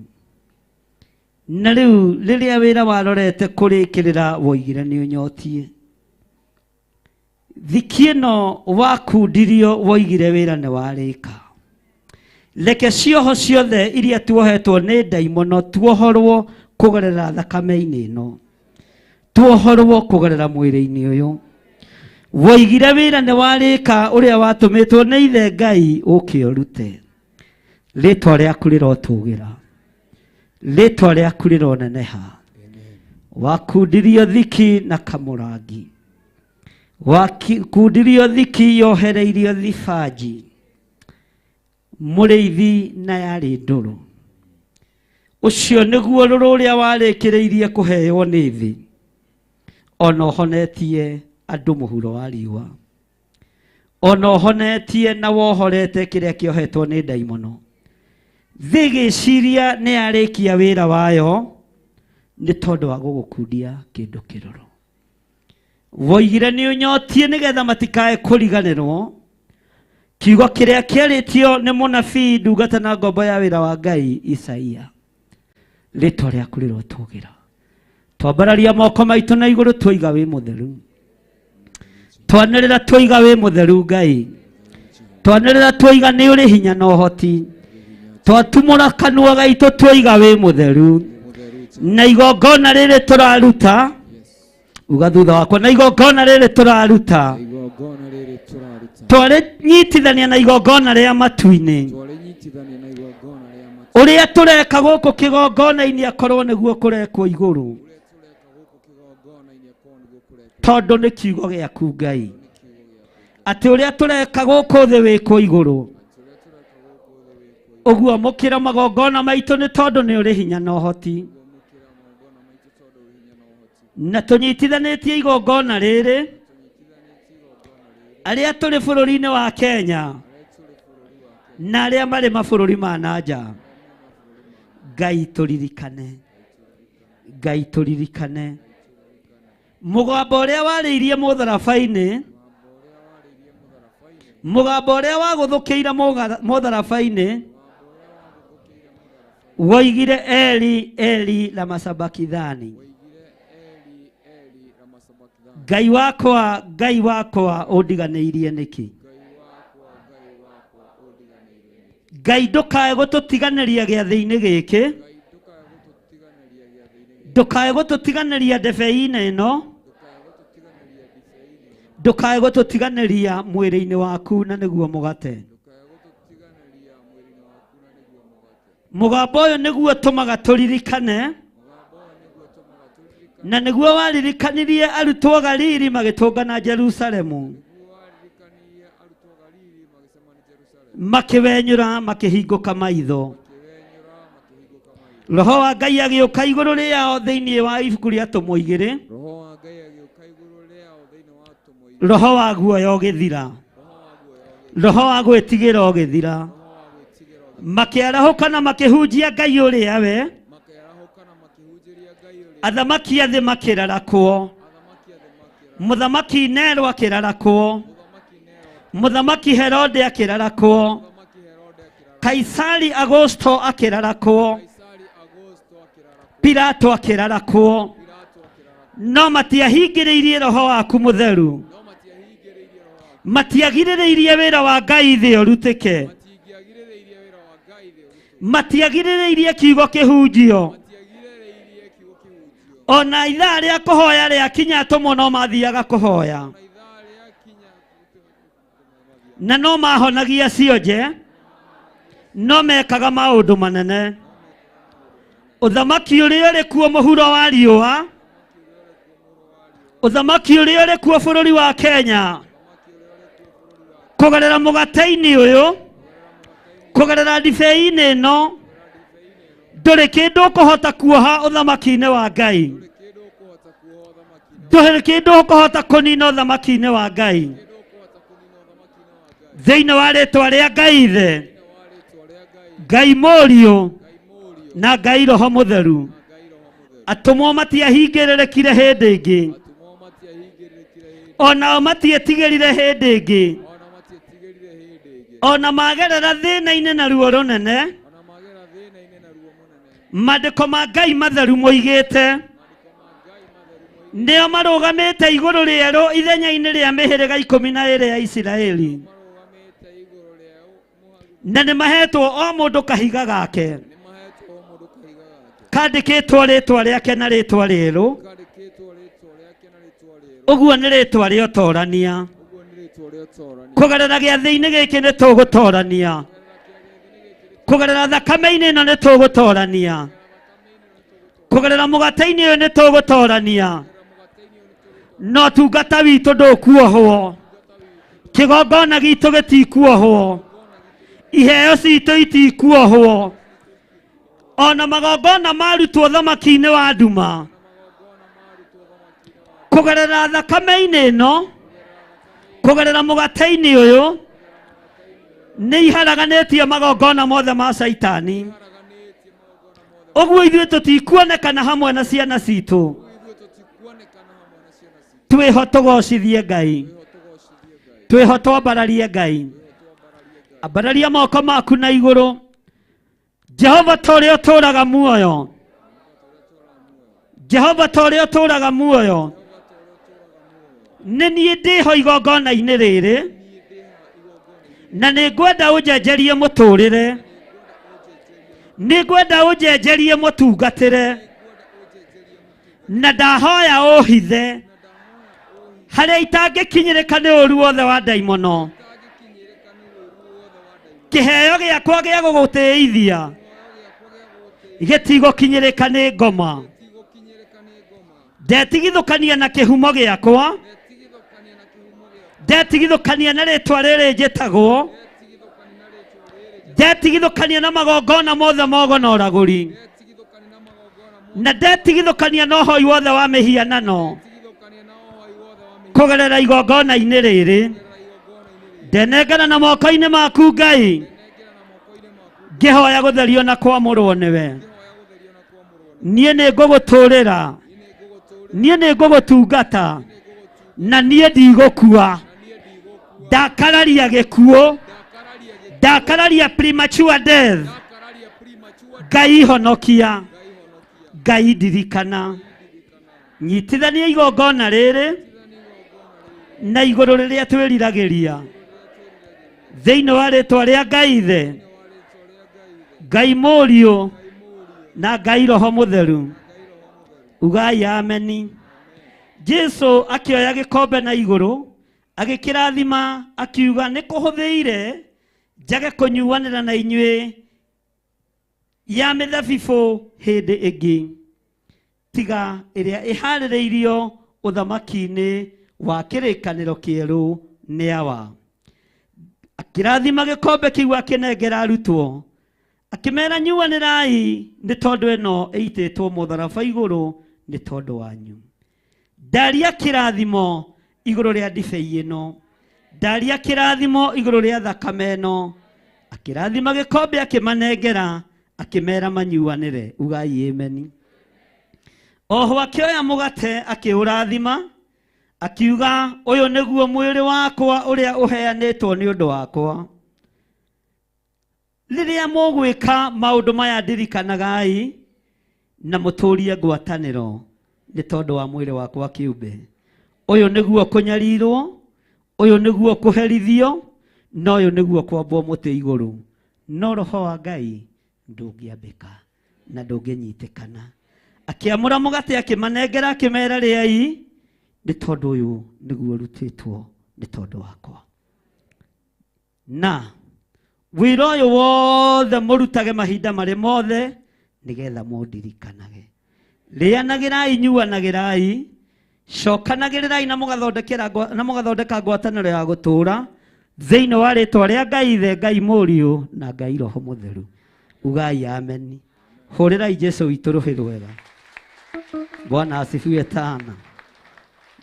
S15: na rĩu rĩrĩa wĩra warorete kũrĩkĩrĩra, woigire nĩ ũnyotie. Thiki ĩno wakundirio, woigire wĩra nĩ warĩka. Reke cioho ciothe iria tuohetwo nĩ ndaimono tuohorwo kũgerera thakame-inĩ ĩno, tuohorwo kũgerera mwĩrĩ-inĩ ũyũ. Woigire wĩra nĩ warĩka ũrĩa watũmĩtwo nĩ ithe Ngai ũke ũrute. Rĩtwa rĩaku rĩrotũgĩra, rĩtwa rĩaku rĩroneneha. Wakundirio thiki na kamũrangi, wakundirio thiki yohereirio thibanji mũrĩithi na yarĩ ndũrũ. Ũcio nĩguo rũrũ ũrĩa warĩkĩrĩirie kũheo nĩ thĩ, ona ũhonetie andũ mũhuro wa riũa, ona ũhonetie na wohorete kĩrĩa kĩohetwo nĩ ndaimono. Thĩ ĩgĩciria nĩ yarĩkia wĩra wayo nĩ tondũ wa gũgũkundia kĩndũ kĩrũrũ. Woigire nĩ ũnyotie nĩgetha matikae kũriganĩrwo kiugo kĩrĩa kĩarĩtio nĩ mũnabii, ndungata na ngombo ya wĩra wa Ngai Isaia. Rĩtwa rĩaku rĩrotũgĩra. Twambararia moko maitũ na igũrũ, twoiga wĩ mũtheru. Twanĩrĩra, twoiga wĩ mũtheru Ngai. Twanĩrĩra, twoiga nĩ ũrĩ hinya na ũhoti. Twatumũra kanua gaitũ, twoiga wĩ mũtheru. Na igongona rĩrĩ tũraruta, uga thutha wakwa, na igongona rĩrĩ tũraruta,
S19: Igongona rĩrĩ tũraruta,
S15: twarĩnyitithania na igongona rĩa matu-inĩ.
S19: Twarĩnyitithania na igongona rĩa matu.
S15: Ũrĩa tũreka gũkũ kĩgongona-inĩ akorwo nĩguo kũrekwo igũrũ, tondũ nĩ kiugo gĩaku Ngai, atĩ ũrĩa tũreka gũkũ thĩ wĩkwo igũrũ. Ũguo mũkĩra magongona maitũ, nĩ tondũ nĩ ũrĩ hinya na ũhoti. Na tũnyitithanĩtie igongona rĩrĩ, arĩa tũrĩ bũrũri-inĩ wa Kenya na arĩa marĩ mabũrũri ma na nja. Ngai tũririkane, Ngai tũririkane mũgambo ũrĩa warĩirie mũtharaba-inĩ, mũgambo ũrĩa wagũthũkĩire mũtharaba-inĩ, woigire, "Eli Eli lama sabakithani?" Ngai wakwa, Ngai wakwa, ũndiganĩirie nĩkĩ? Ngai, ndũkae gũtũtiganĩria gĩathĩ-inĩ gĩkĩ, ndũkae gũtũtiganĩria ndebei-inĩ ĩno, ndũkae gũtũtiganĩria mwĩrĩ-inĩ waku na nĩguo mũgate. Mũgambo ũyũ nĩguo tũmaga tũririkane, na nĩguo waririkanirie arutwo Galili magĩtũngana Jerusalemu, makĩwenyũra, makĩhingũka maitho, roho wa Ngai agĩũka igũrũ rĩao. Thĩinĩ wa ibuku rĩa Tũmwo 2, roho wa guoya ũgĩthira, roho wa gwĩtigĩra ũgĩthira, makĩarahũka na makĩhunjia Ngai ũrĩa we. Athamaki a thĩ makĩrarakwo, mũthamaki Nero akĩrarakwo, mũthamaki Herode akĩrarakwo, Kaisari Augusto akĩrarakwo, Pilato akĩrarakwo, no matiahingĩrĩirie roho waku mũtheru, matiagirĩrĩirie wĩra wa Ngai thĩ ũrutĩke, matiagirĩrĩirie kiugo kĩhunjio. Ona ithaa rĩa kũhoya rĩakinya atũmwo no mathiaga kũhoya na no mahonagia cionje, no mekaga maũndũ manene. Ũthamaki ũrĩa ũrĩ kuo mũhuro wa riũa, ũthamaki ũrĩa ũrĩ kuo bũrũri wa Kenya, kũgerera mũgate-inĩ ũyũ, kũgerera ndibei-inĩ ĩno, ndũrĩ kĩndũ ũkũhota kuoha ũthamaki-inĩ wa Ngai, ndũrĩ kĩndũ ũkũhota kũnina ũthamaki-inĩ wa Ngai. Thĩinĩ wa rĩtwa rĩa Ngai Ithe, Ngai Mũriũ na Ngai Roho Mũtheru, atũmwo matiahingĩrĩrĩkire hĩndĩ ĩngĩ, onao matietigĩrire hĩndĩ ĩngĩ, ona magerera thĩna-inĩ na ruo rũnene. Maandĩko ma Ngai matheru moigĩte nĩo marũgamĩte igũrũ rĩerũ ithenya-inĩ rĩa mĩhĩrĩga 12 ya Isiraeli, na nĩ mahetwo o mũndũ kahiga gake kandĩkĩtwo rĩtwa rĩake na rĩtwa rĩerũ, ũguo nĩ rĩtwa rĩa ũtorania. Kũgerera gĩathĩ-inĩ gĩkĩ nĩ tũgũtorania, kũgerera thakame-inĩ ĩno nĩ tũgũtorania, kũgerera mũgate-inĩ ũyũ nĩ tũgũtorania. No tungata witũ ndũkuohwo, kĩgongona gitũ gĩtikuohwo, iheo citũ itikuohwo, ona magongona marutwo thamaki-inĩ wa nduma. Kũgerera thakame-inĩ ĩno, kũgerera mũgate-inĩ ũyũ, nĩ iharaganĩtie magongona mothe ma Caitani. Ũguo ithuĩ tũtikuonekana hamwe na ciana citũ, twĩho tũgocithie Ngai, twĩho twambararie Ngai. Ambararia moko maku na igũrũ. Jehova ta ũrĩa ũtũũraga muoyo, Jehova ta ũrĩa ũtũũraga muoyo, nĩ niĩ ndĩho igongona-inĩ rĩrĩ, na nĩ ngwenda ũnjenjerie mũtũũrĩre, nĩ ngwenda ũnjenjerie mũtungatĩre, na ndahoya ũhithe harĩa itangĩkinyĩrĩka nĩ ũru wothe wa ndaimono. Kĩheo gĩakwa gĩa gũgũtĩithia gĩtigũkinyĩrĩka nĩ ngoma. Ndetigithũkania na kĩhumo gĩakwa, ndetigithũkania na rĩtwa rĩrĩ njĩtagwo, ndetigithũkania na magongona mothe mogo na ũragũri, na ndetigithũkania na ũhoi wothe wa mĩhianano kũgerera igongona-inĩ rĩrĩ. Ndenengana na moko-inĩ maku Ngai, ngĩhoya gũtherio na kwamũrwo nĩwe. Niĩ nĩ ngũgũtũrĩra, niĩ nĩ ngũgũtungata, na niĩ ndigũkua. Ndakararia gĩkuũ, ndakararia premature death. Ngai honokia, Ngai ndirikana. Nyitithania igongona rĩrĩ na igũrũ rĩrĩa twĩriragĩria, thĩinĩ wa rĩtwa rĩa Ngai Ithe, Ngai Mũriũ na Ngai Roho Mũtheru. Ugai ameni. Jesu akĩoya gĩkombe na igũrũ agĩkĩrathima, akiuga nĩ kũhũthĩire njage kũnyuanĩra na inyuĩ ya mĩthabibũ hĩndĩ ĩngĩ, tiga ĩrĩa ĩharĩrĩirio ũthamaki-inĩ wa kĩrĩkanĩro kĩerũ nĩ Awa. Akĩrathima gĩkombe kĩu akĩnengera arutwo, akĩmera nyuanĩrai, nĩ tondũ ĩno ĩitĩtwo mũtharaba igũrũ nĩ tondũ wanyu. Ndaria kĩrathimo igũrũ rĩa ndibei ĩno, ndaria kĩrathimo igũrũ rĩa thakame ĩno. Akĩrathima gĩkombe akĩmanengera, akĩmera manyuanĩre. Ugai ameni. Oho akĩoya mũgate akĩũrathima, akiuga ũyũ nĩguo mwĩrĩ wakwa ũrĩa ũheanĩtwo nĩ ũndũ wakwa. Rĩrĩa mũgwĩka maũndũ maya ndirikanagai na mũtũrie ngwatanĩro nĩ tondũ wa mwĩrĩ wakwa kĩũmbe. Ũyũ nĩguo kũnyarirwo, ũyũ nĩguo kũherithio, na ũyũ nĩguo kwambwo mũtĩ igũrũ. No roho wa Ngai ndũngĩambĩka na ndũngĩnyitĩkana. Akĩamũra mũgate akĩmanengera akĩmera rĩai, nĩ tondũ ũyũ nĩguo ũrutĩtwo nĩ tondũ wakwa. Na wĩra ũyũ wothe mũrutage mahinda marĩ mothe nĩgetha mũndirikanage. Rĩanagĩrai, nyuanagĩrai, cokanagĩrĩrai na mũgathondeka ngwatanĩro ya gũtũũra thĩinĩ wa rĩtwa rĩa Ngai Ithe, Ngai Mũriũ na Ngai Roho Mũtheru. Ugai ameni. Hũrĩrai Jesũ witũ rũhĩ rwega. Bwana asifiwe tana.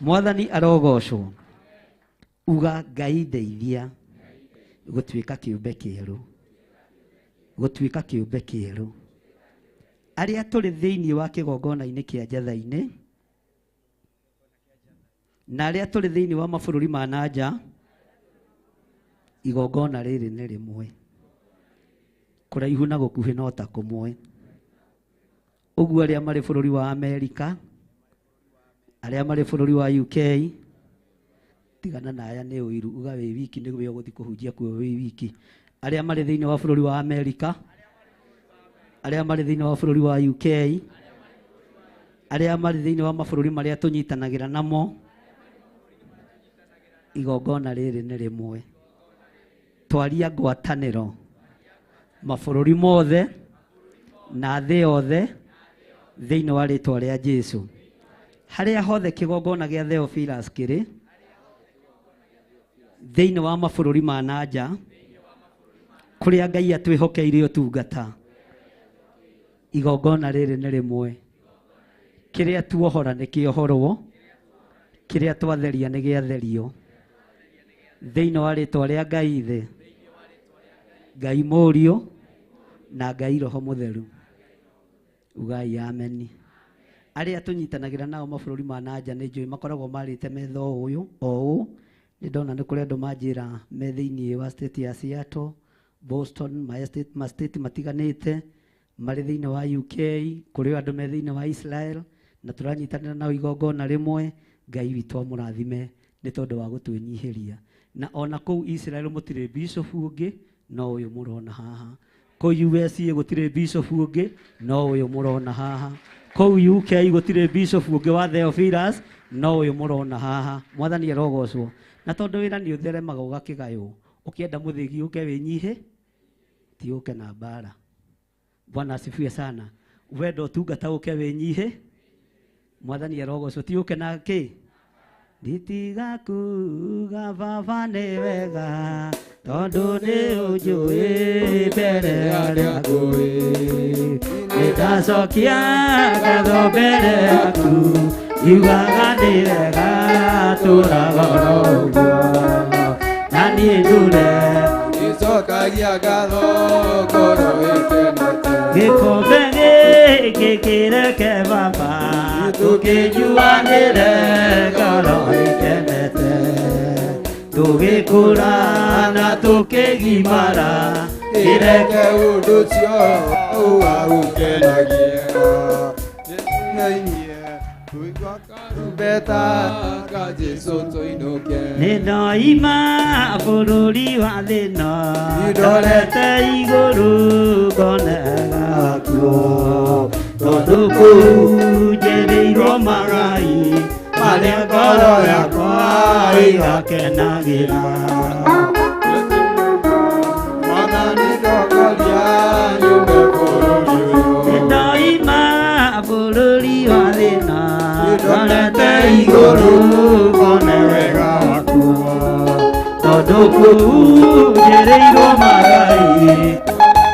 S15: Mwathani arogocwo. Uga Ngai ndeithia gũtuĩka kĩũmbe kĩerũ, gũtuĩka kĩũmbe kĩerũ. Arĩa tũrĩ thĩinĩ wa kĩgongona-inĩ kĩa njatha-inĩ na arĩa tũrĩ thĩinĩ wa mabũrũri ma na nja, igongona rĩrĩ nĩ rĩmwe, kũraihu na gũkuhĩ no ta kũmwe. Ũguo arĩa marĩ bũrũri wa Amerika, arĩa marĩ bũrũri wa UK, tigana na aya nĩ ũiru, uga wĩ wiki nĩguo ũgũthiĩ kũhunjia kuo wĩ wiki. Arĩa marĩ thĩinĩ wa bũrũri wa Amerika, arĩa marĩ thĩinĩ wa bũrũri wa UK, arĩa marĩ thĩinĩ wa mabũrũri marĩa tũnyitanagĩra namo, igongona rĩrĩ nĩ rĩmwe. Twaria ngwatanĩro mabũrũri mothe na thĩ yothe thĩinĩ wa rĩtwa rĩa Jesũ. Harĩa hothe kĩgongona gĩa Theophilus kĩrĩ thĩinĩ wa mabũrũri ma na nja, kũrĩa Ngai atwĩhokeire ũtungata, igongona rĩrĩ nĩ rĩmwe. Kĩrĩa tuohora nĩ kĩohorwo, kĩrĩa twatheria nĩ gĩatherio. Thĩinĩ wa rĩtwa rĩa Ngai Ithe, Ngai Mũriũ na Ngai Roho Mũtheru. Ugai ameni. Arĩa tũnyitanagĩra nao mabũrũri ma na nja nĩ njũĩ makoragwo marĩte metha o ũyũ o ũũ. Nĩ ndona nĩ kũrĩ andũ manjĩra me thĩinĩ wa state ya Seattle, Boston, ma state matiganĩte, marĩ thĩinĩ wa UK, kũrĩ andũ me thĩinĩ wa Israel, na tũranyitanĩra nao igongona rĩmwe. Ngai witũ amũrathime nĩ tondũ wa gũtwĩnyihĩria. Na ona kũu Israel mũtirĩ bishop ũngĩ no ũyũ mũrona haha. Kũu USA gũtirĩ bishop ũngĩ no ũyũ mũrona haha. Kũu UK gũtirĩ bishop ũngĩ wa Theophilus no ũyũ mũrona haha. Mwathani arogocwo. Na tondũ wĩra nĩ ũtheremaga ũgakĩgaywo, ũkĩenda mũthĩgi ũke wĩnyihe, ti ũke na mbara. Bwana asifiwe sana. Wenda ũtungata ũke wĩnyihe, Mwathani arogocwo, ti ũke na kĩ? Nditiga kuga baba nĩ wega, tondũ nĩ ũnjũĩ mbere ya arĩa ngũĩ. Nĩndacokia ngatho mbere yaku, ngiugaga nĩ wega tũraga oro ũguo. Na niĩ ndũre
S7: Nĩnjokagia ngatho ngoro ĩkenete.
S15: Gĩkombe gĩkĩ kĩreke baba, tũkĩnyuanĩre ngoro ĩkenete. Tũgĩkũra na tũkĩgimara,
S7: kĩreke ũndũ ũcio ũwaũkenagia. Nĩtũinainie tũigua karumbeta ka Jesũ tũinũke.
S15: Nĩndoima bũrũri wa thĩna, ndorete igũrũ ngone gakuo. Tondũ kũu njĩrĩirwo magai marĩa ngoro yakwa ĩgakenagĩra.
S7: Mwathani ndongoria nyume bũrũri ũyũ.
S15: Nĩndoima bũrũri wa thĩna, ndorete igũrũ ngone wega waku. Tondũ kũu njĩrĩirwo magai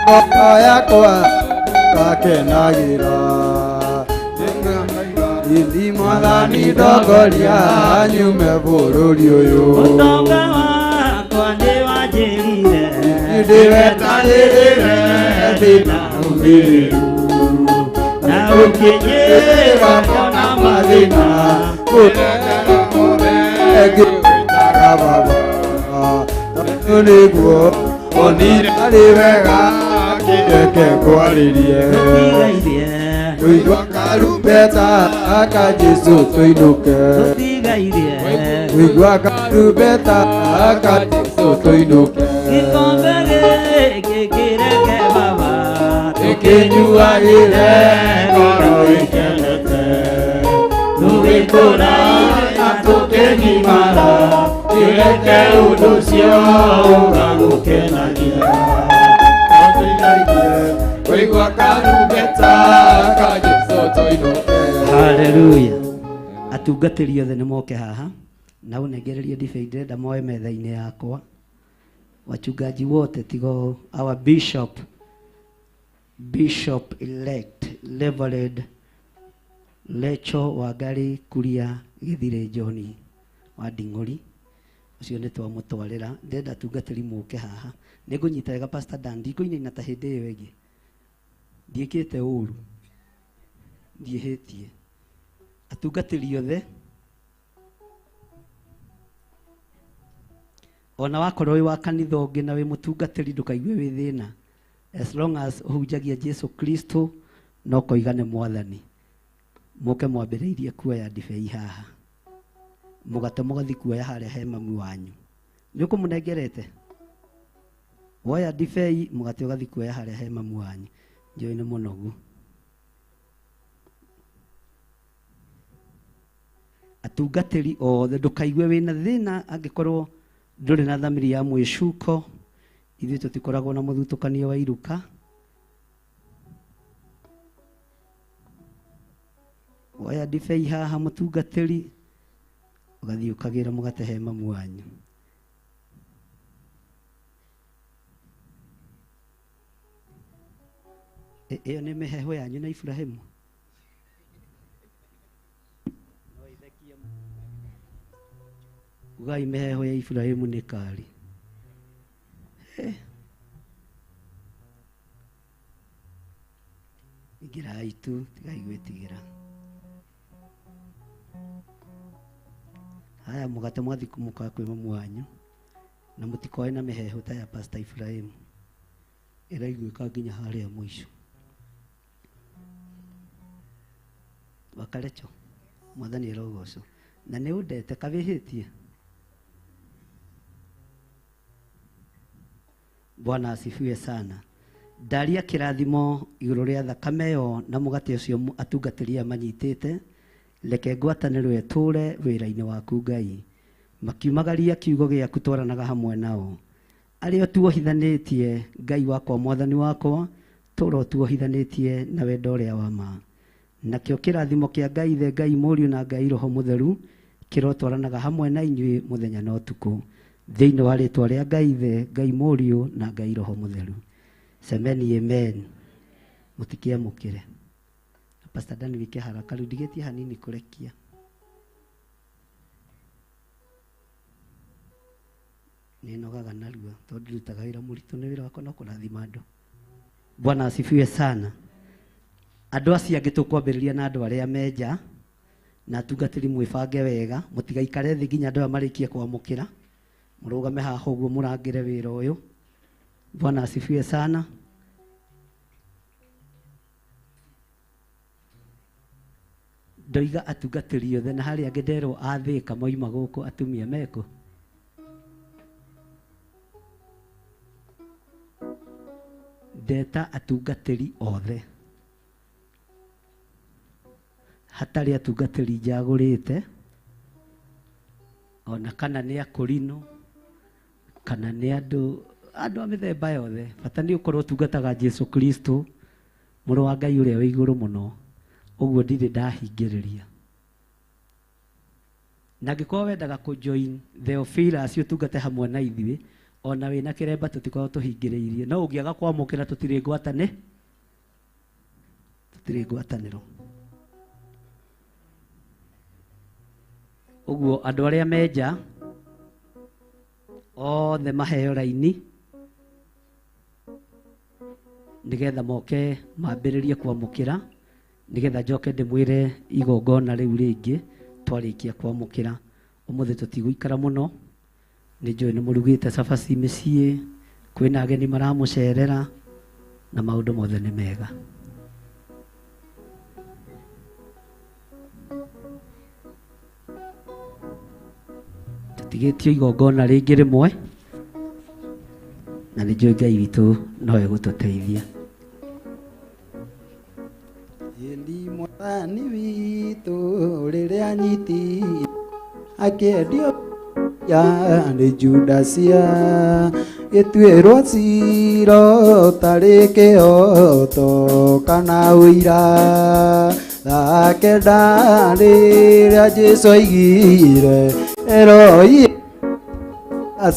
S7: Ngoro yakwa gakenagĩra. Ithi Mwathani ndongoria nyume bũrũri ũyũ.
S15: Ũtonga wakwa nĩwanjĩrire,
S7: ndĩwetanĩrĩre thĩna ũmĩrĩru.
S15: Na ũkĩnjĩra ona mathĩna,
S7: kũrekera mothe ngĩwĩtaga baba. Tondũ nĩguo onire arĩ wega kĩreke ngwarĩrie. Tũigua karumbeta ka Jesũ tũinũke. Tũigua karumbeta ka Jesũ tũinũke.
S15: Gĩkombe gĩkĩ kĩreke baba,
S7: tũkĩnyuagĩre ngoro ĩkenete.
S18: Tũgĩkũra na tũkĩgimara, kĩreke ũndũ ũcio ũgagũkenagia. Kũigua karumbeta ka Jesũ tũinũke.
S4: Haleluya. Atungatĩri othe nĩ moke haha na ũnengererie ndibei, ndĩrenda moe metha-inĩ yakwa. Wachungaji wote tigo our bishop, bishop elect Reverend Lecho Wangari Kuria Githire John wa Nding'ori, ũcio nĩ twamũtwarĩra. Ndĩrenda atungatĩri mũke haha. Nĩ ngũnyita wega Pastor Dan, ndikũinaina ta hĩndĩ ĩyo ĩngĩ, ndiĩkĩte ũru, ndiĩhĩtie. Atungatĩri othe, ona wakorwo wĩ wa kanitha ũngĩ na wĩ mũtungatĩri, ndũkaigue wĩ thĩna, as long as ũhunjagia Jesu Kristo no koiga nĩ mwathani. Mũke mwambĩrĩirie kuoya ndibei haha, mũgate mũgathi kuoya harĩa he mami wanyu. Nĩ ũkũmũnengerete woya ndibei, mũgate ũgathi kuoya harĩa he mami wanyu. Njũĩ nĩ mũnogu. Atungatĩri othe, ndũkaigue wĩna thĩna angĩkorwo ndũrĩ na thamiri ya mwĩcuko. Ithuĩ tũtikoragwo na mũthutũkanio wa iruka. Woya ndibei haha mũtungatĩri, ũgathiĩ ũkagĩra mũgate he mamu wanyu. Ĩyo nĩ mĩheehũ yanyu na Iburahĩmu. Ugai mĩheehũ ya Iburahĩmu nĩ kari. Ingĩrai tu, tigai gwĩtigĩra. Haya, mũgate mwathi mũka kwĩ mamu wanyu, na mũtikoe na mĩheehũ ta ya Pastor Ibrahim ĩraiguĩka nginya harĩa mũico. Wakarecho, mwathani arogocwo. Na nĩ ũndete kawĩhĩtie. Bwana asifiwe sana. Ndaria kĩrathimo igũrũ rĩa thakame ĩyo na mũgate ũcio atungatĩri aya manyitĩte, reke ngwatanĩro ĩtũũre wĩra-inĩ waku Ngai. Makiumagaria kiugo gĩaku twaranaga hamwe nao. Arĩa tuohithanĩtie Ngai wakwa mwathani wakwa, tũũra ũtuohithanĩtie na wendo ũrĩa wa ma. Nakĩo kĩrathimo kĩa Ngai Ithe, Ngai Mũriũ na Ngai Roho Mũtheru kĩrotwaranaga hamwe na inyuĩ mũthenya na ũtukũ, thĩinĩ wa rĩtwa rĩa Ngai Ithe, Ngai Mũriũ na Ngai Roho Mũtheru. Semeni amen. Mũtikiamũkĩre. Pastor Dan wike haraka rĩu ndigĩtie hanini kũrekia. Nĩ nogaga narua tondũ ndutaga wĩra mũritũ, nĩ wĩra wakwa no kũrathima andũ. Bwana asifiwe sana. Andũ acio angĩ tũkwambĩrĩria na andũ arĩa menja, na atungatĩri mwĩbange wega, mũtigaikare thĩ nginya andũ aya marĩkie kwamũkĩra. Mũrũgame haha ũguo mũrangĩre wĩra ũyũ. Bwana asifiwe sana. Ndoiga atungatĩri othe, na harĩa angĩ nderwo athĩka moima gũkũ atumia mekũ. Ndeta atungatĩri othe, hatarĩ atungatĩri njagũrĩte, ona kana nĩ akũrinũ kana nĩ andũ a mĩthemba yothe. Bata nĩ ũkorwo ũtungataga Jesu Kristo mũrũ wa Ngai ũrĩa wĩ igũrũ mũno. Ũguo ndirĩ ndahingĩrĩria. Na angĩkorwo wendaga kũ join Theophilus ũtungate hamwe na ithuĩ, ona wĩna kĩremba tũtikoragwo tũhingĩrĩirie. No ũngĩaga kwamũkĩra tũtirĩ ngwatanĩ, tũtirĩ ngwatanĩro. Ũguo andũ arĩa menja othe maheo raini nĩgetha moke mambĩrĩrie kwamũkĩra, nĩgetha njoke ndĩmwĩre igongona rĩu rĩngĩ twarĩkia kwamũkĩra. Ũmũthĩ tũtigũikara mũno, nĩ njũĩ nĩ mũrugĩte cabaci mĩciĩ, kwĩna ageni maramũcerera na maũndũ mothe nĩ mega. Tũtigĩtio igongona rĩngĩ rĩmwe, na nĩ njũĩ Ngai witũ no egũtũteithia.
S18: Mwathani witũ rĩrĩa anyiti akĩendio ya nĩ Judasia gĩtuĩrwo cira ũtarĩ kĩhoto kana ũira thaa kenda rĩrĩa Jesũ aigire Eloi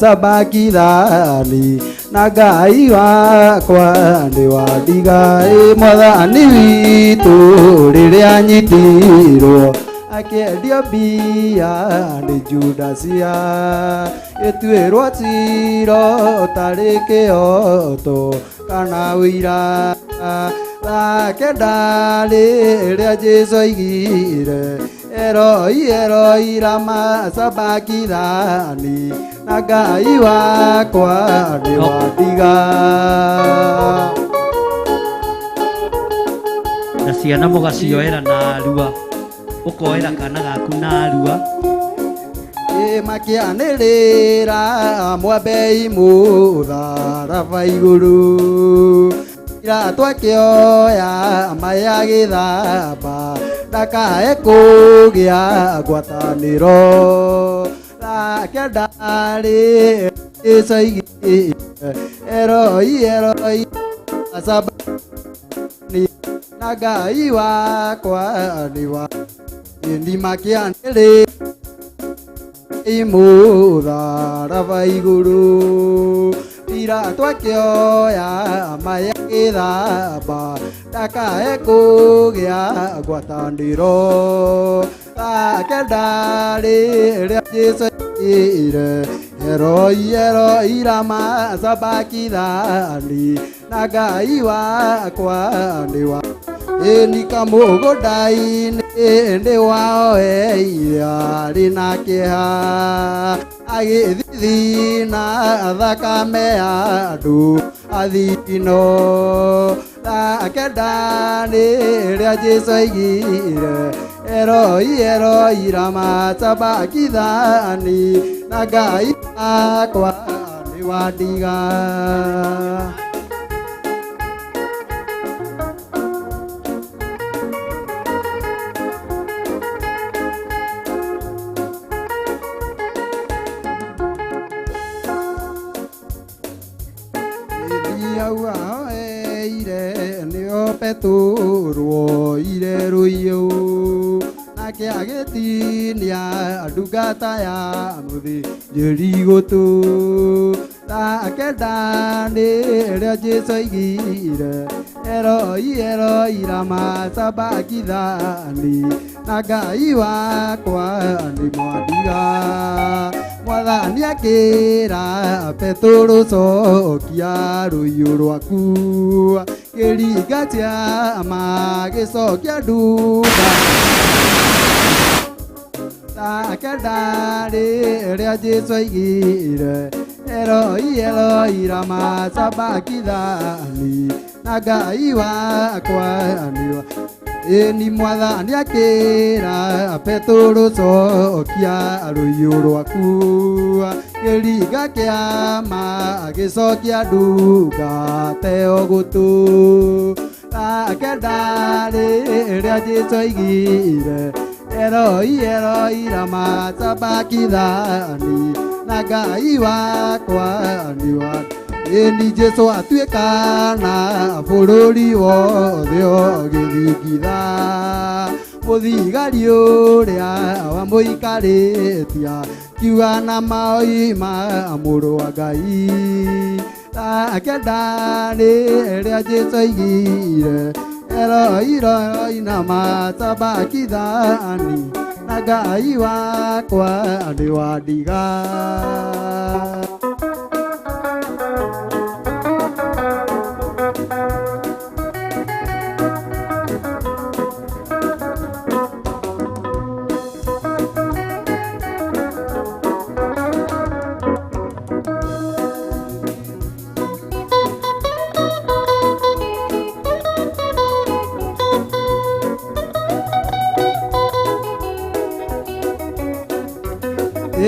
S18: sabakithani na Ngai wakwa nĩ wandiga ĩ Mwathani witũ rĩrĩa anyitirwo akĩendio mbia nĩ Judasia gĩtuĩrwo cira ũtarĩ kĩhoto kana ũira thaa kenda rĩrĩa Jesũ aigire Eloi Eloi lama sabakithani na Ngai wakwa nĩ wandiga.
S15: Na ciana mũgacioera na arua ũkoera kana gaku na arua
S18: Ĩ makĩanĩrĩra mwambei mũtharaba igũrũ Pilato akĩoya maĩ agĩthamba ndakae kũgĩa ngwatanĩro thaa kenda rĩrĩa Jesũ aigire Eloi Eloi sabakithani na Ngai wakwa nĩ wa ĩni makĩanĩrĩra mũtharaba igũrũ Pilato akĩoya maĩ agĩthamba ndakae kũgĩa ngwatanĩro thaa kenda rĩrĩa Jesũ aigire Eloi Eloi lama sabakithani na Ngai wakwa nĩ wa ĩni kamũgũnda-inĩ nĩ waoeire arĩ na kĩeha agĩthithina thakame ya andũ athino thaa kenda rĩrĩa Jesũ aigire Eloi Eloi lama sabakithani na Ngai wakwa nĩ wandiga. Nĩo Petero oire rũiyũ nake agĩtinia ndungata ya mũthĩnjĩri gũtũ thaa kenda rĩrĩa Jesũ aigire Eloi Eloi lama sabakithani na Ngai wakwa nĩ mwandiga. Mwathani akĩra Petero cokia rũiyũ rwaku kĩringa kĩama gĩcokia ndunga thaa kenda rĩrĩa Jesũ aigire Eloi Eloi lama sabakithani na Ngai wakwa nĩ wa ĩni Mwathani akĩra Petero cokia rũiyũ rwaku kĩringa kĩama gĩcokia ndungata ĩyo gũtũ thaa kenda rĩrĩa Jesũ aigire Eloi Eloi lama sabakithani na Ngai wakwa nĩ wa ĩni Jesũ atuĩkana bũrũri wothe ũgĩthingitha mũthigari ũrĩa wamũikarĩtia kiuga na maoima mũrũ wa Ngai thaa kenda rĩrĩa Jesũ aigire Eloi Eloi lama sabakithani na Ngai wakwa nĩ wandiga.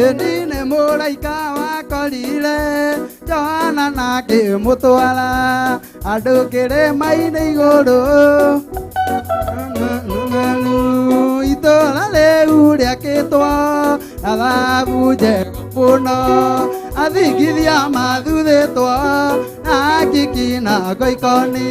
S18: Ĩni nĩ mũraika wakorire Johana na akĩmũtwara andũ kĩrĩma-inĩ igũrũ thahabu njega mũno athigithia mathuthĩtwo na kiki na ngoikoni.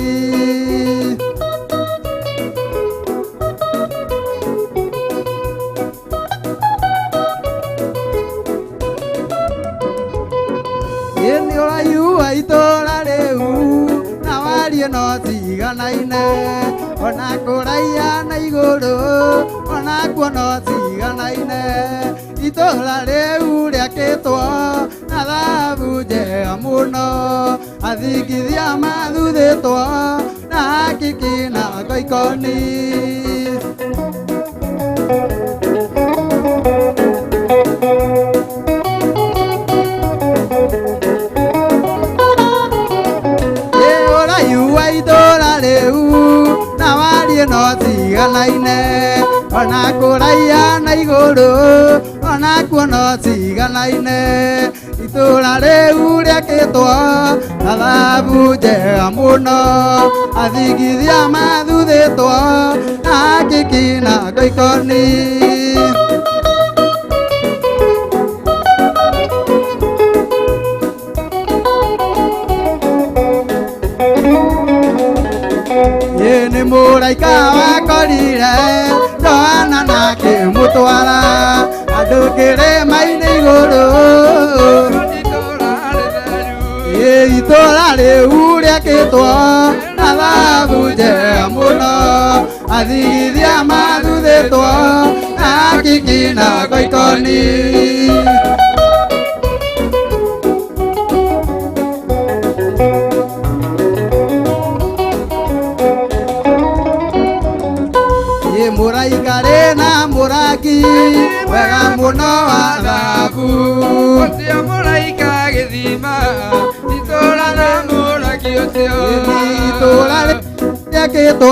S18: Nĩ ũraihu wa itũũra rĩu na wariĩ no ciganaine ona kũraiha na igũrũ ona kuo no ciganaine itũũra rĩu rĩakĩtwo na thahabu njega mũno athigithia mathuthĩtwo na kiki na ngoikoni. Itũũra rĩu na wariĩ no ciganaine ona kũraiha na igũrũ ona kuo no ciganaine itũũra rĩu rĩakĩtwo na thahabu njega mũno athigithia mathuthĩtwo na kiki na ngoikoni. Nĩ mũraika wakorire Johana na akĩmũtwara andũ kĩrĩma-inĩ igũrũ itũũra rĩu rĩakĩtwo na thahabu njega mũno athigithia mathuthĩtwo na kiki na ngoikoni. Mũraika rĩ na mũrangi wega mũno wa thahabu
S7: ũcio mũraika gĩthima itũũra na mũrangi ũcio
S18: itũũra rĩakĩtwo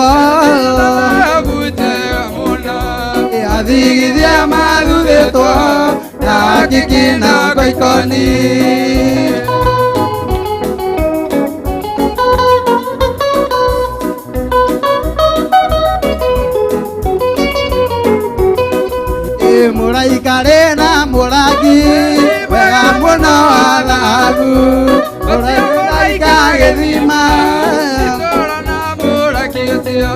S7: thahabu njega mũno
S18: athigithia mathuthĩtwo na kiki na ngoikoni. Mũraika rĩ na mũrangi wega mũno wa thahabu mũraika gĩthima
S7: itũũra na mũrangi ũcio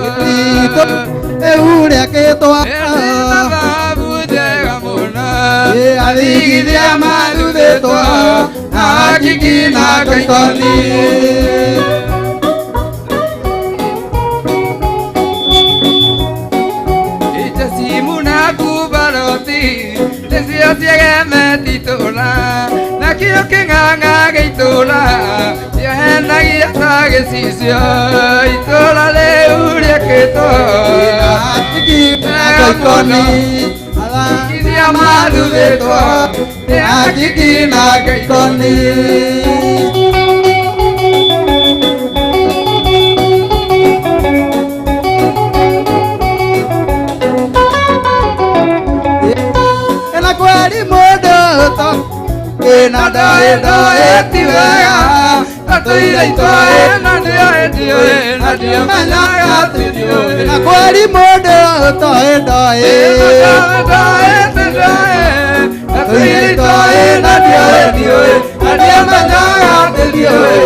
S18: rĩu rĩakĩtwo
S7: na thahabu njega mũno
S18: athigithia mathuthĩtwo na kiki na ngoikoni.
S7: Nĩcio ciegemete itũũra nakĩo kĩng'ang'a gĩa itũũra kĩahenagia ta gĩcicio itũũra rĩu rĩakĩtwo
S18: ngoikoni
S7: athigithia mathuthĩtwo
S18: nĩ akiki na ngoikoni. Kweri mũndũ to ĩna ndoĩ ndoĩ ti wega atũire itoĩ
S7: na ndioĩ ndioĩ na ndiomenyaga atĩ ndiũĩ
S18: na kweri mũndũ toĩ ndoĩ
S7: ndoĩ ndoĩ atũire itoĩ na ndioĩ ndioĩ na ndiomenyaga atĩ ndiũĩ.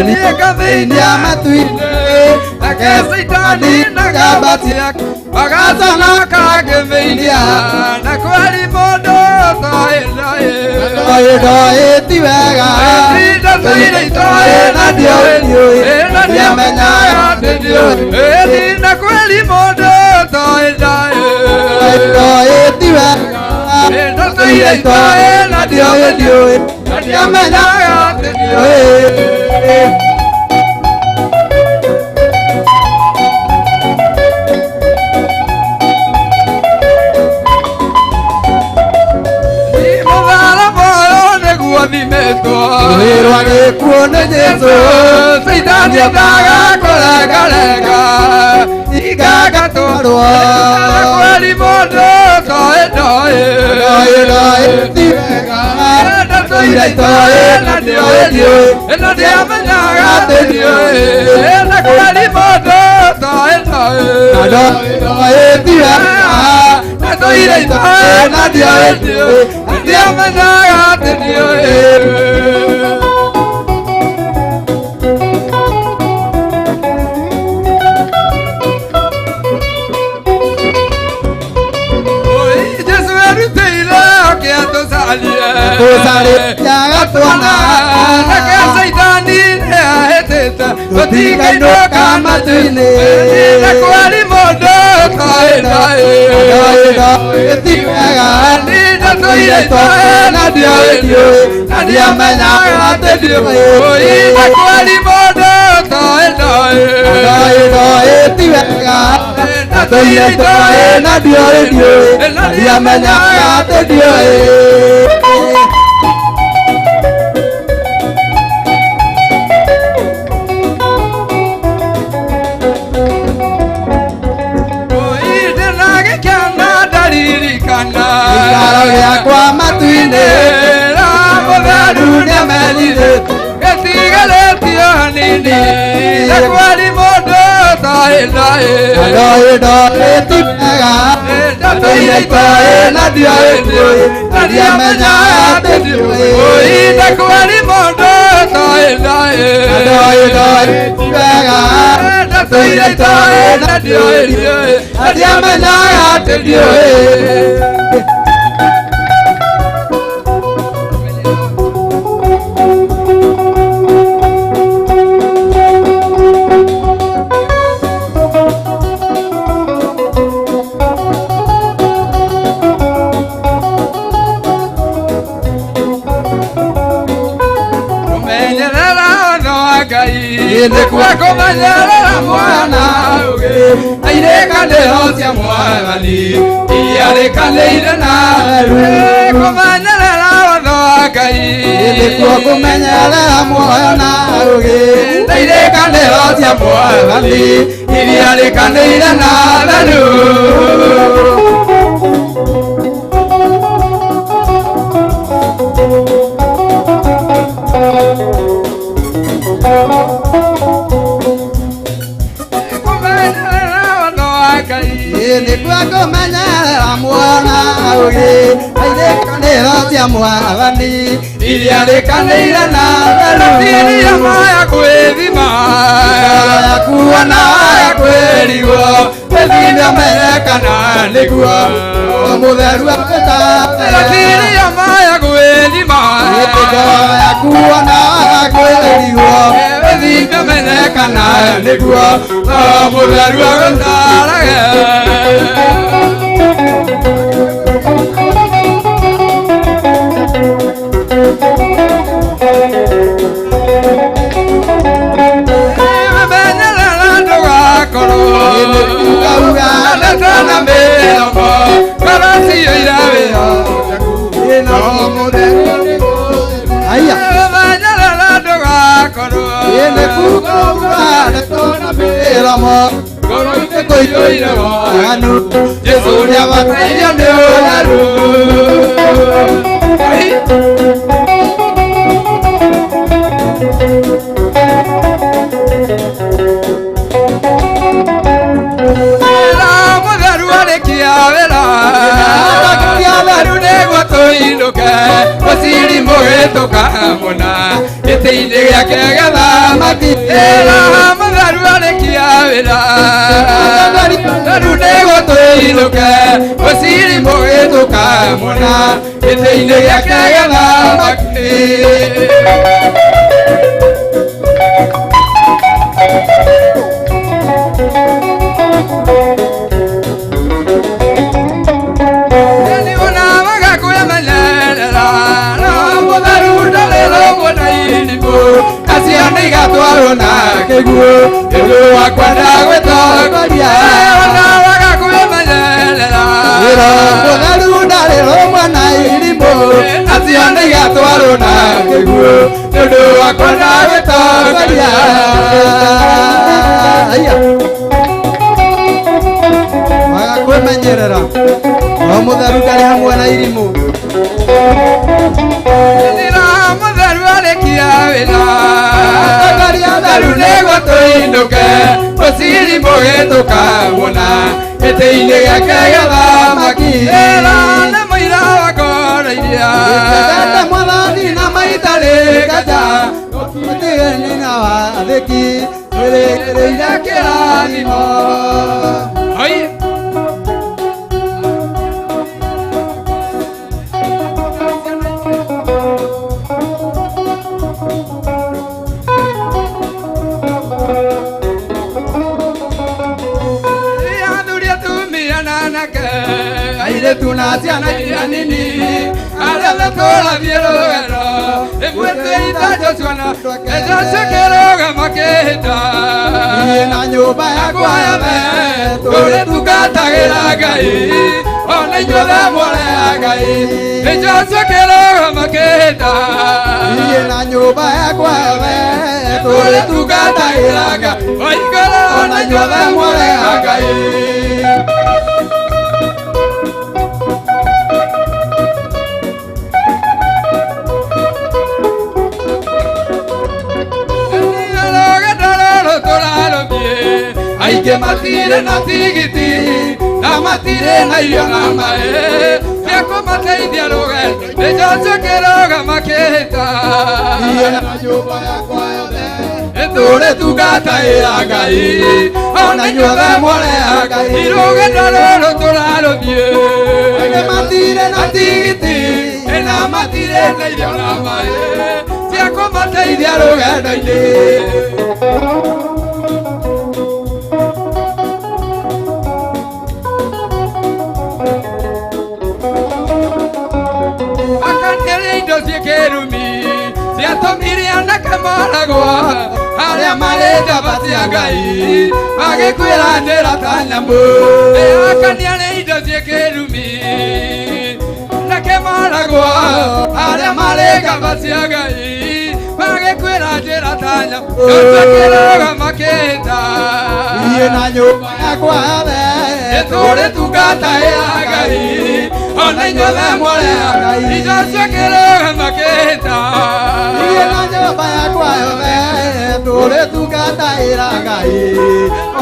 S18: Nĩkathĩinia matu-inĩ
S7: nake Caitani na gambatia magatana kangĩmĩinia na kweri mũndũ toĩ ndoĩ
S18: ndoĩ ndoĩ ti wega
S7: ndatũire itoĩ na ndioĩ na ndiomenyaga atĩ ndiũĩ na kweri mũndũ toĩ ndoĩ
S18: ndoĩ ti wega
S7: ndatũire itoĩ na ndioĩ na ndiomenyaga atĩ ndiũĩ.
S18: Wĩrwa gĩkuũ nĩ Jesũ
S7: Caitani endaga kũrengarenga
S18: igagatwarwo
S7: kweri mũndũ toĩ ndoĩ
S18: ndoĩ ndoĩ ti wega
S7: ndatũire Ndatũire itoĩ na ndioĩ ndiũĩ na ndiamenyaga atĩ ndiũĩ na kwari mũndũ toĩ toĩ na ndoĩ ndoĩ ti wega ndatũire itoĩ na ndioĩ ndiũĩ na ndiamenyaga atĩ ndiũĩ. Tũtikainũka matu-inĩ na kwari mũndũ toĩ ndoĩ ndoĩ ti wega ndatũire itoĩ na ndioĩ ndiũĩ na ndiamenyaga atĩ ndiũĩ na kwari mũndũ toĩ ndoĩ ndoĩ ndoĩ ti wega ndatũire itoĩ na ndioĩ ndiũĩ na ndiamenyaga atĩ ndiũĩ. Gĩikaro gĩakwa matu-inĩ na mũtheru nĩamenyire gĩtigarĩtio hanini na kwari mũndũ toĩ ndoĩ ndoĩ ndoĩ ti wega ndatũire itoĩ na ndioĩ ndiũĩ na ndiamenyaga atĩ ndiũĩ na kwari mũndũ toĩ ndoĩ ndoĩ ndoĩ ti wega ndatũire itoĩ na ndioĩ ndiũĩ na ndiamenyaga atĩ ndiũĩ. Nĩkuo kũmenyerera mwana ũgĩ na irĩkanĩro cia Mwathani iria rĩkanĩire nawe kũmenyerera watho wa Ngai nĩkuo kũmenyerera mwana ũgĩ na irĩkanĩro cia Mwathani iria rĩkanĩire nawe. Nĩkuo kũmenyerera mwana ũgĩ na irĩkanĩro cia Mwathani iria rĩkanĩire nawe rũtiria maya kwĩthima yakuona ya kwĩrigwo wĩthime ũmenye kana nĩguo mũtheru agũtaare rũtiria maya kwĩthima yakuona ya kwĩrigwo wĩthime ũmenye kana nĩguo mũtheru agũtaarage. Jesu nĩabatairio nĩ ũtheru. Wĩra mũtheru arĩkia wĩra theru nĩguo tũinũke mũciri mũgĩtũkamũna gĩtĩ-inĩ gĩake gĩthamaki. Wĩra mũtheru arĩkia wĩra theru nĩguo tũinũke mũciri mũgĩtũkamũna gĩtĩ-inĩ gĩake gĩthamaki. Igatwarwo na kĩguũ nĩũndũ wa kwenda gwĩtongoria ona waga kwĩmenyerera wĩra mũtheru ndarĩ rũmwe na irimũ acio nĩ igatwarwo na kĩguũ nĩũndũ wa kwenda gwĩtongoria. Waga kwĩmenyerera o mũtheru ndarĩ hamwe na irimũ. Twarĩkia wĩra Atongoria theru nĩguo tũinũke Mũciri mũgĩ tũkamuona Gĩtĩ-inĩ gĩake gĩa thamaki Ĩra nĩ mũira wa ngoro iria
S18: Twendete mwathani na maitharĩ kanja Mũtigeni na wathĩki Twĩrĩgĩrĩire kĩrathimo.
S7: Oi. Athuri atumia na anake airĩtu na ciana iria nini arĩa othe tũrathiĩ rũgendo rĩmwe twĩita Joshua na Joshua kĩrũgama kĩhĩta
S18: Niĩ na nyũmba yakwa yothe
S7: tũrĩtungatagĩra Ngai ona inyuothe mwarĩ a Ngai nĩ Joshua kĩrũgama kĩhĩta
S18: Niĩ na nyũmba yakwa yothe
S7: tũrĩtungatagĩra Ngai oigoro ona inyuothe mwarĩ a Ngai. Aingĩ matirĩ na tigiti na matirĩ na irio na maĩ cia kũmateithia rũgendo nĩ Joshua kĩrũgama kĩhĩta.
S18: Niĩ na nyũmba yakwa yothe
S7: Tũrĩtungatagĩra Ngai ona inyuothe mwarĩ a Ngai rũgendo rũrũ tũrarũthiĩ
S18: Aingĩ matirĩ
S7: na tigiti na matirĩ na irio na maĩ cia kũmateithia rũgendo-inĩ. Akanĩrĩ indo ciĩkĩrumi ciatũmire anake moragwo arĩa marĩ njamba cia Ngai magĩkuĩra njĩra ta nyamũ. Akanĩrĩ indo ciĩkĩrumi anake moragwo arĩa marĩ njamba cia Ngai magĩkuĩra njĩra ta nyamũ. Joshua kĩrũgama kĩhĩta
S18: Niĩ na nyũmba yakwa yothe
S7: tũrĩtungatagĩra Ngai ona inyuothe mwarĩ a Ngai Joshua kĩrũgama kĩhĩta
S18: Niĩ na nyũmba yakwa yothe tũrĩtungatagĩra Ngai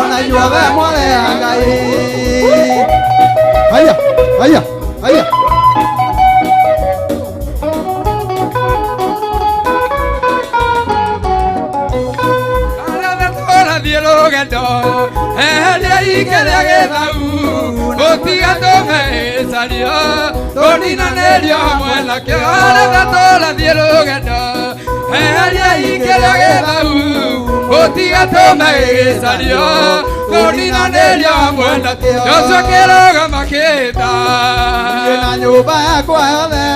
S18: ona inyuothe mwarĩ a Ngai.
S2: Haya, haya, haya.
S7: Arĩa tũrathiĩ rũgendo eheria ikĩrĩa gĩthau gũtiga tũmeicario tũninanĩrio hamwe nakĩo. Arĩa tũrathiĩ rũgendo eheria ikĩrĩa gĩthau gũtiga tũmeicario tũninanĩrio hamwe nakĩo. Joshua kĩrũgama kĩhĩta
S18: Niĩ na nyũmba yakwa yothe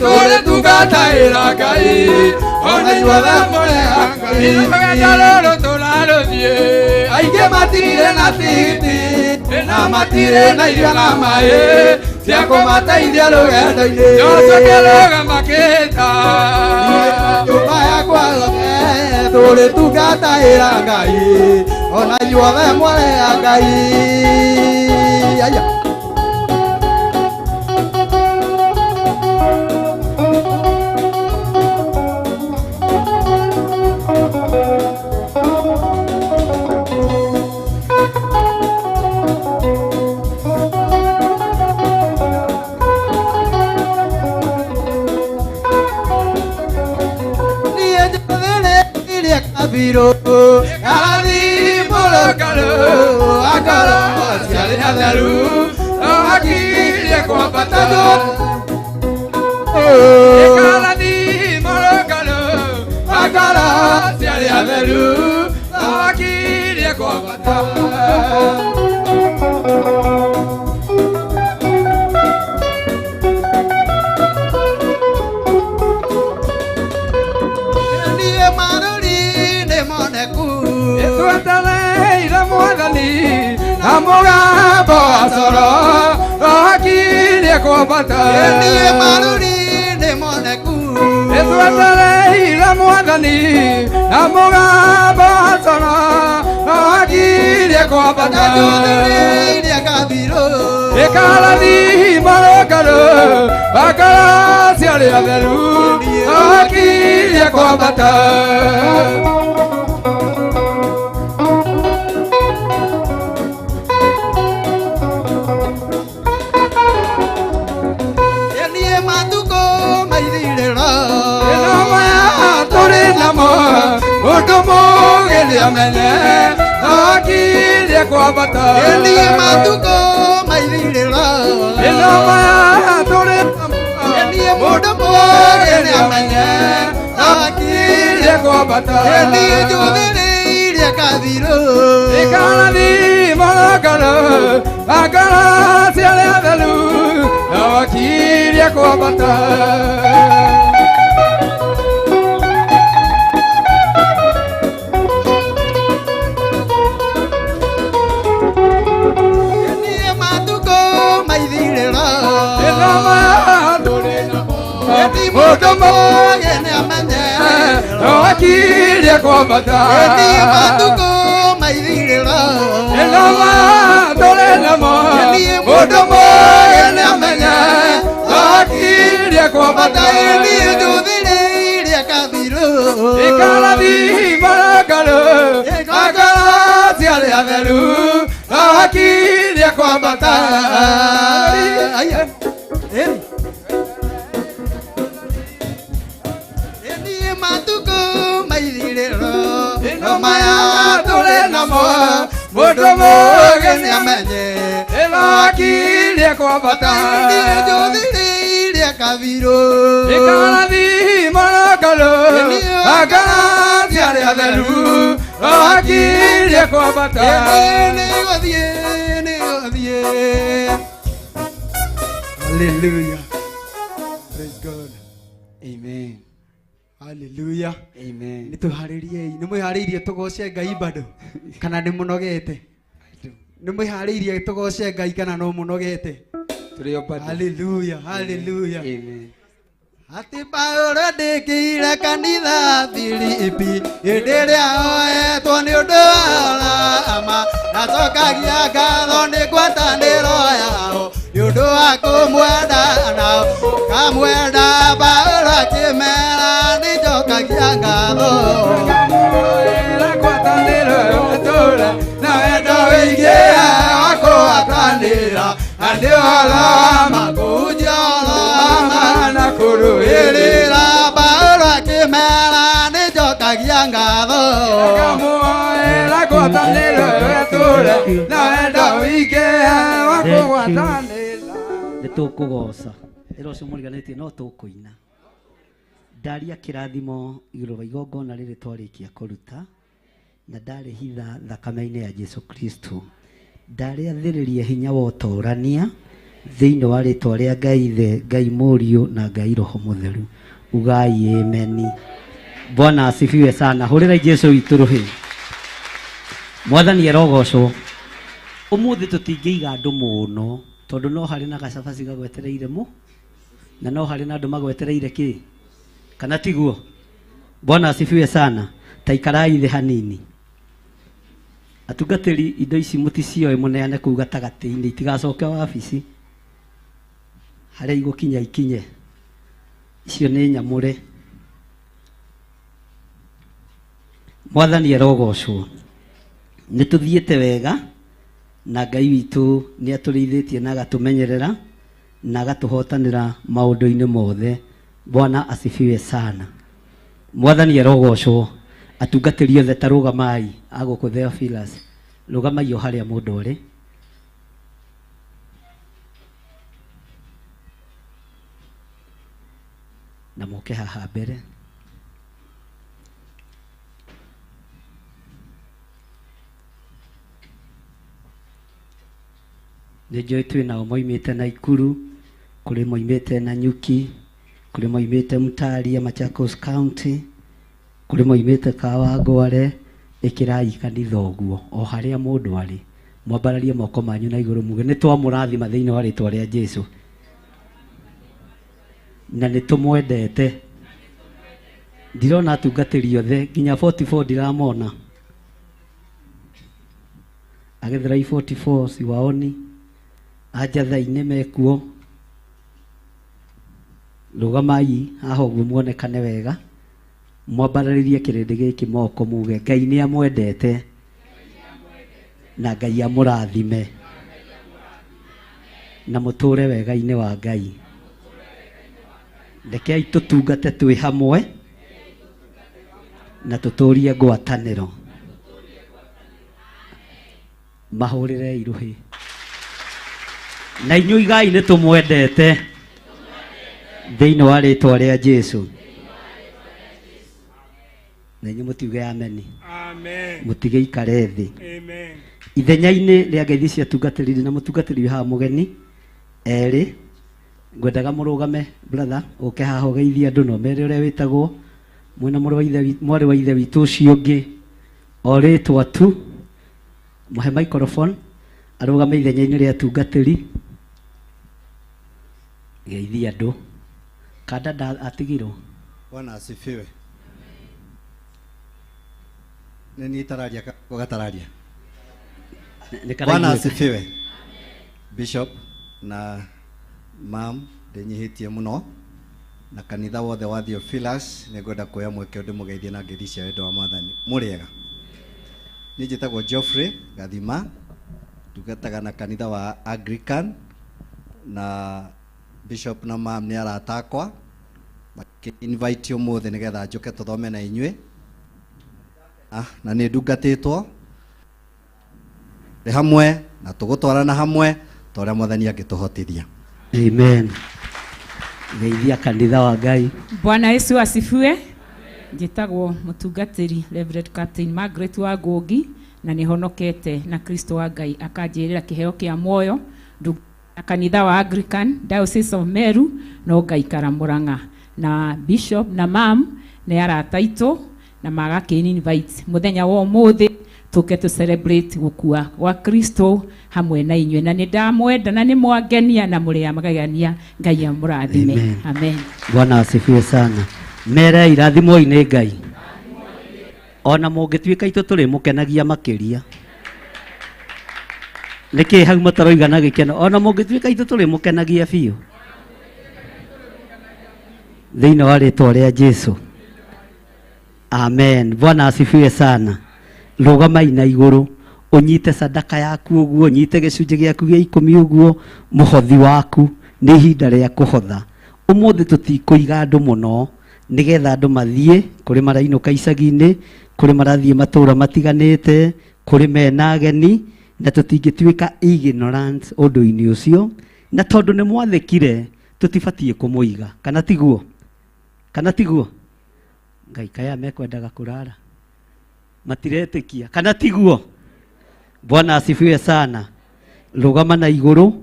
S7: tũrĩtungatagĩra Ngai ona inyuothe mwarĩ a Ngai rũgendo rũrũ tũrarũthiĩ
S18: Aingĩ matirĩ na tigiti na matirĩ na irio na maĩ cia kũmateithia rũgendo-inĩ.
S7: Joshua kĩrũgama kĩhĩta
S18: Nyũmba yakwa yothe tũrĩtungatagĩra Ngai ona inyuothe mwarĩ a Ngai. Aya. Niĩ njathĩrĩirie kabirũ karathi mũrũngarũ akoro
S7: ciarĩ atheru no hakirie kwambata Karathi mũrũngarũ akoro ciarĩ atheru no hakirie kwambata.
S18: Niĩ marũri nĩ moneku
S7: Twetereire mwathani na mũgambo wa coro no hakirie kwambata.
S18: Niĩ marũri nĩ moneku
S7: Twetereire mwathani na mũgambo wa coro no hakirie kwambata.
S18: Njathĩrĩirie kabirũ
S7: Ĩkarathi marũngarũ bakara ciarĩ
S18: arĩa atheru akirie kwambata. Mũndũ mũũgĩ nĩamenye akirie kwambata. Niĩ matukũ maithirĩro ĩno maya tũrĩ namo. Niĩ mũndũ mũũgĩ nĩamenye akirie kwambata. Niĩ njũthĩrĩirie kathirũ ĩkarathima ngoro ngoro cia arĩa atheru akirie kwambata. Mũndũ mũũgĩ nĩamenye akirie kwambata. Niĩ matukũ maithirĩro ĩno maya tũrĩ namo. Mũndũ mũũgĩ nĩamenye akirie kwambata. Niĩ njũthĩrĩirie kathirũ ĩkarathima ngoro ngoro cia arĩa atheru akirie kwambata. Mũndũ mũũgĩ nĩamenye akirie kwambata. Niĩ njũthĩrĩirie kathirũ ĩkarathima ngoro ngoro cia arĩa atheru akirie kwambata. Nĩgũthiĩ nĩgũthiĩ.
S8: Hallelujah. Praise God.
S10: Amen.
S8: Hallelujah.
S10: Amen.
S8: Nĩ tũharĩriei, nĩ mwĩharĩirie tũgoce Ngai bado kana nĩ mũnogete? Nĩ mwĩharĩirie tũgoce Ngai kana no mũnogete?
S19: Tũrĩ o bado.
S8: Hallelujah. Hallelujah.
S10: Amen.
S7: Atĩ Paũlũ andĩkĩire kanitha Filipi hĩndĩ ĩrĩa oetwo nĩ ũndũ wa rama, nacokagia ngatho nĩ ngwatanĩro yao nĩ ũndũ wa kũmwenda nao kamwenda. Paũlũ akĩmera nĩnjokagia ngatho
S18: ngwatanĩro yotũra na wendo wĩingĩ wa kũgwatanĩra na nĩ ũhoro wa ma kũhunjia ũhoro wa ma na kũrũĩrĩra.
S7: Paũlũ akĩmera nĩnjokagia ngatho
S18: ngamuoera ngwatanĩro yotũra na wendo wĩingĩ wa kũgwatanĩra.
S4: Nĩ tũkũgoca ĩra ũcio mũriganĩtie no tũkũina. Ndaria kĩrathimo igũrũ wa igongona rĩrĩ twarĩkia kũruta na ndarĩhitha thakame-inĩ ya Jesu Kristo. Ndarĩathĩrĩria hinya wa ũtorania thĩinĩ wa rĩtwa rĩa Ngai Ithe, Ngai Mũriũ na Ngai Roho Mũtheru. Ugai ameni. Bwana asifiwe sana. Hũrĩrai Jesu witũ rũhĩ. Mwathani arogocwo. Ũmũthĩ tũtingĩiga andũ mũno tondũ no harĩ na gacabaci gagwetereire mũ na no harĩ na andũ magwetereire kĩ kana tiguo? Bwana asifiwe sana. Taikarai thĩ hanini. Atungatĩri indo ici mũticioe mũneane kũu gatagatĩ-inĩ itigacoke wabici harĩa igũkinya ikinye. Icio nĩ nyamũre. Mwathani arogocwo. Nĩ tũthiĩte wega na Ngai witũ nĩ atũrĩithĩtie na agatũmenyerera na agatũhotanĩra maũndũ-inĩ mothe. Bwana asifiwe sana. Mwathani arogocwo. Atungatĩri othe ta rũgamai a gũkũ Theophilus, rũgamai o harĩa mũndũ arĩ. Na moke haha mbere. Nĩ njũĩ twĩ nao moimĩte Naikuru, kũrĩ moimĩte Nanyuki, kũrĩ moimĩte Mutaria Machakos County, kũrĩ moimĩte Kawangware. Ĩkĩrai kanitha ũguo o harĩa mũndũ arĩ. Mwambararie moko manyu na igũrũ muge nĩ twamũrathima thĩinĩ wa rĩtwa rĩa Jesu na nĩ tũmwendete. Ndirona atungatĩri othe nginya 44 ndiramona. Agĩthirai 44 siwaoni. Anjatha-inĩ mekuo. Rũgamai haha ũguo muonekane wega, mwambarĩrie kĩrĩndĩ gĩkĩ moko muge Ngai nĩ amwendete na Ngai amũrathime na mũtũre wega-inĩ wa Ngai. Rekei tũtungate twĩ hamwe na tũtũrie ngwatanĩro. Mahũrĩre iruhĩ. Na inyuĩ igai nĩ tũmwendete thĩinĩ wa rĩtwa rĩa Jesu. Na inyuĩ mũtiuge ameni.
S9: Amen.
S4: Mũtige ikare thĩ.
S9: Amen.
S4: Ithenya-inĩ rĩa ngeithi cia tungatĩri na mũtungatĩri wĩ haha mũgeni erĩ, ngwendaga mũrũgame brother, ũke haha ũgeithie andũ na ũmere ũrĩa wĩtagwo, mwĩna mwarĩ wa ithe witũ ũcio ũngĩ o rĩtwa tu, mũhe microphone arũgame ithenya-inĩ rĩa tungatĩri, geithie andũ. Kanda atigirwo.
S20: Bwana asifiwe. Nĩ niĩ tararia ko gatararia?
S4: Nĩ
S20: Bwana
S4: karaiguĩka.
S20: asifiwe. Bishop na mam ndĩnyihĩtie mũno na kanitha wothe wa Theophilus, nĩ ngwenda kuoya mweke ndĩmũgeithie na ngeithi cia wendo wa Mwathani. Mũrĩega. Niĩ njĩtagwo Geoffrey Gathima, ndungataga na kanitha wa Anglican, na Bishop na mam nĩ arata akwa, makĩ-invite ũmũthĩ nĩgetha njũke tũthome na inyuĩ. Na nĩ ndungatĩtwo hamwe na tũgũtwarana hamwe ta ũrĩa Mwathani angĩtũhotithia.
S4: Amen. Geithia kanitha wa Ngai.
S11: Bwana Yesu asifiwe. Njĩtagwo mũtungatĩri Reverend Captain Margaret wa Ngũngi, na nĩ honokete na Kristo wa Ngai akanjĩrĩra kĩheo kĩa muoyo. Na kanitha wa Anglican Diocese of Meru no ngaikara Murang'a, na Bishop na mam nĩ arata aitũ na magakĩ invite mũthenya wa ũmũthĩ tũke tũ celebrate gũkua gwa Kristo hamwe na inyuĩ, na nĩ ndamwenda na nĩ mwangenia na mũrĩ amagegania. Ngai amũrathime.
S4: Amen.
S11: Amen.
S4: Bwana asifiwe sana. Mere irathimwo nĩ Ngai. Ona mũngĩtuĩka itũ tũrĩ mũkenagia makĩria. Nĩkĩ hau mataroiga na gĩkeno? Ona mũngĩtuĩka itũ tũrĩ mũkenagia biũ. Thĩinĩ wa rĩtwa rĩa Jesu. Amen. Bwana asifiwe sana. Rũgamai na igũrũ, ũnyite sadaka yaku ũguo, ũnyite gĩcunjĩ gĩaku gĩa ikũmi ũguo, mũhothi waku, nĩ ihinda rĩa kũhotha. Ũmũthĩ tũtikũiga andũ mũno, nĩgetha andũ mathiĩ kũrĩ marainũka icagi-inĩ, kũrĩ marathiĩ matũũra matiganĩte, kũrĩ mena ageni, na tũtingĩtuĩka ignorant ũndũ-inĩ ũcio, na tondũ nĩ mwathĩkire tũtibatiĩ kũmũiga, kana tiguo? Kana tiguo? Ngai kaya mekwendaga kũrara matiretĩkia, kana tiguo? Bwana asifiwe sana. Rũgama na igũrũ,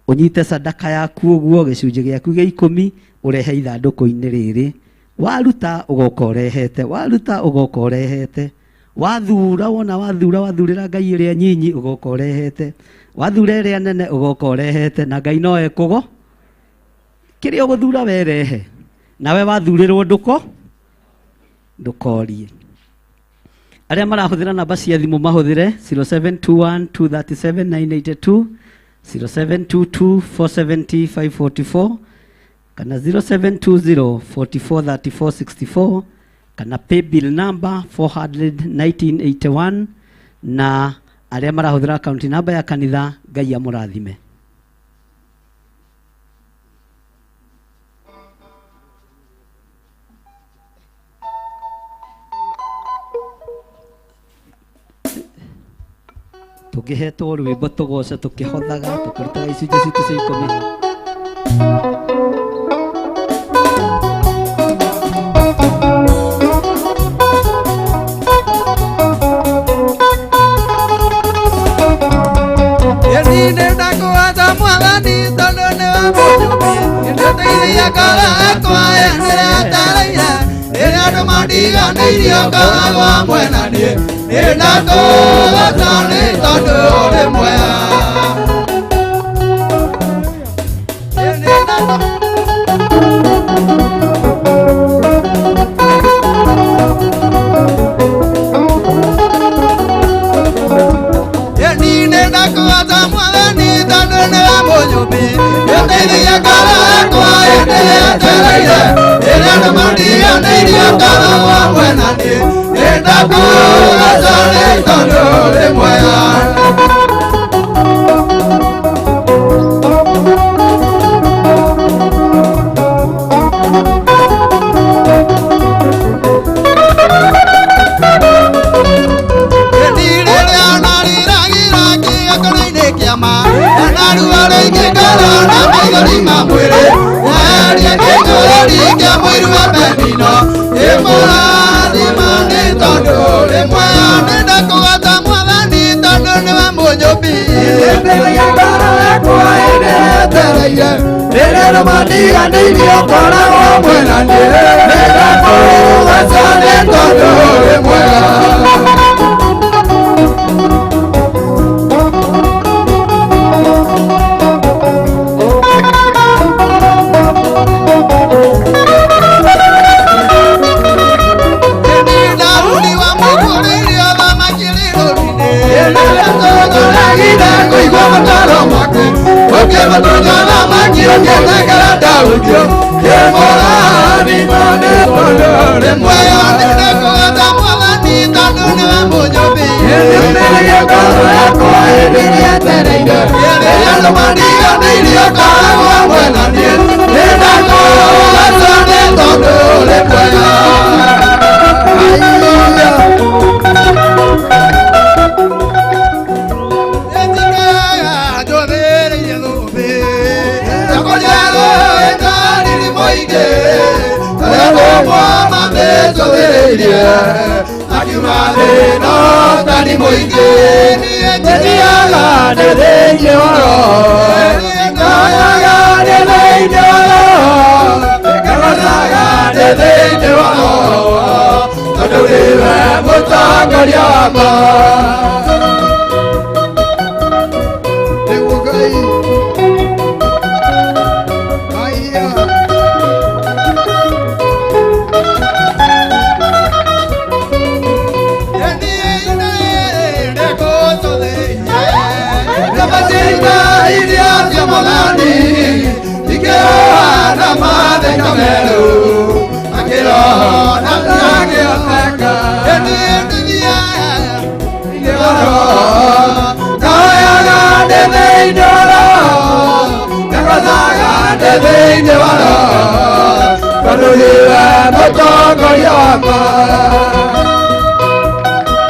S4: ũnyite sadaka yaku ũguo, gĩcunjĩ gĩaku gĩa ikũmi, ũrehe ithandũkũ-inĩ rĩrĩ. Waruta ũgoka ũrehete, waruta ũgoka ũrehete, wathura wona wathura, wathurĩra Ngai ĩrĩa nyinyi ũgoka ũrehete, wathura ĩrĩa nene ũgoka ũrehete, na Ngai no ekũgo kĩrĩa ũgũthura werehe, nawe wathurĩrwo ndũkorie. Arĩa marahũthĩra namba cia thimũ mahũthĩre 0721 237 982, 0722 470 544, kana 0720 44 34 64, kana paybill number 400 1981, na arĩa marahũthĩra account number ya kanitha. Ngai amũrathime. Tũngĩhetwo rwĩmbo tũgoce tũkĩhothaga tũkĩrutaga icunjĩ citũ cia ikũmi.
S7: Ndakũhota Mwathani tondũ nĩwe mũnjũmbi, nĩũteithagia ngoro yakwa ĩrĩa rĩrĩa andũ mandiganĩirie ngoragwo hamwe na niĩ. Nĩ ndakũhota nĩ tondũ ũrĩ mwega. Nĩ ndakũhota Mwathani tondũ nĩwe mũnjũmbi, nĩũteithagia ngoro yakwa ĩrĩa
S18: Ndakũgaca nĩ tondũ ũrĩ mwega.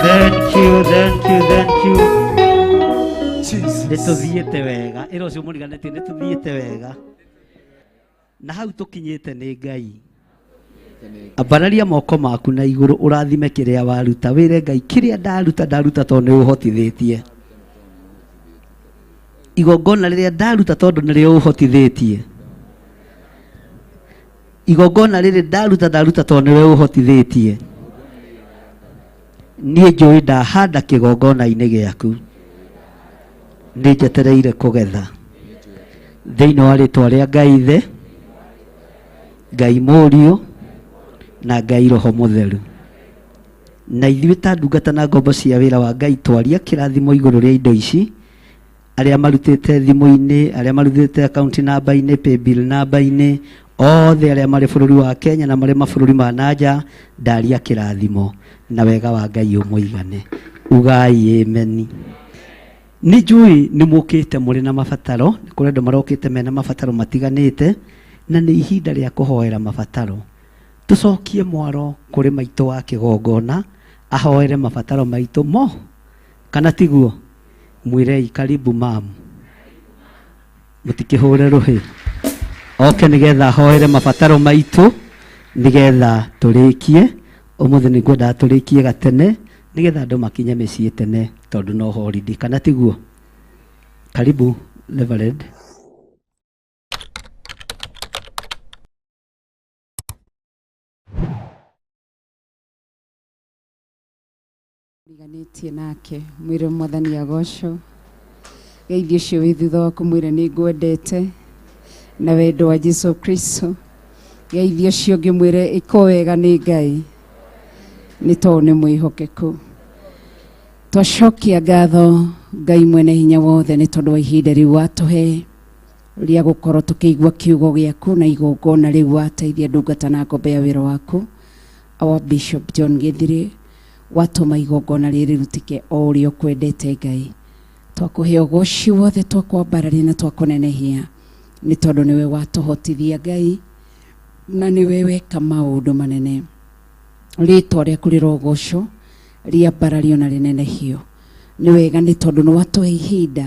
S15: Thank you, thank you, thank you. Nĩ tũthiĩte wega ĩra ũcio mũriganĩtie nĩ tũthiĩte wega na hau tũkinyĩte nĩ Ngai. Ambararia moko maku na igũrũ ũrathime kĩrĩa waruta, wĩre Ngai kĩrĩa ndaruta ndaruta tondũ nĩ ũhotithĩtie. Igongona rĩrĩa ndaruta tondũ nĩrĩo ũhotithĩtie. Igongona rĩrĩ ndaruta ndaruta tondũ nĩwe ũhotithĩtie. Niĩ njũĩ ndahanda kĩgongona-inĩ gĩaku, nĩ njetereire kũgetha. Thĩinĩ wa rĩtwa rĩa Ngai Ithe, Ngai Mũriũ na Ngai Roho Mũtheru. Na ithuĩ ta ndungata na ngombo cia wĩra wa Ngai twaria kĩrathimo igũrũ rĩa indo ici, arĩa marutĩte thimũ-inĩ, arĩa marutĩte account number-inĩ, paybill number-inĩ, othe arĩa marĩ bũrũri wa Kenya na marĩ mabũrũri ma nanja, ndaria kĩrathimo na wega wa Ngai ũmũigane. Ugai ameni. Nĩ njũĩ nĩ mũkĩte mũrĩ na mabataro, nĩ kũrĩ andũ marokĩte mena mabataro matiganĩte, na nĩ ihinda rĩa kũhoera mabataro. Tũcokie mwaro kũrĩ maitũ wa kĩgongona, ahoere mabataro maitũ mo, kana tiguo? Mwĩrei karibu mamu, mũtikĩhũre rũhĩ oke nĩgetha ahoere mabataro maitũ, nĩgetha tũrĩkie. Ũmũthĩ nĩ ngwendaga tũrĩkie gatene nĩgetha andũ makinye mĩciĩ tene tondũ no holiday, kana tiguo? Karibu Reverend.
S11: Riganĩtie nake mwĩre mwathani agocwo. Geithio ũcio wĩ thutha waku mwĩre nĩ ngwendete na wendo wa Jesu Kristo. Geithio ũcio ũngĩ mwĩre ĩko wega nĩ Ngai nĩ tondũ nĩ mwĩhokeku. Twacokia ngatho Ngai mwene hinya wothe nĩ tondũ wa ihinda rĩu watũhe rĩa gũkorwo tũkĩigua kiugo gĩaku na igongona rĩu wateithia ndungata na ngombo ya wĩra waku our Bishop John Githiri Watũma igongona rĩrĩ rĩrutĩke o ũrĩa ũkwendete Ngai. Twakũhe ũgoci wothe, twakwambararia na twakũnenehia, nĩ tondũ nĩwe watũhotithia Ngai na nĩwe weka maũndũ manene. Rĩtwa rĩaku rĩrogocwo, rĩambarario na rĩnenehio. Nĩ wega nĩ tondũ nĩ watũhe ihinda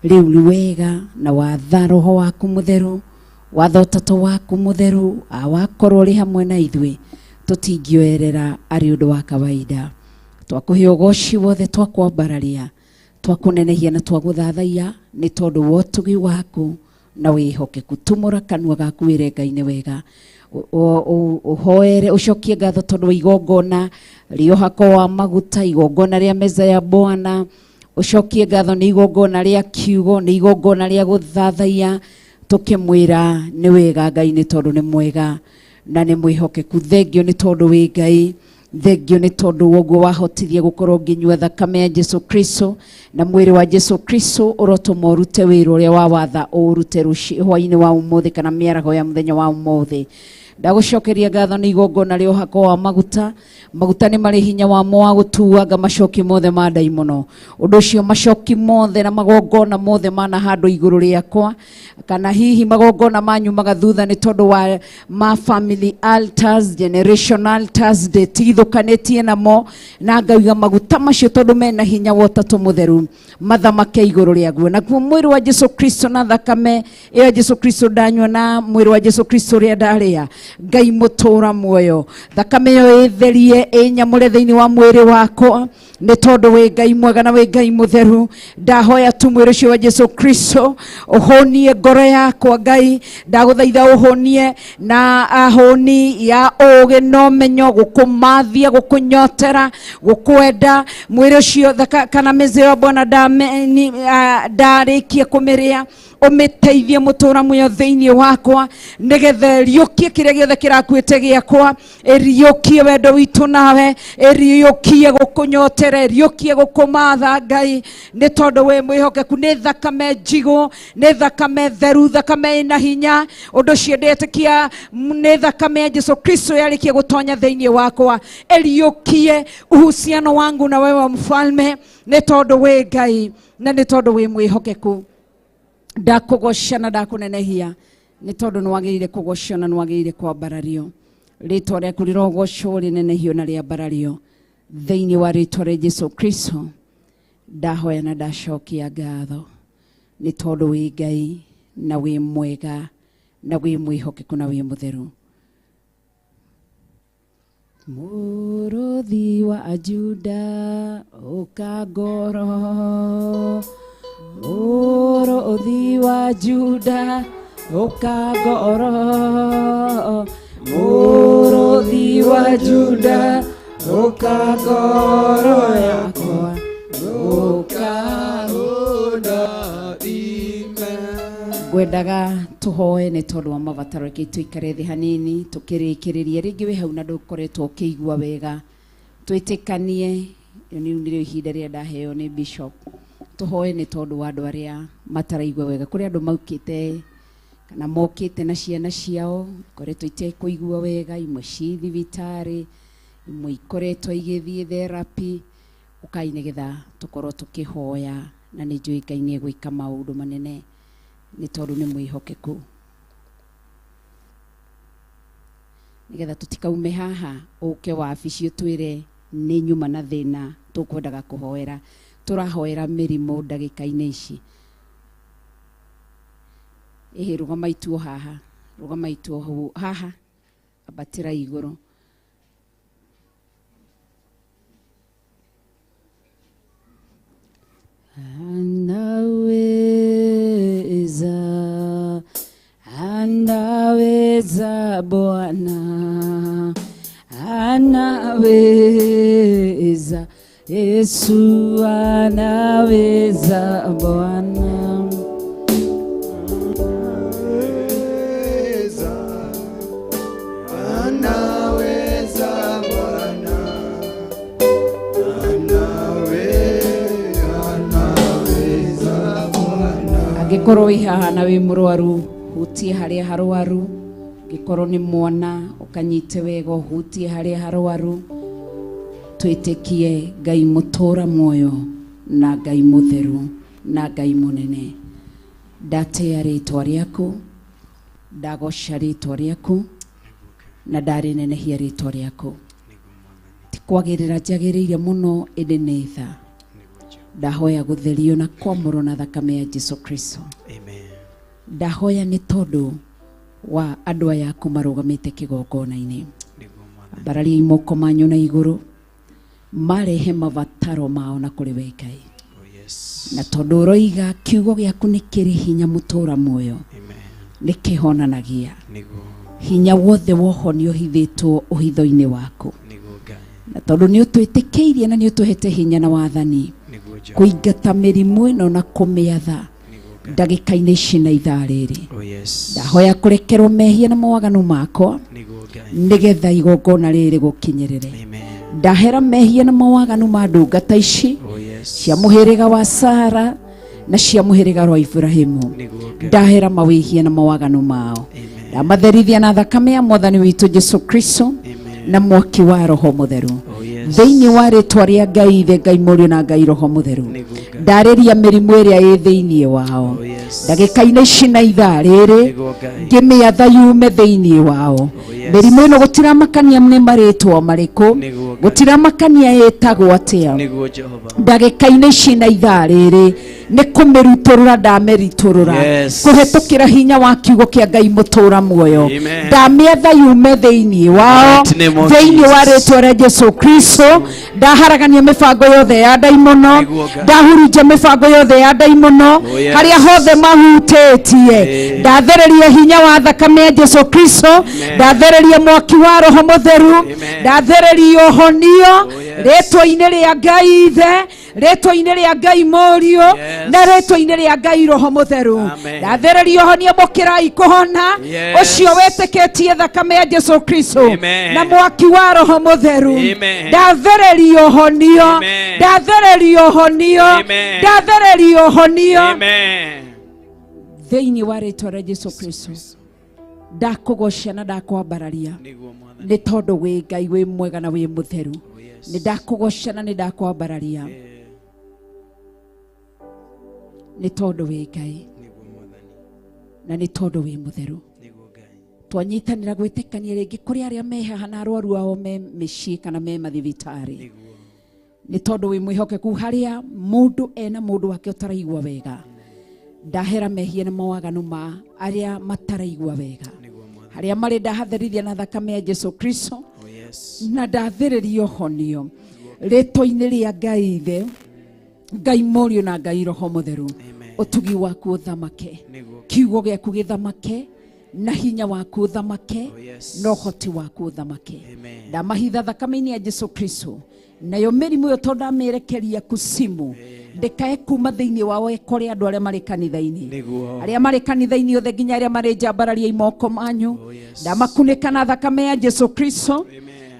S11: rĩu nĩ wega, na watha roho waku mũtheru, watha ũtatũ waku mũtheru, wakorwo ũrĩ hamwe na ithuĩ, tũtingĩoerera arĩ ũndũ wa kawaida. Twakũhe ũgoci wothe, twakwambararia, twakũnenehia na twagũthathaiya nĩ tondũ wa ũtugi waku na wĩhokeku. Tumũra kanua gaku wĩre Ngai nĩ wega, ũhoere, ũcokie ngatho tondũ wa igongona rĩa ũhako wa maguta, igongona rĩa meza ya Bwana. Ũcokie ngatho nĩ igongona rĩa kiugo, nĩ igongona rĩa gũthathaiya, tũkĩmwĩra nĩ wega Ngai nĩ tondũ nĩ mwega na nĩ mwĩhokeku. Thengio nĩ tondũ wĩ Ngai, thengio nĩ tondũ woguo wahotithia gũkorwo ngĩnyua thakame ya Jesu Kristo na mwĩrĩ wa Jesu Kristo ũrotũma ũrute wĩra ũrĩa wa watha ũrute rũciũ hwaĩ-inĩ wa ũmũthĩ kana mĩaraho ya mũthenya wa ũmũthĩ. Ndagũcokeria ngatho nĩ igongona rĩa ũhako wa maguta. Maguta nĩ marĩ hinya wamo wa gũtuanga macoki mothe ma ndaimono. Ũndũ ũcio macoki mothe na magongona mothe manahandwo igũrũ rĩakwa, kana hihi magongona manyumaga thutha nĩ tondũ wa ma family altars, generation altars, ndĩtigithũkanĩtie namo, na ngauga maguta macio tondũ mena hinya wa ũtatũ mũtheru mathamake igũrũ rĩaguo. Naguo mwĩrĩ wa Jesu Kristo na thakame ĩyo ya Jesu Kristo ndanyua na mwĩrĩ wa Jesu Kristo ũrĩa ndarĩa, Ngai mũtũra muoyo, thakame ĩyo ĩtherie ĩnyamũre thĩinĩ wa mwĩrĩ wakwa, nĩ tondũ wĩ Ngai mwega na wĩ Ngai mũtheru. Ndahoya tu mwĩrĩ ũcio wa Jesu Kristo ũhũnie ngoro yakwa Ngai, ndagũthaitha ũhũnie na ahũni ya ũũgĩ na ũmenyo, gũkũmathia, gũkũnyotera, gũkwenda. Mwĩrĩ ũcio kana meza ya Bwana ndarĩkia kũmĩrĩa, ũmĩteithie mũtũra muoyo thĩinĩ wakwa, nĩgetha ĩriũkie kĩrĩa gĩothe kĩrakuĩte gĩakwa, ĩriũkie wendo witũ nawe, ĩriũkie gũkũnyotera, ĩriũkie gũkũmatha Ngai, nĩ tondũ wĩ mwĩhokeku. Nĩ thakame njigũ, nĩ thakame theru, thakame ĩna hinya. Ũndũ ũcio ndetĩkia nĩ thakame ya Jesu Kristo yarĩkia gũtonya thĩinĩ wakwa, ĩriũkie uhusiano wangu na wewe mfalme, nĩ tondũ wĩ Ngai na nĩ tondũ wĩ mwĩhokeku. Ndakũgoca na ndakũnenehia nĩ tondũ nĩ wagĩrĩire kũgocwo na nĩ wagĩrĩire kwambarario. Rĩtwa rĩaku rĩrogocwo, rĩnenehio na rĩambarario thĩinĩ wa rĩtwa rĩa Jesu Kristo. Ndahoya na ndacokia ngatho nĩ tondũ wĩ Ngai na wĩ mwega na wĩ mwĩhokeku na wĩ mũtheru. Mũrũthi wa Juda ũka ngoro, Mũrũthi wa Juda ũka ngoro, Mũrũthi wa Juda ũka ngoro yakwa, ũka ũndathime. Ngwendaga tũhoe nĩ tondũ wa mabataro, reke tũikare thĩ hanini tũkĩrĩkĩrĩria. Rĩngĩ wĩ hau na ndũkoretwo ũkĩigua wega, twĩtĩkanie. Rĩu nĩrĩo ihinda rĩrĩa ndaheo nĩ bishop. Tũhoe nĩ tondũ wa andũ arĩa mataraigua wega. Kũrĩ andũ maukĩte kana mokĩte na ciana ciao ikoretwo itekũigua wega, imwe ci thibitarĩ, imwe ikoretwo igĩthiĩ therapy. Ũkai nĩgetha tũkorwo tũkĩhoya, na nĩ njũĩ Ngai nĩ egwĩka maũndũ manene nĩ tondũ nĩ mwĩhokeku. Nĩgetha tũtikaume haha ũke wabici ũtwĩre nĩ nyuma na thĩna tũkwendaga kũhoera. Tũrahoera mĩrimũ ndagĩka-inĩ ici. Ĩhĩ, rũgama ituo haha, rũgama ituo hau haha, ambatĩra igũrũ. Anaweza, anaweza Bwana, anaweza Yesu, anaweza Bwana.
S18: Anaweza Bwana, anaweza Bwana.
S11: Angĩkorwo wĩ haha na wĩ mũrwaru, hutie harĩa harwaru. Angĩkorwo nĩ mwana, ũkanyite wega, ũhutie harĩa harwaru. Twĩtĩkie Ngai mũtũra muoyo na Ngai mũtheru na Ngai mũnene. Ndatĩa rĩtwa rĩaku, ndagoca rĩtwa rĩaku, na ndarĩnenehia rĩtwa rĩaku. Ti kwagĩrĩra njagĩrĩire mũno ĩndĩ nĩ tha. Ndahoya gũtherio na kwamũrwo na thakame ya Jesu Kristo. Ndahoya nĩ tondũ wa andũ aya aku marũgamĩte kĩgongona-inĩ. Ambarariai moko manyu na igũrũ, marehe mabataro mao na kũrĩ we Ngai. Na tondũ ũroiga kiugo gĩaku nĩ kĩrĩ hinya mũtũra muoyo, nĩ kĩhonanagia. Hinya wothe wohonio ũhithĩtwo ũhitho-inĩ waku. Na tondũ nĩ ũtwĩtĩkĩirie na nĩ ũtũhete hinya na wathani kũingata mĩrimũ ĩno na kũmĩatha ndagĩka-inĩ ici na ithaa rĩrĩ. Ndahoya kũrekerwo mehia na mawaganu makwa nĩgetha igongona rĩrĩ gũkinyĩrĩre. Ndahera mehia na mawaganu ma ndungata ici cia mũhĩrĩga wa Sara na cia mũhĩrĩga wa Ibrahimu. Ndahera mawĩhia na mawaganu mao. Ndamatherithia na thakame ya mwathani witũ Jesu Kristo na mwaki wa Roho Mũtheru. Thĩinĩ wa rĩtwa rĩa Ngai Ithe, Ngai Mũriũ na Ngai Roho Mũtheru, ndarĩria mĩrimũ ĩrĩa ĩ thĩinĩ wao ndagĩka-inĩ ici na ithaa rĩrĩ, ngĩmĩatha yume thĩinĩ wao. Mĩrimũ ĩno gũtiramakania nĩ marĩtwa marĩkũ, gũtiramakania ĩtagwo atĩa, ndagĩka-inĩ ici na ithaa rĩrĩ nĩ kũmĩrutũrũra ndamĩritũrũra kũhetũkĩra hinya wa kiugo kĩa Ngai mũtũra muoyo. Ndamĩatha yume thĩinĩ wao thĩinĩ wa rĩtwa rĩa Jesu Kristo. Ndaharagania mĩbango yothe ya ndaimono, ndahurunja mĩbango yothe ya ndaimono harĩa hothe mahutĩtie. Ndathereria hinya wa thakame ya Jesu Kristo, ndathereria mwaki wa Roho Mũtheru, ndathereria ũhonio rĩtwa-inĩ rĩa Ngai Ithe, rĩtwa-inĩ rĩa Ngai Mũriũ na rĩtwa-inĩ rĩa Ngai Roho Mũtheru. Ndathereria ũhonio, mũkĩrai kũhona ũcio wĩtĩkĩtie thakame ya Jesu Kristo na mwaki wa Roho Mũtheru. Ndathereria ũhonio, ndathereria ũhonio, ndathereria ũhonio thĩinĩ wa rĩtwa rĩa Jesu Kristo. Ndakũgoca na ndakwambararia nĩ tondũ wĩ Ngai wĩ mwega na wĩ mũtheru. Nĩ ndakũgoca na nĩ ndakwambararia nĩ tondũ wĩ Ngai na nĩ tondũ wĩ mũtheru. Twanyitanĩra gwĩtĩkania rĩngĩ kũrĩ arĩa me haha na arwaru ao me mĩciĩ kana me mathibitarĩ, nĩ tondũ wĩ mwĩhokeku harĩa mũndũ ena mũndũ wake ũtaraigua wega. Ndahera mehia na mawaganu ma arĩa mataraigua wega harĩa marĩ, ndahatherithia na thakame ya Jesu Kristo na ndathĩrĩria ũhonio rĩtwa-inĩ rĩa Ngai Ithe, Ngai Mũriũ na Ngai Roho Mũtheru. Ũtugi waku ũthamake, kiugo gĩaku gĩthamake, na hinya waku ũthamake, na ũhoti waku ũthamake. Ndamahitha thakame-inĩ ya Jesu Kristo, nayo mĩrimũ ĩyo tondũ ndamĩerekeria kusimu ndĩkae kuma thĩinĩ wao ĩkore andũ arĩa marĩ kanitha-inĩ, arĩa marĩ kanitha-inĩ othe nginya arĩa marĩ njambararia moko manyu. Ndamakunĩka na thakame ya Jesu Kristo.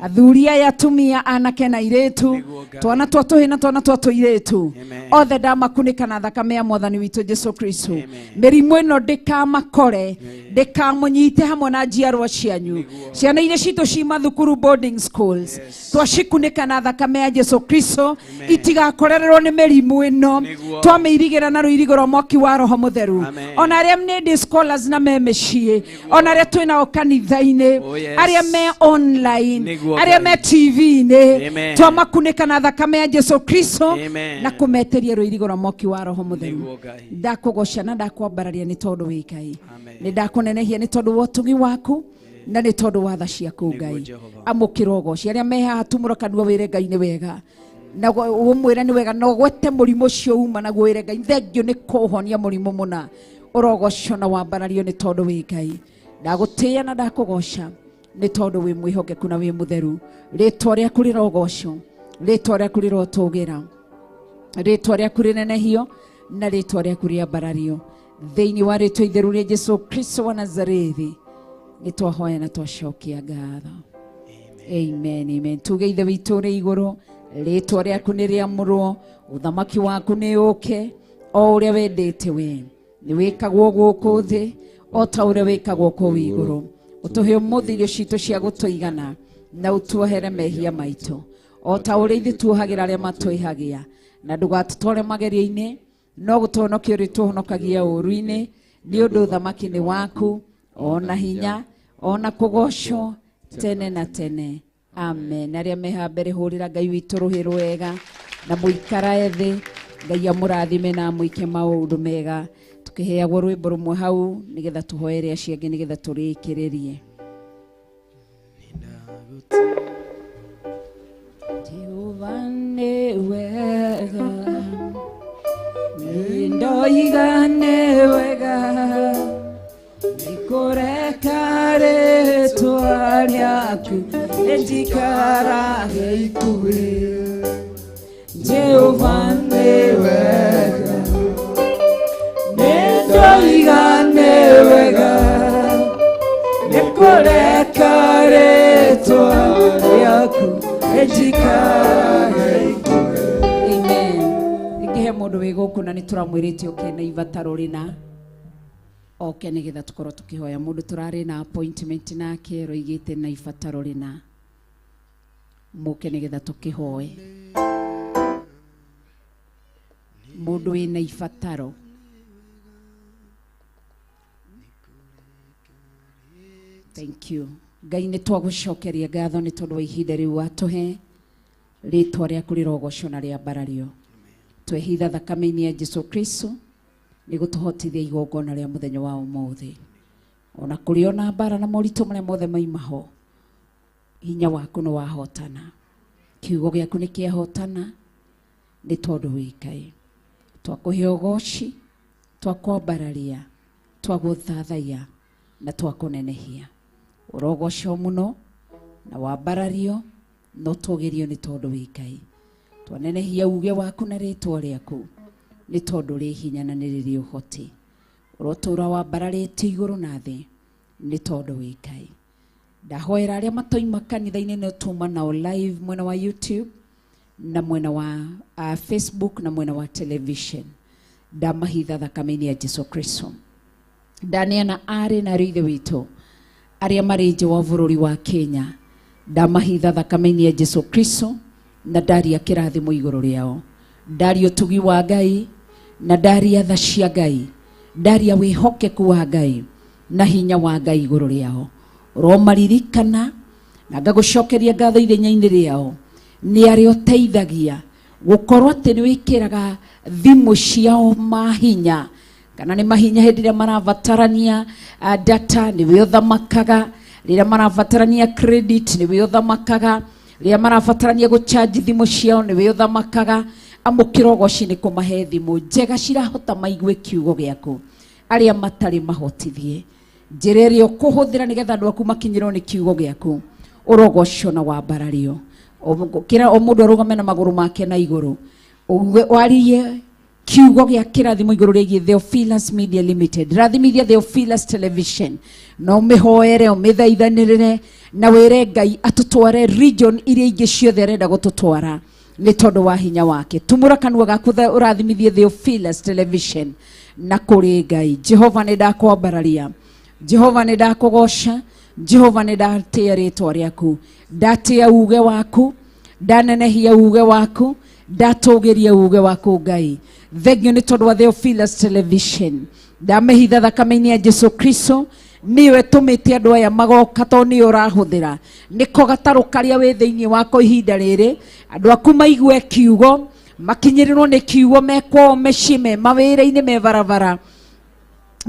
S11: Athuri aya, atumia, anake na airĩtu, twana twa tũhĩ na twana twa tũirĩtu, othe ndamakunĩka na thakame ya mwathani witũ Jesu Kristo. Mĩrimũ ĩno ndĩkamakore, ndĩkamũnyite hamwe na njiarwa cianyu. Ciana iria citũ ci mathukuru, boarding schools, twacikunĩka na thakame ya Jesu Kristo, itigakorererwo nĩ mĩrimũ ĩno. Twamĩirigĩra na rũirigo rwa mwaki wa Roho Mũtheru. Ona arĩa nĩ day scholars na me mĩciĩ, ona arĩa twĩ nao kanitha-inĩ, arĩa me online, arĩa me TV-inĩ, twamakunĩka na thakame ya Jesu Kristo na kũmetĩria rũirigo rwa mwaki wa Roho Mũtheru. Ndakũgoca na ndakwambararia nĩ tondũ wĩ Ngai, nĩ ndakũnenehia nĩ tondũ wa ũtugi waku na nĩ tondũ wa tha ciaku Ngai. Amũkĩra ũgoci. Arĩa me haha tumũra kanua wĩre Ngai nĩ wega, na ũmwĩre nĩ wega, na ũgwete mũrimũ ũcio uma naguo wĩre Ngai thengio nĩ kũhonia mũrimũ mũna. Ũrogocwo na wambarario nĩ tondũ wĩ Ngai. Ndagũtĩĩa na ndakũgoca nĩ tondũ wĩ mwĩhokeku na wĩ mũtheru. Rĩtwa rĩaku rĩrogocwo, rĩtwa rĩaku rĩrotũgĩra, rĩtwa rĩaku rĩnenehio na rĩtwa rĩaku rĩambarario thĩinĩ wa rĩtwa itheru rĩa Jesu Kristo wa Nazarethi. Nĩ twahoya na twacokia ngatho. Amen, amen. Tuge Ithe witũ ũrĩ igũrũ, rĩtwa rĩaku nĩ rĩamũrwo, ũthamaki waku nĩ ũke, o ũrĩa wendete we nĩ wĩkagwo gũkũ thĩ o ta ũrĩa wĩkagwo kũu igũrũ. Ũtũhe ũmũthĩ irio citũ cia gũtũigana, na ũtuohere mehia maitũ O ta ũrĩa ithuĩ tuohagĩra arĩa matwĩhagia, na ndũgatũtware magerio-inĩ, no gũtũhonokia ũrĩtũhonokagia ũũru-inĩ, nĩ ũndũ ũthamaki nĩ waku, ona hinya, ona kũgocwo tene na tene. Amen. Arĩa me haha mbere, hũrĩra Ngai witũ rũhĩ rwega na mũikarae thĩ. Ngai amũrathime na amwĩke maũndũ mega. Tũkĩheagwo rwĩmbo rũmwe hau nĩgetha tũhoere acio angĩ nĩgetha tũrĩkĩrĩrie. Jehova nĩ wega, nĩndoiga nĩ wega, nĩkũreka rĩtwa rĩaku rĩnjikarage ikuhĩ. Jehova nĩ wega, nĩndoiga nĩ wega, nĩkũreka rĩtwa rĩaku rĩnjikarage ikuhĩ. Amen. Ingĩhe mũndũ wĩ gũkũ na nĩ tũramwĩrĩte oke na ibataro rĩna, oke nĩgetha tũkorwo tũkĩhoya. Mũndũ tũrarĩ na appointment nake roigĩte na ibataro rĩna, mũke nĩgetha tũkĩhoe. Mũndũ wĩna ibataro. Thank you. Ngai nĩ twagũcokeria ngatho nĩ tondũ wa ihinda rĩu watũhe, rĩtwa rĩaku rĩrogocwo na rĩambarario. Twehitha thakame-inĩ ya Jesu Kristo nĩ gũtũhotithia igongona rĩa mũthenya wa ũmũthĩ. Ona kũrĩ ona mbara na moritũ marĩa mothe maima ho, hinya waku nĩ wahotana, kiugo gĩaku nĩ kĩahotana, nĩ tondũ wĩ Ngai. Twakũhe ũgoci, twakwambararia, twagũthathaiya na twakũnenehia. Ũrogocwo mũno na wambarario na ũtũgĩrio nĩ tondũ wĩ Ngai. Twanenehia uge waku na rĩtwa rĩaku nĩ tondũ rĩ hinya na nĩ rĩrĩ ũhoti. Ũrotũra wambararĩtio igũrũ na thĩ nĩ tondũ wĩ Ngai. Ndahoera arĩa matoima kanitha-inĩ nĩ tuma nao live mwena wa YouTube na mwena wa Facebook na mwena wa television. Ndamahitha thakame-inĩ ya Jesu Kristo. Ndaneana arĩ na ariũ ithe witũ arĩa marĩ nja wa bũrũri wa Kenya, ndamahitha thakame-inĩ ya Jesu Kristo na ndaria kĩrathimo igũrũ rĩao. Ndaria ũtugi wa Ngai na ndaria tha cia Ngai, ndaria wĩhokeku wa Ngai na hinya wa Ngai igũrũ rĩao. Ũromaririkana na ngagũcokeria ngatho ithenya-inĩ rĩao nĩ arĩa ũteithagia gũkorwo atĩ nĩ wĩkĩraga thimũ ciao mahinya, kana nĩ mahinya hĩndĩ ĩrĩa marabatarania data nĩwe ũthamakaga, rĩrĩa marabatarania credit nĩwe ũthamakaga, rĩrĩa marabatarania gũcharge thimũ ciao nĩwe ũthamakaga. Amũkĩra ũgoci nĩ kũmahe thimũ njega cirahota maigue kiugo gĩaku, arĩa matarĩ mahotithie njĩra ĩrĩa ũkũhũthĩra nĩgetha andũ aku makinyĩrwo nĩ kiugo gĩaku. Ũrogocwo na wambarario. Kĩra o mũndũ arũgame na magũrũ make na igũrũ, warie kiugo gĩa kĩrathimo igũrũ rĩgiĩ Theophilus Media Limited. Rathimithia Theophilus Television na ũmĩhoere, ũmĩthaithanĩrĩre na wĩre Ngai atũtware region iria ingĩ ciothe arenda gũtũtwara nĩ tondũ wa hinya wake. Tumũra kanua gaku ũrathimithie Theophilus Television na kũrĩ Ngai. Jehova nĩ ndakwambararia, Jehova nĩ ndakũgoca, Jehova nĩ ndatĩa rĩtwa rĩaku, ndatĩa uge waku, ndanenehia uge waku, ndatũgĩria uge waku Ngai. Thengio nĩ tondũ wa Theophilus Television. Ndamĩhitha thakame-inĩ ya Jesu Kristo, nĩyo ĩtũmĩte andũ aya magoka tondũ nĩyo ũrahũthĩra. Nĩko gatarũ karĩa wĩ thĩinĩ wako ihinda rĩrĩ, andũ aku maigue kiugo, makinyĩrĩrwo nĩ kiugo me kwao mĩciĩ, me mawĩra-inĩ, me barabara.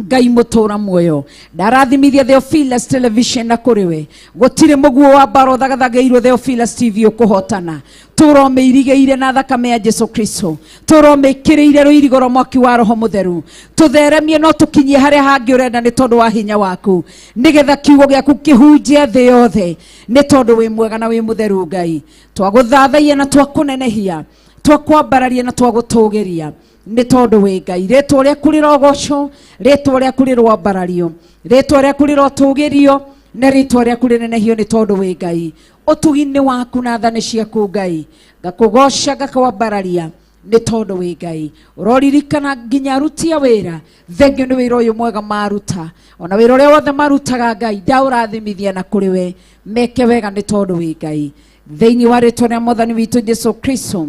S11: Ngai mũtũra muoyo, ndarathimithia Theophilus Television na kũrĩ we gũtirĩ mũguo wa mbara ũthagathagĩirwo Theophilus TV ũkũhotana. Tũromĩirigĩire na thakame ya Jesu Kristo, tũromĩkĩrĩire rũirigo rwa mwaki wa Roho Mũtheru, tũtheremie no tũkinyie harĩa hangĩ ũrenda nĩ tondũ wa hinya waku, nĩgetha kiugo gĩaku kĩhunjie thĩ yothe nĩ tondũ wĩ mwega na wĩ mũtheru. Ngai, twagũthathaiya na twakũnenehia, twakwambararia na twagũtũgĩria nĩ tondũ wĩ Ngai. Rĩtwa rĩaku rĩrogocwo, rĩtwa rĩaku rĩroambarario, rĩtwa rĩaku rĩrotũgĩrio na rĩtwa rĩaku rĩnenehio nĩ tondũ wĩ Ngai. Ũtugi-inĩ waku na tha nĩ ciaku Ngai, ngakũgoca ngakwambararia nĩ tondũ wĩ Ngai. Ũroririkana nginya aruti a wĩra, thengio nĩ wĩra ũyũ mwega maruta, ona wĩra ũrĩa wothe marutaga Ngai ndaũrathimithia na kũrĩ we meke wega nĩ tondũ wĩ Ngai. Thĩinĩ wa rĩtwa rĩa Mwathani witũ Jesu Kristo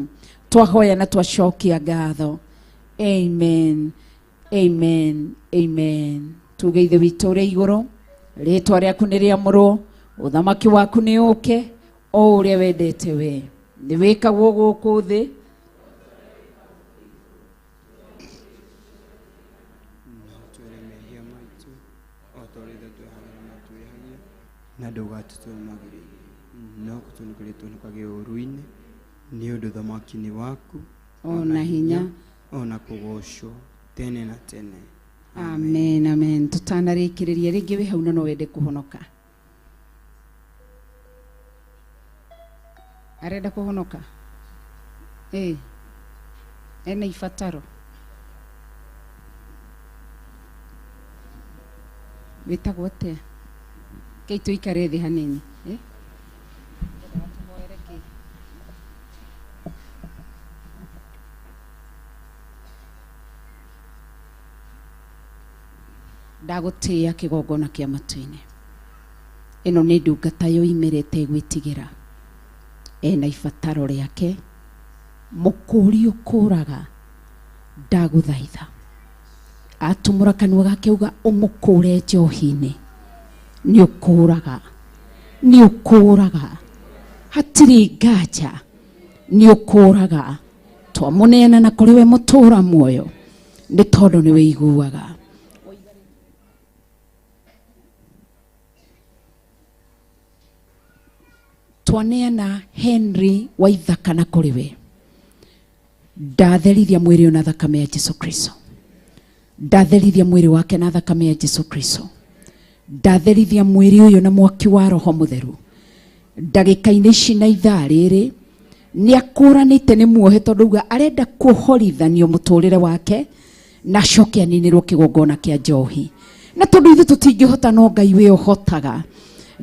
S11: twahoya na twacokia ngatho. Amen, amen, amen. Tuge Ithe witũ ũrĩ igũrũ, rĩtwa rĩaku nĩ rĩamũrwo, ũthamaki waku nĩ ũke, o ũrĩa wendete we nĩ wĩkagwo gũkũ thĩ.
S9: Twĩre mehia maitũ o ta ũrĩa ithuĩ twĩhagĩra matwĩhagia, na ndũgatũtue magerio-inĩ, no gũtũnĩkĩrie tũhonokagie ũũru-inĩ, nĩ ũndũ ũthamaki nĩ waku,
S11: o na hinya,
S9: o na kũgoocwo tene na tene.
S11: Amen, amen. Tũtanarĩkĩrĩria rĩngĩ wĩ hau na no wende kũhonoka, arenda kũhonoka, ĩ ena ibataro, wĩtagwo atĩa? Kei tũikare thĩ hanini, ĩ ndagũtĩĩa kĩgongona kĩa matu-inĩ. Ĩno nĩ ndungata yoimĩrĩte gwĩtigĩra, ena ibataro rĩake, mũkũri ũkũraga, ndagũthaitha atumũra kanua gake uga ũmũkũre njohi-inĩ, nĩ ũkũraga, nĩ ũkũraga, hatirĩ nganja, nĩ ũkũraga. Twamũneana na kũrĩ we mũtũra muoyo, nĩ tondũ nĩ wĩiguaga. Twaneana Henry Waithaka na kũrĩ we, ndatherithia mwĩrĩ na thakame ya Jesu Kristo, ndatherithia mwĩrĩ wake na thakame ya Jesu Kristo, ndatherithia mwĩrĩ ũyũ na mwaki wa Roho Mũtheru. Ndagĩka-inĩ ici na ithaa rĩrĩ nĩ akũranĩte nĩ muohe, tondũ uga arenda kũhorithanio mũtũrĩre wake na acoke aninĩrwo kĩgongona kĩa njohi. Na tondũ ithuĩ tũtingĩhota, no Ngai we ũhotaga.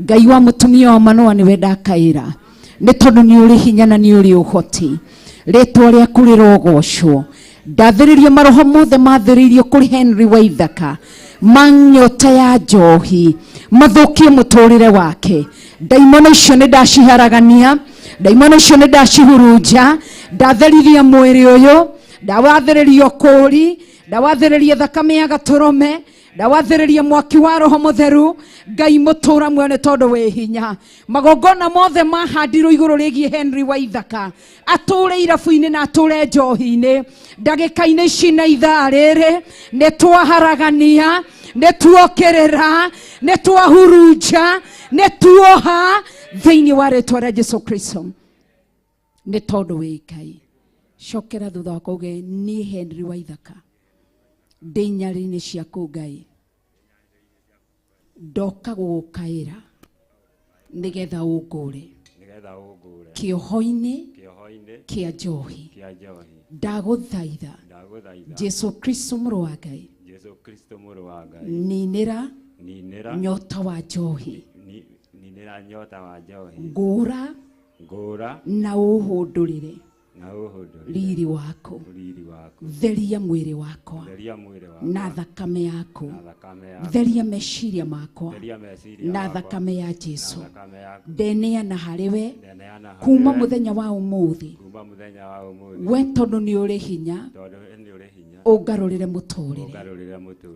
S11: Ngai wa mũtumia wa Manoa nĩwe ndakaĩra, nĩ tondũ nĩ ũrĩ hinya na nĩ ũrĩ ũhoti. Rĩtwa rĩaku rĩrogocwo. Ndathĩrĩria maroho mothe mathĩrĩirio kũrĩ Henry Waithaka ma nyota ya njohi mathũkie mũtũrĩre wake. Ndaimono icio nĩ ndaciharagania, ndaimono icio nĩ ndacihurunja. Ndatherithia mwĩrĩ ũyũ, ndawathĩrĩria ũkũũri, ndawathĩrĩria thakame ya gatũrũme, ndawathĩrĩria mwaki wa Roho Mũtheru. Ngai mũtũra muoyo nĩ tondũ wĩ hinya. Magongona mothe mahandirwo igũrũ rĩgiĩ Henry Waithaka atũre irabu-inĩ na atũre njohi-inĩ, ndagĩka-inĩ ici na ithaa rĩrĩ nĩ twaharagania, nĩ tuokĩrĩra, nĩ twahurunja, nĩ tuoha thĩinĩ wa rĩtwa rĩa Jesu Kristo, nĩ tondũ wĩ Ngai. Cokera thutha wakwa uge, niĩ Henry Waithaka ndĩ nyarĩrĩ ciaku Ngai, ndoka gũgũkaĩra nĩgetha ũngũre kĩoho-inĩ kĩa njohi. Ndagũthaitha Jesu Kristo mũrũ wa Ngai, ninĩra nyota wa njohi, ngũra na ũhũndũrĩre riri waku, theria mwĩrĩ wakwa na thakame yaku, theria meciria makwa na thakame ya Jesu. Ndeneana harĩ we kuma mũthenya wa ũmũthĩ, we tondũ nĩ ũrĩ hinya ũngarũrĩre mũtũrĩre.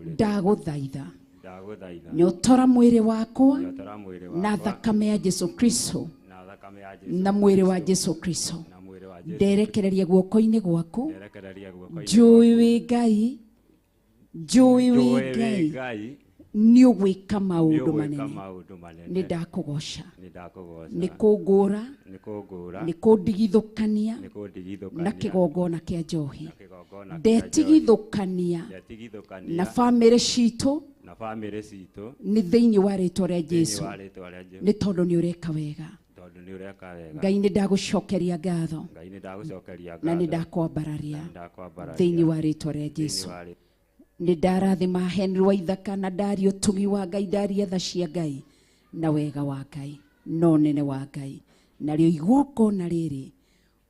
S11: Ndagũthaitha nyotora mwĩrĩ wakwa na thakame ya Jesu Kristo na mwĩrĩ wa Jesu Kristo. Nderekereria guoko-inĩ gwaku, njũĩ wĩ Ngai, njũĩ wĩ Ngai, nĩ ũgwĩka maũndũ manene. Nĩ ndakũgoca, nĩ kũngũra, nĩ kũndigithũkania na kĩgongona kĩa njohi. Ndetigithũkania na bamĩrĩ citũ nĩ thĩinĩ wa rĩtwa rĩa Jesu, nĩ tondũ nĩ ũreka wega. Ngai nĩ ndagũcokeria ngatho na nĩ ndakwambararia thĩinĩ wa rĩtwa rĩa Jesu. Nĩ ndarathima Henry Waithaka na ndaria ũtugi wa Ngai, ndaria tha cia Ngai na wega wa Ngai na ũnene wa Ngai. Narĩo igongona rĩrĩ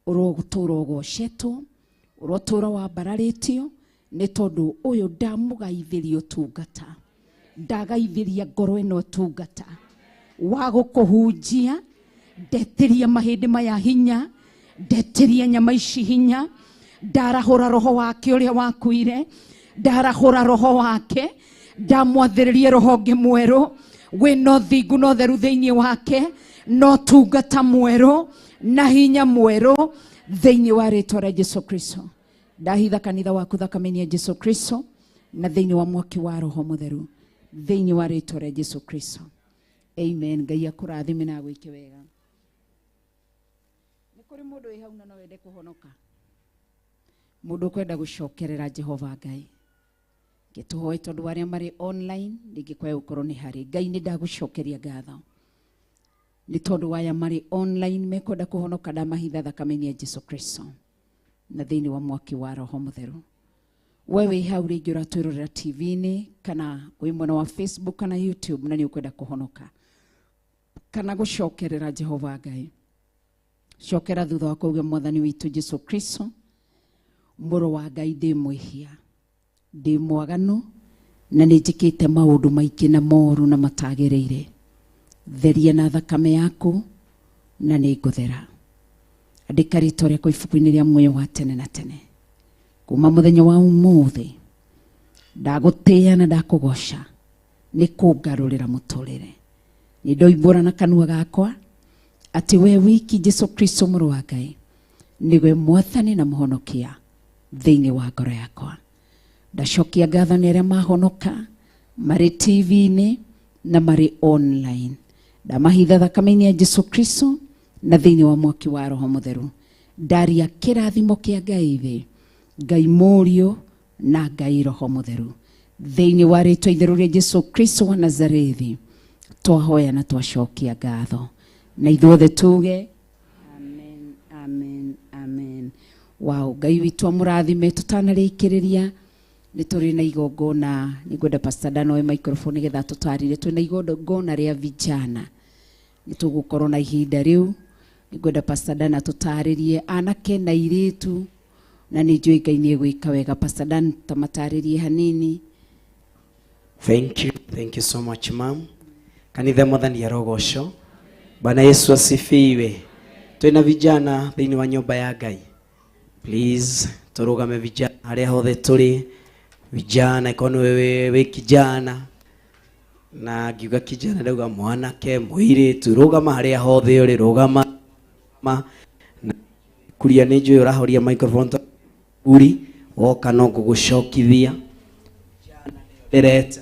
S11: ũrotũra ũgocetwo, ũrotũra wambararĩtio, nĩ tondũ ũyũ ndamũgaithĩria ũtungata, ndagaithĩria ngoro ĩno ũtungata wa gũkũhunjia
S12: Ndetĩria mahĩndĩ maya hinya, ndetĩria nyama ici hinya, ndarahũra roho wake ũrĩa wakuire, ndarahũra roho wake, ndamwathĩrĩrie roho ũngĩ mwerũ wĩna ũthingu na ũtheru thĩinĩ wake, na ũtungata mwerũ na hinya mwerũ thĩinĩ wa rĩtwa rĩa Jesu Kristo. Ndahitha kanitha waku thakame-inĩ ya Jesu Kristo na thĩinĩ wa mwaki wa roho mũtheru thĩinĩ wa rĩtwa rĩa Jesu Kristo. Amen. Ngai akũrathime na agwĩke wega. Nĩ kũrĩ mũndũ wĩ hau na no wende kũhonoka, mũndũ ũkwenda gũcokerera Jehova Ngai, ngĩtũhoe tondũ arĩa marĩ online rĩngĩ kwae gũkorwo nĩ harĩ Ngai. Nĩ ndagũcokeria ngatho nĩ tondũ aya marĩ online mekwenda kũhonoka, ndamahitha thakame-inĩ ya Jesu Kristo na thĩinĩ wa mwaki wa roho mũtheru. We wĩ hau rĩngĩ ũratwĩrorera TV-inĩ kana wĩ mwena wa Facebook kana YouTube na nĩ ũkwenda kũhonoka kana gũcokerera Jehova Ngai, cokera thutha wa kuuga Mwathani witũ Jesu Kristo, mũrũ wa Ngai, ndĩ mwĩhia, ndĩ mwaganu na nĩ njĩkĩte maũndũ maingĩ na moru na matagĩrĩire. Theria na thakame yaku na nĩ ngũthera. Andĩka rĩtwa rĩakwa ibuku-inĩ rĩa muoyo wa tene na tene. Kuma mũthenya wa ũmũthĩ ndagũtĩĩa na ndakũgoca nĩ kũngarũrĩra mũtũrĩre. Nĩ ndoimbũra na kanua gakwa atĩ we wiki Jesu Kristo mũrũ wa Ngai nĩwe mwathani na mũhonokia thĩinĩ wa ngoro yakwa. Ndacokia ngatho nĩ arĩa mahonoka marĩ TV-inĩ na marĩ online. Ndamahitha thakame-inĩ ya Jesu Kristo na thĩinĩ wa mwaki wa roho mũtheru. Ndaria kĩrathimo kĩa Ngai thĩ, Ngai Mũriũ na Ngai Roho Mũtheru thĩinĩ wa rĩtwa itheru rĩa Jesu Kristo wa Nazarethi, twahoya na twacokia ngatho na ithuothe tuge amen, amen, amen. Wow, Ngai witũ amũrathime. Tũtanarĩkĩrĩria nĩ tũrĩ na igongona, nĩngwenda Pastor Dan oe microphone nĩgetha tũtarĩrie. Twĩna igongona rĩa vijana, nĩ tũgũkorwo na ihinda rĩu. Nĩngwenda Pastor Dan atũtarĩrie anake na airĩtu, na nĩ njũĩ Ngai nĩ egwĩka wega. Pastor Dan, tamatarĩrie hanini.
S10: Thank you, thank you so much ma'am. Kanitha Mwathani arogocwo. Bwana Yesu asifiwe. Twĩna vijana thĩinĩ wa nyũmba ya Ngai. Please tũrũgame vijana harĩa hothe tũrĩ. Vijana ikorwo nĩ wĩ kijana, na ngiuga kijana ndauga mwanake, mũirĩtu, rũgama harĩa hothe ũrĩ, rũgama. Na kuria nĩ njũĩ ũrahoria microphone to uri woka no ngũgũcokithia. Ndĩreta.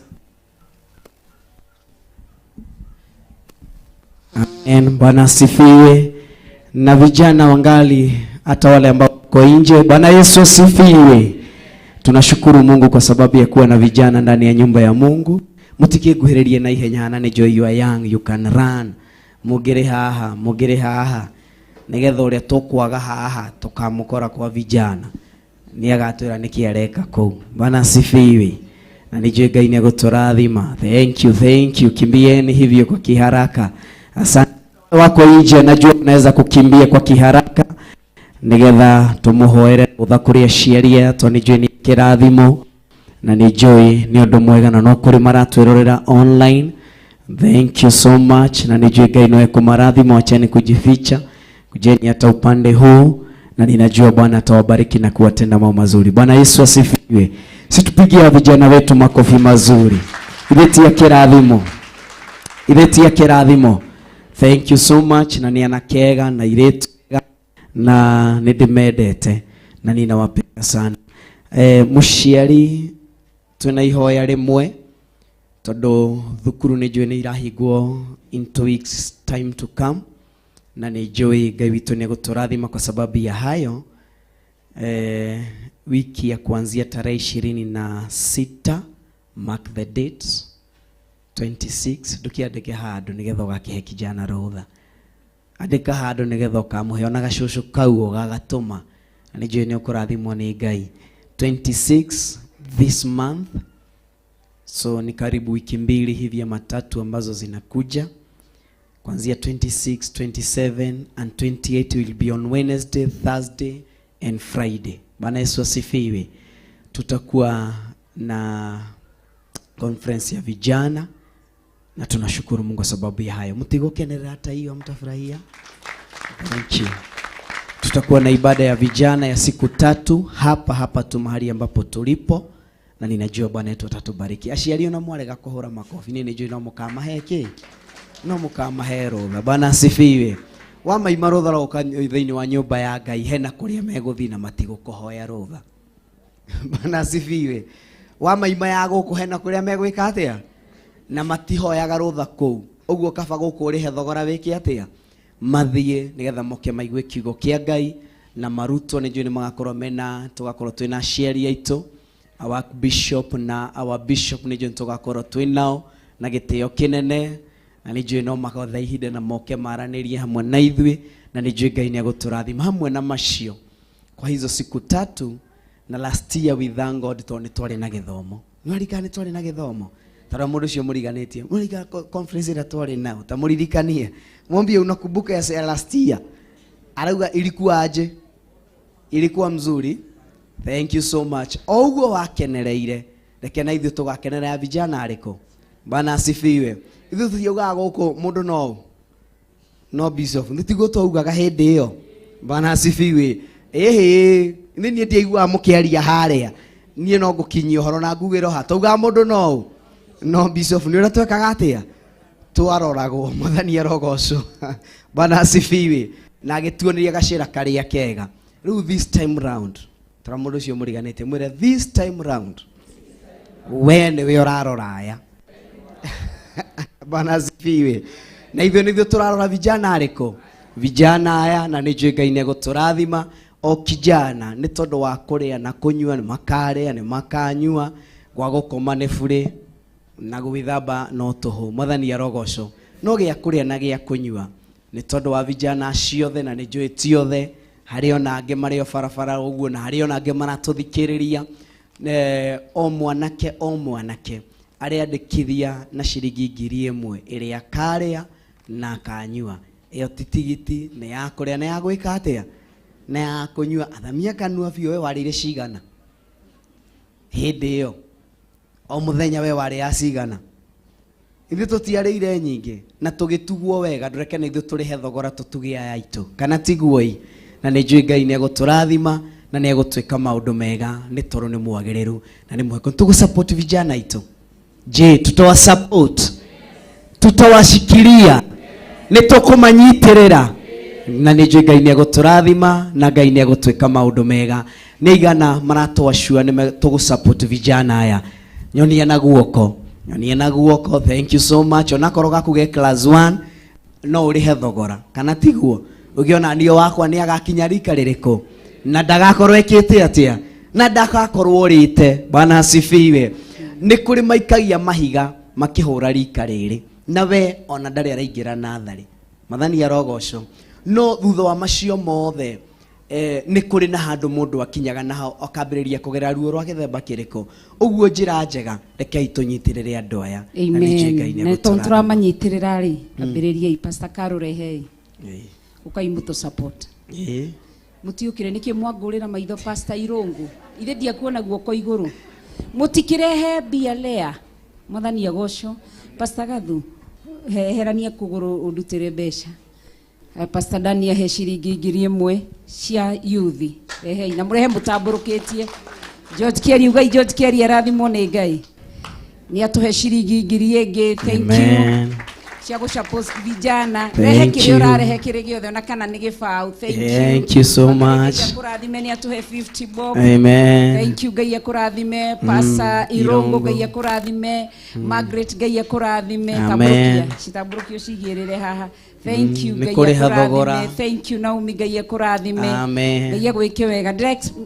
S10: Amen. Bwana asifiwe. Na vijana wangali hata wale ambao wako nje, Bwana Yesu asifiwe. Tunashukuru Mungu kwa sababu ya kuwa na vijana ndani ya nyumba ya Mungu. Mutikiguhĩrĩrie na ihenya na nĩ you are young, you can run. Mugire haha, mugire haha. Nĩgetha ũrĩa tũkwaga haha tũkamũkora kwa vijana. Nĩ agatwĩra nĩkĩ areka kũu. Bwana asifiwe. Na nijue Ngai nĩ egũtũrathima. Thank you, thank you. Kimbieni hivyo kwa kiharaka. Asante. Wako nje najua unaweza kukimbia kwa kiharaka nigetha tumuhoere utha kuri aciari to nijue ni kirathimo na nijui ni undu mwega na no kuri maratwirorera online. Thank you so much na nijue Ngai no ekumarathimo. Acheni kujificha, kujeni hata upande huu na ninajua Bwana atawabariki na kuwatenda mambo mazuri. Bwana Yesu asifiwe. Situpigie vijana wetu makofi mazuri. Iretia kirathimo. Iretia kirathimo. Thank you so much na ni anakega na iretu na nindimendete na ninawapenda sana. Muciari twina ihoya rimwe tondu thukuru ni njui ni irahingwo in 2 weeks time to come na ni njui Ngai witu ni egũtũrathima kwa sababu ya hayo. Wiki ya kuanzia tarehe 26, mark the date 26, ndukiandike handu nigetha ũgakihe kijana rũtha. Andĩka handũ nigetha ũkamũhe ona gacũcũ kau ũgagatũma na nĩ njũĩ nĩ ũkũrathimwo nĩ Ngai. 26 this month, so ni karibu wiki mbili hivi ama tatu ambazo zinakuja. Kuanzia 26, 27 and 28 will be on Wednesday, Thursday and Friday. Bwana Yesu asifiwe. Tutakuwa na conference ya vijana Na tunashukuru Mungu kwa sababu ya hayo. Mtigokenerera hata hiyo, mtafurahia. Thank you. Tutakuwa na ibada ya vijana ya siku 3 hapa hapa tu mahali ambapo tulipo, na ninajua Bwana wetu atatubariki. Aciari ona mwarega kuhura makofi, ni nijui no mukamahe ki? No mukamahe rutha. Bwana asifiwe. Wamaima rutha roka thiini wa nyumba ya Ngai hena kuria meguthi na matigukuhoya rutha. Bwana asifiwe. Wamaima ya guku hena kuria megwika atia? Na matihoyaga rutha kuu. Uguo kaba guku urihe thogora wiki atia? Mathie nigetha moke maigue kiugo kia Ngai na marutwo. Nĩ njũĩ nĩ magakorwo mena, tugakorwo twĩna aciari aitũ, our bishop na our bishop nĩ njũĩ nĩ tũgakorwo twĩ nao na gĩtĩo kĩnene, na nĩ njũĩ no magothe ihinda na moke maranĩrie hamwe na ithuĩ, na nĩ njũĩ Ngai nĩ egũtũrathima hamwe na macio kwa hizo siku 3. Na last year we thank God tondũ nĩ twarĩ na gĩthomo. Nĩ waririkana nĩ twarĩ na gĩthomo? Tara mũndũ ũcio mũriganĩtie, mũririkana conference ĩrĩa twarĩ nao, ta mũririkanie, mwambie unakumbuka ya last year? Arauga ilikuwa aje? Ilikuwa mzuri. Thank you so much. O ũguo wakenereire, reke na ithuĩ tũgakenera ya vijana arĩkũ. Bwana asifiwe. Ithuĩ tũtiaugaga gũkũ mũndũ no bishop, nĩ tiguo twaugaga hĩndĩ ĩyo. Bwana asifiwe. Ĩhĩ, nĩ niĩ ndiaiguaga mũkĩaria harĩa, niĩ no ngũkinyia ũhoro na ngugĩro ha. Twaugaga mũndũ no bishop, nĩ ũrĩa twekaga atĩa? Twaroragwo. Mwathani arogocwo. Bwana asifiwe. Na agĩtuoneria gacĩra karĩa kega. Rĩu this time round, tara mũndũ ũcio mũriganĩtie, mwĩre this time round we nĩwe ũrarora aya. Bwana asifiwe. Na ithuĩ nĩithuĩ tũrarora vijana arĩkũ? Vijana aya, na nĩ njũĩ Ngai nĩ egũtũrathima. O kijana nĩ tondũ wa kũrĩa na kũnyua, nĩ makarĩa, nĩ makanyua, gwa gũkoma nĩ burĩ, na gwĩthamba no tũhũ. Mwathani arogocwo. No gĩa kũrĩa na gĩa kũnyua nĩ tondũ wa vijana ciothe, na nĩ njũĩ ti othe, harĩ ona angĩ marĩ o barabara ũguo, na harĩ ona angĩ maratũthikĩrĩria. O mwanake, o mwanake arĩandĩkithia na ciringi 1000 ĩrĩa akarĩa na akanyua. Ĩyo ti tigiti, nĩ ya kũrĩa na ya gwĩka atĩa? Na ya kũnyua. Athamia kanua biũ, we warĩire cigana hĩndĩ ĩyo? O mũthenya we warĩa cigana? Ithuĩ tũtiarĩire nyingĩ na tũgĩtugwo wega. Ndũreke na ithuĩ tũrĩhe thogora tũtuge aya aitũ, kana tiguo ĩ? Na nĩ njũĩ Ngai nĩ egũtũrathima na nĩ egũtwĩka maũndũ mega, nĩ tondũ nĩ mwagĩrĩru na nĩ mwega. Tũgũsupport vijana aitũ. Je, tutawasupport? Tutawashikilia? Nĩ tũkũmanyitĩrĩra? Na nĩ njũĩ Ngai nĩ egũtũrathima na Ngai nĩ egũtwĩka maũndũ mega. Nĩ igana maratwacua nĩ tũgũsupport vijana aya. Nyonia na guoko, nyonia na guoko. Thank you so much. Onakorwo gaku ge class 1 no ũrĩhe thogora, kana tiguo? Ũngĩona niĩ wakwa nĩ agakinya rika rĩrĩkũ na ndagakorwo ekĩte atĩa, na ndagakorwo ũrĩte. Bwana asifiwe. Nĩ kũrĩ maikagia mahiga makĩhũra rika rĩrĩ, na we ona ndarĩ araingĩra natharĩ. Mwathani arogocwo. No thutha wa macio mothe, nĩ kũrĩ na handũ mũndũ akinyaga na hau akambĩrĩria kũgera ruo rwa gĩthemba kĩrĩkũ. Ũguo njĩra njega, rekei tũnyitĩrĩre andũ aya. Na nĩ njũĩ Ngai nĩ
S11: Na tondũ
S10: egũtũrathima.
S11: tũramanyitĩrĩra rĩ, ambĩrĩriai Pastor Karũrehei. Ũkai mũtũ support. Mũtiũkire nĩkĩ mwangũrĩra maitho Pastor Irũngũ? Ithe ndiakuona guoko igũrũ. Mũtikĩrehe mbia lea. Mwathani agocwo. Pastor Gathu, heherania kũgũrũ ũndutĩre mbeca. Pastor Dania he ciringi 1000 cia youth. Rehei na mũrehe mũtambũrũkĩtie. George Kieri, ugai George Kieri arathimwo nĩ Ngai. Nĩ atũhe ciringi 1000 ĩngĩ. Thank you.
S10: Amen.
S11: Cia gũsupport vijana.
S10: Thank
S11: Rehe kĩrĩa
S10: you.
S11: ũrarehe kĩrĩ gĩothe ona kana nĩ gĩbaũ. Thank you.
S10: Thank you so much.
S11: Ngai akũrathime, nĩ atũhe 50 bob.
S10: Amen.
S11: Thank you. Ngai akũrathime. Pastor Irũngũ,
S10: Irũngũ.
S11: Ngai akũrathime. Margaret, Ngai akũrathime.
S10: Amen.
S11: Tambũrũkia. Citambũrũkio cigĩrĩre haha. Thank you.
S10: Nĩ
S11: Ngai
S10: kũrĩha
S11: akũrathime.
S10: thogora.
S11: Thank you Naomi, Ngai akũrathime.
S10: Amen.
S11: Ngai agwĩke wega.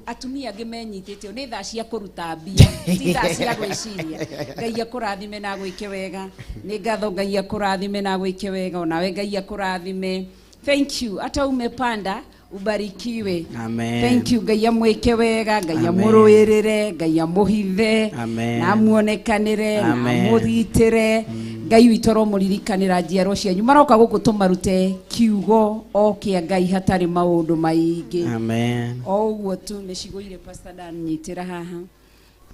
S11: Atumia angĩ menyitĩte nĩ thaa cia kũruta mbia, ti thaa cia gwĩciria. Ngai akũrathime na agwĩke wega. Nĩ ngatho Ngai akũrathime na agwĩke wega. Onawe Ngai akũrathime. Thank you. Hata umepanda ubarikiwe.
S10: Amen.
S11: Thank you. Ngai amwĩke wega, Ngai
S10: Amen.
S11: amũrũĩrĩre, Ngai amũhithe,
S10: Amen.
S11: na amuonekanĩre, na
S10: Amen.
S11: amũgitĩre. Ngai witũ aromũririkanĩra njiarwa cianyu. Maroka gũkũ tũmarute kiugo o kĩa Ngai hatarĩ maũndũ maingĩ.
S10: Amen.
S11: O ũguo tu nĩ cigũire Pastor Dan, nyitĩra haha.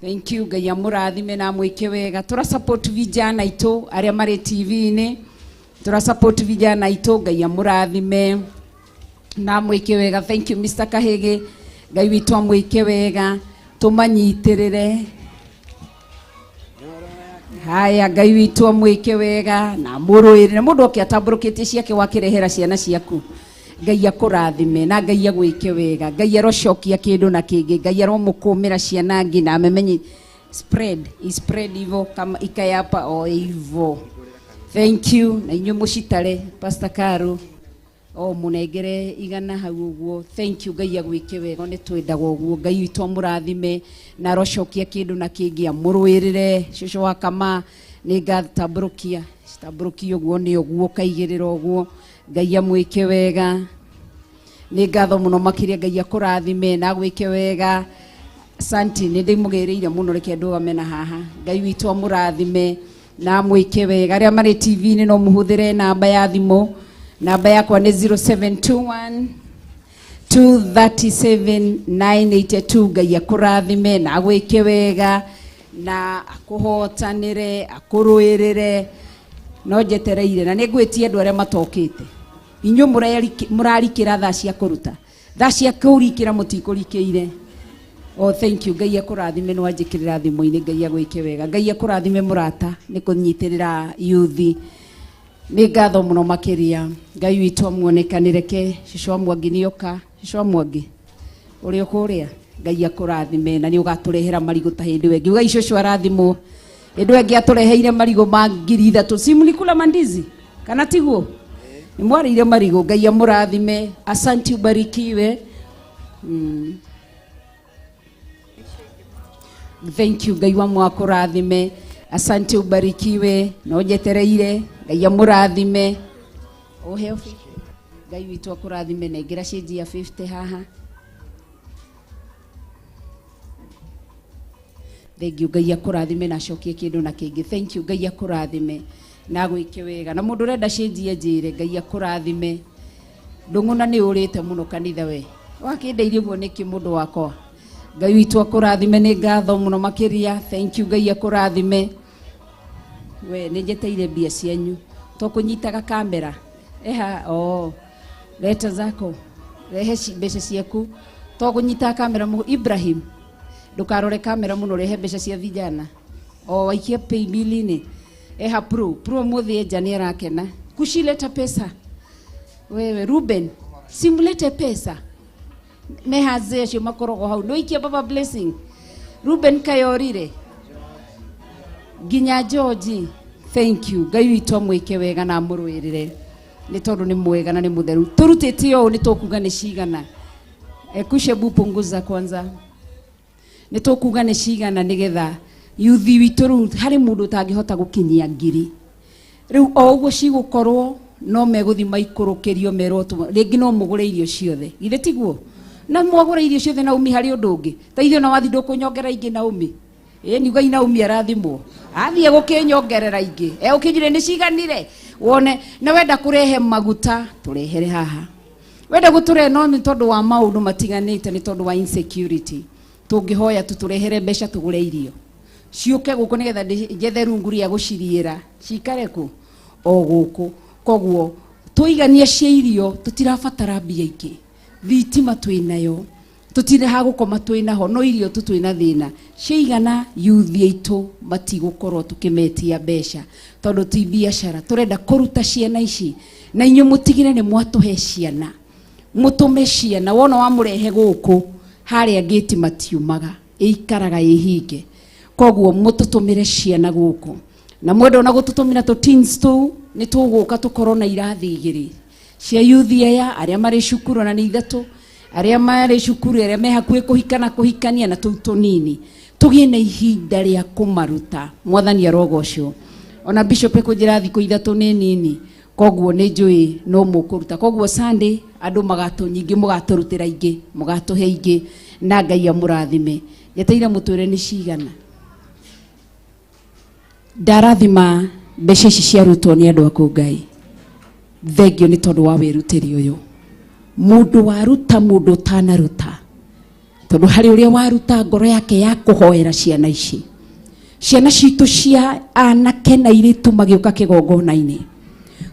S11: Thank you Ngai amũrathime na amwĩke wega. Tũra support vijana aitũ arĩa marĩ TV-inĩ. Tũra support vijana aitũ Ngai amũrathime na amwĩke wega. Thank you Mr. Kahĩgĩ. Ngai witũ amwĩke wega. Tũmanyitĩrĩre. Haya Ngai witũ amwĩke wega na amũrũĩrĩre. Mũndũ oke atambũrũkĩtie ciake wakĩrehera ciana ciaku. Ngai akũrathime na Ngai agwĩke wega. Ngai arocokia kĩndũ na kĩngĩ. Ngai aromũkũmĩra ciana nginya amemenye spread spread hivyo kama ikayapa o hivyo. Thank you na inyuĩ mũcitare Pastor Karo o mũnengere igana hau ũguo. Thank you Ngai agwĩke wega nĩ twendaga ũguo. Ngai witũ amũrathime na arocokia kĩndũ na kĩngĩ amũrũĩrĩre. Cũcũ wa kama nĩ ngatambũrũkia citambũrũkia ũguo nĩ ũguo kaigĩrĩra ũguo. Ngai amwĩke wega. Nĩ ngatho mũno makĩria Ngai akũrathime na agwĩke wega. Asante nĩ ndĩmũgĩrĩire mũno reke ndũgame na haha. Ngai witũ amũrathime na amwĩke wega. Arĩa marĩ TV-inĩ no mũhũthĩre namba ya thimũ. Namba yakwa nĩ 0721 237 982. Ngai akũrathime na agwĩke wega na akũhotanĩre akũrũĩrĩre. No njetereire na nĩ ngwĩtie andũ arĩa matokĩte. Inyuĩ mũrarikĩra thaa cia kũruta. Thaa cia kũrikĩra mũtikũrikĩire. Oh, thank you Ngai akũrathime nĩ wanjĩkĩrĩra thimũ-inĩ. Ngai agwĩke wega. Ngai akũrathime mũrata nĩ kũnyitĩrĩra yuthi. Nĩ ngatho mũno makĩria. Ngai witũ amuonekanĩre ke cũcũ wa Mwangi nĩoka. Cũcũ wa Mwangi ũrĩ o kũrĩa. Ngai akũrathime na nĩ ũgatũrehera marigũ ta hĩndĩ ĩyo ĩngĩ. Ugai cũcũ arathimwo. Hĩndĩ ĩyo ĩngĩ atũreheire marigũ ma 3,000. Si mlikula mandizi kana tiguo? Nĩ mwarĩire marigũ. Ngai amũrathime. Asante ubarikiwe. Thank you Ngai wa mwakũrathime. Asante ubarikiwe. No njetereire. Ngai amũrathime. Ũheo Ngai witũ akũrathime. Nengera cĩnji ya 50 haha. Thank you Ngai akũrathime na acokie kĩndũ na kĩngĩ. Thank you Ngai akũrathime na agwĩke wega. Na mũndũ ũrenda cĩnji anjĩre. Ngai akũrathime. Ndũng'ũna nĩ ũrĩte mũno kanitha we. Wakĩndeirie ũguo nĩkĩ mũndũ wakwa? Ngai witũ akũrathime. Nĩ ngatho mũno makĩria. Thank you Ngai akũrathime. We nĩ njeteire mbia cianyu. To kũnyitaga kamera. Eha oh. Leta zako. Rehe mbeca ciaku. To kũnyitaga kamera mũno. Ibrahim ndũkarore kamera mũno, rehe mbeca cia vijana. O waikie pay bill-inĩ. Eha pro. Pro mũthĩ enja nĩ arakena. Kushileta pesa. Wewe Ruben, simulete pesa. Mehaze acio makoragwo hau. Nĩwaikia baba blessing. Ruben kayorire. Nginya George. Thank you. Ngai witũ amwĩke wega na amũrũĩrĩre. Nĩ tondũ nĩ mwega na nĩ mũtheru. Tũrutĩte ũũ nĩ tũkuga nĩ cigana. Kushebu punguza kwanza. Nĩ tũkuga nĩ cigana nĩgetha yuthi witũ rĩu harĩ mũndũ ũtangĩhota gũkinyia ngiri. Rĩu o ũguo cigũkorwo no megũthiĩ maikũrũkĩrio merwo rĩngĩ no mũgũre irio ciothe. Githĩ tiguo? Na mwagũra irio ciothe Naomi harĩ ũndũ ũngĩ. Ta ithuĩ ona wathi ndũkũnyongera ingĩ Naomi. Ĩĩ ni ugai Naomi arathimwo. Athiĩ gũkĩnyongerera ingĩ. Ũkĩnjĩre nĩ ciganire. Wone na wenda kũrehe maguta tũrehere haha. Wenda gũtũrehe no nĩ tondũ wa maũndũ matiganĩte, nĩ tondũ wa insecurity. Tũngĩhoya tu tũrehere mbeca tũgũre irio. Ciũke gũkũ nĩgetha njethe rungu rĩa gũciriĩra. Cikare kũ? O gũkũ. Koguo tũiganie cia irio tũtirabatara mbia ingĩ. Thitima twĩnayo. Tũtirĩ ha gũkoma twĩnaho, no irio tu twĩna thĩna. Ciaigana yuthi aitũ matigũkorwo tũkĩmetia mbeca tondũ ti biacara. Tũrenda kũruta ciana ici na inyuĩ mũtigire nĩ mwatũhe ciana. Mũtũme ciana. Wona wamũrehe gũkũ harĩa gate matiumaga, ĩikaraga ĩhinge. Koguo mũtũtũmĩre ciana gũkũ. Na mwenda ona gũtũtũmĩra tũ teens tũu nĩ tũgũka tũkorwo na irathi igĩrĩ cia yuthi aya arĩa marĩ cukuru na nĩ ithatũ, arĩa marĩ cukuru arĩa me hakuhĩ kũhikana kũhikania na tũu tũnini. Tũgĩe na ihinda rĩa kũmaruta. Mwathani arogocwo. Ona bishop ekũnjĩra thikũ ithatũ nĩ nini. Koguo nĩ njũĩ no mũkũruta. Koguo Sunday andũ magatũ nyingĩ mũgatũrutĩra ingĩ, mũgatũhe ingĩ na Ngai amũrathime. Njeteire mũtwĩre nĩ cigana. Ndarathima mbeca ici ciarutwo nĩ andũ aku Ngai. Thengio nĩ tondũ wa wĩrutĩri ũyũ. Mũndũ waruta mũndũ ũtanaruta. Tondu hari uria waruta ngoro yake ya kuhoera ciana ici. Ciana citu cia anake na airitu magiuka kigongona-ini.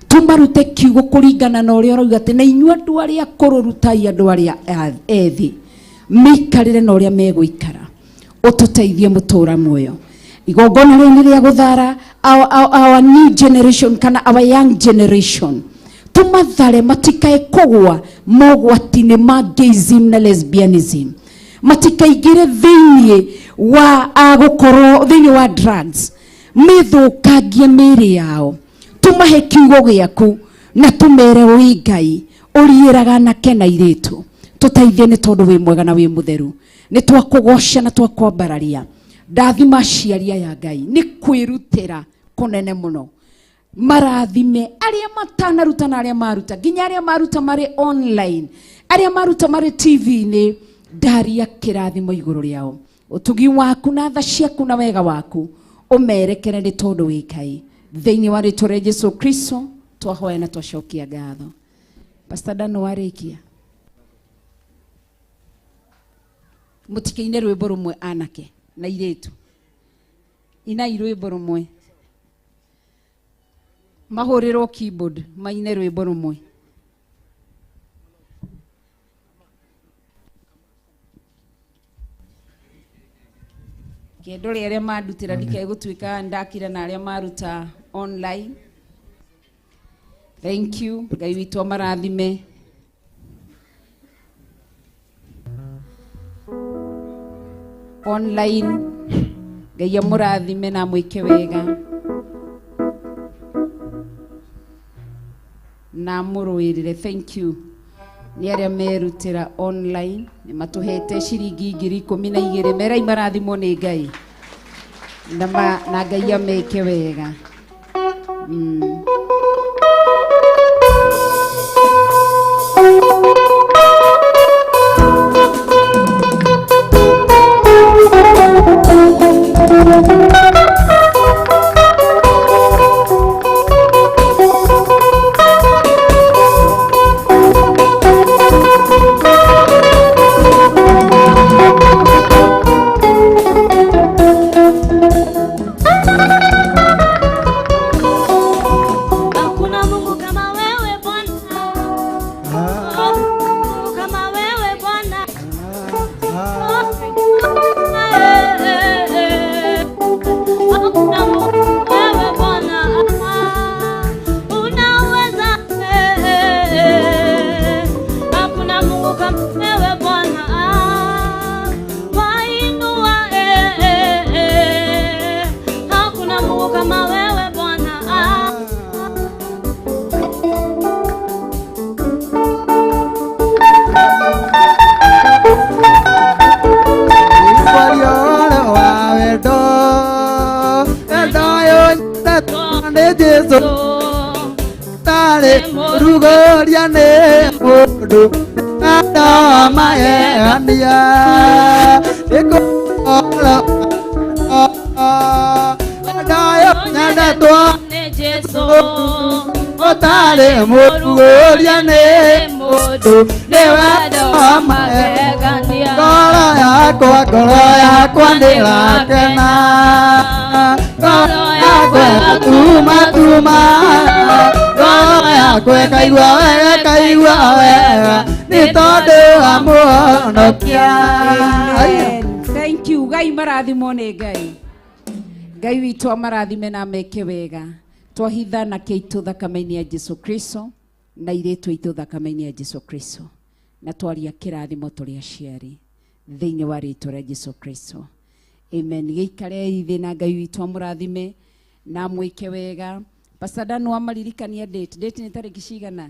S11: Tumarute kiugo kuringana na uria urauga ati na inyuĩ andu aria akũrũ rutai andu aria ethĩ mĩikarĩre na ũrĩa megũikara. Ũtũteithie mũtũra muoyo. Igongona rĩrĩ nĩ rĩa gũthara our new generation kana our young generation. Tumathare matikae kũgwa mogwati-inĩ ma gayism na lesbianism. Matikaingĩre thĩinĩ wa gũkorwo thĩinĩ wa drugs. Mĩthũkangie mĩĩrĩ yao. Tumahe kiugo gĩaku na tumere wĩ Ngai ũriĩraga anake na airĩtu. Tũteithie nĩ tondũ wĩ mwega na wĩ mũtheru. Nĩ twakũgoca na twakwambararia. Ndathima aciari aya Ngai nĩ kwĩrutĩra kũnene mũno. Marathime arĩa matanaruta na arĩa maruta, nginya arĩa maruta marĩ online, arĩa maruta marĩ TV-inĩ, ndaria kĩrathimo igũrũ rĩao. Ũtugi waku na tha ciaku na wega waku ũmerekere nĩ tondũ wĩ Ngai. Thĩinĩ wa rĩtwa rĩa Jesu Kristo twahoya na twacokia ngatho. Pastor Dano warĩkia. Mũtikeine rwĩmbo rũmwe anake na airĩtu. Inai rwĩmbo rũmwe. Mahũrĩrwo keyboard maine rwĩmbo rũmwe. Kendo rĩa arĩa mandutĩra ndikae gũtuĩka ndakira na arĩa maruta online. Thank you. Ngai witũ amarathime. Online Ngai amũrathime na amwĩke wega na amũrũĩrĩre. Thank you nĩ arĩa merutĩra online nĩ matũhete ciringi 12,000. Merai marathimwo nĩ Ngai na Ngai ameke wega.
S3: Hakuna Mungu kama wewe Bwana. Mungu kama wewe Bwana. Hakuna Mungu wewe Bwana. Unaweza. Hakuna Mungu kama wewe Bwana. Wainua. Hakuna Mungu kama wewe Bwana.
S18: Rugoria nĩ mũndũ andamahegania ĩkũro ndayo nyendetwo
S3: Nĩ Jesu
S18: ũtarĩ mũrugũria nĩ mũndũ nĩwe
S3: magegania.
S18: Ngoro yakwa nĩrakena, ngoro yakwa ĩgatuma tuma, ngoro yakwa ĩkaigua wega, ĩkaigua wega nĩ tondũ wa Mũhonokia.
S11: Thank you. Ngai marathimwo nĩ Ngai. Ngai witũ amarathime na ameke wega. Twahitha anake aitũ thakame-inĩ ya Jesu Kristo na airĩtu aitũ thakame-inĩ ya Jesu Kristo. Na twaria kĩrathimo tũrĩ aciari thĩinĩ wa rĩtwa rĩa Jesu Kristo. Amen. Gĩikarei thĩ na Ngai witũ amũrathime na amwĩke wega. Pastor Dano amaririkania date. Date nĩ tarĩki cigana?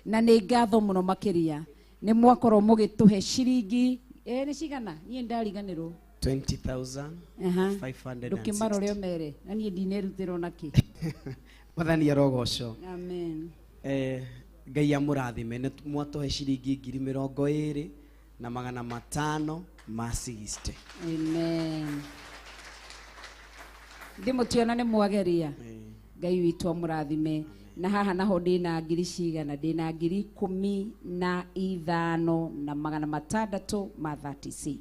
S11: Na nĩ ngatho mũno makĩria. Nĩ mwakorwo mũgĩtũhe ciringi nĩ cigana? Niĩ ndariganĩrwo.
S10: 20,560.
S11: Ndũkĩmarore ũmere. Na niĩ ndinerutĩrwo nakĩ.
S10: Mwathani arogocwo.
S11: Amen.
S10: Ngai amũrathime. Nĩ mwatũhe ciringi 20,560.
S11: Amen. Ndĩmũtiona nĩ mwageria. Ngai witũ amũrathime. Na haha naho ndĩna ngiri cigana? Ndĩna 15,636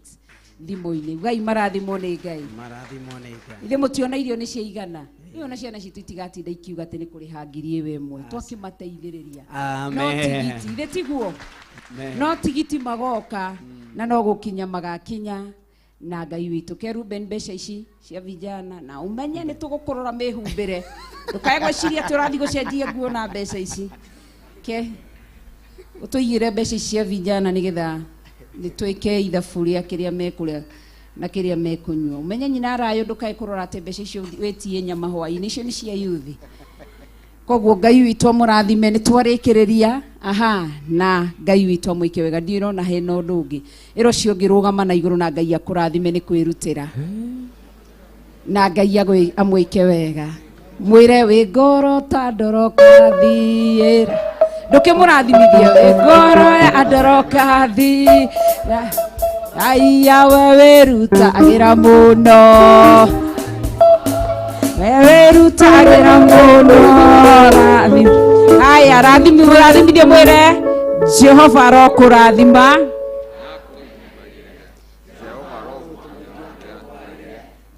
S11: thimũ-inĩ. Ngai marathimwo nĩ Ngai.
S10: Marathimwo nĩ Ngai.
S11: Ithe mũtiona irio nĩ ciaigana. Ĩyo na ciana citũ itigatinda ikiuga atĩ nĩ kũrĩha ngiri ĩyo ĩmwe. Twakĩmateithĩrĩria. No tigiti, ithe tiguo? No tigiti magoka na no gũkinya magakinya na Ngai witũ. Ke Ruben mbeca ici cia vijana na umenye nĩ tũgũkũrora mĩhumbĩre. Ndũkae gwĩciria atĩ ũrathiĩ gũcenjia nguo na mbeca ici. Ke ũtũigĩre mbeca ici cia vijana nĩgetha nĩ twĩke ithabu rĩa kĩrĩa mekũrĩa na kĩrĩa mekũnyua. Umenye nyina arayũ ndũkae kũrora atĩ mbeca icio wĩtie nyama hwaĩ-inĩ, icio nĩ cia yuthi. Koguo Ngai witũ amũrathime, nĩ twarĩkĩrĩria aha na Ngai witũ amwĩke wega. Ndiũĩ ũrona hena ũndũ ũngĩ. Ĩra ũcio ũngĩ rũgama na igũrũ na Ngai akũrathime nĩ kwĩrutĩra. Na Ngai amwĩke wega. Mwĩre wĩ ngoro ta ndorokathiĩra. Ndũkĩmũrathimithie wĩ ngoro ya ndorokathiĩra. Aiya we wĩrutagĩra mũno. We wĩrutagĩra mũno. Rathim. Aya, rathimi, rathimithie mwĩre Jehova arokũrathima.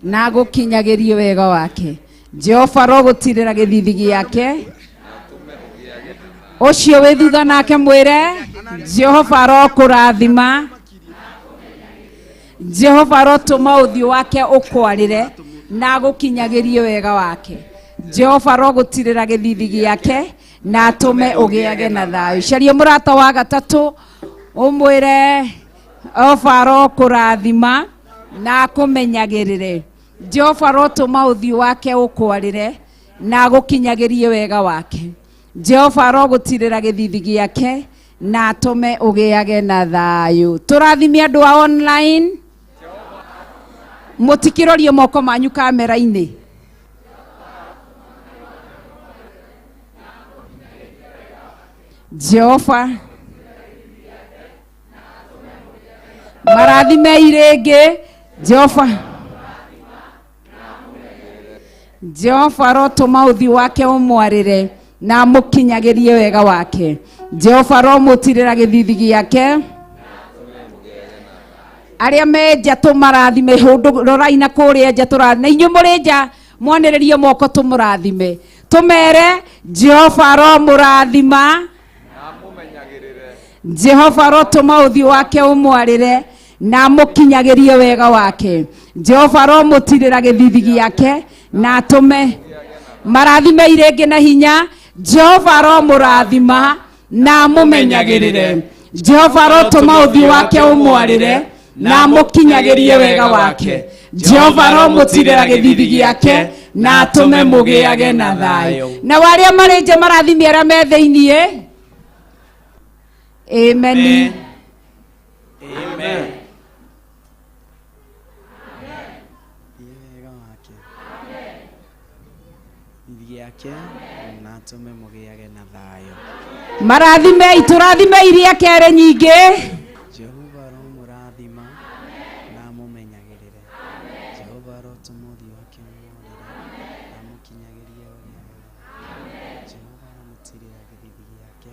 S11: Na gũkinyagĩrie wega wake. Jehova arogũtirĩra gĩthithi gĩake. Ũcio wĩ thutha nake mwĩre Jehova arokũrathima. Jehova arotũma ũthiũ wake ũkwarĩre na gũkinyagĩrie wega wake. Jehova arogũtirĩra gĩthithi gĩake na atũme ũgĩage na thayũ. Caria mũrata wa gatatũ ũmwĩre Jehova arokũrathima na akũmenyagĩrĩre. Jehova arotũma ũthiũ wake ũkwarĩre na agũkinyagĩrie wega wake. Jehova arogũtirĩra gĩthithi gĩake na atũme ũgĩage na thayũ. Tũrathime andũ a online. Mũtikĩrorie moko manyu kamera-inĩ. Jehova marathime irĩngĩ. Jehova Jehova arotũma ũthiũ wake ũmwarĩre na amũkinyagĩrie wega wake. Jehova aromũtirĩra gĩthithi gĩake. Arĩa me nja tũmarathime, hũndũ rorai na kũrĩa nja tũrathime. Na inyuĩ mũrĩ nja mwanĩrĩrie moko tũmũrathime. Tũmere Jehova aromũrathima. Jehova arotũma ũthiũ wake ũmwarĩre na amũkinyagĩrie wega wake. Jehova aromũtirĩra gĩthithi gĩake na atũme marathime irĩngĩ na hinya. Jehova aromũrathima na amũmenyagĩrĩre. Jehova arotũma ũthiũ wake ũmwarĩre na amũkinyagĩrie wega wake. Jehova aromũtirĩra gĩthithi gĩake na atũme mũgĩage na thayũ. Na arĩa marĩ nja marathime arĩa me thĩiniĩ. Amen.
S10: Amen. Wega wake. Gĩake na atũme mũgĩage na thayũ.
S11: Marathime tũrathime iria kerĩ nyingĩ.
S10: Jehova aromũrathima na amũmenyagĩrĩre. Jehova arotũma ũthiũ wake ũmwarĩre na amũkinyagĩrie wega. Jehova aromũtirĩra gĩthithi gĩake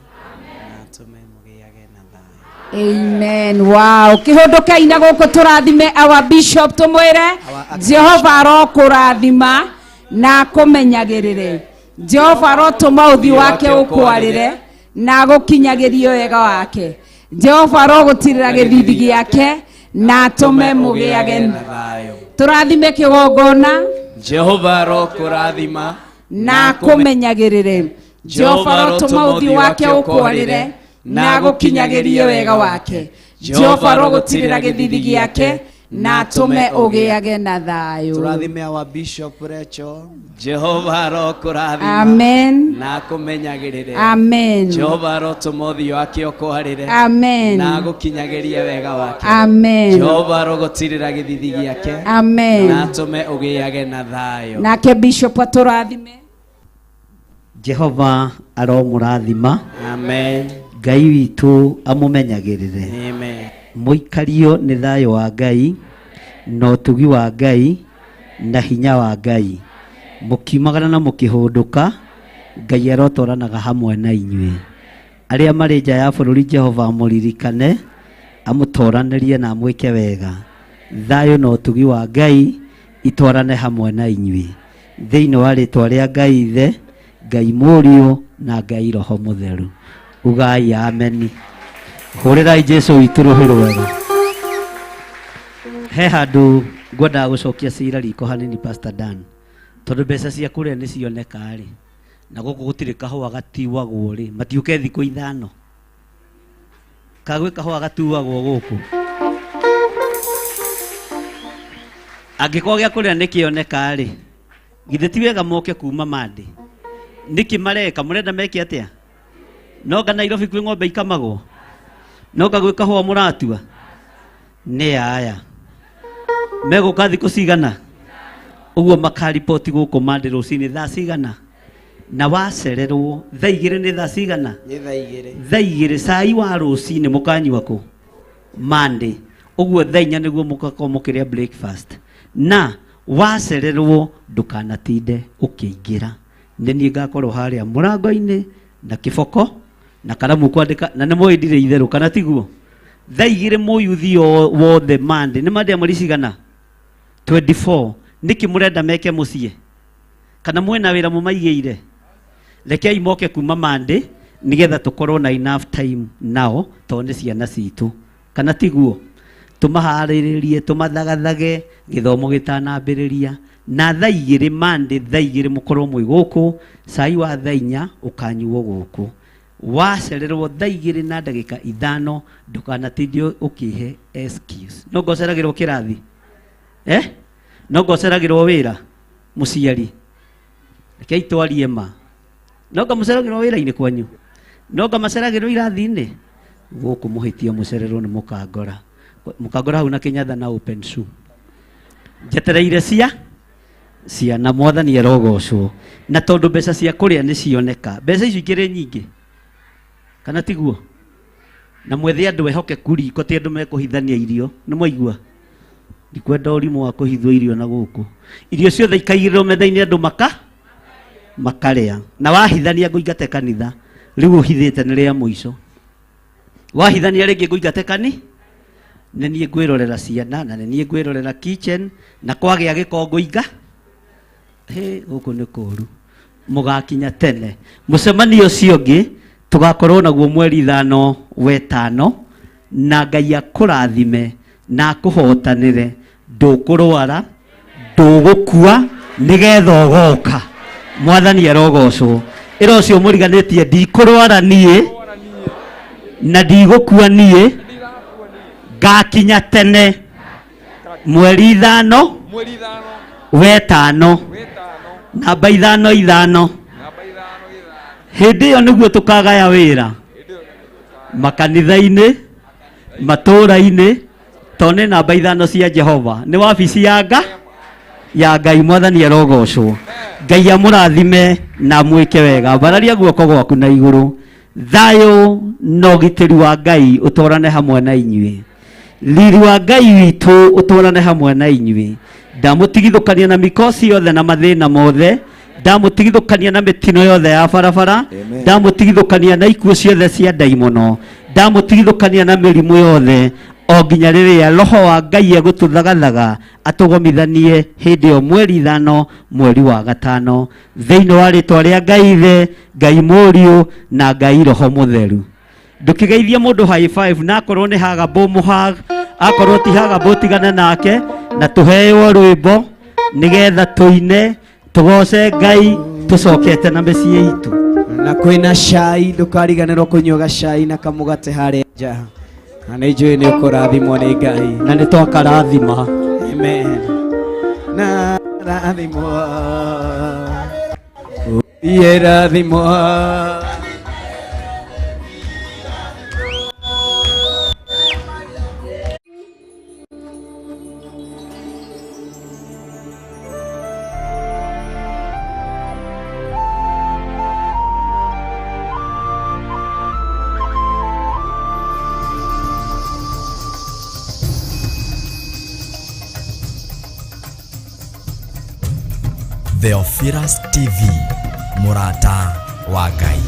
S10: na atũme mũgĩage na thayũ.
S11: Amen. Wow. Kĩhũndũkei na gũkũ tũrathime our bishop tũmwĩre Jehova arokũrathima na akũmenyagĩrĩre. Jehova arotũma ũthiũ wake ũkwarĩre na agũkinyagĩrie wega wake. Jehova arogũtirĩra gĩthithi gĩake na atũme mũgĩage
S10: na thayũ.
S11: Tũrathime kĩgongona
S5: Jehova arokũrathima
S11: na akũmenyagĩrĩre. Jehova arotũma ũthiũ wake ũkwarĩre na agũkinyagĩrie wega wake. Jehova arogũtirĩra gĩthithi gĩake na atũme ũgĩage na thayũ.
S20: Tũrathime our Bishop Rachel.
S5: Jehova arokũrathima
S11: Amen.
S5: na akũmenyagĩrĩre.
S11: Amen.
S5: Jehova arotũma ũthiũ wake ũkwarĩre
S11: Amen.
S5: na agũkinyagĩrie wega wake.
S11: Amen.
S5: Jehova arogũtirĩra gĩthithi gĩake
S11: Amen.
S5: na atũme ũgĩage na thayũ.
S11: Nake Bishop atũrathime.
S4: Jehova aromũrathima.
S10: Amen.
S4: Ngai witũ amũmenyagĩrĩre.
S10: Amen.
S4: Mũikario nĩ thayũ wa Ngai na ũtugi wa Ngai na hinya wa Ngai. Mũkiumagara na mũkĩhũndũka Ngai arotwaranaga hamwe na inyuĩ. Arĩa marĩ nja ya bũrũri Jehova amũririkane, amũtoranĩrie na amwĩke wega. Thayũ na ũtugi wa Ngai itwarane hamwe na inyuĩ. Thĩinĩ wa rĩtwa rĩa Ngai Ithe, Ngai Mũriũ na Ngai Roho Mũtheru. Ugai ameni. Hũrĩrai Jesu witũ rũhĩ rwega. He handũ ngwendaga gũcokia cira riko hanini Pastor Dan. Tondũ mbeca cia kũrĩa nĩ cioneka rĩ, na gũkũ gũtirĩ kahũa gatiuagwo rĩ, matiũke thikũ ithano. Ka gwĩ kahũa gatuagwo gũkũ. Angĩkorwo gĩa kũrĩa nĩ kĩoneka rĩ, githĩ ti wega moke kuma Monday? Nĩkĩ mareka? Mũrenda meke atĩa? Nonga Nairobi kwĩ ng'ombe ikamagwo? Nonga gwĩ kahũa mũratua? Nĩ aya. Megũka thikũ cigana? Ũguo makariboti gũkũ Monday rũcinĩ thaa cigana? Na wacererwo thaa igĩrĩ nĩ thaa cigana?
S10: Nĩ thaa igĩrĩ.
S4: Thaa igĩrĩ cai wa rũcinĩ mũkanyua kũ? Monday. Ũguo thaa inya nĩguo mũgakorwo mũkĩrĩa breakfast. Na wacererwo ndũkanatinde ũkĩingĩra. Nĩ niĩ ngakorwo harĩa mũrango-inĩ na kĩboko na karamu kwandĩka, na nĩ mũĩ ndirĩ itherũ, kana tiguo? Thaa igĩrĩ mũyuthi wothe Monday. Nĩ Monday ya mweri cigana? 24. Nĩkĩ mũrenda meke mũciĩ? Kana mwĩna wĩra mũmaigĩire? Rekei moke kuma Monday nĩgetha tũkorwo na enough time nao, tondũ nĩ ciana citũ. Kana tiguo? Tũmaharĩrĩrie, tũmathagathage gĩthomo gĩtanambĩrĩria. Na thaa igĩrĩ Monday, thaa igĩrĩ mũkorwo mwĩ gũkũ, cai wa thaa inya ũkanyuo gũkũ. Wacererwo thaa igĩrĩ na ndagĩka ithano, ndũkanatinde ũkĩhe excuse. No ngoceragĩrwo kĩrathi? No ngoceragĩrwo wĩra? Mũciari? Rekei twarie ma. No ngamũceragĩrwo wĩra-inĩ kwanyu? No ngamaceragĩrwo irathi-inĩ? Gũkũ mũhĩtia mũcererwo nĩ mũkangora. Mũkangora hau na kĩnyatha na open shoe. Njetereire ciana mwathani arogocwo. Na tondũ mbeca cia kũrĩa nĩ cioneka, mbeca icio ikĩrĩ nyingĩ. Kana tiguo? Na mwethe andũ ehokeku riko, ti andũ mekũhithania irio. Nĩ mwaigua? Ndikwenda ũrimũ wa kũhithwo irio na gũkũ. Irio ciothe ikaigĩrĩrwo metha-inĩ andũ makarĩa. Na wahithania ngũingate kanitha, rĩu ũhithĩte nĩ rĩa mũico. Wahithania rĩngĩ ngũingate kani, nĩ niĩ ngwĩrorera ciana, na nĩ niĩ ngwĩrorera kitchen, na kwagĩa gĩko ngũinga. Hĩ, gũkũ nĩ kũũru. Mũgakinya tene. Mũcemanio ũcio ũngĩ tũgakorwo naguo mweri ithano wetano, na Ngai akũrathime na akũhotanĩre, ndũkũrwara, ndũgũkua, nĩgetha ũgoka. Mwathani arogocwo. Ĩra ũcio mũriganĩtie, ndikũrwara niĩ na ndigũkua niĩ, ngakinya tene mweri ithano wetano, namba ithano ithano. Hĩndĩ ĩyo nĩguo tũkagaya wĩra makanitha-inĩ, matũũra-inĩ, tondũ nĩ namba ithano cia Jehova. Nĩ wabici ya ya Ngai. Mwathani arogocwo. Ngai amũrathime na amwĩke wega. Mbararia guoko gwaku na igũrũ. Thayũ na ũgitĩri wa Ngai ũtwarane hamwe na inyuĩ. Riri wa Ngai witũ ũtwarane hamwe na inyuĩ. Ndamũtigithũkania na mikosi yothe na mathĩna mothe. Ndamũtigithũkania na mĩtino yothe ya barabara. Ndamũtigithũkania na ikuũ ciothe cia ndaimono. Ndamũtigithũkania na mĩrimũ yothe, o nginya rĩrĩa Roho wa Ngai egũtũthagathaga atũgomithanie hĩndĩ ĩyo mweri ithano mweri wa gatano, thĩinĩ wa rĩtwa rĩa Ngai Ithe, Ngai Mũriũ na Ngai Roho Mũtheru. Ndũkĩgeithie mũndũ high five, na akorwo nĩ hagambũ mũhag, akorwo ti hagambũ tigana nake, na tũheo rwĩmbo nĩgetha tũine tũgoce Ngai tũcokete na mĩciĩ itũ.
S10: Na kwĩna cai, ndũkariganĩrwo kũnyua gacai na kamũgate harĩa nja. Na nĩ njũĩ nĩ ũkũrathimwo nĩ Ngai.
S4: Na nĩ twakarathima.
S10: Amen. Na rathimwo. Iye rathimwo.
S1: Theophilus TV, mũrata wa Ngai.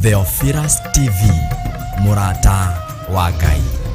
S1: Theophilus TV, mũrata wa Ngai.